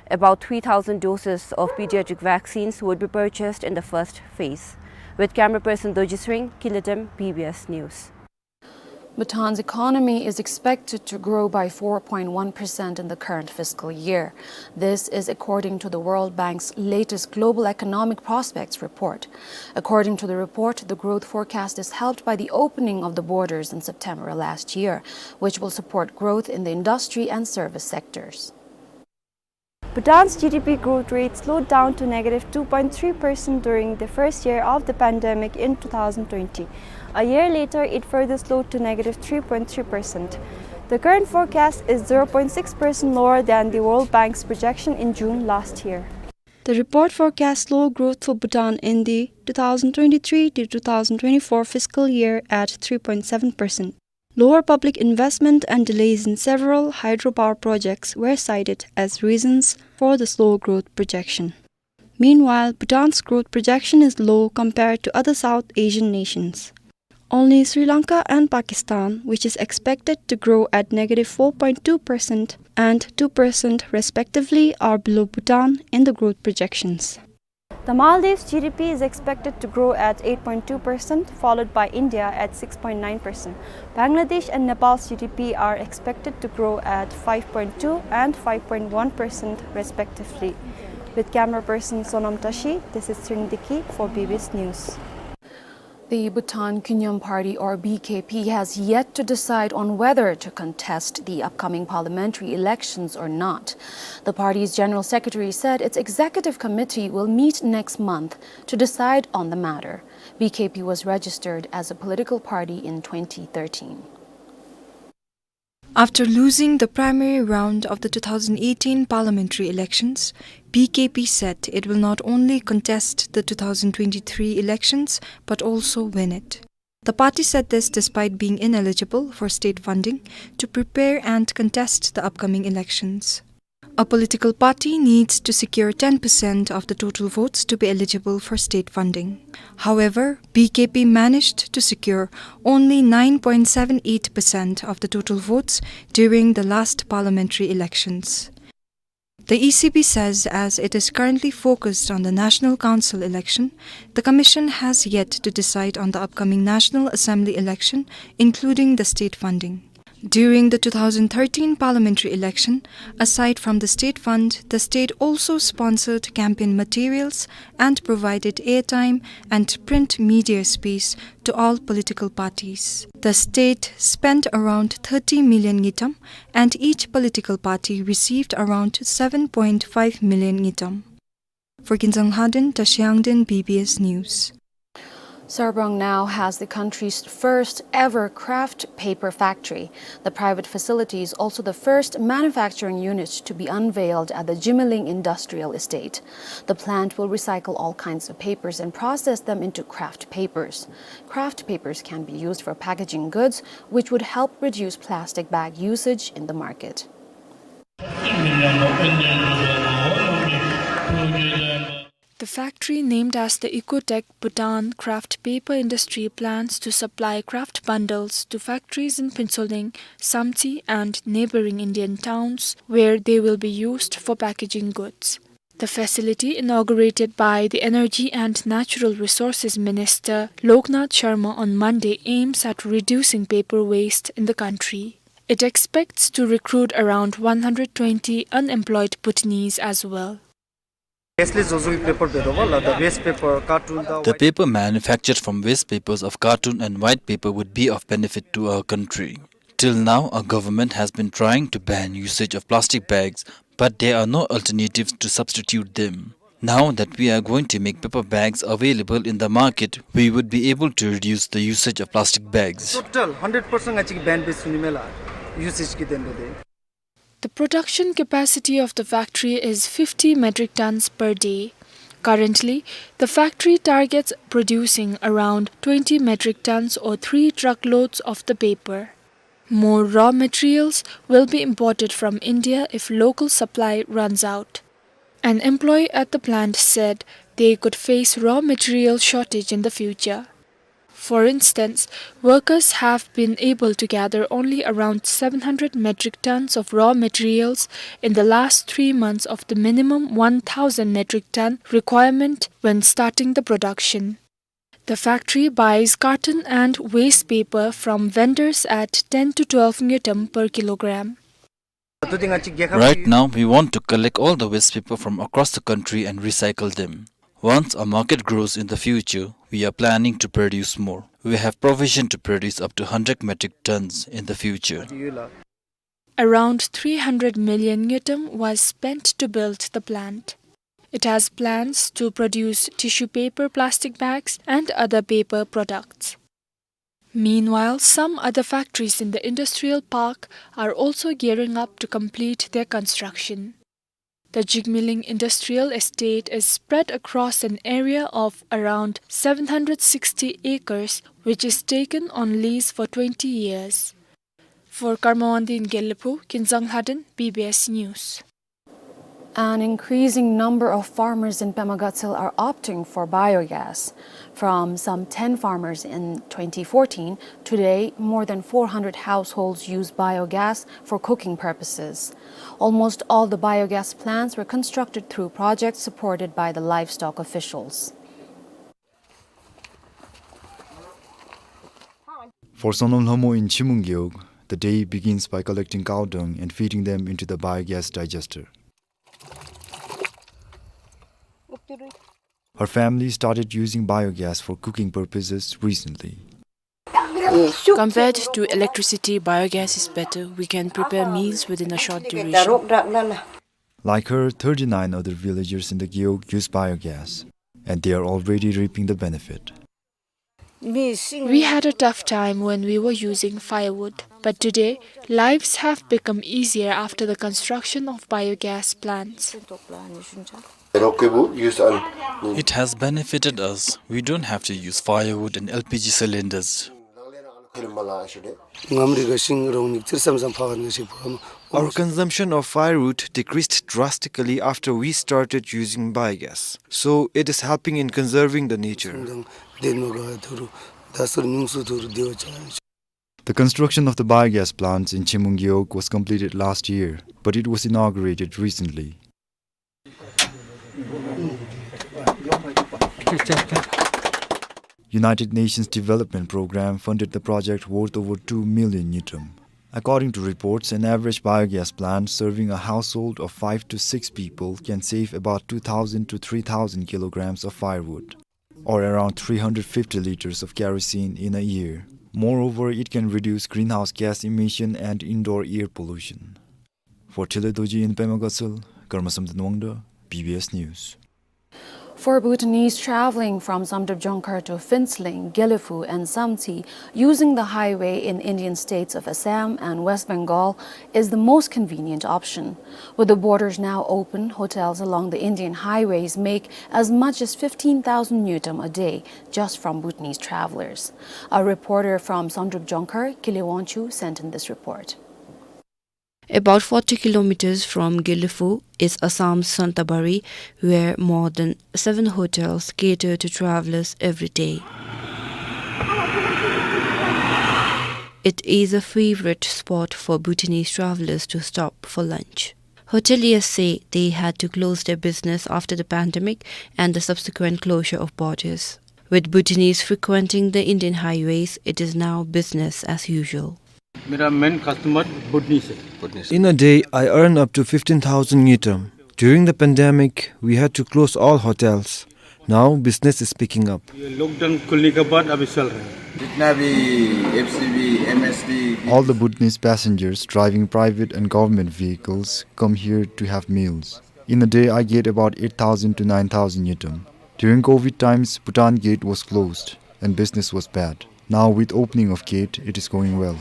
About three thousand doses of pediatric vaccines would be purchased in the first phase. With camera person Doji Sring, Kilatem, B B S News. Bhutan's economy is expected to grow by four point one percent in the current fiscal year. This is according to the World Bank's latest Global Economic Prospects report. According to the report, the growth forecast is helped by the opening of the borders in September last year, which will support growth in the industry and service sectors. Bhutan's G D P growth rate slowed down to negative two point three percent during the first year of the pandemic in two thousand twenty. A year later, it further slowed to negative three point three percent. The current forecast is zero point six percent lower than the World Bank's projection in June last year. The report forecasts slow growth for Bhutan in the two thousand twenty-three to two thousand twenty-four fiscal year at three point seven percent. Lower public investment and delays in several hydropower projects were cited as reasons for the slow growth projection. Meanwhile, Bhutan's growth projection is low compared to other South Asian nations. Only Sri Lanka and Pakistan, which is expected to grow at negative four point two percent and two percent respectively, are below Bhutan in the growth projections. The Maldives G D P is expected to grow at eight point two percent, followed by India at six point nine percent. Bangladesh and Nepal's G D P are expected to grow at five point two and five point one percent respectively. With camera person Sonam Tashi, this is Trin Diki for B B S News. The Bhutan Khyunyaem Party, or B K P, has yet to decide on whether to contest the upcoming parliamentary elections or not. The party's general secretary said its executive committee will meet next month to decide on the matter. B K P was registered as a political party in twenty thirteen. After losing the primary round of the two thousand eighteen parliamentary elections, B K P said it will not only contest the two thousand twenty-three elections but also win it. The party said this despite being ineligible for state funding to prepare and contest the upcoming elections. A political party needs to secure ten percent of the total votes to be eligible for state funding. However, B K P managed to secure only nine point seven eight percent of the total votes during the last parliamentary elections. The E C B says as it is currently focused on the National Council election, the commission has yet to decide on the upcoming National Assembly election, including the state funding. During the two thousand thirteen parliamentary election, aside from the state fund, the state also sponsored campaign materials and provided airtime and print media space to all political parties. The state spent around thirty million ngultrum, and each political party received around seven point five million ngultrum. For Kinzang Lhaden, Tashi Yangden, B B S News. Sarbarang now has the country's first ever kraft paper factory. The private facility is also the first manufacturing unit to be unveiled at the Jigmeling Industrial Estate. The plant will recycle all kinds of papers and process them into kraft papers. Kraft papers can be used for packaging goods, which would help reduce plastic bag usage in the market. The factory, named as the Ecotech Bhutan Kraft Paper Industry, plans to supply kraft bundles to factories in Phuentsholing, Samtse, and neighboring Indian towns, where they will be used for packaging goods. The facility, inaugurated by the Energy and Natural Resources Minister Loknath Sharma on Monday, aims at reducing paper waste in the country. It expects to recruit around one hundred twenty unemployed Bhutanese as well. Waste paper, carton, the paper manufactured from waste papers of carton and white paper would be of benefit to our country. Till now, our government has been trying to ban usage of plastic bags, but there are no alternatives to substitute them. Now that we are going to make paper bags available in the market, we would be able to reduce the usage of plastic bags. Total hundred percent ngachik ban be sunimela usage ki den de. The production capacity of the factory is fifty metric tons per day. Currently, the factory targets producing around twenty metric tons or three truckloads of the paper. More raw materials will be imported from India if local supply runs out. An employee at the plant said they could face raw material shortage in the future. For instance, workers have been able to gather only around seven hundred metric tons of raw materials in the last three months of the minimum one thousand metric ton requirement when starting the production. The factory buys carton and waste paper from vendors at ten to twelve ngultrum per kilogram. Right now, we want to collect all the waste paper from across the country and recycle them. Once our market grows in the future, we are planning to produce more. We have provision to produce up to hundred metric tons in the future. Around three hundred million ngultrum was spent to build the plant. It has plans to produce tissue paper plastic bags and other paper products. Meanwhile, some other factories in the industrial park are also gearing up to complete their construction. The Jigmeling Industrial Estate is spread across an area of around seven hundred sixty acres, which is taken on lease for twenty years. For Karma Wangdi in Gelephu, Kinzang Lhaden, B B S News. An increasing number of farmers in Pema Gatshel are opting for biogas. From some ten farmers in twenty fourteen, today more than four hundred households use biogas for cooking purposes. Almost all the biogas plants were constructed through projects supported by the livestock officials. For Sonam Lhamo in Chimwng Gewog, the day begins by collecting cow dung and feeding them into the biogas digester. Her family started using biogas for cooking purposes recently. Compared to electricity, biogas is better. We can prepare meals within a short duration. Like her, thirty-nine other villagers in the Gewog use biogas, and they are already reaping the benefit. We had a tough time when we were using firewood, but today, lives have become easier after the construction of biogas plants. It has benefited us. We don't have to use firewood and L P G cylinders. Our consumption of firewood decreased drastically after we started using biogas, so it is helping in conserving the nature. The construction of the biogas plants in Chimwng Gewog was completed last year, but it was inaugurated recently. United Nations Development Programme funded the project worth over two million ngultrum. According to reports, an average biogas plant serving a household of five to six people can save about two thousand to three thousand kilograms of firewood, or around three hundred fifty liters of kerosene in a year. Moreover, it can reduce greenhouse gas emission and indoor air pollution. For Thile Dorji in Pema Gatshel, Karma Samten Wangda, B B S News. For Bhutanese traveling from Samdrup Jongkhar to Phuentsholing, Gelephu and Samtse, using the highway in Indian states of Assam and West Bengal is the most convenient option. With the borders now open, hotels along the Indian highways make as much as fifteen thousand ngultrum a day just from Bhutanese travelers. A reporter from Samdrup Jongkhar, Kile Wangchuk, sent in this report. About forty kilometers from Gelephu is Assam's Santabari, where more than seven hotels cater to travelers every day. It is a favorite spot for Bhutanese travelers to stop for lunch. Hoteliers say they had to close their business after the pandemic and the subsequent closure of borders. With Bhutanese frequenting the Indian highways, it is now business as usual. मेरा main customer भूटानीज है। In a day, I earn up to fifteen thousand ngultrum. During the pandemic, we had to close all hotels. Now, business is picking up. ये लॉकडाउन खुलने के बाद अभी चल रहा है। जितना भी FCV, MST, all the Bhutanese passengers driving private and government vehicles come here to have meals. In a day, I get about eight thousand to nine thousand ngultrum. During COVID times, Bhutan gate was closed and business was bad. Now, with opening of gate, it is going well.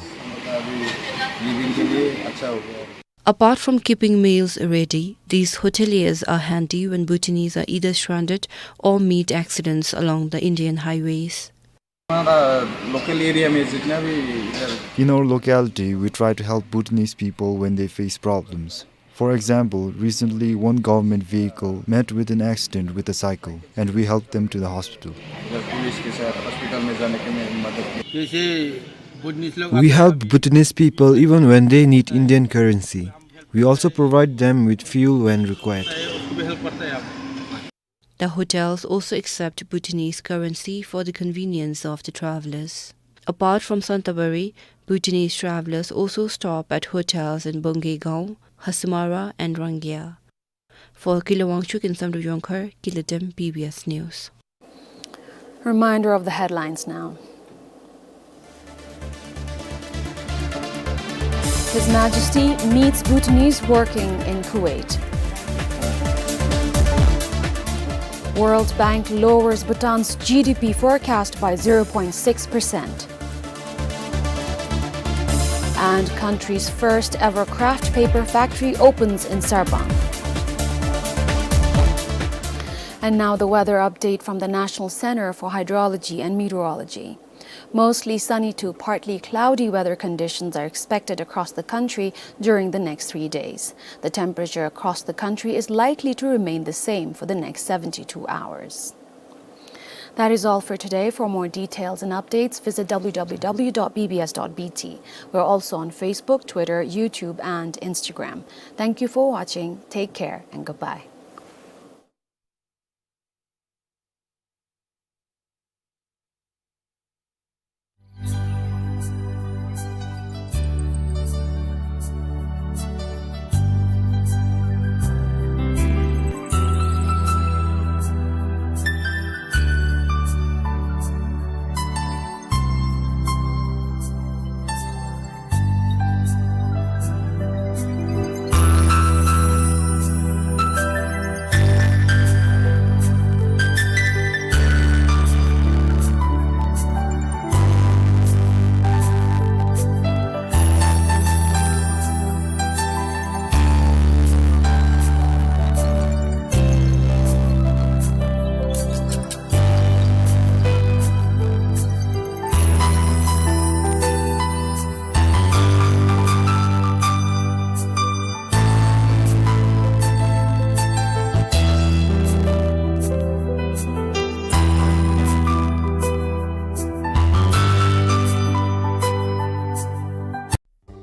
Apart from keeping meals ready, these hoteliers are handy when Bhutanese are either stranded or meet accidents along the Indian highways. हमारा local area में जितना भी इधर In our locality, we try to help Bhutanese people when they face problems. For example, recently one government vehicle met with an accident with a cycle, and we helped them to the hospital. इधर पुलिस के साथ हॉस्पिटल में जाने के में मदद की। जैसे भूटानीज लोग We help Bhutanese people even when they need Indian currency. We also provide them with fuel when required. उसको भी हेल्प करता है आप। The hotels also accept Bhutanese currency for the convenience of the travelers. Apart from Santabari, Bhutanese travelers also stop at hotels in Bungei Gaon, Hasamara and Rangya. For Kile Wangchuk in Samdrup Jongkhar, Kile Dem, B B S News. Reminder of the headlines now. His Majesty meets Bhutanese working in Kuwait. World Bank lowers Bhutan's G D P forecast by zero point six percent. And country's first ever craft paper factory opens in Sarpang. And now the weather update from the National Center for Hydrology and Meteorology. Mostly sunny to partly cloudy weather conditions are expected across the country during the next three days. The temperature across the country is likely to remain the same for the next seventy-two hours. That is all for today. For more details and updates, visit w w w dot b b s dot b t. We're also on Facebook, Twitter, YouTube, and Instagram. Thank you for watching. Take care and goodbye.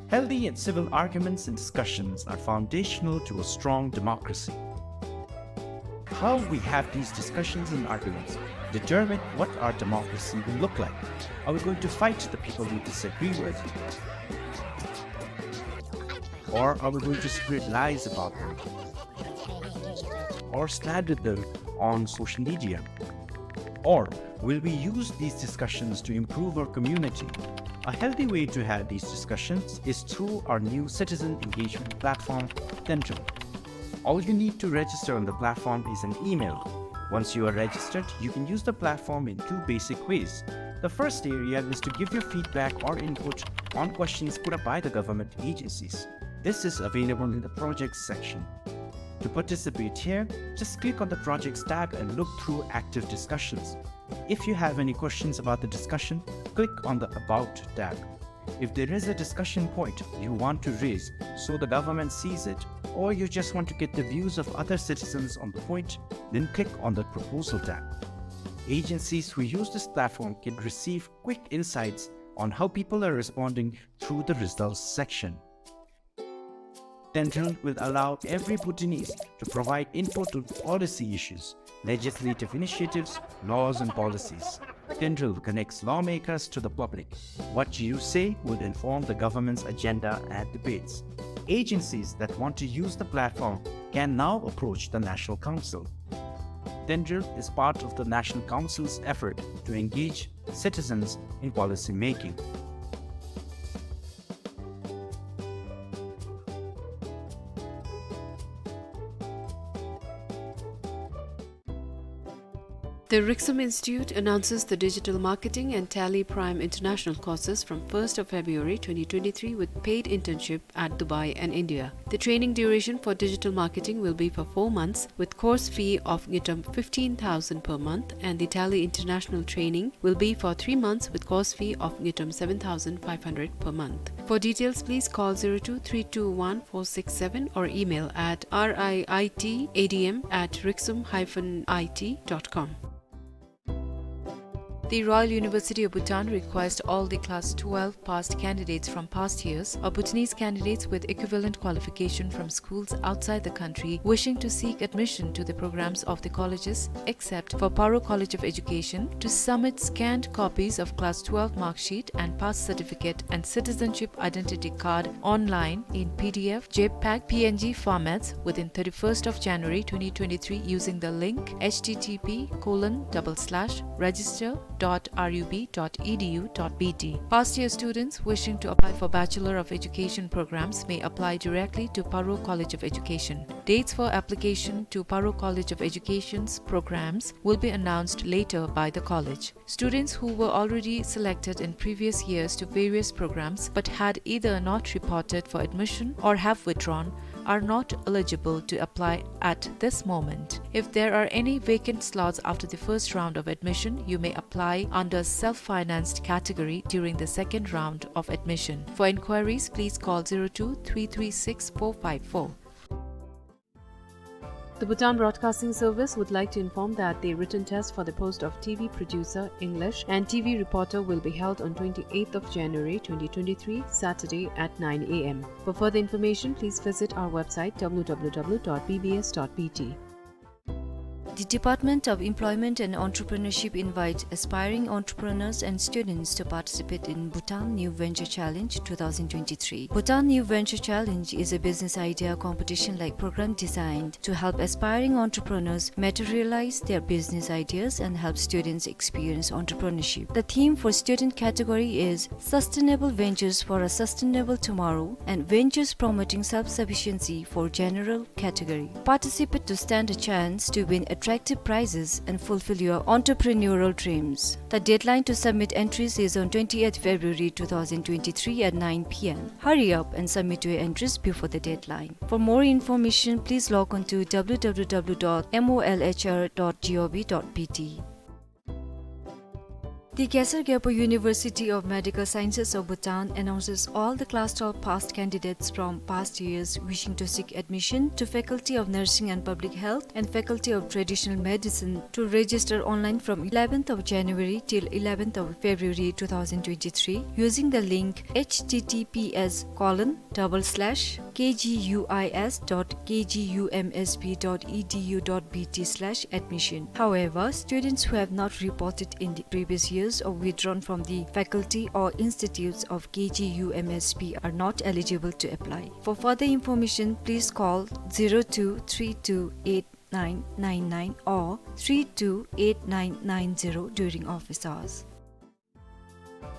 Healthy and civil arguments and discussions are foundational to a strong democracy. How we have these discussions and arguments determine what our democracy will look like. Are we going to fight the people we disagree with? Or are we going to spread lies about them? Or slander them on social media? Or will we use these discussions to improve our community? A healthy way to have these discussions is through our new citizen engagement platform, Tendril. All you need to register on the platform is an email. Once you are registered, you can use the platform in two basic ways. The first area is to give your feedback or input on questions put up by the government agencies. This is available in the projects section. To participate here, just click on the projects tab and look through active discussions. If you have any questions about the discussion, click on the About tab. If there is a discussion point you want to raise so the government sees it, or you just want to get the views of other citizens on the point, then click on the Proposal tab. Agencies who use this platform can receive quick insights on how people are responding through the results section. Tendril will allow every Bhutanese to provide input on policy issues, legislative initiatives, laws and policies. Tendril connects lawmakers to the public. What you say will inform the government's agenda and debates. Agencies that want to use the platform can now approach the National Council. Tendril is part of the National Council's effort to engage citizens in policy making. The Riksum Institute announces the Digital Marketing and Tally Prime International courses from first of February twenty twenty-three with paid internship at Dubai and India. The training duration for digital marketing will be for four months with course fee of ngultrum fifteen thousand per month, and the Tally International training will be for three months with course fee of ngultrum seven thousand five hundred per month. For details, please call zero two three two one four six seven or email at R I I T A D M at riksum hyphen I T dot com. The Royal University of Bhutan requires all the class twelve passed candidates from past years or Bhutanese candidates with equivalent qualification from schools outside the country wishing to seek admission to the programs of the colleges, except for Paro College of Education, to submit scanned copies of class twelve mark sheet and pass certificate and citizenship identity card online in P D F, JPEG, P N G formats within thirty-first of January twenty twenty-three using the link H T T P colon double slash register dot R U B dot E D U dot B T. Past year students wishing to apply for Bachelor of Education programs may apply directly to Paro College of Education. Dates for application to Paro College of Education's programs will be announced later by the college. Students who were already selected in previous years to various programs but had either not reported for admission or have withdrawn are not eligible to apply at this moment. If there are any vacant slots after the first round of admission, you may apply under self-financed category during the second round of admission. For inquiries, please call zero two three three six four five four. The Bhutan Broadcasting Service would like to inform that the written test for the post of T V producer, English, and T V reporter will be held on twenty-eighth of January twenty twenty-three, Saturday at nine A M. For further information, please visit our website, W W W dot B B S dot B T. The Department of Employment and Entrepreneurship invites aspiring entrepreneurs and students to participate in Bhutan New Venture Challenge two thousand twenty-three. Bhutan New Venture Challenge is a business idea competition-like program designed to help aspiring entrepreneurs materialize their business ideas and help students experience entrepreneurship. The theme for student category is Sustainable Ventures for a Sustainable Tomorrow and Ventures Promoting Self-Sufficiency for General category. Participate to stand a chance to win attractive prizes and fulfill your entrepreneurial dreams. The deadline to submit entries is on twentieth February two thousand twenty-three at nine P M. Hurry up and submit your entries before the deadline. For more information, please log on to W W W dot M O L H R dot G O V dot B T. The Gesar Gyalpo University of Medical Sciences of Bhutan announces all the class twelve passed candidates from past years wishing to seek admission to Faculty of Nursing and Public Health and Faculty of Traditional Medicine to register online from eleventh of January till eleventh of February two thousand twenty-three using the link H T T P S colon double slash K G U I S dot K G U M S B dot E D U dot B T slash admission. However, students who have not reported in the previous years or withdrawn from the faculty or institutes of K G U M S B are not eligible to apply. For further information, please call zero two three two eight nine nine nine or three two eight nine nine zero during office hours.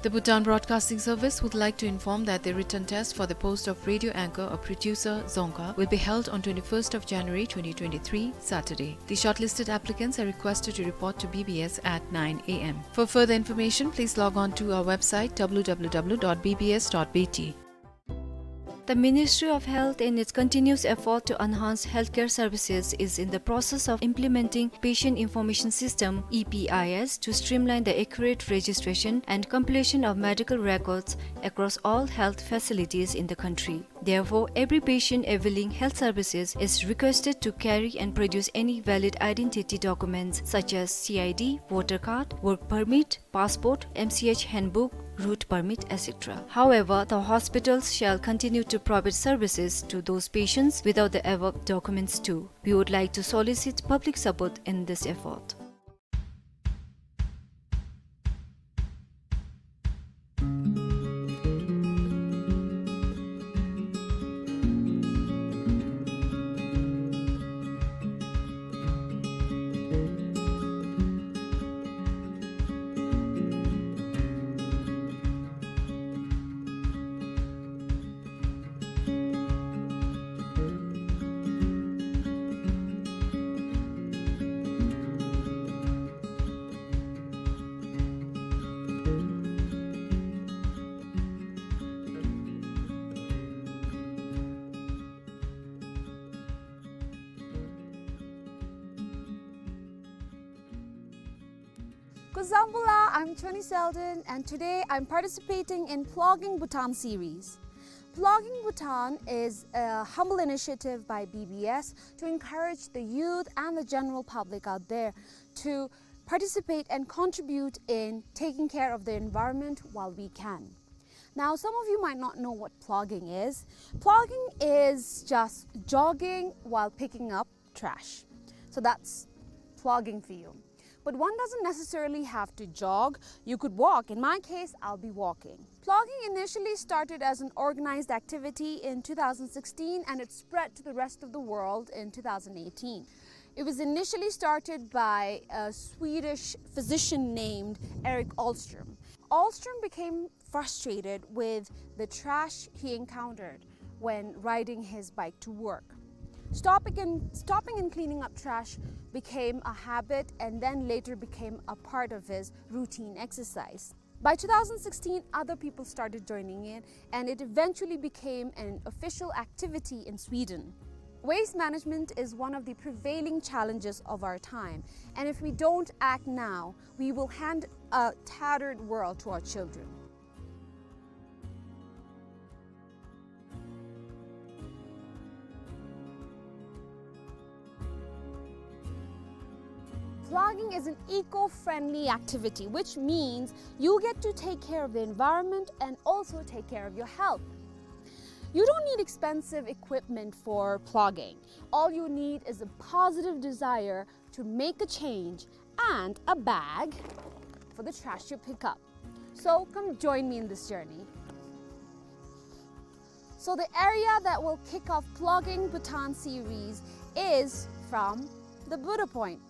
The Bhutan Broadcasting Service would like to inform that the written test for the post of radio anchor or producer, dzongkha, will be held on twenty-first of January twenty twenty-three, Saturday. The shortlisted applicants are requested to report to B B S at nine A M. For further information, please log on to our website, W W W dot B B S dot B T. The Ministry of Health, in its continuous effort to enhance healthcare services, is in the process of implementing Patient Information System, E P I S, to streamline the accurate registration and completion of medical records across all health facilities in the country. Therefore, every patient availing health services is requested to carry and produce any valid identity documents such as C I D, voter card, work permit, passport, M C H handbook, route permit, et cetera. However, the hospitals shall continue to provide services to those patients without the above documents too. We would like to solicit public support in this effort. Kuzuzangpo la, I'm Tony Selden, and today I'm participating in Plogging Bhutan series. Plogging Bhutan is a humble initiative by B B S to encourage the youth and the general public out there to participate and contribute in taking care of the environment while we can. Now, some of you might not know what plogging is. Plogging is just jogging while picking up trash. So that's plogging for you. But one doesn't necessarily have to jog. You could walk. In my case, I'll be walking. Plogging initially started as an organized activity in two thousand sixteen, and it spread to the rest of the world in two thousand eighteen. It was initially started by a Swedish physician named Erik Ahlström. Ahlström became frustrated with the trash he encountered when riding his bike to work. Stopping and, stopping and cleaning up trash became a habit and then later became a part of his routine exercise. By two thousand sixteen, other people started joining in, and it eventually became an official activity in Sweden. Waste management is one of the prevailing challenges of our time, and if we don't act now, we will hand a tattered world to our children. Plogging is an eco-friendly activity, which means you get to take care of the environment and also take care of your health. You don't need expensive equipment for plogging. All you need is a positive desire to make a change and a bag for the trash you pick up. So come join me in this journey. So the area that will kick off Plogging Bhutan series is from the Buddha Point.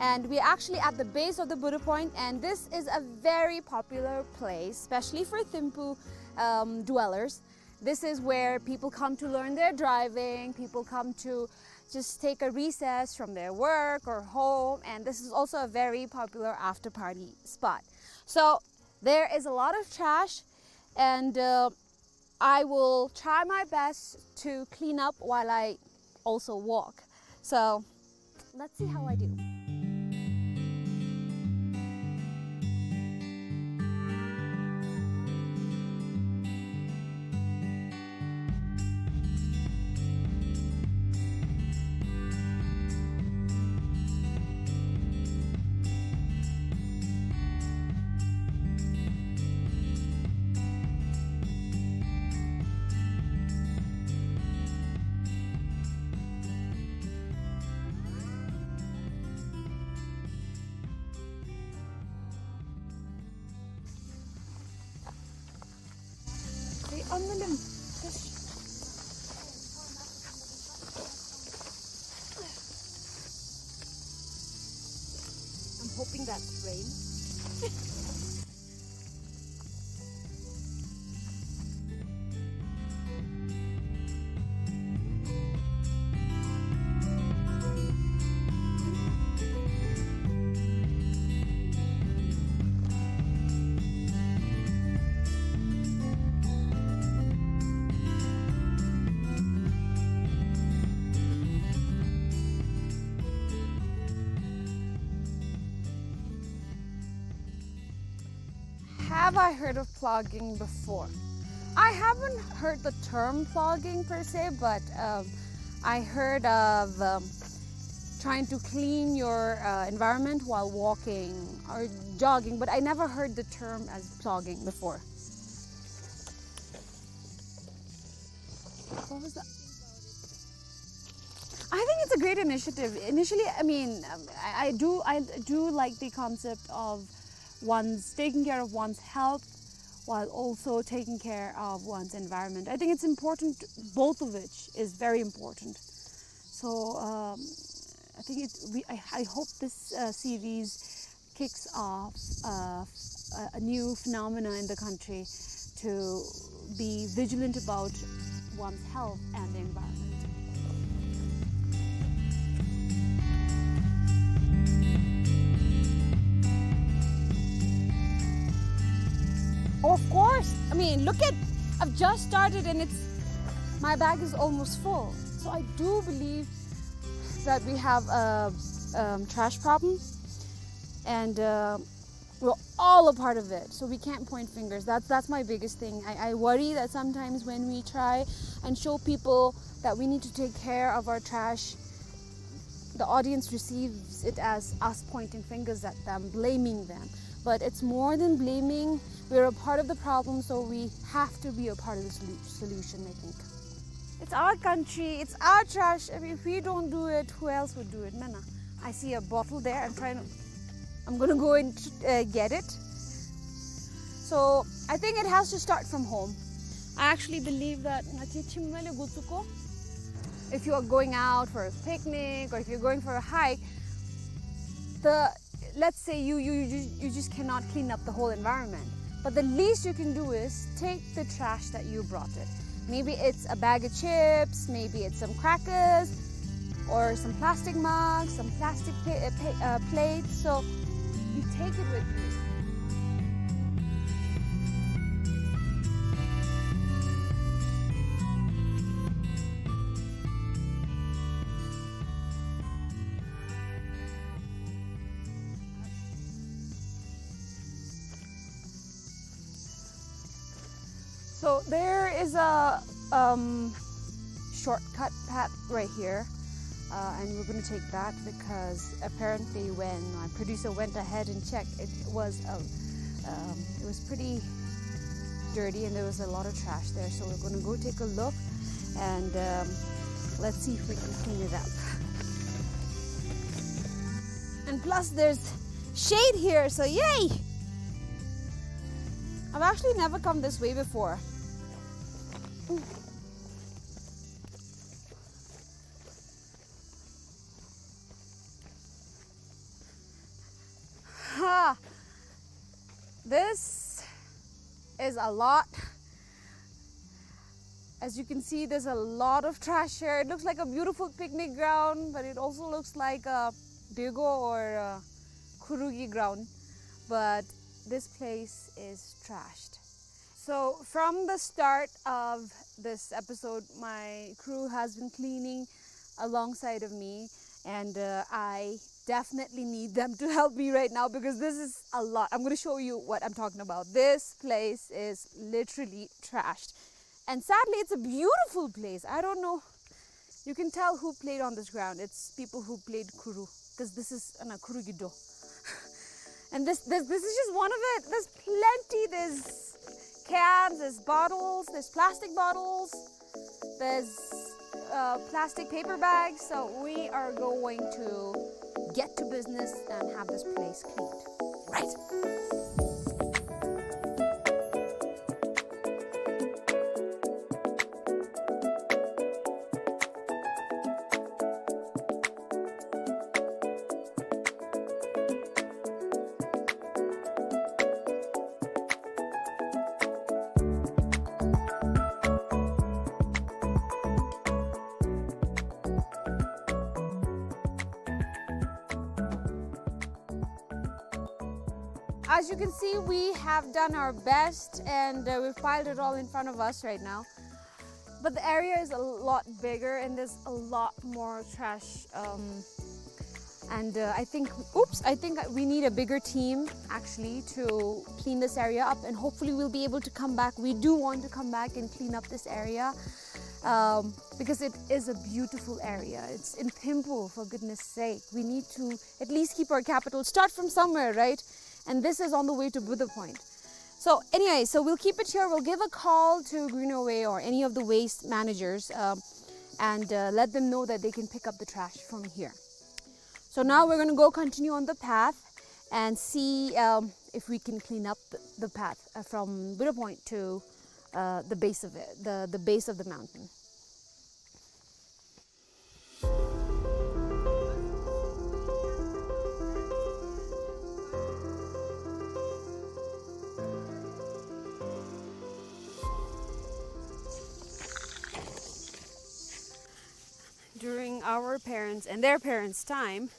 And we're actually at the base of the Buddha Point, and this is a very popular place, especially for Thimphu, um, dwellers. This is where people come to learn their driving, people come to just take a recess from their work or home, and this is also a very popular after party spot. So there is a lot of trash, and, uh, I will try my best to clean up while I also walk. So let's see how I do. They on the limb. Just, I'm hoping that's rain. Have I heard of plogging before? I haven't heard the term plogging per se, but, um, I heard of, um, trying to clean your, uh, environment while walking or jogging, but I never heard the term as plogging before. What was that? I think it's a great initiative. Initially, I mean, um, I, I do, I do like the concept of one's taking care of one's health while also taking care of one's environment. I think it's important, both of which is very important. So, um, I think it, we, I, I hope this, uh, series kicks off, uh, a, a new phenomena in the country to be vigilant about one's health and the environment. Of course. I mean, look at, I've just started and it's, my bag is almost full. So I do believe that we have a, um, trash problem, and, uh, we're all a part of it, so we can't point fingers. That's, that's my biggest thing. I, I worry that sometimes when we try and show people that we need to take care of our trash, the audience receives it as us pointing fingers at them, blaming them. But it's more than blaming. We're a part of the problem, so we have to be a part of the solu-, solution, I think. It's our country, it's our trash. I mean, if we don't do it, who else would do it? Mena, I see a bottle there. I'm trying to, I'm gonna go and, uh, get it. So I think it has to start from home. I actually believe that, if you are going out for a picnic or if you're going for a hike, the, let's say you, you, you, you just cannot clean up the whole environment. But the least you can do is take the trash that you brought it. Maybe it's a bag of chips, maybe it's some crackers, or some plastic mugs, some plastic pa-, uh, pa-, uh, plates. So you take it with you. So there is a, um, shortcut path right here, uh, and we're gonna take that because apparently when my producer went ahead and checked, it was a, um, it was pretty dirty and there was a lot of trash there. So we're gonna go take a look and, um, let's see if we can clean it up. And plus, there's shade here, so yay! I've actually never come this way before. Ha! This is a lot. As you can see, there's a lot of trash here. It looks like a beautiful picnic ground, but it also looks like a dego or a khurugi ground. But this place is trashed. So from the start of this episode, my crew has been cleaning alongside of me, and, uh, I definitely need them to help me right now because this is a lot. I'm gonna show you what I'm talking about. This place is literally trashed. And sadly, it's a beautiful place. I don't know. You can tell who played on this ground. It's people who played khuru, 'cause this is, uh, no, khurugi do. And this, this, this is just one of it. There's plenty. There's cans, there's bottles, there's plastic bottles, there's, uh, plastic paper bags. So we are going to get to business and have this place cleaned. Right. As you can see, we have done our best and, uh, we've piled it all in front of us right now. But the area is a lot bigger and there's a lot more trash. Um, and, uh, I think, oops, I think we need a bigger team actually to clean this area up, and hopefully we'll be able to come back. We do want to come back and clean up this area, um, because it is a beautiful area. It's in Thimphu, for goodness sake. We need to at least keep our capital, start from somewhere, right? And this is on the way to Buddha Point. So anyway, so we'll keep it here. We'll give a call to Greenaway or any of the waste managers, um, and, uh, let them know that they can pick up the trash from here. So now we're gonna go continue on the path and see, um, if we can clean up the, the path, uh, from Buddha Point to, uh, the base of it, the, the base of the mountain. During our parents' and their parents' time,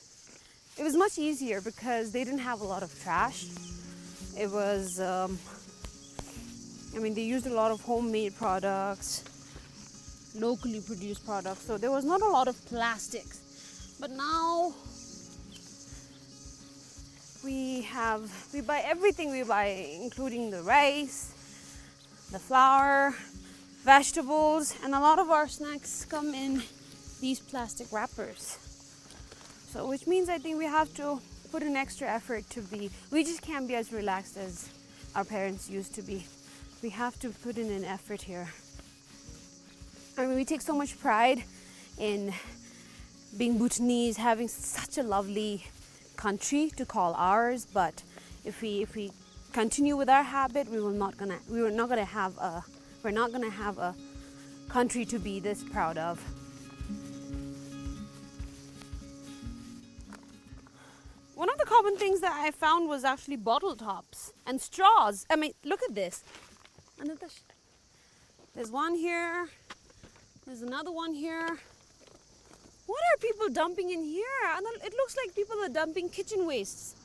it was much easier because they didn't have a lot of trash. It was, um, I mean, they used a lot of homemade products, locally produced products, so there was not a lot of plastics. But now we have, we buy everything we buy, including the rice, the flour, vegetables, and a lot of our snacks come in these plastic wrappers. So, which means I think we have to put an extra effort to be, we just can't be as relaxed as our parents used to be. We have to put in an effort here. I mean, we take so much pride in being Bhutanese, having such a lovely country to call ours, but if we, if we continue with our habit, we will not gonna, we are not gonna have a, we're not gonna have a country to be this proud of. One of the common things that I found was actually bottle tops and straws. I mean, look at this. Another sh- There's one here. There's another one here. What are people dumping in here? And it looks like people are dumping kitchen wastes.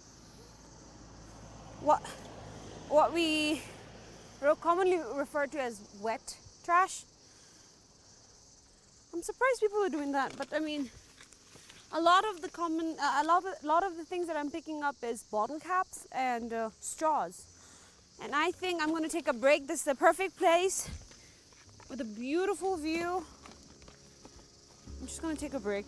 What, what we re-, commonly refer to as wet trash. I'm surprised people are doing that, but I mean, a lot of the common, uh, a lot of, a lot of the things that I'm picking up is bottle caps and, uh, straws. And I think I'm gonna take a break. This is the perfect place with a beautiful view. I'm just gonna take a break.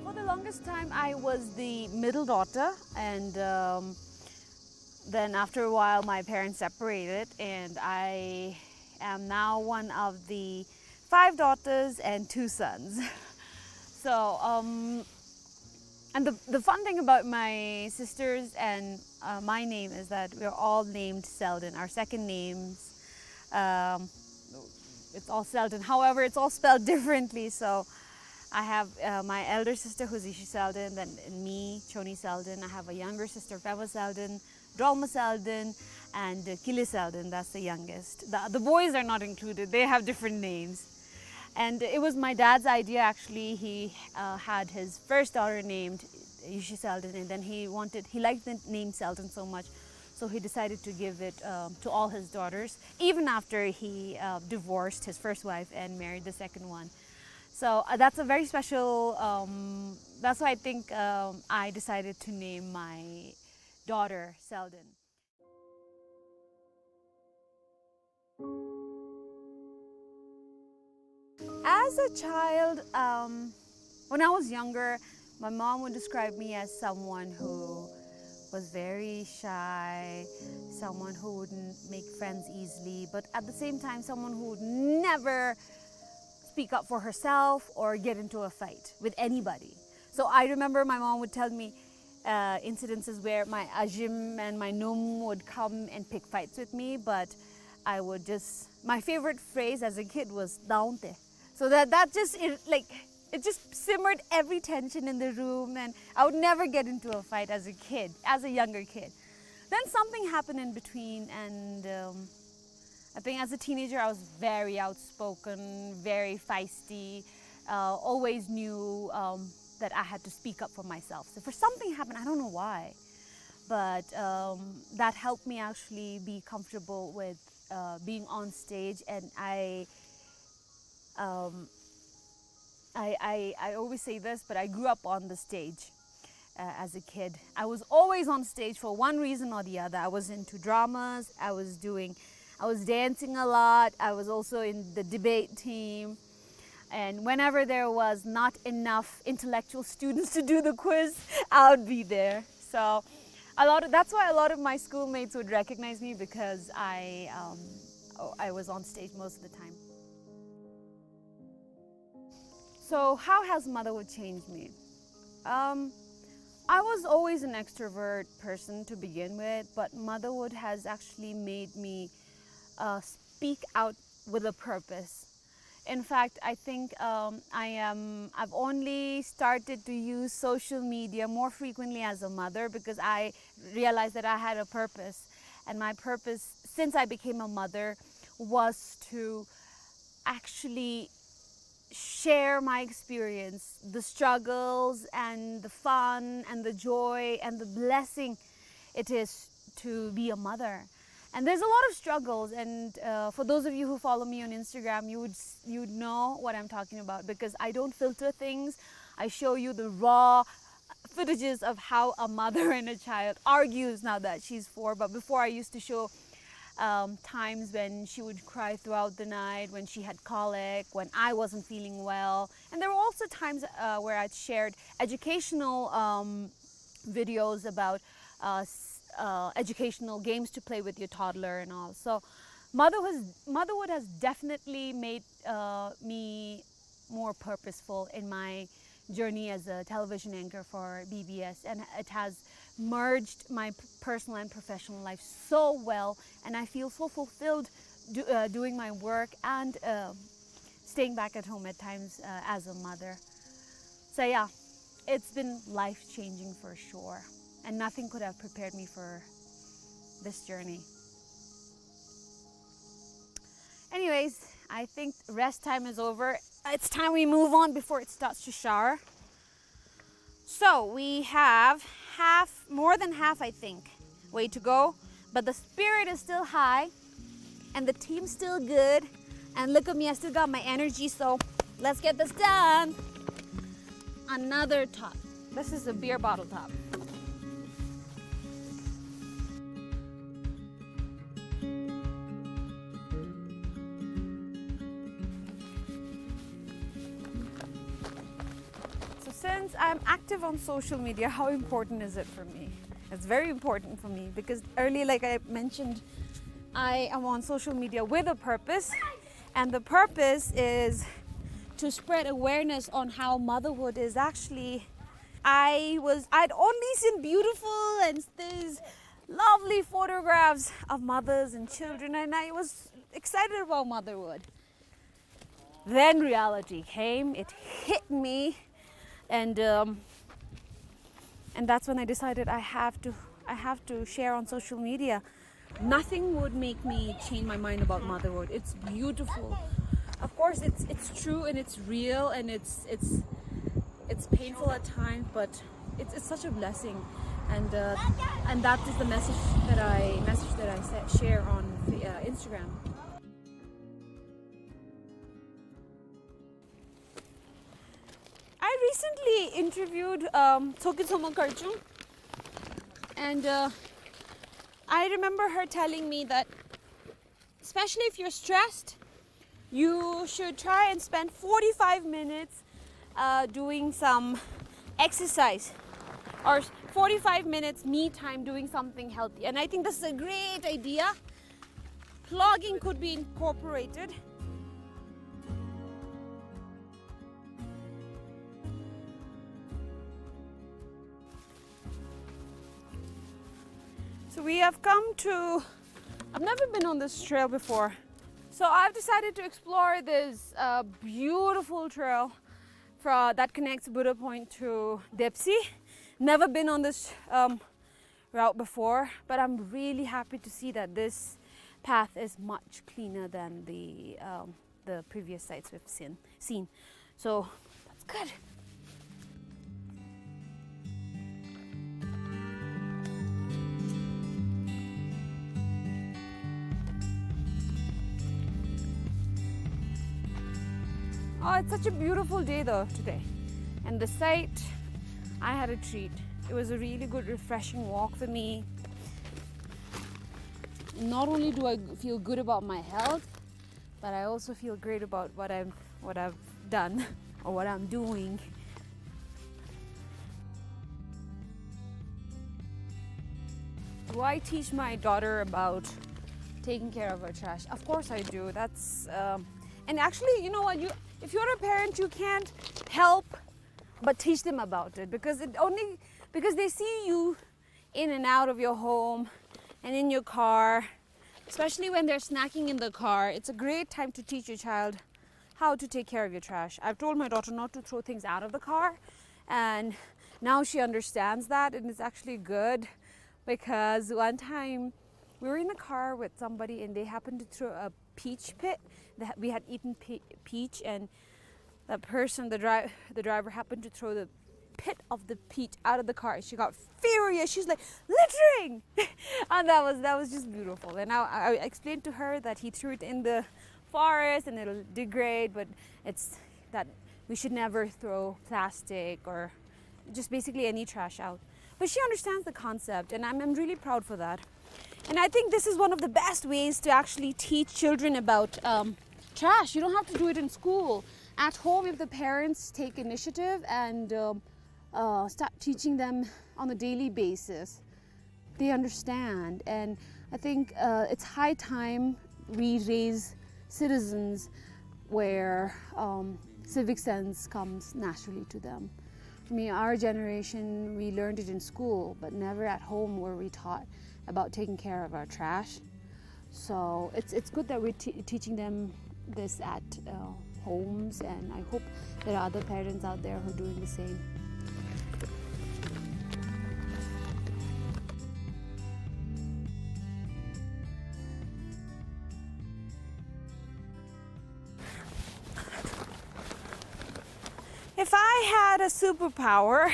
For the longest time, I was the middle daughter, and, um, then after a while, my parents separated, and I am now one of the five daughters and two sons. So, um, and the, the fun thing about my sisters and, uh, my name is that we're all named Selden. Our second names, um, it's all Selden. However, it's all spelled differently. So I have, uh, my elder sister, who's Yishi Selden, then me, Choni Selden. I have a younger sister, Pema Selden, Drolma Selden, and, uh, Kili Selden. That's the youngest. The, the boys are not included. They have different names. And it was my dad's idea, actually. He, uh, had his first daughter named Yishi Selden, and then he wanted, he liked the name Selden so much, so he decided to give it, um, to all his daughters, even after he, uh, divorced his first wife and married the second one. So, uh, that's a very special, um, that's why I think, um, I decided to name my daughter Selden. As a child, um, when I was younger, my mom would describe me as someone who was very shy, someone who wouldn't make friends easily, but at the same time, someone who would never speak up for herself or get into a fight with anybody. So I remember my mom would tell me, uh, incidences where my ajim and my num would come and pick fights with me, but I would just, my favorite phrase as a kid was "Daunte." So that, that just, it, like, it just simmered every tension in the room, and I would never get into a fight as a kid, as a younger kid. Then something happened in between, and, um, I think as a teenager, I was very outspoken, very feisty, uh, always knew, um, that I had to speak up for myself. So for something happened, I don't know why, but, um, that helped me actually be comfortable with, uh, being on stage, and I, um, I, I, I always say this, but I grew up on the stage, uh, as a kid. I was always on stage for one reason or the other. I was into dramas, I was doing, I was dancing a lot, I was also in the debate team. And whenever there was not enough intellectual students to do the quiz, I would be there. So a lot of, that's why a lot of my schoolmates would recognize me, because I, um, oh, I was on stage most of the time. So how has motherhood changed me? Um, I was always an extrovert person to begin with, but motherhood has actually made me, uh, speak out with a purpose. In fact, I think, um, I am, I've only started to use social media more frequently as a mother, because I realized that I had a purpose. And my purpose, since I became a mother, was to actually share my experience, the struggles and the fun and the joy and the blessing it is to be a mother. And there's a lot of struggles, and, uh, for those of you who follow me on Instagram, you would s-, you would know what I'm talking about, because I don't filter things. I show you the raw footages of how a mother and a child argues now that she's four. But before, I used to show, um, times when she would cry throughout the night, when she had colic, when I wasn't feeling well. And there were also times, uh, where I'd shared educational, um, videos about, uh, s-, uh, educational games to play with your toddler and all. So motherhood, motherhood has definitely made, uh, me more purposeful in my journey as a television anchor for B B S, and it has merged my p-, personal and professional life so well, and I feel so fulfilled do-, uh, doing my work and, uh, staying back at home at times, uh, as a mother. So yeah, it's been life-changing for sure, and nothing could have prepared me for this journey. Anyways, I think rest time is over. It's time we move on before it starts to shower. So we have half, more than half, I think, way to go. But the spirit is still high, and the team's still good. And look at me, I still got my energy. So let's get this done. Another top. This is a beer bottle top. So since I'm active on social media, how important is it for me? It's very important for me because earlier, like I mentioned, I am on social media with a purpose, and the purpose is to spread awareness on how motherhood is actually. I was, I'd only seen beautiful and these lovely photographs of mothers and children, and I was excited about motherhood. Then reality came, it hit me, and, um, and that's when I decided I have to, I have to share on social media. Nothing would make me change my mind about motherhood. It's beautiful. Of course, it's, it's true and it's real and it's, it's, it's painful at times, but it's, it's such a blessing. And, uh, and that is the message that I, message that I sa-, share on, uh, Instagram. I recently interviewed, um, Tshogkyu Tshomo Karchung, and, uh, I remember her telling me that, especially if you're stressed, you should try and spend forty-five minutes, uh, doing some exercise, or forty-five minutes me time doing something healthy. And I think this is a great idea. Plogging could be incorporated. So we have come to, I've never been on this trail before. So I've decided to explore this, uh, beautiful trail fro-, that connects Buddha Point to Depsy. Never been on this, um, route before, but I'm really happy to see that this path is much cleaner than the, um, the previous sites we've seen, seen. So that's good. Oh, it's such a beautiful day though today. And the site, I had a treat. It was a really good, refreshing walk for me. Not only do I feel good about my health, but I also feel great about what I'm, what I've done or what I'm doing. Do I teach my daughter about taking care of her trash? Of course I do. That's, um, and actually, you know what? You, if you're a parent, you can't help but teach them about it because it only, because they see you in and out of your home and in your car, especially when they're snacking in the car, it's a great time to teach your child how to take care of your trash. I've told my daughter not to throw things out of the car, and now she understands that, and it's actually good because one time we were in the car with somebody and they happened to throw a peach pit. They ha-, we had eaten pe-, peach, and that person, the dri-, the driver happened to throw the pit of the peach out of the car. She got furious. She's like, "Littering!" And that was, that was just beautiful. And I, I explained to her that he threw it in the forest and it'll degrade, but it's that we should never throw plastic or just basically any trash out. But she understands the concept, and I'm, I'm really proud for that. And I think this is one of the best ways to actually teach children about, um, trash. You don't have to do it in school. At home, if the parents take initiative and, um, uh, start teaching them on a daily basis, they understand. And I think, uh, it's high time we raise citizens where, um, civic sense comes naturally to them. I mean, our generation, we learned it in school, but never at home were we taught about taking care of our trash. So it's, it's good that we're te-, teaching them this at, uh, homes, and I hope there are other parents out there who are doing the same. If I had a superpower,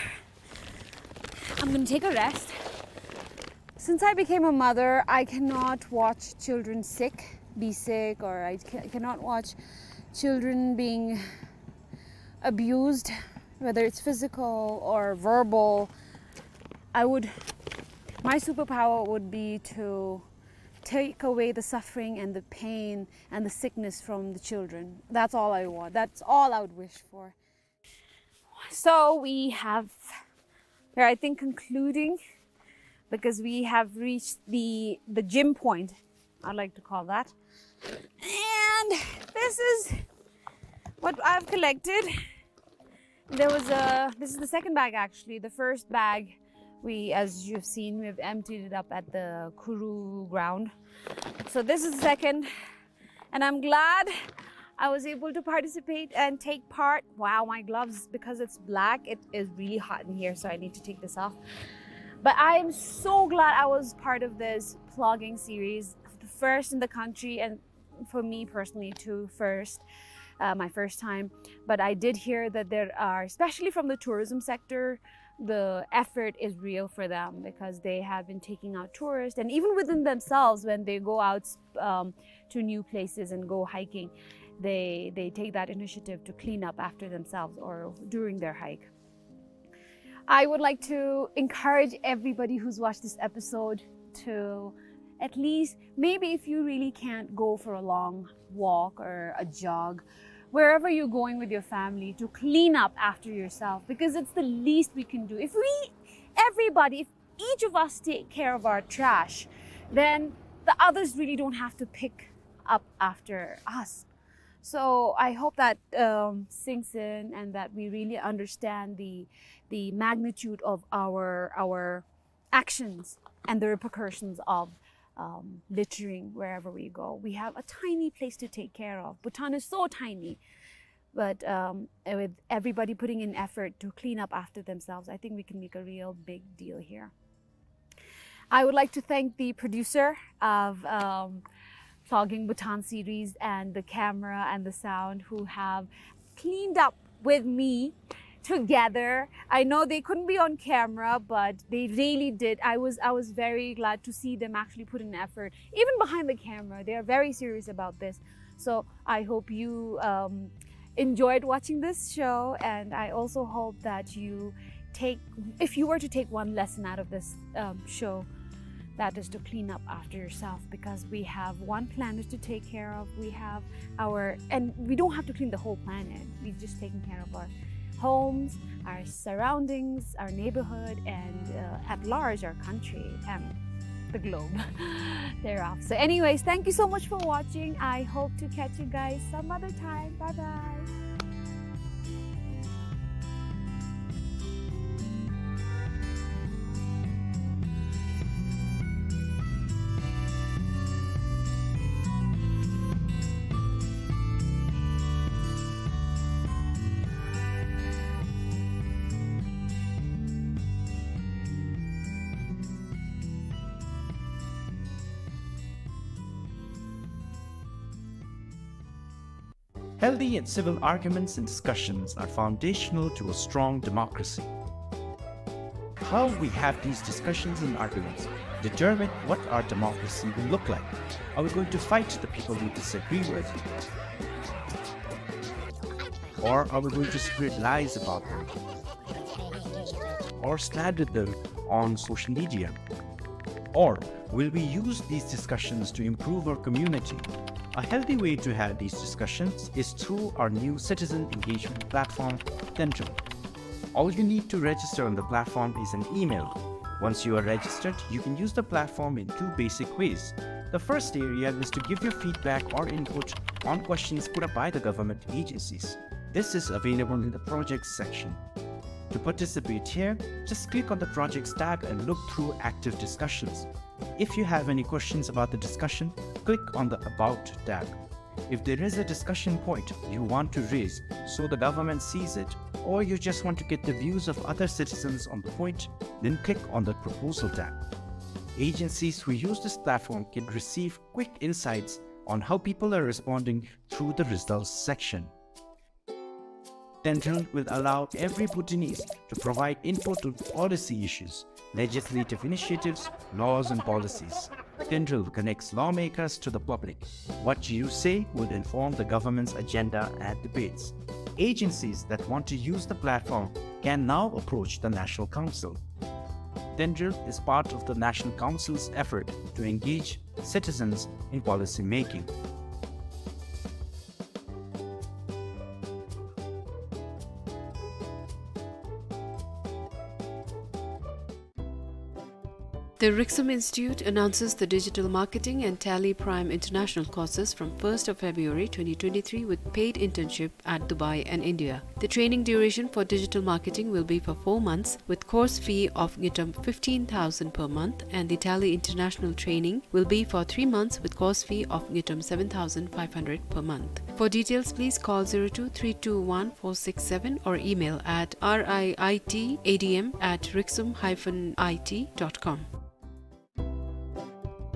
I'm gonna take a rest. Since I became a mother, I cannot watch children sick, be sick, or I ca- cannot watch children being abused, whether it's physical or verbal. I would, my superpower would be to take away the suffering and the pain and the sickness from the children. That's all I want. That's all I would wish for. So we have, we're, I think, concluding, because we have reached the, the gym point, I like to call that. And this is what I've collected. There was a, this is the second bag actually. The first bag, we, as you've seen, we've emptied it up at the Khuru ground. So this is the second, and I'm glad I was able to participate and take part. Wow, my gloves, because it's black, it is really hot in here, so I need to take this off. But I am so glad I was part of this plogging series, the first in the country, and for me personally too, first, uh, my first time. But I did hear that there are, especially from the tourism sector, the effort is real for them because they have been taking out tourists, and even within themselves, when they go out, um, to new places and go hiking, they, they take that initiative to clean up after themselves or during their hike. I would like to encourage everybody who's watched this episode to at least, maybe if you really can't go for a long walk or a jog, wherever you're going with your family, to clean up after yourself, because it's the least we can do. If we, everybody, if each of us take care of our trash, then the others really don't have to pick up after us. So I hope that, um, sinks in and that we really understand the, the magnitude of our, our actions and the repercussions of, um, littering wherever we go. We have a tiny place to take care of. Bhutan is so tiny, but, um, with everybody putting in effort to clean up after themselves, I think we can make a real big deal here. I would like to thank the producer of, um, Plogging Bhutan series and the camera and the sound who have cleaned up with me together. I know they couldn't be on camera, but they really did. I was, I was very glad to see them actually put in effort, even behind the camera. They are very serious about this. So I hope you, um, enjoyed watching this show, and I also hope that you take, if you were to take one lesson out of this, um, show, that is to clean up after yourself, because we have one planet to take care of. We have our, and we don't have to clean the whole planet. We're just taking care of our homes, our surroundings, our neighborhood, and, uh, at large, our country and the globe thereof. So anyways, thank you so much for watching. I hope to catch you guys some other time. Bye bye. Healthy and civil arguments and discussions are foundational to a strong democracy. How we have these discussions and arguments determine what our democracy will look like. Are we going to fight the people we disagree with? Or are we going to spread lies about them? Or slander them on social media? Or will we use these discussions to improve our community? A healthy way to have these discussions is through our new citizen engagement platform, Tentrum. All you need to register on the platform is an email. Once you are registered, you can use the platform in two basic ways. The first area is to give your feedback or input on questions put up by the government agencies. This is available in the projects section. To participate here, just click on the projects tab and look through active discussions. If you have any questions about the discussion, click on the About tab. If there is a discussion point you want to raise so the government sees it, or you just want to get the views of other citizens on the point, then click on the Proposal tab. Agencies who use this platform can receive quick insights on how people are responding through the results section. Tendril will allow every Bhutanese to provide input on policy issues, legislative initiatives, laws and policies. Tendril connects lawmakers to the public. What you say will inform the government's agenda and debates. Agencies that want to use the platform can now approach the National Council. Tendril is part of the National Council's effort to engage citizens in policy making. The Riksum Institute announces the Digital Marketing and Tally Prime International courses from first of February twenty twenty-three with paid internship at Dubai and India. The training duration for digital marketing will be for four months with course fee of ngultrum fifteen thousand per month, and the Tally International training will be for three months with course fee of ngultrum seven thousand five hundred per month. For details, please call zero two three two one four six seven or email at R I I T A D M at riksum hyphen I T dot com.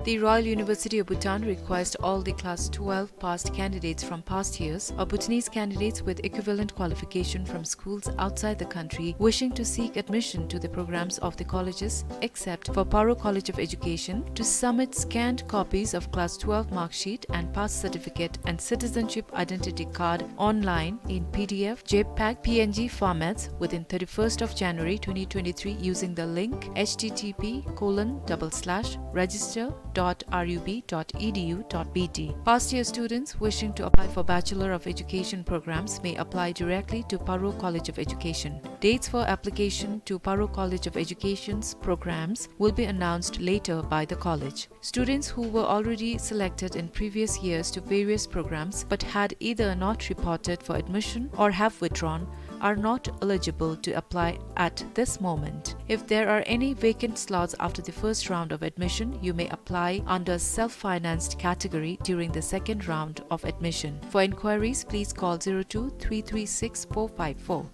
The Royal University of Bhutan requests all the class twelve passed candidates from past years or Bhutanese candidates with equivalent qualification from schools outside the country wishing to seek admission to the programs of the colleges, except for Paro College of Education, to submit scanned copies of class twelve mark sheet and pass certificate and citizenship identity card online in P D F, JPEG, P N G formats within thirty-first of January twenty twenty-three using the link H T T P colon double slash register dot R U B dot E D U dot B T. Past year students wishing to apply for Bachelor of Education programs may apply directly to Paro College of Education. Dates for application to Paro College of Education's programs will be announced later by the college. Students who were already selected in previous years to various programs but had either not reported for admission or have withdrawn are not eligible to apply at this moment. If there are any vacant slots after the first round of admission, you may apply under self-financed category during the second round of admission. For inquiries, please call zero two three three six four five four.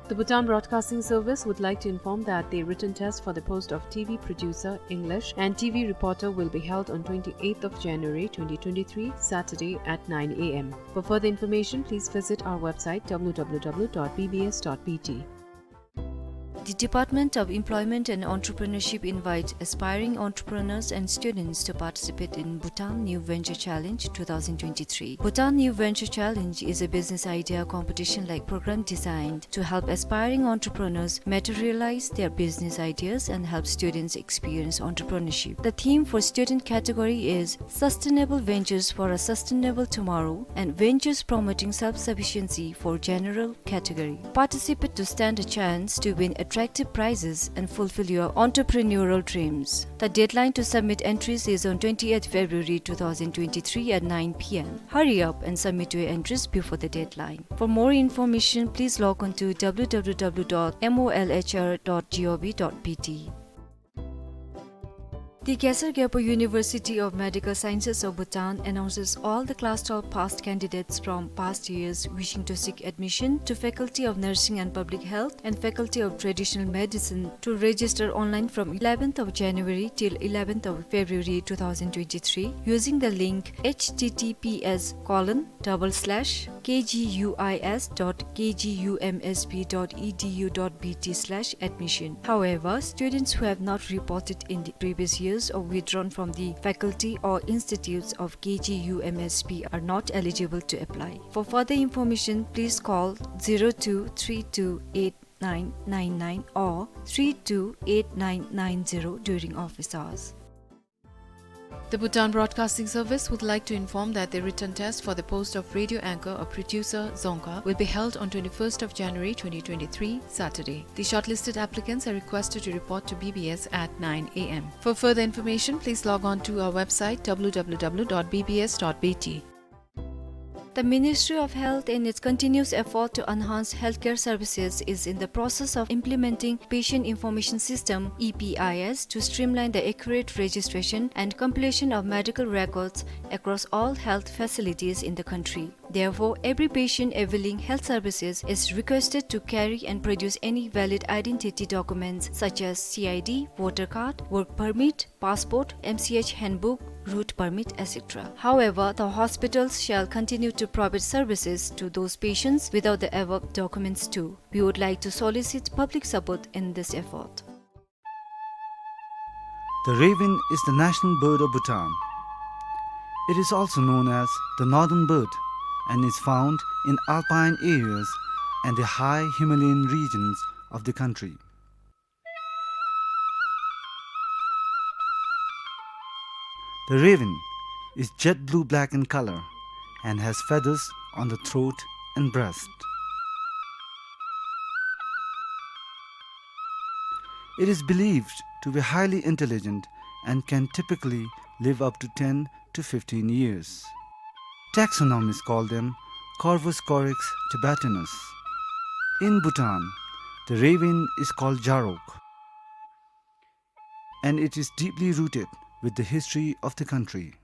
The Bhutan Broadcasting Service would like to inform that the written test for the post of T V producer, English, and T V reporter will be held on twenty-eighth of January twenty twenty-three, Saturday at nine A M. For further information, please visit our website W W W dot B B S dot B T. The Department of Employment and Entrepreneurship invites aspiring entrepreneurs and students to participate in Bhutan New Venture Challenge two thousand twenty-three. Bhutan New Venture Challenge is a business idea competition-like program designed to help aspiring entrepreneurs materialize their business ideas and help students experience entrepreneurship. The theme for student category is Sustainable Ventures for a Sustainable Tomorrow and Ventures Promoting Self-Sufficiency for General category. Participate to stand a chance to win attractive prizes and fulfill your entrepreneurial dreams. The deadline to submit entries is on twentieth February two thousand twenty-three at nine P M. Hurry up and submit your entries before the deadline. For more information, please log on to W W W dot M O L H R dot G O V dot B T. The Khesar Gyalpo University of Medical Sciences of Bhutan announces all the class twelve passed candidates from past years wishing to seek admission to Faculty of Nursing and Public Health and Faculty of Traditional Medicine to register online from eleventh of January till eleventh of February two thousand twenty-three using the link H T T P S colon double slash K G U I S dot K G U M S B dot E D U dot B T slash admission. However, students who have not reported in the previous years or withdrawn from the faculty or institutes of K G U M S B are not eligible to apply. For further information, please call zero two three two eight nine nine nine or three two eight nine nine zero during office hours. The Bhutan Broadcasting Service would like to inform that the written test for the post of radio anchor or producer, dzongkha, will be held on twenty-first of January twenty twenty-three, Saturday. The shortlisted applicants are requested to report to B B S at nine A M. For further information, please log on to our website W W W dot B B S dot B T. The Ministry of Health, in its continuous effort to enhance healthcare services, is in the process of implementing Patient Information System, E P I S, to streamline the accurate registration and completion of medical records across all health facilities in the country. Therefore, every patient availing health services is requested to carry and produce any valid identity documents such as C I D, voter card, work permit, passport, M C H handbook, route permit, et cetera. However, the hospitals shall continue to provide services to those patients without the above documents too. We would like to solicit public support in this effort. The raven is the national bird of Bhutan. It is also known as the northern bird and is found in alpine areas and the high Himalayan regions of the country. The raven is jet blue black in color and has feathers on the throat and breast. It is believed to be highly intelligent and can typically live up to ten to fifteen years. Taxonomists call them Corvus corax tibetanus. In Bhutan, the raven is called Jarok, and it is deeply rooted with the history of the country.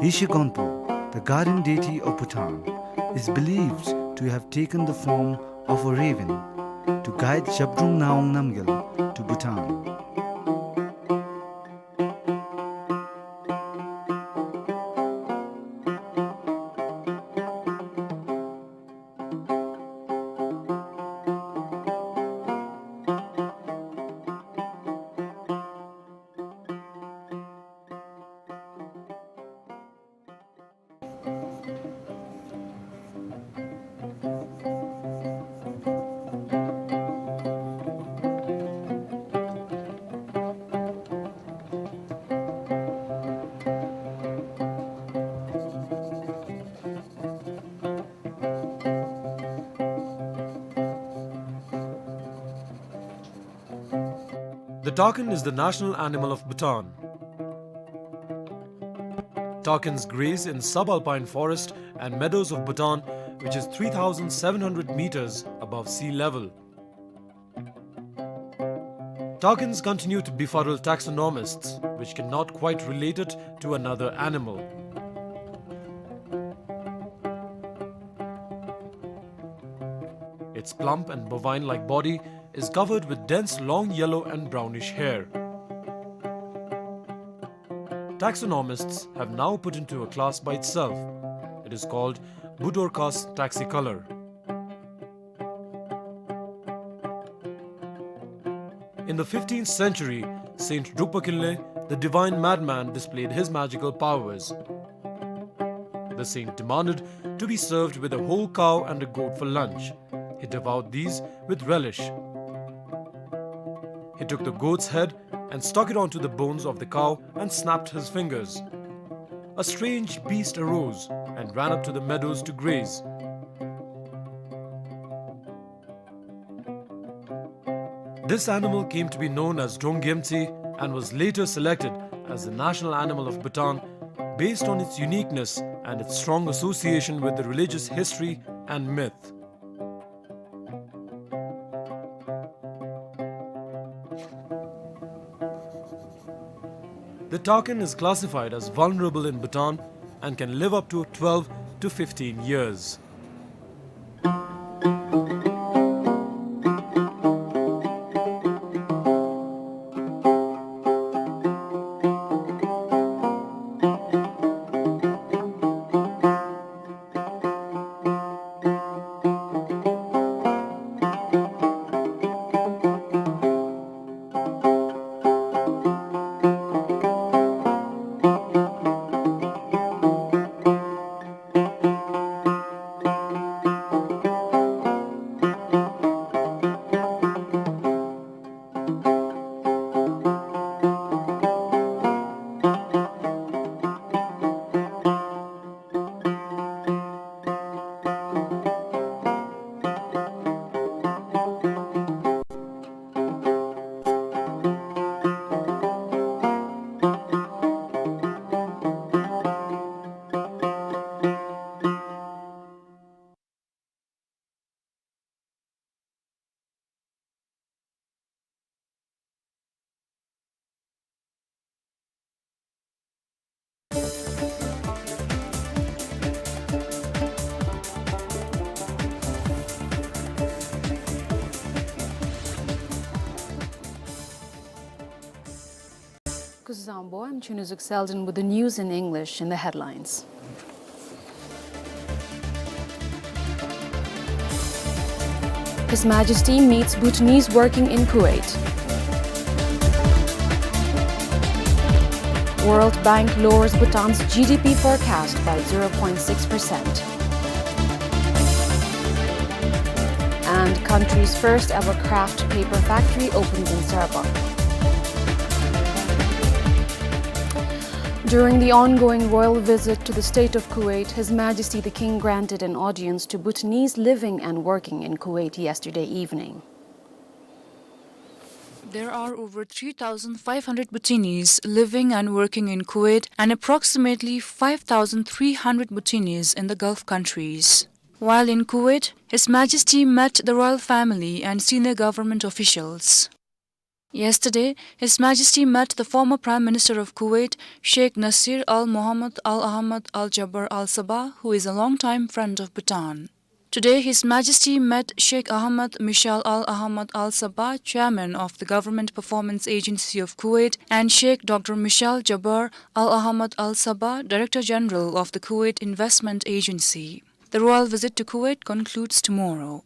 Yeshe Gonpo, the guardian deity of Bhutan, is believed to have taken the form of a raven to guide Zhabdrung Ngawang Namgyal to Bhutan. The takin is the national animal of Bhutan. Takins graze in subalpine forest and meadows of Bhutan, which is three thousand seven hundred meters above sea level. Takins continue to befuddle taxonomists, which cannot quite relate it to another animal. Its plump and bovine-like body is covered with dense long yellow and brownish hair. Taxonomists have now put into a class by itself. It is called Budorcas taxicolor. In the fifteenth century, Saint Drukpa Kinley, the divine madman, displayed his magical powers. The saint demanded to be served with a whole cow and a goat for lunch. He devoured these with relish. He took the goat's head and stuck it onto the bones of the cow and snapped his fingers. A strange beast arose and ran up to the meadows to graze. This animal came to be known as Drong Gyemtse and was later selected as the national animal of Bhutan based on its uniqueness and its strong association with the religious history and myth. The takin is classified as vulnerable in Bhutan and can live up to twelve to fifteen years. Bo, I'm Chunuzuk Selden with the news in English. In the headlines: His Majesty meets Bhutanese working in Kuwait. World Bank lowers Bhutan's G D P forecast by zero point six percent. And country's first ever craft paper factory opens in Sarabang. During the ongoing royal visit to the State of Kuwait, His Majesty the King granted an audience to Bhutanese living and working in Kuwait yesterday evening. There are over three thousand five hundred Bhutanese living and working in Kuwait and approximately five thousand three hundred Bhutanese in the Gulf countries. While in Kuwait, His Majesty met the royal family and senior government officials. Yesterday, His Majesty met the former Prime Minister of Kuwait, Sheikh Nasir Al Mohammed Al Ahmad Al Jabbar Al Sabah, who is a long-time friend of Bhutan. Today, His Majesty met Sheikh Ahmad Mishal Al Ahmad Al Sabah, Chairman of the Government Performance Agency of Kuwait, and Sheikh Doctor Mishal Jabbar Al Ahmad Al Sabah, Director General of the Kuwait Investment Agency. The royal visit to Kuwait concludes tomorrow.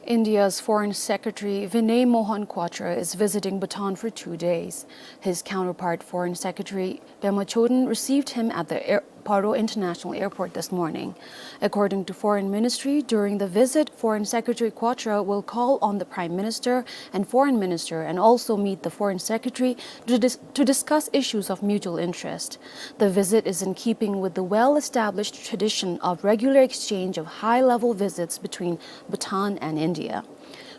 India's Foreign Secretary Vinay Mohan Kwatra is visiting Bhutan for two days. His counterpart, Foreign Secretary Pema Chodron, received him at the air-, Paro International Airport this morning. According to Foreign Ministry, during the visit, Foreign Secretary Kwatra will call on the Prime Minister and Foreign Minister and also meet the Foreign Secretary to dis-, to discuss issues of mutual interest. The visit is in keeping with the well-established tradition of regular exchange of high-level visits between Bhutan and India.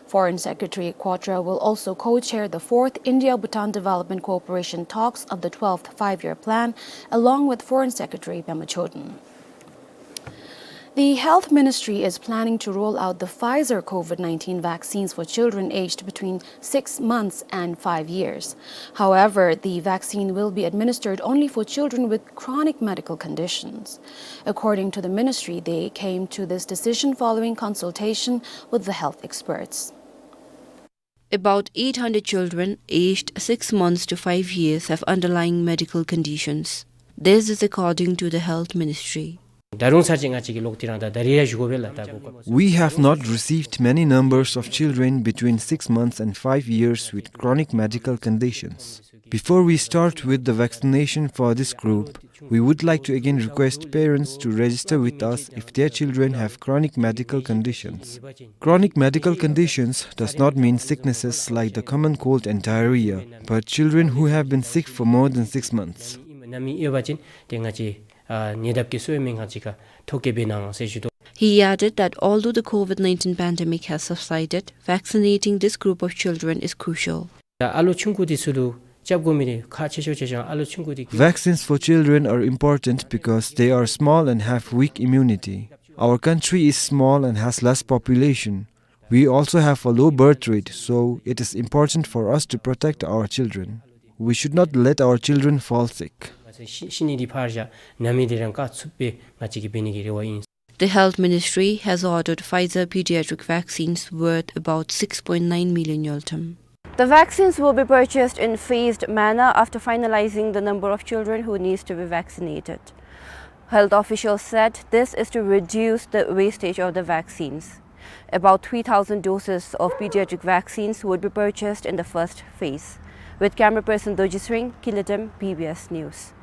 Foreign Secretary Kwatra will also co-chair the fourth India-Bhutan Development Cooperation talks of the twelfth Five-Year Plan, along with Foreign Secretary Pema Chodron. The Health Ministry is planning to roll out the Pfizer COVID nineteen vaccines for children aged between six months and five years. However, the vaccine will be administered only for children with chronic medical conditions. According to the ministry, they came to this decision following consultation with the health experts. About eight hundred children aged six months to five years have underlying medical conditions. This is according to the Health Ministry. ད་རུང་ཚར་གཅིག་ང་བཅས་ཀྱིས་ལོག་སྟེ་རང་ད་ད་རིས་ར་ཞུ་དགོ་པས་ལགས། ད་གོ་སྐབས། We have not received many numbers of children between six months and five years with chronic medical conditions. Before we start with the vaccination for this group, we would like to again request parents to register with us if their children have chronic medical conditions. Chronic medical conditions does not mean sicknesses like the common cold and diarrhea, but children who have been sick for more than six months. ནད་ཡམས་ཡོད་པ་ཅིན་ཏེ་ང་བཅས་ཨ་ཉེ་འདབས་ཀྱི་གསོ་བའི་སྨན་ཁང་ཅིག་ཁར་ཐོ་བཀོད་འབད་གནང་ཟེར་ཞུ་དོ། He added that although the COVID nineteen pandemic has subsided, vaccinating this group of children is crucial. ད་ཨ་ལོ་ཆུང་ཀུ་འདི་ཚུ་ལུ་རྐྱབ་དགོ་མི་འདི་ཁག་ཆེ་ཤོས་ཆེ་ཤོས་ཨ་ལོ་ཆུང་ཀུ་འདི་གི། Vaccines for children are important because they are small and have weak immunity. Our country is small and has less population. We also have a low birth rate, so it is important for us to protect our children. We should not let our children fall sick. ཤི་ཤི་ནི་འདི་ཕར་བཞག་ན་མི་འདི་རང་བཀག་ཚུགསཔ་སྦེ་ང་བཅས་ཀྱིས་འབད་ནི་གི་རེ་བ་ཨིན། The Health Ministry has ordered Pfizer pediatric vaccines worth about six point nine million ngultrum. The vaccines will be purchased in phased manner after finalizing the number of children who needs to be vaccinated. Health officials said this is to reduce the wastage of the vaccines. About three thousand doses of pediatric vaccines would be purchased in the first phase. With camera person Dorji Sring, Kilatam, B B S News.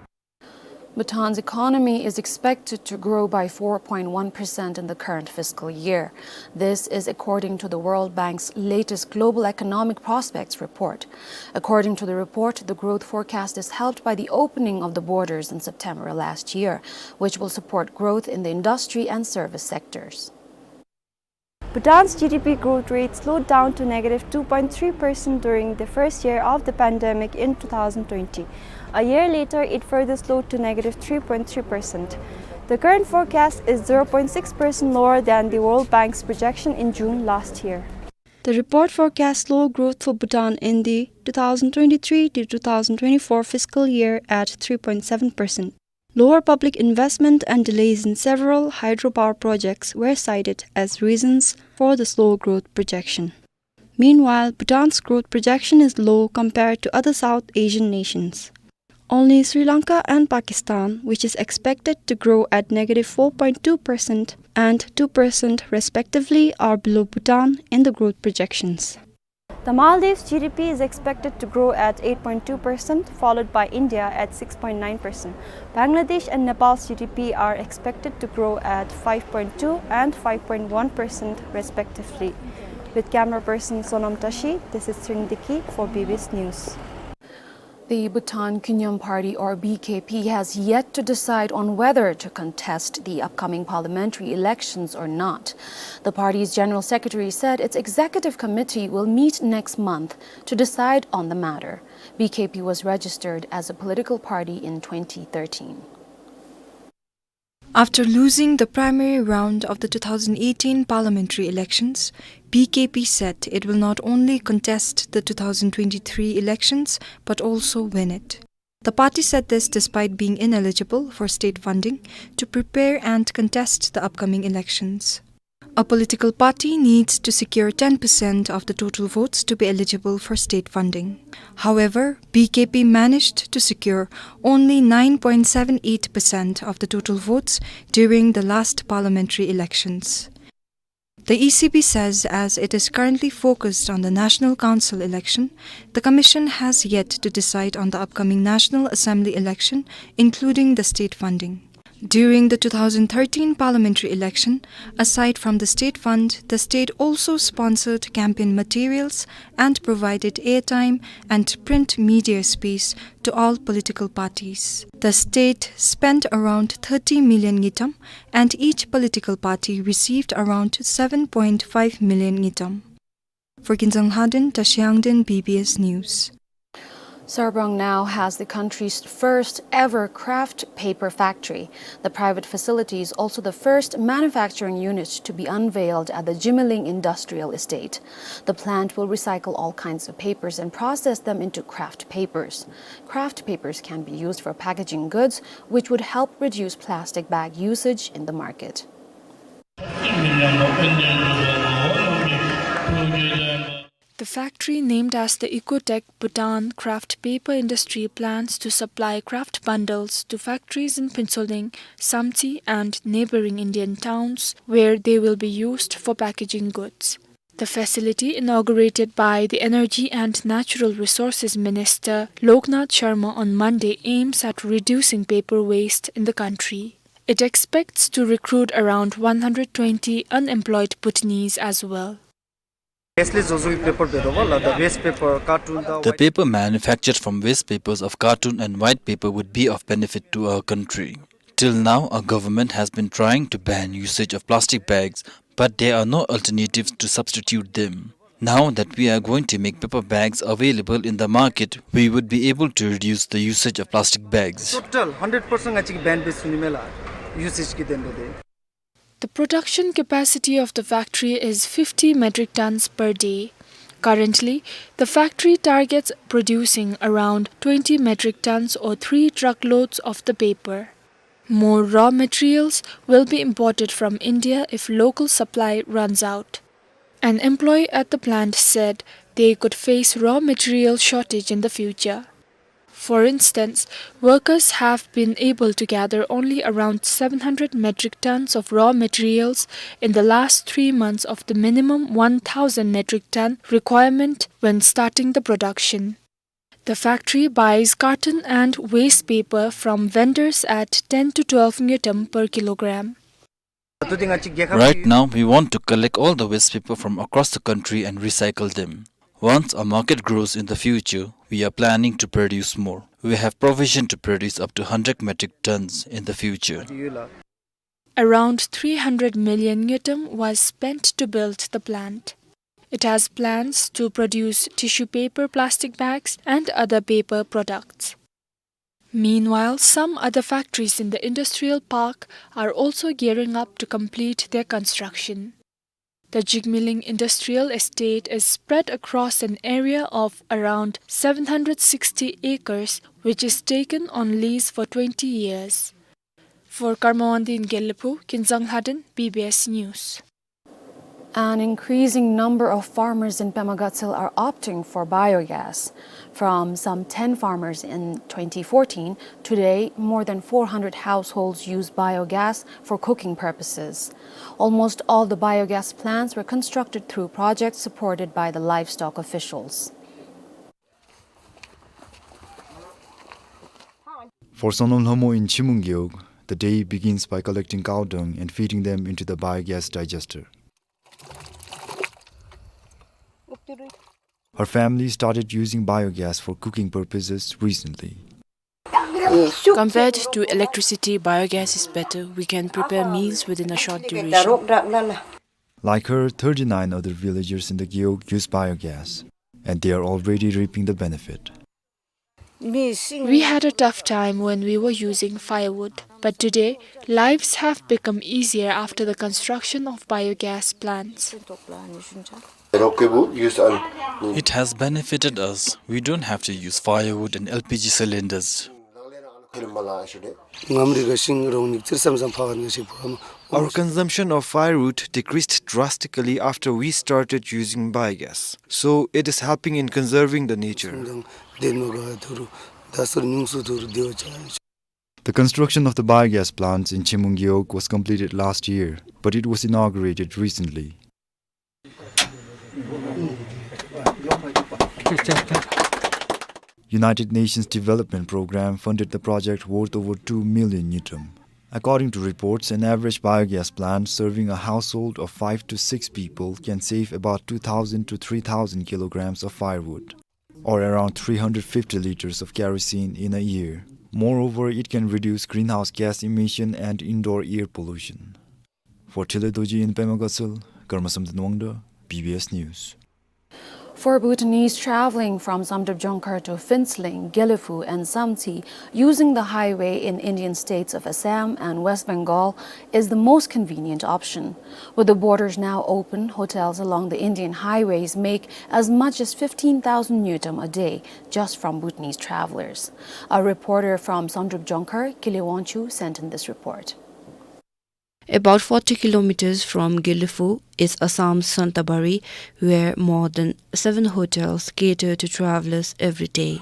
Bhutan's economy is expected to grow by four point one percent in the current fiscal year. This is according to the World Bank's latest Global Economic Prospects report. According to the report, the growth forecast is helped by the opening of the borders in September last year, which will support growth in the industry and service sectors. Bhutan's G D P growth rate slowed down to negative two point three percent during the first year of the pandemic in two thousand twenty. A year later, it further slowed to negative three point three percent. The current forecast is zero point six percent lower than the World Bank's projection in June last year. The report forecasts slow growth for Bhutan in the two thousand twenty-three to two thousand twenty-four fiscal year at three point seven percent. Lower public investment and delays in several hydropower projects were cited as reasons for the slow growth projection. Meanwhile, Bhutan's growth projection is low compared to other South Asian nations. Only Sri Lanka and Pakistan, which is expected to grow at negative four point two percent and two percent respectively, are below Bhutan in the growth projections. The Maldives G D P is expected to grow at eight point two percent, followed by India at six point nine percent. Bangladesh and Nepal's G D P are expected to grow at five point two and five point one percent respectively. With camera person Sonam Tashi, this is Tring Diki for B B S News. The Bhutan Khyunyaem Party, or B K P, has yet to decide on whether to contest the upcoming parliamentary elections or not. The party's general secretary said its executive committee will meet next month to decide on the matter. B K P was registered as a political party in twenty thirteen. After losing the primary round of the two thousand eighteen parliamentary elections, B K P said it will not only contest the two thousand twenty-three elections but also win it. The party said this despite being ineligible for state funding to prepare and contest the upcoming elections. A political party needs to secure ten percent of the total votes to be eligible for state funding. However, B K P managed to secure only nine point seven eight percent of the total votes during the last parliamentary elections. The E C P says as it is currently focused on the National Council election, the commission has yet to decide on the upcoming National Assembly election, including the state funding. During the two thousand thirteen parliamentary election, aside from the state fund, the state also sponsored campaign materials and provided airtime and print media space to all political parties. The state spent around thirty million ngultrum and each political party received around seven point five million ngultrum. For Kinzang Lhaden, Tashi Yangden, B B S News. Sarpang now has the country's first ever kraft paper factory. The private facility is also the first manufacturing unit to be unveiled at the Jimiling Industrial Estate. The plant will recycle all kinds of papers and process them into kraft papers. Kraft papers can be used for packaging goods, which would help reduce plastic bag usage in the market. The factory, named as the Ecotech Bhutan Kraft Paper Industry, plans to supply kraft bundles to factories in Phuentsholing, Samtse and neighboring Indian towns, where they will be used for packaging goods. The facility, inaugurated by the Energy and Natural Resources Minister Loknath Sharma on Monday, aims at reducing paper waste in the country. It expects to recruit around one hundred twenty unemployed Bhutanese as well. Waste le jojo ki paper bedo wala, the waste paper, carton, the The white paper manufactured from waste papers of carton and white paper would be of benefit to our country. Till now, our government has been trying to ban usage of plastic bags, but there are no alternatives to substitute them. Now that we are going to make paper bags available in the market, we would be able to reduce the usage of plastic bags. Total hundred percent achi ban be suni mela usage ki den de. The production capacity of the factory is fifty metric tons per day. Currently, the factory targets producing around twenty metric tons or three truckloads of the paper. More raw materials will be imported from India if local supply runs out. An employee at the plant said they could face raw material shortage in the future. For instance, workers have been able to gather only around seven hundred metric tons of raw materials in the last three months of the minimum one thousand metric ton requirement when starting the production. The factory buys carton and waste paper from vendors at ten to twelve ngultrum per kilogram. Right now, we want to collect all the waste paper from across the country and recycle them. Once our market grows in the future, we are planning to produce more. We have provision to produce up to hundred metric tons in the future. Around three hundred million ngultrum was spent to build the plant. It has plans to produce tissue paper plastic bags and other paper products. Meanwhile, some other factories in the industrial park are also gearing up to complete their construction. The Jigmeling Industrial Estate is spread across an area of around seven hundred sixty acres, which is taken on lease for twenty years. For Karma Wangdi in Gelephu, Kinzang Lhaden, B B S News. An increasing number of farmers in Pema Gatshel are opting for biogas. From some ten farmers in twenty fourteen, today more than four hundred households use biogas for cooking purposes. Almost all the biogas plants were constructed through projects supported by the livestock officials. For Sonam Lhamo in Chimwng Gewog, the day begins by collecting cow dung and feeding them into the biogas digester. Her family started using biogas for cooking purposes recently. Compared to electricity, biogas is better. We can prepare meals within a short duration. Like her, thirty-nine other villagers in the Gewog use biogas, and they are already reaping the benefit. We had a tough time when we were using firewood, but today, lives have become easier after the construction of biogas plants. It has benefited us. We don't have to use firewood and L P G cylinders. Our consumption of firewood decreased drastically after we started using biogas, so it is helping in conserving the nature. The construction of the biogas plants in Chimwng Gewog was completed last year, but it was inaugurated recently. United Nations Development Programme funded the project worth over two million ngultrum. According to reports, an average biogas plant serving a household of five to six people can save about two thousand to three thousand kilograms of firewood, or around three hundred fifty liters of kerosene in a year. Moreover, it can reduce greenhouse gas emission and indoor air pollution. For Thinley Dorji in Pema Gatshel, Karma Samten Wangda, B B S News. For Bhutanese traveling from Samdrup Jongkhar to Phuentsholing, Gelephu and Samtse, using the highway in Indian states of Assam and West Bengal is the most convenient option. With the borders now open, hotels along the Indian highways make as much as fifteen thousand ngultrum a day just from Bhutanese travelers. A reporter from Samdrup Jongkhar, Kile Wangchuk, sent in this report. About forty kilometers from Gelephu is Assam's Santabari, where more than seven hotels cater to travelers every day.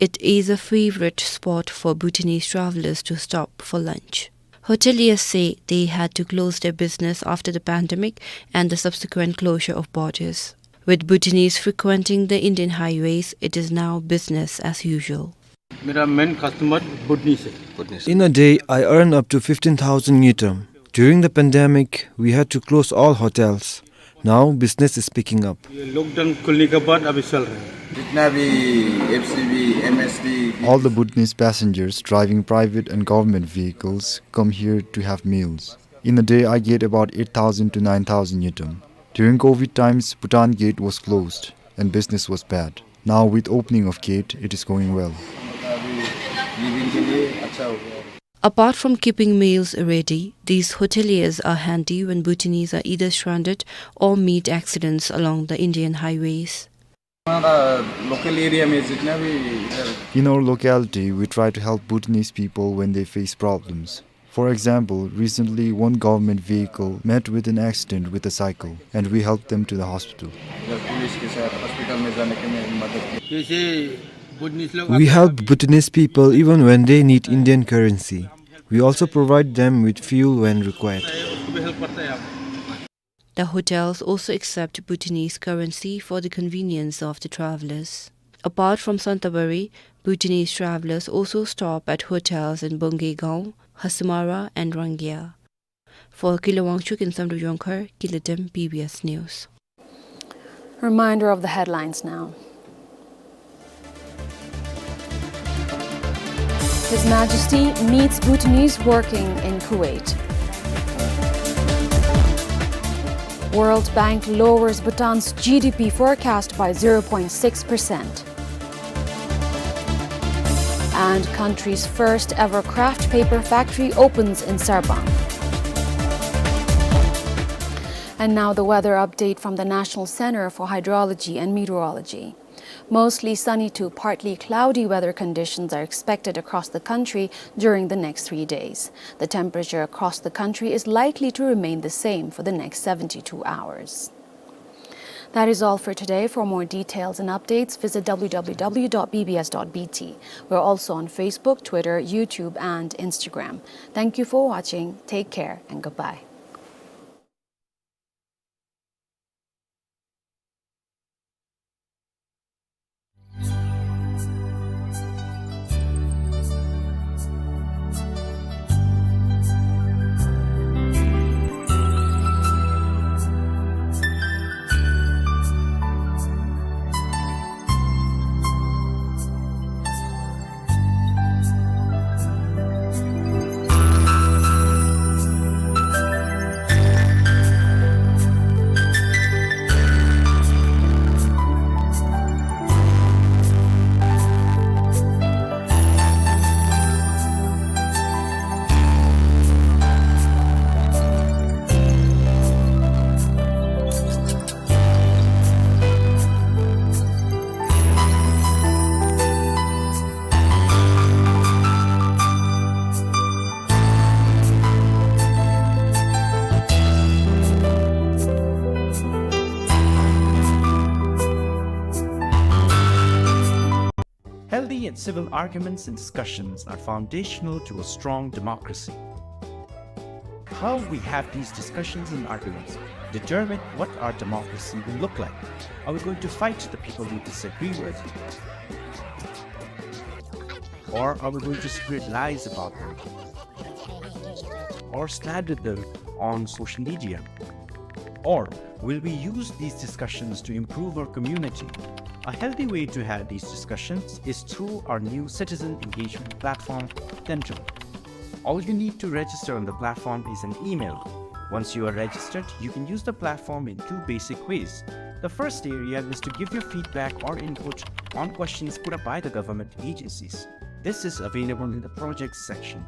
It is a favorite spot for Bhutanese travelers to stop for lunch. Hoteliers say they had to close their business after the pandemic and the subsequent closure of borders. With Bhutanese frequenting the Indian highways, it is now business as usual. मेरा main customer भूटानीज है। In a day, I earn up to fifteen thousand ngultrum. During the pandemic, we had to close all hotels. Now business is picking up. ये लॉकडाउन खुलने के बाद अभी चल रहा है। जितना भी FCV, MSD, All the Bhutanese passengers driving private and government vehicles come here to have meals. In a day, I get about eight thousand to nine thousand ngultrum. During COVID times, Bhutan gate was closed and business was bad. Now, with opening of gate, it is going well. Apart from keeping meals ready, these hoteliers are handy when Bhutanese are either stranded or meet accidents along the Indian highways. हमारा local area में जितना भी इधर In our locality, we try to help Bhutanese people when they face problems. For example, recently one government vehicle met with an accident with a cycle, and we helped them to the hospital. इधर पुलिस के साथ हॉस्पिटल में जाने के में मदद की। जैसे भूटानीज लोग We help Bhutanese people even when they need Indian currency. We also provide them with fuel when required. उसको भी हेल्प करता है आप। The hotels also accept Bhutanese currency for the convenience of the travelers. Apart from Santabari, Bhutanese travelers also stop at hotels in Bungei Gaon, Hasamara and Rangya. For Kile Wangchuk in Samdrup Jongkhar, Kile Dem, B B S News. Reminder of the headlines now. His Majesty meets Bhutanese working in Kuwait. World Bank lowers Bhutan's G D P forecast by zero point six percent. And country's first ever craft paper factory opens in Sarpang. And now the weather update from the National Center for Hydrology and Meteorology. Mostly sunny to partly cloudy weather conditions are expected across the country during the next three days. The temperature across the country is likely to remain the same for the next seventy-two hours. That is all for today. For more details and updates, visit w w w dot b b s dot b t. We're also on Facebook, Twitter, YouTube, and Instagram. Thank you for watching. Take care and goodbye. Healthy and civil arguments and discussions are foundational to a strong democracy. How we have these discussions and arguments determine what our democracy will look like. Are we going to fight the people we disagree with? Or are we going to spread lies about them? Or slander them on social media? Or will we use these discussions to improve our community? A healthy way to have these discussions is through our new citizen engagement platform, Tendril. All you need to register on the platform is an email. Once you are registered, you can use the platform in two basic ways. The first area is to give your feedback or input on questions put up by the government agencies. This is available in the projects section.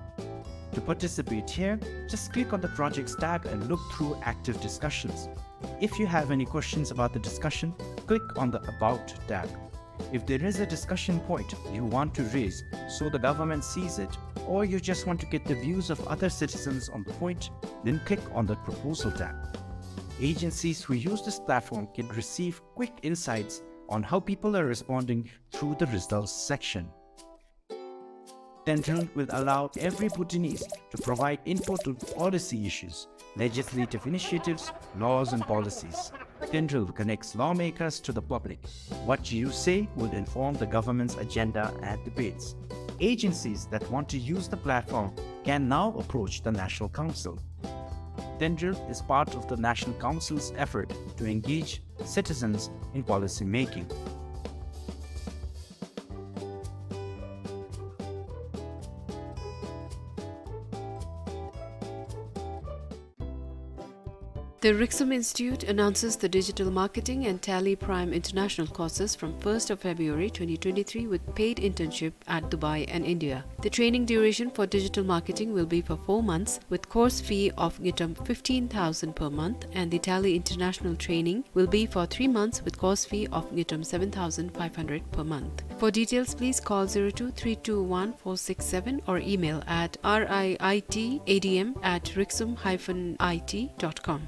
To participate here, just click on the projects tab and look through active discussions. If you have any questions about the discussion, click on the About tab. If there is a discussion point you want to raise so the government sees it, or you just want to get the views of other citizens on the point, then click on the Proposal tab. Agencies who use this platform can receive quick insights on how people are responding through the Results section. Tendril will allow every Bhutanese to provide input on policy issues, legislative initiatives, laws and policies. Tendril connects lawmakers to the public. What you say will inform the government's agenda and debates. Agencies that want to use the platform can now approach the National Council. Tendril is part of the National Council's effort to engage citizens in policy making. The Riksum Institute announces the Digital Marketing and Tally Prime International courses from first of February twenty twenty-three with paid internship at Dubai and India. The training duration for digital marketing will be for four months, with course fee of ngultrum fifteen thousand per month, and the Tally International training will be for three months with course fee of ngultrum seven thousand five hundred per month. For details, please call zero two three two one four six seven or email at R I I T A D M at riksum hyphen I T dot com.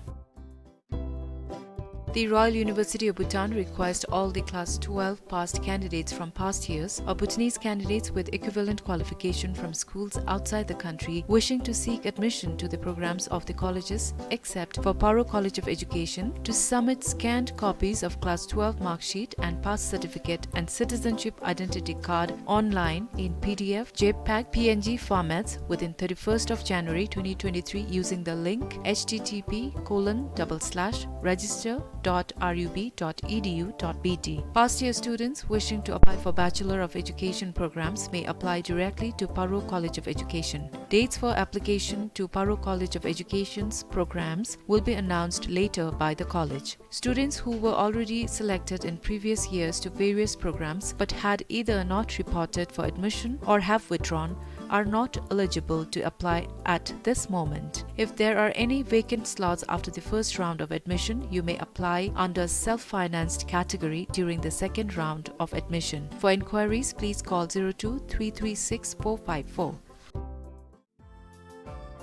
The Royal University of Bhutan requests all the class twelve passed candidates from past years or Bhutanese candidates with equivalent qualification from schools outside the country wishing to seek admission to the programs of the colleges, except for Paro College of Education, to submit scanned copies of class twelve mark sheet and pass certificate and citizenship identity card online in P D F, JPEG, P N G formats within thirty-first of January twenty twenty-three using the link H T T P colon double slash register dot R U B dot E D U dot B T. Past year students wishing to apply for Bachelor of Education programs may apply directly to Paro College of Education. Dates for application to Paro College of Education's programs will be announced later by the college. Students who were already selected in previous years to various programs but had either not reported for admission or have withdrawn are not eligible to apply at this moment. If there are any vacant slots after the first round of admission, you may apply under self-financed category during the second round of admission. For inquiries, please call zero two three three six four five four.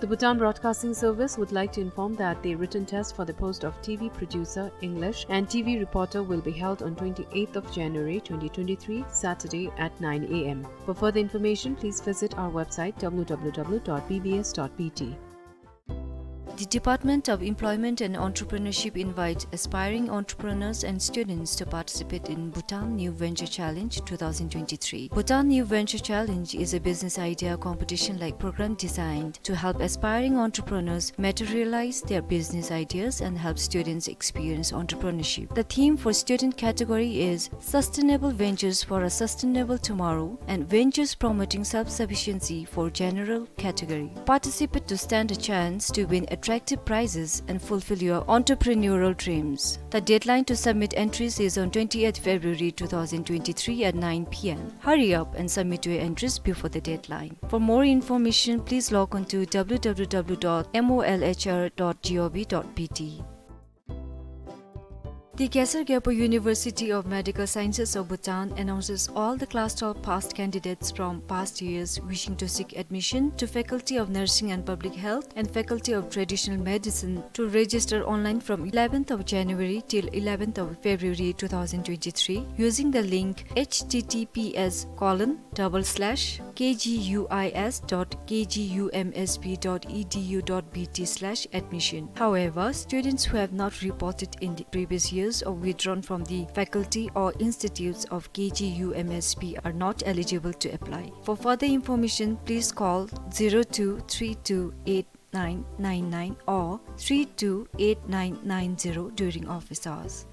The Bhutan Broadcasting Service would like to inform that the written test for the post of T V producer, English, and T V reporter will be held on twenty-eighth of January twenty twenty-three, Saturday at nine A M. For further information, please visit our website, W W W dot B B S dot B T. The Department of Employment and Entrepreneurship invites aspiring entrepreneurs and students to participate in Bhutan New Venture Challenge two thousand twenty-three. Bhutan New Venture Challenge is a business idea competition-like program designed to help aspiring entrepreneurs materialize their business ideas and help students experience entrepreneurship. The theme for student category is Sustainable Ventures for a Sustainable Tomorrow and Ventures Promoting Self-Sufficiency for General category. Participate to stand a chance to win attractive prizes and fulfill your entrepreneurial dreams. The deadline to submit entries is on twentieth February two thousand twenty-three at nine P M. Hurry up and submit your entries before the deadline. For more information, please log on to W W W dot M O L H R dot G O V dot B T. The Gesar Gyalpo University of Medical Sciences of Bhutan announces all the class twelve passed candidates from past years wishing to seek admission to Faculty of Nursing and Public Health and Faculty of Traditional Medicine to register online from eleventh of January till eleventh of February two thousand twenty-three using the link H T T P S colon double slash K G U I S dot K G U M S B dot E D U dot B T slash admission. However, students who have not reported in the previous years or withdrawn from the faculty or institutes of K G U M S B are not eligible to apply. For further information, please call zero two three two eight nine nine nine or three two eight nine nine zero during office hours.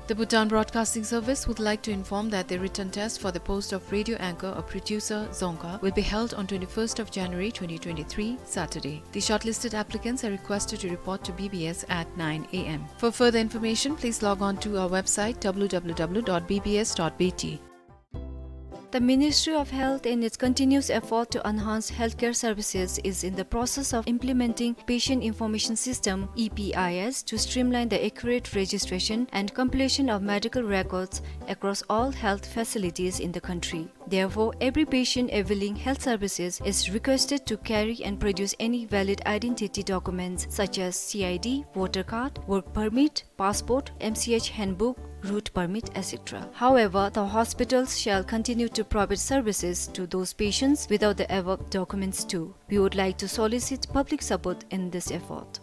The Bhutan Broadcasting Service would like to inform that the written test for the post of radio anchor or producer, dzongkha, will be held on twenty-first of January twenty twenty-three, Saturday. The shortlisted applicants are requested to report to B B S at nine A M. For further information, please log on to our website, W W W dot B B S dot B T. The Ministry of Health, in its continuous effort to enhance healthcare services, is in the process of implementing Patient Information System, E P I S, to streamline the accurate registration and completion of medical records across all health facilities in the country. Therefore, every patient availing health services is requested to carry and produce any valid identity documents such as C I D, voter card, work permit, passport, M C H handbook, route permit, et cetera. However, the hospitals shall continue to provide services to those patients without the above documents too. We would like to solicit public support in this effort.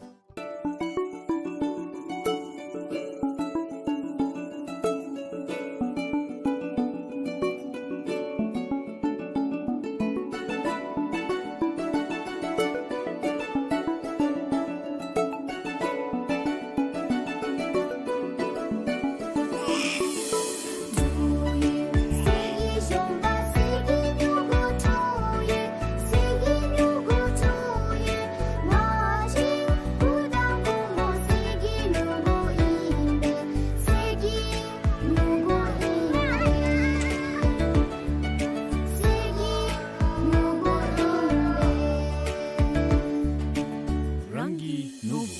རང་གི་ནོར་བུ།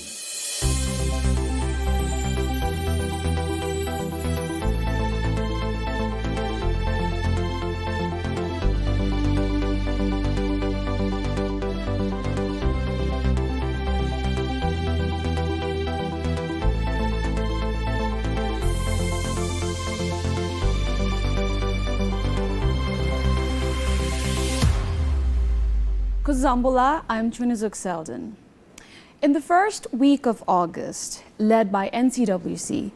Kuzuzangpo ལགས། I'm Chunizuk Selden. In the first week of August, led by N C W C,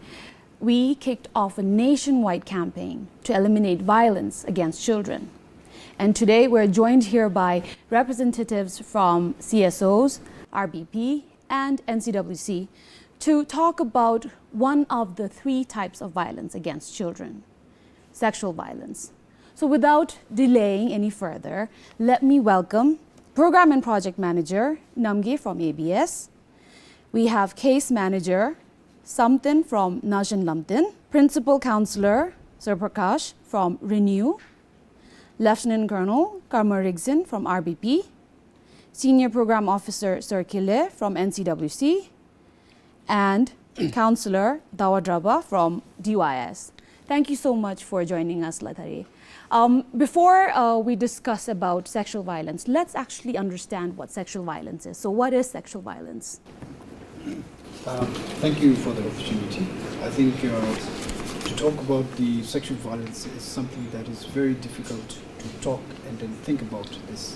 we kicked off a nationwide campaign to eliminate violence against children. And today we're joined here by representatives from C S Os, R B P, and N C W C to talk about one of the three types of violence against children: sexual violence. So without delaying any further, let me welcome Program and Project Manager Namgay from A B S. We have Case Manager Samten from Naxhen Lamten, Principal Counselor Sir Prakash from Renew, Lieutenant Colonel Karma Rigzin from R B P, Senior Program Officer Sir Kile from N C W C, and Counselor Dawa Draba from D Y S. Thank you so much for joining us, Latari. Um, before, uh, we discuss about sexual violence, let's actually understand what sexual violence is. So, what is sexual violence? Um, thank you for the opportunity. I think, uh, to talk about the sexual violence is something that is very difficult to talk and then think about this.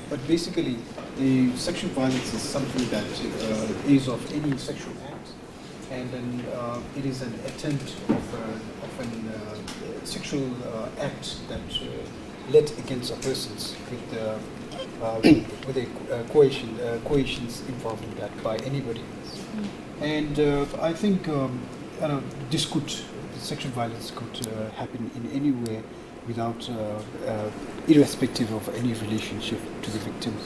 But basically, the sexual violence is something that, uh, is of any sexual act, and then, uh, it is an attempt of, uh, of an, uh, sexual, uh, act that, uh, led against a person with, uh, uh, with a, uh, coercion, uh, coercions involved in that by anybody. And, uh, I think, um, you know, this could, sexual violence could, uh, happen in any way without, uh, uh, irrespective of any relationship to the victims.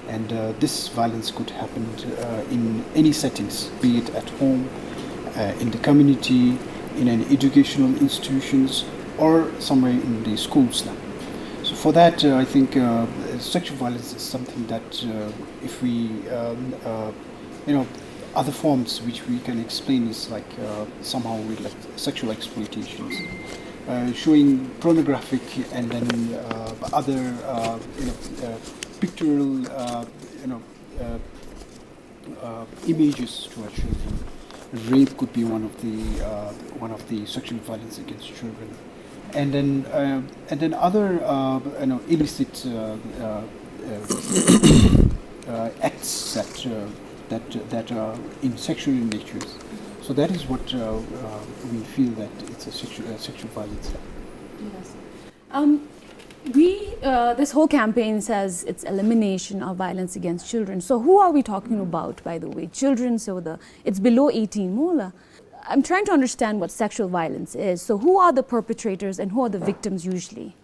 And, uh, this violence could happen, uh, in any settings, be it at home, uh, in the community, in an educational institutions, or somewhere in the schools now. So for that, uh, I think, uh, sexual violence is something that, uh, if we, um, uh, you know, other forms which we can explain is like, uh, somehow with, like, sexual exploitations, uh, showing pornographic and then, uh, other, uh, you know, uh, pictorial, uh, you know, uh, uh, images to our children. Rape could be one of the, uh, one of the sexual violence against children, and then, uh, and then other, uh, you know, illicit, uh, uh, uh, uh, acts that, uh, that, that are in sexual in nature. So that is what, uh, uh, we feel that it's a sexual, uh, sexual violence. Yes. Um, we, uh, this whole campaign says it's elimination of violence against children. So who are we talking about, by the way? Children, so the, it's below eighteen, mo la. I'm trying to understand what sexual violence is. So who are the perpetrators and who are the victims usually?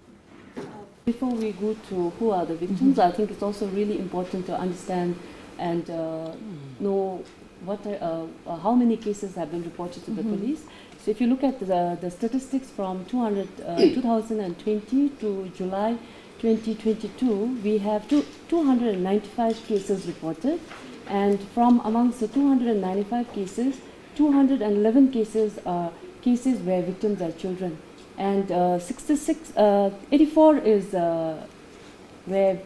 Before we go to who are the victims, I think it's also really important to understand and, uh, know what are, uh, uh, how many cases have been reported to the police. So if you look at the, the statistics from two hundred, uh, two thousand and twenty to July twenty twenty-two, we have two, two hundred and ninety-five cases reported, and from amongst the two hundred and ninety-five cases, two hundred and eleven cases are cases where victims are children, and, uh, sixty-six, uh, eighty-four is, uh, where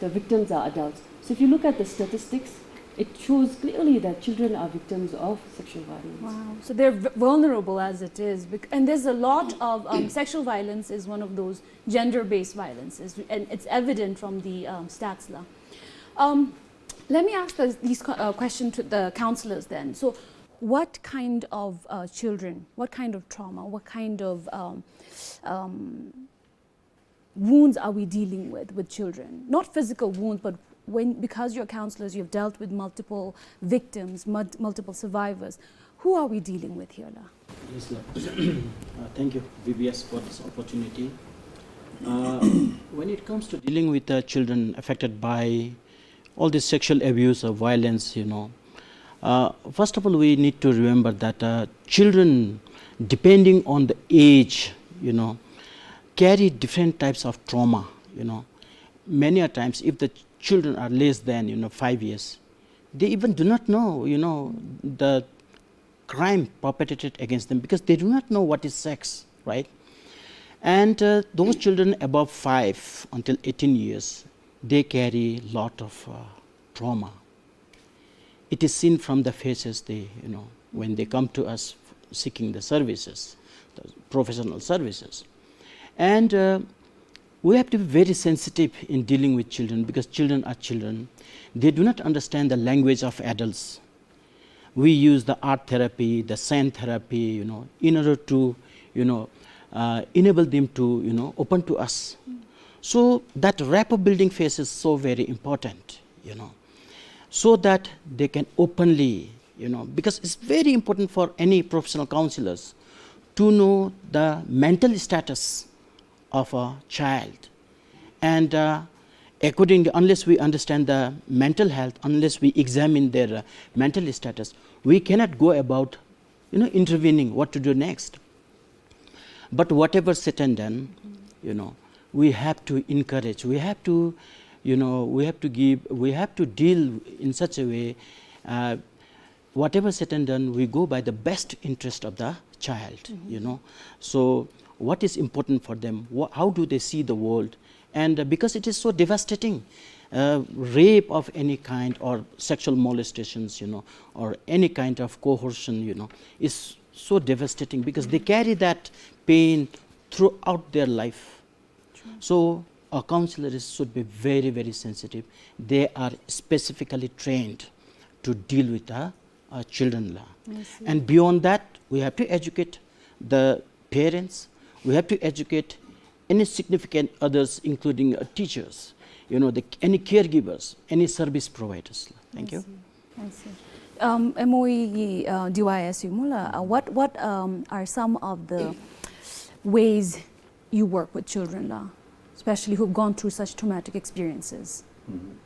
the victims are adults. So if you look at the statistics, it shows clearly that children are victims of sexual violence. Wow. So they're v- vulnerable as it is. Bec- and there's a lot of, um, sexual violence is one of those gender-based violences, and it's evident from the, um, stats la. Um, let me ask this, these que- uh, question to the counselors then. So, what kind of, uh, children, what kind of trauma, what kind of, um, um, wounds are we dealing with with children? Not physical wounds, but when, because you're counselors, you've dealt with multiple victims, mul- multiple survivors. Who are we dealing with here la? Yes, la. Uh, thank you, B B S, for this opportunity. Uh, when it comes to dealing with the children affected by all this sexual abuse or violence, you know, uh, first of all, we need to remember that, uh, children, depending on the age, you know, carry different types of trauma, you know. Many a times, if the children are less than, you know, five years, they even do not know, you know, the crime perpetrated against them because they do not know what is sex, right? And, uh, those children above five until eighteen years, they carry lot of, uh, trauma. It is seen from the faces they, you know, when they come to us seeking the services, the professional services. And, uh, we have to be very sensitive in dealing with children because children are children. They do not understand the language of adults. We use the art therapy, the sand therapy, you know, in order to, you know, uh, enable them to, you know, open to us. So that rapport building phase is so very important, you know, so that they can openly, you know, because it's very important for any professional counselors to know the mental status of a child. And, uh, accordingly, unless we understand the mental health, unless we examine their, uh, mental status, we cannot go about, you know, intervening what to do next. But whatever said and done, you know, we have to encourage, we have to, you know, we have to give, we have to deal in such a way, uh, whatever said and done, we go by the best interest of the child, you know. So what is important for them? Wha- how do they see the world? And, uh, because it is so devastating, uh, rape of any kind or sexual molestations, you know, or any kind of coercion, you know, is so devastating because they carry that pain throughout their life. So a counselor is, should be very, very sensitive. They are specifically trained to deal with the, uh, children la. I see. And beyond that, we have to educate the parents. We have to educate any significant others, including, uh, teachers, you know, the, any caregivers, any service providers. Thank you. I see. I see. Um, M O E, uh, D Y S U, mula, uh, what, what, um, are some of the ways you work with children la, especially who've gone through such traumatic experiences?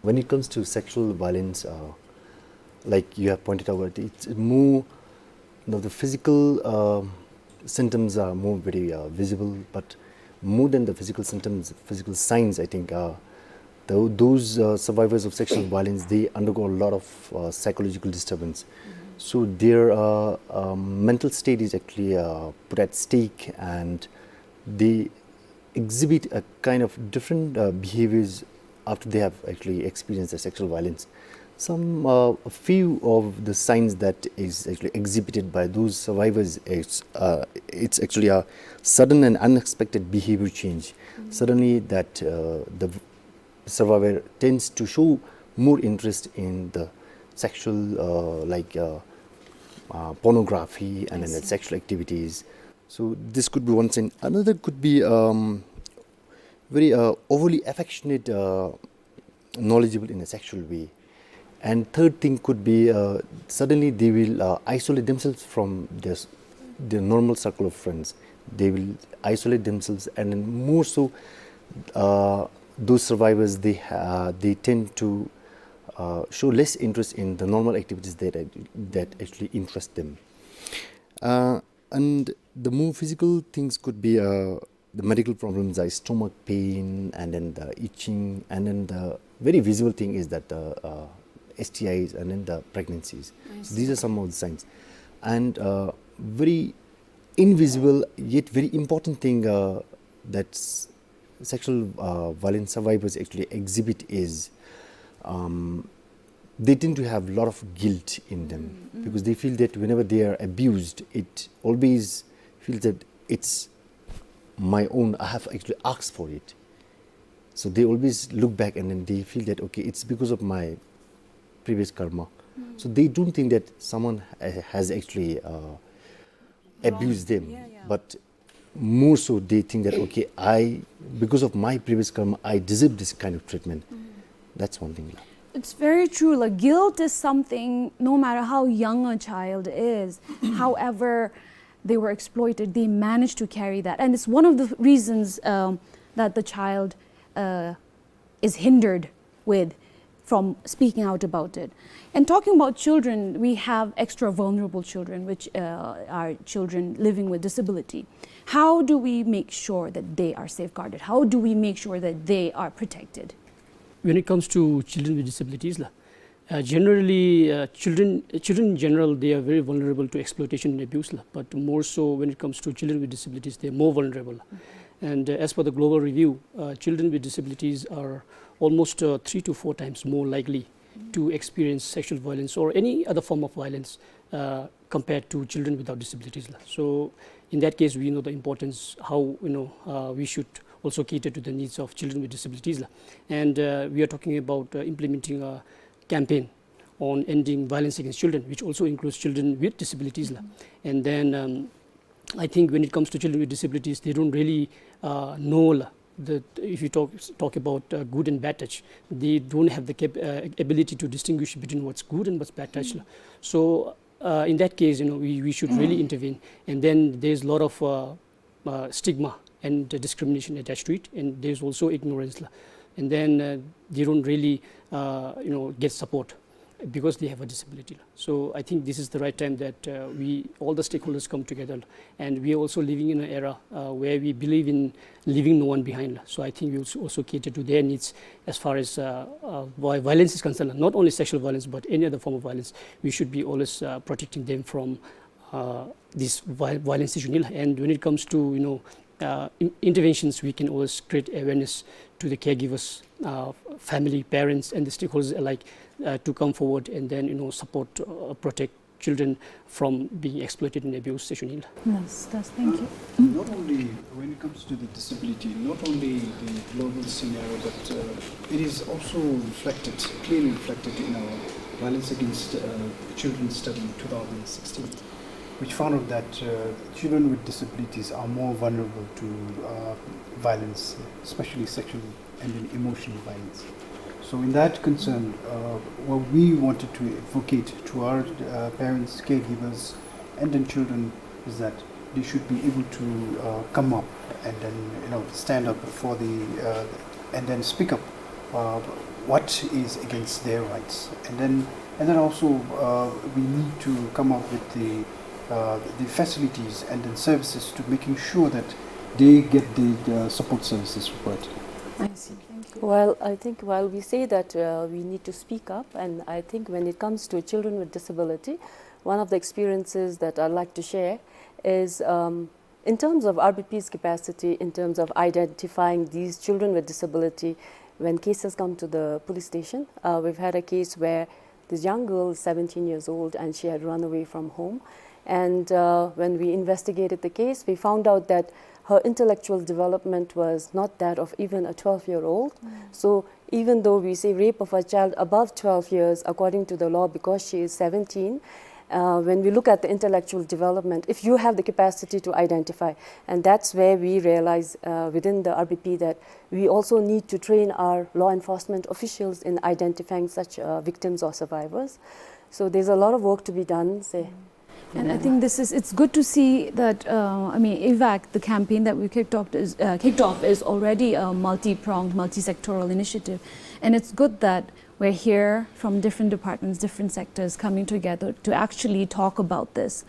When it comes to sexual violence, uh, like you have pointed out, it's more, you know, the physical, um, symptoms are more very, uh, visible, but more than the physical symptoms, physical signs, I think, uh, tho- those, uh, survivors of sexual violence, they undergo a lot of, uh, psychological disturbance. So their, uh, um, mental state is actually, uh, put at stake, and they exhibit a kind of different, uh, behaviors after they have actually experienced the sexual violence. Some, uh, a few of the signs that is actually exhibited by those survivors is, uh, it's actually a sudden and unexpected behavior change. Suddenly, that, uh, the survivor tends to show more interest in the sexual, uh, like, uh, uh, pornography and then the sexual activities. So this could be one thing. Another could be, um, very, uh, overly affectionate, uh, knowledgeable in a sexual way. And third thing could be, uh, suddenly they will, uh, isolate themselves from their, s- their normal circle of friends. They will isolate themselves, and then more so, uh, those survivors, they, uh, they tend to, uh, show less interest in the normal activities that, that actually interest them. Uh, and the more physical things could be, uh, the medical problems are stomach pain, and then the itching, and then the very visible thing is that the, uh, S T Is and then the pregnancies. I see. So these are some of the signs. And, uh, very invisible yet very important thing, uh, that s- sexual, uh, violence survivors actually exhibit is, um, they tend to have a lot of guilt in them, because they feel that whenever they are abused, it always feels that it's my own, I have actually asked for it. So they always look back and then they feel that, okay, it's because of my previous karma. So they don't think that someone ha- has actually, uh, abused them, but more so they think that, okay, I, because of my previous karma, I deserve this kind of treatment. That's one thing. It's very true. Like, guilt is something, no matter how young a child is, however they were exploited, they managed to carry that. And it's one of the reasons, um, that the child, uh, is hindered with from speaking out about it. And talking about children, we have extra vulnerable children, which, uh, are children living with disability. How do we make sure that they are safeguarded? How do we make sure that they are protected? When it comes to children with disabilities la, uh, generally, uh, children, children in general, they are very vulnerable to exploitation and abuse la, but more so when it comes to children with disabilities, they are more vulnerable. And, uh, as per the global review, uh, children with disabilities are almost, uh, three to four times more likely to experience sexual violence or any other form of violence, uh, compared to children without disabilities la. So in that case, we know the importance how, you know, uh, we should also cater to the needs of children with disabilities la. And, uh, we are talking about, uh, implementing a campaign on ending violence against children, which also includes children with disabilities la. And then, um, I think when it comes to children with disabilities, they don't really, uh, know la, that if you talk, talk about, uh, good and bad touch, they don't have the cap- uh, ability to distinguish between what's good and what's bad touch la. So, uh, in that case, you know, we, we should really intervene. And then there's a lot of, uh, uh, stigma and discrimination attached to it, and there's also ignorance la. And then, uh, they don't really, uh, you know, get support. because they have a disability. So I think this is the right time that, uh, we, all the stakeholders come together. And we are also living in an era, uh, where we believe in leaving no one behind. So I think we also, also cater to their needs as far as, uh, uh, vi-, violence is concerned, not only sexual violence, but any other form of violence. We should be always, uh, protecting them from, uh, this vi-, violence issue. And when it comes to, you know, uh, in-, interventions, we can always create awareness to the caregivers, uh, family, parents, and the stakeholders alike, uh, to come forward and then, you know, support, uh, protect children from being exploited and abused. Yes, yes, thank you. Not only when it comes to the disability, not only the global scenario, but, uh, it is also reflected, clearly reflected in our Violence Against, uh, Children study in two thousand sixteen, which found out that, uh, children with disabilities are more vulnerable to, uh, violence, especially sexual and then emotional violence. So in that concern, uh, what we wanted to advocate to our, uh, parents, caregivers, and then children is that they should be able to, uh, come up and then, you know, stand up for the, uh, and then speak up, uh, what is against their rights. And then, and then also, uh, we need to come up with the, uh, the facilities and then services to making sure that they get the, the support services required. I see. Thank you. Well, I think while we say that, uh, we need to speak up, and I think when it comes to children with disability, one of the experiences that I'd like to share is, um, in terms of R B P's capacity, in terms of identifying these children with disability, when cases come to the police station, uh, we've had a case where this young girl is seventeen years old and she had run away from home. And, uh, when we investigated the case, we found out that her intellectual development was not that of even a twelve-year-old. Mm. So even though we say rape of a child above twelve years, according to the law, because she is seventeen, uh, when we look at the intellectual development, if you have the capacity to identify, and that's where we realize, uh, within the R B P that we also need to train our law enforcement officials in identifying such, uh, victims or survivors. So there's a lot of work to be done, say. And I think this is, it's good to see that, uh, I mean, evac, the campaign that we kicked off is, uh, kicked off is already a multi-pronged, multi-sectoral initiative. And it's good that we're here from different departments, different sectors coming together to actually talk about this.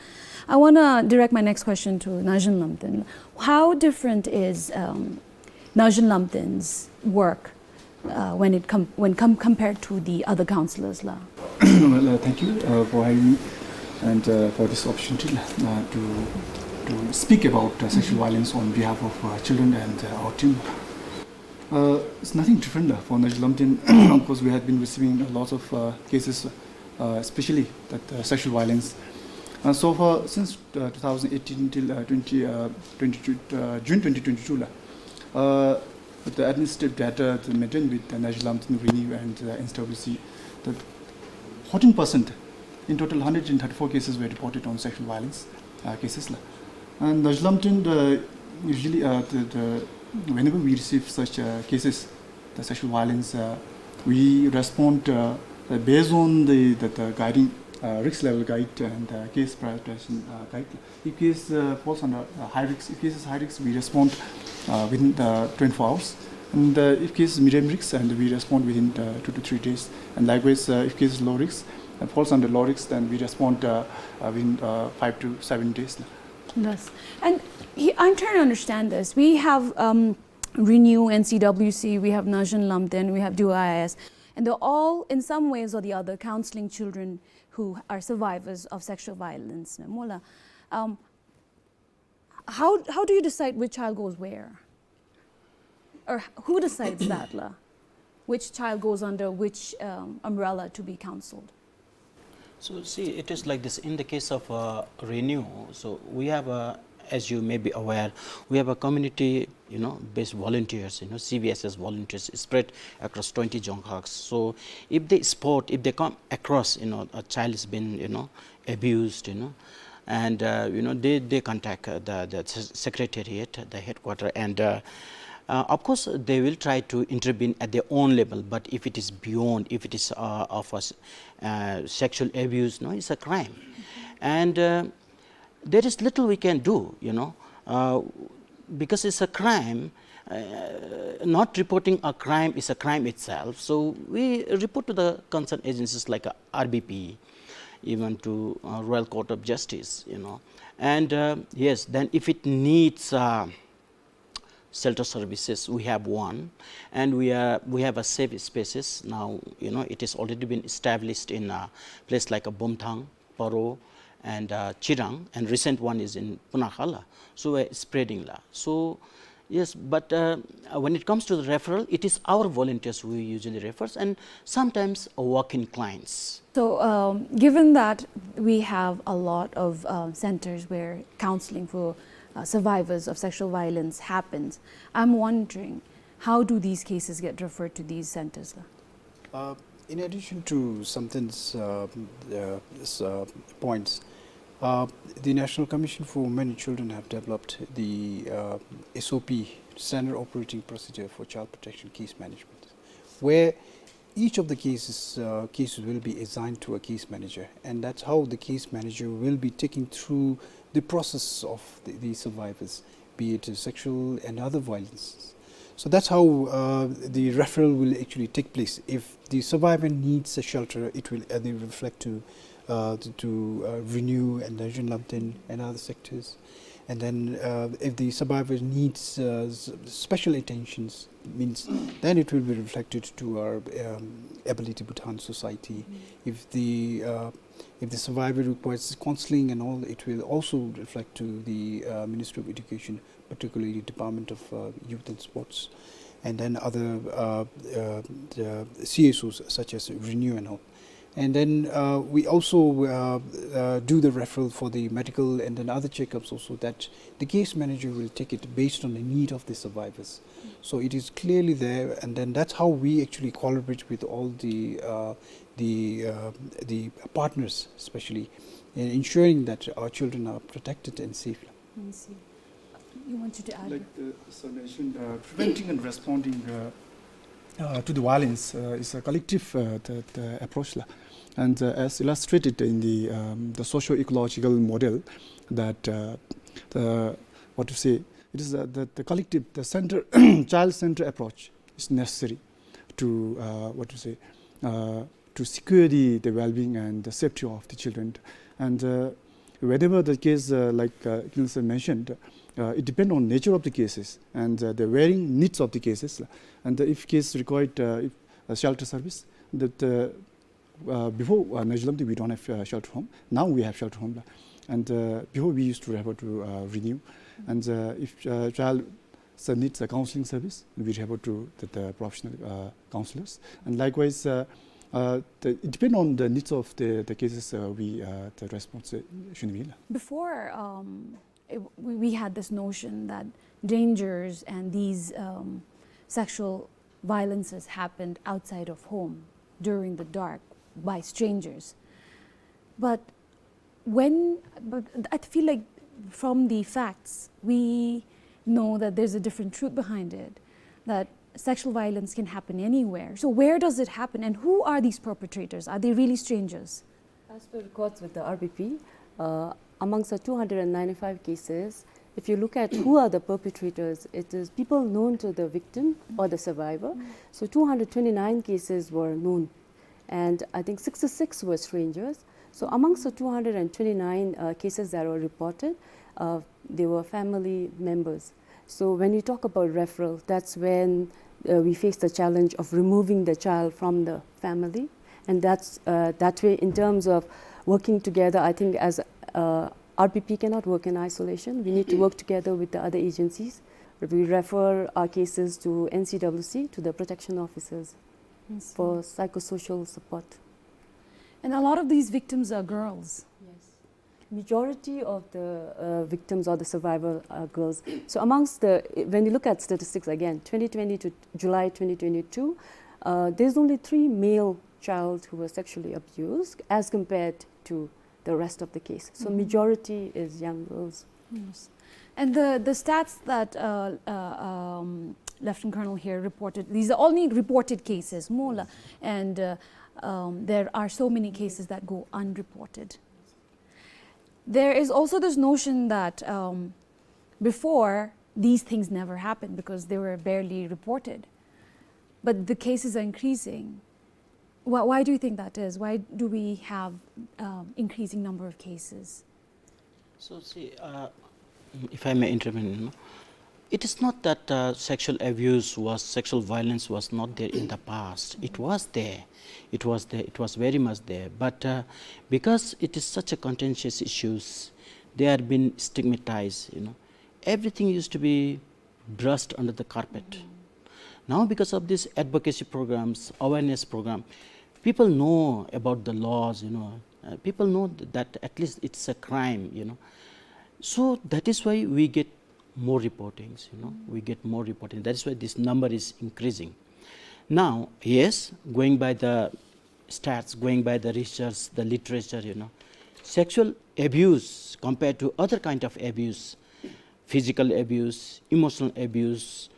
I wanna direct my next question to Najin Lamdin. How different is, um, Najin Lamdin's work, uh, when it com-, when com-, compared to the other councillors la? Well, uh, thank you, uh, for having me and, uh, for this opportunity, uh, to, to speak about, uh, sexual violence on behalf of, uh, children and, uh, our team. Uh, it's nothing different, uh, for Najin Lamdin, because we had been receiving lots of, uh, cases, uh, especially that, uh, sexual violence. Uh, so far, since, uh, two thousand eighteen till, uh, twenty, uh, twenty-two, uh, June twenty twenty-two la, uh, the administrative data that maintained with the Najin Lamdin, RENEW and, uh, N C W C, that fourteen percent, in total hundred and thirty-four cases were reported on sexual violence, uh, cases la. And Najin Lamdin, the, usually, uh, the, the, whenever we receive such, uh, cases, the sexual violence, uh, we respond, uh, uh, based on the, the, the guiding, uh, risk level guide and, uh, case prioritization, uh, guide. If case, uh, falls under, uh, high risk, if case is high risk, we respond, uh, within the twenty-four hours. And, uh, if case is medium risk, and we respond within, uh, two to three days. And likewise, uh, if case is low risk and falls under low risk, then we respond, uh, uh, within, uh, five to seven days. Yes. And he, I'm trying to understand this. We have, um, RENEW, N C W C, we have Najin Lamdin, we have D Y I S, and they're all, in some ways or the other, counseling children who are survivors of sexual violence. Mula, um, how, how do you decide which child goes where? Or who decides that la? Which child goes under which, um, umbrella to be counseled? So, see, it is like this. In the case of, uh, RENEW, so we have a, as you may be aware, we have a community, you know, based volunteers, you know, C V S S volunteers spread across twenty dzongkhags. So if they spot, if they come across, you know, a child has been, you know, abused, you know, and, uh, you know, they, they contact, uh, the, the se-, secretariat, the headquarter, and, uh, uh, of course, they will try to intervene at their own level. But if it is beyond, if it is, uh, of a s-, uh, sexual abuse, no, it's a crime. And, uh, there is little we can do, you know, uh, because it's a crime. Uh, not reporting a crime is a crime itself. So we report to the concerned agencies like, uh, R B P, even to, uh, Royal Court of Justice, you know. And, uh, yes, then if it needs, uh, shelter services, we have one, and we are, we have a safe spaces now. You know, it has already been established in a place like a Bumthang, Paro, and, uh, Chirang, and recent one is in Punakha la. So we're spreading la. So yes, but, uh, when it comes to the referral, it is our volunteers who usually refers, and sometimes a walk-in clients. So, um, given that we have a lot of, um, centers where counseling for, uh, survivors of sexual violence happens, I'm wondering, how do these cases get referred to these centers? Uh, in addition to Samten's, uh, uh, s-, uh, points, uh, the National Commission for Women and Children have developed the, uh, S O P, Standard Operating Procedure for Child Protection Case Management, where each of the cases, uh, cases will be assigned to a case manager, and that's how the case manager will be taking through the process of the, the survivors, be it sexual and other violence. So that's how, uh, the referral will actually take place. If the survivor needs a shelter, it will, uh, they reflect to, uh, to, to, uh, RENEW and National Lamten and other sectors. And then, uh, if the survivor needs, uh, s-, special attentions, means then it will be reflected to our, um, Ability Bhutan Society. If the, uh, if the survivor requires counseling and all, it will also reflect to the, uh, Ministry of Education, particularly Department of, uh, Youth and Sports, and then other, uh, uh, the C S Os such as RENEW and all. And then, uh, we also, uh, uh, do the referral for the medical and then other checkups also, that the case manager will take it based on the need of the survivors. So it is clearly there, and then that's how we actually collaborate with all the, uh, the, uh, the partners, especially in ensuring that our children are protected and safe. I see. You wanted to add? Like, uh, sir mentioned, uh, preventing and responding, uh, uh, to the violence, uh, is a collective, uh, the, the approach la. And, uh, as illustrated in the, um, the socio-ecological model, that, uh, the, what to say, it is, uh, the, the collective, the center, child-centered approach is necessary to, uh, what to say, uh, to secure the, the well-being and the safety of the children. And, uh, whenever the case, uh, like, uh, Kinley sir mentioned, uh, it depends on nature of the cases and, uh, the varying needs of the cases. And, uh, if case required, uh, if, uh, shelter service, that, uh, uh, before, uh, National Lamten, we don't have, uh, shelter home. Now we have shelter home la. And, uh, before we used to refer to, uh, RENEW. And, uh, if, uh, child so needs a counseling service, we refer to the, the professional, uh, counselors. And likewise, uh, uh, the, it depends on the needs of the, the cases, uh, we, uh, the response, uh, should be la. Before, um, it, we, we had this notion that dangers and these, um, sexual violences happened outside of home, during the dark, by strangers. But when, but I feel like from the facts, we know that there's a different truth behind it, that sexual violence can happen anywhere. So where does it happen, and who are these perpetrators? Are they really strangers? As per records with the R B P, uh, amongst the two hundred ninety-five cases, if you look at who are the perpetrators, it is people known to the victim or the survivor. So two hundred twenty-nine cases were known, and I think sixty-six were strangers. So amongst the two hundred twenty-nine, uh, cases that were reported, uh, they were family members. So when you talk about referral, that's when, uh, we face the challenge of removing the child from the family. And that's, uh, that way, in terms of working together, I think as, uh, R B P cannot work in isolation. We need to work together with the other agencies. We refer our cases to N C W C, to the protection officers, I see, for psychosocial support. And a lot of these victims are girls. Yes. Majority of the, uh, victims or the survivor are girls. So amongst the, when you look at statistics again, twenty twenty to July twenty twenty-two, uh, there's only three male child who were sexually abused as compared to the rest of the case. So majority is young girls. Yes. And the, the stats that, uh, uh, um, Lieutenant Colonel here reported, these are only reported cases, mo la, and, uh, um, there are so many cases that go unreported. There is also this notion that, um, before, These things never happened because they were barely reported. But the cases are increasing. Why, why do you think that is? Why do we have um, increasing number of cases? So see, uh, if I may intervene, you know, it is not that uh, sexual abuse was, sexual violence was not there in the past. It was there. It was there. It was very much there. But uh, because it is such a contentious issues, they have been stigmatized. You know, everything used to be brushed under the carpet. Now, because of these advocacy programs, awareness program, people know about the laws. You know, uh, people know th- that at least it's a crime. You know, so that is why we get more reportings. You know, we get more reporting. That is why this number is increasing. Now, yes, going by the stats, going by the research, the literature, you know, sexual abuse compared to other kind of abuse, physical abuse, emotional abuse,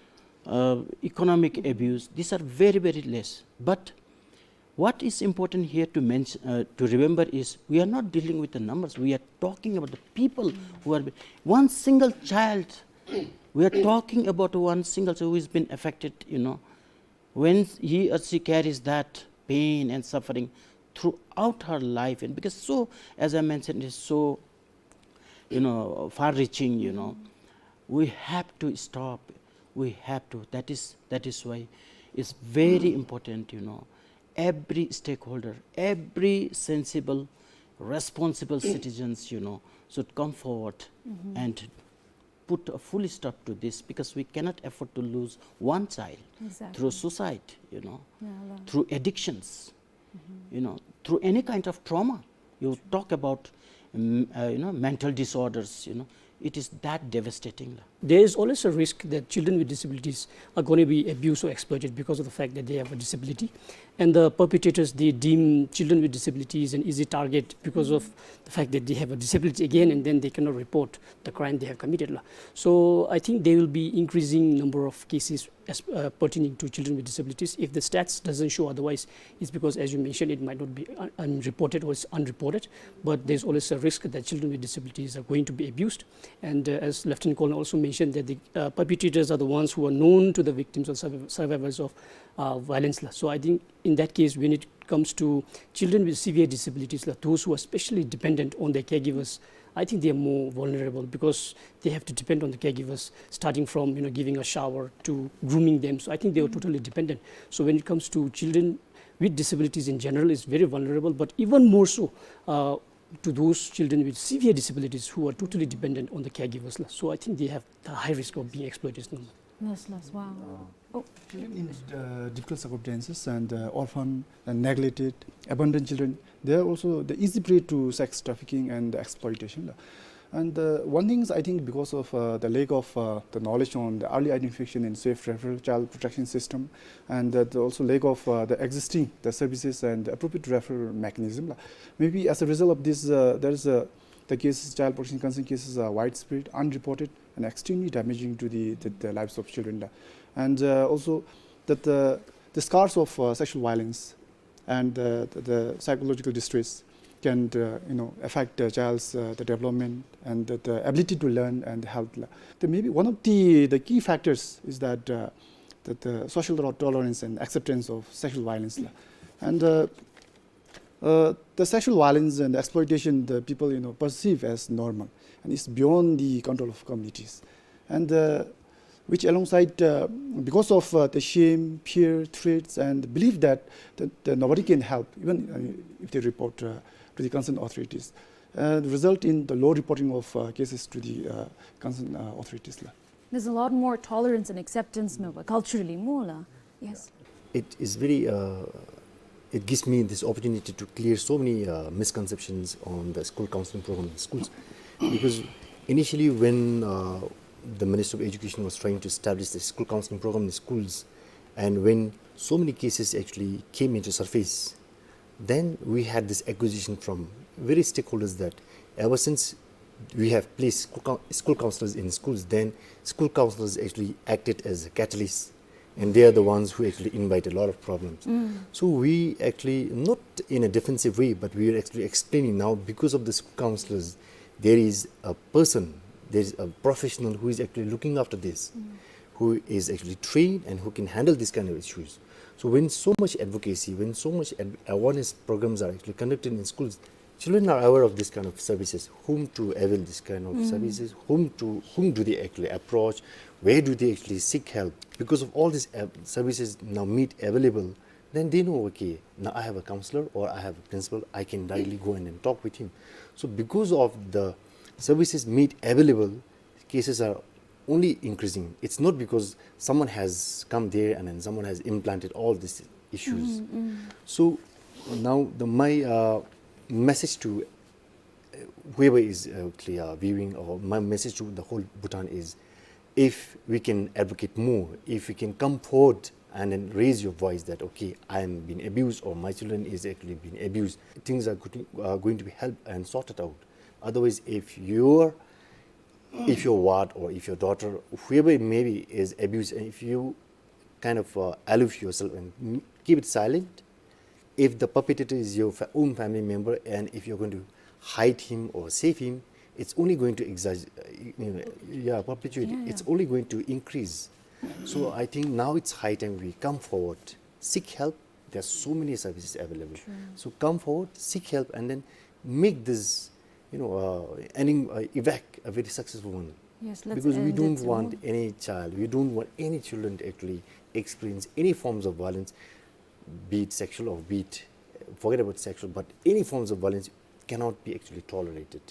uh, economic abuse, these are very, very less. But what is important here to mention, uh, to remember is we are not dealing with the numbers. We are talking about the people who are, one single child. We are talking about one single child who has been affected, you know, when he or she carries that pain and suffering throughout her life, and because so, as I mentioned, it is so, you know, far-reaching, you know, we have to stop. We have to. That is, that is why it's very important, you know, every stakeholder, every sensible, responsible citizens, you know, should come forward and put a full stop to this, because we cannot afford to lose one child Exactly. through suicide, you know, Yeah, Allah. through addictions, you know, through any kind of trauma. You talk about, um, uh, you know, mental disorders, you know, it is that devastating. There is always a risk that children with disabilities are going to be abused or exploited because of the fact that they have a disability. And the perpetrators, they deem children with disabilities an easy target because of the fact that they have a disability again, and then they cannot report the crime they have committed, la. So I think there will be increasing number of cases as, uh, pertaining to children with disabilities. If the stats doesn't show otherwise, it's because, as you mentioned, it might not be un-, unreported or it's unreported. But there's always a risk that children with disabilities are going to be abused. And, uh, as Lieutenant Colonel also mentioned, that the, uh, perpetrators are the ones who are known to the victims or surviv-, survivors of, uh, violence, la. So I think in that case, when it comes to children with severe disabilities, la, those who are specially dependent on their caregivers, I think they are more vulnerable because they have to depend on the caregivers, starting from, you know, giving a shower to grooming them. So I think they are totally dependent. So when it comes to children with disabilities in general, it's very vulnerable, but even more so, uh, to those children with severe disabilities who are totally dependent on the caregivers, la. So I think they have the high risk of being exploited. Yes, yes, wow. Children in uh, difficult circumstances and uh, orphan and neglected, abandoned children, they are also the easy prey to sex trafficking and exploitation. And uh, one thing is, I think, because of uh, the lack of uh, the knowledge on the early identification and safe referral child protection system, and uh, the also lack of uh, the existing the services and appropriate referral mechanism, la. Maybe as a result of this, uh, there is a, the cases, child protection concern cases are widespread, unreported, and extremely damaging to the, the, the lives of children, la. And uh, also that the, the scars of uh, sexual violence and uh, the, the psychological distress can uh, you know, affect the child's uh, the development and the, the ability to learn and health, la. The, maybe one of the, the key factors is that uh, that the social ro- tolerance and acceptance of sexual violence, la. And uh, uh, the sexual violence and exploitation the people, you know, perceive as normal, and it's beyond the control of communities. And uh, which alongside, uh, because of uh, the shame, fear, threats, and belief that, that, that nobody can help, even uh, if they report uh, to the concerned authorities, uh, result in the low reporting of uh, cases to the uh, concerned uh, authorities, la. There's a lot more tolerance and acceptance, meva, culturally, mula. Yes. It is very, uh, it gives me this opportunity to clear so many uh, misconceptions on the school counseling program in schools. Because initially, when uh, the Minister of Education was trying to establish the school counseling program in schools, and when so many cases actually came into surface, then we had this accusation from various stakeholders that ever since we have placed school, coun- school counselors in schools, then school counselors actually acted as a catalyst, and they are the ones who actually invite a lot of problems. So we actually, not in a defensive way, but we are actually explaining now, because of the school counselors, there is a person, there is a professional who is actually looking after this, who is actually trained and who can handle this kind of issues. So when so much advocacy, when so much ad- awareness programs are actually conducted in schools, children are aware of this kind of services, whom to avail this kind of services, whom to, whom do they actually approach, where do they actually seek help? Because of all these uh, services now made available, then they know, okay, now I have a counselor or I have a principal, I can directly go in and talk with him. So because of the services made available, cases are only increasing. It's not because someone has come there and then someone has implanted all these issues. So now the, my uh, message to uh, whoever is uh, actually uh, viewing, or my message to the whole Bhutan is, if we can advocate more, if we can come forward and then raise your voice that, okay, I am being abused or my children is actually being abused, things are, going- are going to be helped and sorted out. Otherwise, if you're if your ward or if your daughter, whoever it may be, is abused, and if you kind of uh, aloof yourself and m- keep it silent, if the perpetrator is your fa- own family member and if you're going to hide him or save him, it's only going to exaggerate, you know, yeah, perpetuate. Yeah, it's yeah. Only going to increase. So I think now it's high time we come forward, seek help. There are so many services available. True. So come forward, seek help, and then make this, you know, uh, ending uh, evac a very successful one. Yes, let's because we end don't it, want no? Any child, we don't want any children to actually experience any forms of violence, be it sexual or be it, forget about sexual, but any forms of violence cannot be actually tolerated.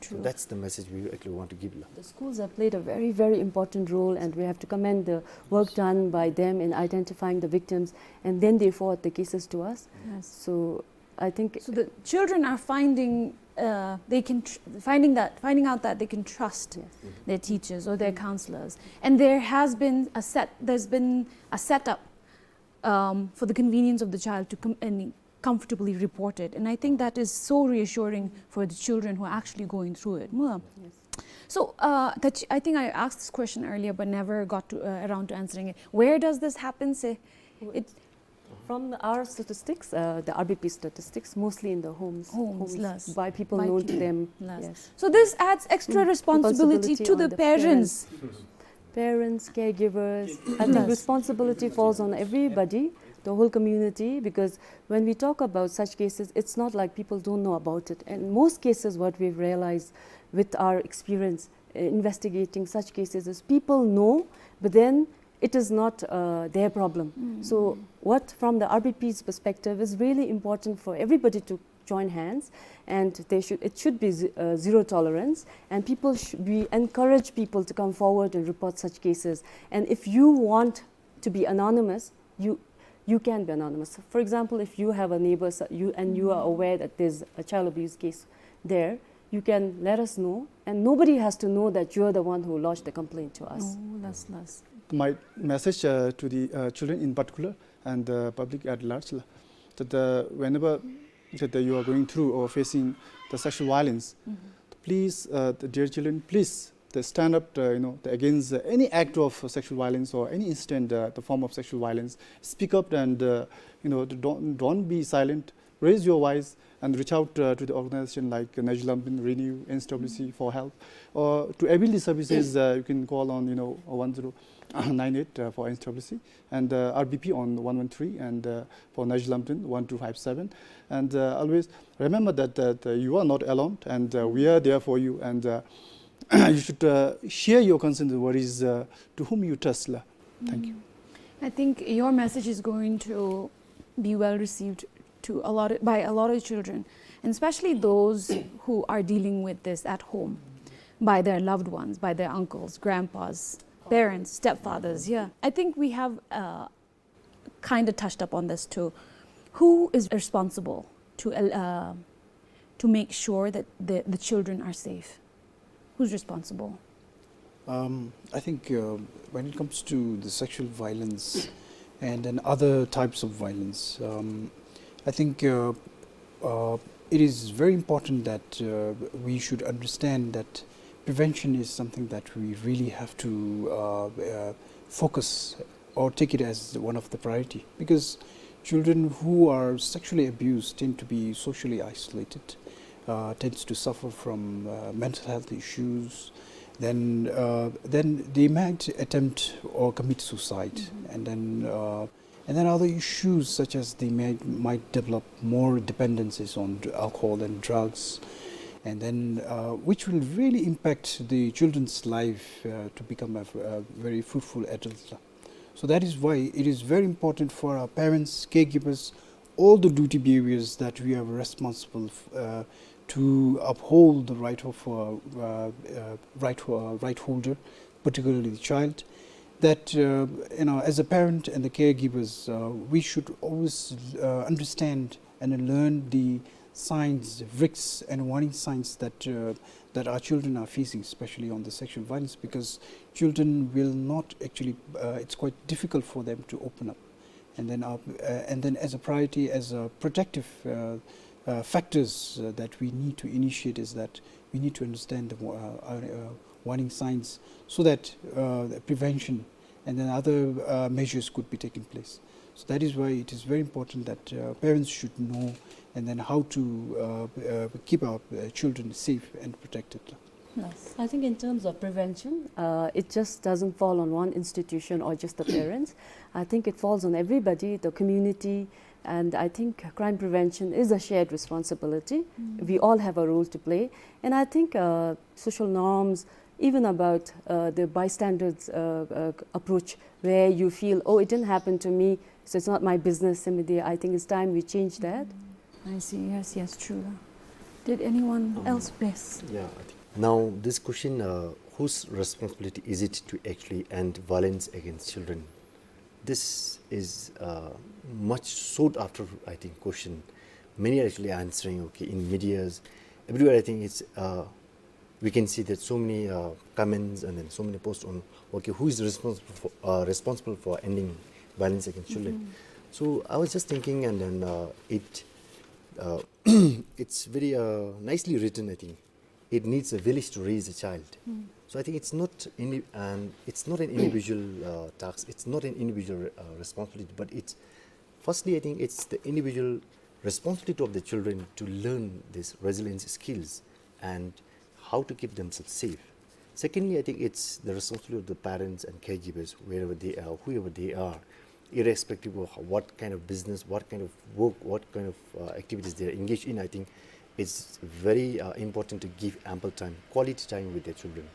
So true. That's the message we actually want to give. La. The schools have played a very, very important role, and we have to commend the work done by them in identifying the victims, and then they forward the cases to us. Yes. So I think so. The children are finding uh, they can tr- finding that finding out that they can trust, yes, their teachers or their counselors, and there has been a set. There's been a setup um, for the convenience of the child to com- and comfortably report it. And I think that is so reassuring for the children who are actually going through it. Mu- Yes. So uh, that I think I asked this question earlier, but never got to, uh, around to answering it. Where does this happen? Say, it From our statistics, uh, the R B P statistics, mostly in the homes, homes, homes, last. By people known to them. Last. Yes. So this adds extra responsibility to the parents. Parents, caregivers. I think responsibility falls on everybody, the whole community, because when we talk about such cases, it's not like people don't know about it. And most cases, what we've realized with our experience uh, investigating such cases is people know, but then it is not uh, their problem. So what from the R B P's perspective is really important for everybody to join hands, and they should, it should be z- uh, zero tolerance, and people should be encourage people to come forward and report such cases. And if you want to be anonymous, you you can be anonymous. For example, if you have a neighbor, so you and you are aware that there's a child abuse case there, you can let us know, and nobody has to know that you're the one who lodged the complaint to us. Oh, that's nice. My message uh, to the uh, children in particular and the public at large, la, that uh, whenever that uh, you are going through or facing the sexual violence, please, uh, the dear children, please, they stand up, uh, you know, the, against uh, any act of sexual violence or any incident, uh, the form of sexual violence. Speak up and uh, you know, don't don't be silent. Raise your voice and reach out uh, to the organization like Nezhar Lamdin, Renew, N S W C for help, or to avail the services. Uh, you can call on, you know, one zero nine eight uh, for N S W C and uh, R B P on one one three and uh, for Nezhar Lamdin one two five seven. And uh, always remember that, that uh, you are not alone, and uh, we are there for you. And uh, you should uh, share your concerns and worries uh, to whom you trust. La. Thank you. I think your message is going to be well received to a lot of, by a lot of children, and especially those who are dealing with this at home, by their loved ones, by their uncles, grandpas, parents, stepfathers. Yeah, I think we have uh, kind of touched up on this too. Who is responsible to uh, to make sure that the, the children are safe? Who's responsible? Um, I think uh, when it comes to the sexual violence and then other types of violence, um, I think uh, uh, it is very important that uh, we should understand that prevention is something that we really have to uh, uh, focus or take it as one of the priority, because children who are sexually abused tend to be socially isolated, uh, tends to suffer from uh, mental health issues, Then, uh, then they might attempt or commit suicide. Mm-hmm. And then, uh, and then other issues such as they may, might develop more dependencies on alcohol and drugs, and then, uh, which will really impact the children's life, uh, to become a, a very fruitful adult. So that is why it is very important for our parents, caregivers, all the duty bearers that we are responsible f-, uh, to uphold the right of, uh, uh, uh, right, uh, right holder, particularly the child, that, uh, you know, as a parent and the caregivers, uh, we should always, uh, understand and learn the signs, risks and warning signs that, uh, that our children are facing, especially on the sexual violence, because children will not actually, uh, it's quite difficult for them to open up. And then, uh, uh, and then as a priority, as a protective, uh, uh, factors, uh, that we need to initiate is that we need to understand the wa-, uh, uh, uh, warning signs so that, uh, the prevention and then other, uh, measures could be taken place. So that is why it is very important that, uh, parents should know and then how to, uh, uh, keep our, uh, children safe and protected. Yes. I think in terms of prevention, uh, it just doesn't fall on one institution or just the parents. I think it falls on everybody, the community, and I think crime prevention is a shared responsibility. Mm. We all have a role to play. And I think, uh, social norms, even about, uh, the bystanders, uh, uh, approach, where you feel, "Oh, it didn't happen to me, so it's not my business," and I think it's time we change that. Mm. I see. Yes, yes, true. Did anyone else? Yes. Yeah, I think now this question, uh, whose responsibility is it to actually end violence against children? This is, uh, much sought after, I think, question. Many are actually answering, okay, in medias, everywhere. I think it's, uh, we can see that so many, uh, comments and then so many posts on, okay, who is responsible for, uh, responsible for ending violence against children? Mm-hmm. So I was just thinking, and then, uh, it, uh, it's very, uh, nicely written, I think. It needs a village to raise a child. Mm. So I think it's not any, and it's not an individual, uh, task. It's not an individual, uh, responsibility, but it's, firstly, I think it's the individual responsibility of the children to learn these resilience skills and how to keep themselves safe. Secondly, I think it's the responsibility of the parents and caregivers, wherever they are, whoever they are, irrespective of what kind of business, what kind of work, what kind of, uh, activities they are engaged in. I think it's very, uh, important to give ample time, quality time with their children.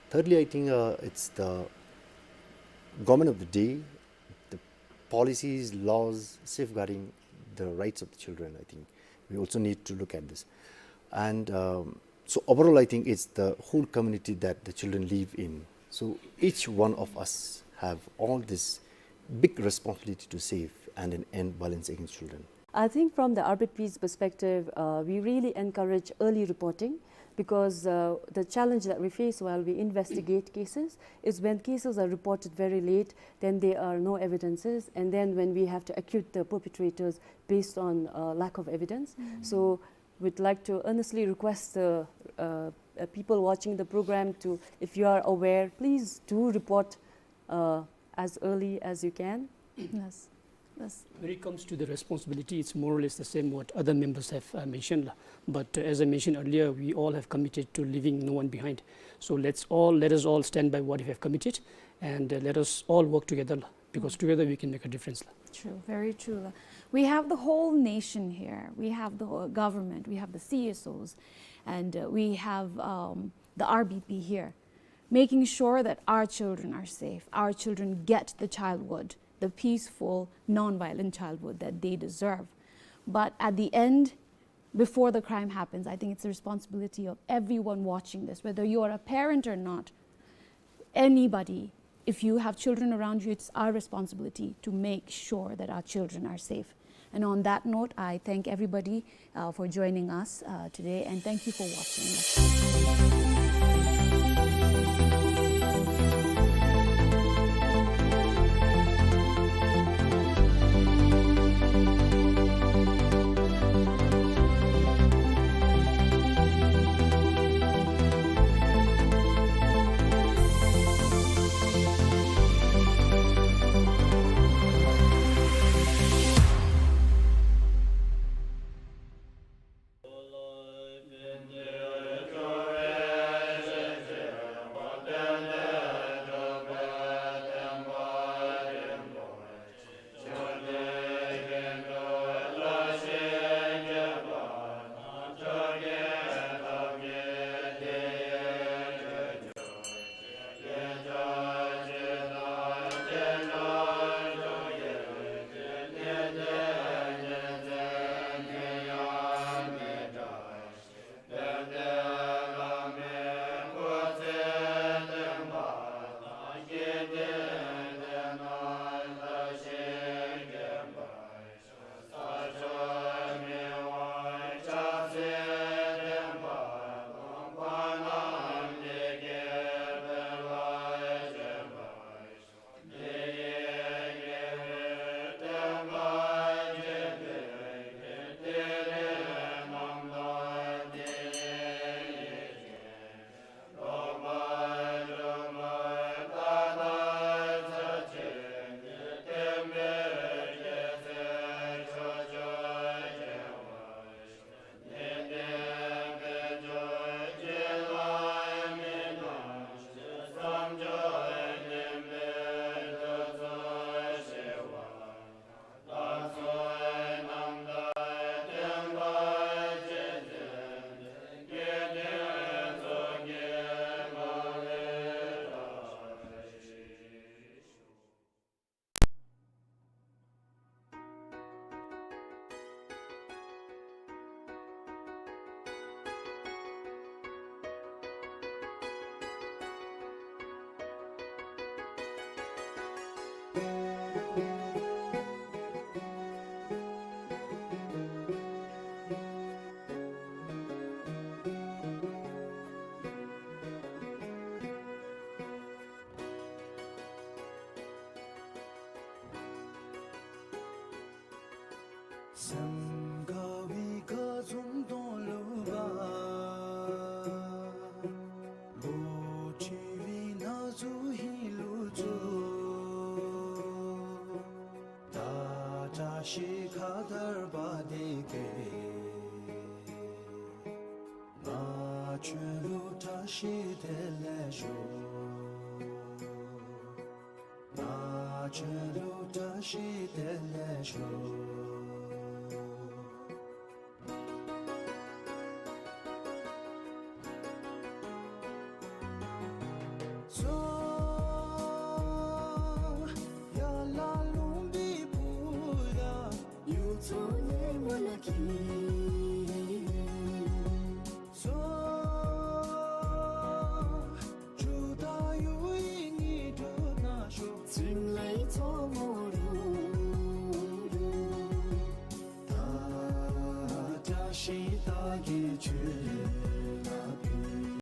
Thirdly, I think, uh, it's the government of the day, the policies, laws safeguarding the rights of the children. I think we also need to look at this. And, um, so overall, I think it's the whole community that the children live in. So each one of us have all this big responsibility to save and then end violence against children. I think from the R B P's perspective, uh, we really encourage early reporting because, uh, the challenge that we face while we investigate cases is when cases are reported very late, then there are no evidences, and then when we have to acquit the perpetrators based on, uh, lack of evidence. Mm. So we'd like to earnestly request the, uh, uh, people watching the program to, if you are aware, please do report, uh, as early as you can. Yes. Yes. When it comes to the responsibility, it's more or less the same what other members have, uh, mentioned, la. But, uh, as I mentioned earlier, we all have committed to leaving no one behind. So let's all, let us all stand by what we have committed, and, uh, let us all work together, la, because together we can make a difference, la. True, very true, la. We have the whole nation here. We have the whole government. We have the C S Os, and, uh, we have, um, the R B P here, making sure that our children are safe, our children get the childhood, the peaceful, non-violent childhood that they deserve. But at the end, before the crime happens, I think it's the responsibility of everyone watching this, whether you are a parent or not, anybody, if you have children around you, it's our responsibility to make sure that our children are safe. And on that note, I thank everybody, uh, for joining us, uh, today, and thank you for watching. སེམས་དགའ་བའི་དགའ་འཛུམ་གདོང་ལུ་འབར། ལོ་ཕྲི་བའི་ན་ཟུག་ཧིང་ལུ་ཚུད། ད་བཀྲ་ཤིས་ཁ་དར་འབག་སྟེ་གི། ང་ཁྱོད་ལུ་བཀྲ་ཤིས་བདེ་ལེགས་ཞུ། ང་ཁྱོད་ལུ་བཀྲ་ཤིས་བདེ་ལེགས་ཞུ།